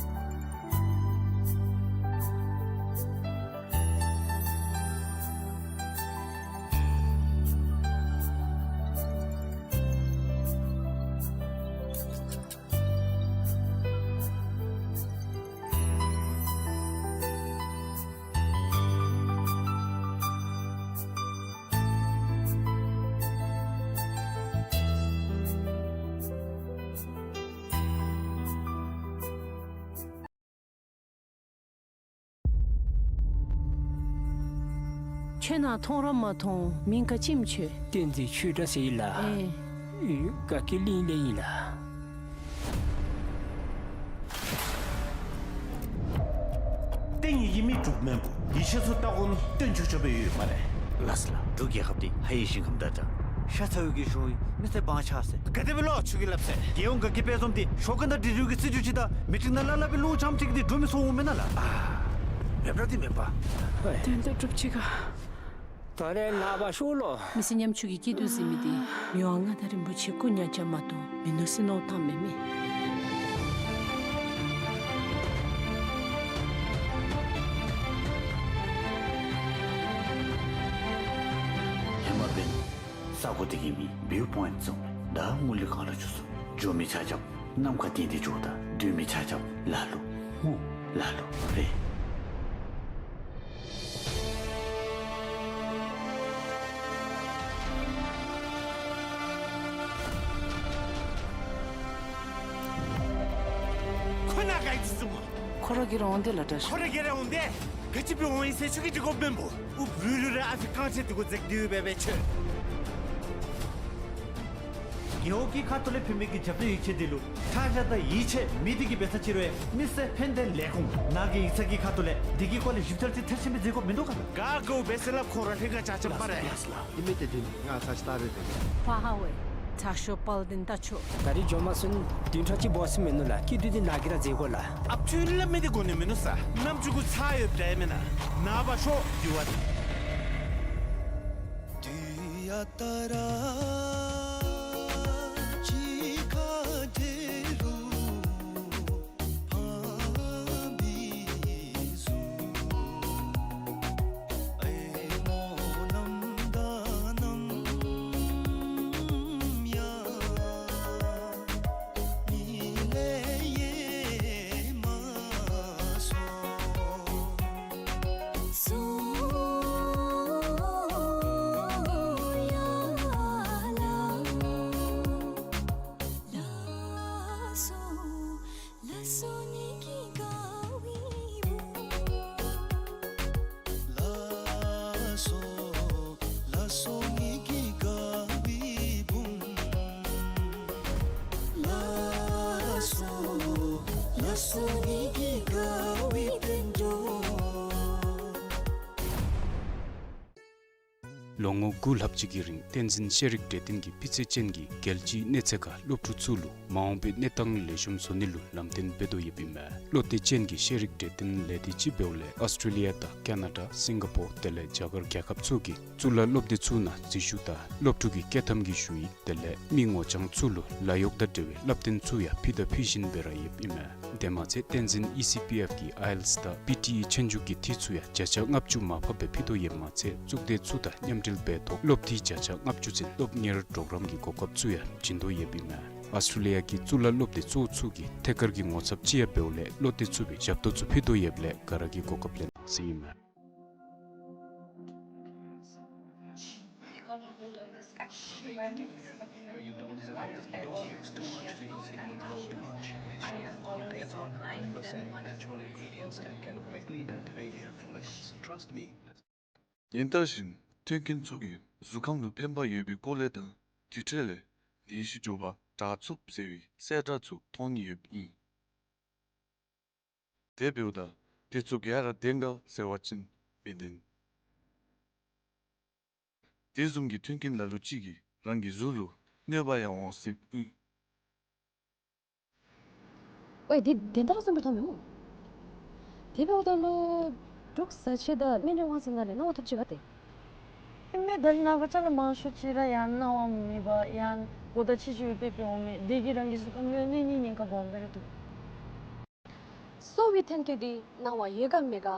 ཁྱོད་ནཱ་མཐོང་ར་མ་མཐོང་། མིང་ག་ཅི་ཨིནམ་ཁྱོད། བསྟན་འཛིན་ཆོས་གྲགས་ཟེར་ཡི་ལགས། ཨེ། དགའ་སྐྱིད་གླིང་ལས་ཨིན་ལགས། བསྟན་ཡིག་གི་མི་འབྲུག་མོན་བུ། ཡིག་ཆ་ཚུ་ལྟ་དགོ་ན་བསྟན་ཆོས་ཆོས་པའི་ཡོད་སྨ་རེ། ལགས་སོ་ལགས། འབྲུག་རྒྱལ་ཁབ་འདི་ཧ་ཡི་ཞིང་ཁམས་དང་འདྲ། ཤ་ཚ་བའི་གི་གཞུང་ཡིན། མི་སེར་བང་ཆགས་ཟེར། ག་དེ་སྦེ་ལོ་ཆུ་གི་ལབ་ཟེར། རྒྱལ་ཡོངས་དགའ་སྐྱིད་དཔལ་འཛོམས་འདི་ཞོགས་ཀ་ནང་འབྲི་རུང་གི་སྲིད་ཇུས་ཅིག་དང་མི་ཊིང་ནང་ལ་ལ་སྦེ་ལུང་བྱང་ཅིག་འདི་འགྲོ་མི་སོང་འོང་མེན་ན་ལགས། ཨ། མེན་པ་འདི་མེན་པ། དོན་དག་གྲུབ་ཅི་ག། ད་རེས་ནངས་པ་ཤོག་ལོ། མི་སེར་ཉམ་ཆུང་གི་སྐྱིད་སྡུག་གཟིགས་མི་འདི་མི་དབང་མངའ་བདག་རིན་པོ་ཆེ་སྐུ་ཉག་ཅིག་མ་གཏོགས་མིན་ནུག་ཟེར་མནོ་བསམ་བཏངམ་མས། ཧེ་མ་འབདན་ས་གོ་འདི་གི་མི་བིའུ་པོའིནཊི་བཟུམ་ད་ངུ་ལི་གང་ལ་འགྱོ་ཚུགས། འགྱོ་མི་ཆ་ཁྱབ་ནམ་མཁའ་སྟེང་འདི་འགྱོཝ་ད་སྡོད་མི་ཆ་ཁྱབ་ལ་ལུ་ངུ་ལ་ལུ་རེ། ཁོ་ནཱ་ག་ཅི་བཟུམ། ཁོ་ར་གི་ར་འོང་དེ་ལགས་འདྲ། ཁོ་ར་གི་ར་འོང་དེ། ག་ཅི་སྦེ་འོང་ཡི་ཟེར་ཁྱོད་ཀྱིས་འདྲི་དགོཔ་མེན་པོ། ཨུ་བུ་རུ་ར་ཨ་ཕི་རྐང་རྗེས་འདི་གུ་འཛེགས་ཏེ་ཡོད་པས་པས་ཁྱོད། རྒེད་འོག་གི་ཁ་ཐུག་ལས་ཕུལ་མི་གི་རྒྱབ་སྐྱོར་ཡིད་ཆེས་འདི་ལུ་ཁྲ་ཆ་དང་ཡིད་ཆེས་མེད་དེ་གི་འབད་ས་ཅིག་རུང་མི་སེར་ཕན་བདེ་ལས་ཁུངས་ནཱ་གི་ཡིག་ཚང་གི་ཁ་ཐུག་ལས་འདི་གི་སྐོར་ལས་ཞིབ་འཚོལ་ཅིག་མཐར་ཕྱིན་སྦེ་མཛད་དགོཔ་མིན་འདུག་ག་ལགས། ག་དགོ་པས་ཟེར་སླབ། ཁོང་ར་ལྷན་ཁག་ཆ་ཁྱབ་སྨ་རེ། ལགས་སོ་ལགས། འདི་མི་དེ་དུས་ནི་ང་ཚར་ཅིག་ལྟ་རེ་དེ། ཕ་ཧ་ཝེ། ཚ་ཤོས་དཔལ་ལྡན་ལྟ་ཆོག། ད་རིས་འགྱོ་མ་ཚུགས་ན་བདུན་ཕྲག་གཅིག་འབད་ས་མིན་ནུག་ལགས། སྐྱིད་སྡུག་འདི་ནཱ་གིས་ར་མཛད་དགོ་ལགས། ཨ་ཕི་ལས་མི་འདི་གོ་ནི་མིན་ནུག་ཟེར། ནམ་ཅིག་གུ་ཚར་ཡོདཔ་འདྲས་མེན་ན། ནངས་པ་ཤོག་དེ་བ། ལོ་ངོ་དགུ་ལྷག་ཅིག་གི་རིང་བསྟན་འཛིན་ཤེས་རིག་གྲོས་སྟོན་གྱིས་སྤུས་ཚད་ཅན་གྱི་རྒྱལ་སྤྱིའི་གནས་ཚད་ཁར་སློབ་ཕྲུག་ཚུ་ལུ་མ་འོངས་པའི་གནས་སྟངས་ལེགས་ཤོམ་བཟོ་ནི་ལུ་ལམ་སྟོན་འབད་དོ་ཡོདཔ་ཨིན་མས། བློ་གཏད་ཅན་གྱི་ཤེས་རིག་གྲོས་སྟོན་ལས་སྡེ་ཅིག་འབདཝ་ལས་ཨཱོས་ཊྲེ་ལི་ཡ་དང་ཀ་ན་ཌ་སིང་ག་པོར་དེ་ལས་རྒྱ་གར་རྒྱལ་ཁབ་ཚུ་གི་གཙུག་ལག་སློབ་སྡེ་ཚུ་ནང་འཛུལ་ཞུགས་དང་སློབ་ཕྲུག་གི་བསྐྱོད་ཐམ་གྱི་ཞུ་ཡིག་དེ་ལས་མི་ངོ་རྐྱང་ཚུ་ལུ་ལཱ་གཡོག་དང་འབྲེལ་བའི་བསླབ་སྟོན་ཚུ་ཡང་ཕུལ་དང་ཕུལ་བཞིན་སྦེ་ར་ཡོདཔ་ཨིན་མས། དེ་མ་ཚད་བསྟན་འཛིན་ཨི་སི་པི་ཨེཕ་གིས་ཨའི་ཨེལ་ཊི་ཨེས་དང་པི་ཊི་ཨི་ཆོས་རྒྱུགས་ཀྱི་འཐུས་ཚུ་ཡང་བརྒྱ་ཆ་ལྔ་བཅུ་མར་ཕབ་སྦེ་ཕུལ་དོ་ཡོདཔ་མ་ཚད་གཙུག་སྡེ་ཚུ་དང་མཉམ་འབྲེལ་འབད་ཐོག་སློབ་འཐུས་བརྒྱ་ཆ་ལྔ་བཅུ་ཚུན་སློབ་གཉེར་གྲོགས་རམ་གྱི་གོ་སྐབས་ཚུ་ཡང་བྱིན་དོ་ཡོདཔ་ཨིན་མས། ཨཱོས་ཊྲེ་ལི་ཡ་གི་གཙུག་ལག་སློབ་སྡེ་གཙོ་བོ་ཚུ་གི་ཐད་ཀར་གྱི་ངོ་ཚབ་ཅིག་ཡང་འབདཝ་ལས་བློ་གཏད་ཚུགས་པའི་ཞབས་ཏོག་ཚུ་ཕུལ་དོ་ཡོདཔ་ལས་ག་ར་གིས་གོ་སྐབས་ལེན་གནང་ཟེར་ཨིན་མས། ཡིན་ད་བཞིན་མཐུན་རྐྱེན་ཚུ་གིས་གཟུགས་ཁམས་ལུ་ཕན་པ་ཡོད་པའི་སྐོར་ལས་དང་དེ་འཕྲོ་ལས་ནད་གཞི་མགྱོགས་པར་དྲག་ཚུགས་ཟེར་བའི་གསལ་བསྒྲགས་ཚུ་མཐོང་ནི་ཡོདཔ་ཨིན། དེ་འབདཝ་ད་དེ་ཚུ་ག་ར་བདེན་ག་ཟེར་བ་ཅིན་མི་བདེན། དེ་བཟུམ་གྱི་མཐུན་རྐྱེན་ལ་ལུ་ཅིག་གིས་རང་གི་གཟུགས་ལུ་གནོད་པ་ཡང་འོང་སྲིདཔ་ཨིན། ཝའི་དེ་དོན་དག་བཟུམ་སྦེ་མཐོང་མི་སྨོ། དེ་འབདཝ་ད་ལུ་འབྲུག་བཟའ་ཆས་དང་སྨན་རིགས་དབང་འཛིན་ནང་ལས་གནང་བ་ཐོབ་ཅི་ག་ཏེ། ཨིན་མས། ད་ནཱ་ག་ཅ་ལ་མང་ཤོས་ཅིག་ར་ཡང་གནང་བ་མེད་པར་ཡང་གོ་བརྡ་ཆེ་ཆེ་སྦེ་སྤེལ་སྤེལཝ་མས། དེ་གིས་རང་གི་གཟུགས་ཁམས་ལུ་གནོད་ནི་ཉེན་ཁ་སྦོམ་སྦེ་ར་འདུག། གསོ་བའི་ཐོན་སྐྱེད་འདི་གནང་བ་ཡོད་ག་མེད་ག་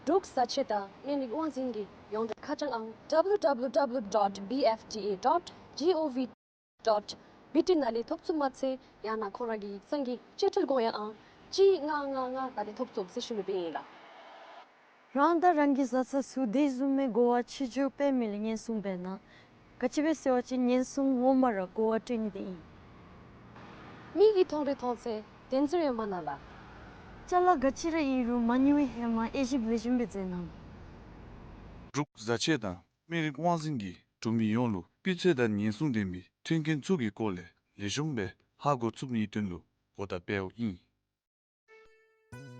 འབྲུག་བཟའ་ཆས་དང་སྨན་རིགས་དབང་འཛིན་གྱི་ཡོངས་འབྲེལ་ཁ་བྱང་ཨང་ཌབ་ལུ་ཌབ་ལུ་ཌབ་ལུ་ཌོཊ་བི་ཨེཕ་ཌི་ཨེ་ཌོཊ་ཇི་ཨོ་ཝི་ཌོཊ་བི་ཊི་ནང་ལས་ཐོབ་ཚུགས་མ་ཚད་ཡང་ན་ཁོང་ར་གི་ཡིག་ཚང་གི་བཅད་ཁྲིམས་དགོངས་ཡངས་ཨང་གཅིག་ལྔ་ལྔ་ལྔ་ནང་ལས་ཐོབ་ཚུགས་ཟེར་ཞུ་ནི་སྦེ་ཨིན་ལགས། རང་དང་རང་གི་བཟའ་ཚང་ཚུ་དེ་བཟུམ་མའི་གོ་བ་ཆེ་ཆེ་སྤེལ་མི་ལུ་ཉེན་སྲུང་འབད་གནང་། ག་ཅི་སྦེ་ཟེར་བ་ཅིན་ཉེན་སྲུང་ངོ་མ་ར་གོ་བ་སྤྲོད་ནི་དེ་ཨིན། མིག་གིས་མཐོང་རིགས་མཐོང་ཚད་བདེན་ཚོད་ཡོད་མེན་ན་ལགས། ཅ་ལ་ག་ཅི་ར་ཨིན་རུང་མ་ཉུང་བའི་ཧེ་མ་དབྱེ་ཞིབ་ལེགས་ཤོམ་སྦེ་མཛད་གནང་། འབྲུག་བཟའ་ཆས་དང་སྨན་རིགས་དབང་འཛིན་གྱིས་འབྲུག་མི་ཡོངས་ལུ་སྤུས་ཚད་དང་ཉེན་སྲུང་ལྡན་པའི་མཐུན་རྐྱེན་ཚུ་གི་སྐོར་ལས་ལེགས་ཤོམ་སྦེ་ཧ་གོ་ཚུགས་ནིའི་དོན་ལུ་གོ་བརྡ་སྤེལཝ་ཨིན།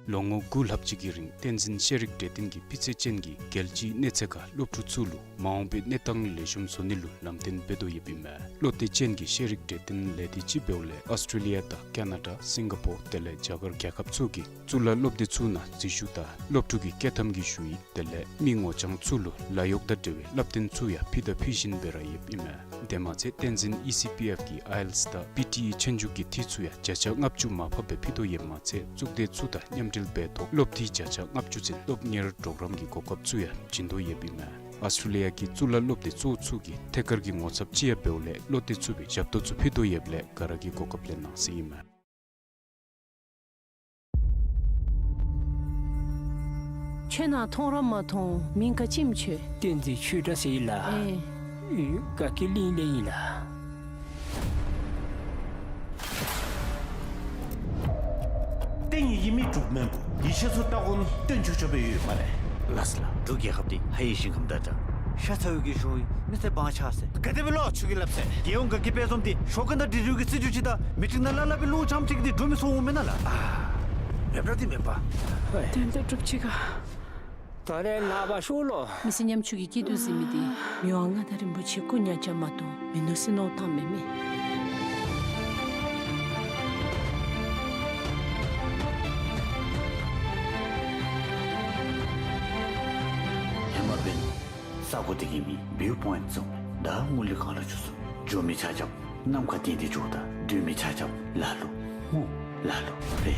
ལོ་ངོ་དགུ་ལྷག་ཅིག་གི་རིང་བསྟན་འཛིན་ཤེས་རིག་གྲོས་སྟོན་གྱིས་སྤུས་ཚད་ཅན་གྱི་རྒྱལ་སྤྱིའི་གནས་ཚད་ཁར་སློབ་ཕྲུག་ཚུ་ལུ་མ་འོངས་པའི་གནས་སྟངས་ལེགས་ཤོམ་བཟོ་ནི་ལུ་ལམ་སྟོན་འབད་དོ་ཡོདཔ་ཨིན་མས། བློ་གཏད་ཅན་གྱི་ཤེས་རིག་གྲོས་སྟོན་ལས་སྡེ་ཅིག་འབདཝ་ལས་ཨཱོས་ཊྲེ་ལི་ཡ་དང་ཀ་ན་ཌ་སིང་ག་པོར་དེ་ལས་རྒྱ་གར་རྒྱལ་ཁབ་ཚུ་གི་གཙུག་ལག་སློབ་སྡེ་ཚུ་ནང་འཛུལ་ཞུགས་དང་སློབ་ཕྲུག་གི་བསྐྱོད་ཐམ་གྱི་ཞུ་ཡིག་དེ་ལས་མི་ངོ་རྐྱང་ཚུ་ལུ་ལཱ་གཡོག་དང་འབྲེལ་བའི་བསླབ་སྟོན་ཚུ་ཡང་ཕུལ་དང་ཕུལ་བཞིན་སྦེ་ར་ཡོདཔ་ཨིན་མས། དེ་མ་ཚད་བསྟན་འཛིན་ཨི་སི་པི་ཨེཕ་གིས་ཨའི་ཨེལ་ཊི་ཨེས་དང་པི་ཊི་ཨི་ཆོས་རྒྱུགས་ཀྱི་འཐུས་ཚུ་ཡང་བརྒྱ་ཆ་ལྔ་བཅུ་མར་ཕབ་སྦེ་ཕུལ་དོ་ཡོདཔ་མ་ཚད་གཙུག་སྡེ་ཚུ་དང་མཉམ་འབྲེལ་འབད་ཐོག་སློབ་འཐུས་བརྒྱ་ཆ་ལྔ་བཅུ་ཚུན་སློབ་གཉེར་གྲོགས་རམ་གྱི་གོ་སྐབས་ཚུ་ཡང་བྱིན་དོ་ཡོདཔ་ཨིན་མས། ཨཱོས་ཊྲེ་ལི་ཡ་གི་གཙུག་ལག་སློབ་སྡེ་གཙོ་བོ་ཚུ་གི་ཐད་ཀར་གྱི་ངོ་ཚབ་ཅིག་ཡང་འབདཝ་ལས་བློ་གཏད་ཚུགས་པའི་ཞབས་ཏོག་ཚུ་ཕུལ་དོ་ཡོདཔ་ལས་ག་ར་གིས་གོ་སྐབས་ལེན་གནང་ཟེར་ཨིན་མས། ཁྱོད་ནཱ་མཐོང་ར་མ་མཐོང་། མིང་ག་ཅི་སྨོ་ཁྱོད། བསྟན་འཛིན་ཆོས་གྲགས་ཟེར་ཨིན་ལགས། ཨེ། ཨེ། དགའ་སྐྱིད་གླིང་ལས་ཨིན་ལགས། བསྟན་ཡི་ཡི་མི་འབྲུག་སྨན་པོ། ཡིད་ཆེས་སུ་ལྟ་དགོ་ནི་བསྟན་ཆོས་ཆོས་སྦེ་ཡོད་སྨ་རེ། ལགས་སོ་ལགས། འབྲུག་རྒྱལ་ཁབ་འདི་ཧ་ཡི་ཞིང་ཁམས་དང་འདྲ། ཤ་ཚ་བའི་གི་ཤོང་ཡི་མི་སེར་བང་ཆགས་ཟེར། ག་དེ་སྦེ་ལོ་ཆུ་གི་ལབ་ཟེར། རྒྱལ་ཡོངས་དགའ་སྐྱིད་དཔལ་འཛོམས་འདི་ཤོག་ཁན་དང་འབྲི་རུང་གི་སྲིད་བྱུས་ཅིག་དང་མི་འགྲིག་ན་ལ་ལ་སྦེ་རླུང་འཇམ་ཅིག་འདི་འགྲོ་མི་སོང་འོང་མེན་ན་ལགས། ཨ། མེན་པ་འདི་མེན་པ། ཧོས། དོན་དག་གྲུབ་ཅི་ག། ད་རེས་ནངས་པ་ཤོ་ལོ། མི་ཚེ་ཉམ་ཆུང་གི་སྐྱིད་སྡུག་ཟེར་མི་འདི་མི་དབང་མངའ་བདག་རིན་པོ་ཆེ་སྐུ་མྱ་ངན་མ་གཏོགས་མི་ནོར་སྲིད་ནོར་བཏང་མེད་མས། ཧེ་མ་འབདན་ས་གོ་འདི་གི་མི་བིའུ་པོའིནཊ་བཟུམ་སྦེ་ད་ངོ་ལི་གང་ལ་འགྱོ་ཚུགས། འགྱོ་མི་ཆ་ཁྱབ་ནམ་མཁའ་སྟེང་འདི་འགྱོཝ་ད་སྡོད་མི་ཆ་ཁྱབ་ལ་ལུ་སྨོ། ལ་ལུ་རེ།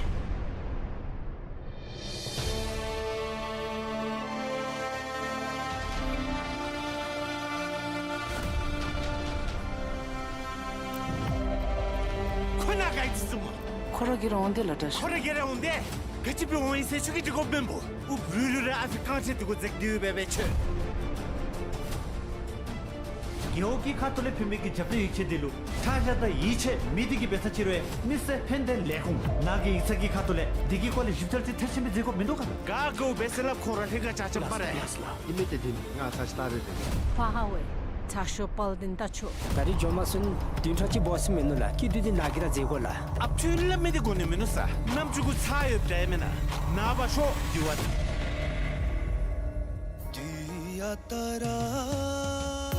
ཁོ་ནཱ་ག་ཅི་བཟུམ་སྨོ། ཁོ་ར་གིས་ར་འོང་དེས་ལགས་དྲག་ཤོས། ཁོ་ར་གིས་ར་འོང་དེས། ག་ཅི་སྦེ་འོང་ཡི་ཟེར་ཁྱོད་ཀྱིས་འདྲི་དགོཔ་མེན་པོ། ཨུ་རུ་རུ་ར་ཨ་ཕི་རྐང་རྗེས་འདི་གུ་འཛེགས་ཏེ་སྦེ་སྦེ་ཁྱོད། རྒེད་འོག་གི་ཁ་ཐུག་ལས་ཕུལ་མི་གི་རྒྱབ་སྐྱོར་ཡིག་ཆ་འདི་ལུ་ཁྲག་ཞག་དང་ཡིད་ཆེས་མེད། འདི་གིས་འབད་ས་ཅི་རུང་མི་སེར་ཕན་བདེ་ལས་ཁུངས་ནང་གི་ཡིག་ཚང་གི་ཁ་ཐུག་ལས་འདི་གི་སྐོར་ལས་ཞིབ་འཚོལ་ཅིག་མཐར་ཕྱིན་སྦེ་མཛད་དགོཔ་མིན་འདུག་ག། ག་དགོ་འབད་ཟེར་སླབ། ཁོང་ར་ལྷན་ཁག་ཆ་ཁྱབ་སྨ་རེ། ལགས་སོ་ལགས། ཨིན་མས། ཏེ་འདི་ནི་ང་ཚར་ཅིག་ལྟ་རེ་རེ། ཕ་ཧ་ཝེ། དྲག་ཤོས་དཔལ་ལྡན་རྟ་མཆོག། ད་རིས་འགྱོ་མ་ཚུགས་ན་བདུན་ཕྲག་གཅིག་འབད་ཟེར་མིན་ནུག་ལགས། སྐྱིད་སྡུག་འདི་ནཱ་གིས་ར་མཛད་དགོ་ལགས། ཨ་ཕི་ཁྱོད་སླབ་མི་འདི་གོ་ནི་མིན་ནུག་ས། ནམ་ཅིག་གུ་ཚར་ཡོདཔ་འདྲཝ་མེན་ན། ནངས་པ་ཤོག་དེ་བ་ད།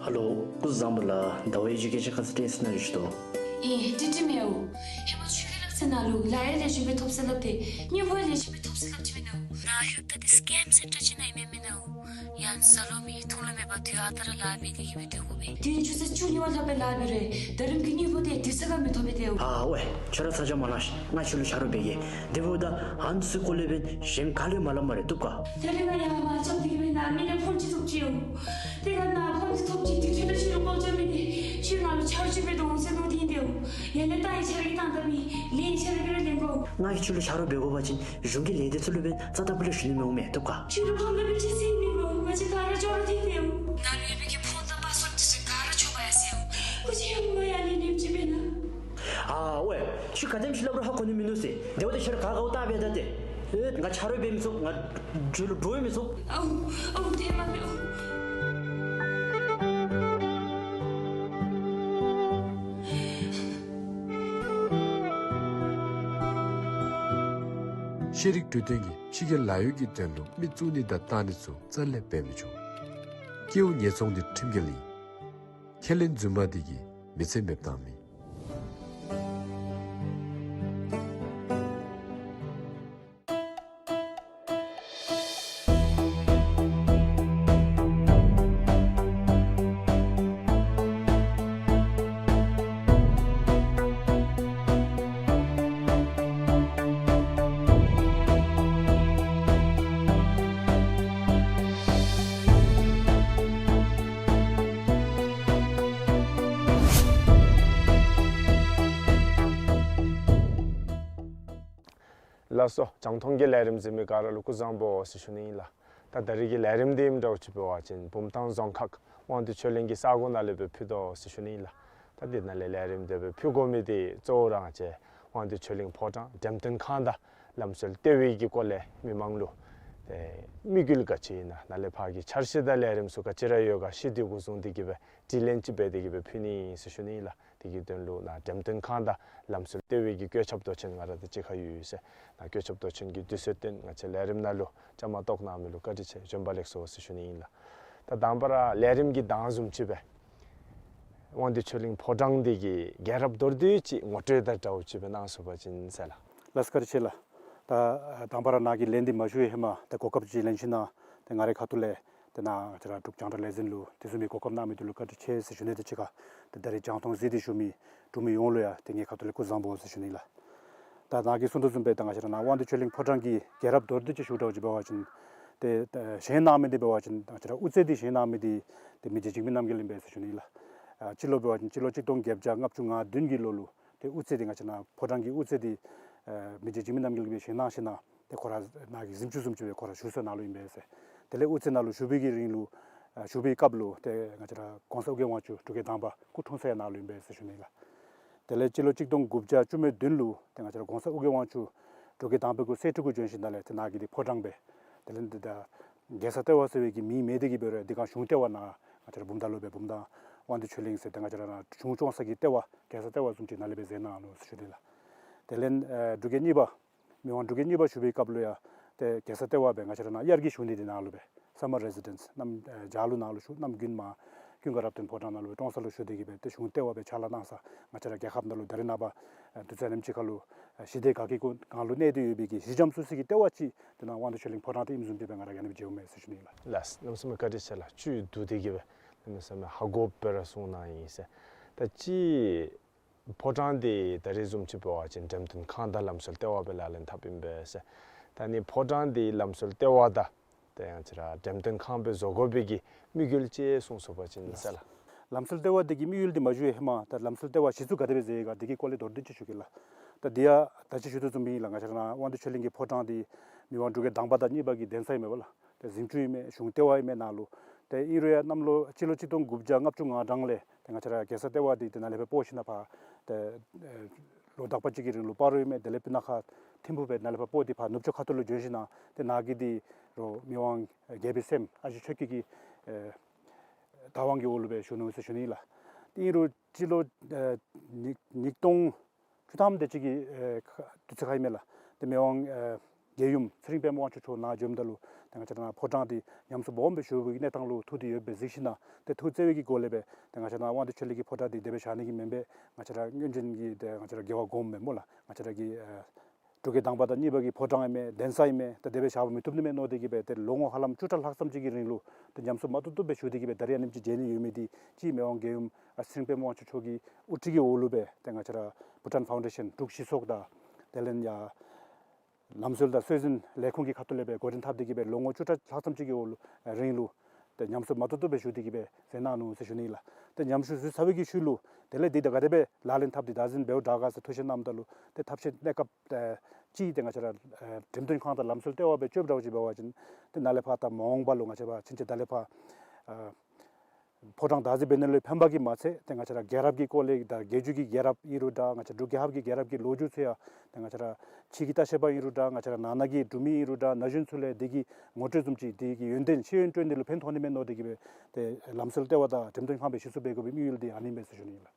ཧེ་ལོ། སྐུ་གཟུགས་བཟང་པོ་ལགས། ཟླ་བ་ཡི་ཆུ་སྐད་ཆ་ཁ་ས་ཏེ་སི་ན་རིས་ཏོ། ཨེ་ཏི་ཏི་མེའོ། ཧེ་མ་ཆུ་ཁ་ལག་ཚེ་ན་ལུ་ལ་ཡ་ལེ་ཤ་སྦེ་ཐོབ་ས་སླབ་སྟེ་ཉིན་ཧོ་ལེ་ཤ་སྦེ་ཐོབ་ས་སླབ་ཅི་མེན་ན། ན་ཧུབ་ད་ཏེ་སི་ཀེམ་སེན་ཊར་ཅིག་ནང་ཨིན་མས་མེན་ན། ཡང་ས་ལོ་མི་ཐུང་ལོ་མེད་པར་དུས་ཨ་རྟག་ར་ལཱ་འབད་དེ་གི་སྦེ་སྡོད་དགོ་པས། དུས་ཆུ་ཚོད་བཅུ་གཉིས་པ་ལྷག་སྦེ་ལཱ་འབད་རུང་ད་རིམ་གྱི་དངུལ་ཕོགས་དེ་དུས་ས་ག་མི་ཐོབ་པས་ཏེ། ཨ་ཝེ། ཁྱོད་ར་ཚ་གྱང་མ་ལང་ཤིག། ང་ཁྱོད་ལུ་ཆ་རོགས་འབད་གེ། དེ་འབདཝ་ད་ཨ་ནི་ཚུ་སྐོར་ལས་འབདན་གཞན་ག་ལས་མ་སླབ་སྨ་རེ། བཏུབ་ག། ད་རིས་ང་ཡར་མར་རྐྱབ་སྟེ་གི་སྦེ་ནཱ་མི་ལས་ཕོན་ཅིག་ཐོབ་ཅི་ཡོད། དེ་ག་ནཱ་ཕོན་ཅིག་ཐོབ་ཅི། དེ་ཁྱོད་ལུ་ཁྱོད་ལུ་ཀོལ་རྐྱབ་མི་དེ་ཁྱོད་ང་ལུ་ཆ་རོགས་ཅིག་འབད་དོ་འོང་ཟེར་མནོ་སྟེ་ཨིན་ཏེ་འོང་། ཡ་ལས་ད་ཨིན་ཆ་རོགས་ཀྱི་ཐང་ད་མི་ལས་ཨིན་ཆ་རོགས་ཀྱི་ར་ལེན་དགོ། ང་གིས་ཁྱོད་ལུ་ཆ་རོགས་འབད་དགོ་པ་ཅིན་གཞུང་གི་ལས་སྡེ་ཚུ་ལུ་འབདན་རྩ་དང་པོ་ལས་ཞུ་ནི་མི་འོང་མས། བཏུབ་ག། ཁྱོད་ལུ་ཕམ་ལུ་འབད་ཅི་ཟེར་མི་འོང་། ང་བཅས་ག་ར་ཅོག་ར་འཐད་དེ་འོང་། ནཱ་ལུ་ཡོད་པའི་གི་ཕོན་དང་པཱསི་ཝརཌ་དེ་ཚུ་ག་ར་འཕྱོག་འབག་ཡར་སོ་ཡི་འོང་། སྐུ་མཁྱེན་ཡ་ང་ཡར་ལས་ལེན་ཅི་འབད་ན། ཨ་ཝེ། ཁྱོད་ག་དེམ་ཅིག་སླབ་རུང་ཧ་གོ་ནི་མིན་ནུག་ཟེར། དེ་འབདཝ་ད་ཁྱོད་ར་ག་དགའཝ་བལྟ་འབད་ད་ཏེ། ཨེ་ང་ཆ་རོགས་འབད་མི་ཚུགས། ང་ཁྱོད་ལུ་འདྲོག་མི་ཚུགས། ཨོ་ཨོ་དེ་མ་འབད་ཨོ། ཤེས་རིག་འཕྲོད་བསྟེན་གྱིས་ཕྱི་རྒྱལ་ལཱ་གཡོག་གི་དོན་ལུ་མི་བཙུགས་ནི་དང་བཏང་ནི་ཚུ་རྩ་ལས་འབད་མི་ཆོག། སྐྱེ་བོ་ཉེས་ཚོང་འདི་ཁྲིམས་འགལ་ཨིན། ཁས་ལེན་རྫུན་མ་འདི་གིས་མི་ཚེ་མེདཔ་བཏངམ་ཨིན། ལགས་སོ། རྒྱང་མཐོང་གི་ལས་རིམ་གཟིགས་མི་ག་ར་ལུ་སྐུ་གཟུགས་བཟང་པོ་ཟེར་ཞུ་ནི་ཨིན་ལགས། ད་ད་རིས་ཀྱི་ལས་རིམ་འདི་ཨིནམ་འདྲཝ་ཅིག་འབད་བ་ཅིན་བུམ་ཐང་རྫོང་ཁག་དབང་འདུས་ཆོས་གླིང་གི་ས་གོ་ནང་ལས་སྦེ་ཕུལ་དོ་ཟེར་ཞུ་ནི་ཨིན་ལགས། ད་འདི་ནང་ལས་ལས་རིམ་འདི་སྦེ་ཕུལ་དགོ་མི་འདི་གཙོ་བོ་ར་ང་བཅས་དབང་འདུས་ཆོས་གླིང་ཕོ་བྲང་འགྲེམས་སྟོན་ཁང་དང་ལམ་སྲོལ་ལྟེ་བའི་གི་སྐོར་ལས་མི་མང་ལུ་ཏེ་དམིགས་ཡུལ་ག་ཅི་ཨིན་ན་ནཱ་ལས་ཕར་གྱི་འཆར་གཞི་དང་ལས་རིམ་ཚུ་ག་ཅི་ར་ཡོད་ག་ཤེས་འདོད་གུ་བཟུང་སྟེ་གི་སྦེ་དྲི་ལན་ཅིག་འབད་དེ་གི་སྦེ་ཕུལ་ནི་ཨིན་ཟེར་ཞུ་ནི་ཨིན་ལགས། དེ་གི་དོན་ལུ་ནཱ་འགྲེམས་སྟོན་ཁང་དང་ལམ་སྲོལ་ལྟེ་བའི་གི་བཀོད་ཁྱབ་མདོ་ཆེན་ང་ར་དང་གཅིག་ཁར་ཡོད་ཡོད་ཟེར། ནཱ་བཀོད་ཁྱབ་མདོ་ཆེན་གྱི་དུས་ཚོད་བཏོན་ང་བཅས་ལས་རིམ་ནང་ལུ་བཅའ་མར་གཏོགས་གནང་མི་ལུ་བཀའ་དྲིན་ཆེ། བྱོན་པ་ལེགས་སོ་ཟེར་ཞུ་ནི་ཨིན་ལགས། ད་དང་པ་ར་ལས་རིམ་གྱི་གདངས་བཟུམ་ཅིག་སྦེ་དབང་འདུས་ཆོས་གླིང་ཕོ་བྲང་འདི་གི་རྒྱལ་རབས་མདོར་བསྡུས་ཅིག་ངོ་སྤྲོད་དང་འདྲཝ་ཅིག་སྦེ་གནང་ཚུགས་པ་ཅིན་ཟེར་ལགས། ལགས་བཀའ་དྲིན་ཆེ་ལགས། ད་དང་པ་ར་ནཱ་གི་ལན་འདི་མ་ཞུ་བའི་ཧེ་མ་ད་གོ་སྐབས་ཅིག་ལེན་ཞིནམ་ལས་ཏེ་ང་རའི་ཁ་ཐུག་ལས་ཏེ་ནཱ་ང་བཅས་ར་འབྲུག་རྒྱང་བསྒྲགས་ལས་འཛིན་ལུ་དེ་བཟུམ་མའི་གོ་སྐབས་གནང་མི་འདི་ལུ་བཀའ་དྲིན་ཆེ་ཟེར་ཞུ་ནི་དང་གཅིག་ཁར་ཏེ་ད་རིས་རྒྱང་མཐོང་གཟིགས་ཏེ་བཞུགས་མི་འབྲུག་མི་ཡོངས་ལུ་ཡང་ཏེ་ངེའི་ཁ་ཐུག་ལས་སྐུ་གཟུགས་བཟང་པོ་ཟེར་ཞུ་ནི་ལགས། ད་ནཱ་གིས་གསུང་དོ་བཟུམ་སྦེ་ད་ང་བཅས་ར་ནཱ་དབང་འདུས་ཆོས་གླིང་ཕོ་བྲང་གི་རྒྱལ་རབས་མདོར་བསྡུས་ཅིག་ཞུ་འདྲཝ་ཅིག་འབད་བ་ཅིན་ཏེ་ད་བཞེངས་གནང་མི་འདི་འབད་བ་ཅིན་ང་བཅས་ར་དབུ་རྩེ་འདི་བཞེངས་གནང་མི་འདི་ཏེ་མི་རྗེ་འཇིགས་མེད་རྣམ་རྒྱལ་ཨིན་པས་ཟེར་ཞུ་ནི་ལགས། ཨ་སྤྱི་ལོ་འབད་བ་ཅིན་སྤྱི་ལོ་གཅིག་སྟོང་བརྒྱད་བརྒྱ་ལྔ་བཅུ་ང་བདུན་གྱི་ལོ་ལུ་ཏེ་དབུ་རྩེ་འདི་ང་བཅས་ནཱ་ཕོ་བྲང་གི་དབུ་རྩེ་འདི་ཨ་མི་རྗེ་འཇིགས་མེད་རྣམ་རྒྱལ་གྱིས་སྦེ་བཞེངས་གནང་ཞིནམ་ལས་ཏེ་ཁོ་ར་ནཱ་གི་གཟིམ་ཅུང་བཟུམ་ཅིག་སྦེ་ཁོ་ར་བཞུགས་ས་ནཱ་ལུ་ཨིན་པས་ཟེར། དེ་ལས་དབུ་རྩེ་ནང་ལུ་བཞུགས་པའི་གི་རིང་ལུ་ཨ་བཞུགས་པའི་སྐབས་ལུ་ཏེ་ང་བཅས་ར་གོང་ས་ཨོ་རྒྱན་དབང་ཕྱུག་འབྲུག་རྒྱལ་དང་པ་སྐུ་འཁྲུངས་ས་ཡང་ནཱ་ལུ་ཨིན་པས་ཟེར་ཞུ་ནི་ལགས། དེ་ལས་སྤྱི་ལོ་གཅིག་སྟོང་དགུ་བརྒྱ་བཅུ་མེད་བདུན་ལུ་ཏེ་ང་བཅས་ར་གོང་ས་ཨོ་རྒྱན་དབང་ཕྱུག་འབྲུག་རྒྱལ་དང་པའི་སྐུ་གསེར་ཁྲི་གུ་བྱོན་ཞིནམ་ལས་ཏེ་ནཱ་གི་འདི་ཕོ་བྲང་སྦེ་དེ་ལས་འདི་ད་རྒྱལ་ས་ལྟེ་བ་ཟེར་བའི་གི་མིང་མེད་དེ་གི་འབད་རུང་འདི་ག་གཞུང་ལྟེ་བ་ནཱ་ང་བཅས་ར་བུམ་ཐང་ལུ་སྦེ་བུམ་ཐང་དབང་འདུས་ཆོས་གླིང་ཟེར་ཏེ་ང་བཅས་ར་ནཱ་གཞུང་སྐྱོང་ས་གི་ལྟེ་བ་རྒྱལ་ས་ལྟེ་བ་བཟུམ་ཅིག་ནཱ་ལས་སྦེ་མཛད་གནང་ནུག་ཟེར་ཞུ་ནི་ལགས། དེ་ལས་ཨེ་འབྲུག་རྒྱལ་གཉིས་པ་མི་དབང་འབྲུག་རྒྱལ་གཉིས་པ་བཞུགས་པའི་སྐབས་ལུ་ཡང་ཏེ་རྒྱལ་ས་ལྟེ་བ་སྦེ་ང་བཅས་ར་ནཱ་དབྱར་གྱི་བཞུགས་གནས་འདི་ནཱ་ལུ་སྦེ་སམ་མར་རེ་ཟི་ཌེནསི་གནམ་ཨེ་བྱཱར་ལུ་ནཱ་ལུ་བཞུགས། གནམ་དགུན་མར་ཀུན་དགའ་རབ་བརྟན་ཕོ་བྲང་ནང་ལུ་སྦེ་ཀྲོང་གསར་ལུ་བཞུགས་ཏེ་གི་སྦེ་ཏེ་གཞུང་ལྟེ་བ་སྦེ་ཕྱག་ལཱ་གནང་ས་ང་བཅས་ར་རྒྱལ་ཁབ་ནང་ལུ་ད་རེས་ནངས་པ་ཨེ་དུས་ཚོད་ཨ་ནེམ་ཅིག་ཁར་ལུ་ཨེ་ཞི་བདེ་དགའ་སྐྱིད་ཀྱི་སྒང་ལུ་གནས་ཏེ་ཡོད་པའི་གི་གཞི་འགྱམ་བཙུགས་སའི་གི་ལྟེ་བ་ཅིག་ཏེ་ནཱ་དབང་འདུས་ཆོས་གླིང་ཕོ་བྲང་འདི་ཨིནམ་བཟུམ་ཅིག་སྦེ་ང་ར་ཡང་ནི་སྦེ་མཇལཝ་མས་ཟེར་ཞུ་ནི་ལགས། ལགས། གནམ་མེད་ས་མེད་བཀའ་དྲིན་ཆེ་ལགས། བཅུད་བསྡུ་སྟེ་གི་སྦེ་གནམ་མེད་ས་མེད་ཧ་གོ་བར་གསུངས་གནང་ཡི་ཟེར། ད་ཅི་ཕོ་བྲང་འདི་ད་རེས་བཟུམ་ཅིག་འབད་བ་ཅིན་འགྲེམས་སྟོན་ཁང་དང་ལམ་སྲོལ་ལྟེ་བ་སྦེ་ལག་ལེན་འཐབ་ཨིན་པས་ཟེར། ད་ནི་ཕོ་བྲང་འདི་ལམ་སྲོལ་ལྟེ་བ་དང་ཏེ་ང་བཅས་ར་འགྲེམས་སྟོན་ཁང་སྦེ་བཟོ་དགོ་པའི་གི་དམིགས་ཡུལ་ཅིག་གསུང་ཚུགས་པ་ཅིན་ཟེར་ལགས། ལམ་སྲོལ་ལྟེ་བ་འདི་གི་དམིགས་ཡུལ་འདི་མ་ཞུ་བའི་ཧེ་མ་ད་ལམ་སྲོལ་ལྟེ་བ་གཞི་བཙུགས་ག་དེ་སྦེ་མཛད་ཡི་ག་འདི་གི་སྐོར་ལས་མདོར་བསྡུས་ཅིག་ཞུ་གེ་ལགས། ད་འདི་ཡང་ད་ཅི་ཞུ་དོ་བཟུམ་ཨིན་ལགས། ང་བཅས་ར་ནཱ་དབང་འདུས་ཆོས་གླིང་གི་ཕོ་བྲང་འདི་མི་དབང་འབྲུག་རྒྱལ་དང་པ་དང་གཉིས་པ་གི་གདན་ས་ཨིན་མས་པ་ལགས། ཏེ་གཟིམ་ཅུང་ཨིན་མས། གཞུང་ལྟེ་བ་ཨིན་མས་ནཱ་ལུ། ཏེ་ཨིན་རུང་ཡང་གནམ་ལོ་སྤྱི་ལོ་གཅིག་སྟོང་དགུ་བརྒྱ་ལྔ་བཅུ་ང་གྲངས་ལས་ཏེ་ང་བཅས་ར་རྒྱལ་ས་ལྟེ་བ་འདི་ཏེ་ནཱ་ལས་སྦེ་སྤོ་ཞིནམ་ལས་ཕར་ཏེ་ཨེ་ ལོ་དག་པ་ཅིག་གི་རིང་ལུ་སྤ་རོ་ཨིན་མས། དེ་ལས་སྤུ་ན་ཁ་ཐིམ་ཕུག་སྦེ་ནཱ་ལས་ཕར་སྤོ་སྟེ་ཕར་ནུབ་ཕྱོགས་ཁ་ཐུག་ལུ་བྱོན་ཞིན་ན་ཏེ་ནཱ་གི་འདི་རོགས་མི་དབང་རྒྱལ་པོའི་སྲསམོ་ཨ་ཞེ་ཆོས་སྐྱིད་ཀྱི་ཨེ་བདག་དབང་གི་འོག་ལུ་སྦེ་བཞུགས་ནུག་ཟེར་ཞུ་ནི་ལགས། ཏེ་ཨིན་རུང་སྤྱི་ལོ་ཨེ་ཉིས་ཉིས་སྟོང་བཅུ་ཐམ་དེ་ཅིག་གི་ཨེ་ཁ་དུས་ཚོད་ཁར་ཨིན་མས་ལགས། ཏེ་མི་དབང་ཨེ་རྒྱལ་ཡུམ་ཚེ་རིང་དཔལ་མོ་དབང་ཕྱུག་མཆོག་ནཱ་བྱོནམ་ད་ལུ་ཏེ་ང་བཅས་ར་ནཱ་ཕོ་བྲང་འདི་ཉམས་གསོ་སྦོམ་སྦེ་ཞུ་བའི་གནས་སྟངས་ལུ་ཐུག་སྟེ་ཡོདཔ་སྦེ་གཟིགས་ཞིན་ན་ཏེ་ཐུགས་བརྩེ་བའི་གི་སྒོ་ལས་སྦེ་ཏེ་ང་བཅས་ར་ནཱ་དབང་འདུས་ཆོས་གླིང་གི་ཕོ་བྲང་འདི་དེ་སྦེ་བཞག་ནི་གི་མེན་པས། ང་བཅས་ར་སྔོན་བྱོན་གྱི་ཏེ་ང་བཅས་ར་རྒྱལ་བ་གོངམ་སྦེ་སྨོ་ལགས། ང་བཅས་ར་གི་ཨེ་འབྲུག་རྒྱལ་དང་པ་དང་གཉིས་པ་གི་ཕོ་བྲང་ཨིན་མས། གདན་ས་ཨིན་མས། ད་དེ་སྦེ་བཞག་པ་མི་བཏུབ་ནི་མས་མནོ་སྟེ་གི་སྦེ་ཏེ་ལོ་ངོ་ཧ་ལམ་བཅུ་ཕྲག་ལྷག་ཙམ་ཅིག་གི་རིང་ལུ་ཏེ་ཉམས་གསོ་མ་བཏུབ་བཏུབ་སྦེ་ཞུ་སྟེ་གི་སྦེ་ད་རེས་ཨ་ནེམ་ཅིག་མཇལ་ནི་ཡོད་མི་འདི་གཅིག་མི་དབང་རྒྱལ་ཡུམ་ཨ་ཚེ་རིང་དཔལ་མོ་དབང་ཕྱུག་མཆོག་གི་དབུ་ཁྲིད་ཀྱི་འོག་ལུ་སྦེ་ཏེ་ང་བཅས་ར་བྷུ་ཊཱན་ཕའུན་ཌེ་ཤཱན་འབྲུག་སྤྱི་ཚོགས་དང་དེ་ལས་ཡང་ལམ་སྲོལ་དང་སྲོལ་འཛིན་ལས་ཁུངས་ཀྱི་ཁ་ཐུག་ལས་སྦེ་འགོ་འདྲེན་འཐབ་སྟེ་གི་སྦེ་ལོ་ངོ་བཅུ་ཕྲག་ལྷག་ཙམ་ཅིག་གི་འོག་ལུ་ཨ་རིང་ལུ་ཏེ་ཉམས་གསོ་མ་བཏུབ་བཏུབ་སྦེ་ཞུ་སྟེ་གི་སྦེ་མཛད་གནང་ནུག་ཟེར་ཞུ་ནི་ལགས། ཏེ་ཉམས་གསོ་ཞུ་ཚར་བའི་གི་ཤུལ་ལུ་དེ་ལས་འདི་ད་ག་དེ་སྦེ་ལག་ལེན་འཐབ་སྟེ་བདག་འཛིན་འབདཝ་དྲག་ག་ཟེར་ཐུགས་བཞེད་གནངམ་ད་ལུ་ཏེ་ཐབས་ཤེས་གནས་སྐབས་ཨེ་ཅིག་ཏེ་ང་བཅས་ར་ཨེ་འགྲེམས་སྟོན་ཁང་དང་ལམ་སྲོལ་ལྟེ་བ་སྦེ་སྤྱོདཔ་འདྲཝ་ཅིག་འབད་བ་ཅིན་ཏེ་ནཱ་ལས་ཕར་ད་མ་འོངས་པ་ལུ་ང་བཅས་པ་ཕྱིན་ཆད་ད་ལས་ཕར་ཨེ་ཕོ་བྲང་བདག་འཛིན་འབད་ནི་ལུ་ཕན་པ་གིས་མ་ཚད་ཏེ་ང་བཅས་ར་རྒྱལ་རབས་ཀྱི་སྐོར་ལས་དང་རྒྱལ་བརྒྱུད་ཀྱི་རྒྱལ་རབས་ཨིན་རུང་འདྲ་ང་བཅས་འབྲུག་རྒྱལ་ཁབ་ཀྱི་རྒྱལ་རབས་ཀྱི་ལོ་རྒྱུས་ཚུ་ཡང་ཏེ་ང་བཅས་ར་ཕྱི་གི་ལྟ་བཤལ་པ་ཨིན་རུང་འདྲ་ང་བཅས་ར་ནང་ན་གི་འབྲུག་མི་ཨིན་རུང་འདྲ་ན་གཞོན་ཚུ་ལས་དེ་གི་ངོ་སྤྲོད་བཟུམ་ཅིག་དེ་གི་ཡོན་ཏན་ཤེས་ཡོན་སྤྲོད་ནི་ལུ་ཕན་ཐོགས་ནི་མས་མནོ་སྟེ་གི་སྦེ་ཏེ་ལམ་སྲོལ་ལྟེ་བ་དང་འགྲེམས་སྟོན་ཁང་སྦེ་གཞི་བཙུགས་འབད་དགོ་པའི་དམིགས་ཡུལ་འདི་ཨ་ནི་མས་ཟེར་ཞུ་ནི་ཨིན་ལགས།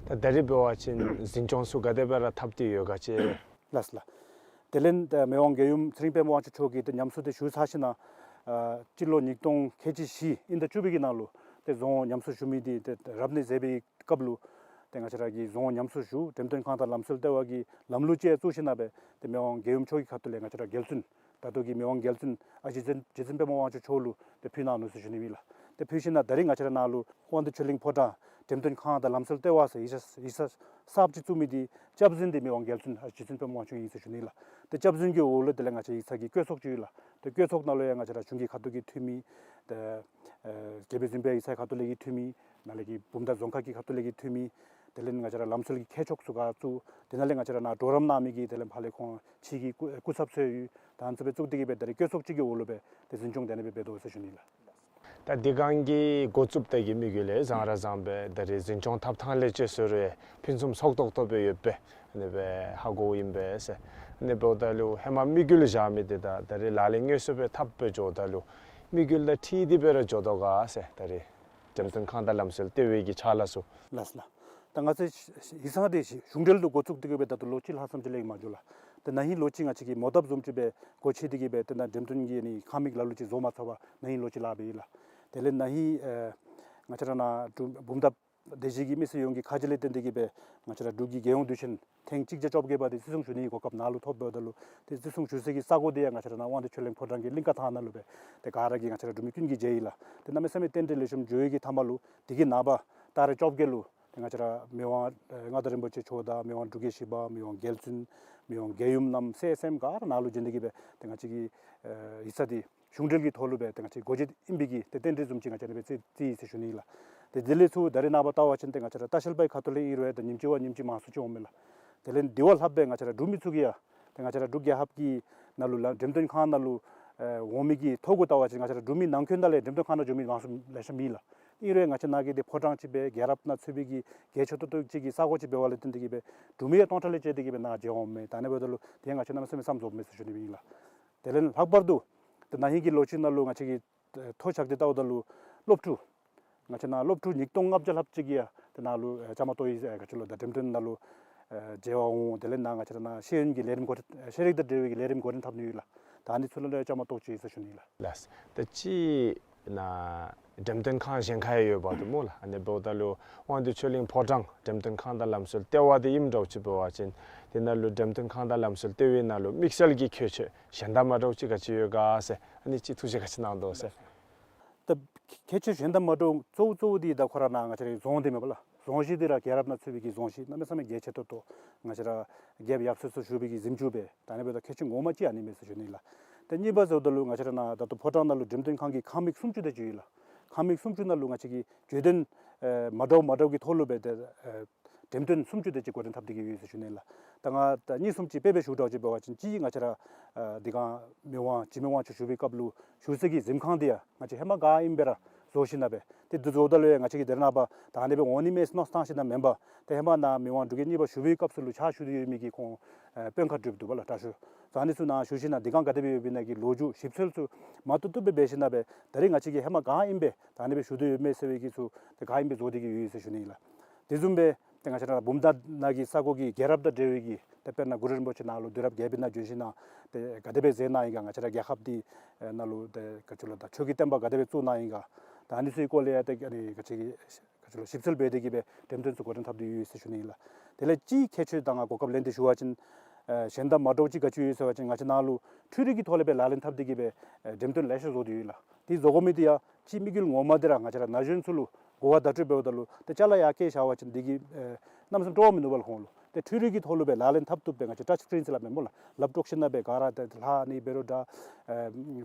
ད་ད་རེས་འབད་བ་ཅིན་འཛིན་སྐྱོང་ཚུ་ག་དེ་སྦེ་ར་འཐབ་སྟེ་ཡོད་ག་ཅིག། ལགས་ལགས། དེ་ལས་ད་མི་དབང་རྒྱལ་ཡུམ་ཚེ་རིང་དཔལ་མོ་དབང་ཕྱུག་མཆོག་གིས་ཏེ་ཉམས་གསོ་དེ་ཞུ་ཚར་ཞིན་ན་ཨ་སྤྱི་ལོ་ཉིས་སྟོང་ཁལ་གཅིག་བཞི་དབྱིན་ཟླ་བཅུ་པའི་གི་ནང་ལུ་ཏེ་རྫོང་ཉམས་གསོ་ཞུ་མི་འདི་ཏེ་རབ་གནས་མཛད་པའི་སྐབས་ལུ་ཏེ་ང་བཅས་ར་གི་རྫོང་ཉམས་གསོ་ཞུ་འགྲེམས་སྟོན་ཁང་དང་ལམ་སྲོལ་ལྟེ་བ་གི་ལམ་ལུགས་ཅིག་བཙུགས་ཞིན་ན་སྦེ་ཏེ་མི་དབང་རྒྱལ་ཡུམ་མཆོག་གི་ཁ་ཐུག་ལས་ང་བཅས་ར་རྒྱལ་བཙུན་ད་ལྟོ་གི་མི་དབང་རྒྱལ་བཙུན་ཨ་རྗེ་བཙུན་རྗེ་བཙུན་དཔལ་མོ་དབང་ཕྱུག་མཆོག་ལུ་ཏེ་ཕུལ་གནང་ནུག་ཟེར་ཞུ་ནི་ཨིན་ལགས། ཏེ་ཕུལ་ཞིན་ན་ད་རེས་ང་བཅས་ར་ནཱ་ལུ་དབང་འདུས་ཆོས་གླིང་ཕོ་བྲང་འགྲེམས་སྟོན་ཁང་དང་ལམ་སྲོལ་ལྟེ་བ་ཟེར་ཡིག་ཚང་ཡིག་ཚང་གསརཔ་ཅིག་བཙུགས་མི་འདི་སྐྱབས་འཛིན་འདི་མི་དབང་རྒྱལ་བཙུན་ཨ་རྗེ་བཙུན་དཔལ་མོ་དབང་ཕྱུག་ཨིན་ཟེར་ཞུ་ནི་ལགས། ཏེ་སྐྱབས་འཛིན་གྱི་འོག་ལུ་དེ་ལས་ང་བཅས་ཡིག་ཚང་གི་བཀོད་ཚོགས་ཅིག་ཡོད་ལགས། ཏེ་བཀོད་ཚོགས་ནང་ལུ་ཡང་ང་བཅས་ར་གཞུང་གི་ཁ་ཐུག་གིས་འཐུས་མི་ཏེ་ཨེ་རྒྱལ་པོའི་གཟིམ་དཔོན་ཡིག་ཚང་ཁ་ཐུག་ལས་ཀྱི་འཐུས་མི་ནཱ་ལས་ཀྱི་བུམ་ཐང་རྫོང་ཁག་གི་ཁ་ཐུག་ལས་ཀྱི་འཐུས་མི་དེ་ལས་ང་བཅས་ར་ལམ་སྲོལ་གྱི་མཁས་མཆོག་ཚུ་ག་བཙུགས། དེ་ནང་ལས་ང་བཅས་ར་ནཱ་གྲོགས་རམ་གནང་མི་གི་དེ་ལས་ཕར་ལས་ཁོང་ཕྱི་གི་སྐུ་སྐུ་ཚབ་ཚུ་ཡོད། ད་ཨ་ནི་ཚུ་སྦེ་བཙུགས་ཏེ་གི་སྦེ་ད་རེས་བཀོད་ཚོགས་ཅིག་གི་འོག་ལུ་སྦེ་ཏེ་འཛིན་སྐྱོང་དེ་ནི་སྦེ་འབད་དོ་ཟེར་ཞུ་ནི་ལགས། ད་འདི་སྒང་གི་འགོ་བཙུགས་ད་གི་དམིགས་ཡུལ་ལས་བཟང་ར་བཟང་སྦེ་ད་རེས་འཛིན་སྐྱོང་འཐབ་ཐངས་ལས་ཅིག་ཟེར་རུང་ཕུན་སུམ་ཚོགས་ཏོག་ཏོ་སྦེ་ཡོདཔ་སྦེ་ཨ་ནི་སྦེ་ཧ་གོཝ་ཨིན་པས་ཟེར། ཨ་ནི་འབདཝ་ད་ལུ་ཧེ་མ་དམིགས་ཡུལ་བཞག་མི་འདི་དང་ད་རེས་ལག་ལེན་དངོས་སུ་སྦེ་འཐབ་སྦེ་འགྱོཝ་ད་ལུ་དམིགས་ཡུལ་དང་འཁྲིལ་ཏེ་སྦེ་ར་འགྱོ་དོ་ག་ཟེར། ད་རེས་འགྲེམས་སྟོན་ཁང་དང་ལམ་སྲོལ་ལྟེ་བའི་གི་ཕྱག་ལཱ་ཚུ། ལགས་ལགས། ད་ང་བཅས་ཡིག་ཚང་འདི་གཞུང་འབྲེལ་དུ་འགོ་བཙུགས་ཏེ་གི་སྦེ་ད་ལྟོ་ལོ་གཅིག་ལྷག་ཙམ་ཅིག་ལས་མ་འགྱོ་ལགས། ཏེ་ན་ཧིང་ལོ་གཅིག་ང་བཅས་ཀྱིས་མོ་བཏབ་བཟུམ་ཅིག་སྦེ་སྒོ་ཕྱེ་སྟེ་གི་སྦེ་ཏེ་ནཱ་འགྲེམས་སྟོན་གྱི་ཨ་ནི་ཁང་མིག་ལ་ལུ་ཅིག་བཟོ་མ་ཚར་བར་ན་ཧིང་ལོ་གཅིག་ལྷག་སྦེ་ཨིན་ལགས། དེ་ལས་ན་ཧིང་ཨེ་ང་བཅས་ར་ནཱ་འབྲུག་བུམ་ཐང་སྡེ་བཞི་གི་མི་སེར་ཡོངས་ཀྱི་ཁ་རྗེ་ལས་བརྟེན་ཏེ་གི་སྦེ་ང་བཅས་ར་འབྲུག་གི་རྒྱལ་ཡོངས་དུས་ཆེན་ཐེངས་གཅིག་བརྒྱ་བཅོ་བརྒྱད་པ་འདི་བརྩི་སྲུང་ཞུ་ནིའི་གོ་སྐབས་ནཱ་ལུ་ཐོབ་འབདཝ་ད་ལུ་ཏེ་བརྩི་སྲུང་ཞུ་སའི་གི་ས་གོ་འདི་ཡང་ང་བཅས་ར་ནཱ་དབང་འདུས་ཆོས་གླིང་ཕོ་བྲང་གི་གླིང་ཀ་ཐང་ནང་ལུ་སྦེ་ཏེ་ག་ར་གིས་ང་བཅས་ར་འབྲུག་མི་ཀུན་གྱིས་མཇལ་ཡི་ལགས། ཏེ་གནམ་མེད་ས་མེད་རྟེན་འབྲེལ་ལེགས་ཤོམ་འགྱོ་བའི་གི་མཐའ་མ་ལུ་དེ་གི་ནངས་པ་ཏ་རིག་བཅོ་བརྒྱད་ལུ་ཏེ་ང་བཅས་ར་མི་དབང་ཨེ་མངའ་བདག་རིན་པོ་ཆེ་མཆོག་དང་མི་དབང་འབྲུག་རྒྱལ་བཞི་པ་མི་དབང་རྒྱལ་བཙུན་མི་དབང་རྒྱལ་ཡུམ་རྣམས་སྲས་གསུམ་ག་ར་ནཱ་ལུ་བྱོན་ཏེ་གི་སྦེ་ཏེ་ང་བཅས་ཀྱི་ཨེ་ཡིག་ཚང་འདི་གཞུང་འབྲེལ་གྱི་ཐོག་ལུ་སྦེ་ཏེ་ང་བཅས་སྒོ་འབྱེད་ཨིན་པའི་གི་ཏེ་རྟེན་འབྲེལ་བཟུམ་ཅིག་ང་བཅས་ནི་སྦེ་བརྩི་བརྩི་ཡི་ཟེར་ཞུ་ནི་ལགས། ཏེ་དེ་ལས་ཚུར་ད་རེས་ནངས་པ་བལྟ་བ་ཅིན་ཏེ་ང་བཅས་ར་ལྟ་བཤལ་པའི་ཁ་ཐུག་ལས་ཨིན་རུང་ཡང་ཏེ་ཉིནམ་གཅིག་བ་ཉིནམ་གཅིག་མང་སུ་ཅིག་འོང་མས་ལགས། དེ་ལས་དེ་བ་ལྷགཔ་སྦེ་ང་བཅས་ར་འབྲུག་མི་ཚུ་གིས་ཡང་ཏེ་ང་བཅས་ར་འབྲུག་རྒྱལ་ཁབ་ཀྱི་ནང་ལུ་ལགས་འགྲེམས་སྟོན་ཁང་ནང་ལུ་ཨེ་འོང་མི་གི་ཐོ་གུ་བལྟ་བ་ཅིན་ང་བཅས་ར་འབྲུག་མི་ནང་འཁོད་ནང་ལས་འགྲེམས་སྟོན་ཁང་ནང་འགྱོ་མི་མང་སུ་ལེ་ཤ་མེད་ལགས། ཨིན་རུང་ཡང་ང་བཅས་ནཱ་གི་འདི་ཕོ་བྲང་ཅིག་སྦེ་རྒྱལ་རབས་ནང་ཚུད་པའི་གི་གལ་ཆེ་ཏོག་ཏོ་ཅིག་གི་ས་གོ་ཅིག་འབདཝ་ལས་བརྟེན་ཏེ་གི་སྦེ་འབྲུག་མི་ཡང་སྟོང་ཕྲག་ལས་བཅད་དེ་གི་སྦེ་ནཱ་མཇལ་འོང་མས། ད་ཨ་ནི་འབདཝ་ད་ལུ་དེ་ཡང་ང་བཅས་གནམ་མེད་ས་མེད་བསམ་རྫོགསཔ་མས་ཟེར་ཞུ་ནི་ཨིན་ལགས། དེ་ལས་ལྷག་པར་དུ་ཏེ་ན་ཧིང་གི་ལོ་གཅིག་ནང་ལུ་ང་བཅས་ཀྱིས་ཐོ་བཞག་སྟེ་བལྟཝ་ད་ལུ་སློབ་ཕྲུག་ང་བཅས་ནཱ་སློབ་ཕྲུག་ཉིས་སྟོང་ལྔ་བརྒྱ་ལྷགཔ་ཅིག་གིས་ཡང་ཏེ་ནཱ་ལུ་ཨེ་བཅའ་མར་གཏོགས་ཡི་ཟེར་ག་ཅི་ལོ་ད་འགྲེམས་སྟོན་ནང་ལུ་ཨེ་མཇལ་བར་འོང་། དེ་ལས་ནཱ་ང་བཅས་ར་ནཱ་ཤེས་ཡོན་གྱི་ལས་རིམ་འགོ་འདྲེན་ཤེས་རིག་དང་འབྲེལ་བའི་གི་ལས་རིམ་འགོ་འདྲེན་འཐབ་ནི་ཡོད་ལགས། ད་ཨ་ནི་ཚུ་ལུ་ཡང་བཅའ་མར་གཏོགས་ཅི་ཟེར་ཞུ་ནི་ལགས། ལགས། ད་ཅི་ནཱ་འགྲེམས་སྟོན་ཁང་གཞན་ཁར་ཡང་ཡོདཔ་འདུག་སྨོ་ལགས། ཨ་ནི་འབདཝ་ད་ལུ་དབང་འདུས་ཆོས་གླིང་ཕོ་བྲང་འགྲེམས་སྟོན་ཁང་དང་ལམ་སྲོལ་ལྟེ་བ་འདི་ཨིནམ་འདྲཝ་ཅིག་འབད་བ་ཅིན་དེ་ནང་ལུ་འགྲེམས་སྟོན་ཁང་དང་ལམ་སྲོལ་ལྟེ་བའི་ནང་ལུ་དམིགས་བསལ་གྱི་ཁྱད་ཆོས་གཞན་དང་མ་འདྲཝ་ཅིག་ག་ཅི་ཡོད་ག་ཟེར། ཨ་ནི་ཅིག་ཐུགས་བཞེད་ག་ཅི་གནང་དོ་ཟེར། ད་ཁྱད་ཆོས་གཞན་དང་མ་འདྲཝ་གཙོ་བོ་གཙོ་བོ་འདི་ད་ཁོ་ར་ནཱ་ང་བཅས་རའི་རྫོང་འདི་མས་པ་ལགས། རྫོང་གཞི་འདི་ར་རྒྱལ་རབས་ནང་ཚུད་པའི་གི་རྫོང་གཞི་གནམ་མེད་ས་མེད་གལ་ཆེ་ཏོག་ཏོ་ང་བཅས་ར་རྒྱལཔོ་ཡབ་སྲས་ཚུ་བཞུགས་པའི་གི་གཟིམ་ཅུང་སྦེ་ད་ཨ་ནི་འབདཝ་ད་ཁྱད་ཆོས་ངོ་མ་ཅིག་ཨ་ནི་མས་ཟེར་ཞུ་ནི་ལགས། ད་གཉིས་པ་ཟེརཝ་ད་ལུ་ང་བཅས་ར་ནཱ་ད་ལྟོ་ཕོ་བྲང་ནང་ལུ་འགྲེམས་སྟོན་ཁང་གི་ཁང་མིག་སུམ་ཅུ་དེ་ཅིག་ཡོད་ལགས། ཁང་མིག་སུམ་ཅུ་ནང་ལུ་ང་བཅས་ཀྱིས་བརྗོད་དོན་ཨེ་མ་འདྲཝ་མ་འདྲཝ་གི་ཐོག་ལུ་སྦེ་ཏེ་ཨེ་འགྲེམས་སྟོན་སུམ་ཅུ་དེ་ཅིག་འགོ་འདྲེན་འཐབ་སྟེ་གི་ཡོད་ཟེར་ཞུ་ནི་ལགས། ད་ང་ད་གཉིས་གསུམ་ཅིག་དཔེ་སྦེ་ཞུ་འདྲཝ་ཅིག་འབད་བ་ཅིན་གཅིག་ང་བཅས་ར་ཨ་འདི་སྒང་མི་དབང་འཇིགས་མེད་དབང་ཕྱུག་བཞུགས་པའི་སྐབས་ལུ་བཞུགས་སའི་གི་གཟིམ་ཁང་འདི་ཡང་ང་བཅས་ཧེ་མ་ག་ཨིནམ་སྦེ་ར་ བཟོ་ཞིནམ་ལས་སྦེ་ཏེ་འདི་བཟོཝ་ད་ལུ་ཡང་ང་བཅས་ཀྱིས་དེ་ནང་པ་ད་ཨ་ནི་སྦེ་འོང་ནི་མས་མནོ་བསམ་བཏང་ཞིནམ་ལས་མེན་པར་ཏེ་ཧེ་མ་ནཱ་མི་དབང་འབྲུག་རྒྱལ་གཉིས་པ་བཞུགས་པའི་སྐབས་སུ་ལུ་ཕྱག་ཞུ་སྟེ་ཡོད་མི་གི་ཁོང་ཨེ་དཔོན་ཁག་འདྲེན་འདུག་པ་ལགས། དྲག་ཤོས་ཨ་ནི་ཚུ་ནཱ་ཞུ་ཞིནམ་ལས་འདི་གང་ག་དེ་སྦེ་ཡོདཔ་ཨིན་ན་གི་ལོ་རྒྱུས་ཞིབ་འཚོལ་ཚུ་མ་ཏོག་ཏོ་སྦེ་འབད་ཞིནམ་ལས་སྦེ་ད་རིས་ང་བཅས་ཀྱིས་ཧེ་མ་ག་ཨིནམ་སྦེ་ད་ཨ་ནི་སྦེ་ཞུ་སྟེ་ཡོད་མས་ཟེར་བའི་གི་ཚུ་ཏེ་ག་ཨིནམ་སྦེ་བཟོ་སྟེ་གི་ཡོད་ཟེར་ཞུ་ནི་ཨིན་ལགས། དེ་བཟུམ་སྦེ་ཏེ་ང་བཅས་ར་བུམ་ཐང་ནང་གི་ས་གོ་གི་རྒྱལ་རབས་དང་འབྲེལ་བའི་གི་ཏེ་དཔེར་ན་གུ་རུ་རིན་པོ་ཆེ་ནཱ་ལུ་དུས་རབས་བརྒྱད་པའི་ནང་བྱོན་ཞིནམ་ལས་ཏེ་ག་དེ་སྦེ་མཛད་གནང་ཡི་ག། ང་བཅས་ར་རྒྱལ་ཁབ་འདི་ཨེ་ནང་ལུ་ཏེ་ག་ཅི་ལོ་ད་ཆོས་ཀྱི་བསྟན་པ་ག་དེ་སྦེ་བཙུགས་གནང་ཡི་ག། ད་ཨ་ནི་ཚུ་གི་སྐོར་ལས་ཡང་ཏེ་ཨ་ནི་ག་ཅི་གི་ག་ཅི་ལོ་ཞིབ་འཚོལ་འབད་དེ་གི་སྦེ་འགྲེམས་སྟོན་ཚུ་འགོ་འདྲེན་འཐབ་སྟེ་ཡོད་ཟེར་ཞུ་ནི་ཨིན་ལགས། དེ་ལས་གཅིག་ཁྱད་ཆོས་དང་གོ་སྐབས་ལེན་ཏེ་ཞུ་བ་ཅིན་ཨེ་གཞན་དང་མ་འདྲཝ་ཅིག་ག་ཅི་ཡོད་ཟེར་བ་ཅིན་ང་བཅས་ནཱ་ལུ་འཕྲུལ་རིག་གི་ཐོག་ལས་སྦེ་ལག་ལེན་འཐབ་སྟེ་གི་སྦེ་ཨེ་འགྲེམས་སྟོན་ལེ་ཤ་བཟོ་སྟེ་ཡོད་ལགས། དེ་བཟོ་དགོ་མི་དེ་ཡང་གཅིག་དམིགས་ཡུལ་ངོ་མ་དེ་ར་ང་བཅས་ར་ན་གཞོན་ཚུ་ལུ་གོ་བ་བརྡ་སྤྲོད་འབདཝ་ད་ལུ་ཏེ་ཅ་ལ་ཡར་བཀལ་བཞག་པ་ཅིན་དེ་གིས་ཨེ་གནམ་མེད་ས་མེད་སྤྲོ་བ་མིན་འདུག་པ་ལགས་ཁོང་ལུ། ཏེ་འཕྲུལ་རིག་གི་ཐོག་ལུ་སྦེ་ལག་ལེན་འཐབ་བཏུབ་སྦེ་ང་བཅས་ཊཆ་སི་ཀི་རིན་ཟེར་སླབ་མས་སྨོ་ལགས། ལགཔ་དཀྲོག་ཞིནམ་ལས་སྦེ་ག་ར་ཏེ་ལྷ་ཨ་ནི་འབད་རུང་འདྲ་ཨེ་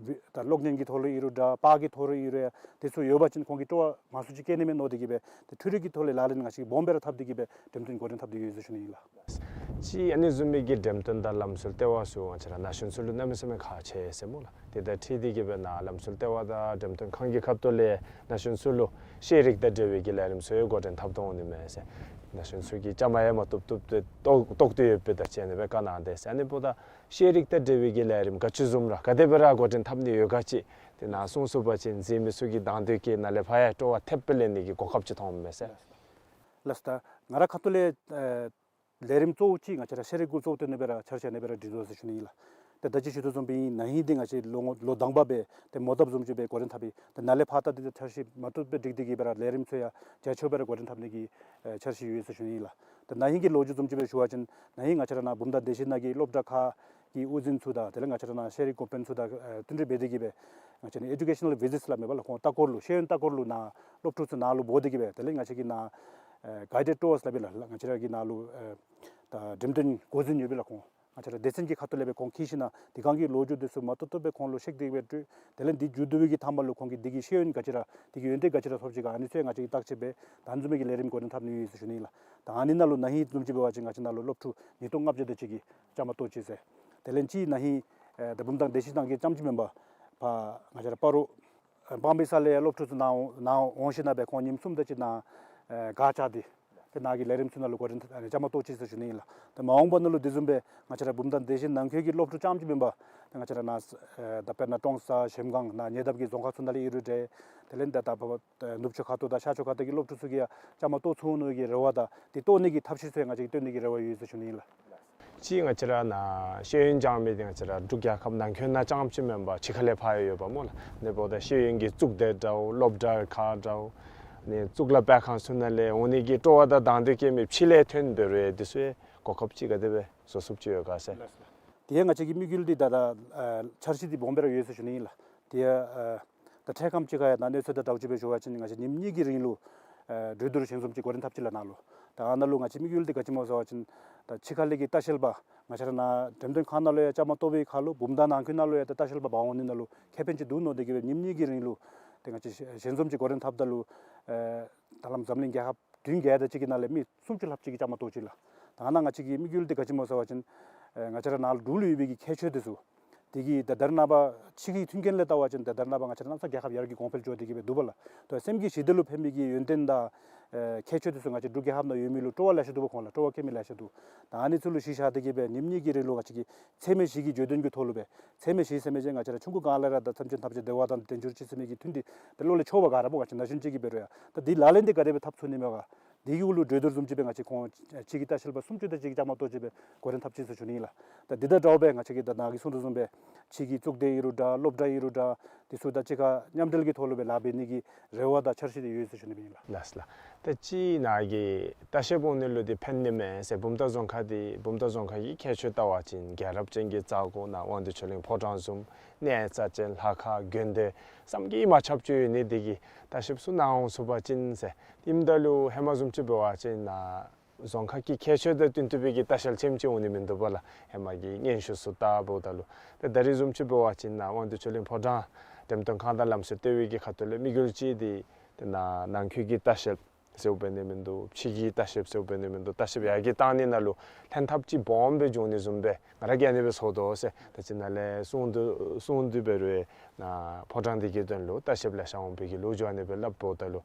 ད་གློག་བརྙན་གྱི་ཐོག་ལུ་ཨིན་རུང་འདྲ་པར་གྱི་ཐོག་ལུ་ཨིན་རུང་ཡང་དེ་ཚུ་ཡོད་པ་ཅིན་ཁོང་གིས་སྤྲོ་བ་མང་སུ་ཅིག་སྐྱེ་ནི་མས་མནོ་སྟེ་གི་སྦེ་ཏེ་འཕྲུལ་རིག་གི་ཐོག་ལས་ལག་ལེན་ང་བཅས་ཀྱིས་སྦོམ་སྦེ་ར་འཐབ་སྟེ་གི་སྦེ་འགྲེམས་སྟོན་འགོ་འདྲེན་འཐབ་སྟེ་ཡོད་ཟེར་ཞུ་ནི་ཨིན་ལགས། གཅིག་ཨ་ནི་བཟུམ་མའི་གི་འགྲེམས་སྟོན་དང་ལམ་སྲོལ་ལྟེ་བ་ཚུ་ང་བཅས་ར་ན་གཞོན་ཚུ་ལུ་གནམ་མེད་ས་མེད་ཁག་ཆེ་ཟེར་སྨོ་ལགས། དེ་དང་འཁྲིལ་ཏེ་གི་སྦེ་ནཱ་ལམ་སྲོལ་ལྟེ་བ་དང་འགྲེམས་སྟོན་ཁང་གི་ཁ་ཐུག་ལས་ན་གཞོན་ཚུ་ལུ་ཤེས་རིག་དང་འབྲེལ་བའི་གི་ལས་རིམ་ཚུ་ཡང་འགོ་འདྲེན་འཐབ་སྟེ་འོང་ནི་མས་ཟེར། ན་གཞོན་ཚུ་གིས་བཅའ་མར་ཡང་མ་བཏུབ་བཏུབ་སྟེ་ཏོག་ཏོག་ཏོ་ཡོདཔ་དང་བཅས་ནི་སྦེ་བཀའ་གནང་སྟེ་ཟེར། ཨ་ནི་འབདཝ་ད་ཤེས་རིག་དང་འབྲེལ་བའི་གི་ལས་རིམ་ག་ཅི་བཟུམ་ར་ག་དེ་སྦེ་ར་འགོ་འདྲེན་འཐབ་ནི་ཡོད་ག་ཅིག་དེ་ནཱ་གསུང་ཚུགས་པ་ཅིན་གཟིགས་མི་ཚུ་གིས་དང་འདོད་ཀྱིས་ནཱ་ལས་ཕར་ཡང་སྤྲོ་བ་ཐེབས་སྦེ་ལེན་ནི་གི་གོ་སྐབས་ཅིག་མཐོངམ་མས་ཟེར། ལགས་སོ། ད་ང་ར་ཁ་ཐུག་ལས་ཨེ་ལས་རིམ་གཙོ་བོ་ཅིག་ང་བཅས་ར་ཤེས་རིག་ཀུན་གཙོ་བོ་བཏོན་ནི་སྦེ་ར་འཆར་གཞི་ཨ་ནི་སྦེ་ར་སྒྲིག་དོ་ཟེར་ཞུ་ནི་ཨིན་ལགས། ཏེ་ད་ཅི་ཞུ་དོ་བཟུམ་སྦེ་ཨིན་ན་ཧིང་འདི་ང་བཅས་ལོ་ངོ་ལོ་དང་པ་སྦེ་ཏེ་མོ་བཏབ་བཟུམ་ཅིག་སྦེ་འགོ་འདྲེན་འཐབ་ཨིན། ཏེ་ནཱ་ལས་ཕར་ད་འདི་འཆར་གཞི་མ་བཏུབ་སྦེ་སྒྲིག་སྟེ་གི་སྦེ་ར་ལས་རིམ་ཚུ་ཡང་རྒྱ་ཆེཝ་སྦེ་ར་འགོ་འདྲེན་འཐབ་ནི་གི་ཨེ་འཆར་གཞི་ཡོད་ཟེར་ཞུ་ནི་ཨིན་ལགས། ཏེ་ན་ཧིང་གི་ལོ་རྒྱུས་བཟུམ་ཅིག་སྦེ་ཞུ་བ་ཅིན་ན་ཧིང་ང་བཅས་ར་ནཱ་བུམ་ཐང་སྡེ་བཞི་ནང་གི་སློབ་གྲྭ་ཁག་གི་དབུ་འཛིན་ཚུ་དང་དེ་ལས་ང་བཅས་ར་ནཱ་ཤེས་རིག་འགོ་དཔོན་ཚུ་དང་ཨེ་བསྟུན་གྲོས་འབད་དེ་གི་སྦེ་ང་བཅས་ནཱ་ཨེ་ཌུ་ཀེ་ཤ་ནཱལ་བི་ཛིཊ་སླབ་མས་པ་ལགས། ཁོང་ལྟ་སྐོར་ལུ་ཤེས་ཡོན་ལྟ་སྐོར་ལུ་ནཱ་སློབ་ཕྲུག་ཚུ་ནཱ་ལུ་འབོ་སྟེ་གི་སྦེ་དེ་ལས་ང་བཅས་ཀྱིས་ནཱ་ཨེ་གའི་ཌེཌ་ཊུར་སླབ་ཨིན་ལགས། ང་བཅས་ར་གི་ནཱ་ལུ་ཨེ་ད་འགྲེམས་སྟོན་འགོ་འཛིན་ཡོད་པས་ལགས། ཁོང་ང་བཅས་ར་སྡེ་ཚན་གྱི་ཁ་ཐུག་ལས་སྦེ་ཁོང་འཁྱིད་ཞིནམ་ལས་དེ་སྒང་གི་ལོ་རྒྱུས་དེ་ཚུ་མ་བཏུབ་བཏུབ་སྦེ་ཁོང་ལུ་བཤད་དེ་སྦེ་སྤྲོད། དེ་ལས་འདི་མཇུག་བསྡུ་བའི་གི་མཐའ་མ་ལུ་ཁོང་གིས་འདི་གི་ཤེས་ཡོན་ག་ཅི་ར་འདི་གི་ཡོན་ཏན་ག་ཅི་ར་ཐོབ་ཅི་ག་ཨ་ནི་ཚུ་ཡང་ང་བཅས་ཀྱིས་བརྟག་དཔྱད་འབད་ད་ཨ་ནི་བཟུམ་མའི་གི་ལས་རིམ་འགོ་འདྲེན་འཐབ་ནི་ཡོད་ཟེར་ཞུ་ནི་ཨིན་ལགས། ད་ཨ་ནི་ནང་ལུ་ན་ཧིང་བཟུམ་ཅིག་འབད་བ་ཅིན་ང་བཅས་ནཱ་ལུ་སློབ་ཕྲུག་ཉིས་སྟོང་ལྔ་བརྒྱ་དེ་ཅིག་གིས་བཅའ་མར་གཏོགས་ཅི་ཟེར། དེ་ལས་གཅིག་ན་ཧིང་ཨེ་ད་བུམ་ཐང་སྡེ་བཞི་ནང་གི་རྐྱངམ་ཅིག་མེན་པར་ཕར་ང་བཅས་ར་སྤ་རོ་ཨེ་སྤང་སྦིས་ས་ལས་སློབ་ཕྲུག་ཚུ་ནཱ་འོང་ནཱ་འོང་ཞིནམ་ལས་སྦེ་ཁོང་ཉིནམ་གསུམ་དེ་ཅིག་ནཱ་ཨེ་ག་བཅར་ཏེ་ཏེ་ནཱ་གི་ལས་རིམ་ཚུ་ནང་ལུ་འགོ་འདྲེན་ཨ་ནི་བཅའ་མར་གཏོགས་ཅི་ཟེར་ཞུ་ནི་ཨིན་ལགས། ཏེ་མ་འོངས་པ་ནང་ལུ་དེ་བཟུམ་སྦེ་ང་བཅས་ར་བུམ་ཐང་སྡེ་བཞི་ནང་འཁོད་ཀྱི་སློབ་ཕྲུག་རྐྱངམ་ཅིག་མེན་པར་ཏེ་ང་བཅས་ར་ནཱ་ཨེ་ད་དཔེར་ན་ཀྲོང་གསར་གཞལམ་སྒང་ནཱ་ཉེ་འདབས་ཀྱི་རྫོང་ཁག་ཚུ་ནང་ལས་ཨིན་རུང་འདྲ་དེ་ལས་ད་ད་ཕར་ནུབ་ཕྱོགས་ཁ་ཐུག་དང་ཤར་ཕྱོགས་ཁ་ཐུག་གི་སློབ་ཕྲུག་ཚུ་གིས་ཡང་བཅའ་མར་གཏོགས་ཚུགས་ནི་གི་རེ་བ་དང་དེ་གཏོགས་ནི་གི་ཐབས་ཤེས་ཚུ་ཡང་ང་བཅས་ཀྱིས་བཏོན་ནི་གི་རེ་བ་ཡོད་ཟེར་ཞུ་ནི་ཨིན་ལགས། གཅིག་ང་བཅས་ར་ནཱ་ཤེས་ཡོན་སྦྱང་མི་འདི་ང་བཅས་ར་འབྲུག་རྒྱལ་ཁབ་ནང་འཁོད་ནང་རྐྱངམ་ཅིག་མེན་པར་ཕྱི་ཁ་ལས་ཕར་ཡང་ཡོདཔ་སྨོ་ལགས། དེ་འབདཝ་ད་ཤེས་ཡོན་གྱི་གཙུག་སྡེ་འདྲཝ་སློབ་གྲྭ་ཁག་འདྲཝ་ནི་གཙུག་ལག་སྤེལ་ཁང་ཚུ་ནང་ལས་འོང་ནི་གི་སྤྲོ་བ་དང་དང་འདོད་བསྐྱེད་མི་ཕྱི་ལས་ཐོན་འབད་རུང་ཡང་དེ་ཚུ་གོ་སྐབས་ཅིག་ག་དེ་སྦེ་བཟོ་ཚུགསཔ་ཅིག་ཡོད་ག་ཟེར། དེ་ཡང་ང་བཅས་ཀྱི་དམིགས་ཡུལ་འདི་ད་ད་ཨ་འཆར་གཞི་འདི་སྦོམ་སྦེ་ར་ཡོད་ཟེར་ཞུ་ནི་ཨིན་ལགས། དེ་ཡང་ཨ་ད་འཕྲལ་ཁམས་ཅིག་ཁར་ཡང་ད་གནས་ཚུལ་དང་འདྲཝ་ཅིག་སྦེ་ཞུ་བ་ཅིན་ང་བཅས་ཉིནམ་གཉིས་ཀྱི་རིང་ལུ་ཨ་གྲོས་བསྡུར་ཞལ་འཛོམས་ཅིག་འགོ་འདྲེན་འཐབ་ཅི་ལགས་ནཱ་ལུ། ད་ཨ་ནཱ་ལུ་ང་བཅས་དམིགས་ཡུལ་འདི་ག་ཅི་སྨོ་ཟེར་བ་ཅིན་ད་ཕྱི་ཁ་ལས་ཀྱི་ལྟ་བཤལ་པ་ང་བཅས་ར་ནཱ་འགྲེམས་སྟོན་ཁང་ནང་ལུ་ཡང་བཅའ་མར་གཏོགས་པའི་ཁར་ལུ་བུམ་ཐང་ནང་འཁོད་ནང་ལུ་ཡང་ད་ལྟ་བཤལ་པ་འབག་འོང་ནི་ནང་ལུ་ཁེ་ཕན་ཅིག་འདུག་མནོ་སྟེ་གི་སྦེ་ཉིནམ་གཉིས་ཀྱི་རིང་ལུ་ཏེ་ང་བཅས་ཞལ་འཛོམས་ཅིག་འགོ་འདྲེན་འཐབ་ད་ལུ་ཨེ་ད་ལམ་འཛམ་གླིང་རྒྱལ་ཁབ་བདུན་བརྒྱད་དེ་ཅིག་གི་ནང་ལས་མི་སུམ་ཅུ་ལྷགཔ་ཅིག་གིས་བཅའ་མར་གཏོགས་ཅི་ལགས། ད་ནཱ་ང་བཅས་ཀྱི་དམིགས་ཡུལ་འདི་ག་ཅི་སྨོ་ཟེར་བ་ཅིན་ཨེ་ང་བཅས་ར་ནཱ་ལུ་འབྲུག་ལུ་ཡོད་པའི་གི་ཁྱད་ཆོས་དེ་ཚུ་དེ་གིས་ད་ད་རེས་ནངས་པ་ཕྱི་གི་མཐུན་རྐྱེན་ལས་བལྟ་བ་ཅིན་ད་ད་རེས་ནངས་པ་ང་བཅས་ར་གནམ་ས་རྒྱལ་ཁབ་ཡར་རྒྱས་གོང་འཕེལ་འགྱོ་སྟེ་གི་སྦེ་འདུག་པ་ལགས། ད་སེམས་ཀྱི་ཞི་བདེ་ལུ་ཕན་པའི་གི་ཡོན་ཏན་དང་ཨེ་ཁྱད་ཆོས་དེ་ཚུ་ང་བཅས་འབྲུག་རྒྱལ་ཁབ་ནང་ཡོད་མི་ལུ་སྤྲོ་བ་ལེ་ཤ་འདུག་པ། ཁོང་ལུ་སྤྲོ་བ་བསྐྱེད་མི་ལེ་ཤ་འདུག། ད་ཨ་ནི་ཚུ་ལུ་གཞི་བཞག་སྟེ་གི་སྦེ་ཉིནམ་གཉིས་ཀྱི་རིང་ལུ་ང་བཅས་ཀྱིས་འཚེ་མེད་ཞི་བའི་བརྗོད་དོན་གྱི་ཐོག་ལུ་སྦེ་འཚེ་མེད་ཞི་ཟེར་མི་ཅིག་ང་བཅས་ར་ཆུང་ཀུ་སྒང་ལས་ར་ད་ཐམས་ཅད་འཐབ་བྱེད་བདེ་བ་དང་ལྡན་གྱུར་ཅིག་ཟེར་མི་གི་ཐུན་འདི་ད་བློ་ལས་འཆར་བ་ག་ར་སྨོ། ང་བཅས་ན་གཞོན་ཅིག་གིས་འབད་རུང་ཡང་ད་འདི་ལག་ལེན་འདི་ག་དེ་སྦེ་འཐབ་ཚུགས་ནི་མས་ག། དེ་གི་འོག་ལུ་གྲོས་བསྡུར་བཟུམ་ཅིག་སྦེ་ང་བཅས་ཁོང་ཕྱི་གི་ལྟ་བཤལ་པ་སུམ་ཅུ་དེ་ཅིག་གིས་བཅའ་མར་གཏོགས་ཅི་སྦེ་འགོ་འདྲེན་འཐབ་ཅི་ཟེར་ཞུ་ནི་ཨིན་ལགས། ད་འདི་དང་འདྲཝ་སྦེ་ང་བཅས་ཀྱིས་ད་ནཱ་གིས་གསུངས་དོ་བཟུམ་སྦེ་ཕྱི་གི་གཙུག་སྡེ་ཨིན་རུང་འདྲ་སློབ་གྲྭ་ཨིན་རུང་འདྲ་དེ་ཚུ་དང་གཅིག་ཁར་མཉམ་འབྲེལ་གྱི་ཐོག་ལུ་སྦེ་ལཱ་འབད་ནི་གི་རེ་བ་དང་འཆར་གཞི་འདི་ཡོད་ཟེར་ཞུ་ནི་ཨིན་ལགས། ལགས་ལགས། ད་ཅི་ནཱ་གིས་ལྟ་བཤལ་འོང་ནི་ལུ་འདི་ཕན་ནི་མས་ཟེར། བུམ་ཐང་རྫོང་ཁག་འདི་བུམ་ཐང་རྫོང་ཁག་གི་ཁྱད་ཆོས་བལྟ་བ་ཅིན་རྒྱལ་རབས་ཅན་གྱི་ས་གོ་ནཱ་དབང་འདུས་ཆོས་གླིང་ཕོ་བྲང་བཟུམ་གནས་རྩ་ཅན་ལྷ་ཁང་དགོན་སྡེ་བསམ་གྱིས་མ་ཁྱབ་ཅིག་ཡོད་ནི་དེ་གིས་ལྟ་བཤལཔ་ཚུ་ནཱ་འོང་ཚུགས་པ་ཅིན་ཟེར། ཨིནམ་ད་ལུ་ཧེ་མ་བཟུམ་ཅིག་འབད་བ་ཅིན་ནཱ་རྫོང་ཁག་གི་ཁྱད་ཆོས་དང་བསྟུན་ཏེ་སྦེ་གི་ལྟ་བཤལ་ཅིག་ཅིག་འོང་ནི་མིན་འདུག་པ་ལགས། ཧེ་མ་གི་སྙན་ཞུ་ཚུ་བལྟཝ་ད་ལུ། ཏེ་ད་རིས་བཟུམ་ཅིག་འབད་བ་ཅིན་ནཱ་དབང་འདུས་ཆོས་གླིང་ཕོ་བྲང་འགྲེམས་སྟོན་ཁང་དང་ལམ་སྲོལ་ལྟེ་བའི་གི་ཁ་ཐུག་ལས་དམིགས་ཡུལ་ཅིག་འདི་ཏེ་ནཱ་ནང་འཁོད་ཀྱི་ལྟ་བཤལཔ་ ཟེརཝ་འབད་ནི་མིན་འདུག། ཕྱི་གི་ལྟ་བཤལཔ་ཟེརཝ་འབད་ནི་མིན་འདུག། ལྟ་བཤལཔ་ཡར་རྒྱས་བཏང་ནི་ནང་ལུ་ལྷན་ཐབས་ཅིག་སྦོམ་སྦེ་འབྱུང་ནི་བཟུམ་སྦེ་ང་ར་གིས་ཨ་ནི་སྦེ་ཚོར་དོ་ཟེར། ད་ཅི་ནཱ་ལས་གསུང་དོ་གསུང་དོ་འབད་རུང་ནཱ་ཕོ་བྲང་འདི་གི་དོན་ལུ་ལྟ་བཤལཔ་ལེ་ཤ་འོང་བའི་གི་ལོ་རྒྱུས་ཨ་ནི་སྦེ་སླབ་འབདཝ་ད་ལུ་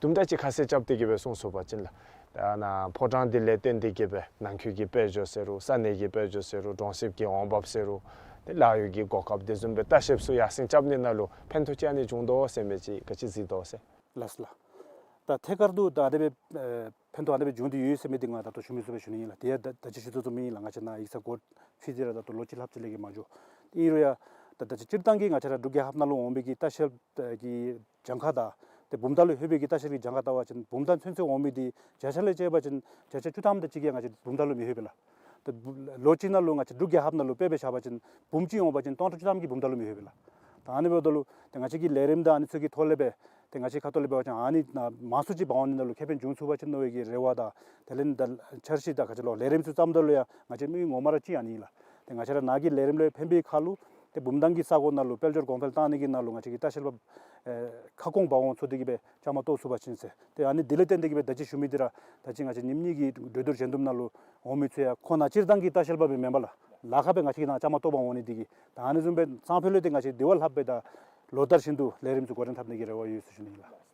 དུམ་གྲ་ཅིག་ཁ་གསལ་རྐྱབ་སྟེ་གི་སྦེ་གསུང་ཚུགས་པ་ཅིན་ལགས། ད་ནཱ་ཕོ་བྲང་འདི་ལས་བརྟེན་ཏེ་གི་སྦེ་ནང་འཁོད་ཀྱི་དཔལ་འབྱོར་ཟེར་རུང་ས་གནས་ཀྱི་དཔལ་འབྱོར་ཟེར་རུང་གྲོང་གསེབ་ཀྱི་འོང་འབབ་ཟེར་རུང་ཏེ་ལཱ་གཡོག་གི་གོ་སྐབས་དེ་བཟུམ་སྦེ་ལྟ་བཤལཔ་ཚུ་ཡར་སེང་རྐྱབ་ནི་ནང་ལུ་ཕན་ཐོགས་ཅིག་ཨ་ནི་བྱུང་དོ་ཟེར་མི་ཅིག་ག་ཅི་གཟིགས་དོ་ཟེར། ལགས་སོ་ལགས། ད་ཐད་ཀར་དུ་ད་ཨ་ནི་སྦེ་ཨེ་ཕན་ཐོགས་ཨ་ནི་སྦེ་བྱུང་སྟེ་ཡོད་ཟེར་མི་འདི་ང་ད་ལྟོ་ཞུ་མི་ཚུགས་པས་ཞུ་ནི་ཨིན་ལགས། དེ་ཡང་ད་ད་ཅི་ཞུ་དོ་བཟུམ་ཨིན་ལགས། ང་བཅས་ནཱ་ཡིག་ཚང་སྒོ་ཕྱེ་སྟེ་ར་ད་ལྟོ་ལོ་གཅིག་ལྷགཔ་ཅིག་ལས་བརྒལ་མ་འགྱོ། ཨིན་རུང་ཡང་ད་ད་ཅི་སྤྱིར་བཏང་གི་ང་བཅས་ར་འབྲུག་རྒྱལ་ཁབ་ནང་ལུ་འོང་བའི་གི་ལྟ་བཤལ་གྱི་གྱངས་ཁ་དང་ཏེ་བུམ་ཐང་ལུ་ལྷོད་པའི་གི་ལྟ་བཤལ་གྱི་གྱངས་ཁ་བལྟ་བ་ཅིན་བུམ་ཐང་ཚུན་ཚོད་འོང་མི་འདི་བརྒྱ་ཆ་ལས་བཅད་པ་ཅིན་བརྒྱ་ཆ་བཅུ་ཐམ་དེ་ཅིག་གིས་ང་བཅས་བུམ་ཐང་ལུ་མི་ལྷོད་པས་ལགས། ཏེ་ལོ་གཅིག་ནང་ལུ་ང་བཅས་འབྲུག་རྒྱལ་ཁབ་ནང་ལུ་དཔེ་སྦེ་བཞག་པ་ཅིན་བུམ་གཅིག་འོང་པ་ཅིན་སྟོང་ཕྲག་བཅུ་ཐམ་གྱིས་བུམ་ཐང་ལུ་མི་ལྷོད་པས་ལགས། ད་ཨ་ནི་འབདཝ་ད་ལུ་ཏེ་ང་བཅས་ཀྱི་ལས་རིམ་དང་ཨ་ནི་ཚུ་གི་ཐོག་ལས་སྦེ་ཏེ་ང་བཅས་ཁ་ཐུག་ལས་འབད་བ་ཅིན་ཨ་ནི་ནཱ་མང་སུ་ཅིག་འབག་འོང་ནི་ནང་ལུ་ཁེ་ཕན་འབྱུང་ཚུགས་པ་ཅིན་མནོ་བའི་གི་རེ་བ་དང་དེ་ལས་ད་འཆར་གཞི་དང་ག་ཅི་ལོ་ལས་རིམ་ཚུ་བརྩམ་ད་ལུ་ཡང་ང་བཅས་དམིགས་ངོ་མ་ར་གཅིག་ཨ་ནི་ལགས། ཏེ་ང་བཅས་ར་ནཱ་གི་ལས་རིམ་ལུ་ཕན་པའི་ཁར་ལུ་ཏེ་བུམ་ཐང་གི་ས་གོ་ནང་ལུ་དཔལ་འབྱོར་གོང་འཕེལ་བཏང་ནི་གི་ནང་ལུ་ང་བཅས་ཀྱི་ལྟ་བཤལ་པ་ཨེ་ཁ་སྐོང་འབག་འོང་ཚུགས་ཏེ་གི་སྦེ་བཅའ་མར་གཏོགས་ཚུགས་པ་ཅིན་ཟེར། ཏེ་ཨ་ནི་དེ་ལས་བརྟེན་ཏེ་གི་སྦེ་ད་ཅི་ཞུ་མི་འདི་ར་ད་ཅི་ང་བཅས་ཉིནམ་གཉིས་ཀྱི་གྲོས་བསྡུར་གཞལ་འདེམས་ནང་ལུ་འོང་མི་ཚུ་ཡང་ཁོང་ནཱ་སྤྱིར་བཏང་གི་ལྟ་བཤལ་པ་སྦེ་མེན་པར་ལགས། ལཱ་ཁག་སྦེ་ང་བཅས་ཀྱི་ནང་བཅའ་མར་གཏོགས་འབག་འོང་ནི་འདི་གིས་ད་ཨ་ནི་བཟུམ་སྦེ་སང་ཕོད་ལུ་ཏེ་ང་བཅས་དེ་བ་ལྷགཔ་སྦེ་ད་ལོ་ལྟར་བཞིན་དུ་ལས་རིམ་ཚུ་འགོ་འདྲེན་འཐབ་ནི་གི་རེ་བ་ཡོད་ཟེར་ཞུ་ནི་ཨིན་ལགས།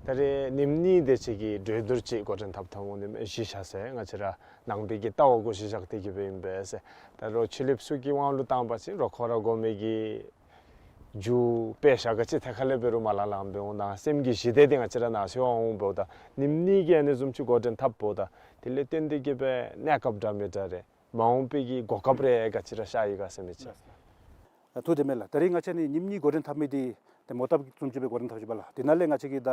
ད་རེས་ཉིནམ་གཉིས་དེ་ཅིག་གི་གྲོས་བསྡུར་ཅིག་འགོ་འདྲེན་འཐབ་འཐབ་འོང་ནི་མས་གཞི་བཞག་ཟེར་ང་བཅས་ར་ནང་པའི་གི་ལྟ་བ་གུ་གཞི་བཞག་སྟེ་གི་སྦེ་ཨིན་པས་ཟེར། ད་རོགས་ཆོས་ལུགས་ཚུ་གི་དབང་ལུ་བཏང་པ་ཅིན་རོགས་ཁོ་ར་དགོ་མི་གི་རྒྱུ་དཔེ་བཞག་ག་ཅི་ཐད་ཁ་ལས་འབད་རུང་མ་ལང་ལང་སྦེ་འོང་། ནང་སེམས་ཀྱི་ཞི་བདེ་འདི་ང་བཅས་ར་ནཱ་ཚུ་ཡང་འོང་འབདཝ་ད་ཉིནམ་གཉིས་ཀྱི་ཨ་ནི་བཟུམ་ཅིག་འགོ་འདྲེན་འཐབ་འབདཝ་ད་དེ་ལས་བརྟེན་ཏེ་གི་སྦེ་གནས་སྐབས་འདྲ་མི་འདྲ་རེ་མ་འོང་པའི་གི་གོ་སྐབས་རེ་ག་ཅི་ར་ཤར་ཡི་ག་ཟེར་མི་ཅིག། ཨ་ཐུགས་བདེ་མས་ལགས། ད་རེས་ང་བཅས་ནི་ཉིནམ་གཉིས་འགོ་འདྲེན་འཐབ་མི་འདི་ཏེ་མོ་བཏབ་བཟུམ་ཅིག་སྦེ་འགོ་འདྲེན་འཐབ་ཅི་པ་ལགས། དེ་ནང་ལས་ང་བཅས་ཀྱིས་ད་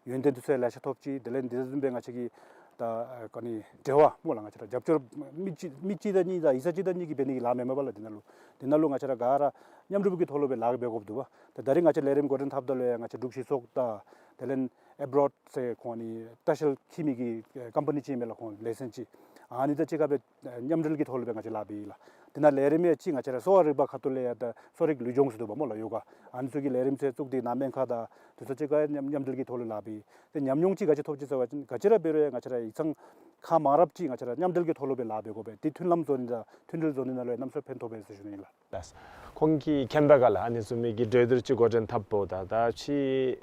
ཡོན་ཏན་འདི་ཚུ་ཡང་ལེ་ཤ་ཐོབ་ཅི། དེ་ལས་འདི་བཟུམ་སྦེ་ང་བཅས་ཀྱིས་ད་ཨ་ག་ནི་འབྲེལ་བ་སྨོ་ལགས། ང་བཅས་ར་རྒྱབ་སྐྱོར་མི་གཅིག་མི་གཅིག་དང་གཉིས་དང་ཡིག་ཚང་གཅིག་དང་གཉིས་ཀྱིས་འབད་ནི་གི་ལཱ་མེན་མས་པ་ལགས། དེ་ནང་ལུ་དེ་ནང་ལུ་ང་བཅས་ར་ག་ར་མཉམ་རུབ་ཀྱི་ཐོག་ལུ་སྦེ་ལཱ་འབད་དགོཔ་འདུག་པ། ད་ད་རེས་ང་བཅས་ལས་རིམ་འགོ་འདྲེན་འཐབ་ད་ལུ་ཡང་ང་བཅས་འབྲུག་གཞི་ཚོགས་དང་དེ་ལས་ཨེབ་རོཌ་ཟེར་ཁོང་ནི་ལྟ་བཤལ་འཁྱིད་མི་གི་ཨེ་ཀམ་པ་ནི་ཅིག་ཨིན་མས་ལགས། ཁོང་ལའི་སེནསི་ཅིག་ཨ་ནི་དང་གཅིག་ཁར་སྦེ་མཉམ་འབྲེལ་གྱི་ཐོག་ལུ་སྦེ་ང་བཅས་ལཱ་འབད་ཡི་ལགས། དེ་ནང་ལས་རིམ་ཡང་ཅིག་ང་བཅས་ར་གསོ་བ་རིག་པ་ཁ་ཐུག་ལས་ཡང་ད་གསོ་རིག་ལུས་སྦྱོང་ཟེར་འདུག་པ་སྨོ་ལགས། ཡོ་ག་ཨ་ནི་ཚུ་གི་ལས་རིམ་ཚུ་བཙུགས་ཏེ་ནཱ་སྨན་ཁང་དང་དེ་ཚུ་གཅིག་ཁར་མཉམ་མཉམ་འབྲེལ་གྱི་ཐོག་ལུ་ལཱ་འབད་ཡི། ཏེ་ཉམས་མྱོང་ཅིག་ག་ཅི་ཐོབ་ཅི་ཟེར་བ་ཅིན་ག་ཅི་ར་འབད་རུང་ཡང་ང་བཅས་ར་ཡིག་ཚང་ཁག་མང་རབས་ཅིག་ང་བཅས་ར་མཉམ་འབྲེལ་གྱི་ཐོག་ལུ་སྦེ་ལཱ་འབད་དགོ་པས། དེ་མཐུན་ལམ་བཟོ་ནི་དང་མཐུན་འབྲེལ་བཟོ་ནི་ནང་ལུ་ཡང་གནམ་མེད་ས་མེད་ཕན་ཐོགས་པས་ཟེར་ཞུ་ནི་ཨིན་ལགས། ལགས། ཁོང་གིས་མཁྱེན་པའི་ཁར་ལགས་ཨ་ནི་བཟུམ་མའི་གི་གྲོས་བསྡུར་ཅིག་འགོ་འདྲེན་འཐབ་འབདཝ་ད་ད་ཕྱི་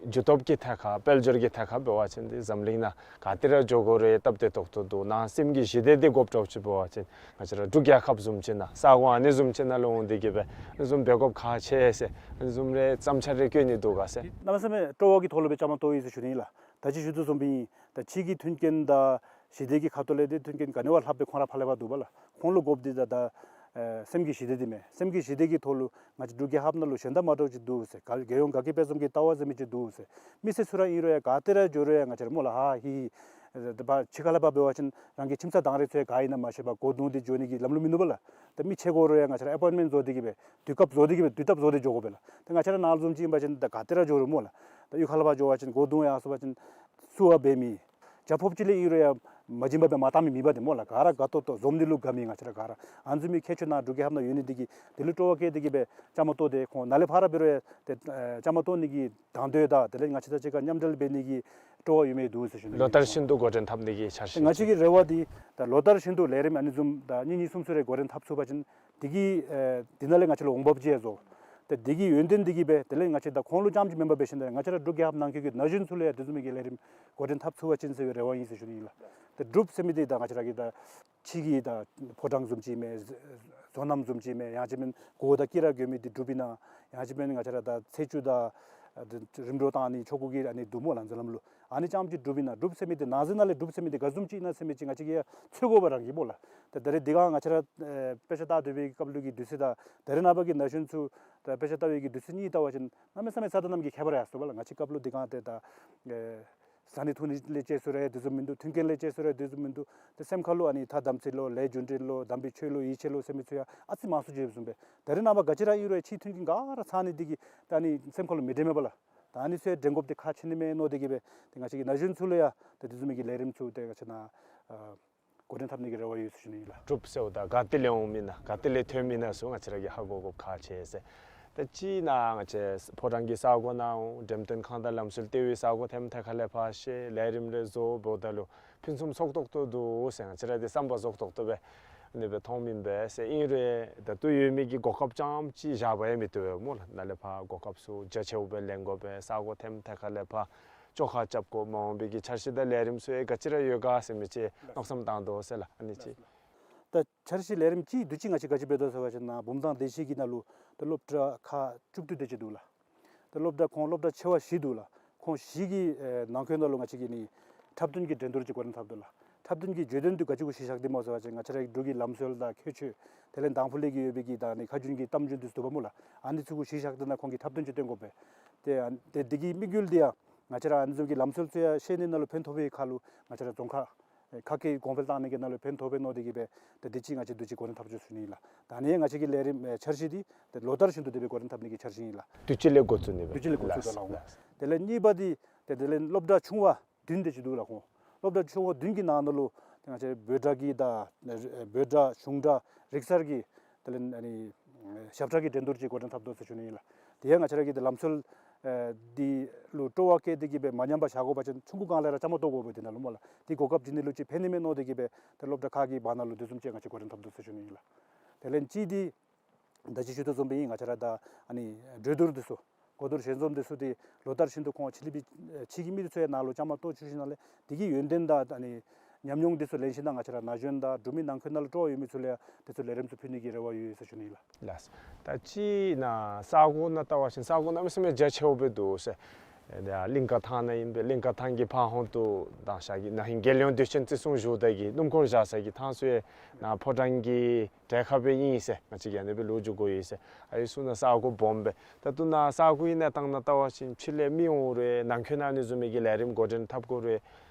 རྒྱུ་སྟོབས་ཀྱི་ཐད་ཁར་དཔལ་འབྱོར་གྱི་ཐད་ཁར་འབད་བ་ཅིན་ཏེ་འཛམ་གླིང་ནང་ག་ཏེ་ར་འགྱོ་དགོ་རུང་སྟབས་བདེ་ཏོག་ཏོ་འདུག། ནང་སེམས་ཀྱི་ཞི་བདེ་འདི་དགོཔ་འདྲཝ་ཅིག་འབད་བ་ཅིན་ང་བཅས་ར་འབྲུག་རྒྱལ་ཁབ་བཟུམ་ཅིག་ནང་ས་གོ་ཨ་ནི་བཟུམ་ཅིག་ནང་ལུ་འོང་སྟེ་གི་སྦེ་ཨ་ནི་བཟུམ་འབད་དགོཔ་ཁག་ཆེ་ཟེར་ཨ་ནི་བཟུམ་རེ་བརྩམ་འཆར་རེ་བཀོད་ནི་འདུག་ག་ཟེར། གནམ་མེད་ས་མེད་སྤྲོ་བ་གི་ཐོག་ལུ་སྦེ་བཅའ་མར་གཏོགས་ཡི་ཟེར་ཞུ་ནི་ཨིན་ལགས། ད་ཅི་ཞུ་དོ་བཟུམ་སྦེ་ད་ཕྱི་གི་མཐུན་རྐྱེན་དང་ཞི་བདེ་གི་ཁ་ཐུག་ལས་ཏེ་མཐུན་རྐྱེན་ག་ནི་བ་ལྷགཔ་སྦེ་ཁོང་ར་ཕར་ལས་ཕར་འདུག་པ་ལགས། ཁོང་ལུ་དགོཔ་འདི་ད་ད་ཨེ་སེམས་ཀྱི་ཞི་བདེ་འདི་མས། སེམས་ཀྱི་ཞི་བདེ་གི་ཐོག་ལུ་ང་བཅས་འབྲུག་རྒྱལ་ཁབ་ནང་ལུ་གཞན་དང་མ་འདྲཝ་ཅིག་འདུག་ཟེར། ག་རྒྱལ་ཡོངས་དགའ་སྐྱིད་དཔལ་འཛོམས་ཀྱི་ལྟ་བ་ཟེར་མི་ཅིག་འདུག་ཟེར། མི་སེར་ཚུ་ར་ཨིན་རུང་ཡང་ག་ཏེ་ར་འགྱོ་རུང་ཡང་ང་བཅས་ར་སྨོ་ལགས་ཧ་ཧི་ཧི་ད་ཕར་ཕྱི་ཁ་ལས་ཕར་འབད་བ་ཅིན་རང་གི་ཁྱིམ་ཚང་དང་རེ་ཚུ་ཡང་ག་ཨིན་ན་མ་ཤེས་པར་སྒོ་བརྡུང་སྟེ་འགྱོ་ནི་གི་ལམ་ལུགས་མིན་འདུག་པ་ལགས། ད་མི་ཕྱད་དགོ་རུང་ཡང་ང་བཅས་ར་ཨེ་པོའིནཊ་མེནཊ་བཟོ་སྟེ་གི་སྦེ་དུས་སྐབས་བཟོ་སྟེ་གི་སྦེ་དུས་སྟབས་བཟོ་སྟེ་འགྱོ་དགོ་པས་ལགས། ད་ང་བཅས་ར་ནཱ་ལུ་བཟུམ་ཅིག་ཨིན་པ་ཅིན་ད་ག་ཏེ་ར་འགྱོ་རུང་སྨོ་ལགས། ད་གཡུས་ཁ་ལས་ཕར་འགྱོ་བ་ཅིན་སྒོ་བརྡུང་ཡར་སོང་པ་ཅིན་བསུ་བ་འབད་མི་བྱ་ཕོརཔ་ཅིག་ལས་ཨིན་རུང་ཡང་མ་བྱིན་པར་སྦེ་མར་བཏང་མི་མེད་པ་ཏེ་སྨོ་ལགས། ག་ར་དགའ་ཏོག་ཏོ་འཛོམས་ནི་ལུ་དགའ་མི་ང་བཅས་ར་ག་ར་ཨ་ནི་བཟུམ་མའི་ཁྱད་ཆོས་ནཱ་འབྲུག་རྒྱལ་ཁབ་ནང་ཡོད་ནི་འདི་གིས་དེ་ལུ་སྤྲོ་བ་བསྐྱེད་དེ་གི་སྦེ་བཅའ་མར་གཏོགས་ཏེ་ཁོང་ནཱ་ལས་ཕར་འབད་རུང་ཡང་ཏེ་ཨེ་བཅའ་མར་གཏོགས་ནི་གི་དང་འདོད་དང་དེ་ལས་ང་བཅས་དང་གཅིག་ཁར་མཉམ་འབྲེལ་འབད་ནི་གི་སྤྲོ་བ་ཡོད་མི་འདུག་ཟེར་ཞུ་ནི། ལོ་ལྟར་བཞིན་དུ་འགོ་འདྲེན་འཐབ་ནི་གི་འཆར་གཞི། ང་བཅས་ཀྱི་རེ་བ་འདི་ད་ལོ་ལྟར་བཞིན་དུ་ལས་རིམ་ཨ་ནི་བཟུམ་ད་གཉིས་གཉིས་གསུམ་གསུམ་རེ་འགོ་འདྲེན་འཐབ་ཚུགས་པ་ཅིན་དེ་གིས་ཨེ་དེ་ནང་ལས་ང་བཅས་ལུ་འོང་འབབ་ཅིག་ཡང་བཟོ། ཏེ་དེ་གི་ཡོན་ཏན་དེ་གིས་སྦེ་དེ་ལས་ང་བཅས་ད་ཁོང་ལུ་རྐྱངམ་ཅིག་མེན་པར་འབད་ཞིནམ་ལས་ང་བཅས་ར་འབྲུག་རྒྱལ་ཁབ་ནང་འཁོད་ཀྱི་ན་གཞོན་ཚུ་ལུ་ཡང་དེ་བཟུམ་མའི་གི་ལས་རིམ་འགོ་འདྲེན་འཐབ་ཚུགས་པ་ཅིན་ཟེར་བའི་རེ་བ་ཨིན་ཟེར་ཞུ་ནི་ཨིན་ལགས། ཏེ་འབྲུགཔ་ཟེར་མི་འདི་ད་ང་བཅས་ར་གི་ད་ཕྱི་གི་ད་ཕོ་བྲང་བཟུམ་ཅིག་མས། བཟོ་རྣམ་བཟུམ་ཅིག་མས། ཡང་ཅིན་མེན་གོ་དང་དཀྱི་ར་གྱོན་མི་འདི་འབྲུགཔ་ཨིན་ན། ཡང་ཅིན་མེན་ང་བཅས་ར་ད་ཚེས་བཅུ་དང་རིམ་གྲོ་བཏང་ནི་ཆོ་ག་གི་ཨ་ནི་འདུག་སྨོ་ལགས་མཛད་རྣམ་ལུ། ཨ་ནི་རྐྱངམ་ཅིག་འབྲུགཔ་ཨིན་ན། འབྲུགཔ་ཟེར་མི་འདི་ནང་གཟིགས་ནང་ལས་འབྲུགཔ་ཟེར་མི་འདི་ག་བཟུམ་ཅིག་ཨིན་ན་ཟེར་མི་ཅིག་ང་བཅས་ཀྱིས་ཡང་ཚོད་དགོ་པ་རང་གི་སྨོ་ལགས། ཏེ་ད་རེས་འདི་ག་ང་བཅས་ར་ཨེ་དཔེ་ཆ་ལྟ་སྡོད་པའི་སྐབས་ལུ་གི་དུས་ཚོད་དང་ད་རེས་ནངས་པ་གི་ན་གཞོན་ཚུ་ད་དཔེ་ཆ་ལྟ་བའི་གི་དུས་ཚོད་གཉིས་བལྟ་བ་ཅིན་གནམ་མེད་ས་མེད་ས་དང་གནམ་གྱི་ཁྱད་པར་ཡར་སོང་པ་ལགས། ང་བཅས་སྐབས་ལུ་འདི་ག་ཏེ་ད་ཨེ་ཟ་ནི་འཐུང་ནི་ལས་བཅད་སོང་རུང་དེ་བཟུམ་མིན་འདུག། མཐུན་རྐྱེན་ལས་བཅད་སོང་རུང་དེ་བཟུམ་མིན་འདུག། ཏེ་སེམས་ཁ་ལུ་ཨ་ནི་ཐ་དམ་ཚིག་ལོ་ལས་རྒྱུ་འབྲས་ལོ་དམ་པའི་ཆོས་ལོ་ཡིད་ཆེས་ལོ་ཟེར་མི་ཚུ་ཡང་ཨ་ཙི་མང་སུ་ཅིག་བཟུམ་སྦེ་ད་རེས་ནངས་པ་ག་ཅི་ར་ཨིན་རུང་ཕྱིའི་མཐུན་རྐྱེན་ག་ར་ཚང་ནི་འདི་གིས་ད་ཨ་ནི་སེམས་ཁ་ལུ་མི་དྲན་མས་པ་ལགས། ད་ཨ་ནི་ཚུ་ཡང་དྲན་དགོཔ་འདི་ཁག་ཆེ་ནི་མས་མནོ་སྟེ་གི་སྦེ་ཏེ་ང་བཅས་ཀྱི་ན་གཞོན་ཚུ་ལུ་ཡང་ཏེ་དེ་བཟུམ་མའི་གི་ལས་རིམ་ཚུ་ཏེ་ང་བཅས་ནཱ་ཨ་འགོ་འདྲེན་འཐབ་ནི་གི་རེ་བ་ཡོད་ཟེར་ཞུ་ནི་ཨིན་ལགས། འབྲུགཔ་ཟེརཝ་ད་ག་ཏེ་ལས་འོང་མི་ཨིན་ན་ག་ཏེ་ལས་ཐོན་མི་ཨིན་ན་ཚུ་ང་བཅས་ར་གིས་ཧ་གོ་དགོཔ་ཁག་ཆེ་ཟེར། ད་ཅི་ནཱ་ང་བཅས་ཕོ་བྲང་གི་ས་སྒོ་ནང་འགྲེམས་སྟོན་ཁང་དང་ལམ་སྲོལ་ལྟེ་བའི་ས་སྒོ་ཐེམ་ཐད་ཁ་ལས་ཕར་ཤེས་ལས་རིམ་རེ་བཟོ་འབདཝ་ད་ལུ་ཕུན་སུམ་ཚོགས་ཏོག་ཏོ་འདུག་ཟེར་ང་བཅས་ར་འདི་བསམ་པ་རྫོགས་ཏོག་ཏོ་སྦེ་ཨ་ནི་སྦེ་མཐོང་མི་ཨིན་པས་ཟེར། ཨིན་རུང་ད་ལྟོ་ཡོད་མི་གི་གོ་སྐབས་རྐྱངམ་ཅིག་བཞག་པ་ཡང་མི་བཏུབ་པས་སྨོ་ལགས། ནཱ་ལས་ཕར་གོ་སྐབས་ཚུ་རྒྱ་ཆེཝ་སྦེ་ལེན་དགོ་པས། ས་སྒོ་ཐེམ་ཐད་ཁ་ལས་ཕར་བཅོ་ཁ་རྐྱབ་དགོ། མ་འོངས་པའི་གི་འཆར་གཞི་དང་ལས་རིམ་ཚུ་ཡང་ག་ཅི་ར་ཡོད་ག་ཟེར་མི་ཅིག་མནོ་བསམ་བཏང་དོ་ཟེར་ལགས། ཨ་ནི་ཅིག། ད་འཆར་གཞི་ལས་རིམ་ཅིག་དུས་ཅི་ང་བཅས་ག་ཅི་འབད་དོ་ཟེར་བ་ཅིན་ནཱ་བུམ་ཐང་སྡེ་བཞི་གི་ནང་ལུ་ད་སློབ་གྲྭ་ཁག་བཅུ་བདུན་དེ་ཅིག་འདུག་ལགས། ད་སློབ་གྲྭ་ཁོང་སློབ་གྲྭ་ཆེ་བ་བཞི་འདུག་ལགས། ཁོང་བཞི་གི་ཨེ་ནང་འཁོད་ནང་ལུ་ང་བཅས་ཀྱིས་ནི་འཁྲབ་སྟོན་གྱི་འགྲན་བསྡུར་ཅིག་འགོ་འདྲེན་འཐབ་དོ་ལགས། འཁྲབ་སྟོན་གྱི་བརྗོད་དོན་འདི་ག་ཅི་གུ་གཞི་བཞག་སྟེ་སྨོ་ཟེར་བ་ཅིན་ང་བཅས་རའི་འབྲུག་གི་ལམ་སྲོལ་དང་ཁྱད་ཆོས་དེ་ལས་དང་ཕུ་ལས་ཀྱི་ཡོད་པའི་གི་ད་ནི་ཁ་རྒྱུན་གྱི་གཏམ་རྒྱུད་འདི་ཚུ་འདུག་པ་སྨོ་ལགས། ཨ་ནི་ཚུ་གུ་གཞི་བཞག་སྟེ་ནཱ་ཁོང་གིས་འཁྲབ་སྟོན་ཅིག་སྟོན་དགོ་པས། ཏེ་ཨ་ཏེ་འདི་གི་དམིགས་ཡུལ་འདི་ཡང་ང་བཅས་ར་ཨ་ནི་བཟུམ་གྱི་ལམ་སྲོལ་ཚུ་ཡང་ཤེས་ནི་ནང་ལུ་ཕན་ཐོགས་པའི་ཁར་ལུ་ང་བཅས་ར་རྫོང་ཁག་ཨེ་ཁག་གི་གོང་འཕེལ་བཏང་ནི་གི་ནང་ལུ་ཕན་ཐོགས་པས་མནོ་སྟེ་གིས་སྦེ་ཏེ་དུས་ཅི་ང་བཅས་དུས་ཅི་འགོ་འདྲེན་འཐབ་བྱུང་ཟེར་ཞུ་ནི་ཨིན་ལགས། ད་ནི་ང་བཅས་ཀྱི་ལས་རིམ་ཨེ་འཆར་གཞི་འདི་ཏེ་ལོ་ལྟར་བཞིན་དུ་དེ་སྦེ་འགོ་འདྲེན་འཐབ་ནི་གི་འཆར་གཞི་ཨིན་ལགས། དུས་ཅི་ལས་འགོ་བཙུགས་ནི་སྦེ། དུས་ཅི་ལས་འགོ་བཙུགས་ལགས། ད་ལགས། དེ་ལས་གཉིས་པ་འདི་ཏེ་དེ་ལས་སློབ་གྲྭ་ཆུང་བ་བདུན་དེ་ཅིག་འདུག་ལགས། ཁོང་སློབ་གྲྭ་ཆུང་བ་བདུན་གྱི་ནང་ན་ལུ་ཏེ་ང་བཅས་འབོད་སྒྲ་གི་དང་འབོད་སྒྲ་གཞུང་སྒྲ་རིག་གསར་གྱི་དེ་ལས་ཨ་ནི་ཞབས་ཁྲ་གི་འགྲན་བསྡུར་ཅིག་འགོ་འདྲེན་འཐབ་དོ་ཟེར་ཞུ་ནི་ཨིན་ལགས། དེ་ཡང་ང་བཅས་ར་གི་ཏེ་ལམ་སྲོལ་ཨེ་འདི་ལུ་སྤྲོ་བ་བསྐྱེད་དེ་གིས་སྦེ་མ་ཉམས་པར་བཞག་དགོ་པ་ཅིན་ཆུང་ཀུ་སྒང་ལས་ར་བཅའ་མར་གཏོགས་དགོ་པས། དེ་ནང་ལུ་སྨོ་ལགས། དེ་གོ་སྐབས་བྱིན་ནི་ལུ་ཅིག་ཕན་ནི་མས་མནོ་སྟེ་གིས་སྦེ་ཏེ་སློབ་གྲྭ་ཁག་གི་བར་ན་ལུ་དེ་བཟུམ་ཅིག་ང་བཅས་འགོ་འདྲེན་འཐབ་དོ་ཟེར་ཞུ་ནི་ཨིན་ལགས། དེ་ལས་གཅིག་འདི་ད་ཅི་ཞུ་དོ་བཟུམ་སྦེ་ཨིན། ང་བཅས་ར་ད་ཨ་ནི་གྲོས་བསྡུར་འདི་ཚུ་གོ་བསྡུར་ཞལ་འཛོམས་འདི་ཚུ་འདི་ལོ་ལྟར་བཞིན་དུ་ཁོང་ཕྱི་གླིང་པའི་ཨེ་ཕྱི་གི་མི་འདི་ཚུ་ཡང་ནཱ་ལུ་བཅའ་མར་གཏོགས་བཅུག་ཞིནམ་ལས་དེ་གི་ཡོན་ཏན་དང་ཨ་ནི་ཉམས་མྱོང་འདི་ཚུ་ལེན་ཞིནམ་ང་བཅས་ར་ན་གཞོན་དང་འབྲུག་མི་ནང་འཁོད་ནང་ལུ་སྤྲོ་བ་ཡོད་མི་ཚུ་ལུ་ཡང་དེ་ཚུ་ལས་རིམ་ཚུ་ཕུལ་ནི་གི་རེ་བ་ཡོད་ཟེར་ཞུ་ནི་ཨིན་ལགས། ལགས། ད་ཅི་ནཱ་ས་གོ་ནང་བལྟ་བ་ཅིན་ས་གོ་གནམ་མེད་ས་མེད་རྒྱ་ཆེཝ་སྦེ་འདུག་ཟེར། ཨེ་ད་གླིང་ཀ་ཐང་ནང་ཨིན་པས། གླིང་ཀ་ཐང་གི་ཕར་ཧོང་དུ་དང་ཤར་གྱི་ན་ཧིང་རྒྱལ་ཡོངས་དུས་ཆེན་བརྩི་སྲུང་ཞུ་ད་གི་སྣུམ་འཁོར་བཞག་ས་གི་ཐང་ཚུ་ཡང་ནཱ་ཕོ་བྲང་གི་གྲལ་ཁར་སྦེ་ཨིན་ཟེར་ང་བཅས་ཀྱིས་ཨ་ནི་སྦེ་ལོ་རྒྱུས་གོ་ཡི་ཟེར། ཨ་ཡི་ཚུ་ནང་ས་གོ་སྦོམ་སྦེ། ད་ལྟོ་ནཱ་ས་གོའི་གནས་སྟངས་ནང་བལྟ་བ་ཅིན་ཕྱི་ལས་མི་འོང་རུང་ནང་འཁོད་ནང་ཨ་ནི་བཟུམ་མའི་གི་ལས་རིམ་འགོ་འདྲེན་འཐབ་དགོ་རུང་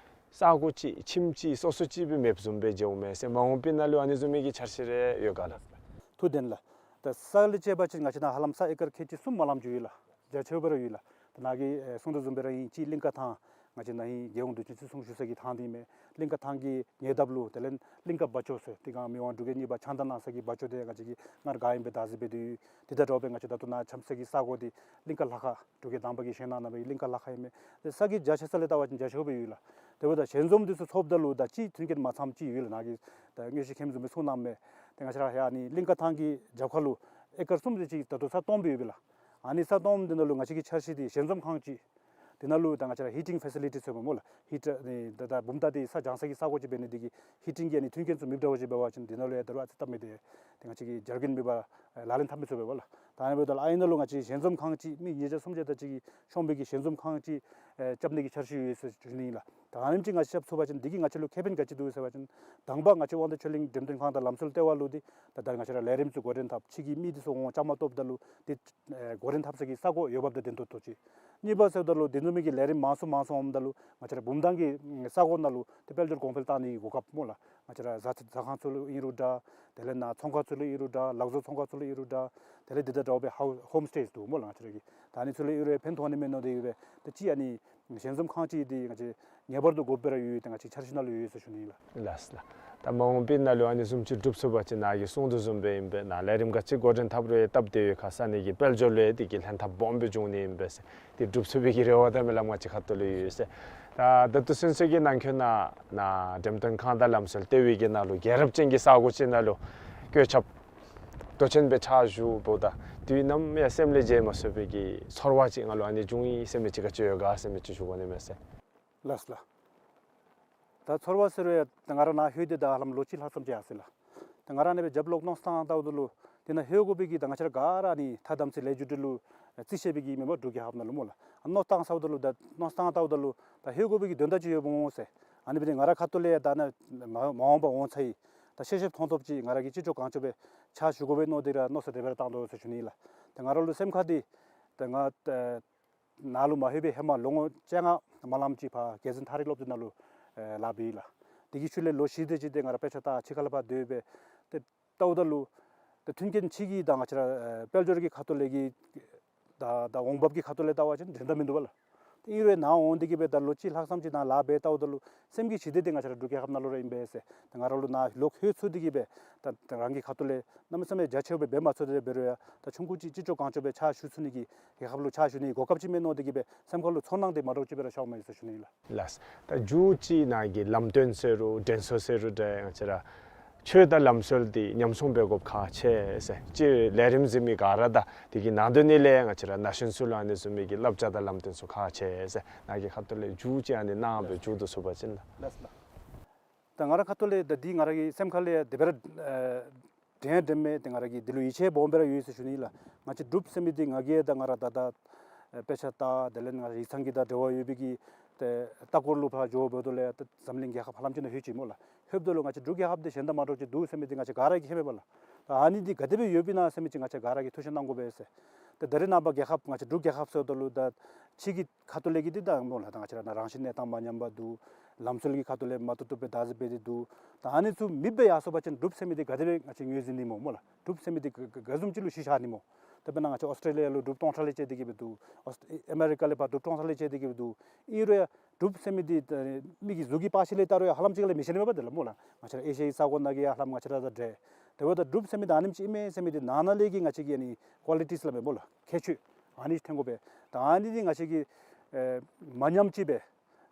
ས་གོ་ཅིག་ཁྱིམ་ཅིག་སོ་སོ་ཅིག་སྦེ་མེདཔ་བཟུམ་སྦེ་མཇལཝ་མས་ཟེར། མ་འོངས་པའི་ནང་ལུ་ཨ་ནི་བཟུམ་མའི་གི་འཆར་གཞི་རེ་ཡོད་ག་ལགས། ཐུགས་བདེན་ལགས། ད་ས་ལས་དཔྱད་པ་ཅིན་ང་བཅས་ནཱ་ཧ་ལམ་ས་ཨེ་ཀར་ཁལ་གཅིག་གསུམ་མ་ལངམ་ཅིག་ཡོད་ལགས། རྒྱ་ཆེཝ་སྦེ་ར་ཡོད་ལགས། ད་ནཱ་གིས་ཨེ་གསུངས་དོ་བཟུམ་སྦེ་ར་ཨིན། གཅིག་གླིང་ཀ་ཐང་ང་བཅས་ན་ཧིང་རྒྱལ་ཡོངས་དུས་ཆེན་བརྩི་སྲུང་ཞུ་ས་གི་ཐང་འདི་མས། གླིང་ཀ་ཐང་གི་ཉེ་འདབས་ལུ་དེ་ལས་གླིང་ཀ་བ་ཅོ་ཟེར་དེ་སྒང་མི་དབང་འབྲུག་རྒྱལ་གཉིས་པ་ཕྱག་དང་བླངས་ས་གི་བ་ཅོ་དེ་ང་བཅས་ཀྱིས་སྔར་ག་ཨིནམ་སྦེ་བདག་འཛིན་འབད་དེ་ཡོད། དེ་དང་འདྲཝ་སྦེ་ང་བཅས་ད་ལྟོ་ནཱ་འཁྱམས་ས་གི་ས་གོ་འདི་གླིང་ཀ་ལྷ་ཁང་འབྲུག་རྒྱལ་དང་པ་གིས་བཞེངས་གནང་གནང་བའི་གླིང་ཀ་ལྷ་ཁང་ཨིན་མས། དེ་ས་གི་རྒྱ་ཆེ་ས་ལས་བལྟ་བ་ཅིན་རྒྱ་ཆེཝ་སྦེ་ཡོད་ལགས། དེ་འབདཝ་ད་ཞལ་འཛོམས་འདི་ཚུ་ཚོགསཔ་ད་ལུ་ད་ཅི་མཐུན་རྐྱེན་མ་ཚངམ་ཅིག་ཡོད་ལགས། ནཱ་གིས་ད་དངོས་གཞི་མཁྱེནམ་བཟུམ་སྦེ་གསུངས་གནངམ་མས། ཏེ་ང་བཅས་ར་ཡར་ཨ་ནི་གླིང་ཀ་ཐང་གི་རྒྱབ་ཁ་ལུ་ཨེ་ཀར་གསུམ་དེ་ཅིག་ད་ལྟོ་ས་སྟོངམ་སྦེ་ཡོད་པས་ལགས། ཨ་ནི་ས་སྟོངམ་འདི་ནང་ལུ་ང་བཅས་ཀྱིས་འཆར་གཞི་འདི་ཞལ་འཛོམས་ཁང་ཅིག་འདི་ནང་ལུ་ད་ང་བཅས་ར་ཧི་ཊིང་ཕེ་སི་ལི་ཊི་ཟེར་སྦེ་སྨོ་ལགས། ཧི་ཊར་ནི་ད་ད་བུམ་ཐང་འདི་ས་གྱང་ས་གི་ས་གོ་ཅིག་འབད་ནི་འདི་གིས་ཧི་ཊིང་གི་ཨ་ནི་མཐུན་རྐྱེན་ཚུ་མེདཔ་འདྲཝ་ཅིག་འབད་བ་ཅིན་འདི་ནང་ལུ་ཡང་ད་རུང་ཨ་ཙི་སྟབས་མི་བདེ། ཏེ་ང་བཅས་ཀྱིས་བྱ་རྒོད་མེད་པར་ལག་ལེན་འཐབ་མི་ཚུགས་པས་ལགས། ད་ཨ་ནི་འབདཝ་ད་ལུ་ཨ་ནི་ནང་ལུ་ང་བཅས་ཞལ་འཛོམས་ཁང་ཅིག་མི་ཉིས་བརྒྱ་སུམ་བརྒྱ་དེ་ཅིག་གིས་ཤོང་པའི་གི་ཞལ་འཛོམས་ཁང་ཅིག་ཨེ་རྐྱབ་ནི་གི་འཆར་གཞི་ཡོད་ཟེར་ཞུ་ནི་ཨིན་ལགས། ད་ཨ་ནེམ་ཅིག་ང་བཅས་རྐྱབ་ཚུགས་པ་ཅིན་འདི་གིས་ང་བཅས་ལུ་ཁེ་ཕན་ག་ཅི་འདུག་ཟེར་བ་ཅིན་དང་པ་ང་བཅས་དབང་འདུས་ཆོས་གླིང་འགྲེམས་སྟོན་ཁང་དང་ལམ་སྲོལ་ལྟེ་བ་ལུ་འདི་ད་ད་ང་བཅས་ར་ལས་རིམ་ཚུ་འགོ་འདྲེན་འཐབ་ཕྱི་གི་མི་འདི་ཚུ་འོང་བཅའ་མར་གཏོགསཔ་ད་ལུ་འདི་ཨེ་འགོ་འདྲེན་འཐབ་ས་གི་ས་གོ་ཡོདཔ་ད་བདེན་ཏོག་ཏོ་ཅིག། གཉིས་པ་ཟེརཝ་ད་ལུ་འདི་ནང་མི་གི་ལས་རིམ་མང་སུ་མང་སུ་འོངམ་ད་ལུ་ང་བཅས་ར་བུམ་ཐང་གི་ས་གོ་ནང་ལུ་ཏེ་དཔལ་འབྱོར་གོང་འཕེལ་བཏང་ནི་གི་གོ་སྐབས་སྨོ་ལགས། ང་བཅས་ར་ཟ་ཟ་ཁང་ཚུ་ལུ་ཨིན་རུང་འདྲ། དེ་ལས་ནཱ་ཚོང་ཁང་ཚུ་ལུ་ཨིན་རུང་འདྲ། ལག་བཟོ་ཚོང་ཁང་ཚུ་ལུ་ཨིན་རུང་འདྲ། དེ་ལས་འདི་དང་འདྲཝ་སྦེ་ཧོམ་སི་ཊེ་འདུག་སྨོ་ལགས། ང་བཅས་ར་གི་ད་ཨ་ནི་ཚུ་ལུ་ཨིན་རུང་ཕན་ཐོགས་ནི་མས་མནོ་སྟེ་ཡོད་པས། ཏེ་ཅིག་ཨ་ནི་ཞལ་འཛོམས་ཁང་ཅིག་འདི་ང་བཅས་ངེས་པར་དུ་དགོཔ་སྦེ་ར་ཡོད། ཏེ་ང་བཅས་འཆར་གཞི་ནང་ལུ་ཡོད་ཟེར་ཞུ་ནི་ཨིན་ལགས། ལགས་ལགས། ད་མ་འོངས་པའི་ནང་ལུ་ཨ་ནི་བཟུམ་ཅིག་འགྲུབ་ཚུགས་པ་ཅིན་ནཱ་གིས་གསུངས་དོ་བཟུམ་སྦེ་ཨིན་པས། ནཱ་ལས་རིམ་ག་ཅི་འགོ་འདྲེན་འཐབ་རུང་སྟབས་བདེ་བའི་ཁར་ས་གནས་ཀྱི་དཔལ་འབྱོར་ལུ་ཡང་དེ་གིས་ལྷན་ཐབས་སྦོམ་སྦེ་འབྱུང་ནི་ཨིན་པས་ཟེར། དེ་འགྲུབ་ཚུགས་པའི་གི་རེ་བ་དང་སྨོན་ལམ་ང་བཅས་ཁ་ཐུག་ལས་ཡོད་ཟེར། ད་ད་ལྟོ་ཚུན་ཚོད་ཀྱི་ནང་འཁོད་ནང་ནཱ་འགྲེམས་སྟོན་ཁང་དང་ལམ་སྲོལ་ལྟེ་བའི་གི་ནང་ལུ་རྒྱལ་རབས་ཅན་གྱི་ས་གོ་ཅིག་ནང་ལུ་བཀོད་ཁྱབ་མདོ་ཆེན་སྦེ་ཕྱག་ཞུཝ་ད་དུས་ནམ་ཡང་སེམས་ལས་བརྗེད་མ་ཚུགས་པའི་གི་ཚོར་བ་ཅིག་ང་ལུ་ཨ་ནི་བྱུང་ཡི་ཟེར་མི་ཅིག་ག་ཅི་ཡོད་ག་ཟེར་མི་ཅིག་ཞུ་དགོ་ནི་མས་ཟེར། ལགས་ལགས། ད་ཚོར་བ་ཟེར་རུང་ཡང་ད་ང་ར་ནཱ་ལྷོད་དེ་ད་ཧ་ལམ་ལོ་གཅིག་ལྷག་ཙམ་ཅིག་ཡར་སོ་ཡི་ལགས། ད་ང་ར་ཨ་ནི་སྦེ་རྒྱབ་ལོག་མནོ་བསམ་བཏངམ་ད་ལུ་དེ་ནང་ལྷོད་དགོ་པའི་གི་ད་ང་བཅས་ར་ག་ར་ཨ་ནི་ཐ་དམ་ཚིག་ལས་རྒྱུ་འབྲས་ལུ་རྩིས་བཤེར་བའི་གི་མེན་པ་འབྲུག་རྒྱལ་ཁབ་ནང་ལུ་སྨོ་ལགས། ཨ་མནོ་བསམ་བཏངམ་ད་ལུ་ད་མནོ་བསམ་བཏངམ་ད་ལུ་ད་ལྷོད་དགོ་པའི་གི་དོན་དག་ཅིག་ཡོདཔ་འོང་ཟེར། ཨ་ནི་སྦེ་ང་ར་ཁ་ཐུག་ལས་ཡང་ད་ནཱ་མ་མ་འོངས་པ་འོང་ཚར་ཡི། ད་ཤེས་ཤེསཔ་མཐོང་ཐོབ་ཅིག་ང་ར་གིས་ཅི་ལྕོགས་གང་ལྕོགས་སྦེ་ཕྱག་ཞུ་དགོ་པས་མནོ་སྟེ་ར་མནོ་བསམ་དེ་སྦེ་ར་བཏང་དོ་ཟེར་ཞུ་ནི་ཨིན་ལགས། ད་ང་ར་ལུ་སེམས་ཁར་འདི་ད་ང་ད་ནཱ་ལུ་མ་ལྷོད་པའི་ཧེ་མ་ལོ་ངོ་བཅོ་ལྔ་མ་ལངམ་ཅིག་ཕར་རྒྱལ་འཛིན་ཐག་རིང་སློབ་གྲྭ་ནང་ལུ་ཨེ་ལཱ་འབད་ཡི་ལགས། དེ་གི་ཤུལ་ལས་ལོ་བཞི་དེ་ཅིག་ཏེ་ང་ར་དཔེ་ཆ་ལྟ་ཕྱི་ཁ་ལས་ཕར་སྡོད་སྦེ་ཏེ་བལྟཝ་ད་ལུ་ཏེ་མཐུན་རྐྱེན་ཕྱི་གི་ད་ང་བཅས་ར་ཨེ་དཔལ་འབྱོར་གྱི་ཁ་ཐུག་ལས་ཀྱི་ད་ད་འོང་འབབ་ཀྱི་ཁ་ཐུག་ལས་བལྟ་བ་ཅིན་འགྲན་ཟླ་མིན་འདུག་པ་ལགས། ཨིན་རུང་ནཱ་འོང་སྟེ་གི་སྦེ་ད་ལོ་གཅིག་ལྷག་ཙམ་ཅིག་ནཱ་ལཱ་འབད་བལྟཝ་ད་ལུ་སེམས་ཀྱི་ཞི་བདེ་འདི་ང་བཅས་ར་འབྲུག་རྒྱལ་ཁབ་ནང་ལུ་ར་ཨིན་པས་ཟེར། ད་ང་ར་ལུ་ནཱ་ལོག་ལྷོད་ཚུགས་ཏེ་གི་སྦེ་ད་ད་རང་གི་ཁ་ཐུག་ལས་གནམ་མེད་ས་མེད་རྒྱ་ཆེཝ་སྦེ་འབད་མ་ཚུགས་ཏེ་འབད་རུང་ཡང་ད་ཆུང་ཀུ་ཅིག་ཅི་ལྕོགས་གང་ལྕོགས་སྦེ་ཕྱག་ཞུ་ཚུགས་ནི་གི་རྒྱལ་ཁབ་ལུ་ཕྱག་ཞུ་ནི་གོ་སྐབས་ཅིག་མས་མནོ་སྟེ་གི་སྦེ་སེམས་ཁ་ལུ་ཚོར་སྣང་འདི་མ་འདྲཝ་ཅིག་སྦེ་ར་ཤརཝ་མས་ཟེར་ཞུ་ནི་ཨིན་ལགས། ལགས། ད་མཇུག་ཅིག་ནཱ་གི་ལམ་སྟོན་ཟེར་རུང་དྲན་གསོ་ཟེར་རུང་འདྲ་ང་བཅས་ར་ཆོས་དང་ལམ་སྲོལ་འདི་ཉམས་སྲུང་འབད་དགོཔ་ཁག་ཆེ་ཟེར། སྤྱིར་ལས་རིམ་གཟིགས་མི་ག་ར་དང་དེ་གི་ནང་དོན་ནང་ལས་ང་བཅས་ར་ན་གཞོན་ཚུ་ལུ་ཨ་ནི་བཟུམ་མའི་གི་བསླབ་བྱ་དང་ལམ་སྟོན་ཚུ་ཁག་ཆེ་ཟེར། ནཱ་གི་ཁ་ཐུག་ལས་མཇུག་ཅིག་ཨ་ནི་གནང་སྦེ་མཇུག་བསྡུ་ཚུགས་པ་ཅིན་ལགས། ལགས་ལགས། ད་ང་ར་ཁ་ཐུག་ལས་ད་འདི་ང་ར་གི་སེམས་ཁ་ལས་དེ་སྦེ་ར་ཨེ་དྲན་དྲནམ་མས། ཏེ་ང་ར་གིས་འདི་ལུ་ཡིད་ཆེས་སྦོམ་སྦེ་ར་ཡོད་ཟེར་ཞུ་ནི་ལགས། ང་བཅས་འབྲུགཔ་ཟེར་མི་འདི་ང་གིས་ད་ང་ར་ད་ད་ཨེ་དཔེ་ཆ་ལྟ་དེ་ལས་ང་ར་ཡིག་ཚང་གི་དང་འབྲེལ་བ་ཡོད་པའི་གི་ཏེ་ལྟ་སྐོར་ལུ་ཕར་འགྱོ་འབདཝ་ད་ལུ་ཡང་ད་འཛམ་གླིང་རྒྱལ་ཁབ་ཧ་ལམ་ཅིག་ནང་ལྷོད་ཅི་སྨོ་ལགས། ལྷོདཔ་ད་ལུ་ང་བཅས་འབྲུག་རྒྱལ་ཁབ་འདི་གཞན་དང་མ་འདྲཝ་ཅིག་འདུག་ཟེར་མི་འདི་ང་བཅས་ག་ར་གིས་མཁྱེནམ་མས་པ་ལགས། ད་ཨ་ནི་འདི་ག་དེ་སྦེ་ཡོདཔ་ཨིན་ན་ཟེར་མི་ཅིག་ང་བཅས་ག་ར་གིས་ཐུགས་བཞེད་གནང་དགོ་པས་ཟེར། ད་ད་རེས་ནངས་པ་རྒྱལ་ཁབ་ང་བཅས་འབྲུག་རྒྱལ་ཁབ་ཟེརཝ་ད་ལུ་ད་ཕྱི་གི་ཁ་ཐུག་ལས་ཀྱི་འདི་ད་སྨོ་ལགས། ད་ང་བཅས་ར་ནཱ་རང་བཞིན་གནས་སྟངས་མ་ཉམས་པར་འདུག། ལམ་སྲོལ་གྱི་ཁ་ཐུག་ལས་མ་བཏུབ་བཏུབ་སྦེ་བདག་འཛིན་འབད་དེ་འདུག། ད་ཨ་ནི་ཚུ་མེདཔ་སྦེ་ཡར་སོང་པ་ཅིན་འབྲུགཔ་ཟེར་མི་འདི་ག་དེ་སྦེ་ང་བཅས་ངོས་འཛིན་ནི་སྨོ་སྨོ་ལགས། འབྲུགཔ་ཟེར་མི་འདི་ག་ག་ག་བཟུམ་ཅིག་ལུ་གཞི་བཞག་ནི་སྨོ། ད་དཔེར་ན་ང་བཅས་ཨོསི་ཊེ་ལི་ཡ་ལུ་འབྲུགཔ་སྟོང་ཕྲག་ལས་བཅད་དེ་གི་སྦེ་འདུག། ཨོསི་ཨ་མེ་རི་ཀ་ལས་ཕར་འབྲུགཔ་སྟོང་ཕྲག་ལས་བཅད་དེ་གི་སྦེ་འདུག། ཨིན་རུང་ཡང་འབྲུགཔ་ཟེར་མི་འདི་ད་མི་གི་གཟུགས་ཀྱི་པགས་ཤེད་ལས་བལྟ་རུང་ཡང་ཧ་ལམ་ཅིག་ལས་མི་ཤེས་ནི་མས་པ་དེ་ལགས་སྨོ་ལགས། ང་བཅས་ར་ཨེ་ཤི་ཡའི་ས་གོ་ནང་གི་ཡང་ཧ་ལམ་ང་བཅས་ར་དང་འདྲ། དེ་འབདཝ་ད་འབྲུགཔ་ཟེར་མི་འདི་ཨ་ནེམ་ཅིག་ཨིན་མས་ཟེར་མི་འདི་ནང་ན་ལས་ཀྱི་ང་བཅས་ཀྱི་ཨ་ནི་ཀོ་ལི་ཊིས་སླབ་མས་སྨོ་ལགས། ཁྱད་ཆོས་ཨ་ནི་ཐོན་དགོ་པས། ད་ཨ་ནི་འདི་ང་བཅས་ཀྱིས་ཨེ་མ་ཉམས་ཅིག་སྦེ་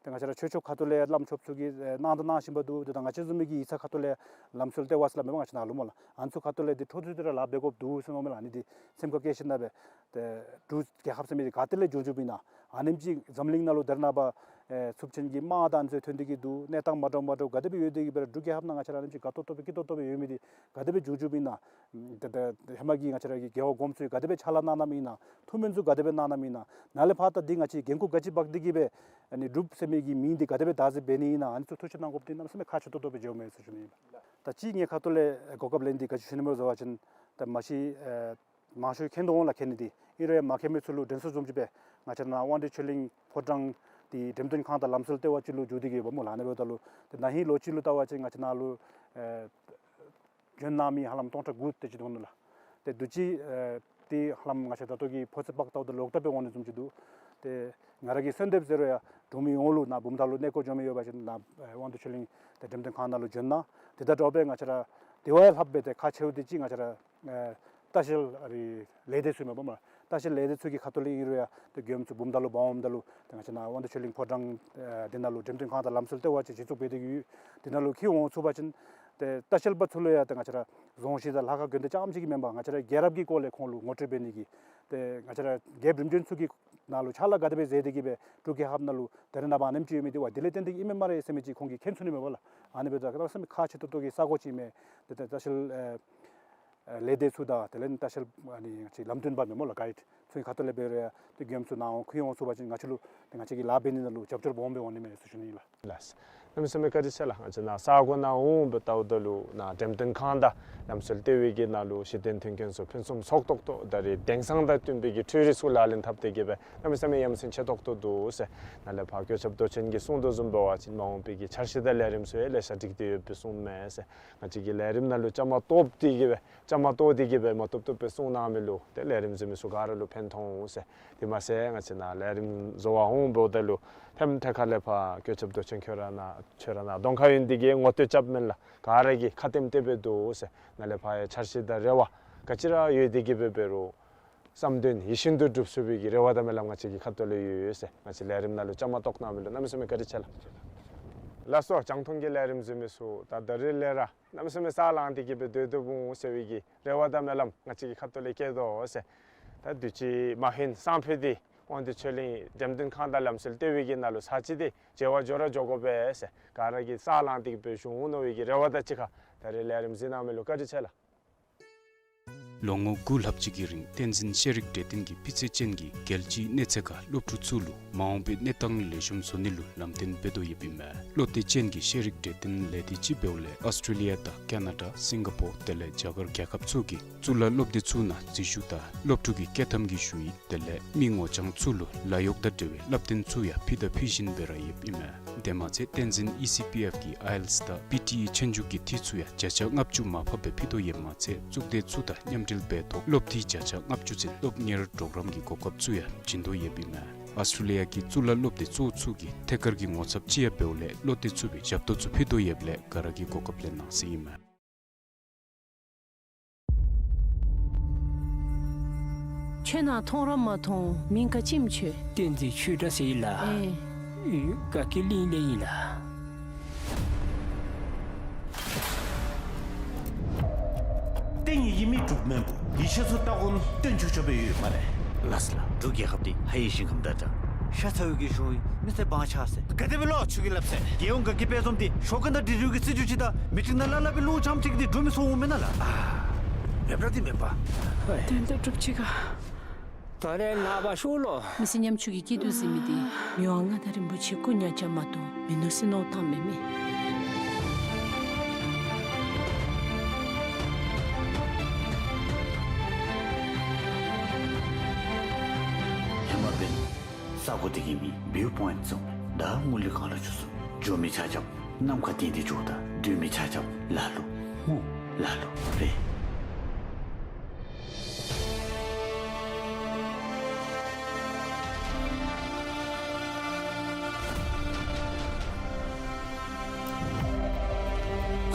ཏེ་ང་བཅས་ར་ཆོས་ཕྱོགས་ཁ་ཐུག་ལས་བླམ་ཆོསཔ་ཚུ་གིས་ཨེ་གནང་དང་གནང་བཞིན་པ་འདུག། ཏེ་ད་ང་བཅས་བཟུམ་མའི་གི་ཡིག་ཚང་ཁ་ཐུག་ལས་ལམ་སྲོལ་ལྟེ་བ་ཟེར་སླབ་མས་པ་ང་བཅས་ནཱ་ལུ་སྨོ་ལགས། ཨ་ནི་ཚུ་ཁ་ཐུག་ལས་འདི་འཕྲོ་མཐུད་དེ་ར་ལཱ་འབད་དགོཔ་འདུག་ཟེར་སྨོ་ལགས། ཨ་ནི་འདི་སེམས་ཁར་བཀལ་ཞིནམ་ལས་ཏེ་འབྲུག་རྒྱལ་ཁབ་ཟེར་མི་འདི་ག་ཏེ་ལས་བྱུང་བྱུངམ་ཨིན་ན། ཨ་ནེམ་ཅིག་འཛམ་གླིང་ནང་ལུ་ད་རེས་ནངས་པ་ཨེ་འཚུབ་ཆེན་གྱི་དམག་དང་ཨ་ནི་ཚུ་ཐོན་ཏེ་གི་འདུག། གནས་སྟངས་མ་འདྲཝ་མ་འདྲཝ་ག་དེ་སྦེ་ཡོད་དེ་གི་སྦེ་ར་འབྲུག་རྒྱལ་ཁབ་ནང་ང་བཅས་ར་ཨ་ནེམ་ཅིག་དགའ་ཏོག་ཏོ་སྦེ་སྐྱིད་ཏོག་ཏོ་སྦེ་ཡོད་མི་འདི་ག་དེ་སྦེ་བྱུང་བྱུངམ་ཨིན་ན། ད་ད་ཧེ་མ་གི་ང་བཅས་ར་གི་རྒྱལ་བ་གོངམ་ཚུ་གིས་ག་དེ་སྦེ་ཕྱག་ལཱ་གནང་གནངམ་ཨིན་ན། ཐུགས་སྨོན་ཚུ་ག་དེ་སྦེ་གནང་གནངམ་ཨིན་ན། ནཱ་ལས་ཕར་ད་འདི་ང་བཅས་འགན་ཁུར་ག་ཅི་འབག་སྟེ་གི་སྦེ་ཨ་ནི་འབྲུགཔ་ཟེར་མི་གི་མིང་འདི་ག་དེ་སྦེ་བདག་འཛིན་འབད་ནི་ཨིན་ན། ཨ་ནི་ཚུ་ཐུགས་བཞེད་གནང་དགོཔ་འདི་གནམ་མེད་ས་མེད་ཁག་ཆེ་ཏོག་ཏོ་སྦེ་འགྱོཝ་མས་ཟེར་ཞུ་ནི་ཨིན་ལགས། ད་ཅི་ངེའི་ཁ་ཐུག་ལས་གོ་སྐབས་ལེན་འདི་ག་ཅི་ཞུ་ནི་སྨོ་ཟེར་བ་ཅིན་ད་མ་གཞི་ཨེ་མང་ཤོས་མཁྱེན་དོ་འོང་ལགས། མཁྱེན་ནི་འདི་ཨིན་རུང་ཡང་མ་མཁྱེན་མི་ཚུ་ལུ་དྲན་གསོ་བཟུམ་ཅིག་སྦེ་ང་བཅས་ནཱ་དབང་འདུས་ཆོས་གླིང་ཕོ་བྲང་འདི་འགྲེམས་སྟོན་ཁང་དང་ལམ་སྲོལ་ལྟེ་བ་ཅིག་ལུ་འགྱུར་ཏེ་གི་ཡོདཔ་སྨོ་ལགས། ཨ་ནི་འབདཝ་ད་ལུ་ཏེ་ན་ཧིང་ལོ་གཅིག་ལུ་བལྟ་བ་ཅིན་ང་བཅས་ནཱ་ལུ་ཨེ་བྱོན་གནང་མི་ཧ་ལམ་སྟོང་ཕྲག་དགུ་དེ་ཅིག་འདུག་ནུག་ལགས། ཏེ་དུས་ཅི་ཨེ་ཏེ་ཧ་ལམ་ང་བཅས་ད་ལྟོ་གི་ཕོ་ཚོད་དཔག་བལྟཝ་ད་ལོག་ལྟབ་སྦེ་འོང་ནི་བཟུམ་ཅིག་འདུག། ཏེ་ང་ར་གིས་གསོལ་འདེབས་ཟེར་རུང་ཡང་འབྲུག་མི་ཡོངས་ལུ་ནཱ་བུམ་ཐང་ལུ་གནས་སྐོར་འགྱོ་མི་ཡོད་པ་ཅིན་ནཱ་ཨེ་དབང་འདུས་ཆོས་གླིང་ཏེ་འགྲེམས་སྟོན་ཁང་ནང་ལུ་བྱོན་གནང་། དེ་དང་འདྲཝ་སྦེ་ང་བཅས་ར་དེ་བ་ཡང་ལྷགཔ་སྦེ་ཏེ་ཁག་ཆེཝ་འདི་ཅིག་ང་བཅས་ར་ཨེ་ལྟ་བཤལ་ཨ་རི་ལས་སྡེ་ཚུ་མས་པ་སྨོ་ལགས། ལྟ་བཤལ་ལས་སྡེ་ཚུ་གི་ཁ་ཐུག་ལས་ཨིན་རུང་ཡང་ཏེ་མགྱོནམ་ཚུ་བུམ་ཐང་ལུ་འབག་འོངམ་ད་ལུ་ཏེ་ང་བཅས་ནཱ་དབང་འདུས་ཆོས་གླིང་ཕོ་བྲང་ཨེ་འདི་ནང་ལུ་འགྲེམས་སྟོན་ཁང་དང་ལམ་སྲོལ་ལྟེ་བ་ཅིག་གཞི་བཙུགས་འབད་དེ་གི་ཡོད། འདི་ནང་ལུ་འཁྱིད་འོང་ཚུགས་པ་ཅིན་ཏེ་ལྟ་བཤལ་པ་ཚུ་ལུ་ཡང་ཏེ་ང་བཅས་ར་རྫོང་གཞི་དང་ལྷ་ཁང་དགོན་སྡེ་རྐྱངམ་ཅིག་གི་མེན་པར་ང་བཅས་ར་རྒྱལ་རབས་ཀྱི་སྐོར་ལས་ཁོང་ལུ་ངོ་སྤྲོད་འབད་ནི་གི་ཏེ་ང་བཅས་ར་རྒྱལཔོ་རིམ་བྱོན་ཚུ་གི་ནང་ལུ་ཕྱག་ལཱ་ག་དེ་སྦེ་མཛད་དེ་གི་སྦེ་འབྲུག་རྒྱལ་ཁབ་ནང་ལུ་ད་རེས་ནངས་པ་ཨ་ནེམ་ཅིག་ཡོད་མི་འདི་བ་འདི་ལས་བརྟེན་ཏེ་ཨིན་མས་སྨ་རེ་ཟེར་མི་ཅིག་ཁོང་གིས་མཁྱེན་ཚུགས་ནི་མས་པ་ལགས། ཨ་ནི་འབདཝ་ད་གནམ་མེད་ས་མེད་ཁག་ཆེ་ཏོག་ཏོ་གི་ས་གོ་ཅིག་མས། ཏེ་ཏེ་ལྟ་བཤལ་ཨེ་ཨེ་ལས་སྡེ་ཚུ་དང་དེ་ལས་ལྟ་བཤལ་ཨ་ནི་ཅིག་ལམ་སྟོན་པ་མས་སྨོ་ལགས། གའིཌ་ཚུ་གི་ཁ་ཐུག་ལས་འབད་རུང་ཡང་ཏེ་མགྱོནམ་ཚུ་ནཱ་འོང་འཁྱིད་འོང་ཚུགས་པ་ཅིན་ང་བཅས་ལུ་ཏེ་ང་བཅས་ཀྱི་ལཱ་འབད་ནི་ནང་ལུ་རྒྱབ་སྐྱོར་སྦོམ་སྦེ་འོང་ནི་མས་ཟེར་ཞུ་ནི་ཨིན་ལགས། ལགས། གནམ་མེད་ས་མེད་བཀའ་དྲིན་ཆེ་ལགས། ང་བཅས་ནཱ་ས་གོ་ནང་འོང་སྦེ་བལྟཝ་ད་ལུ་ནཱ་འགྲེམས་སྟོན་ཁང་དང་ལམ་སྲོལ་ལྟེ་བའི་གི་ནང་ལུ་གཞི་རྟེན་མཐུན་རྐྱེན་ཚུ་ཕུན་སུམ་ཚོགས་ཏོག་ཏོ་ད་རེས་དེང་སང་དང་བསྟུན་པའི་གི་འཕྲུལ་རིག་ཚུ་ལག་ལེན་འཐབ་སྟེ་གི་སྦེ་གནམ་མེད་ས་མེད་ཡ་མཚན་ཆེ་ཏོག་ཏོ་འདུག་ཟེར། ནཱ་ལས་ཕར་སྐུ་ཞབས་མདོ་ཆེན་གྱིས་གསུང་དོ་བཟུམ་འབད་བ་ཅིན་མ་འོངས་པའི་གི་འཆར་གཞི་དང་ལས་རིམ་ཚུ་ཡང་ལེ་ཤ་སྒྲིག་སྟེ་ཡོད་པའི་གསུངམ་མས་ཟེར། ང་བཅས་ཀྱི་ལས་རིམ་ནང་ལུ་བཅའ་མར་གཏོགས་ཏེ་གི་སྦེ་བཅའ་མར་གཏོགས་ཏེ་གི་སྦེ་མ་བཏུབ་བཏུབ་སྦེ་གསུང་གནང་མི་ལུ་ཏེ་ལས་རིམ་གཟིགས་མི་ཚུ་ག་ར་ལུ་ཕན་ཐོགས་འོང་ཟེར། དེ་མ་ཚད་ང་བཅས་ནཱ་ལས་རིམ་བཟོ་བར་འོང་འབདཝ་ད་ལུ་ཕནམ་ཐད་ཁ་ལས་ཕར་སྐུ་ཞབས་མདོ་ཆེན་ཁྱོད་ར་ནཱ་ཁྱོད་ར་ནཱ་གདོང་ཁར་ཡོད་ནི་འདི་གིས་ངོ་སྤྲོད་རྐྱབ་མེན་ལགས། ག་ར་གིས་ཁ་ལྟེམ་ལྟེ་སྦེ་འདུག་ཟེར། ནཱ་ལས་ཕར་ཡང་འཆར་གཞི་དང་རེ་བ་ག་ཅི་ར་ཡོད་དེ་གི་སྦེ་འབད་རུང་བསམ་དོན་ཡིད་བཞིན་དུ་འགྲུབ་ཚུགས་པའི་གི་རེ་བ་དང་སྨོན་ལམ་ང་བཅས་ཀྱི་ཁ་ཐུག་ལས་ཡོད་ཟེར། ང་བཅས་ལས་རིམ་ནང་ལུ་བཅའ་མར་གཏོགས་གནང་མི་ལུ་གནམ་མེད་ས་མེད་བཀའ་དྲིན་ཆེ་ལགས། ལགས་སོ། རྒྱང་མཐོང་གི་ལས་རིམ་གཟིགས་མི་ཚུ་ད་ད་རིས་ལས་ར་གནམ་མེད་ས་མེད་ས་ལངས་ཏེ་གི་སྦེ་སྡོད་སྡོདཔ་འོང་ཟེར་བའི་གི་རེ་བ་དང་སྨོན་ལམ་ང་བཅས་ཀྱི་ཁ་ཐུག་ལས་བསྐྱེད་དོ་ཟེར། ད་དུས་ཅི་མ་ཧིང་སང་ཕོད་འདི་དབང་འདུས་ཆོས་གླིང་འགྲེམས་སྟོན་ཁང་དང་ལམ་སྲོལ་ལྟེ་བའི་གི་ནང་ལུ་ཚར་གཅིག་འདི་མཇལ་བར་འགྱོ་ར་འགྱོ་དགོ་པས་ཟེར། ག་ར་གིས་ས་ལངས་ཏེ་གི་སྦེ་བཞུགས་འོང་མནོ་བའི་གི་རེ་བ་དང་གཅིག་ཁར་ད་རིས་ལས་རིམ་གཟིགས་གནང་མི་ལུ་བཀའ་དྲིན་ཆེ་ལགས། ལོ་ངོ་དགུ་ལྷག་ཅིག་གི་རིང་བསྟན་འཛིན་ཤེས་རིག་གྲོས་སྟོན་གྱིས་སྤུས་ཚད་ཅན་གྱི་རྒྱལ་སྤྱིའི་གནས་ཚད་ཁར་སློབ་ཕྲུག་ཚུ་ལུ་མ་འོངས་པའི་གནས་སྟངས་ལེགས་ཤོམ་བཟོ་ནི་ལུ་ལམ་སྟོན་འབད་དོ་ཡོདཔ་ཨིན་མས། བློ་གཏད་ཅན་གྱི་ཤེས་རིག་གྲོས་སྟོན་ལས་སྡེ་ཅིག་འབདཝ་ལས་ཨོསི་ཊྲེ་ལི་ཡ་དང་ཀ་ན་ཌ་སིང་ག་པོར་དེ་ལས་རྒྱ་གར་རྒྱལ་ཁབ་ཚུ་གི་གཙུག་ལག་སློབ་སྡེ་ཚུ་ནང་འཛུལ་ཞུགས་དང་སློབ་ཕྲུག་གི་བསྐྱོད་ཐམ་གྱི་ཞུ་ཡིག་དེ་ལས་མི་ངོ་རྐྱང་ཚུ་ལུ་ལཱ་གཡོག་དང་འབྲེལ་བའི་བསླབ་སྟོན་ཚུ་ཡང་ཕུལ་དང་ཕུལ་བཞིན་སྦེ་ར་ཡོདཔ་ཨིན་མས། དེ་མ་ཚད་བསྟན་འཛིན་ཨི་སི་པི་ཨེཕ་གིས་ཨའི་ཨེལ་ཊི་ཨེས་དང་པི་ཊི་ཨི་ཆོས་རྒྱུགས་ཀྱི་འཐུས་ཚུ་ཡང་བརྒྱ་ཆ་ལྔ་བཅུ་མར་ཕབ་སྦེ་ཕུལ་དོ་ཡོདཔ་མ་ཚད་གཙུག་སྡེ་ཚུ་དང་མཉམ་འབྲེལ་འབད་ཐོག་སློབ་འཐུས་བརྒྱ་ཆ་ལྔ་བཅུ་ཚུན་སློབ་གཉེར་གྲོགས་རམ་གྱི་གོ་སྐབས་ཚུ་ཡང་བྱིན་དོ་ཡོདཔ་ཨིན་མས། ཨཱོས་ཊྲེ་ལི་ཡ་གི་གཙུག་ལག་སློབ་སྡེ་གཙོ་བོ་ཚུ་གིས་ཐད་ཀར་གྱི་ངོ་ཚབ་ཅིག་ཡང་འབདཝ་ལས་བློ་གཏད་ཚུགས་པའི་ཞབས་ཏོག་ཚུ་ཕུལ་དོ་ཡོདཔ་ལས་ག་ར་གིས་གོ་སྐབས་ལེན་གནང་ཟེར་ཨིན་མས། ཁྱོད་ནཱ་མཐོང་ར་མ་མཐོང་། མིང་ག་ཅི་སྨོ་ཁྱོད། བསྟན་འཛིན་ཆོས་གྲགས་ཟེར་ལགས། ཨེ། ཨེ་དགའ་སྐྱིད་གླིང་ལས་ཨིན་ལགས། བསྟན་ཡི་ཡི་མི་འབྲུག་མེན་པོ། ཡི་ཤེས་ཚུ་ལྟ་གོ་ན་སྟོན་ཆོག་ཆོག་སྦེ་ཡོད་སྨ་རེ། ལགས་སོ་ལགས། འབྲུག་རྒྱལ་ཁབ་འདི་ཧ་ཡི་ཞིང་ཁམས་དང་འདྲ། ཤ་ཚ་བའི་གི་ཞོ་ཡི་མི་སེར་བང་ཆགས་ཟེར། ག་དེ་སྦེ་ལོ་ཆུ་གི་ལབ་ཟེར། རྒྱལ་ཡོངས་དགའ་སྐྱིད་དཔལ་འཛོམས་འདི་ཞོ་ཀན་དང་འབྲི་རུ་གི་སྲིད་བྱུས་ཅིག་དང་མི་ཊིང་ནང་ལ་ལ་སྦེ་ལུང་ཙམ་ཅིག་འདི་འགྲོ་མི་སོང་འོང་མེན་ན་ལགས། ཨ་མེན་པ་འདི་མེན་པ། དོན་དག་གྲུབ་ཅི་ག། ད་རེས་ནངས་པ་ཤོ་ལོ། མི་ཚེ་ཉམ་ཆུང་གི་སྐྱིད་སྡུག་ཟེར་མི་འདི་མི་དབང་མངའ་བདག་རིན་པོ་ཆེ་སྐུ་ཉག་ཅིག་མ་གཏོགས་མིན་ནུག་ཟེར་མནོ་བསམ་བཏངམ་མས། ཧེ་མ་འབདན་ས་གོ་འདི་གི་མིང་བིའུ་པོའིནཊ་ཟེར་མས། ད་ངོས་ལས་གང་ལ་འགྱོ་ཚུགས། འགྱོ་མི་ཆ་ཁྱབ་ནམ་མཁའ་ལྡིང་སྟེ་འགྱོཝ་ད་སྡོད་མི་ཆ་ཁྱབ་ལ་ལུ་ངུ་ལ་ལུ་རེ།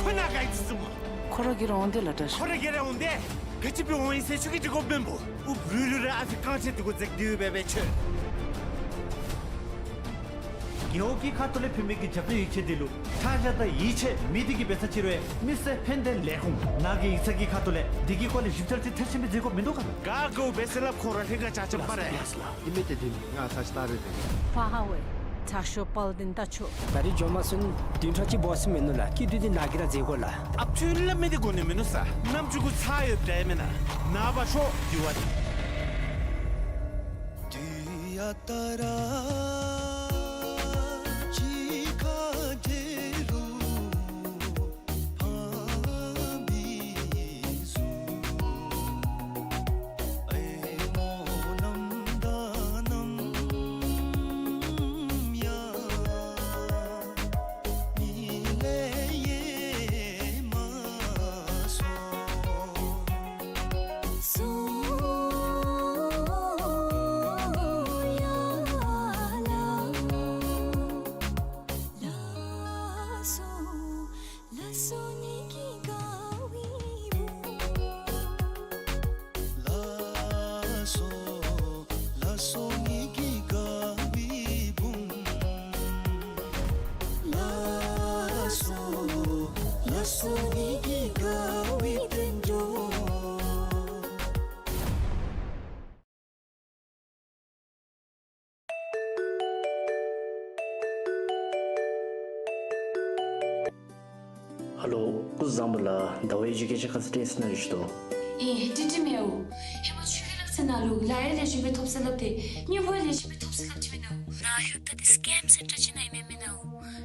ཁོ་ནཱ་ག་ཅི་བཟུམ་སྨོ། ཁོ་ར་གིས་ར་འོང་དེས་ལགས་དྲག་ཤོས། ཁོ་ར་གིས་ར་འོང་དེས། ག་ཅི་སྦེ་འོང་ཡི་ཟེར་ཁྱོད་ཀྱིས་འདྲི་དགོཔ་མེན་པོ། ཨུབ་རུལ་རུལ་ར་ཨ་ཕི་རྐང་རྗེས་འདི་གུ་འཛེགས་ཏེ་འབད་བའི་ཁྱོད། རྒེད་འོག་གི་ཁ་ཐུག་ལས་ཕུལ་མི་གི་རྒྱབ་སྐྱོར་ཡིག་ཆ་འདི་ལུ་ཁྲག་ཞག་དང་ཡིད་ཆེས་མེད། དེ་གིས་འབད་ས་ཅི་རུང་མི་སེར་ཕན་བདེ་ལས་ཁུངས་ནང་གི་ཡིག་ཚང་གི་ཁ་ཐུག་ལས་འདི་གི་སྐོར་ལས་ཞིབ་འཚོལ་ཅིག་མཐར་ཕྱིན་སྦེ་མཛད་དགོཔ་མིན་འདུག་ག་ལགས། ག་དགོ་པས་ཟེར་སླབ། ཁོ་ར་ལྷན་ཁག་ཆ་ཁྱབ་སྨ་རེ། ལགས་སོ་ལགས། འདི་མི་དེ་འདི་ང་ས་ཆ་ལྟ་རེ་འབད། ཕ་ཧ་ཝེ། དྲག་ཤོས་དཔལ་ལྡན་རྟ་མཆོག། ད་རིས་འགྱོ་མ་ཚུགས་ན་བདུན་ཕྲག་གཅིག་འབད་ས་མིན་ནུག་ལགས། སྐྱིད་སྡུག་འདི་ནཱ་གིས་ར་མཛད་དགོ་ལགས། ཨ་ཁྱོད་སླབ་མི་འདི་གོ་ནི་མིན་ནུག་ས། ནམ་ཅིག་གུ་ཚར་ཡོདཔ་འདྲཝ་མེན་ན། ནངས་པ་ཤོ་དེ་བ་འདི། ཧེ་ལོ། སྐུ་གཟུགས་བཟང་པོ་ལགས། ཟླ་བ་ཨེ་ཌུ་ཀེ་ཤཱན་ཀོན་སཱལ་ཊེན་སི་ནང་ཡོད་ཤོ་དོ། ཨེ་ཀྲིག་ཀྲི་མེའོ། ཧེ་མ་ཁྱོད་ཀྱིས་སླབ་ཚེ་ནཱ་ལུ་ལཱ་ཡང་ལེགས་ཤོམ་སྦེ་ཐོབ་ཟེར་སླབ་སྟེ་དངུལ་ཕོག་ཡང་ལེགས་ཤོམ་སྦེ་ཐོབ་ཟེར་སླབ་ཅི་མེན་ན། ནཱ་ལྷོདཔ་ད་འདི་སི་ཀེམ་སེན་ཊར་ཅིག་ནང་ཨིན་མས་མེན་ན།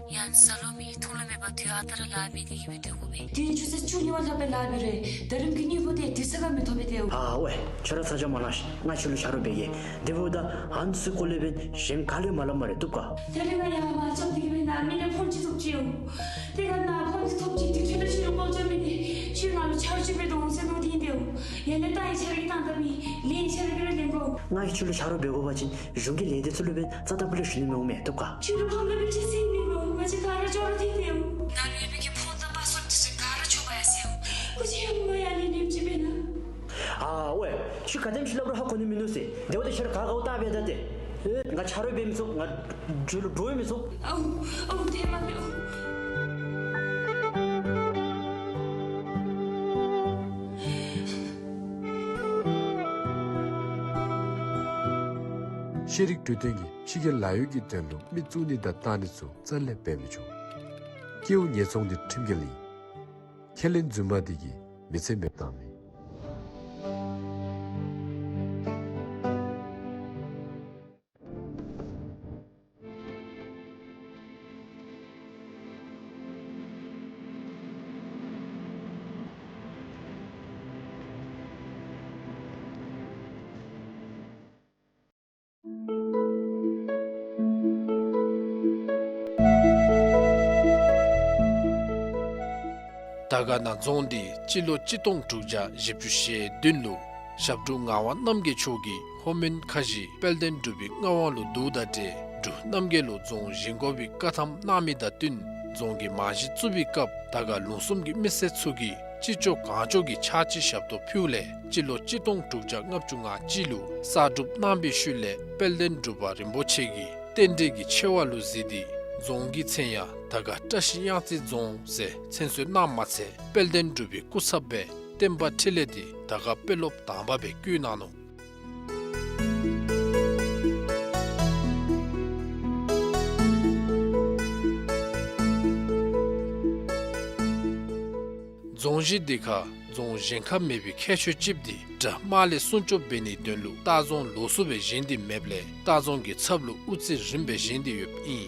ཡང་ཟ་ལོང་མི་འཐུང་ལོང་མེད་པར་དུས་ཨ་རྟག་ར་ལཱ་འབད་དེ་གི་སྦེ་སྡོད་དགོ་པས། དེ་ནི་ཆུ་ཚོད་བཅུ་གཉིས་པ་ལྷག་སྦེ་ལཱ་འབད་རུང་ད་རིས་ཀྱི་དངུལ་ཕོག་འདི་དུས་ཚོད་ཁར་མི་ཐོབ་པས་ཏེ། ཨ་ཝེ། ཁྱོད་ར་ཚ་གྱང་མ་ལང་ཤིག། ང་ཁྱོད་ལུ་ཆ་རོགས་འབད་གེ། དེ་འབདཝ་ད་ཨ་ནི་ཚུ་སྐོར་ལས་འབདན་གཞན་ག་ལུ་ཡང་མ་སླབ་སྨ་རེ། བཏུབ་ག། ད་རིས་ང་ཡར་མར་འགྱོ་སྟེ་གི་སྦེ་ནཱ་མི་ནང་ཕོན་ཅིག་ཐོབ་ཅི་ཡོད། དེ་ཁར་ནཱ་ཕོན་ཅིག་ཐོབ་ཅི། དེ་ཁར་ལུ་ཁྱོད་ལུ་སྐོར་ར་འགྱོ་མི་འདི་ཁྱོད་ང་ལུ་ཆ་རོགས་ཅིག་འབད་དོ་འོང་ཟེར་མནོ་སྟེ་ཨིན་ཏེ། ཡར་ལས་ལྟ་ཡང་ཁྱོད་ར་གིས་བཏང་ད་མི་ལན་ཡང་ཁྱོད་ར་གིས་ར་ལེན་དགོ། ང་གིས་ཁྱོད་ལུ་ཆ་རོགས་འབད་དགོ་པ་ཅིན་གཞུང་གི་ལས་སྡེ་ཚུ་ལུ་འབདན་རྩ་དང་པོ་ལས་ཞུ་ནི་མི་འོང་མས། བཏུབ་ག། ཁྱོད་ལུ་ཕམ་ད་མི་ཅིག་ཟེར་མི་དགོ། ང་བཅས་ག་ར་ཅོག་ར་འཐད་དེ་འོང་། ནཱ་ལུ་ཡོད་པའི་གི་ཕོན་དང་པཱསི་ཝརཌ་འདི་ཚུ་ག་ར་འཕྱོག་འབག་ཡར་སོང་ཡི། ཁོ་ཅིག་ཡང་མ་ཡར་ལས་ཉེས་ཅིག་འབད་ན། ཨ་ཝེ། ཁྱོད་ག་དེམ་ཅིག་སླབ་རུང་ཧ་གོ་ནི་མིན་ནུག་ཟེར། དེ་འབདཝ་ད་ཁྱོད་ར་ག་དགའཝ་བལྟ་འབད་ད་ཏེ། ཨེ་ང་ཆ་རོགས་འབད་མི་ཚུགས། ང་ཁྱོད་ལུ་འདྲོག་མི་ཚུགས། ཨོ་ཨོ་དེ་མ་འབད་ཨོ། ཤེས་རིག་འཕྲོད་བསྟེན་གྱིས་ཕྱི་རྒྱལ་ལཱ་གཡོག་གི་དོན་ལུ་མི་བཙུགས་ནི་དང་བཏང་ནི་ཚུ་རྩ་ལས་འབད་མི་ཆོག། སྐྱེ་བོ་ཉེས་ཚོང་འདི་ཁྲིམས་འགལ་ཨིན། ཁས་ལེན་རྫུན་མ་འདི་གིས་མི་ཚེ་མེདཔ་བཏང་མི། དར་དཀར་ན་རྫོང་འདི་སྤྱི་ལོ་གཅིག་སྟོང་དྲུག་བརྒྱ་བཞི་བཅུ་ཞེ་བདུན་ལུ་ ཞབས་དྲུང་ངག་དབང་རྣམ་རྒྱལ་མཆོག་གིས་ལྷོ་མོན་ཁ་བཞི་དཔལ་ལྡན་འབྲུག་པའི་མངའ་དབང་ལུ་བསྡུཝ་དང་འབྲེལ་འབྲུག་རྣམ་རྒྱལ་ལུ་རྫོང་བཞེངས་དགོ་པའི་བཀའ་ཐམ་གནང་མི་དང་བསྟུན་རྫོང་གི་རྨང་གཞི་བཙུགས་པའི་སྐབས་དར་དཀར་ལུང་གསུམ་གྱི་མི་སེར་ཚུ་གིས་ཅི་ལྕོགས་གང་ལྕོགས་ཀྱི་ཕྱག་ཕྱི་ཞབས་ཏོག་ཕུལཝ་ལས་སྤྱི་ལོ་གཅིག་སྟོང་དྲུག་བརྒྱ་ལྔ་བཅུ་ང་གཅིག་ལུ་གསར་སྒྲུབ་གནང་བའི་ཤུལ་ལས་དཔལ་ལྡན་འབྲུག་པ་རིན་པོ་ཆེ་གིས་རྟེན་འབྲེལ་གྱི་ཆེ་བ་ལུ་གཟིགས་ཏེ་རྫོང་གི་མཚན་ཡང་དར་དཀར་བཀྲ་ཤིས་གཡང་རྩེ་རྫོང་ཟེར་མཚན་གསོལ་གནངམ་མ་ཚད་དཔལ་ལྡན་འབྲུག་པའི་སྐུ་ཚབ་སྦེ་བསྟན་པ་འཕྲིན་ལས་འདི་དར་དཀར་དཔོན་སློབ་དང་པ་སྦེ་བསྐོ་གནང་ནུག། རྫོང་གཞི་འདི་ཁར་རྫོང་བཞེངས་ཁ་མེད་པའི་ཁྱད་ཆོས་ཅིག་འདི་དགྲ་དམག་ལས་སྲུང་སྐྱོབ་འབད་ནིའི་དོན་ལུ་ལྟ་རྫོང་ལོགས་སུ་སྦེ་བཞེངས་ཏེ་མེདཔ་ལས་ལྟ་རྫོང་གི་ཚབ་ལུ་དབུ་རྩེ་རིམ་པ་སྦེ་བཞེངས་ཏེ་ཡོདཔ་ཨིན།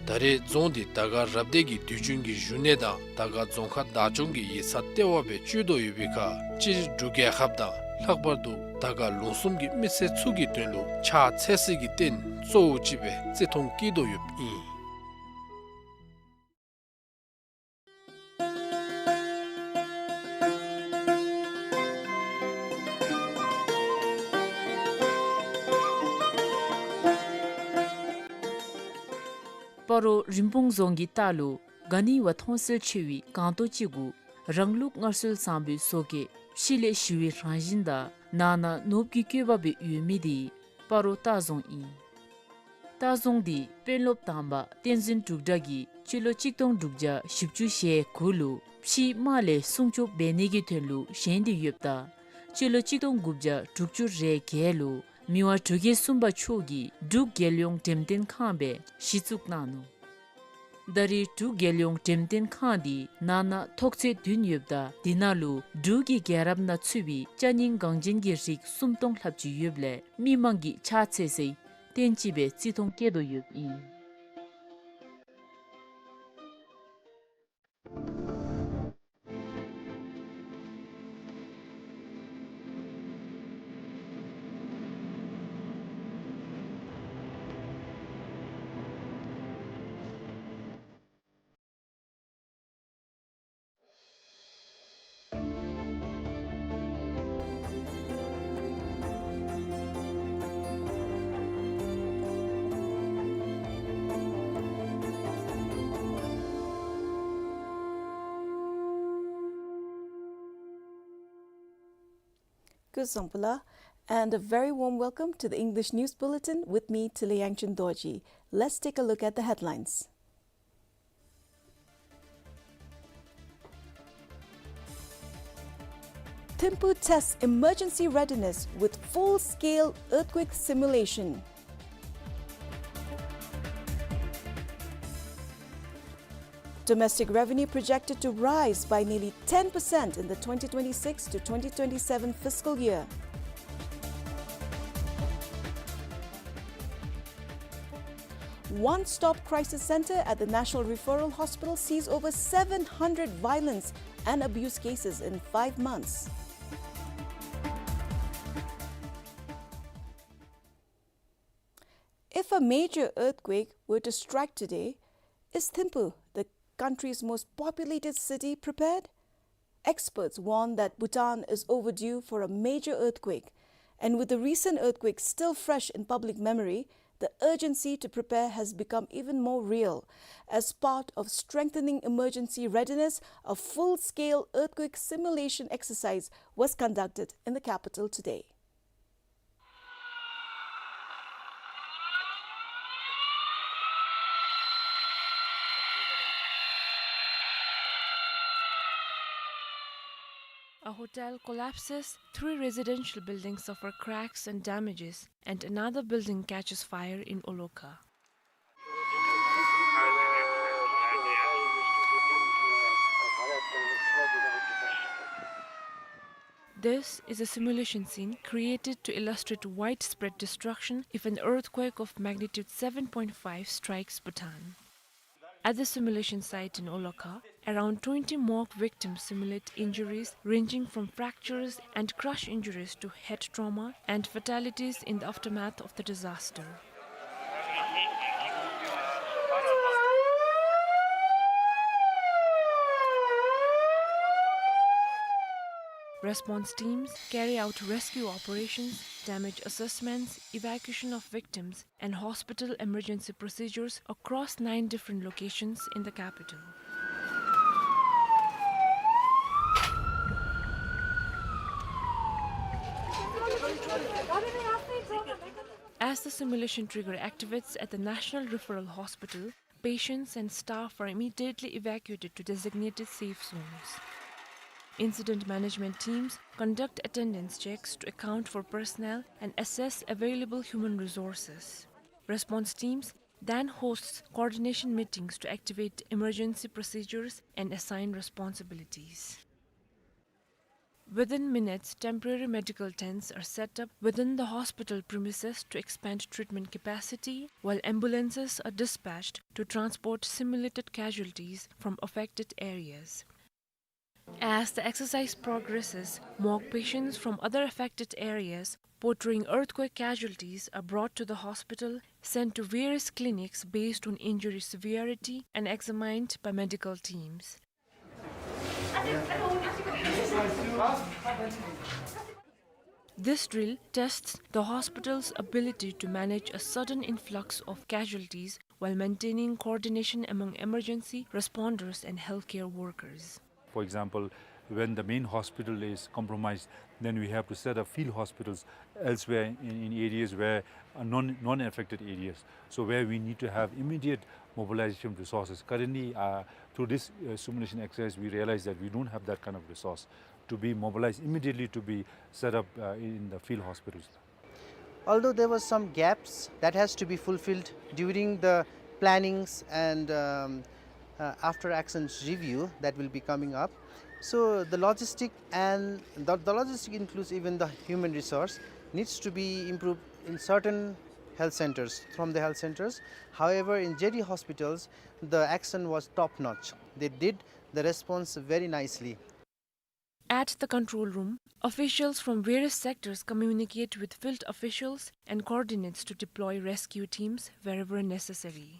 ད་རེས་རྫོང་འདི་དར་དཀར་རབ་སྡེ་གི་དུས་རྒྱུན་གྱི་བཞུགས་གནས་དང་དར་དཀར་རྫོང་ཁག་བདག་སྐྱོང་གི་ཡིག་ཚང་ལྟེ་བ་སྦེ་སྤྱོད་དོ་ཡོད་པའི་ཁར་སྤྱིར་འབྲུག་རྒྱལ་ཁབ་དང་ལྷག་པར་དུ་དར་དཀར་ལུང་གསུམ་གྱི་མི་སེར་ཚུ་གི་དོན་ལུ་ཕྱག་འཚལ་སའི་རྟེན་གཙོ་བོ་ཅིག་སྦེ་བརྩི་མཐོང་བསྐྱེད་དོ་ཡོདཔ་ཨིན། སྤ་རོ་རིན་སྤུངས་རྫོང་གི་ལྟག་ལུ་ག་ནི་བ་མཐོང་གསལ་ཆེ་བའི་སྒང་ཏོག་ཅིག་གུ་རང་ལུགས་སྔར་སྲོལ་བཟང་པོའི་བཟོ་བཀོད་ཕྱི་ལས་ཞི་བའི་རང་བཞིན་དང་ནང་ན་ནོར་བུ་གི་བཀོད་པ་སྦེ་ཡོད་མི་འདི་སྤ་རོ་ལྟ་རྫོང་ཨིན། ལྟ་རྫོང་འདི་དཔོན་སློབ་དང་པ་བསྟན་འཛིན་འབྲུག་གྲགས་ཀྱིས་སྤྱི་ལོ་གཅིག་སྟོང་དྲུག་བརྒྱ་བཞི་བཅུ་ཞེ་དགུ་ལུ་ཕྱིའི་དམག་ལས་སྲུང་སྐྱོབ་འབད་ནི་གི་དོན་ལུ་བཞེངས་ཏེ་ཡོདཔ་ད་སྤྱི་ལོ་གཅིག་སྟོང་དགུ་བརྒྱ་དྲུག་ཅུ་རེ་བརྒྱད་ལུ་མི་དབང་འབྲུག་རྒྱལ་གསུམ་པ་མཆོག་གིས་འབྲུག་རྒྱལ་ཡོངས་འགྲེམས་སྟོན་ཁང་སྦེ་གཞི་བཙུགས་གནང་ནུག། ད་རེས་འབྲུག་རྒྱལ་ཡོངས་འགྲེམས་སྟོན་ཁང་འདི་ནང་ན་ཐོག་ཚད་བདུན་ཡོདཔ་ད་འདི་ནང་ལུ་འབྲུག་གི་རྒྱལ་རབས་ནང་ཚུད་པའི་ཅ་རྙིང་འགངས་ཅན་གྱི་རིགས་སུམ་སྟོང་ལྷགཔ་ཅིག་ཡོདཔ་ལས་མི་མང་གིས་ཕྱག་འཚལ་སའི་རྟེན་ཅིག་སྦེ་བརྩི་མཐོང་བསྐྱེད་དོ་ཡོདཔ་ཨིན། Kuzuzangpo la, and a very warm welcome to the English News Bulletin with me, Tile Yangchen Dorji. Let's take a look at the headlines. Thimphu tests emergency readiness with full-scale earthquake simulation. Domestic revenue projected to rise by nearly ten percent in the twenty twenty-six to twenty twenty-seven fiscal year. One-stop crisis center at the National Referral Hospital sees over seven hundred violence and abuse cases in five months. If a major earthquake were to strike today, is Thimphu, the country's most populated city, prepared? Experts warn that Bhutan is overdue for a major earthquake, and with the recent earthquake still fresh in public memory, the urgency to prepare has become even more real. As part of strengthening emergency readiness, a full-scale earthquake simulation exercise was conducted in the capital today. A hotel collapses, three residential buildings suffer cracks and damages, and another building catches fire in Olokha. This is a simulation scene created to illustrate widespread destruction if an earthquake of magnitude seven point five strikes Bhutan. At the simulation site in Olokha, around twenty mock victims simulate injuries ranging from fractures and crush injuries to head trauma and fatalities in the aftermath of the disaster. Response teams carry out rescue operations, damage assessments, evacuation of victims, and hospital emergency procedures across nine different locations in the capital. As the simulation trigger activates at the National Referral Hospital, patients and staff are immediately evacuated to designated safe zones. Incident management teams conduct attendance checks to account for personnel and assess available human resources. Response teams then hosts coordination meetings to activate emergency procedures and assign responsibilities. Within minutes, temporary medical tents are set up within the hospital premises to expand treatment capacity, while ambulances are dispatched to transport simulated casualties from affected areas. As the exercise progresses, more patients from other affected areas portraying earthquake casualties are brought to the hospital, sent to various clinics based on injury severity, and examined by medical teams. This drill tests the hospital's ability to manage a sudden influx of casualties while maintaining coordination among emergency responders and healthcare workers. For example, when the main hospital is compromised, then we have to set up field hospitals elsewhere in, in areas where are non, non-affected areas. So where we need to have immediate mobilization of resources. Currently, uh, through this, uh, simulation exercise, we realize that we don't have that kind of resource to be mobilized immediately to be set up, uh, in the field hospitals. Although there were some gaps that has to be fulfilled during the plannings and, um, uh, after actions review that will be coming up. So the logistic and the, the logistic includes even the human resource needs to be improved in certain health centers, from the health centers. However, in J D hospitals, the action was top notch. They did the response very nicely. At the control room, officials from various sectors communicate with field officials and coordinates to deploy rescue teams wherever necessary.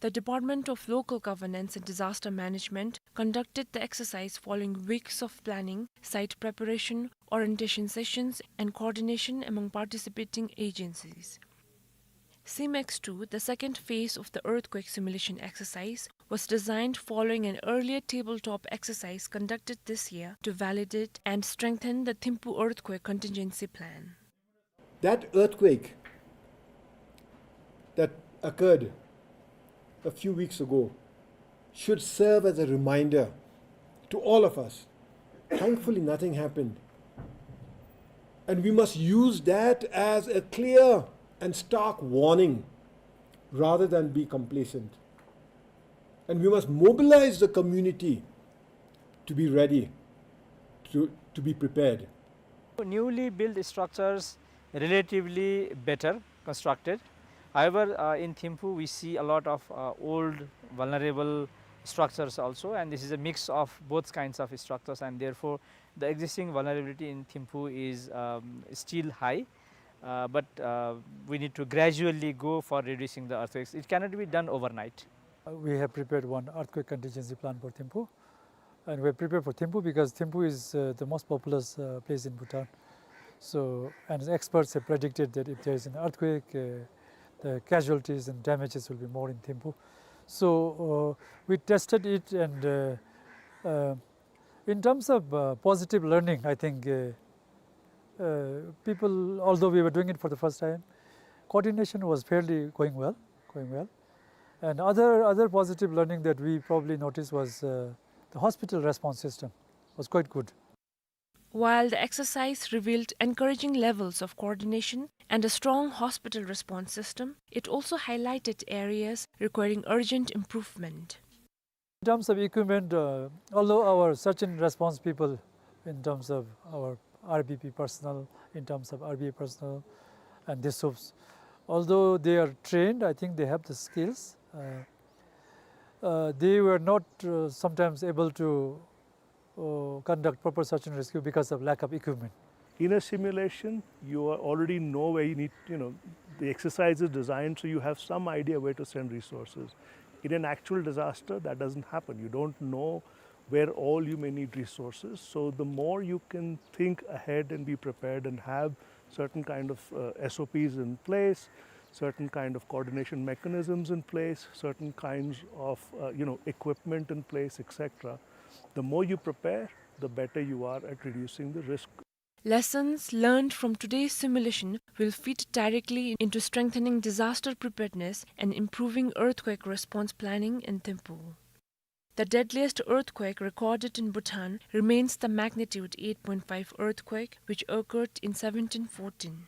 The Department of Local Governance and Disaster Management conducted the exercise following weeks of planning, site preparation, orientation sessions, and coordination among participating agencies. CMEX two, the second phase of the earthquake simulation exercise, was designed following an earlier tabletop exercise conducted this year to validate and strengthen the Thimphu earthquake contingency plan. That earthquake that occurred a few weeks ago should serve as a reminder to all of us. Thankfully, nothing happened. And we must use that as a clear and stark warning rather than be complacent. And we must mobilize the community to be ready, to, to be prepared. Newly built structures relatively better constructed. However, uh, in Thimphu, we see a lot of, uh, old, vulnerable structures also, and this is a mix of both kinds of structures, and therefore the existing vulnerability in Thimphu is, um, still high. Uh, but, uh, we need to gradually go for reducing the earthquakes. It cannot be done overnight. Uh, we have prepared one earthquake contingency plan for Thimphu. And we're prepared for Thimphu because Thimphu is, uh, the most populous, uh, place in Bhutan. So, and experts have predicted that if there is an earthquake, uh, the casualties and damages will be more in Thimphu. So, uh, we tested it, and, uh, uh, in terms of, uh, positive learning, I think, uh, uh, people, although we were doing it for the first time, coordination was fairly going well, going well. And other, other positive learning that we probably noticed was, uh, the hospital response system was quite good. While the exercise revealed encouraging levels of coordination and a strong hospital response system, it also highlighted areas requiring urgent improvement. In terms of equipment, uh, although our search and response people, in terms of our R B P personnel, in terms of R B A personnel, and DSUPs, although they are trained, I think they have the skills. Uh, uh, they were not, uh, sometimes able to, uh, conduct proper search and rescue because of lack of equipment. In a simulation, you are already know where you need, you know, the exercise is designed, so you have some idea where to send resources. In an actual disaster, that doesn't happen. You don't know where all you may need resources. So the more you can think ahead and be prepared and have certain kind of, uh, S O Ps in place, certain kind of coordination mechanisms in place, certain kinds of, uh, you know, equipment in place, et cetera, the more you prepare, the better you are at reducing the risk. Lessons learned from today's simulation will feed directly into strengthening disaster preparedness and improving earthquake response planning in Thimphu. The deadliest earthquake recorded in Bhutan remains the magnitude eight point five earthquake, which occurred in seventeen fourteen.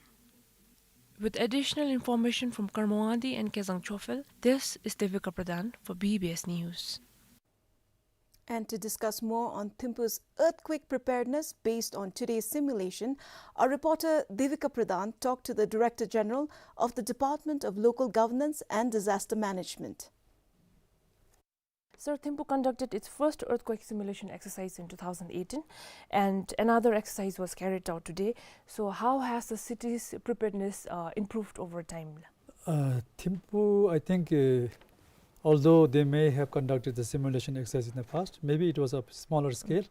With additional information from Karmawadi and Kezang Chophel, this is Devika Pradhan for B B S News. And to discuss more on Thimphu's earthquake preparedness based on today's simulation, our reporter Devika Pradhan talked to the Director General of the Department of Local Governance and Disaster Management. Sir, Thimphu conducted its first earthquake simulation exercise in two thousand eighteen, and another exercise was carried out today. So, how has the city's preparedness, uh, improved over time? Uh, Thimphu, I think, uh, although they may have conducted the simulation exercise in the past, maybe it was a smaller scale.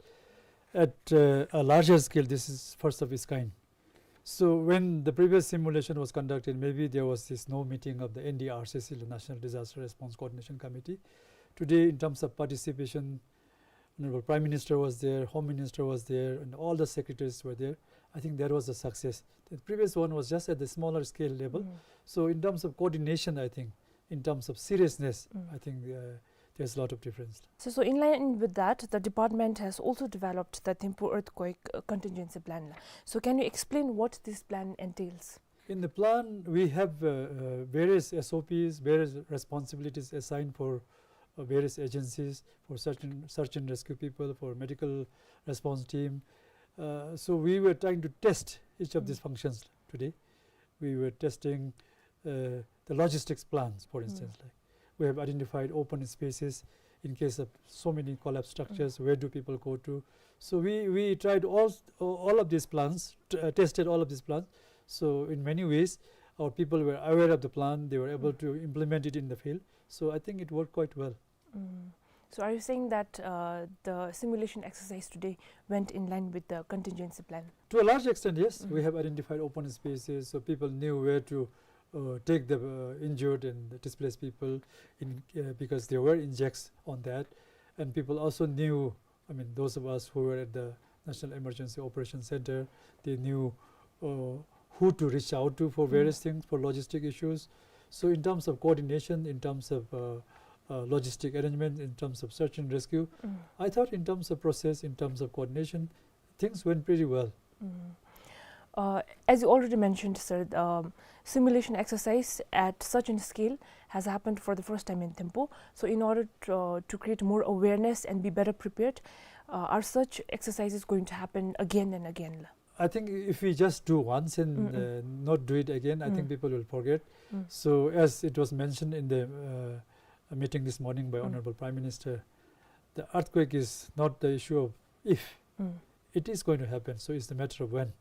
At, uh, a larger scale, this is first of its kind. So when the previous simulation was conducted, maybe there was this no meeting of the N D R C C, the National Disaster Response Coordination Committee. Today, in terms of participation, Honorable Prime Minister was there, Home Minister was there, and all the secretaries were there. I think that was a success. The previous one was just at the smaller scale level. Mm. So in terms of coordination, I think, in terms of seriousness, Mm. I think, uh, there's a lot of difference. So, so in line with that, the department has also developed the Thimphu earthquake, uh, contingency plan. So can you explain what this plan entails? In the plan, we have, uh, uh, various S O Ps, various responsibilities assigned for, uh, various agencies, for search and, search and rescue people, for medical response team. Uh, so we were trying to test each of these Mm. functions today. We were testing, uh, the logistics plans, for Mm. instance, like, we have identified open spaces in case of so many collapsed structures, Mm. where do people go to? So we, we tried all, all of these plans, t-, uh, tested all of these plans. So in many ways, our people were aware of the plan, they were able Mm. to implement it in the field. So I think it worked quite well. Mm. So are you saying that, uh, the simulation exercise today went in line with the contingency plan? To a large extent, yes. Mm. We have identified open spaces, so people knew where to, uh, take the, uh, injured and the displaced people in, uh, because there were injects on that. And people also knew, I mean, those of us who were at the National Emergency Operation Center, they knew, uh, who to reach out to for Mm. various things, for logistic issues. So in terms of coordination, in terms of, uh, uh, logistic arrangement, in terms of search and rescue, Mm. I thought in terms of process, in terms of coordination, things went pretty well. Mm. Uh, as you already mentioned, sir, um, simulation exercise at such a scale has happened for the first time in Thimphu. So in order to, uh, to create more awareness and be better prepared, uh, are such exercises going to happen again and again? I think if we just do once and, Mm-mm. uh, not do it again, I think Mm. people will forget. Mm. So as it was mentioned in the, uh, meeting this morning by Mm. Honorable Prime Minister, the earthquake is not the issue of if. Mm. It is going to happen, so it's the matter of when.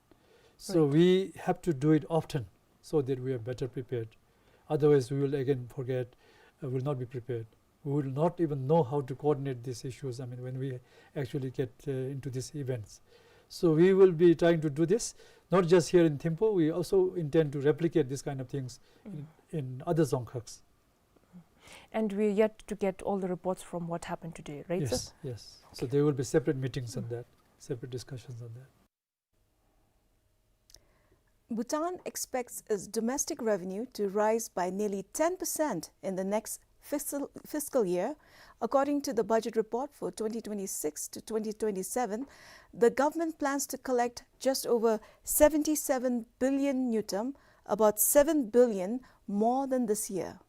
So Right. we have to do it often so that we are better prepared. Otherwise, we will again forget, uh, will not be prepared. We will not even know how to coordinate these issues, I mean, when we actually get, uh, into these events. So we will be trying to do this, not just here in Thimphu, we also intend to replicate this kind of things in, Mm. in other dzongkhags. And we're yet to get all the reports from what happened today, right, sir? Yes, yes. So Okay. there will be separate meetings on Mm. that, separate discussions on that. Bhutan expects its domestic revenue to rise by nearly ten percent in the next fiscal, fiscal year. According to the budget report for twenty twenty-six to twenty twenty-seven, the government plans to collect just over seventy-seven billion ngultrum, about seven billion more than this year.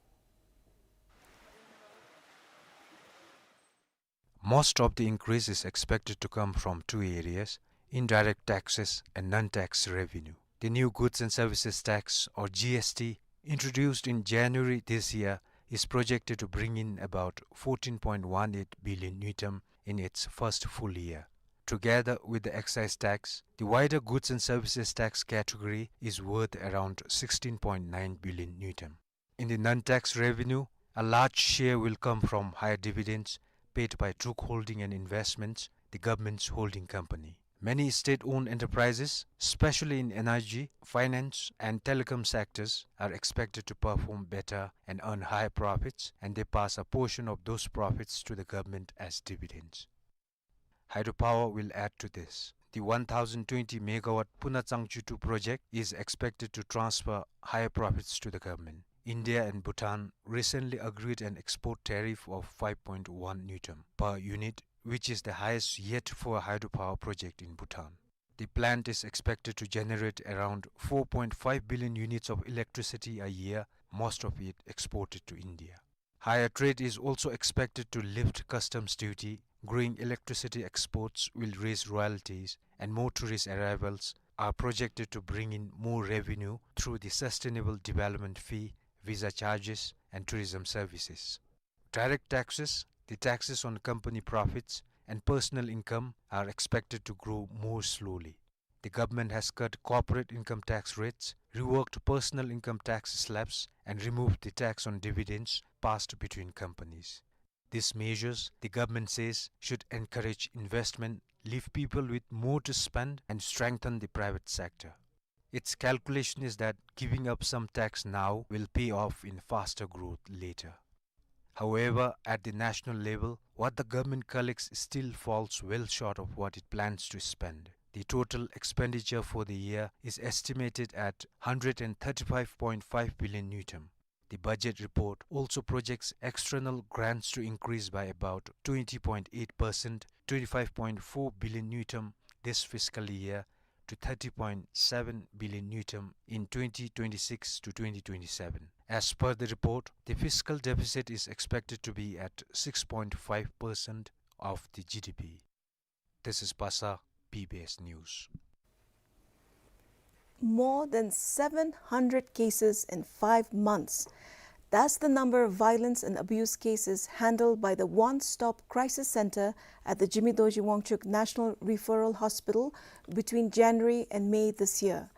Most of the increase is expected to come from two areas, indirect taxes and non-tax revenue. The new goods and services tax, or G S T, introduced in January this year, is projected to bring in about fourteen point one eight billion ngultrum in its first full year. Together with the excise tax, the wider goods and services tax category is worth around sixteen point nine billion ngultrum. In the non-tax revenue, a large share will come from higher dividends, paid by Druk Holding and Investments, the government's holding company. Many state-owned enterprises, especially in energy, finance, and telecom sectors, are expected to perform better and earn higher profits, and they pass a portion of those profits to the government as dividends. Hydropower will add to this. The one thousand twenty megawatt Puna Changchuthu project is expected to transfer higher profits to the government. India and Bhutan recently agreed an export tariff of five point one ngultrum per unit, which is the highest yet for a hydropower project in Bhutan. The plant is expected to generate around four point five billion units of electricity a year, most of it exported to India. Higher trade is also expected to lift customs duty, growing electricity exports will raise royalties, and more tourist arrivals are projected to bring in more revenue through the sustainable development fee, visa charges, and tourism services. Direct taxes, the taxes on company profits, and personal income are expected to grow more slowly. The government has cut corporate income tax rates, reworked personal income tax slabs, and removed the tax on dividends passed between companies. These measures, the government says, should encourage investment, leave people with more to spend, and strengthen the private sector. Its calculation is that giving up some tax now will pay off in faster growth later. However, at the national level, what the government collects still falls well short of what it plans to spend. The total expenditure for the year is estimated at hundred and thirty-five point five billion ngultrum. The budget report also projects external grants to increase by about twenty point eight percent, twenty-five point four billion ngultrum this fiscal year, to thirty point seven billion ngultrum in twenty twenty-six to twenty twenty-seven. As per the report, the fiscal deficit is expected to be at six point five percent of the G D P. This is Pasa, B B S News. More than seven hundred cases in five months. That's the number of violence and abuse cases handled by the One Stop Crisis Center at the Jigme Dorji Wangchuck National Referral Hospital between January and May this year.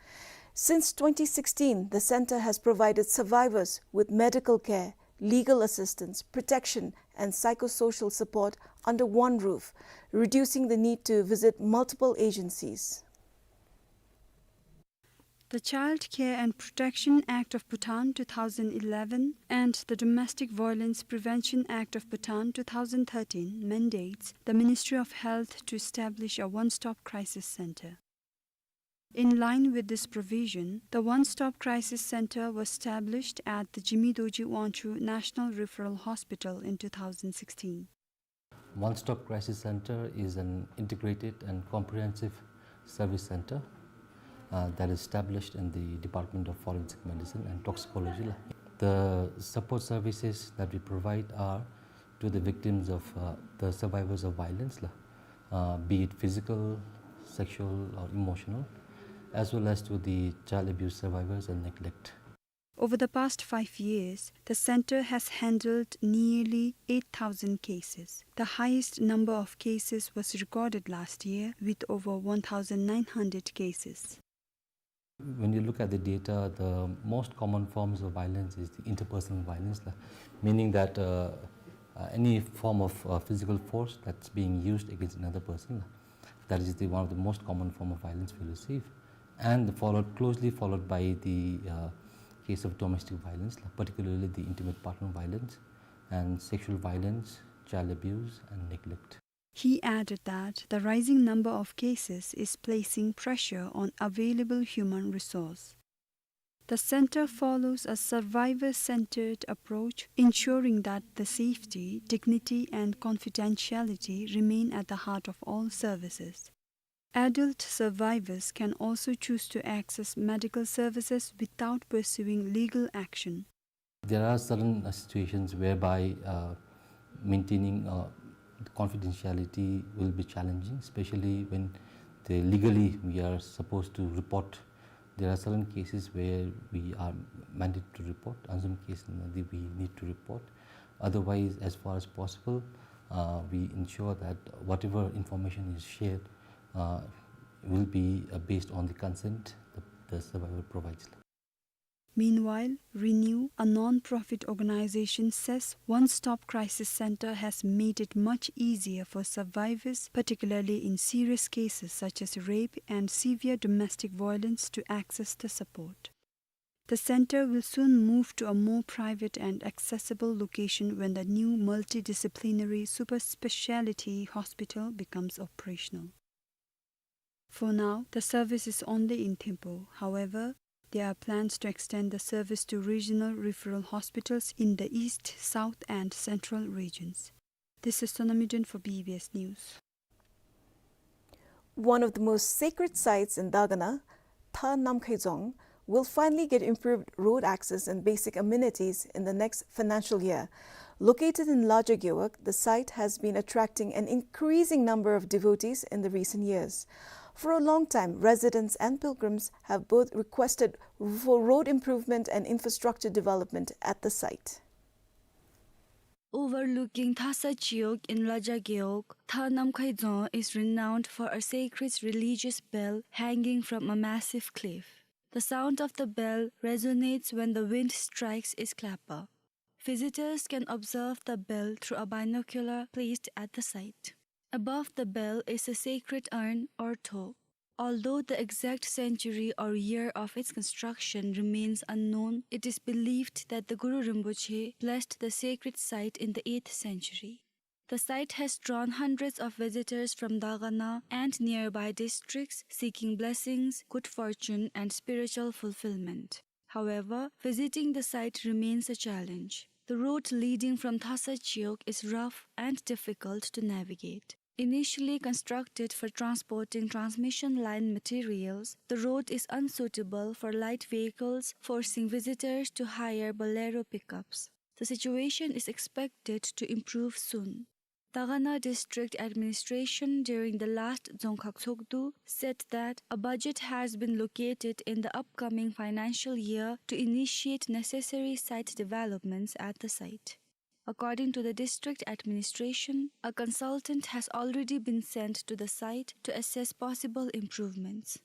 Since twenty sixteen, the center has provided survivors with medical care, legal assistance, protection, and psychosocial support under one roof, reducing the need to visit multiple agencies. The Child Care and Protection Act of Bhutan two thousand eleven and the Domestic Violence Prevention Act of Bhutan two thousand thirteen mandates the Ministry of Health to establish a one-stop crisis center. In line with this provision, the One Stop Crisis Center was established at the Jigme Dorji Wangchuck National Referral Hospital in two thousand sixteen. One Stop Crisis Center is an integrated and comprehensive service center, uh, that is established in the Department of Forensic Medicine and Toxicology la. The support services that we provide are to the victims of, uh, the survivors of violence la, uh, be it physical, sexual, or emotional, as well as to the child abuse survivors and neglect. Over the past five years, the center has handled nearly eight thousand cases. The highest number of cases was recorded last year, with over one thousand nine hundred cases. When you look at the data, the most common forms of violence is the interpersonal violence la, meaning that, uh, uh, any form of, uh, physical force that's being used against another person la. That is the one of the most common form of violence we receive, and followed, closely followed by the, uh, case of domestic violence la, particularly the intimate partner violence and sexual violence, child abuse, and neglect. He added that the rising number of cases is placing pressure on available human resource. The center follows a survivor-centered approach, ensuring that the safety, dignity, and confidentiality remain at the heart of all services. Adult survivors can also choose to access medical services without pursuing legal action. There are certain, uh, situations whereby, uh, maintaining, uh, confidentiality will be challenging, especially when they legally we are supposed to report. There are certain cases where we are mandated to report, and some cases, uh, we need to report. Otherwise, as far as possible, uh, we ensure that whatever information is shared, uh, will be, uh, based on the consent the, the survivor provides. Meanwhile, Renew, a non-profit organization, says One Stop Crisis Center has made it much easier for survivors, particularly in serious cases such as rape and severe domestic violence, to access the support. The center will soon move to a more private and accessible location when the new multidisciplinary super speciality hospital becomes operational. For now, the service is only in Thimphu. However, there are plans to extend the service to regional referral hospitals in the east, south, and central regions. This is Sonam Yuden for B B S News. One of the most sacred sites in Dagana, Tha Namkhai Dzong, will finally get improved road access and basic amenities in the next financial year. Located in Laja Gewog, the site has been attracting an increasing number of devotees in the recent years. For a long time, residents and pilgrims have both requested for road improvement and infrastructure development at the site. Overlooking Thasa Chiwog in Laja Gewog, Tha Namkhai Dzong is renowned for a sacred religious bell hanging from a massive cliff. The sound of the bell resonates when the wind strikes its clapper. Visitors can observe the bell through a binocular placed at the site. Above the bell is a sacred urn or tho. Although the exact century or year of its construction remains unknown, it is believed that the Guru Rinpoche blessed the sacred site in the eighth century. The site has drawn hundreds of visitors from Dagana and nearby districts seeking blessings, good fortune, and spiritual fulfillment. However, visiting the site remains a challenge. The road leading from Thasa Chiwog is rough and difficult to navigate. Initially constructed for transporting transmission line materials, the road is unsuitable for light vehicles, forcing visitors to hire Bolero pickups. The situation is expected to improve soon. Dagana District Administration during the last Dzongkhag Tshogdu said that a budget has been located in the upcoming financial year to initiate necessary site developments at the site. According to the district administration, a consultant has already been sent to the site to assess possible improvements.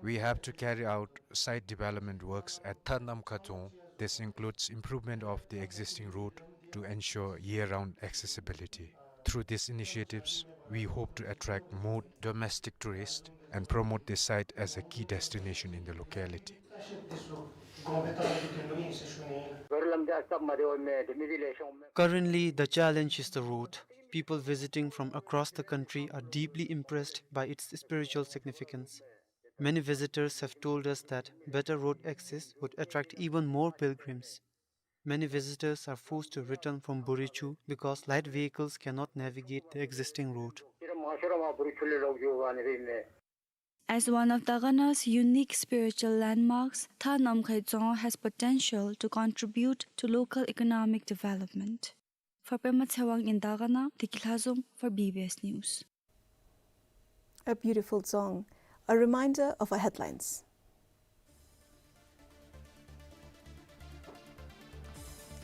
We have to carry out site development works at Tha Namkhai Dzong. This includes improvement of the existing road to ensure year-round accessibility. Through these initiatives, we hope to attract more domestic tourists and promote this site as a key destination in the locality. Currently, the challenge is the road. People visiting from across the country are deeply impressed by its spiritual significance. Many visitors have told us that better road access would attract even more pilgrims. Many visitors are forced to return from Burichu because light vehicles cannot navigate the existing road. As one of Dagana's unique spiritual landmarks, Tha Namkhai Dzong has potential to contribute to local economic development. For Pema Tshewang in Dagana, Deki Lhazom for B B S News. A beautiful dzong. A reminder of our headlines.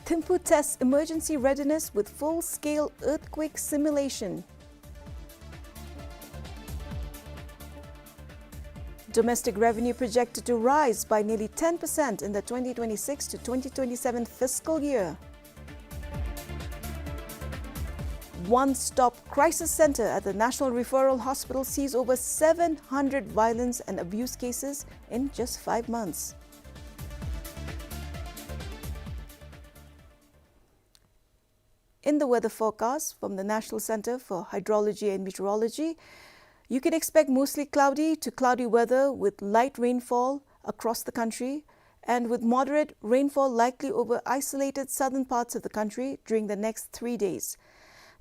Thimphu tests emergency readiness with full-scale earthquake simulation. Domestic revenue projected to rise by nearly ten percent in the twenty twenty-six to twenty twenty-seven fiscal year. One Stop Crisis Center at the National Referral Hospital sees over seven hundred violence and abuse cases in just five months. In the weather forecast from the National Center for Hydrology and Meteorology, you can expect mostly cloudy to cloudy weather with light rainfall across the country and with moderate rainfall likely over isolated southern parts of the country during the next three days.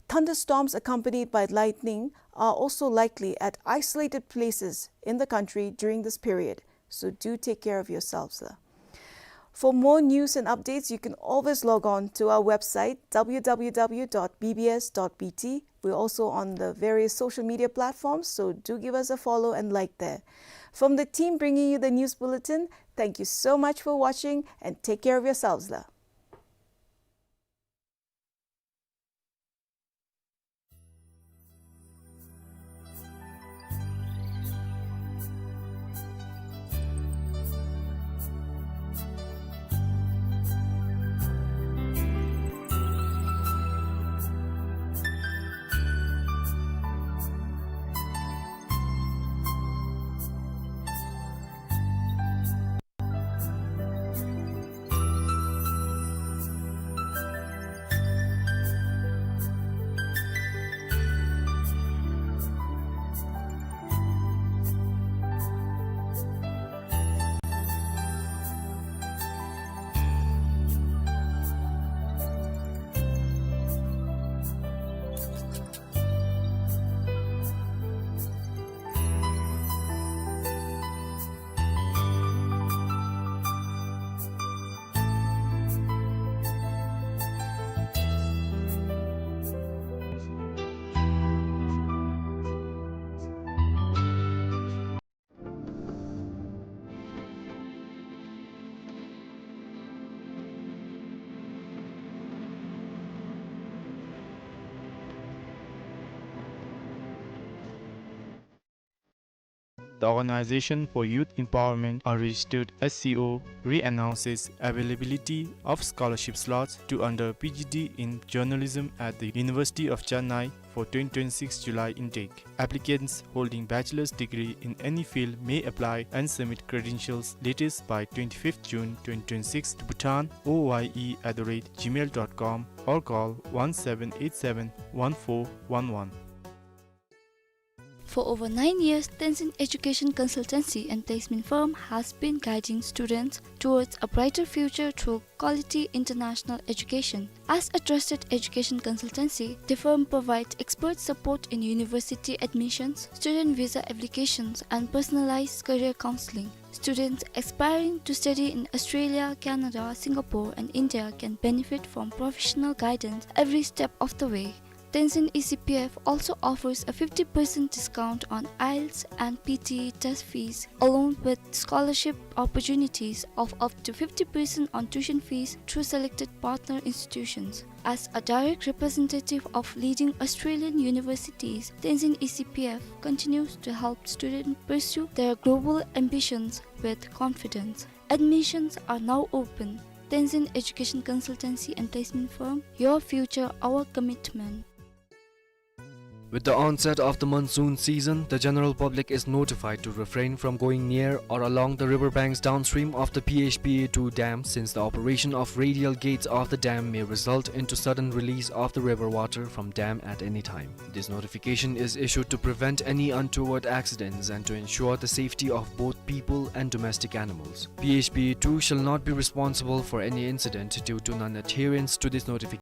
Thunderstorms accompanied by lightning are also likely at isolated places in the country during this period, so do take care of yourselves, uh. For more news and updates, you can always log on to our website, W W W dot B B S dot B T. We're also on the various social media platforms, so do give us a follow and like there. From the team bringing you the news bulletin, thank you so much for watching and take care of yourselves, la. The Organization for Youth Empowerment, a registered S C O, re-announces availability of scholarship slots to under P G D in Journalism at the University of Chennai for twenty twenty-six July intake. Applicants holding bachelor's degree in any field may apply and submit credentials latest by twenty-fifth June twenty twenty-six to Bhutan O Y E at the rate gmail dot com or call one seven eight seven one four one one. For over nine years, Tenzin Education Consultancy and Placement Firm has been guiding students towards a brighter future through quality international education. As a trusted education consultancy, the firm provides expert support in university admissions, student visa applications, and personalized career counseling. Students aspiring to study in Australia, Canada, Singapore, and India can benefit from professional guidance every step of the way. Tenzin E C P F also offers a fifty percent discount on IELTS and P T E test fees, along with scholarship opportunities of up to fifty percent on tuition fees through selected partner institutions. As a direct representative of leading Australian universities, Tenzin E C P F continues to help students pursue their global ambitions with confidence. Admissions are now open. Tenzin Education Consultancy and Placement Firm, your future, our commitment. With the onset of the monsoon season, the general public is notified to refrain from going near or along the river banks downstream of the P H P A two dam, since the operation of radial gates of the dam may result into sudden release of the river water from dam at any time. This notification is issued to prevent any untoward accidents and to ensure the safety of both people and domestic animals. P H P A two shall not be responsible for any incident due to non-adherence to this notification.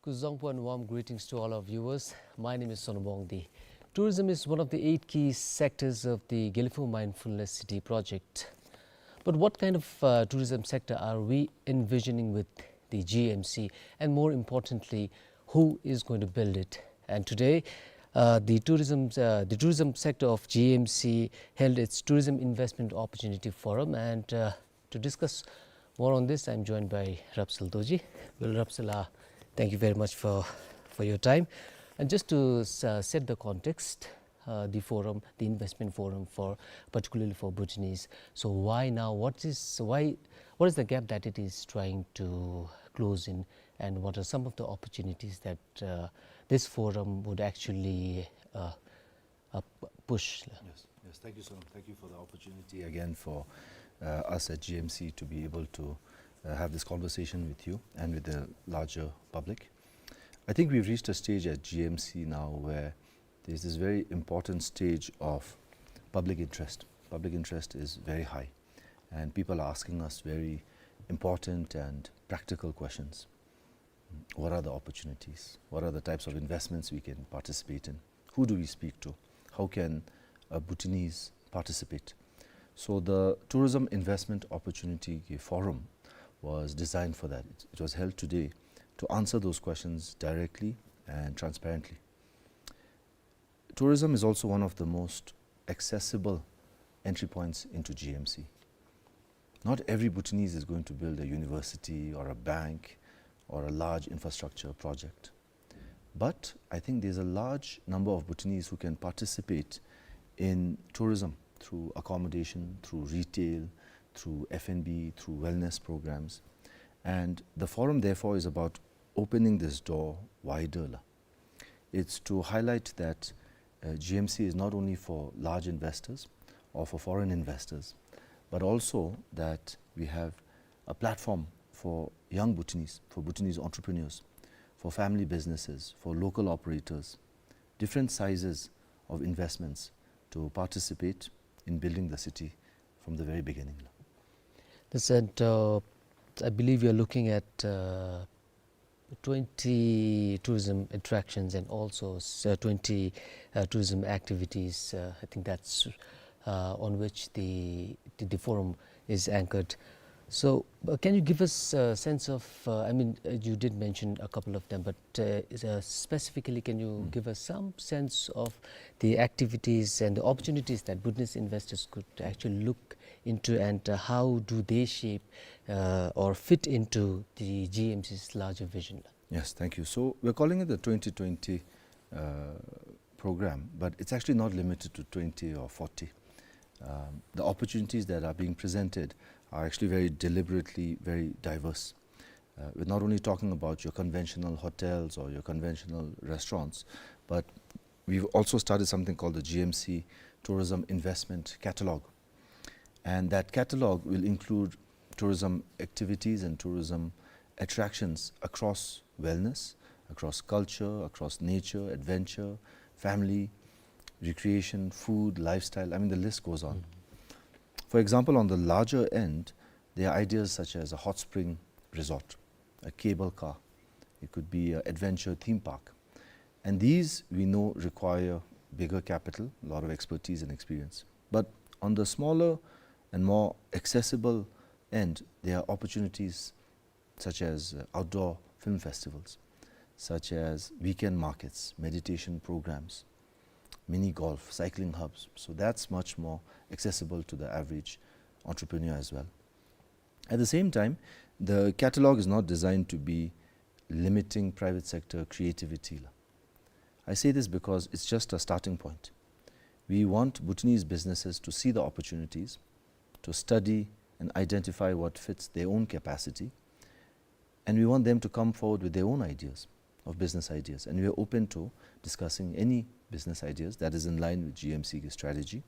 Kuzuzangpo and warm greetings to all our viewers. My name is Sonam Wangdi. Tourism is one of the eight key sectors of the Gelephu Mindfulness City project. But what kind of, uh, tourism sector are we envisioning with the G M C? And more importantly, who is going to build it? And today, uh, the tourism, uh, the tourism sector of G M C held its Tourism Investment Opportunity Forum, and, uh, to discuss more on this, I'm joined by Rapsal Dorji. Well, Rapsal, uh, thank you very much for, for your time. And just to, uh, set the context, uh, the forum, the investment forum for, particularly for Bhutanese. So why now? What is, why, what is the gap that it is trying to close in, and what are some of the opportunities that, uh, this forum would actually, uh, uh, p-, push? Yes, yes. Thank you, sir. Thank you for the opportunity again for, uh, us at G M C to be able to, uh, have this conversation with you and with the larger public. I think we've reached a stage at G M C now where there's this very important stage of public interest. Public interest is very high, and people are asking us very important and practical questions. What are the opportunities? What are the types of investments we can participate in? Who do we speak to? How can a Bhutanese participate? So the Tourism Investment Opportunity Forum was designed for that. It, it was held today to answer those questions directly and transparently. Tourism is also one of the most accessible entry points into G M C. Not every Bhutanese is going to build a university or a bank or a large infrastructure project. But I think there's a large number of Bhutanese who can participate in tourism through accommodation, through retail, through F and B, through wellness programs. And the forum, therefore, is about opening this door wider la. It's to highlight that, uh, G M C is not only for large investors or for foreign investors, but also that we have a platform for young Bhutanese, for Bhutanese entrepreneurs, for family businesses, for local operators, different sizes of investments to participate in building the city from the very beginning. This, and, uh, I believe you're looking at, uh, twenty tourism attractions and also s-, uh, twenty, uh, tourism activities. Uh, I think that's, uh, on which the, the, the forum is anchored. So, uh, can you give us a sense of, uh, I mean, uh, you did mention a couple of them, but, uh, is, uh, specifically, can you Mm. give us some sense of the activities and the opportunities that Bhutanese investors could actually look into, and, uh, how do they shape, uh, or fit into the G M C's larger vision? Yes, thank you. So we're calling it the twenty twenty, uh, program, but it's actually not limited to twenty or forty. Um, the opportunities that are being presented are actually very deliberately very diverse. Uh, we're not only talking about your conventional hotels or your conventional restaurants, but we've also started something called the G M C Tourism Investment Catalog. And that catalog will include tourism activities and tourism attractions across wellness, across culture, across nature, adventure, family, recreation, food, lifestyle. I mean, the list goes on. Mm. For example, on the larger end, there are ideas such as a hot spring resort, a cable car. It could be an adventure theme park. And these, we know, require bigger capital, a lot of expertise and experience. But on the smaller and more accessible end, there are opportunities such as, uh, outdoor film festivals, such as weekend markets, meditation programs, mini golf, cycling hubs. So that's much more accessible to the average entrepreneur as well. At the same time, the catalog is not designed to be limiting private sector creativity la. I say this because it's just a starting point. We want Bhutanese businesses to see the opportunities, to study and identify what fits their own capacity, and we want them to come forward with their own ideas, of business ideas. And we are open to discussing any business ideas that is in line with G M C strategy.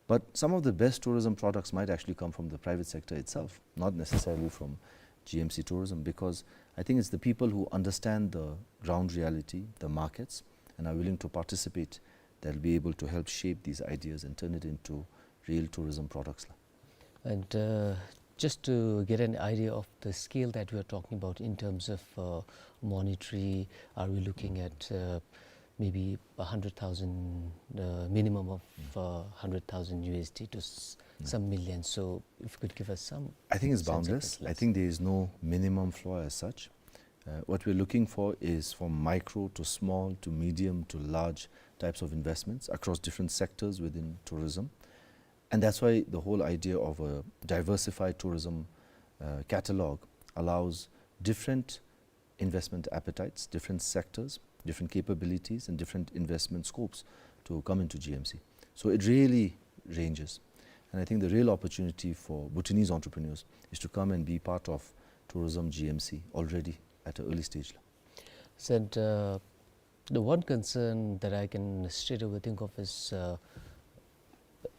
But some of the best tourism products might actually come from the private sector itself, not necessarily from G M C tourism, because I think it's the people who understand the ground reality, the markets, and are willing to participate that'll be able to help shape these ideas and turn it into real tourism products la. And, uh, Just to get an idea of the scale that we are talking about in terms of, uh, monetary, are we looking at, uh, maybe a hundred thousand, uh, minimum of, uh, hundred thousand U S D to s- some millions? So if you could give us some sense of it, yes. I think it's boundless. I think there is no minimum floor as such. Uh, what we're looking for is from micro to small to medium to large types of investments across different sectors within tourism. And that's why the whole idea of a diversified tourism, uh, catalog allows different investment appetites, different sectors, different capabilities, and different investment scopes to come into G M C. So it really ranges. And I think the real opportunity for Bhutanese entrepreneurs is to come and be part of tourism G M C already at an early stage. Said, uh, the one concern that I can straight away think of is, uh,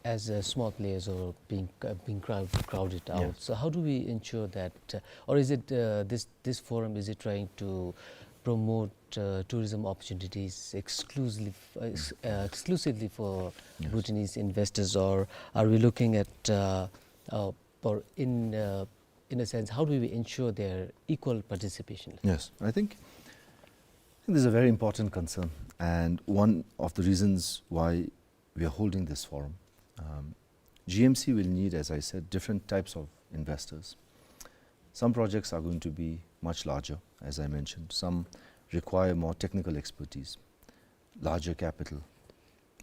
as, uh, small players are being, uh, being crowd- crowded out. Yeah. So how do we ensure that, uh, or is it, uh, this, this forum, is it trying to promote, uh, tourism opportunities exclusively, uh, ex- uh, exclusively for Bhutanese investors, or are we looking at, uh, uh, or in, uh, in a sense, how do we ensure their equal participation? Yes, I think, I think this is a very important concern, and one of the reasons why we are holding this forum. Um, G M C will need, as I said, different types of investors. Some projects are going to be much larger, as I mentioned. Some require more technical expertise, larger capital,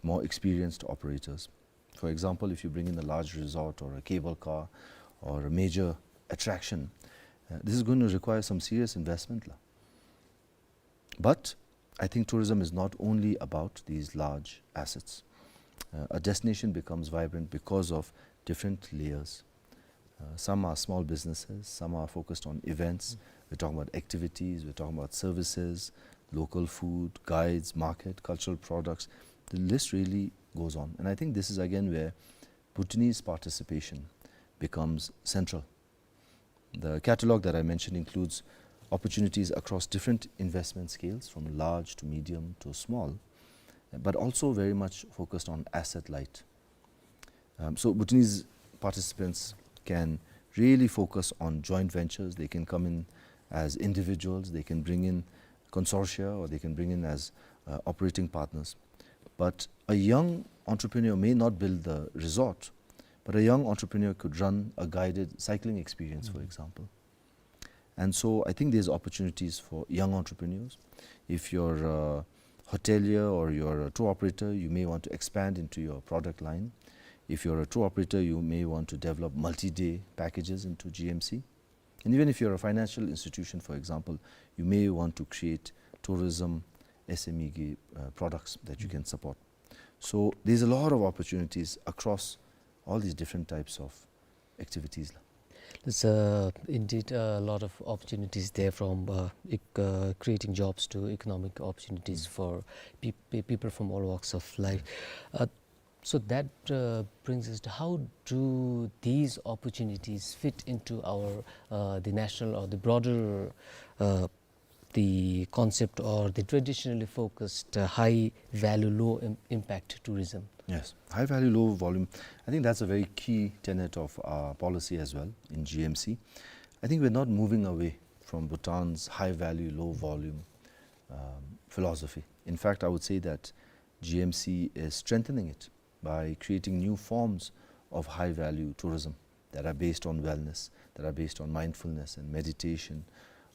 more experienced operators. For example, if you bring in a large resort or a cable car or a major attraction, uh, this is going to require some serious investment la. But I think tourism is not only about these large assets. Uh, a destination becomes vibrant because of different layers. Uh, some are small businesses, some are focused on events. We're talking about activities, we're talking about services, local food, guides, market, cultural products. The list really goes on. And I think this is again where Bhutanese participation becomes central. The catalog that I mentioned includes opportunities across different investment scales, from large to medium to small, but also very much focused on asset light. Um, so Bhutanese participants can really focus on joint ventures. They can come in as individuals, they can bring in consortia, or they can bring in as, uh, operating partners. But a young entrepreneur may not build the resort, but a young entrepreneur could run a guided cycling experience, for example. And so I think there's opportunities for young entrepreneurs. If you're a hotelier or you're a tour operator, you may want to expand into your product line. If you're a tour operator, you may want to develop multi-day packages into G M C. And even if you're a financial institution, for example, you may want to create tourism S M E, uh, products that you can support. So there's a lot of opportunities across all these different types of activities la. There's, uh, indeed a lot of opportunities there, from, uh, ec- uh, creating jobs to economic opportunities for peop- pe- people from all walks of life. Uh, so that, uh, brings us to, how do these opportunities fit into our, uh, the national or the broader, uh, the concept or the traditionally focused, uh, high value, low im- impact tourism? Yes, high value, low volume. I think that's a very key tenet of our policy as well in G M C. I think we're not moving away from Bhutan's high value, low volume, um, philosophy. In fact, I would say that G M C is strengthening it by creating new forms of high value tourism that are based on wellness, that are based on mindfulness and meditation,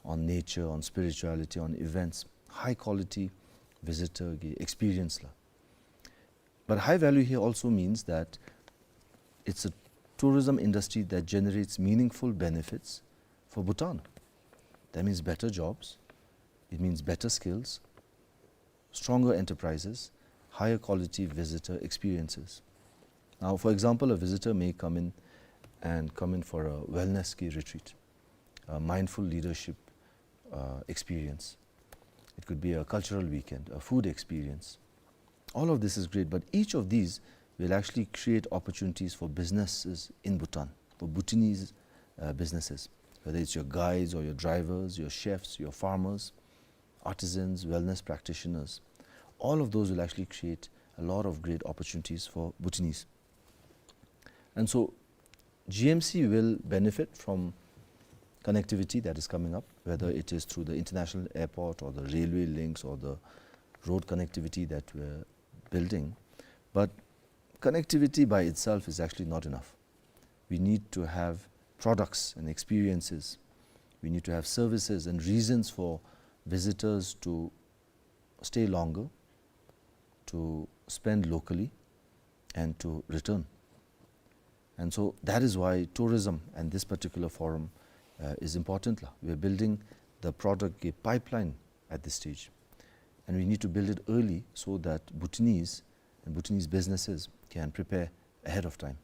on nature, on spirituality, on events, high quality visitor ki experience la. But high value here also means that it's a tourism industry that generates meaningful benefits for Bhutan. That means better jobs, it means better skills, stronger enterprises, higher quality visitor experiences. Now, for example, a visitor may come in and come in for a wellness ki retreat, a mindful leadership, uh, experience. It could be a cultural weekend, a food experience. All of this is great, but each of these will actually create opportunities for businesses in Bhutan, for Bhutanese, uh, businesses, whether it's your guides or your drivers, your chefs, your farmers, artisans, wellness practitioners. All of those will actually create a lot of great opportunities for Bhutanese. And so G M C will benefit from connectivity that is coming up, whether it is through the international airport or the railway links or the road connectivity that we're building. But connectivity by itself is actually not enough. We need to have products and experiences. We need to have services and reasons for visitors to stay longer, to spend locally, and to return. And so that is why tourism and this particular forum, uh, is important la. We are building the product ki pipeline at this stage. And we need to build it early so that Bhutanese and Bhutanese businesses can prepare ahead of time.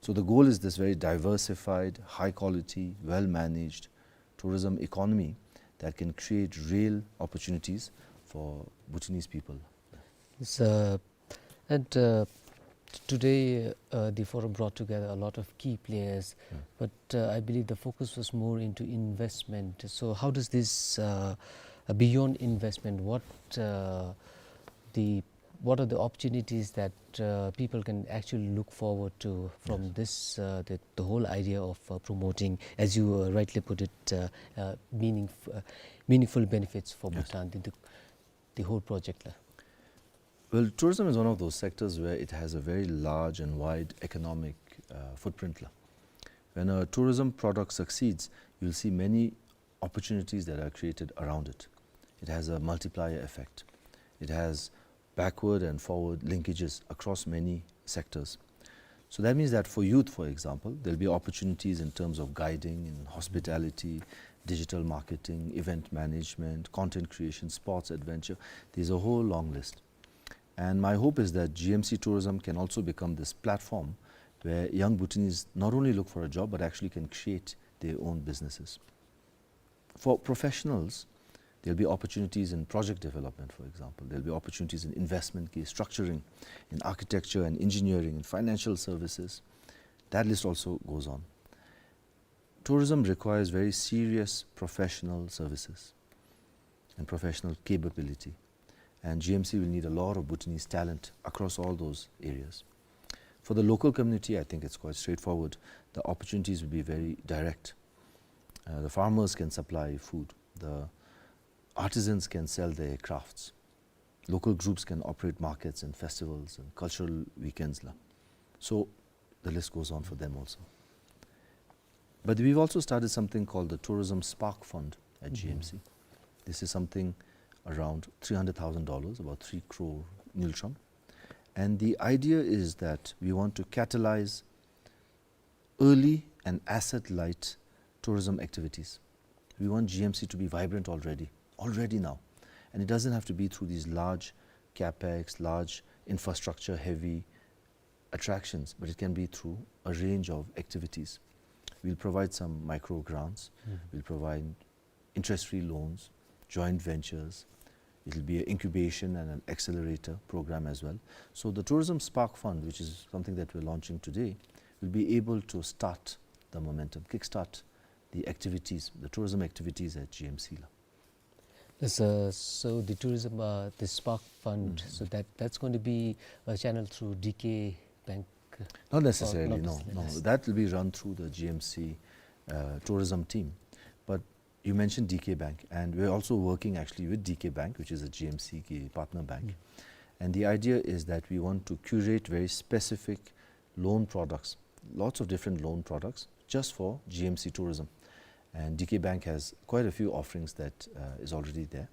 So the goal is this very diversified, high quality, well managed tourism economy that can create real opportunities for Bhutanese people. Yes, uh, and, uh, t-, today, uh, the forum brought together a lot of key players, but, uh, I believe the focus was more into investment. So how does this, uh, uh, beyond investment, what, uh, the, what are the opportunities that, uh, people can actually look forward to from this, uh, the, the whole idea of, uh, promoting, as you, uh, rightly put it, uh, uh, meaningf-, uh, meaningful benefits for Bhutan, the, the, the whole project la? Well, tourism is one of those sectors where it has a very large and wide economic, uh, footprint la. When a tourism product succeeds, you'll see many opportunities that are created around it. It has a multiplier effect. It has backward and forward linkages across many sectors. So that means that for youth, for example, there'll be opportunities in terms of guiding, in hospitality, digital marketing, event management, content creation, sports, adventure. There's a whole long list. And my hope is that G M C tourism can also become this platform where young Bhutanese not only look for a job, but actually can create their own businesses. For professionals, there'll be opportunities in project development, for example. There'll be opportunities in investment ki structuring, in architecture and engineering, in financial services. That list also goes on. Tourism requires very serious professional services and professional capability. And G M C will need a lot of Bhutanese talent across all those areas. For the local community, I think it's quite straightforward. The opportunities will be very direct. Uh, the farmers can supply food. The artisans can sell their crafts. Local groups can operate markets and festivals and cultural weekends la. So the list goes on for them also. But we've also started something called the Tourism Spark Fund at G M C. This is something around three hundred thousand dollars, about three crore ngultrum. And the idea is that we want to catalyze early and asset-light tourism activities. We want G M C to be vibrant already, already now. And it doesn't have to be through these large capex, large infrastructure-heavy attractions, but it can be through a range of activities. We'll provide some micro grants. We'll provide interest-free loans, joint ventures. It'll be an incubation and an accelerator program as well. So the Tourism Spark Fund, which is something that we're launching today, will be able to start the momentum, kickstart the activities, the tourism activities at G M C la. Yes, uh, so the tourism, uh, the Spark Fund, so that, that's going to be, uh, channeled through D K Bank, uh, or not necessarily, no, no. That will be run through the G M C, uh, tourism team. But you mentioned D K Bank, and we're also working actually with D K Bank, which is a G M C ki partner bank. And the idea is that we want to curate very specific loan products, lots of different loan products just for G M C tourism. And D K Bank has quite a few offerings that, uh, is already there.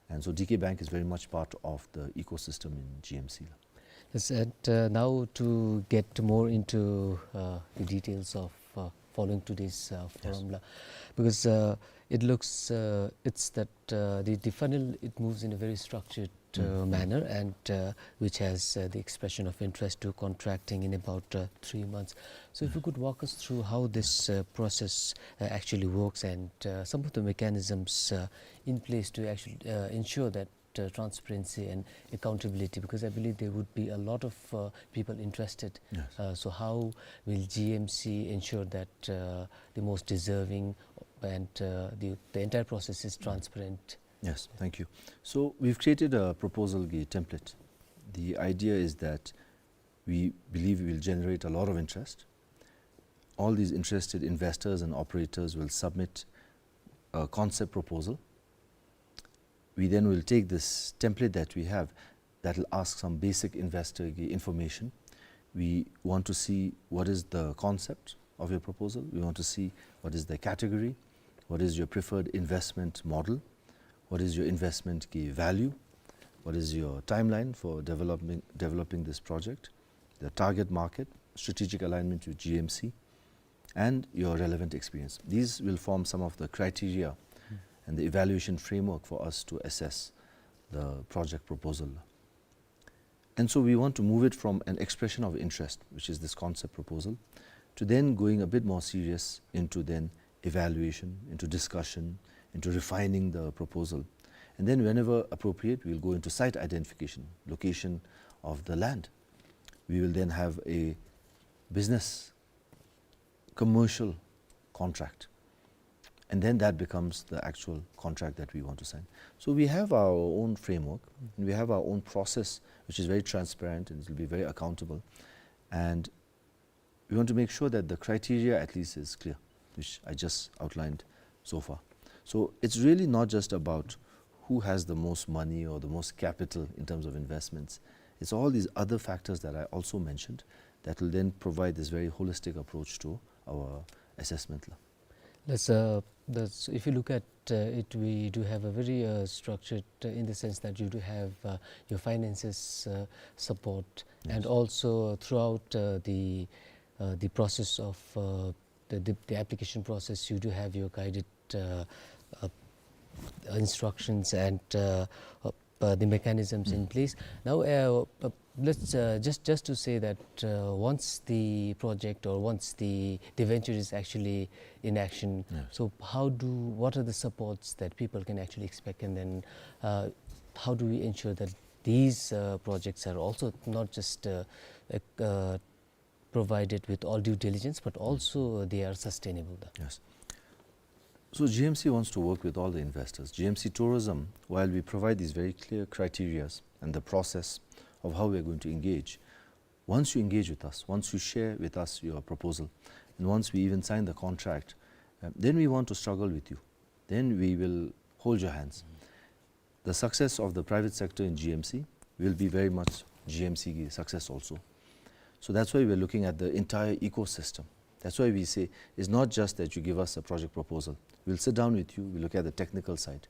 And so D K Bank is very much part of the ecosystem in G M C. Yes, and, uh, now to get more into, uh, the details of, uh, following today's, uh, forum la, because, uh, it looks, uh, it's that, uh, the, the funnel, it moves in a very structured, uh, manner, and, uh, which has, uh, the expression of interest to contracting in about, uh, three months. So if you could walk us through how this, uh, process, uh, actually works and, uh, some of the mechanisms, uh, in place to actually, uh, ensure that, uh, transparency and accountability, because I believe there would be a lot of, uh, people interested. Uh, so how will G M C ensure that, uh, the most deserving and, uh, the, the entire process is transparent? Yes, thank you. So we've created a proposal ki template. The idea is that we believe we will generate a lot of interest. All these interested investors and operators will submit a concept proposal. We then will take this template that we have that will ask some basic investor ki information. We want to see what is the concept of your proposal. We want to see what is the category, what is your preferred investment model, what is your investment ki value, what is your timeline for developing, developing this project, the target market, strategic alignment with G M C, and your relevant experience. These will form some of the criteria and the evaluation framework for us to assess the project proposal. And so we want to move it from an expression of interest, which is this concept proposal, to then going a bit more serious into then evaluation, into discussion, into refining the proposal. And then whenever appropriate, we'll go into site identification, location of the land. We will then have a business commercial contract. And then that becomes the actual contract that we want to sign. So we have our own framework, and we have our own process, which is very transparent and it will be very accountable. And we want to make sure that the criteria at least is clear, which I just outlined so far. So it's really not just about who has the most money or the most capital in terms of investments. It's all these other factors that I also mentioned that will then provide this very holistic approach to our assessment la. That's, uh, that's, if you look at, uh, it, we do have a very, uh, structured, uh, in the sense that you do have, uh, your finances, uh, support, and Yes. also throughout, uh, the, uh, the process of, uh, the, the, the application process, you do have your guided, uh, uh, instructions and, uh, uh, uh, the mechanisms in Mm. place. Now, uh, uh, let's, uh, just, just to say that, uh, once the project or once the, the venture is actually in action, Yes. so how do, what are the supports that people can actually expect, and then, uh, how do we ensure that these, uh, projects are also not just, uh, uh, uh, provided with all due diligence, but also they are sustainable? Yes. So G M C wants to work with all the investors. G M C Tourism, while we provide these very clear criterias and the process of how we are going to engage, once you engage with us, once you share with us your proposal, and once we even sign the contract, uh, then we want to struggle with you. Then we will hold your hands. The success of the private sector in G M C will be very much G M C ki success also. So that's why we're looking at the entire ecosystem. That's why we say it's not just that you give us a project proposal. We'll sit down with you, we'll look at the technical side.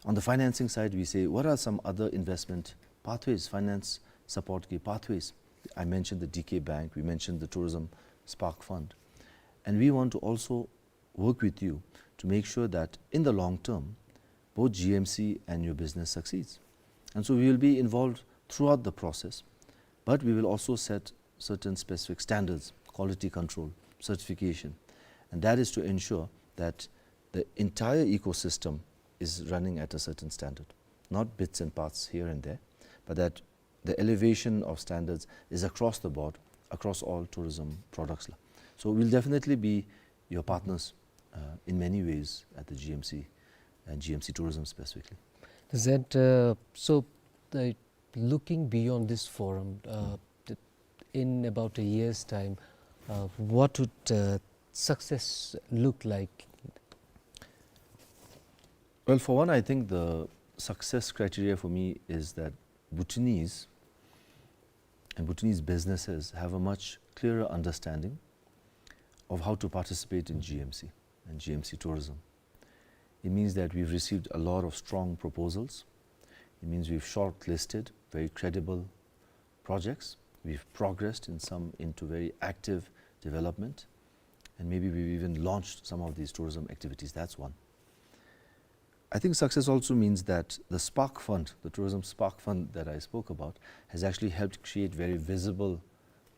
On the financing side, we say, what are some other investment pathways, finance support ki pathways? I mentioned the D K Bank, we mentioned the Tourism Spark Fund. And we want to also work with you to make sure that in the long term, both G M C and your business succeeds. And so we will be involved throughout the process, but we will also set certain specific standards, quality control, certification, and that is to ensure that the entire ecosystem is running at a certain standard, not bits and parts here and there, but that the elevation of standards is across the board, across all tourism products la. So we'll definitely be your partners, uh, in many ways at the G M C and G M C Tourism specifically. Is that, uh, so, uh, looking beyond this forum, uh, Mm. th-, in about a year's time, uh, what would, uh, success look like? Well, for one, I think the success criteria for me is that Bhutanese and Bhutanese businesses have a much clearer understanding of how to participate in G M C and G M C tourism. It means that we've received a lot of strong proposals. It means we've shortlisted very credible projects. We've progressed in some into very active development. And maybe we've even launched some of these tourism activities. That's one. I think success also means that the Spark Fund, the Tourism Spark Fund that I spoke about, has actually helped create very visible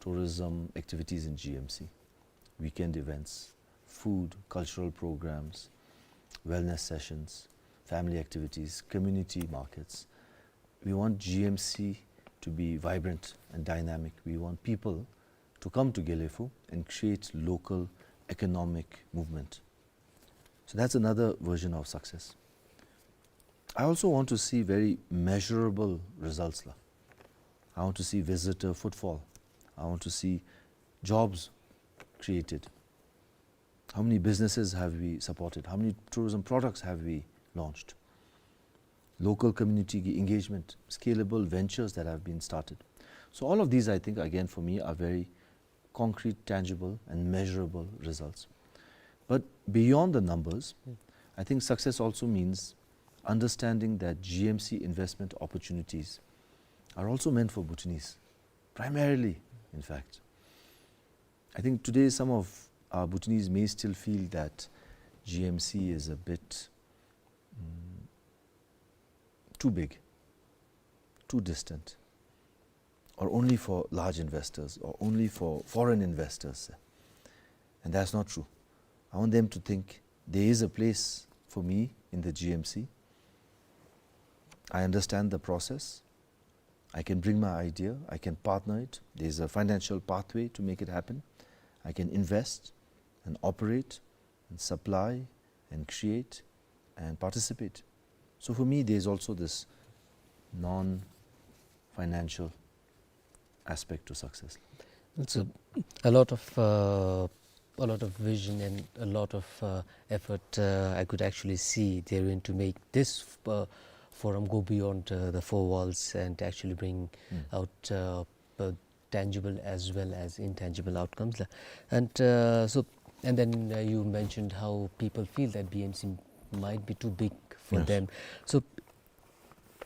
tourism activities in G M C. Weekend events, food, cultural programs, wellness sessions, family activities, community markets. We want G M C to be vibrant and dynamic. We want people to come to Gelephu and create local economic movement. So that's another version of success. I also want to see very measurable results la. I want to see visitor footfall. I want to see jobs created. How many businesses have we supported? How many tourism products have we launched? Local community ki engagement, scalable ventures that have been started. So all of these, I think, again, for me, are very concrete, tangible, and measurable results. But beyond the numbers, I think success also means understanding that G M C investment opportunities are also meant for Bhutanese, primarily, in fact. I think today some of our Bhutanese may still feel that G M C is a bit, mm, too big, too distant, or only for large investors, or only for foreign investors. And that's not true. I want them to think there is a place for me in the G M C. I understand the process. I can bring my idea. I can partner it. There's a financial pathway to make it happen. I can invest and operate and supply and create and participate. So for me, there's also this non-financial aspect to success. It's a, a lot of, uh, a lot of vision and a lot of, uh, effort, uh, I could actually see therein to make this, uh, forum go beyond, uh, the four walls and actually bring out, uh, uh, tangible as well as intangible outcomes, la. And, uh, so, and then, uh, you mentioned how people feel that B M C might be too big for them. So,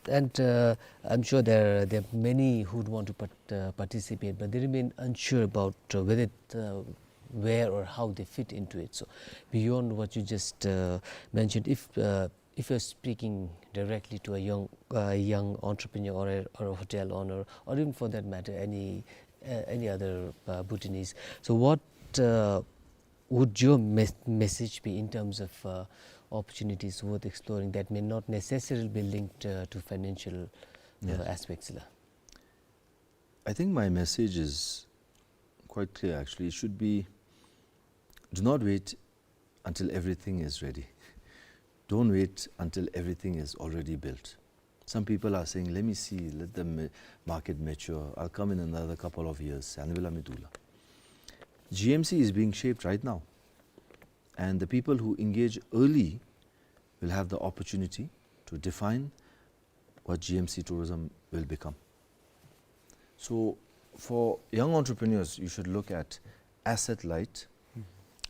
and, uh, I'm sure there, there are many who'd want to part-, uh, participate, but they remain unsure about, uh, whether, uh, where or how they fit into it. So, beyond what you just, uh, mentioned, if, uh, if you're speaking directly to a young, uh, young entrepreneur or a, or a hotel owner, or even for that matter, any, uh, any other, uh, Bhutanese, so what, uh, would your mes-, message be in terms of, uh, opportunities worth exploring that may not necessarily be linked, uh, to financial, uh, aspects, la? I think my message is quite clear, actually. It should be, do not wait until everything is ready. Don't wait until everything is already built. Some people are saying, "Let me see, let the ma-, market mature. I'll come in another couple of years." Ani bela mi dula. G M C is being shaped right now. And the people who engage early will have the opportunity to define what G M C tourism will become. So for young entrepreneurs, you should look at asset-light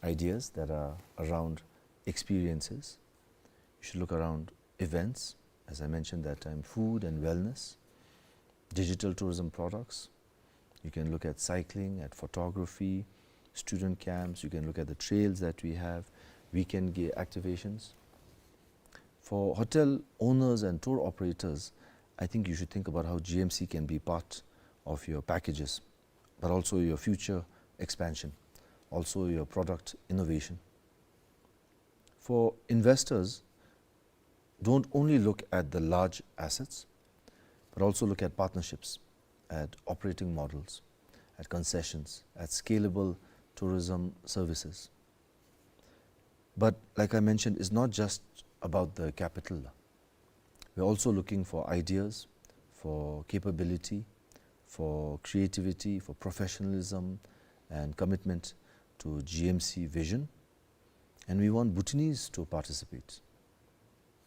ideas that are around experiences. You should look around events, as I mentioned that time, food and wellness, digital tourism products. You can look at cycling, at photography, student camps. You can look at the trails that we have, weekend ga-, activations. For hotel owners and tour operators, I think you should think about how G M C can be part of your packages, but also your future expansion, also your product innovation. For investors, don't only look at the large assets, but also look at partnerships, at operating models, at concessions, at scalable tourism services. But like I mentioned, it's not just about the capital. We're also looking for ideas, for capability, for creativity, for professionalism and commitment to G M C vision. And we want Bhutanese to participate.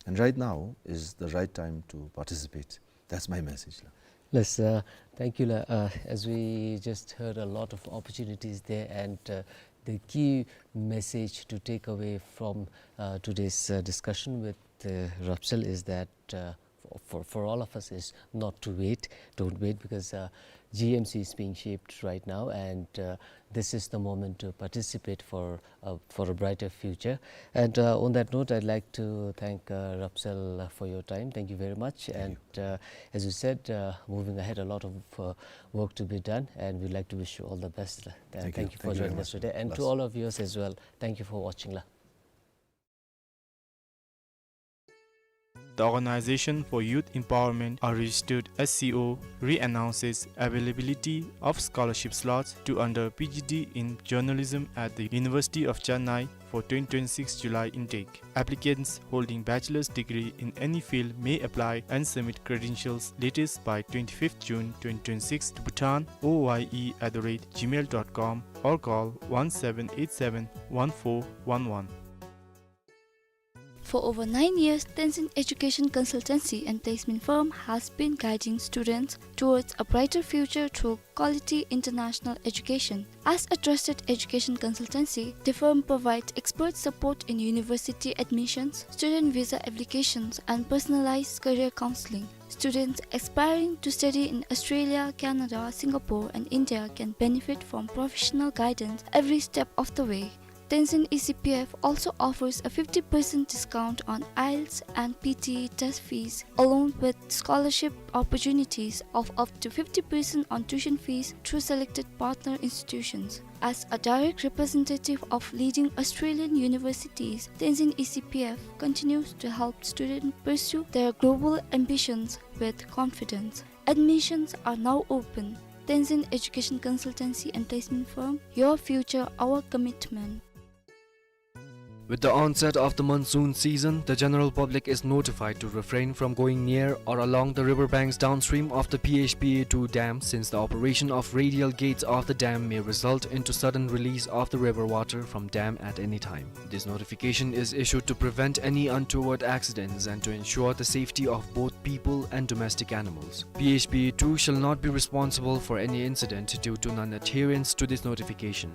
And right now is the right time to participate. That's my message, la. Yes, uh, thank you, la. Uh, as we just heard, a lot of opportunities there, and, uh, the key message to take away from, uh, today's, uh, discussion with, uh, Rapsel is that, uh, for, for, for all of us is not to wait. Don't wait, because, uh, G M C is being shaped right now, and, uh, this is the moment to participate for, uh, for a brighter future. And, uh, on that note, I'd like to thank, uh, Rapsel, uh, for your time. Thank you very much. Thank you. And, uh, as you said, uh, moving ahead, a lot of, uh, work to be done, and we'd like to wish you all the best. Uh, thank you. Thank you for joining us today. Thank you very much. And to all our viewers as well, thank you for watching, la. the Organization for Youth Empowerment, a registered S C O, re-announces availability of scholarship slots to under P G D in Journalism at the University of Chennai for twenty twenty-six July intake. Applicants holding bachelor's degree in any field may apply and submit credentials latest by twenty-fifth June twenty twenty-six to Bhutan O Y E at the rate gmail dot com or call one seven eight seven one four one one. For over nine years, Tenzin Education Consultancy and Placement Firm has been guiding students towards a brighter future through quality international education. As a trusted education consultancy, the firm provides expert support in university admissions, student visa applications, and personalized career counseling. Students aspiring to study in Australia, Canada, Singapore, and India can benefit from professional guidance every step of the way. Tenzin E C P F also offers a fifty percent discount on IELTS and P T E test fees, along with scholarship opportunities of up to fifty percent on tuition fees through selected partner institutions. As a direct representative of leading Australian universities, Tenzin E C P F continues to help students pursue their global ambitions with confidence. Admissions are now open. Tenzin Education Consultancy and Placement Firm, your future, our commitment. With the onset of the monsoon season, the general public is notified to refrain from going near or along the river banks downstream of the P H P A two dam, since the operation of radial gates of the dam may result into sudden release of the river water from dam at any time. This notification is issued to prevent any untoward accidents and to ensure the safety of both people and domestic animals. P H P A two shall not be responsible for any incident due to non-adherence to this notification.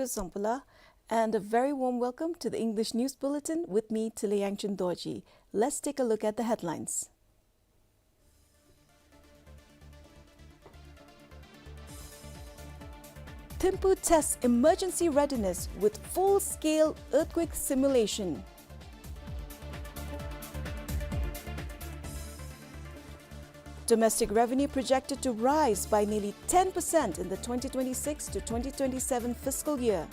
Zangpula, and a very warm welcome to the English News Bulletin with me, Tile Yangchen Dorji. Let's take a look at the headlines. Thimphu tests emergency readiness with full-scale earthquake simulation. Domestic revenue projected to rise by nearly ten percent in the twenty twenty-six to twenty twenty-seven fiscal year.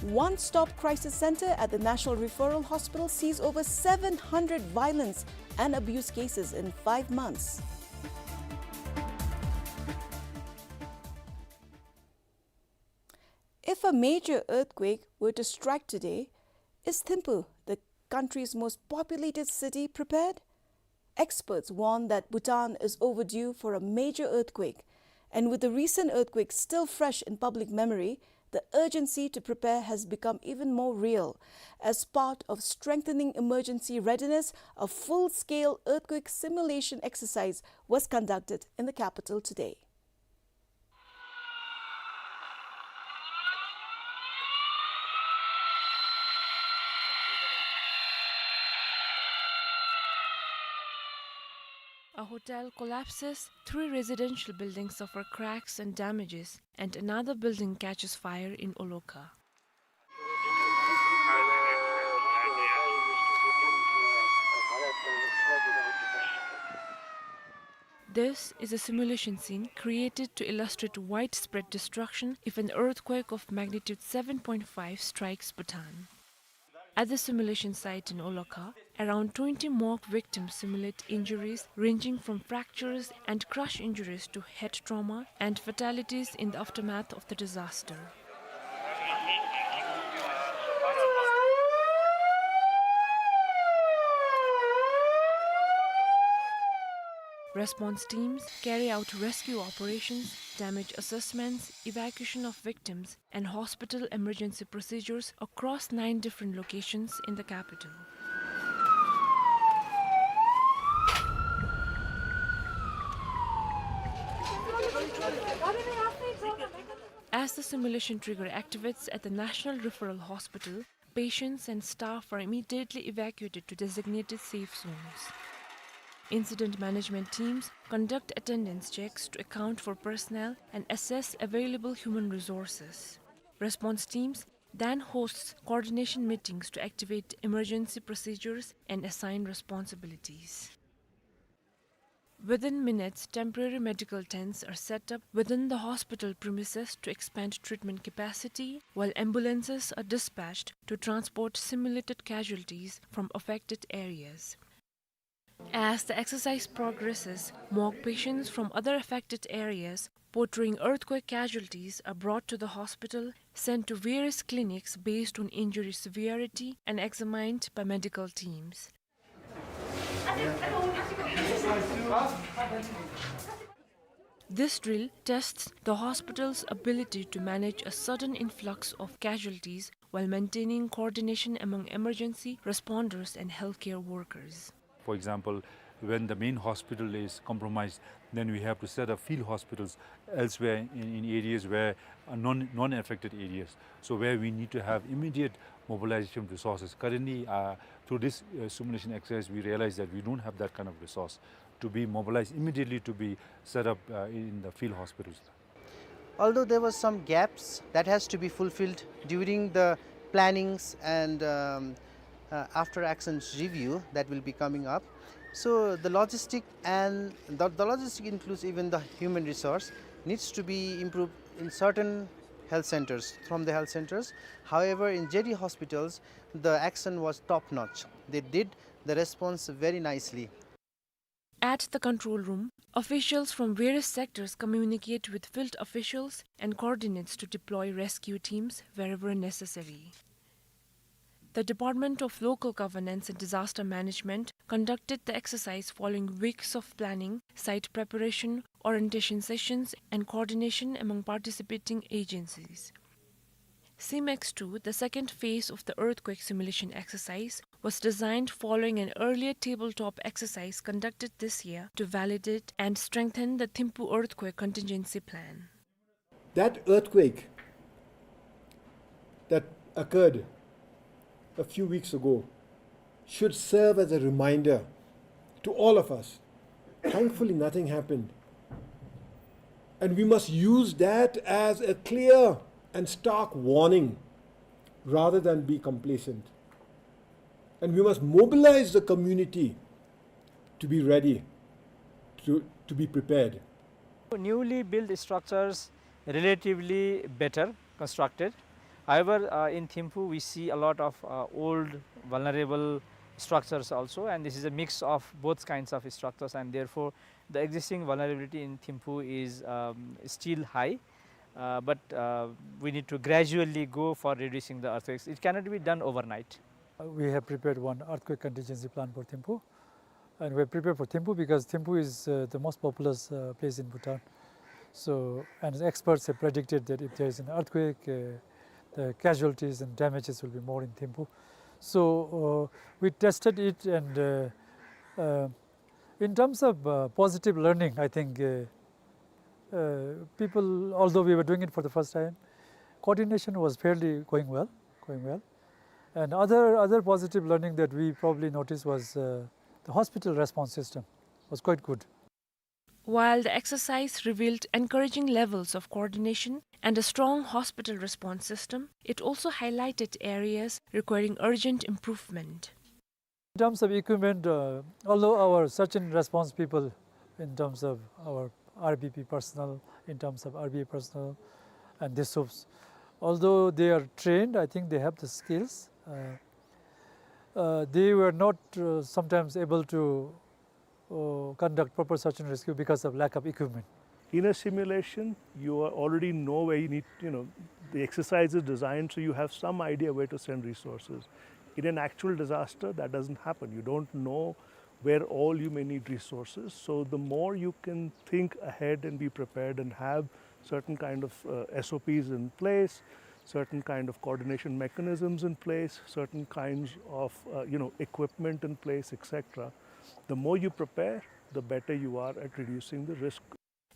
One-stop crisis center at the National Referral Hospital sees over seven hundred violence and abuse cases in five months. If a major earthquake were to strike today, is Thimphu, the country's most populated city, prepared? Experts warn that Bhutan is overdue for a major earthquake, and with the recent earthquake still fresh in public memory, the urgency to prepare has become even more real. As part of strengthening emergency readiness, a full-scale earthquake simulation exercise was conducted in the capital today. A hotel collapses, three residential buildings suffer cracks and damages, and another building catches fire in Olokha. This is a simulation scene created to illustrate widespread destruction if an earthquake of magnitude seven point five strikes Bhutan. At the simulation site in Olokha, around twenty mock victims simulate injuries ranging from fractures and crush injuries to head trauma and fatalities in the aftermath of the disaster. Response teams carry out rescue operations, damage assessments, evacuation of victims, and hospital emergency procedures across nine different locations in the capital. As the simulation trigger activates at the National Referral Hospital, patients and staff are immediately evacuated to designated safe zones. Incident management teams conduct attendance checks to account for personnel and assess available human resources. Response teams then hosts coordination meetings to activate emergency procedures and assign responsibilities. Within minutes, temporary medical tents are set up within the hospital premises to expand treatment capacity, while ambulances are dispatched to transport simulated casualties from affected areas. As the exercise progresses, mock patients from other affected areas portraying earthquake casualties are brought to the hospital, sent to various clinics based on injury severity, and examined by medical teams. This drill tests the hospital's ability to manage a sudden influx of casualties while maintaining coordination among emergency responders and healthcare workers. For example, when the main hospital is compromised, then we have to set up field hospitals elsewhere in, in areas where are non, non-affected areas. So where we need to have immediate mobilization of resources. Currently, uh, through this, uh, simulation exercise, we realize that we don't have that kind of resource to be mobilized immediately to be set up, uh, in the field hospitals. Although there was some gaps that has to be fulfilled during the plannings and, um, uh, after actions review that will be coming up. So the logistic and the, the logistic includes even the human resource needs to be improved in certain health centers, from the health centers. However, in J D hospitals, the action was top notch. They did the response very nicely. At the control room, officials from various sectors communicate with field officials and coordinates to deploy rescue teams wherever necessary. The Department of Local Governance and Disaster Management conducted the exercise following weeks of planning, site preparation, orientation sessions, and coordination among participating agencies. SIMEX two, the second phase of the earthquake simulation exercise, was designed following an earlier tabletop exercise conducted this year to validate and strengthen the Thimphu earthquake contingency plan. That earthquake that occurred a few weeks ago should serve as a reminder to all of us. Thankfully, nothing happened. And we must use that as a clear and stark warning rather than be complacent. And we must mobilize the community to be ready, to, to be prepared. Newly built structures relatively better constructed. However, uh, in Thimphu, we see a lot of, uh, old, vulnerable structures also, and this is a mix of both kinds of structures, and therefore the existing vulnerability in Thimphu is, um, still high. Uh, but, uh, we need to gradually go for reducing the earthquakes. It cannot be done overnight. Uh, we have prepared one earthquake contingency plan for Thimphu. And we're prepared for Thimphu because Thimphu is, uh, the most populous, uh, place in Bhutan. So, and experts have predicted that if there is an earthquake, uh, the casualties and damages will be more in Thimphu. So, uh, we tested it, and, uh, uh, in terms of, uh, positive learning, I think, uh, uh, people, although we were doing it for the first time, coordination was fairly going well, going well. And other, other positive learning that we probably noticed was, uh, the hospital response system was quite good. While the exercise revealed encouraging levels of coordination and a strong hospital response system, it also highlighted areas requiring urgent improvement. In terms of equipment, uh, although our search and response people, in terms of our R B P personnel, in terms of R B A personnel and DSUPs, although they are trained, I think they have the skills. Uh, uh, they were not, uh, sometimes able to, uh, conduct proper search and rescue because of lack of equipment. In a simulation, you are already know where you need, you know, the exercise is designed, so you have some idea where to send resources. In an actual disaster, that doesn't happen. You don't know where all you may need resources. So the more you can think ahead and be prepared and have certain kind of, uh, S O Ps in place, certain kind of coordination mechanisms in place, certain kinds of, uh, you know, equipment in place, et cetera, the more you prepare, the better you are at reducing the risk.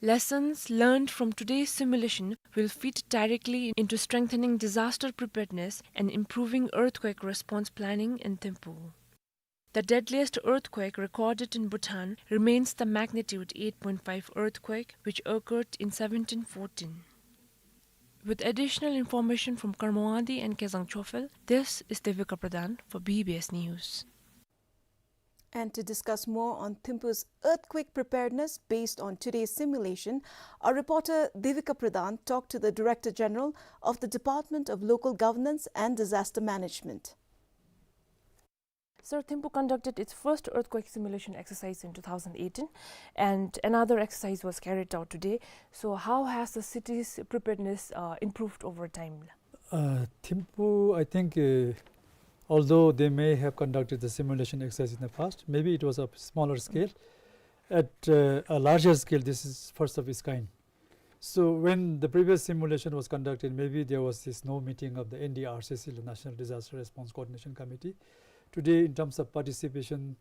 Lessons learned from today's simulation will feed directly into strengthening disaster preparedness and improving earthquake response planning in Thimphu. The deadliest earthquake recorded in Bhutan remains the magnitude eight point five earthquake, which occurred in seventeen fourteen. With additional information from Karmawadi and Kezang Chophel, this is Devika Pradhan for B B S News. And to discuss more on Thimphu's earthquake preparedness based on today's simulation, our reporter Devika Pradhan talked to the Director General of the Department of Local Governance and Disaster Management. Sir, Thimphu conducted its first earthquake simulation exercise in two thousand eighteen, and another exercise was carried out today. So, how has the city's preparedness, uh, improved over time? Uh, Thimphu, I think, uh, although they may have conducted the simulation exercise in the past, maybe it was a smaller scale. At, uh, a larger scale, this is first of its kind. So when the previous simulation was conducted, maybe there was this no meeting of the N D R C C, the National Disaster Response Coordination Committee. Today, in terms of participation,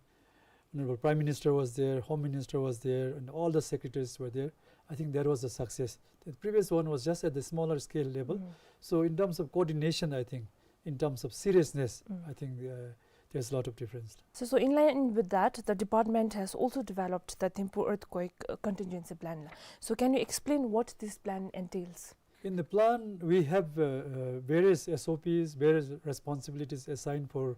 Honorable Prime Minister was there, Home Minister was there, and all the secretaries were there. I think that was a success. The previous one was just at the smaller scale level. Mm. So in terms of coordination, I think, in terms of seriousness, Mm. I think, uh, there's a lot of difference. So, so in line with that, the department has also developed the Thimphu earthquake, uh, contingency plan. So can you explain what this plan entails? In the plan, we have, uh, uh, various S O Ps, various responsibilities assigned for,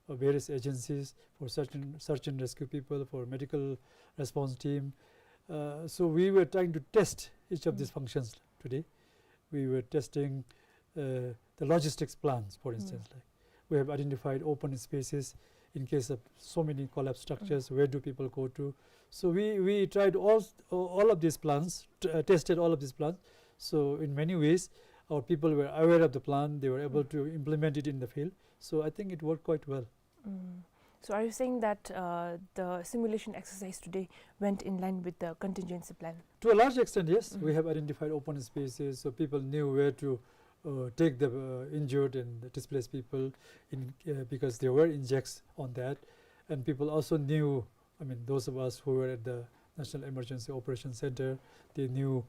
uh, various agencies, for search and, search and rescue people, for medical response team. Uh, so we were trying to test each of these Mm. functions today. We were testing, uh, the logistics plans, for Mm. instance. Like, we have identified open spaces in case of so many collapsed structures, Mm. where do people go to? So we, we tried all, all of these plans, t-, uh, tested all of these plans. So in many ways, our people were aware of the plan, they were able Mm. to implement it in the field. So I think it worked quite well. Mm. So are you saying that, uh, the simulation exercise today went in line with the contingency plan? To a large extent, yes. Mm. We have identified open spaces, so people knew where to, uh, take the, uh, injured and the displaced people in, uh, because there were injects on that. And people also knew, I mean, those of us who were at the National Emergency Operation Center, they knew,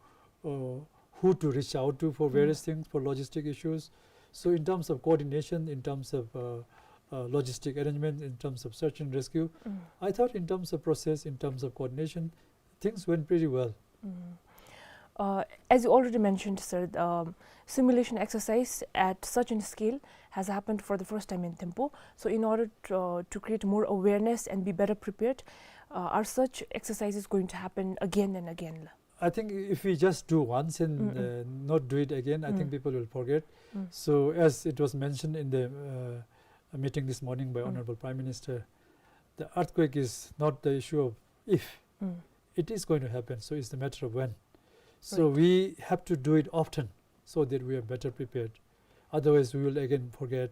uh, who to reach out to for various things, for logistic issues. So in terms of coordination, in terms of, uh, uh, logistic arrangement, in terms of search and rescue, I thought in terms of process, in terms of coordination, things went pretty well. Uh, as you already mentioned, sir, um, simulation exercise at such a scale has happened for the first time in Thimphu. So in order to, uh, to create more awareness and be better prepared, uh, are such exercises going to happen again and again? I think if we just do once and, uh, not do it again, I think people will forget. So as it was mentioned in the, uh, meeting this morning by Honorable Prime Minister, the earthquake is not the issue of if. It is going to happen, so it's the matter of when. So we have to do it often so that we are better prepared. Otherwise, we will again forget,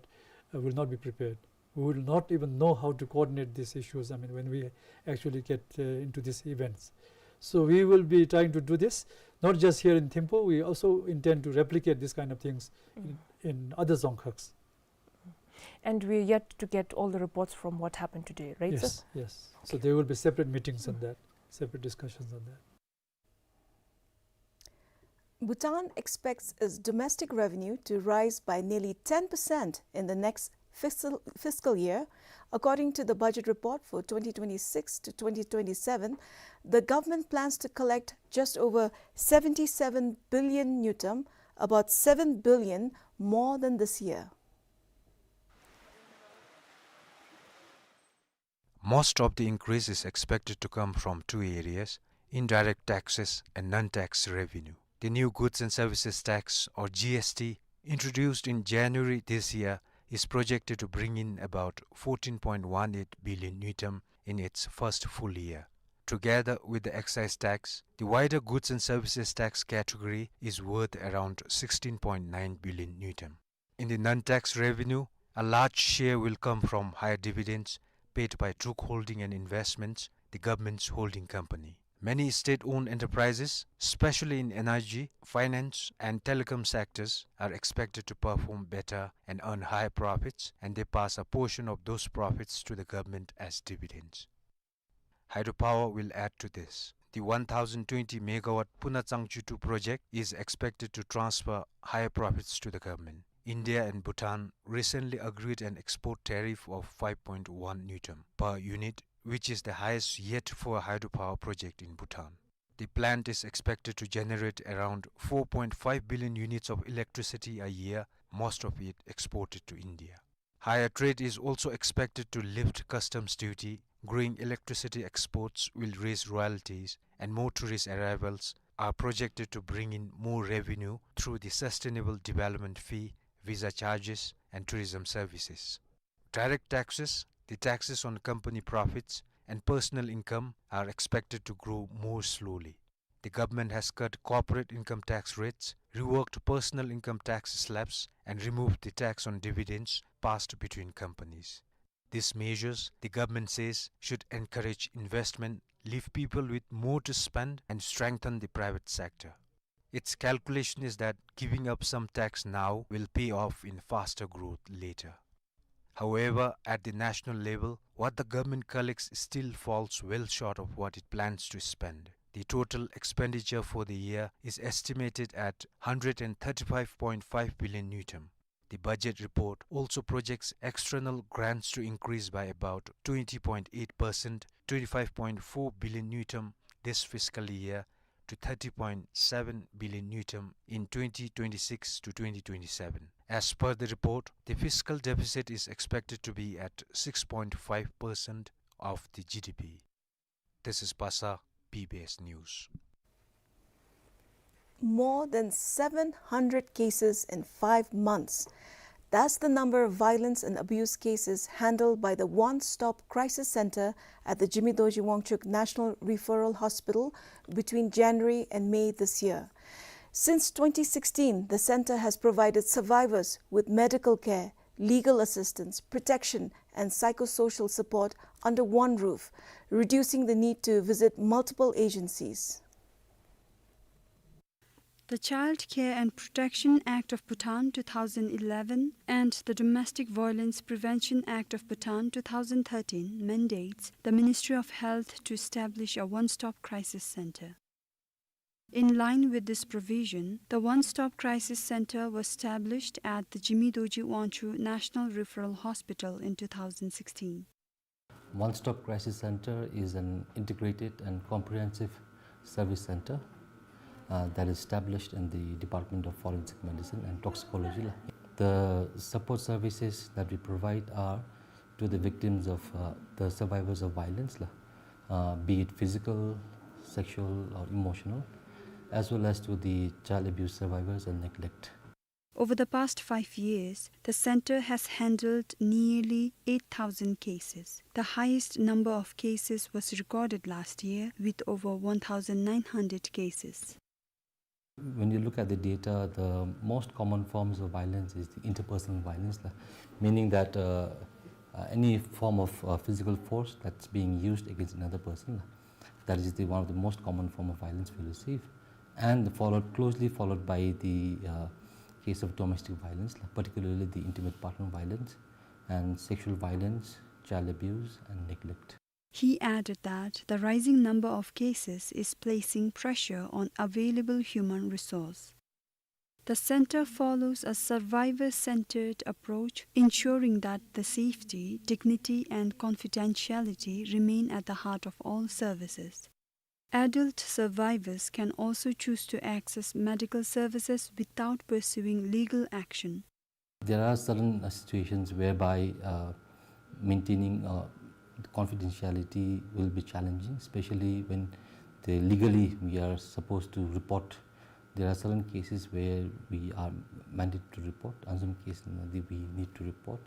uh, will not be prepared. We will not even know how to coordinate these issues, I mean, when we actually get, uh, into these events. So we will be trying to do this, not just here in Thimphu, we also intend to replicate this kind of things in, in other dzongkhags. And we're yet to get all the reports from what happened today, right, sir? Yes, yes. So there will be separate meetings on that, separate discussions on that. Bhutan expects its domestic revenue to rise by nearly ten percent in the next fiscal, fiscal year. According to the budget report for twenty twenty-six to twenty twenty-seven, the government plans to collect just over seventy-seven billion ngultrum, about seven billion more than this year. Most of the increase is expected to come from two areas, indirect taxes and non-tax revenue. The new goods and services tax, or G S T, introduced in January this year, is projected to bring in about fourteen point one eight billion ngultrum in its first full year. Together with the excise tax, the wider goods and services tax category is worth around sixteen point nine billion ngultrum. In the non-tax revenue, a large share will come from higher dividends paid by Druk Holding and Investments, the government's holding company. Many state-owned enterprises, especially in energy, finance, and telecom sectors, are expected to perform better and earn higher profits, and they pass a portion of those profits to the government as dividends. Hydropower will add to this. The one thousand twenty megawatt Puna Changchu two project is expected to transfer higher profits to the government. India and Bhutan recently agreed an export tariff of five point one ngultrum per unit, which is the highest yet for a hydropower project in Bhutan. The plant is expected to generate around four point five billion units of electricity a year, most of it exported to India. Higher trade is also expected to lift customs duty, growing electricity exports will raise royalties, and more tourist arrivals are projected to bring in more revenue through the sustainable development fee, visa charges, and tourism services. Direct taxes, the taxes on company profits and personal income, are expected to grow more slowly. The government has cut corporate income tax rates, reworked personal income tax slabs, and removed the tax on dividends passed between companies. These measures, the government says, should encourage investment, leave people with more to spend, and strengthen the private sector. Its calculation is that giving up some tax now will pay off in faster growth later. However, at the national level, what the government collects still falls well short of what it plans to spend. The total expenditure for the year is estimated at hundred and thirty-five point five billion ngultrum. The budget report also projects external grants to increase by about twenty point eight percent, twenty-five point four billion ngultrum this fiscal year, to thirty point seven billion ngultrum in twenty twenty-six to twenty twenty-seven. As per the report, the fiscal deficit is expected to be at six point five percent of the G D P. This is Pasa, B B S News. More than seven hundred cases in five months. That's the number of violence and abuse cases handled by the One Stop Crisis Center at the Jigme Dorji Wangchuck National Referral Hospital between January and May this year. Since twenty sixteen, the center has provided survivors with medical care, legal assistance, protection, and psychosocial support under one roof, reducing the need to visit multiple agencies. The Child Care and Protection Act of Bhutan two thousand eleven and the Domestic Violence Prevention Act of Bhutan two thousand thirteen mandates the Ministry of Health to establish a one-stop crisis center. In line with this provision, the One Stop Crisis Center was established at the Jigme Dorji Wangchuck National Referral Hospital in two thousand sixteen. One Stop Crisis Center is an integrated and comprehensive service center, uh, that is established in the Department of Forensic Medicine and Toxicology la. The support services that we provide are to the victims of, uh, the survivors of violence la, uh, be it physical, sexual, or emotional, as well as to the child abuse survivors and neglect. Over the past five years, the center has handled nearly eight thousand cases. The highest number of cases was recorded last year, with over one thousand nine hundred cases. When you look at the data, the most common forms of violence is the interpersonal violence, la, meaning that, uh, uh, any form of, uh, physical force that's being used against another person, la. That is the one of the most common form of violence we receive, and followed, closely followed by the, uh, case of domestic violence, la, particularly the intimate partner violence and sexual violence, child abuse, and neglect. He added that the rising number of cases is placing pressure on available human resource. The center follows a survivor-centered approach, ensuring that the safety, dignity, and confidentiality remain at the heart of all services. Adult survivors can also choose to access medical services without pursuing legal action. There are certain, uh, situations whereby, uh, maintaining, uh, confidentiality will be challenging, especially when they legally we are supposed to report. There are certain cases where we are mandated to report, and some cases, uh, we need to report.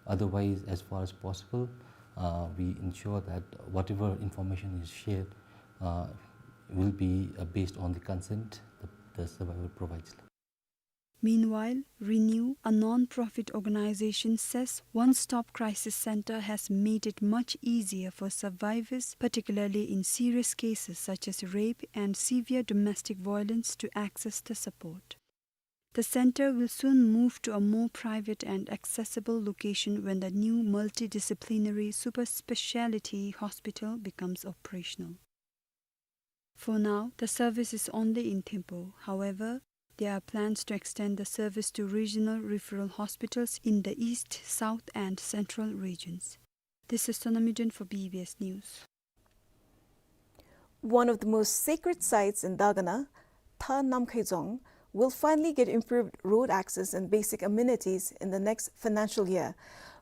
Otherwise, as far as possible, uh, we ensure that whatever information is shared, uh, will be, uh, based on the consent the, the survivor provides. Meanwhile, Renew, a non-profit organization, says One Stop Crisis Center has made it much easier for survivors, particularly in serious cases such as rape and severe domestic violence, to access the support. The center will soon move to a more private and accessible location when the new multidisciplinary super speciality hospital becomes operational. For now, the service is only in Thimphu. However, there are plans to extend the service to regional referral hospitals in the east, south, and central regions. This is Sonam Yuden for B B S News. One of the most sacred sites in Dagana, Tha Namkhai Dzong, will finally get improved road access and basic amenities in the next financial year.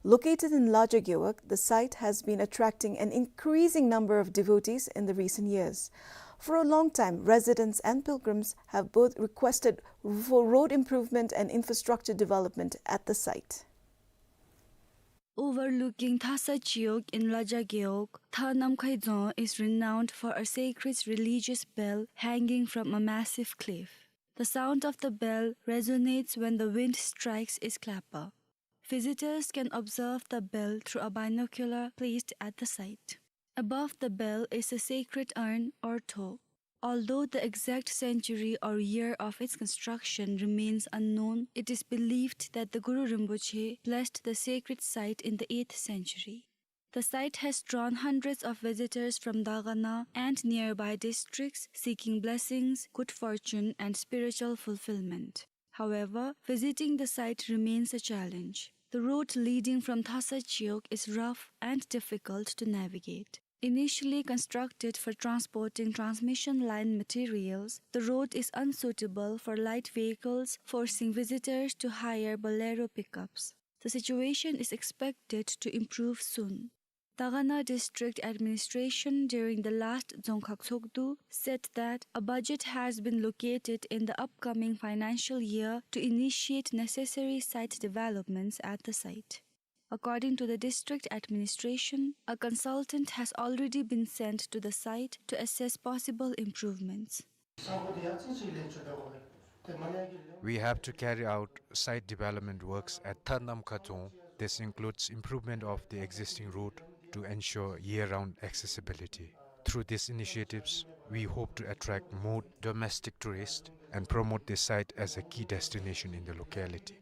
Located in Laja Gewog, the site has been attracting an increasing number of devotees in the recent years. For a long time, residents and pilgrims have both requested for road improvement and infrastructure development at the site. Overlooking Thasa Chiwog in Laja Gewog, Tha Namkhai Dzong is renowned for a sacred religious bell hanging from a massive cliff. The sound of the bell resonates when the wind strikes its clapper. Visitors can observe the bell through a binocular placed at the site. Above the bell is a sacred urn or tho. Although the exact century or year of its construction remains unknown, it is believed that the Guru Rinpoche blessed the sacred site in the eighth century. The site has drawn hundreds of visitors from Dagana and nearby districts seeking blessings, good fortune, and spiritual fulfillment. However, visiting the site remains a challenge. The road leading from Thasa Chiwog is rough and difficult to navigate. Initially constructed for transporting transmission line materials, the road is unsuitable for light vehicles, forcing visitors to hire Bolero pickups. The situation is expected to improve soon. Dagana District Administration during the last Dzongkhag Tshogdu said that a budget has been located in the upcoming financial year to initiate necessary site developments at the site. According to the district administration, a consultant has already been sent to the site to assess possible improvements. We have to carry out site development works at Tha Namkhai Dzong. This includes improvement of the existing road to ensure year-round accessibility. Through these initiatives, we hope to attract more domestic tourists and promote this site as a key destination in the locality.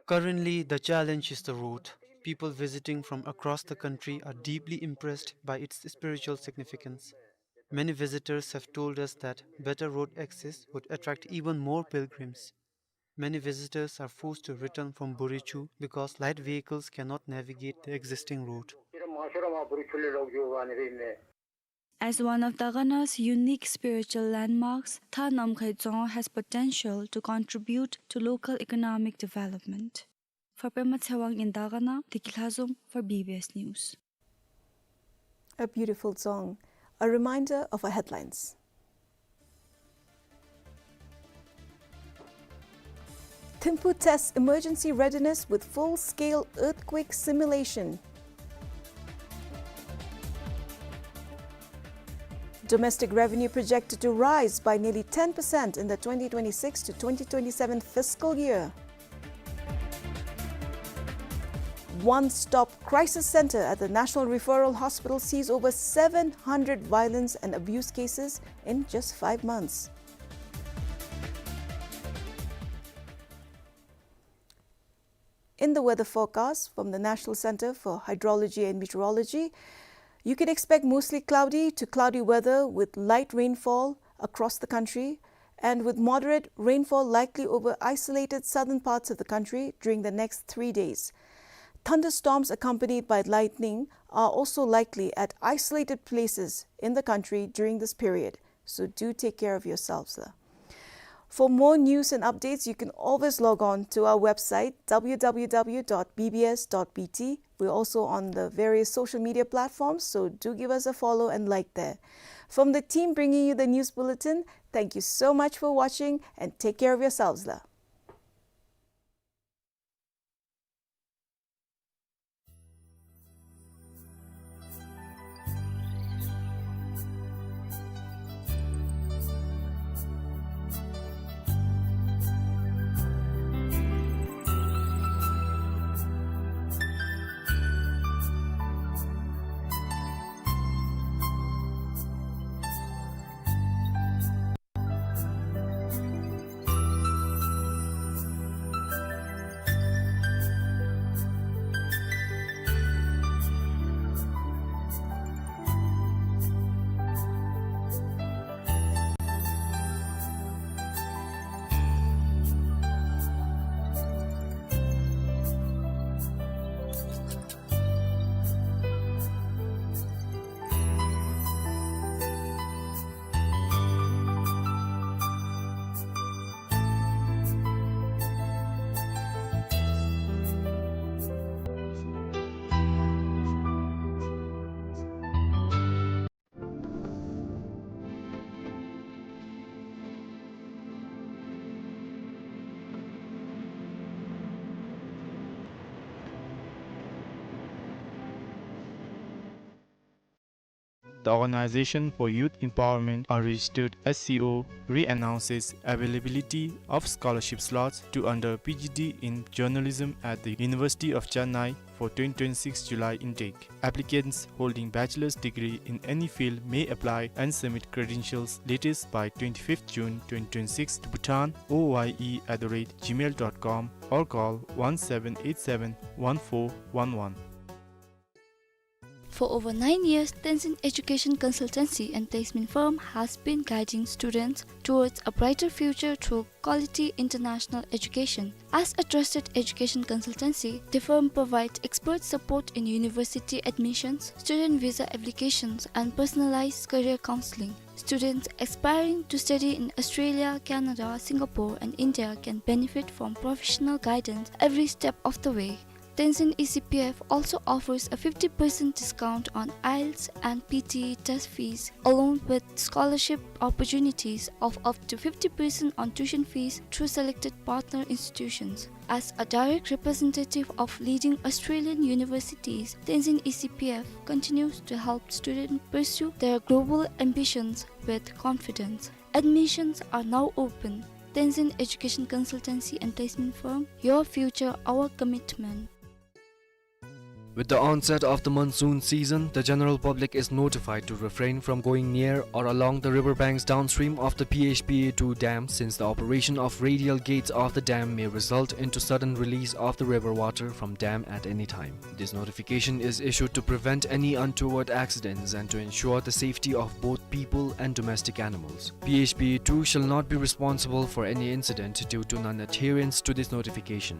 Currently, the challenge is the road. People visiting from across the country are deeply impressed by its spiritual significance. Many visitors have told us that better road access would attract even more pilgrims. Many visitors are forced to return from Burichhu because light vehicles cannot navigate the existing road. As one of Dagana's unique spiritual landmarks, Tha Namkhai Dzong has potential to contribute to local economic development. For Pema Tshewang in Dagana, Deki Lhazom for B B S News. A beautiful dzong. A reminder of our headlines. Thimphu tests emergency readiness with full-scale earthquake simulation. Domestic revenue projected to rise by nearly ten percent in the twenty twenty-six to twenty twenty-seven fiscal year. One-stop crisis center at the National Referral Hospital sees over seven hundred violence and abuse cases in just five months. In the weather forecast from the National Center for Hydrology and Meteorology, you can expect mostly cloudy to cloudy weather with light rainfall across the country and with moderate rainfall likely over isolated southern parts of the country during the next three days. Thunderstorms accompanied by lightning are also likely at isolated places in the country during this period. So do take care of yourselves, uh. For more news and updates, you can always log on to our website, w w w dot b b s dot b t. We're also on the various social media platforms, so do give us a follow and like there. From the team bringing you the news bulletin, thank you so much for watching and take care of yourselves, la. The Organization for Youth Empowerment, unregistered S C O, re-announces availability of scholarship slots to under P G D in Journalism at the University of Chennai for twenty twenty-six July intake. Applicants holding bachelor's degree in any field may apply and submit credentials latest by twenty-fifth June twenty twenty-six to Bhutan O Y E at the rate gmail dot com or call one seven eight seven one four one one. For over nine years, Tenzin Education Consultancy and Placement Firm has been guiding students towards a brighter future through quality international education. As a trusted education consultancy, the firm provides expert support in university admissions, student visa applications, and personalized career counseling. Students aspiring to study in Australia, Canada, Singapore, and India can benefit from professional guidance every step of the way. Tenzin E C P F also offers a fifty percent discount on IELTS and P T E test fees, along with scholarship opportunities of up to fifty percent on tuition fees through selected partner institutions. As a direct representative of leading Australian universities, Tenzin E C P F continues to help students pursue their global ambitions with confidence. Admissions are now open. Tenzin Education Consultancy and Placement Firm, your future, our commitment. With the onset of the monsoon season, the general public is notified to refrain from going near or along the river banks downstream of the P H P A two dam, since the operation of radial gates of the dam may result into sudden release of the river water from dam at any time. This notification is issued to prevent any untoward accidents and to ensure the safety of both people and domestic animals. P H P A two shall not be responsible for any incident due to non-adherence to this notification.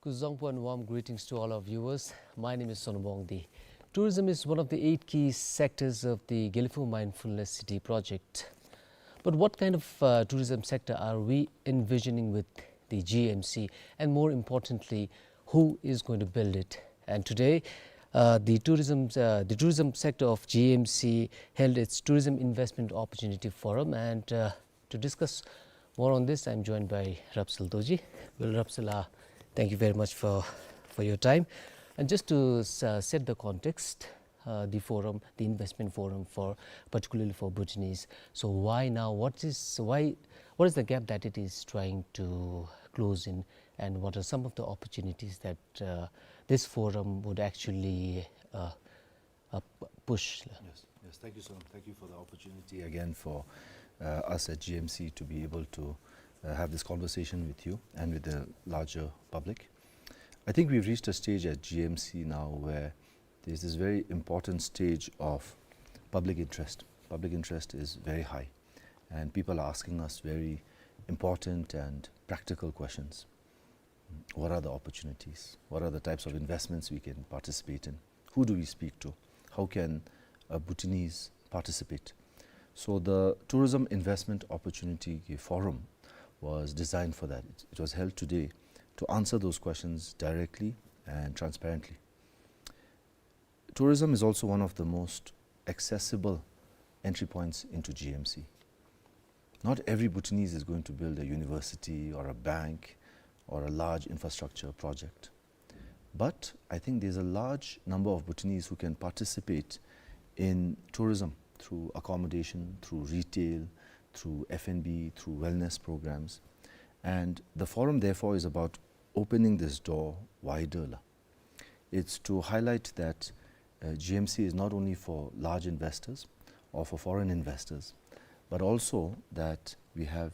Kuzuzangpo and warm greetings to all our viewers. My name is Sonobong D. Tourism is one of the eight key sectors of the Gelephu Mindfulness City project. But what kind of, uh, tourism sector are we envisioning with the G M C? And more importantly, who is going to build it? And today, uh, the tourism, uh, the tourism sector of G M C held its Tourism Investment Opportunity Forum, and, uh, to discuss more on this, I'm joined by Rapsal Dorji. Well, Rapsal, uh, thank you very much for, for your time. And just to s-, uh, set the context, uh, the forum, the investment forum for, particularly for Bhutanese. So why now? What is, why, what is the gap that it is trying to close in, and what are some of the opportunities that, uh, this forum would actually, uh, uh, p-, push? Yes, yes. Thank you, sir. Thank you for the opportunity again for, uh, us at G M C to be able to, uh, have this conversation with you and with the larger public. I think we've reached a stage at G M C now where there's this very important stage of public interest. Public interest is very high, and people are asking us very important and practical questions. What are the opportunities? What are the types of investments we can participate in? Who do we speak to? How can a Bhutanese participate? So the Tourism Investment Opportunity Forum was designed for that. It, it was held today to answer those questions directly and transparently. Tourism is also one of the most accessible entry points into G M C. Not every Bhutanese is going to build a university or a bank or a large infrastructure project. But I think there's a large number of Bhutanese who can participate in tourism through accommodation, through retail, through F and B, through wellness programs. And the forum, therefore, is about opening this door wider la. It's to highlight that, uh, G M C is not only for large investors or for foreign investors, but also that we have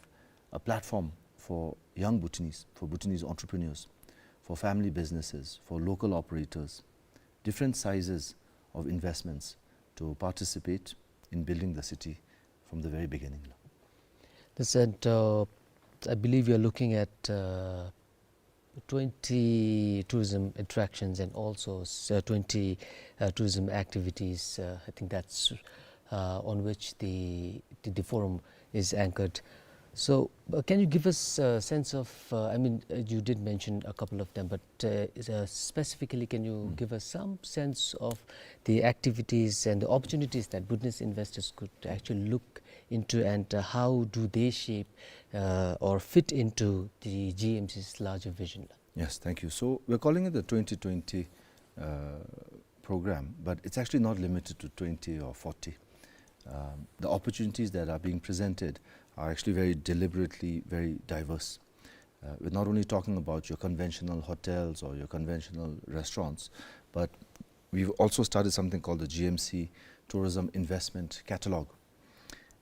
a platform for young Bhutanese, for Bhutanese entrepreneurs, for family businesses, for local operators, different sizes of investments to participate in building the city from the very beginning. This, and, uh, I believe you're looking at, uh, twenty tourism attractions and also s-, uh, twenty, uh, tourism activities. Uh, I think that's, uh, on which the, the, the forum is anchored. So, uh, can you give us a sense of, uh, I mean, uh, you did mention a couple of them, but, uh, is, uh, specifically, can you give us some sense of the activities and the opportunities that Bhutanese investors could actually look into, and, uh, how do they shape, uh, or fit into the G M C's larger vision? Yes, thank you. So we're calling it the twenty twenty, uh, program, but it's actually not limited to twenty or forty. Um, the opportunities that are being presented are actually very deliberately very diverse. Uh, we're not only talking about your conventional hotels or your conventional restaurants, but we've also started something called the G M C Tourism Investment Catalog.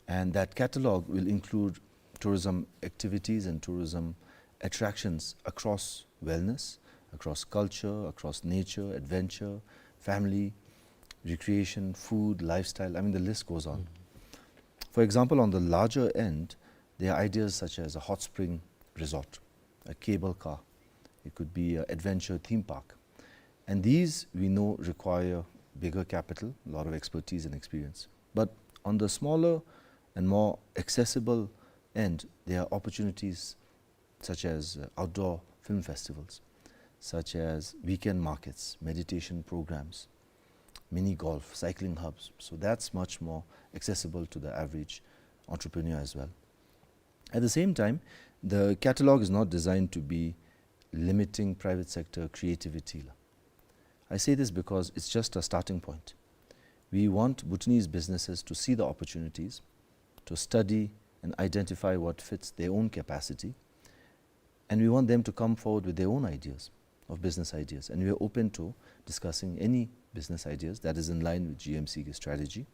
And that catalog will include tourism activities and tourism attractions across wellness, across culture, across nature, adventure, family, recreation, food, lifestyle. I mean, the list goes on. Mm. For example, on the larger end, there are ideas such as a hot spring resort, a cable car. It could be an adventure theme park. And these, we know, require bigger capital, a lot of expertise and experience. But on the smaller and more accessible end, there are opportunities such as, uh, outdoor film festivals, such as weekend markets, meditation programs, mini golf, cycling hubs. So that's much more accessible to the average entrepreneur as well. At the same time, the catalog is not designed to be limiting private sector creativity la. I say this because it's just a starting point. We want Bhutanese businesses to see the opportunities, to study and identify what fits their own capacity, and we want them to come forward with their own ideas, of business ideas. And we are open to discussing any business ideas that is in line with G M C strategy.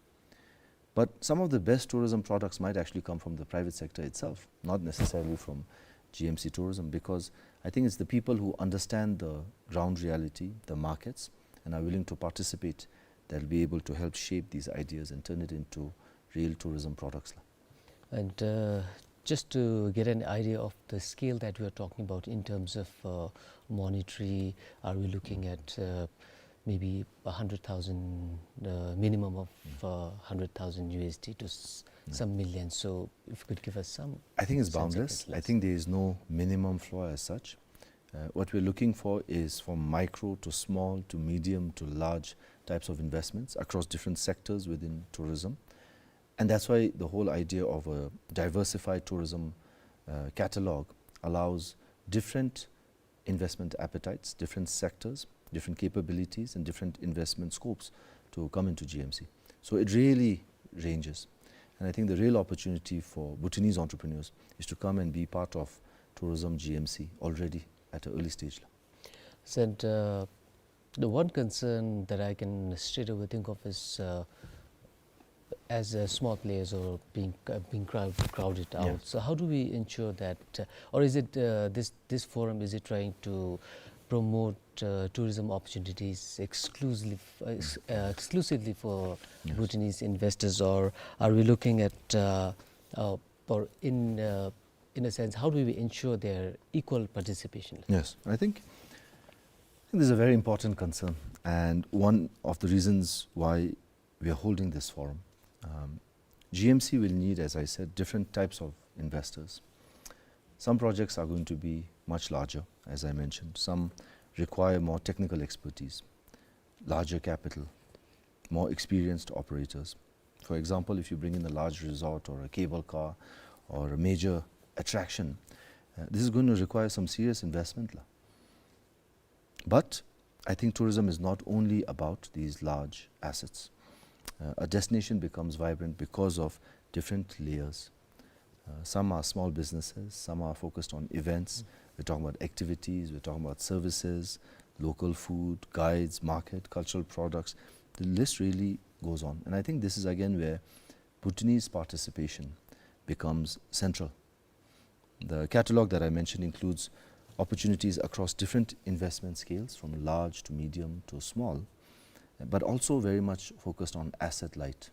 But some of the best tourism products might actually come from the private sector itself, not necessarily from G M C Tourism, because I think it's the people who understand the ground reality, the markets, and are willing to participate that will be able to help shape these ideas and turn it into real tourism products la. And, uh, just to get an idea of the scale that we are talking about in terms of, uh, monetary, are we looking at, uh, maybe a hundred thousand, uh, minimum of, uh, hundred thousand U S D to s-, some millions? So if you could give us some sense of it, yes. I think it's boundless. I think there is no minimum floor as such. Uh, what we're looking for is from micro to small to medium to large types of investments across different sectors within tourism. And that's why the whole idea of a diversified tourism, uh, catalog allows different investment appetites, different sectors, different capabilities and different investment scopes to come into G M C. So it really ranges. And I think the real opportunity for Bhutanese entrepreneurs is to come and be part of Tourism G M C already at an early stage. And uh, the one concern that I can straight away think of is uh, as a small players or being uh, being crowd, crowded out. Yes. So how do we ensure that, uh, or is it uh, this this forum, is it trying to promote uh, tourism opportunities exclusively uh, ex- uh, exclusively for Yes. Bhutanese investors, or are we looking at uh, uh, or in uh, in a sense, how do we ensure their equal participation? Yes, I think, I think this is a very important concern, and one of the reasons why we are holding this forum. Um, G M C will need, as I said, different types of investors. Some projects are going to be much larger, as I mentioned. Some require more technical expertise, larger capital, more experienced operators. For example, if you bring in a large resort or a cable car or a major attraction, uh, this is going to require some serious investment, la. But I think tourism is not only about these large assets. Uh, a destination becomes vibrant because of different layers. Uh, some are small businesses, some are focused on events. We're talking about activities, we're talking about services, local food, guides, market, cultural products. The list really goes on. And I think this is again where Bhutanese participation becomes central. The catalog that I mentioned includes opportunities across different investment scales, from large to medium to small, but also very much focused on asset light.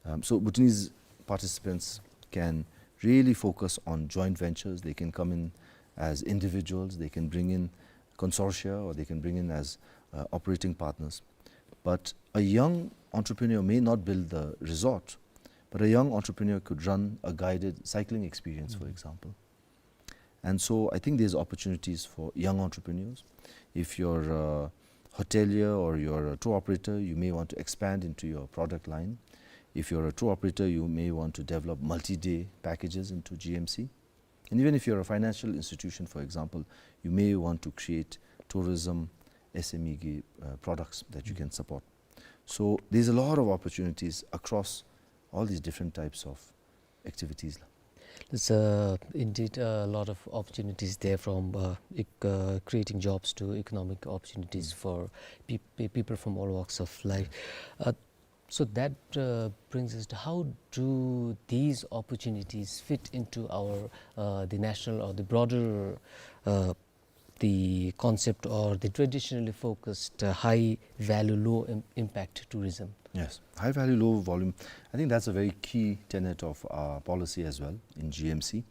Um, so Bhutanese participants can really focus on joint ventures. They can come in as individuals, they can bring in consortia, or they can bring in as uh, operating partners. But a young entrepreneur may not build the resort, but a young entrepreneur could run a guided cycling experience, for example. And so I think there's opportunities for young entrepreneurs. If you're a hotelier or you're a tour operator, you may want to expand into your product line. If you're a tour operator, you may want to develop multi-day packages into G M C. And even if you're a financial institution, for example, you may want to create tourism S M E uh, products that you can support. So there's a lot of opportunities across all these different types of activities. There's uh, indeed a lot of opportunities there, from uh, ec- uh, creating jobs to economic opportunities for peop- pe- people from all walks of life. Uh, so that uh, brings us to, how do these opportunities fit into our uh, the national or the broader uh, the concept or the traditionally focused uh, high value, low Im- impact tourism? Yes, high value, low volume. I think that's a very key tenet of our policy as well in G M C.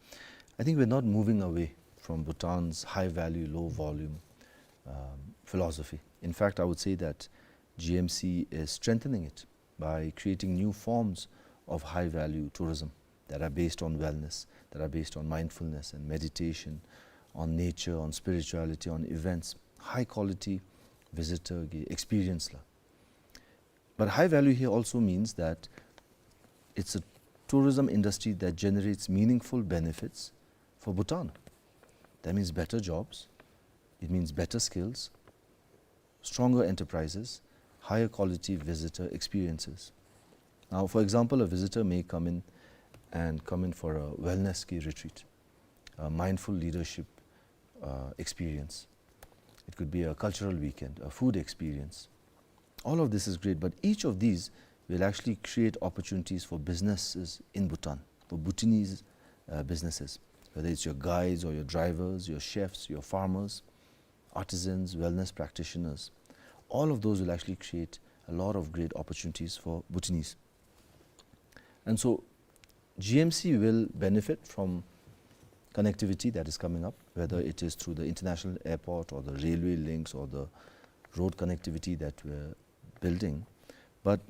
I think we're not moving away from Bhutan's high value, low volume um, philosophy. In fact, I would say that G M C is strengthening it by creating new forms of high value tourism that are based on wellness, that are based on mindfulness and meditation, on nature, on spirituality, on events, high quality visitor ge- experience la. But high value here also means that it's a tourism industry that generates meaningful benefits for Bhutan. That means better jobs, it means better skills, stronger enterprises, higher quality visitor experiences. Now, for example, a visitor may come in and come in for a wellness ki retreat, a mindful leadership uh, experience. It could be a cultural weekend, a food experience. All of this is great, but each of these will actually create opportunities for businesses in Bhutan, for Bhutanese uh, businesses, whether it's your guides or your drivers, your chefs, your farmers, artisans, wellness practitioners. All of those will actually create a lot of great opportunities for Bhutanese. And so G M C will benefit from connectivity that is coming up, whether it is through the international airport or the railway links or the road connectivity that we're building. But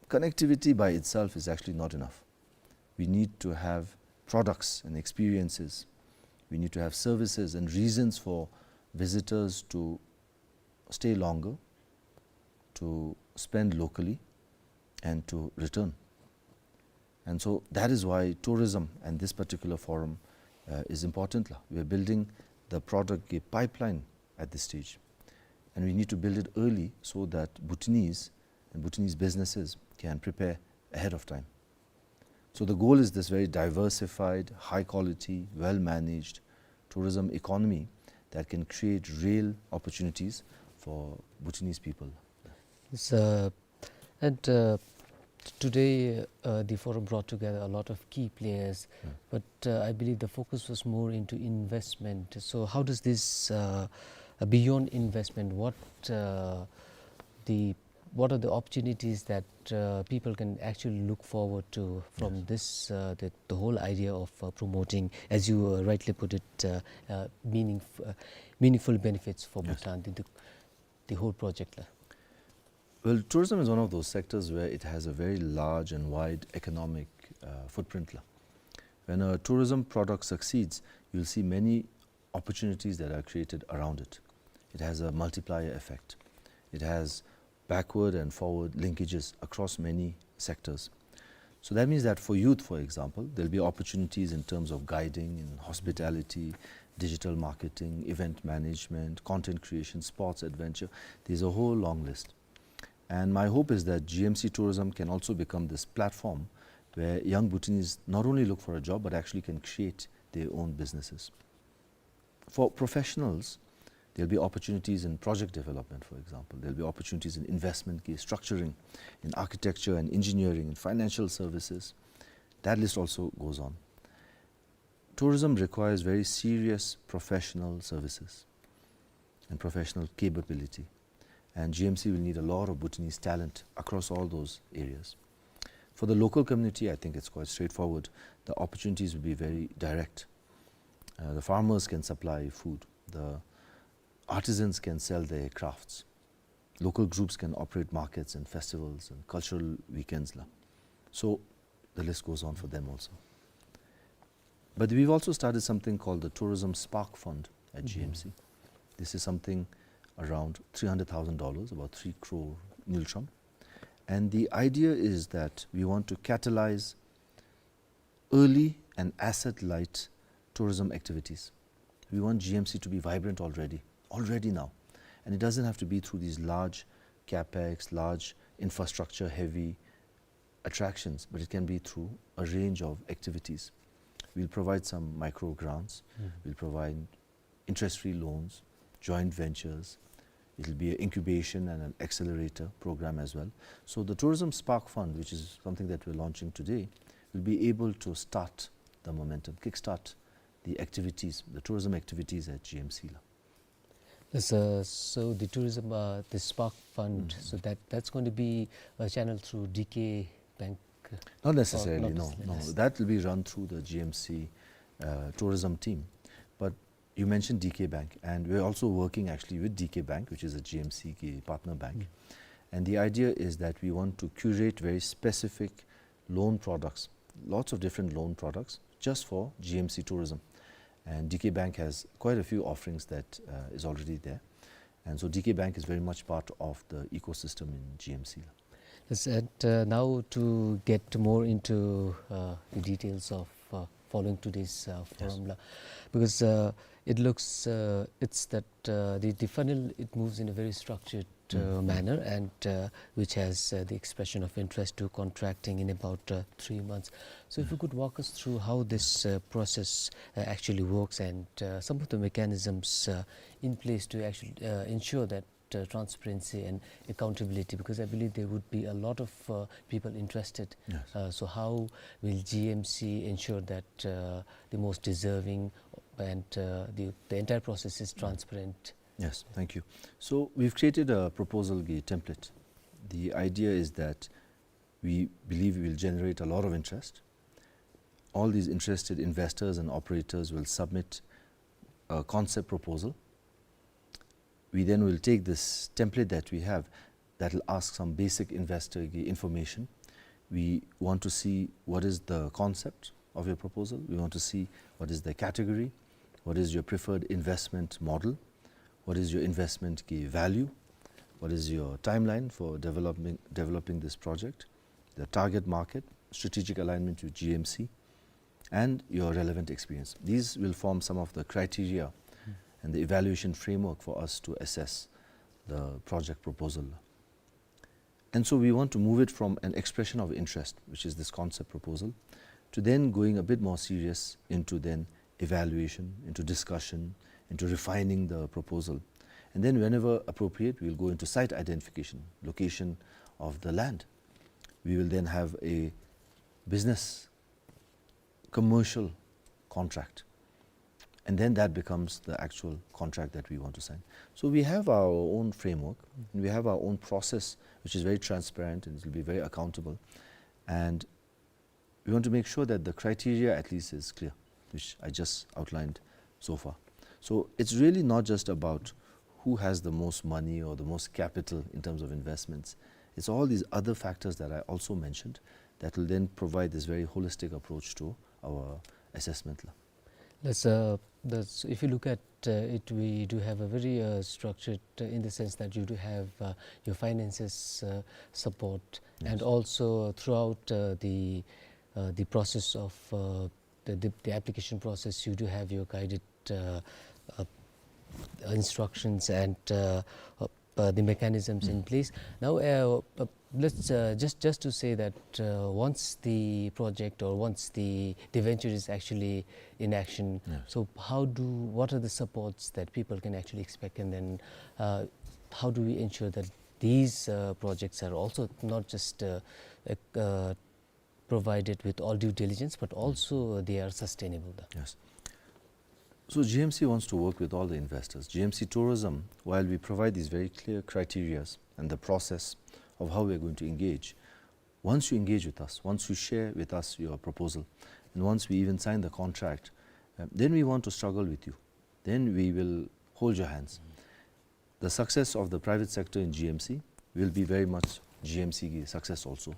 connectivity by itself is actually not enough. We need to have products and experiences. We need to have services and reasons for visitors to stay longer, to spend locally, and to return. And so that is why tourism and this particular forum uh, is important la. We are building the product ge pipeline at this stage. And we need to build it early so that Bhutanese and Bhutanese businesses can prepare ahead of time. So the goal is this very diversified, high quality, well managed tourism economy that can create real opportunities for Bhutanese people. Yes, uh, and uh, today uh, the forum brought together a lot of key players, but uh, I believe the focus was more into investment. So how does this, uh, uh, beyond investment, what uh, the what are the opportunities that uh, people can actually look forward to from this, uh, the, the whole idea of uh, promoting, as you uh, rightly put it, uh, uh, meaningf- uh, meaningful benefits for Bhutan, the, the, the whole project la? Well, tourism is one of those sectors where it has a very large and wide economic uh, footprint la. When a tourism product succeeds, you'll see many opportunities that are created around it. It has a multiplier effect. It has backward and forward linkages across many sectors. So that means that for youth, for example, there'll be opportunities in terms of guiding, in hospitality, digital marketing, event management, content creation, sports, adventure. There's a whole long list. And my hope is that G M C tourism can also become this platform where young Bhutanese not only look for a job but actually can create their own businesses. For professionals, there'll be opportunities in project development, for example. There'll be opportunities in investment ki structuring, in architecture and engineering, in financial services. That list also goes on. Tourism requires very serious professional services and professional capability. And G M C will need a lot of Bhutanese talent across all those areas. For the local community, I think it's quite straightforward. The opportunities will be very direct. Uh, the farmers can supply food. The artisans can sell their crafts. Local groups can operate markets and festivals and cultural weekends la. So the list goes on for them also. But we've also started something called the Tourism Spark Fund at G M C. This is something around three hundred thousand dollars, about three crore ngultrum. And the idea is that we want to catalyze early and asset-light tourism activities. We want G M C to be vibrant already, already now. And it doesn't have to be through these large capex, large infrastructure-heavy attractions, but it can be through a range of activities. We'll provide some micro grants. We'll provide interest-free loans, joint ventures. It'll be an incubation and an accelerator program as well. So the Tourism Spark Fund, which is something that we're launching today, will be able to start the momentum, kickstart the activities, the tourism activities at G M C la. Yes, uh, so the tourism, uh, the Spark Fund, so that, that's going to be uh, channeled through D K Bank? Not necessarily, no, no. That will be run through the G M C uh, tourism team. But you mentioned D K Bank, and we're also working actually with D K Bank, which is a G M C ki partner bank. And the idea is that we want to curate very specific loan products, lots of different loan products just for G M C tourism. And D K Bank has quite a few offerings that uh, is already there. And so D K Bank is very much part of the ecosystem in G M C la. Yes, and uh, now to get more into uh, the details of uh, following today's uh, forum la, because uh, it looks, uh, it's that uh, the, the funnel, it moves in a very structured uh, manner, and uh, which has uh, the expression of interest to contracting in about uh, three months. So if you could walk us through how this uh, process uh, actually works, and uh, some of the mechanisms uh, in place to actually uh, ensure that uh, transparency and accountability, because I believe there would be a lot of uh, people interested. Uh, so how will G M C ensure that uh, the most deserving and uh, the, the entire process is transparent? Yes, thank you. So we've created a proposal ki template. The idea is that we believe we will generate a lot of interest. All these interested investors and operators will submit a concept proposal. We then will take this template that we have that will ask some basic investor ki information. We want to see what is the concept of your proposal. We want to see what is the category, what is your preferred investment model, what is your investment ki value, what is your timeline for developing, developing this project, the target market, strategic alignment with G M C, and your relevant experience. These will form some of the criteria and the evaluation framework for us to assess the project proposal. And so we want to move it from an expression of interest, which is this concept proposal, to then going a bit more serious into then evaluation, into discussion, into refining the proposal. And then whenever appropriate, we'll go into site identification, location of the land. We will then have a business commercial contract. And then that becomes the actual contract that we want to sign. So we have our own framework, and we have our own process, which is very transparent and it will be very accountable. And we want to make sure that the criteria at least is clear, which I just outlined so far. So it's really not just about who has the most money or the most capital in terms of investments. It's all these other factors that I also mentioned that will then provide this very holistic approach to our assessment la. That's, uh, that's, if you look at, uh, it, we do have a very, uh, structured, uh, in the sense that you do have, uh, your finances, uh, support, and Yes. also throughout, uh, the, uh, the process of, uh, the, the, the application process, you do have your guided, uh, uh, instructions and, uh, uh, uh, the mechanisms in place. Now, uh, uh, let's, uh, just, just to say that, uh, once the project or once the, the venture is actually in action, Yes. so how do, what are the supports that people can actually expect, and then, uh, how do we ensure that these, uh, projects are also not just, uh, uh, uh, provided with all due diligence, but also they are sustainable? Yes. So G M C wants to work with all the investors. G M C Tourism, while we provide these very clear criterias and the process of how we are going to engage, once you engage with us, once you share with us your proposal, and once we even sign the contract, uh, then we want to struggle with you. Then we will hold your hands. The success of the private sector in G M C will be very much G M C ki success also.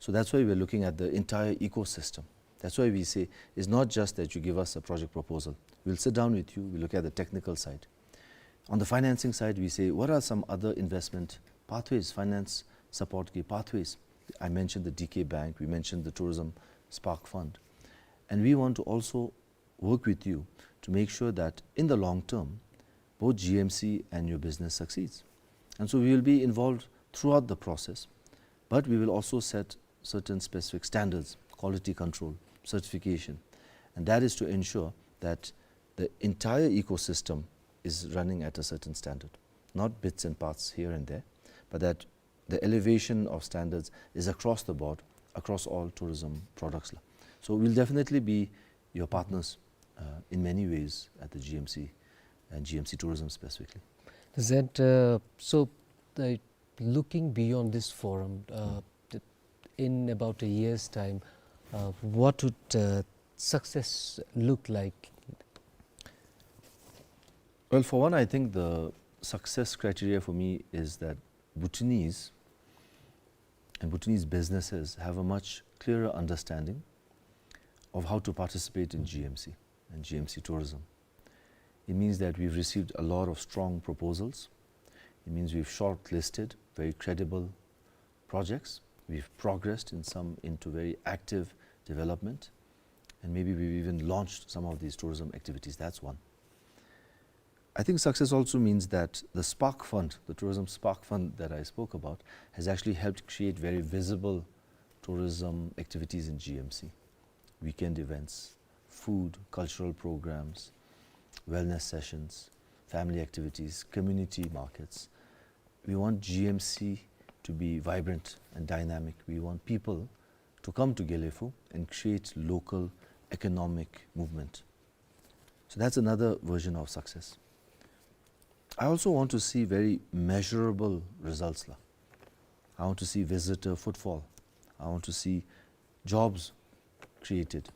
So that's why we're looking at the entire ecosystem. That's why we say it's not just that you give us a project proposal. We'll sit down with you, we'll look at the technical side. On the financing side, we say, what are some other investment pathways, finance support ki pathways? I mentioned the D K Bank, we mentioned the Tourism Spark Fund. And we want to also work with you to make sure that in the long term, both G M C and your business succeeds. And so we will be involved throughout the process, but we will also set certain specific standards, quality control, certification, and that is to ensure that the entire ecosystem is running at a certain standard, not bits and parts here and there, but that the elevation of standards is across the board, across all tourism products la. So we'll definitely be your partners, uh, in many ways at the G M C and G M C Tourism specifically. Is that, uh, so, uh, looking beyond this forum, uh, th-, in about a year's time, uh, what would, uh, success look like? Well, for one, I think the success criteria for me is that Bhutanese and Bhutanese businesses have a much clearer understanding of how to participate in G M C and G M C tourism. It means that we've received a lot of strong proposals. It means we've shortlisted very credible projects. We've progressed in some into very active development. And maybe we've even launched some of these tourism activities. That's one. I think success also means that the Spark Fund, the Tourism Spark Fund that I spoke about, has actually helped create very visible tourism activities in G M C. Weekend events, food, cultural programs, wellness sessions, family activities, community markets. We want G M C to be vibrant and dynamic. We want people to come to Gelephu and create local economic movement. So that's another version of success. I also want to see very measurable results la. I want to see visitor footfall. I want to see jobs created.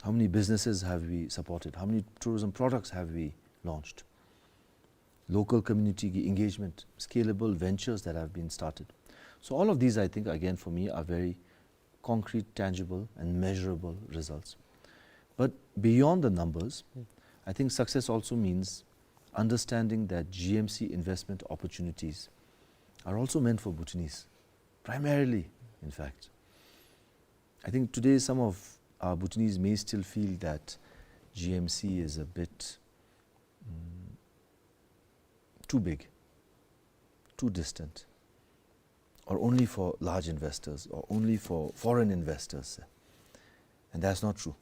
How many businesses have we supported? How many tourism products have we launched? Local community ki engagement, scalable ventures that have been started. So all of these, I think, again, for me, are very concrete, tangible, and measurable results. But beyond the numbers, I think success also means understanding that G M C investment opportunities are also meant for Bhutanese, primarily, in fact. I think today some of our Bhutanese may still feel that G M C is a bit, mm, too big. too distant, or only for large investors, or only for foreign investors. And that's not true.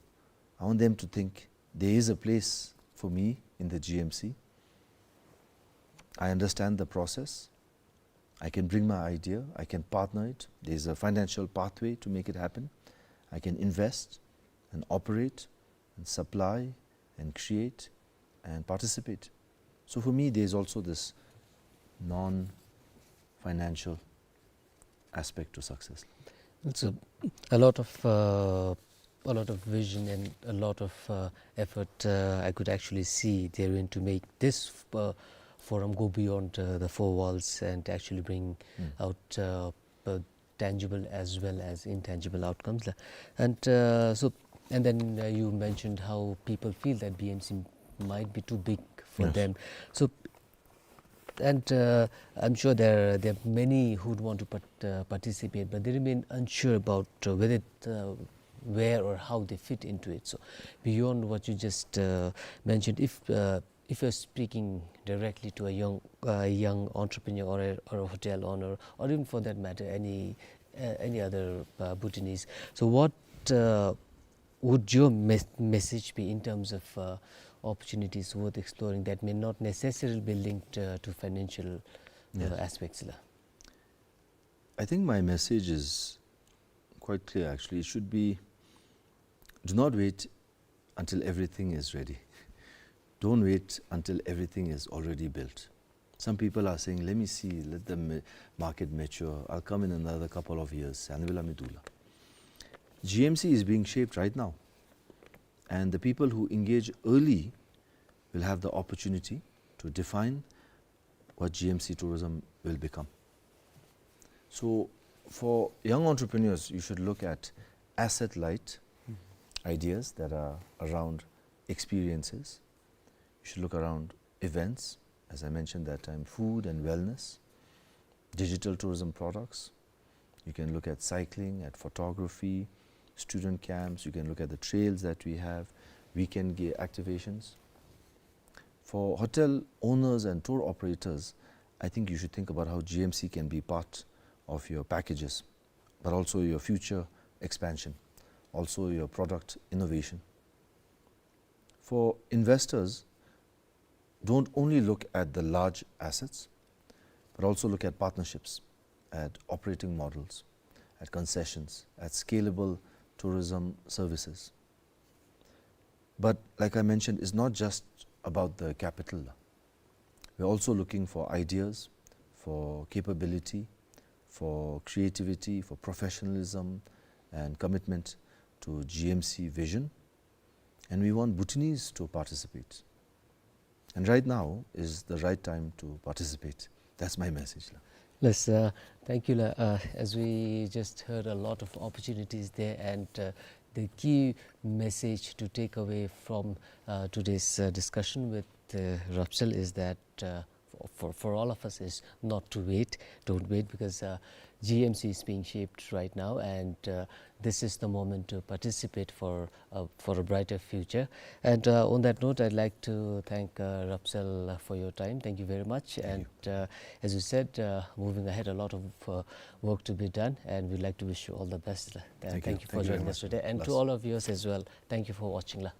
I want them to think there is a place for me in the G M C. I understand the process. I can bring my idea. I can partner it. There's a financial pathway to make it happen. I can invest and operate and supply and create and participate. So for me, there's also this non-financial aspect to success. It's a, a lot of, uh, a lot of vision and a lot of, uh, effort, uh, I could actually see therein to make this, uh, forum go beyond, uh, the four walls and actually bring Mm. out, uh, uh, tangible as well as intangible outcomes, la. And, uh, so, and then, uh, you mentioned how people feel that B M C might be too big for Yes. them. So, and, uh, I'm sure there, there are many who would want to part-, uh, participate, but they remain unsure about, uh, whether, uh, where or how they fit into it. So, beyond what you just, uh, mentioned, if, uh, if you're speaking directly to a young, uh, young entrepreneur or a, or a hotel owner, or even for that matter, any, uh, any other, uh, Bhutanese, so what, uh, would your mes-, message be in terms of, uh, opportunities worth exploring that may not necessarily be linked, uh, to financial, uh, Yes. aspects, la? I think my message is quite clear, actually. It should be, do not wait until everything is ready. Don't wait until everything is already built. Some people are saying, "Let me see, let the ma-, market mature. I'll come in another couple of years." Ani bela mi dula. G M C is being shaped right now. And the people who engage early will have the opportunity to define what G M C tourism will become. So, for young entrepreneurs, you should look at asset light Mm. ideas that are around experiences. You should look around events, as I mentioned that time, food and wellness, digital tourism products. You can look at cycling, at photography, student camps. You can look at the trails that we have, weekend ge-, activations. For hotel owners and tour operators, I think you should think about how G M C can be part of your packages, but also your future expansion, also your product innovation. For investors, don't only look at the large assets, but also look at partnerships, at operating models, at concessions, at scalable tourism services. But like I mentioned, it's not just about the capital. We're also looking for ideas, for capability, for creativity, for professionalism and commitment to G M C vision. And we want Bhutanese to participate. And right now is the right time to participate. That's my message, la. Yes, uh, thank you, la. Uh, as we just heard, a lot of opportunities there, and, uh, the key message to take away from, uh, today's, uh, discussion with, uh, Rapsel is that, uh, for, for, for all of us is not to wait. Don't wait, because, uh, G M C is being shaped right now, and, uh, this is the moment to participate for, uh, for a brighter future. And, uh, on that note, I'd like to thank, uh, Rapsel, uh, for your time. Thank you very much. Thank you. And, uh, as you said, uh, moving ahead, a lot of, uh, work to be done, and we'd like to wish you all the best. Uh, Thank you. Thank you for Thank you very joining us much. Today. And to Last. all of viewers as well, thank you for watching, la.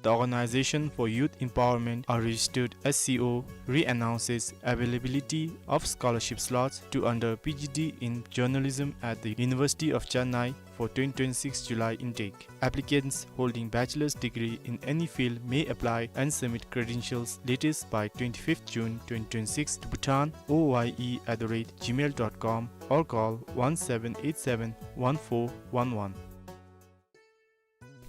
The Organization for Youth Empowerment, a registered S C O, re-announces availability of scholarship slots to under P G D in journalism at the University of Chennai for twenty twenty-six July intake. Applicants holding bachelor's degree in any field may apply and submit credentials latest by twenty-fifth June twenty twenty-six to bhutan O Y E at the rate gmail dot com or call one seven eight seven one four one one.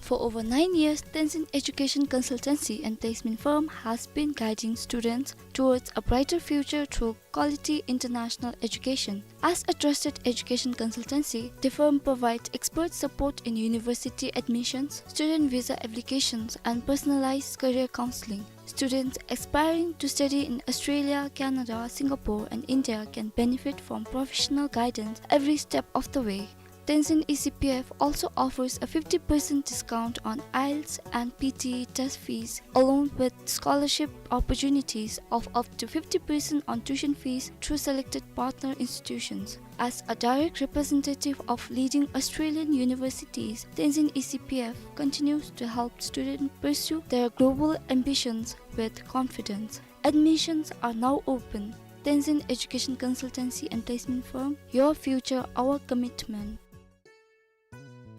For over nine years, Tenzin Education Consultancy and Placement Firm has been guiding students towards a brighter future through quality international education. As a trusted education consultancy, the firm provides expert support in university admissions, student visa applications, and personalized career counseling. Students aspiring to study in Australia, Canada, Singapore, and India can benefit from professional guidance every step of the way. Tenzin E C P F also offers a fifty percent discount on IELTS and P T E test fees, along with scholarship opportunities of up to fifty percent on tuition fees through selected partner institutions. As a direct representative of leading Australian universities, Tenzin E C P F continues to help students pursue their global ambitions with confidence. Admissions are now open. Tenzin Education Consultancy and Placement Firm, your future, our commitment.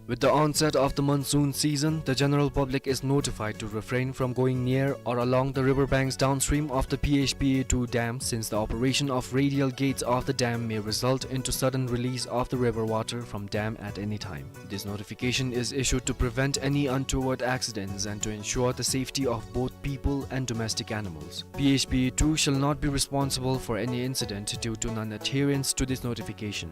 With the onset of the monsoon season, the general public is notified to refrain from going near or along the river banks downstream of the P H P A two dam, since the operation of radial gates of the dam may result into sudden release of the river water from dam at any time. This notification is issued to prevent any untoward accidents and to ensure the safety of both people and domestic animals. P H P A two shall not be responsible for any incident due to non-adherence to this notification.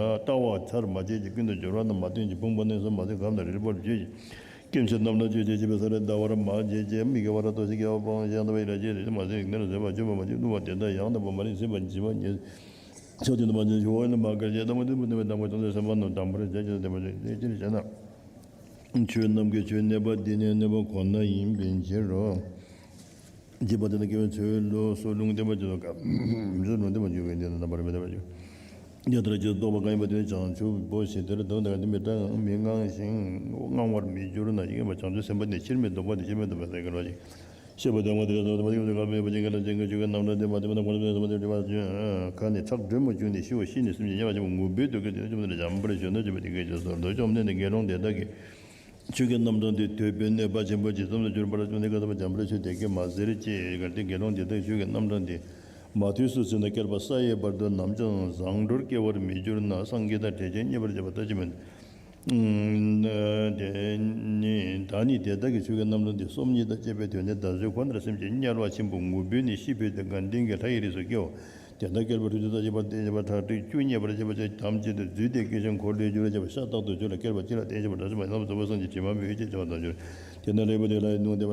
ལྟ་བ་མཐར་མ་བྱས་ཀྱི། ཀུན་ཏུ་སྦྱོར་བ་རྣམས་མ་སྟོན་ཅིང་། ཕུང་པོ་གནས་གསུམ་མ་བསྲེགས་གམ་དང་རིལ་པོར་བརྗོད་ཅིང་། སྐེམ་བྱེད་རྣམ་གྲངས་བརྗོད་ཅིང་། བྱིས་པའི་ས་རལ་ཟླ་བར་མ་བྱས་ཀྱི། མི་དགེ་བ་ར་ལྟོ་ཤི་དགེ་བ་སྤོང་བྱེད་ཡང་དག་པའི་ལས་བྱེད་ལས་མ་ཟད་ནི་ར་བཟོད་པ་འཇུག་པ་མ་བྱས་བསླུ་བ་དེ་དག་ཡང་དག་པ་མ་རིག་སྲིད་པ་འཇིགས་པ་ཉེ་ཆ་དོན་དུ་མ་བྱས་ཆོས་འོག་ལས་མ་བཀར་བྱས་ལྟ་བ་དུ་བུ་ནུས་པའི་དམ་པ་བྱང་ཆུབ་སེམས་དཔའ་རྣམས་དམ་པར་བྱ་ཕྱིར་དེ་མ་བྱས་ཅི་ཕྱིར་བྱས་ན། ཆོས་རྣམས་ཀྱི་མཆོག་གནས་པ་འདི་ནི་གནས་པ་ཁོ་ན་ཡིན་པའི་ཕྱིར་རོ། བྱིས་པ་དེ་ནི་དགེ་བའི་ཚུལ་ལུ་སོགས་ལུང་བསྟན་པ་ཅི་ལོ་ག་ལུང་བསྟན་པ་ཅི་ཡོད་པའི་དེ་ནི་རྣམ་པར་མི་རྟོག་པ་ཅི། དེ་ལྟར་ཇི་ལྟར་རྟོགས་པ་གང་ཡིན་པ་དེ་ནི་བྱང་ཆུབ་བོ་ཞེས་དེ་ལྟར་དོན་དམ་མི་སྤང་མི་སྤང་ཞིང་སྤང་བར་མི་འགྱུར་ན་ཡིན་པ་བྱང་ཆུབ་སེམས་དཔའ་ནི་ཕྱིར་མི་ལྡོག་པ་དེ་ཕྱིར་མི་ལྡོག་པའི་སེམས་ཀྱི་རོ་ཞེས། ཤེས་པ་དང་མ་དེ་ལ་དོན་དམ་གྱི་གང་མེད་པ་ཅིག་ག་ལ་ཅན་གྱི་ཆོས་ཀྱི་རྣམ་གྲངས་དེ་མ་ཐོས་པ་དང་གོང་དུ་སྨོས་པ་དེ་དྲི་བ་ཁ་ནི་ཁྲག་དྲོན་མོ་བྱུང་ནས་ཤི་བ་ཤི་ནས་སེམས་ཅན་དམྱལ་བ་ཆེན་པོ་ངུ་འབོད་དུ་བཀོད་དེ་བཅོམ་ལྡན་འདས་འཇམ་པར་བྱོན་ནོ་ཞེས་པ་དེ་སྐད་ཅེས་སོ། མདོར་བཅོམ་ལྡན་འདས་དགེ་སློང་དེ་དག་གིས་ཆོས་ཀྱི་རྣམ་གྲངས་དེ་ཐོས་པས་གནོད་པ་ཆེན་པོ་ཅིག་ཙམ་དུ་གྱུར་པར་བཅོམ་ལྡན་འདས་ཀྱིས་འཇམ་པར་ཆོས་དེ་སྐད་མ་ཟེར་ཅེས། གལ་ཏེ་དགེ་སློང་དེ་དག་ཆོས་ཀྱི་རྣམ་གྲངས་དེ་མ་ཐོས་སུ་ཟིན་ན་བསྐལ་པ་ས་ཡི་བར་དུ་ནམ་ཡང་བཟང་འགྲོར་སྐྱེ་བར་མི་འགྱུར་ན་སངས་རྒྱས་དང་བྲལ་ཅིང་མཉེས་པར་བྱེད་པ་ལྟ་ཅི་སྨོས། ཨུམ། དེ་ནི་ད་ནི་དེ་དག་གིས་ཆོས་ཀྱི་རྣམ་གྲངས་དེ་སོམ་ཉི་དང་བཅས་པའི་དོན་ནི་ད་གཟོད་ཁོ་ནར་སེམས་ཅན་དམྱལ་བ་ཆེན་པོ་ངུ་འབོད་ནས་ཤི་འཕོས་ཏེ་དགའ་ལྡན་གྱི་ལྷ་ཡི་རིགས་སུ་སྐྱེ་བ། དེ་དག་བསྐལ་པ་ཁྲི་བཅུ་རྩ་བཞི་པར་བརྟན་པ་ཁྲག་ཁྲིག་བཅུ་མཉེས་པར་བྱེད་པ་ཐམས་ཅད་དུ་རྫུས་ཏེ་སྐྱེ་ཞིང་འཁོར་ལོས་སྒྱུར་བར་བྱེད་པ་ཤ་སྟག་ཏུ་གྱུར་ལ་བསྐལ་པ་གཅིག་ལ་བརྟན་བཞིན་པ་དགྲ་བཅོམ་པ་ཡི་དམ་རྫོགས་པའི་སངས་རྒྱས་དྲི་མ་མེད་ཅེས་བྱ་བ་དང་འགྱུར། དེ་ནས་ལྷའི་བུ་དེ་ལྷའི་ལུང་བསྟན་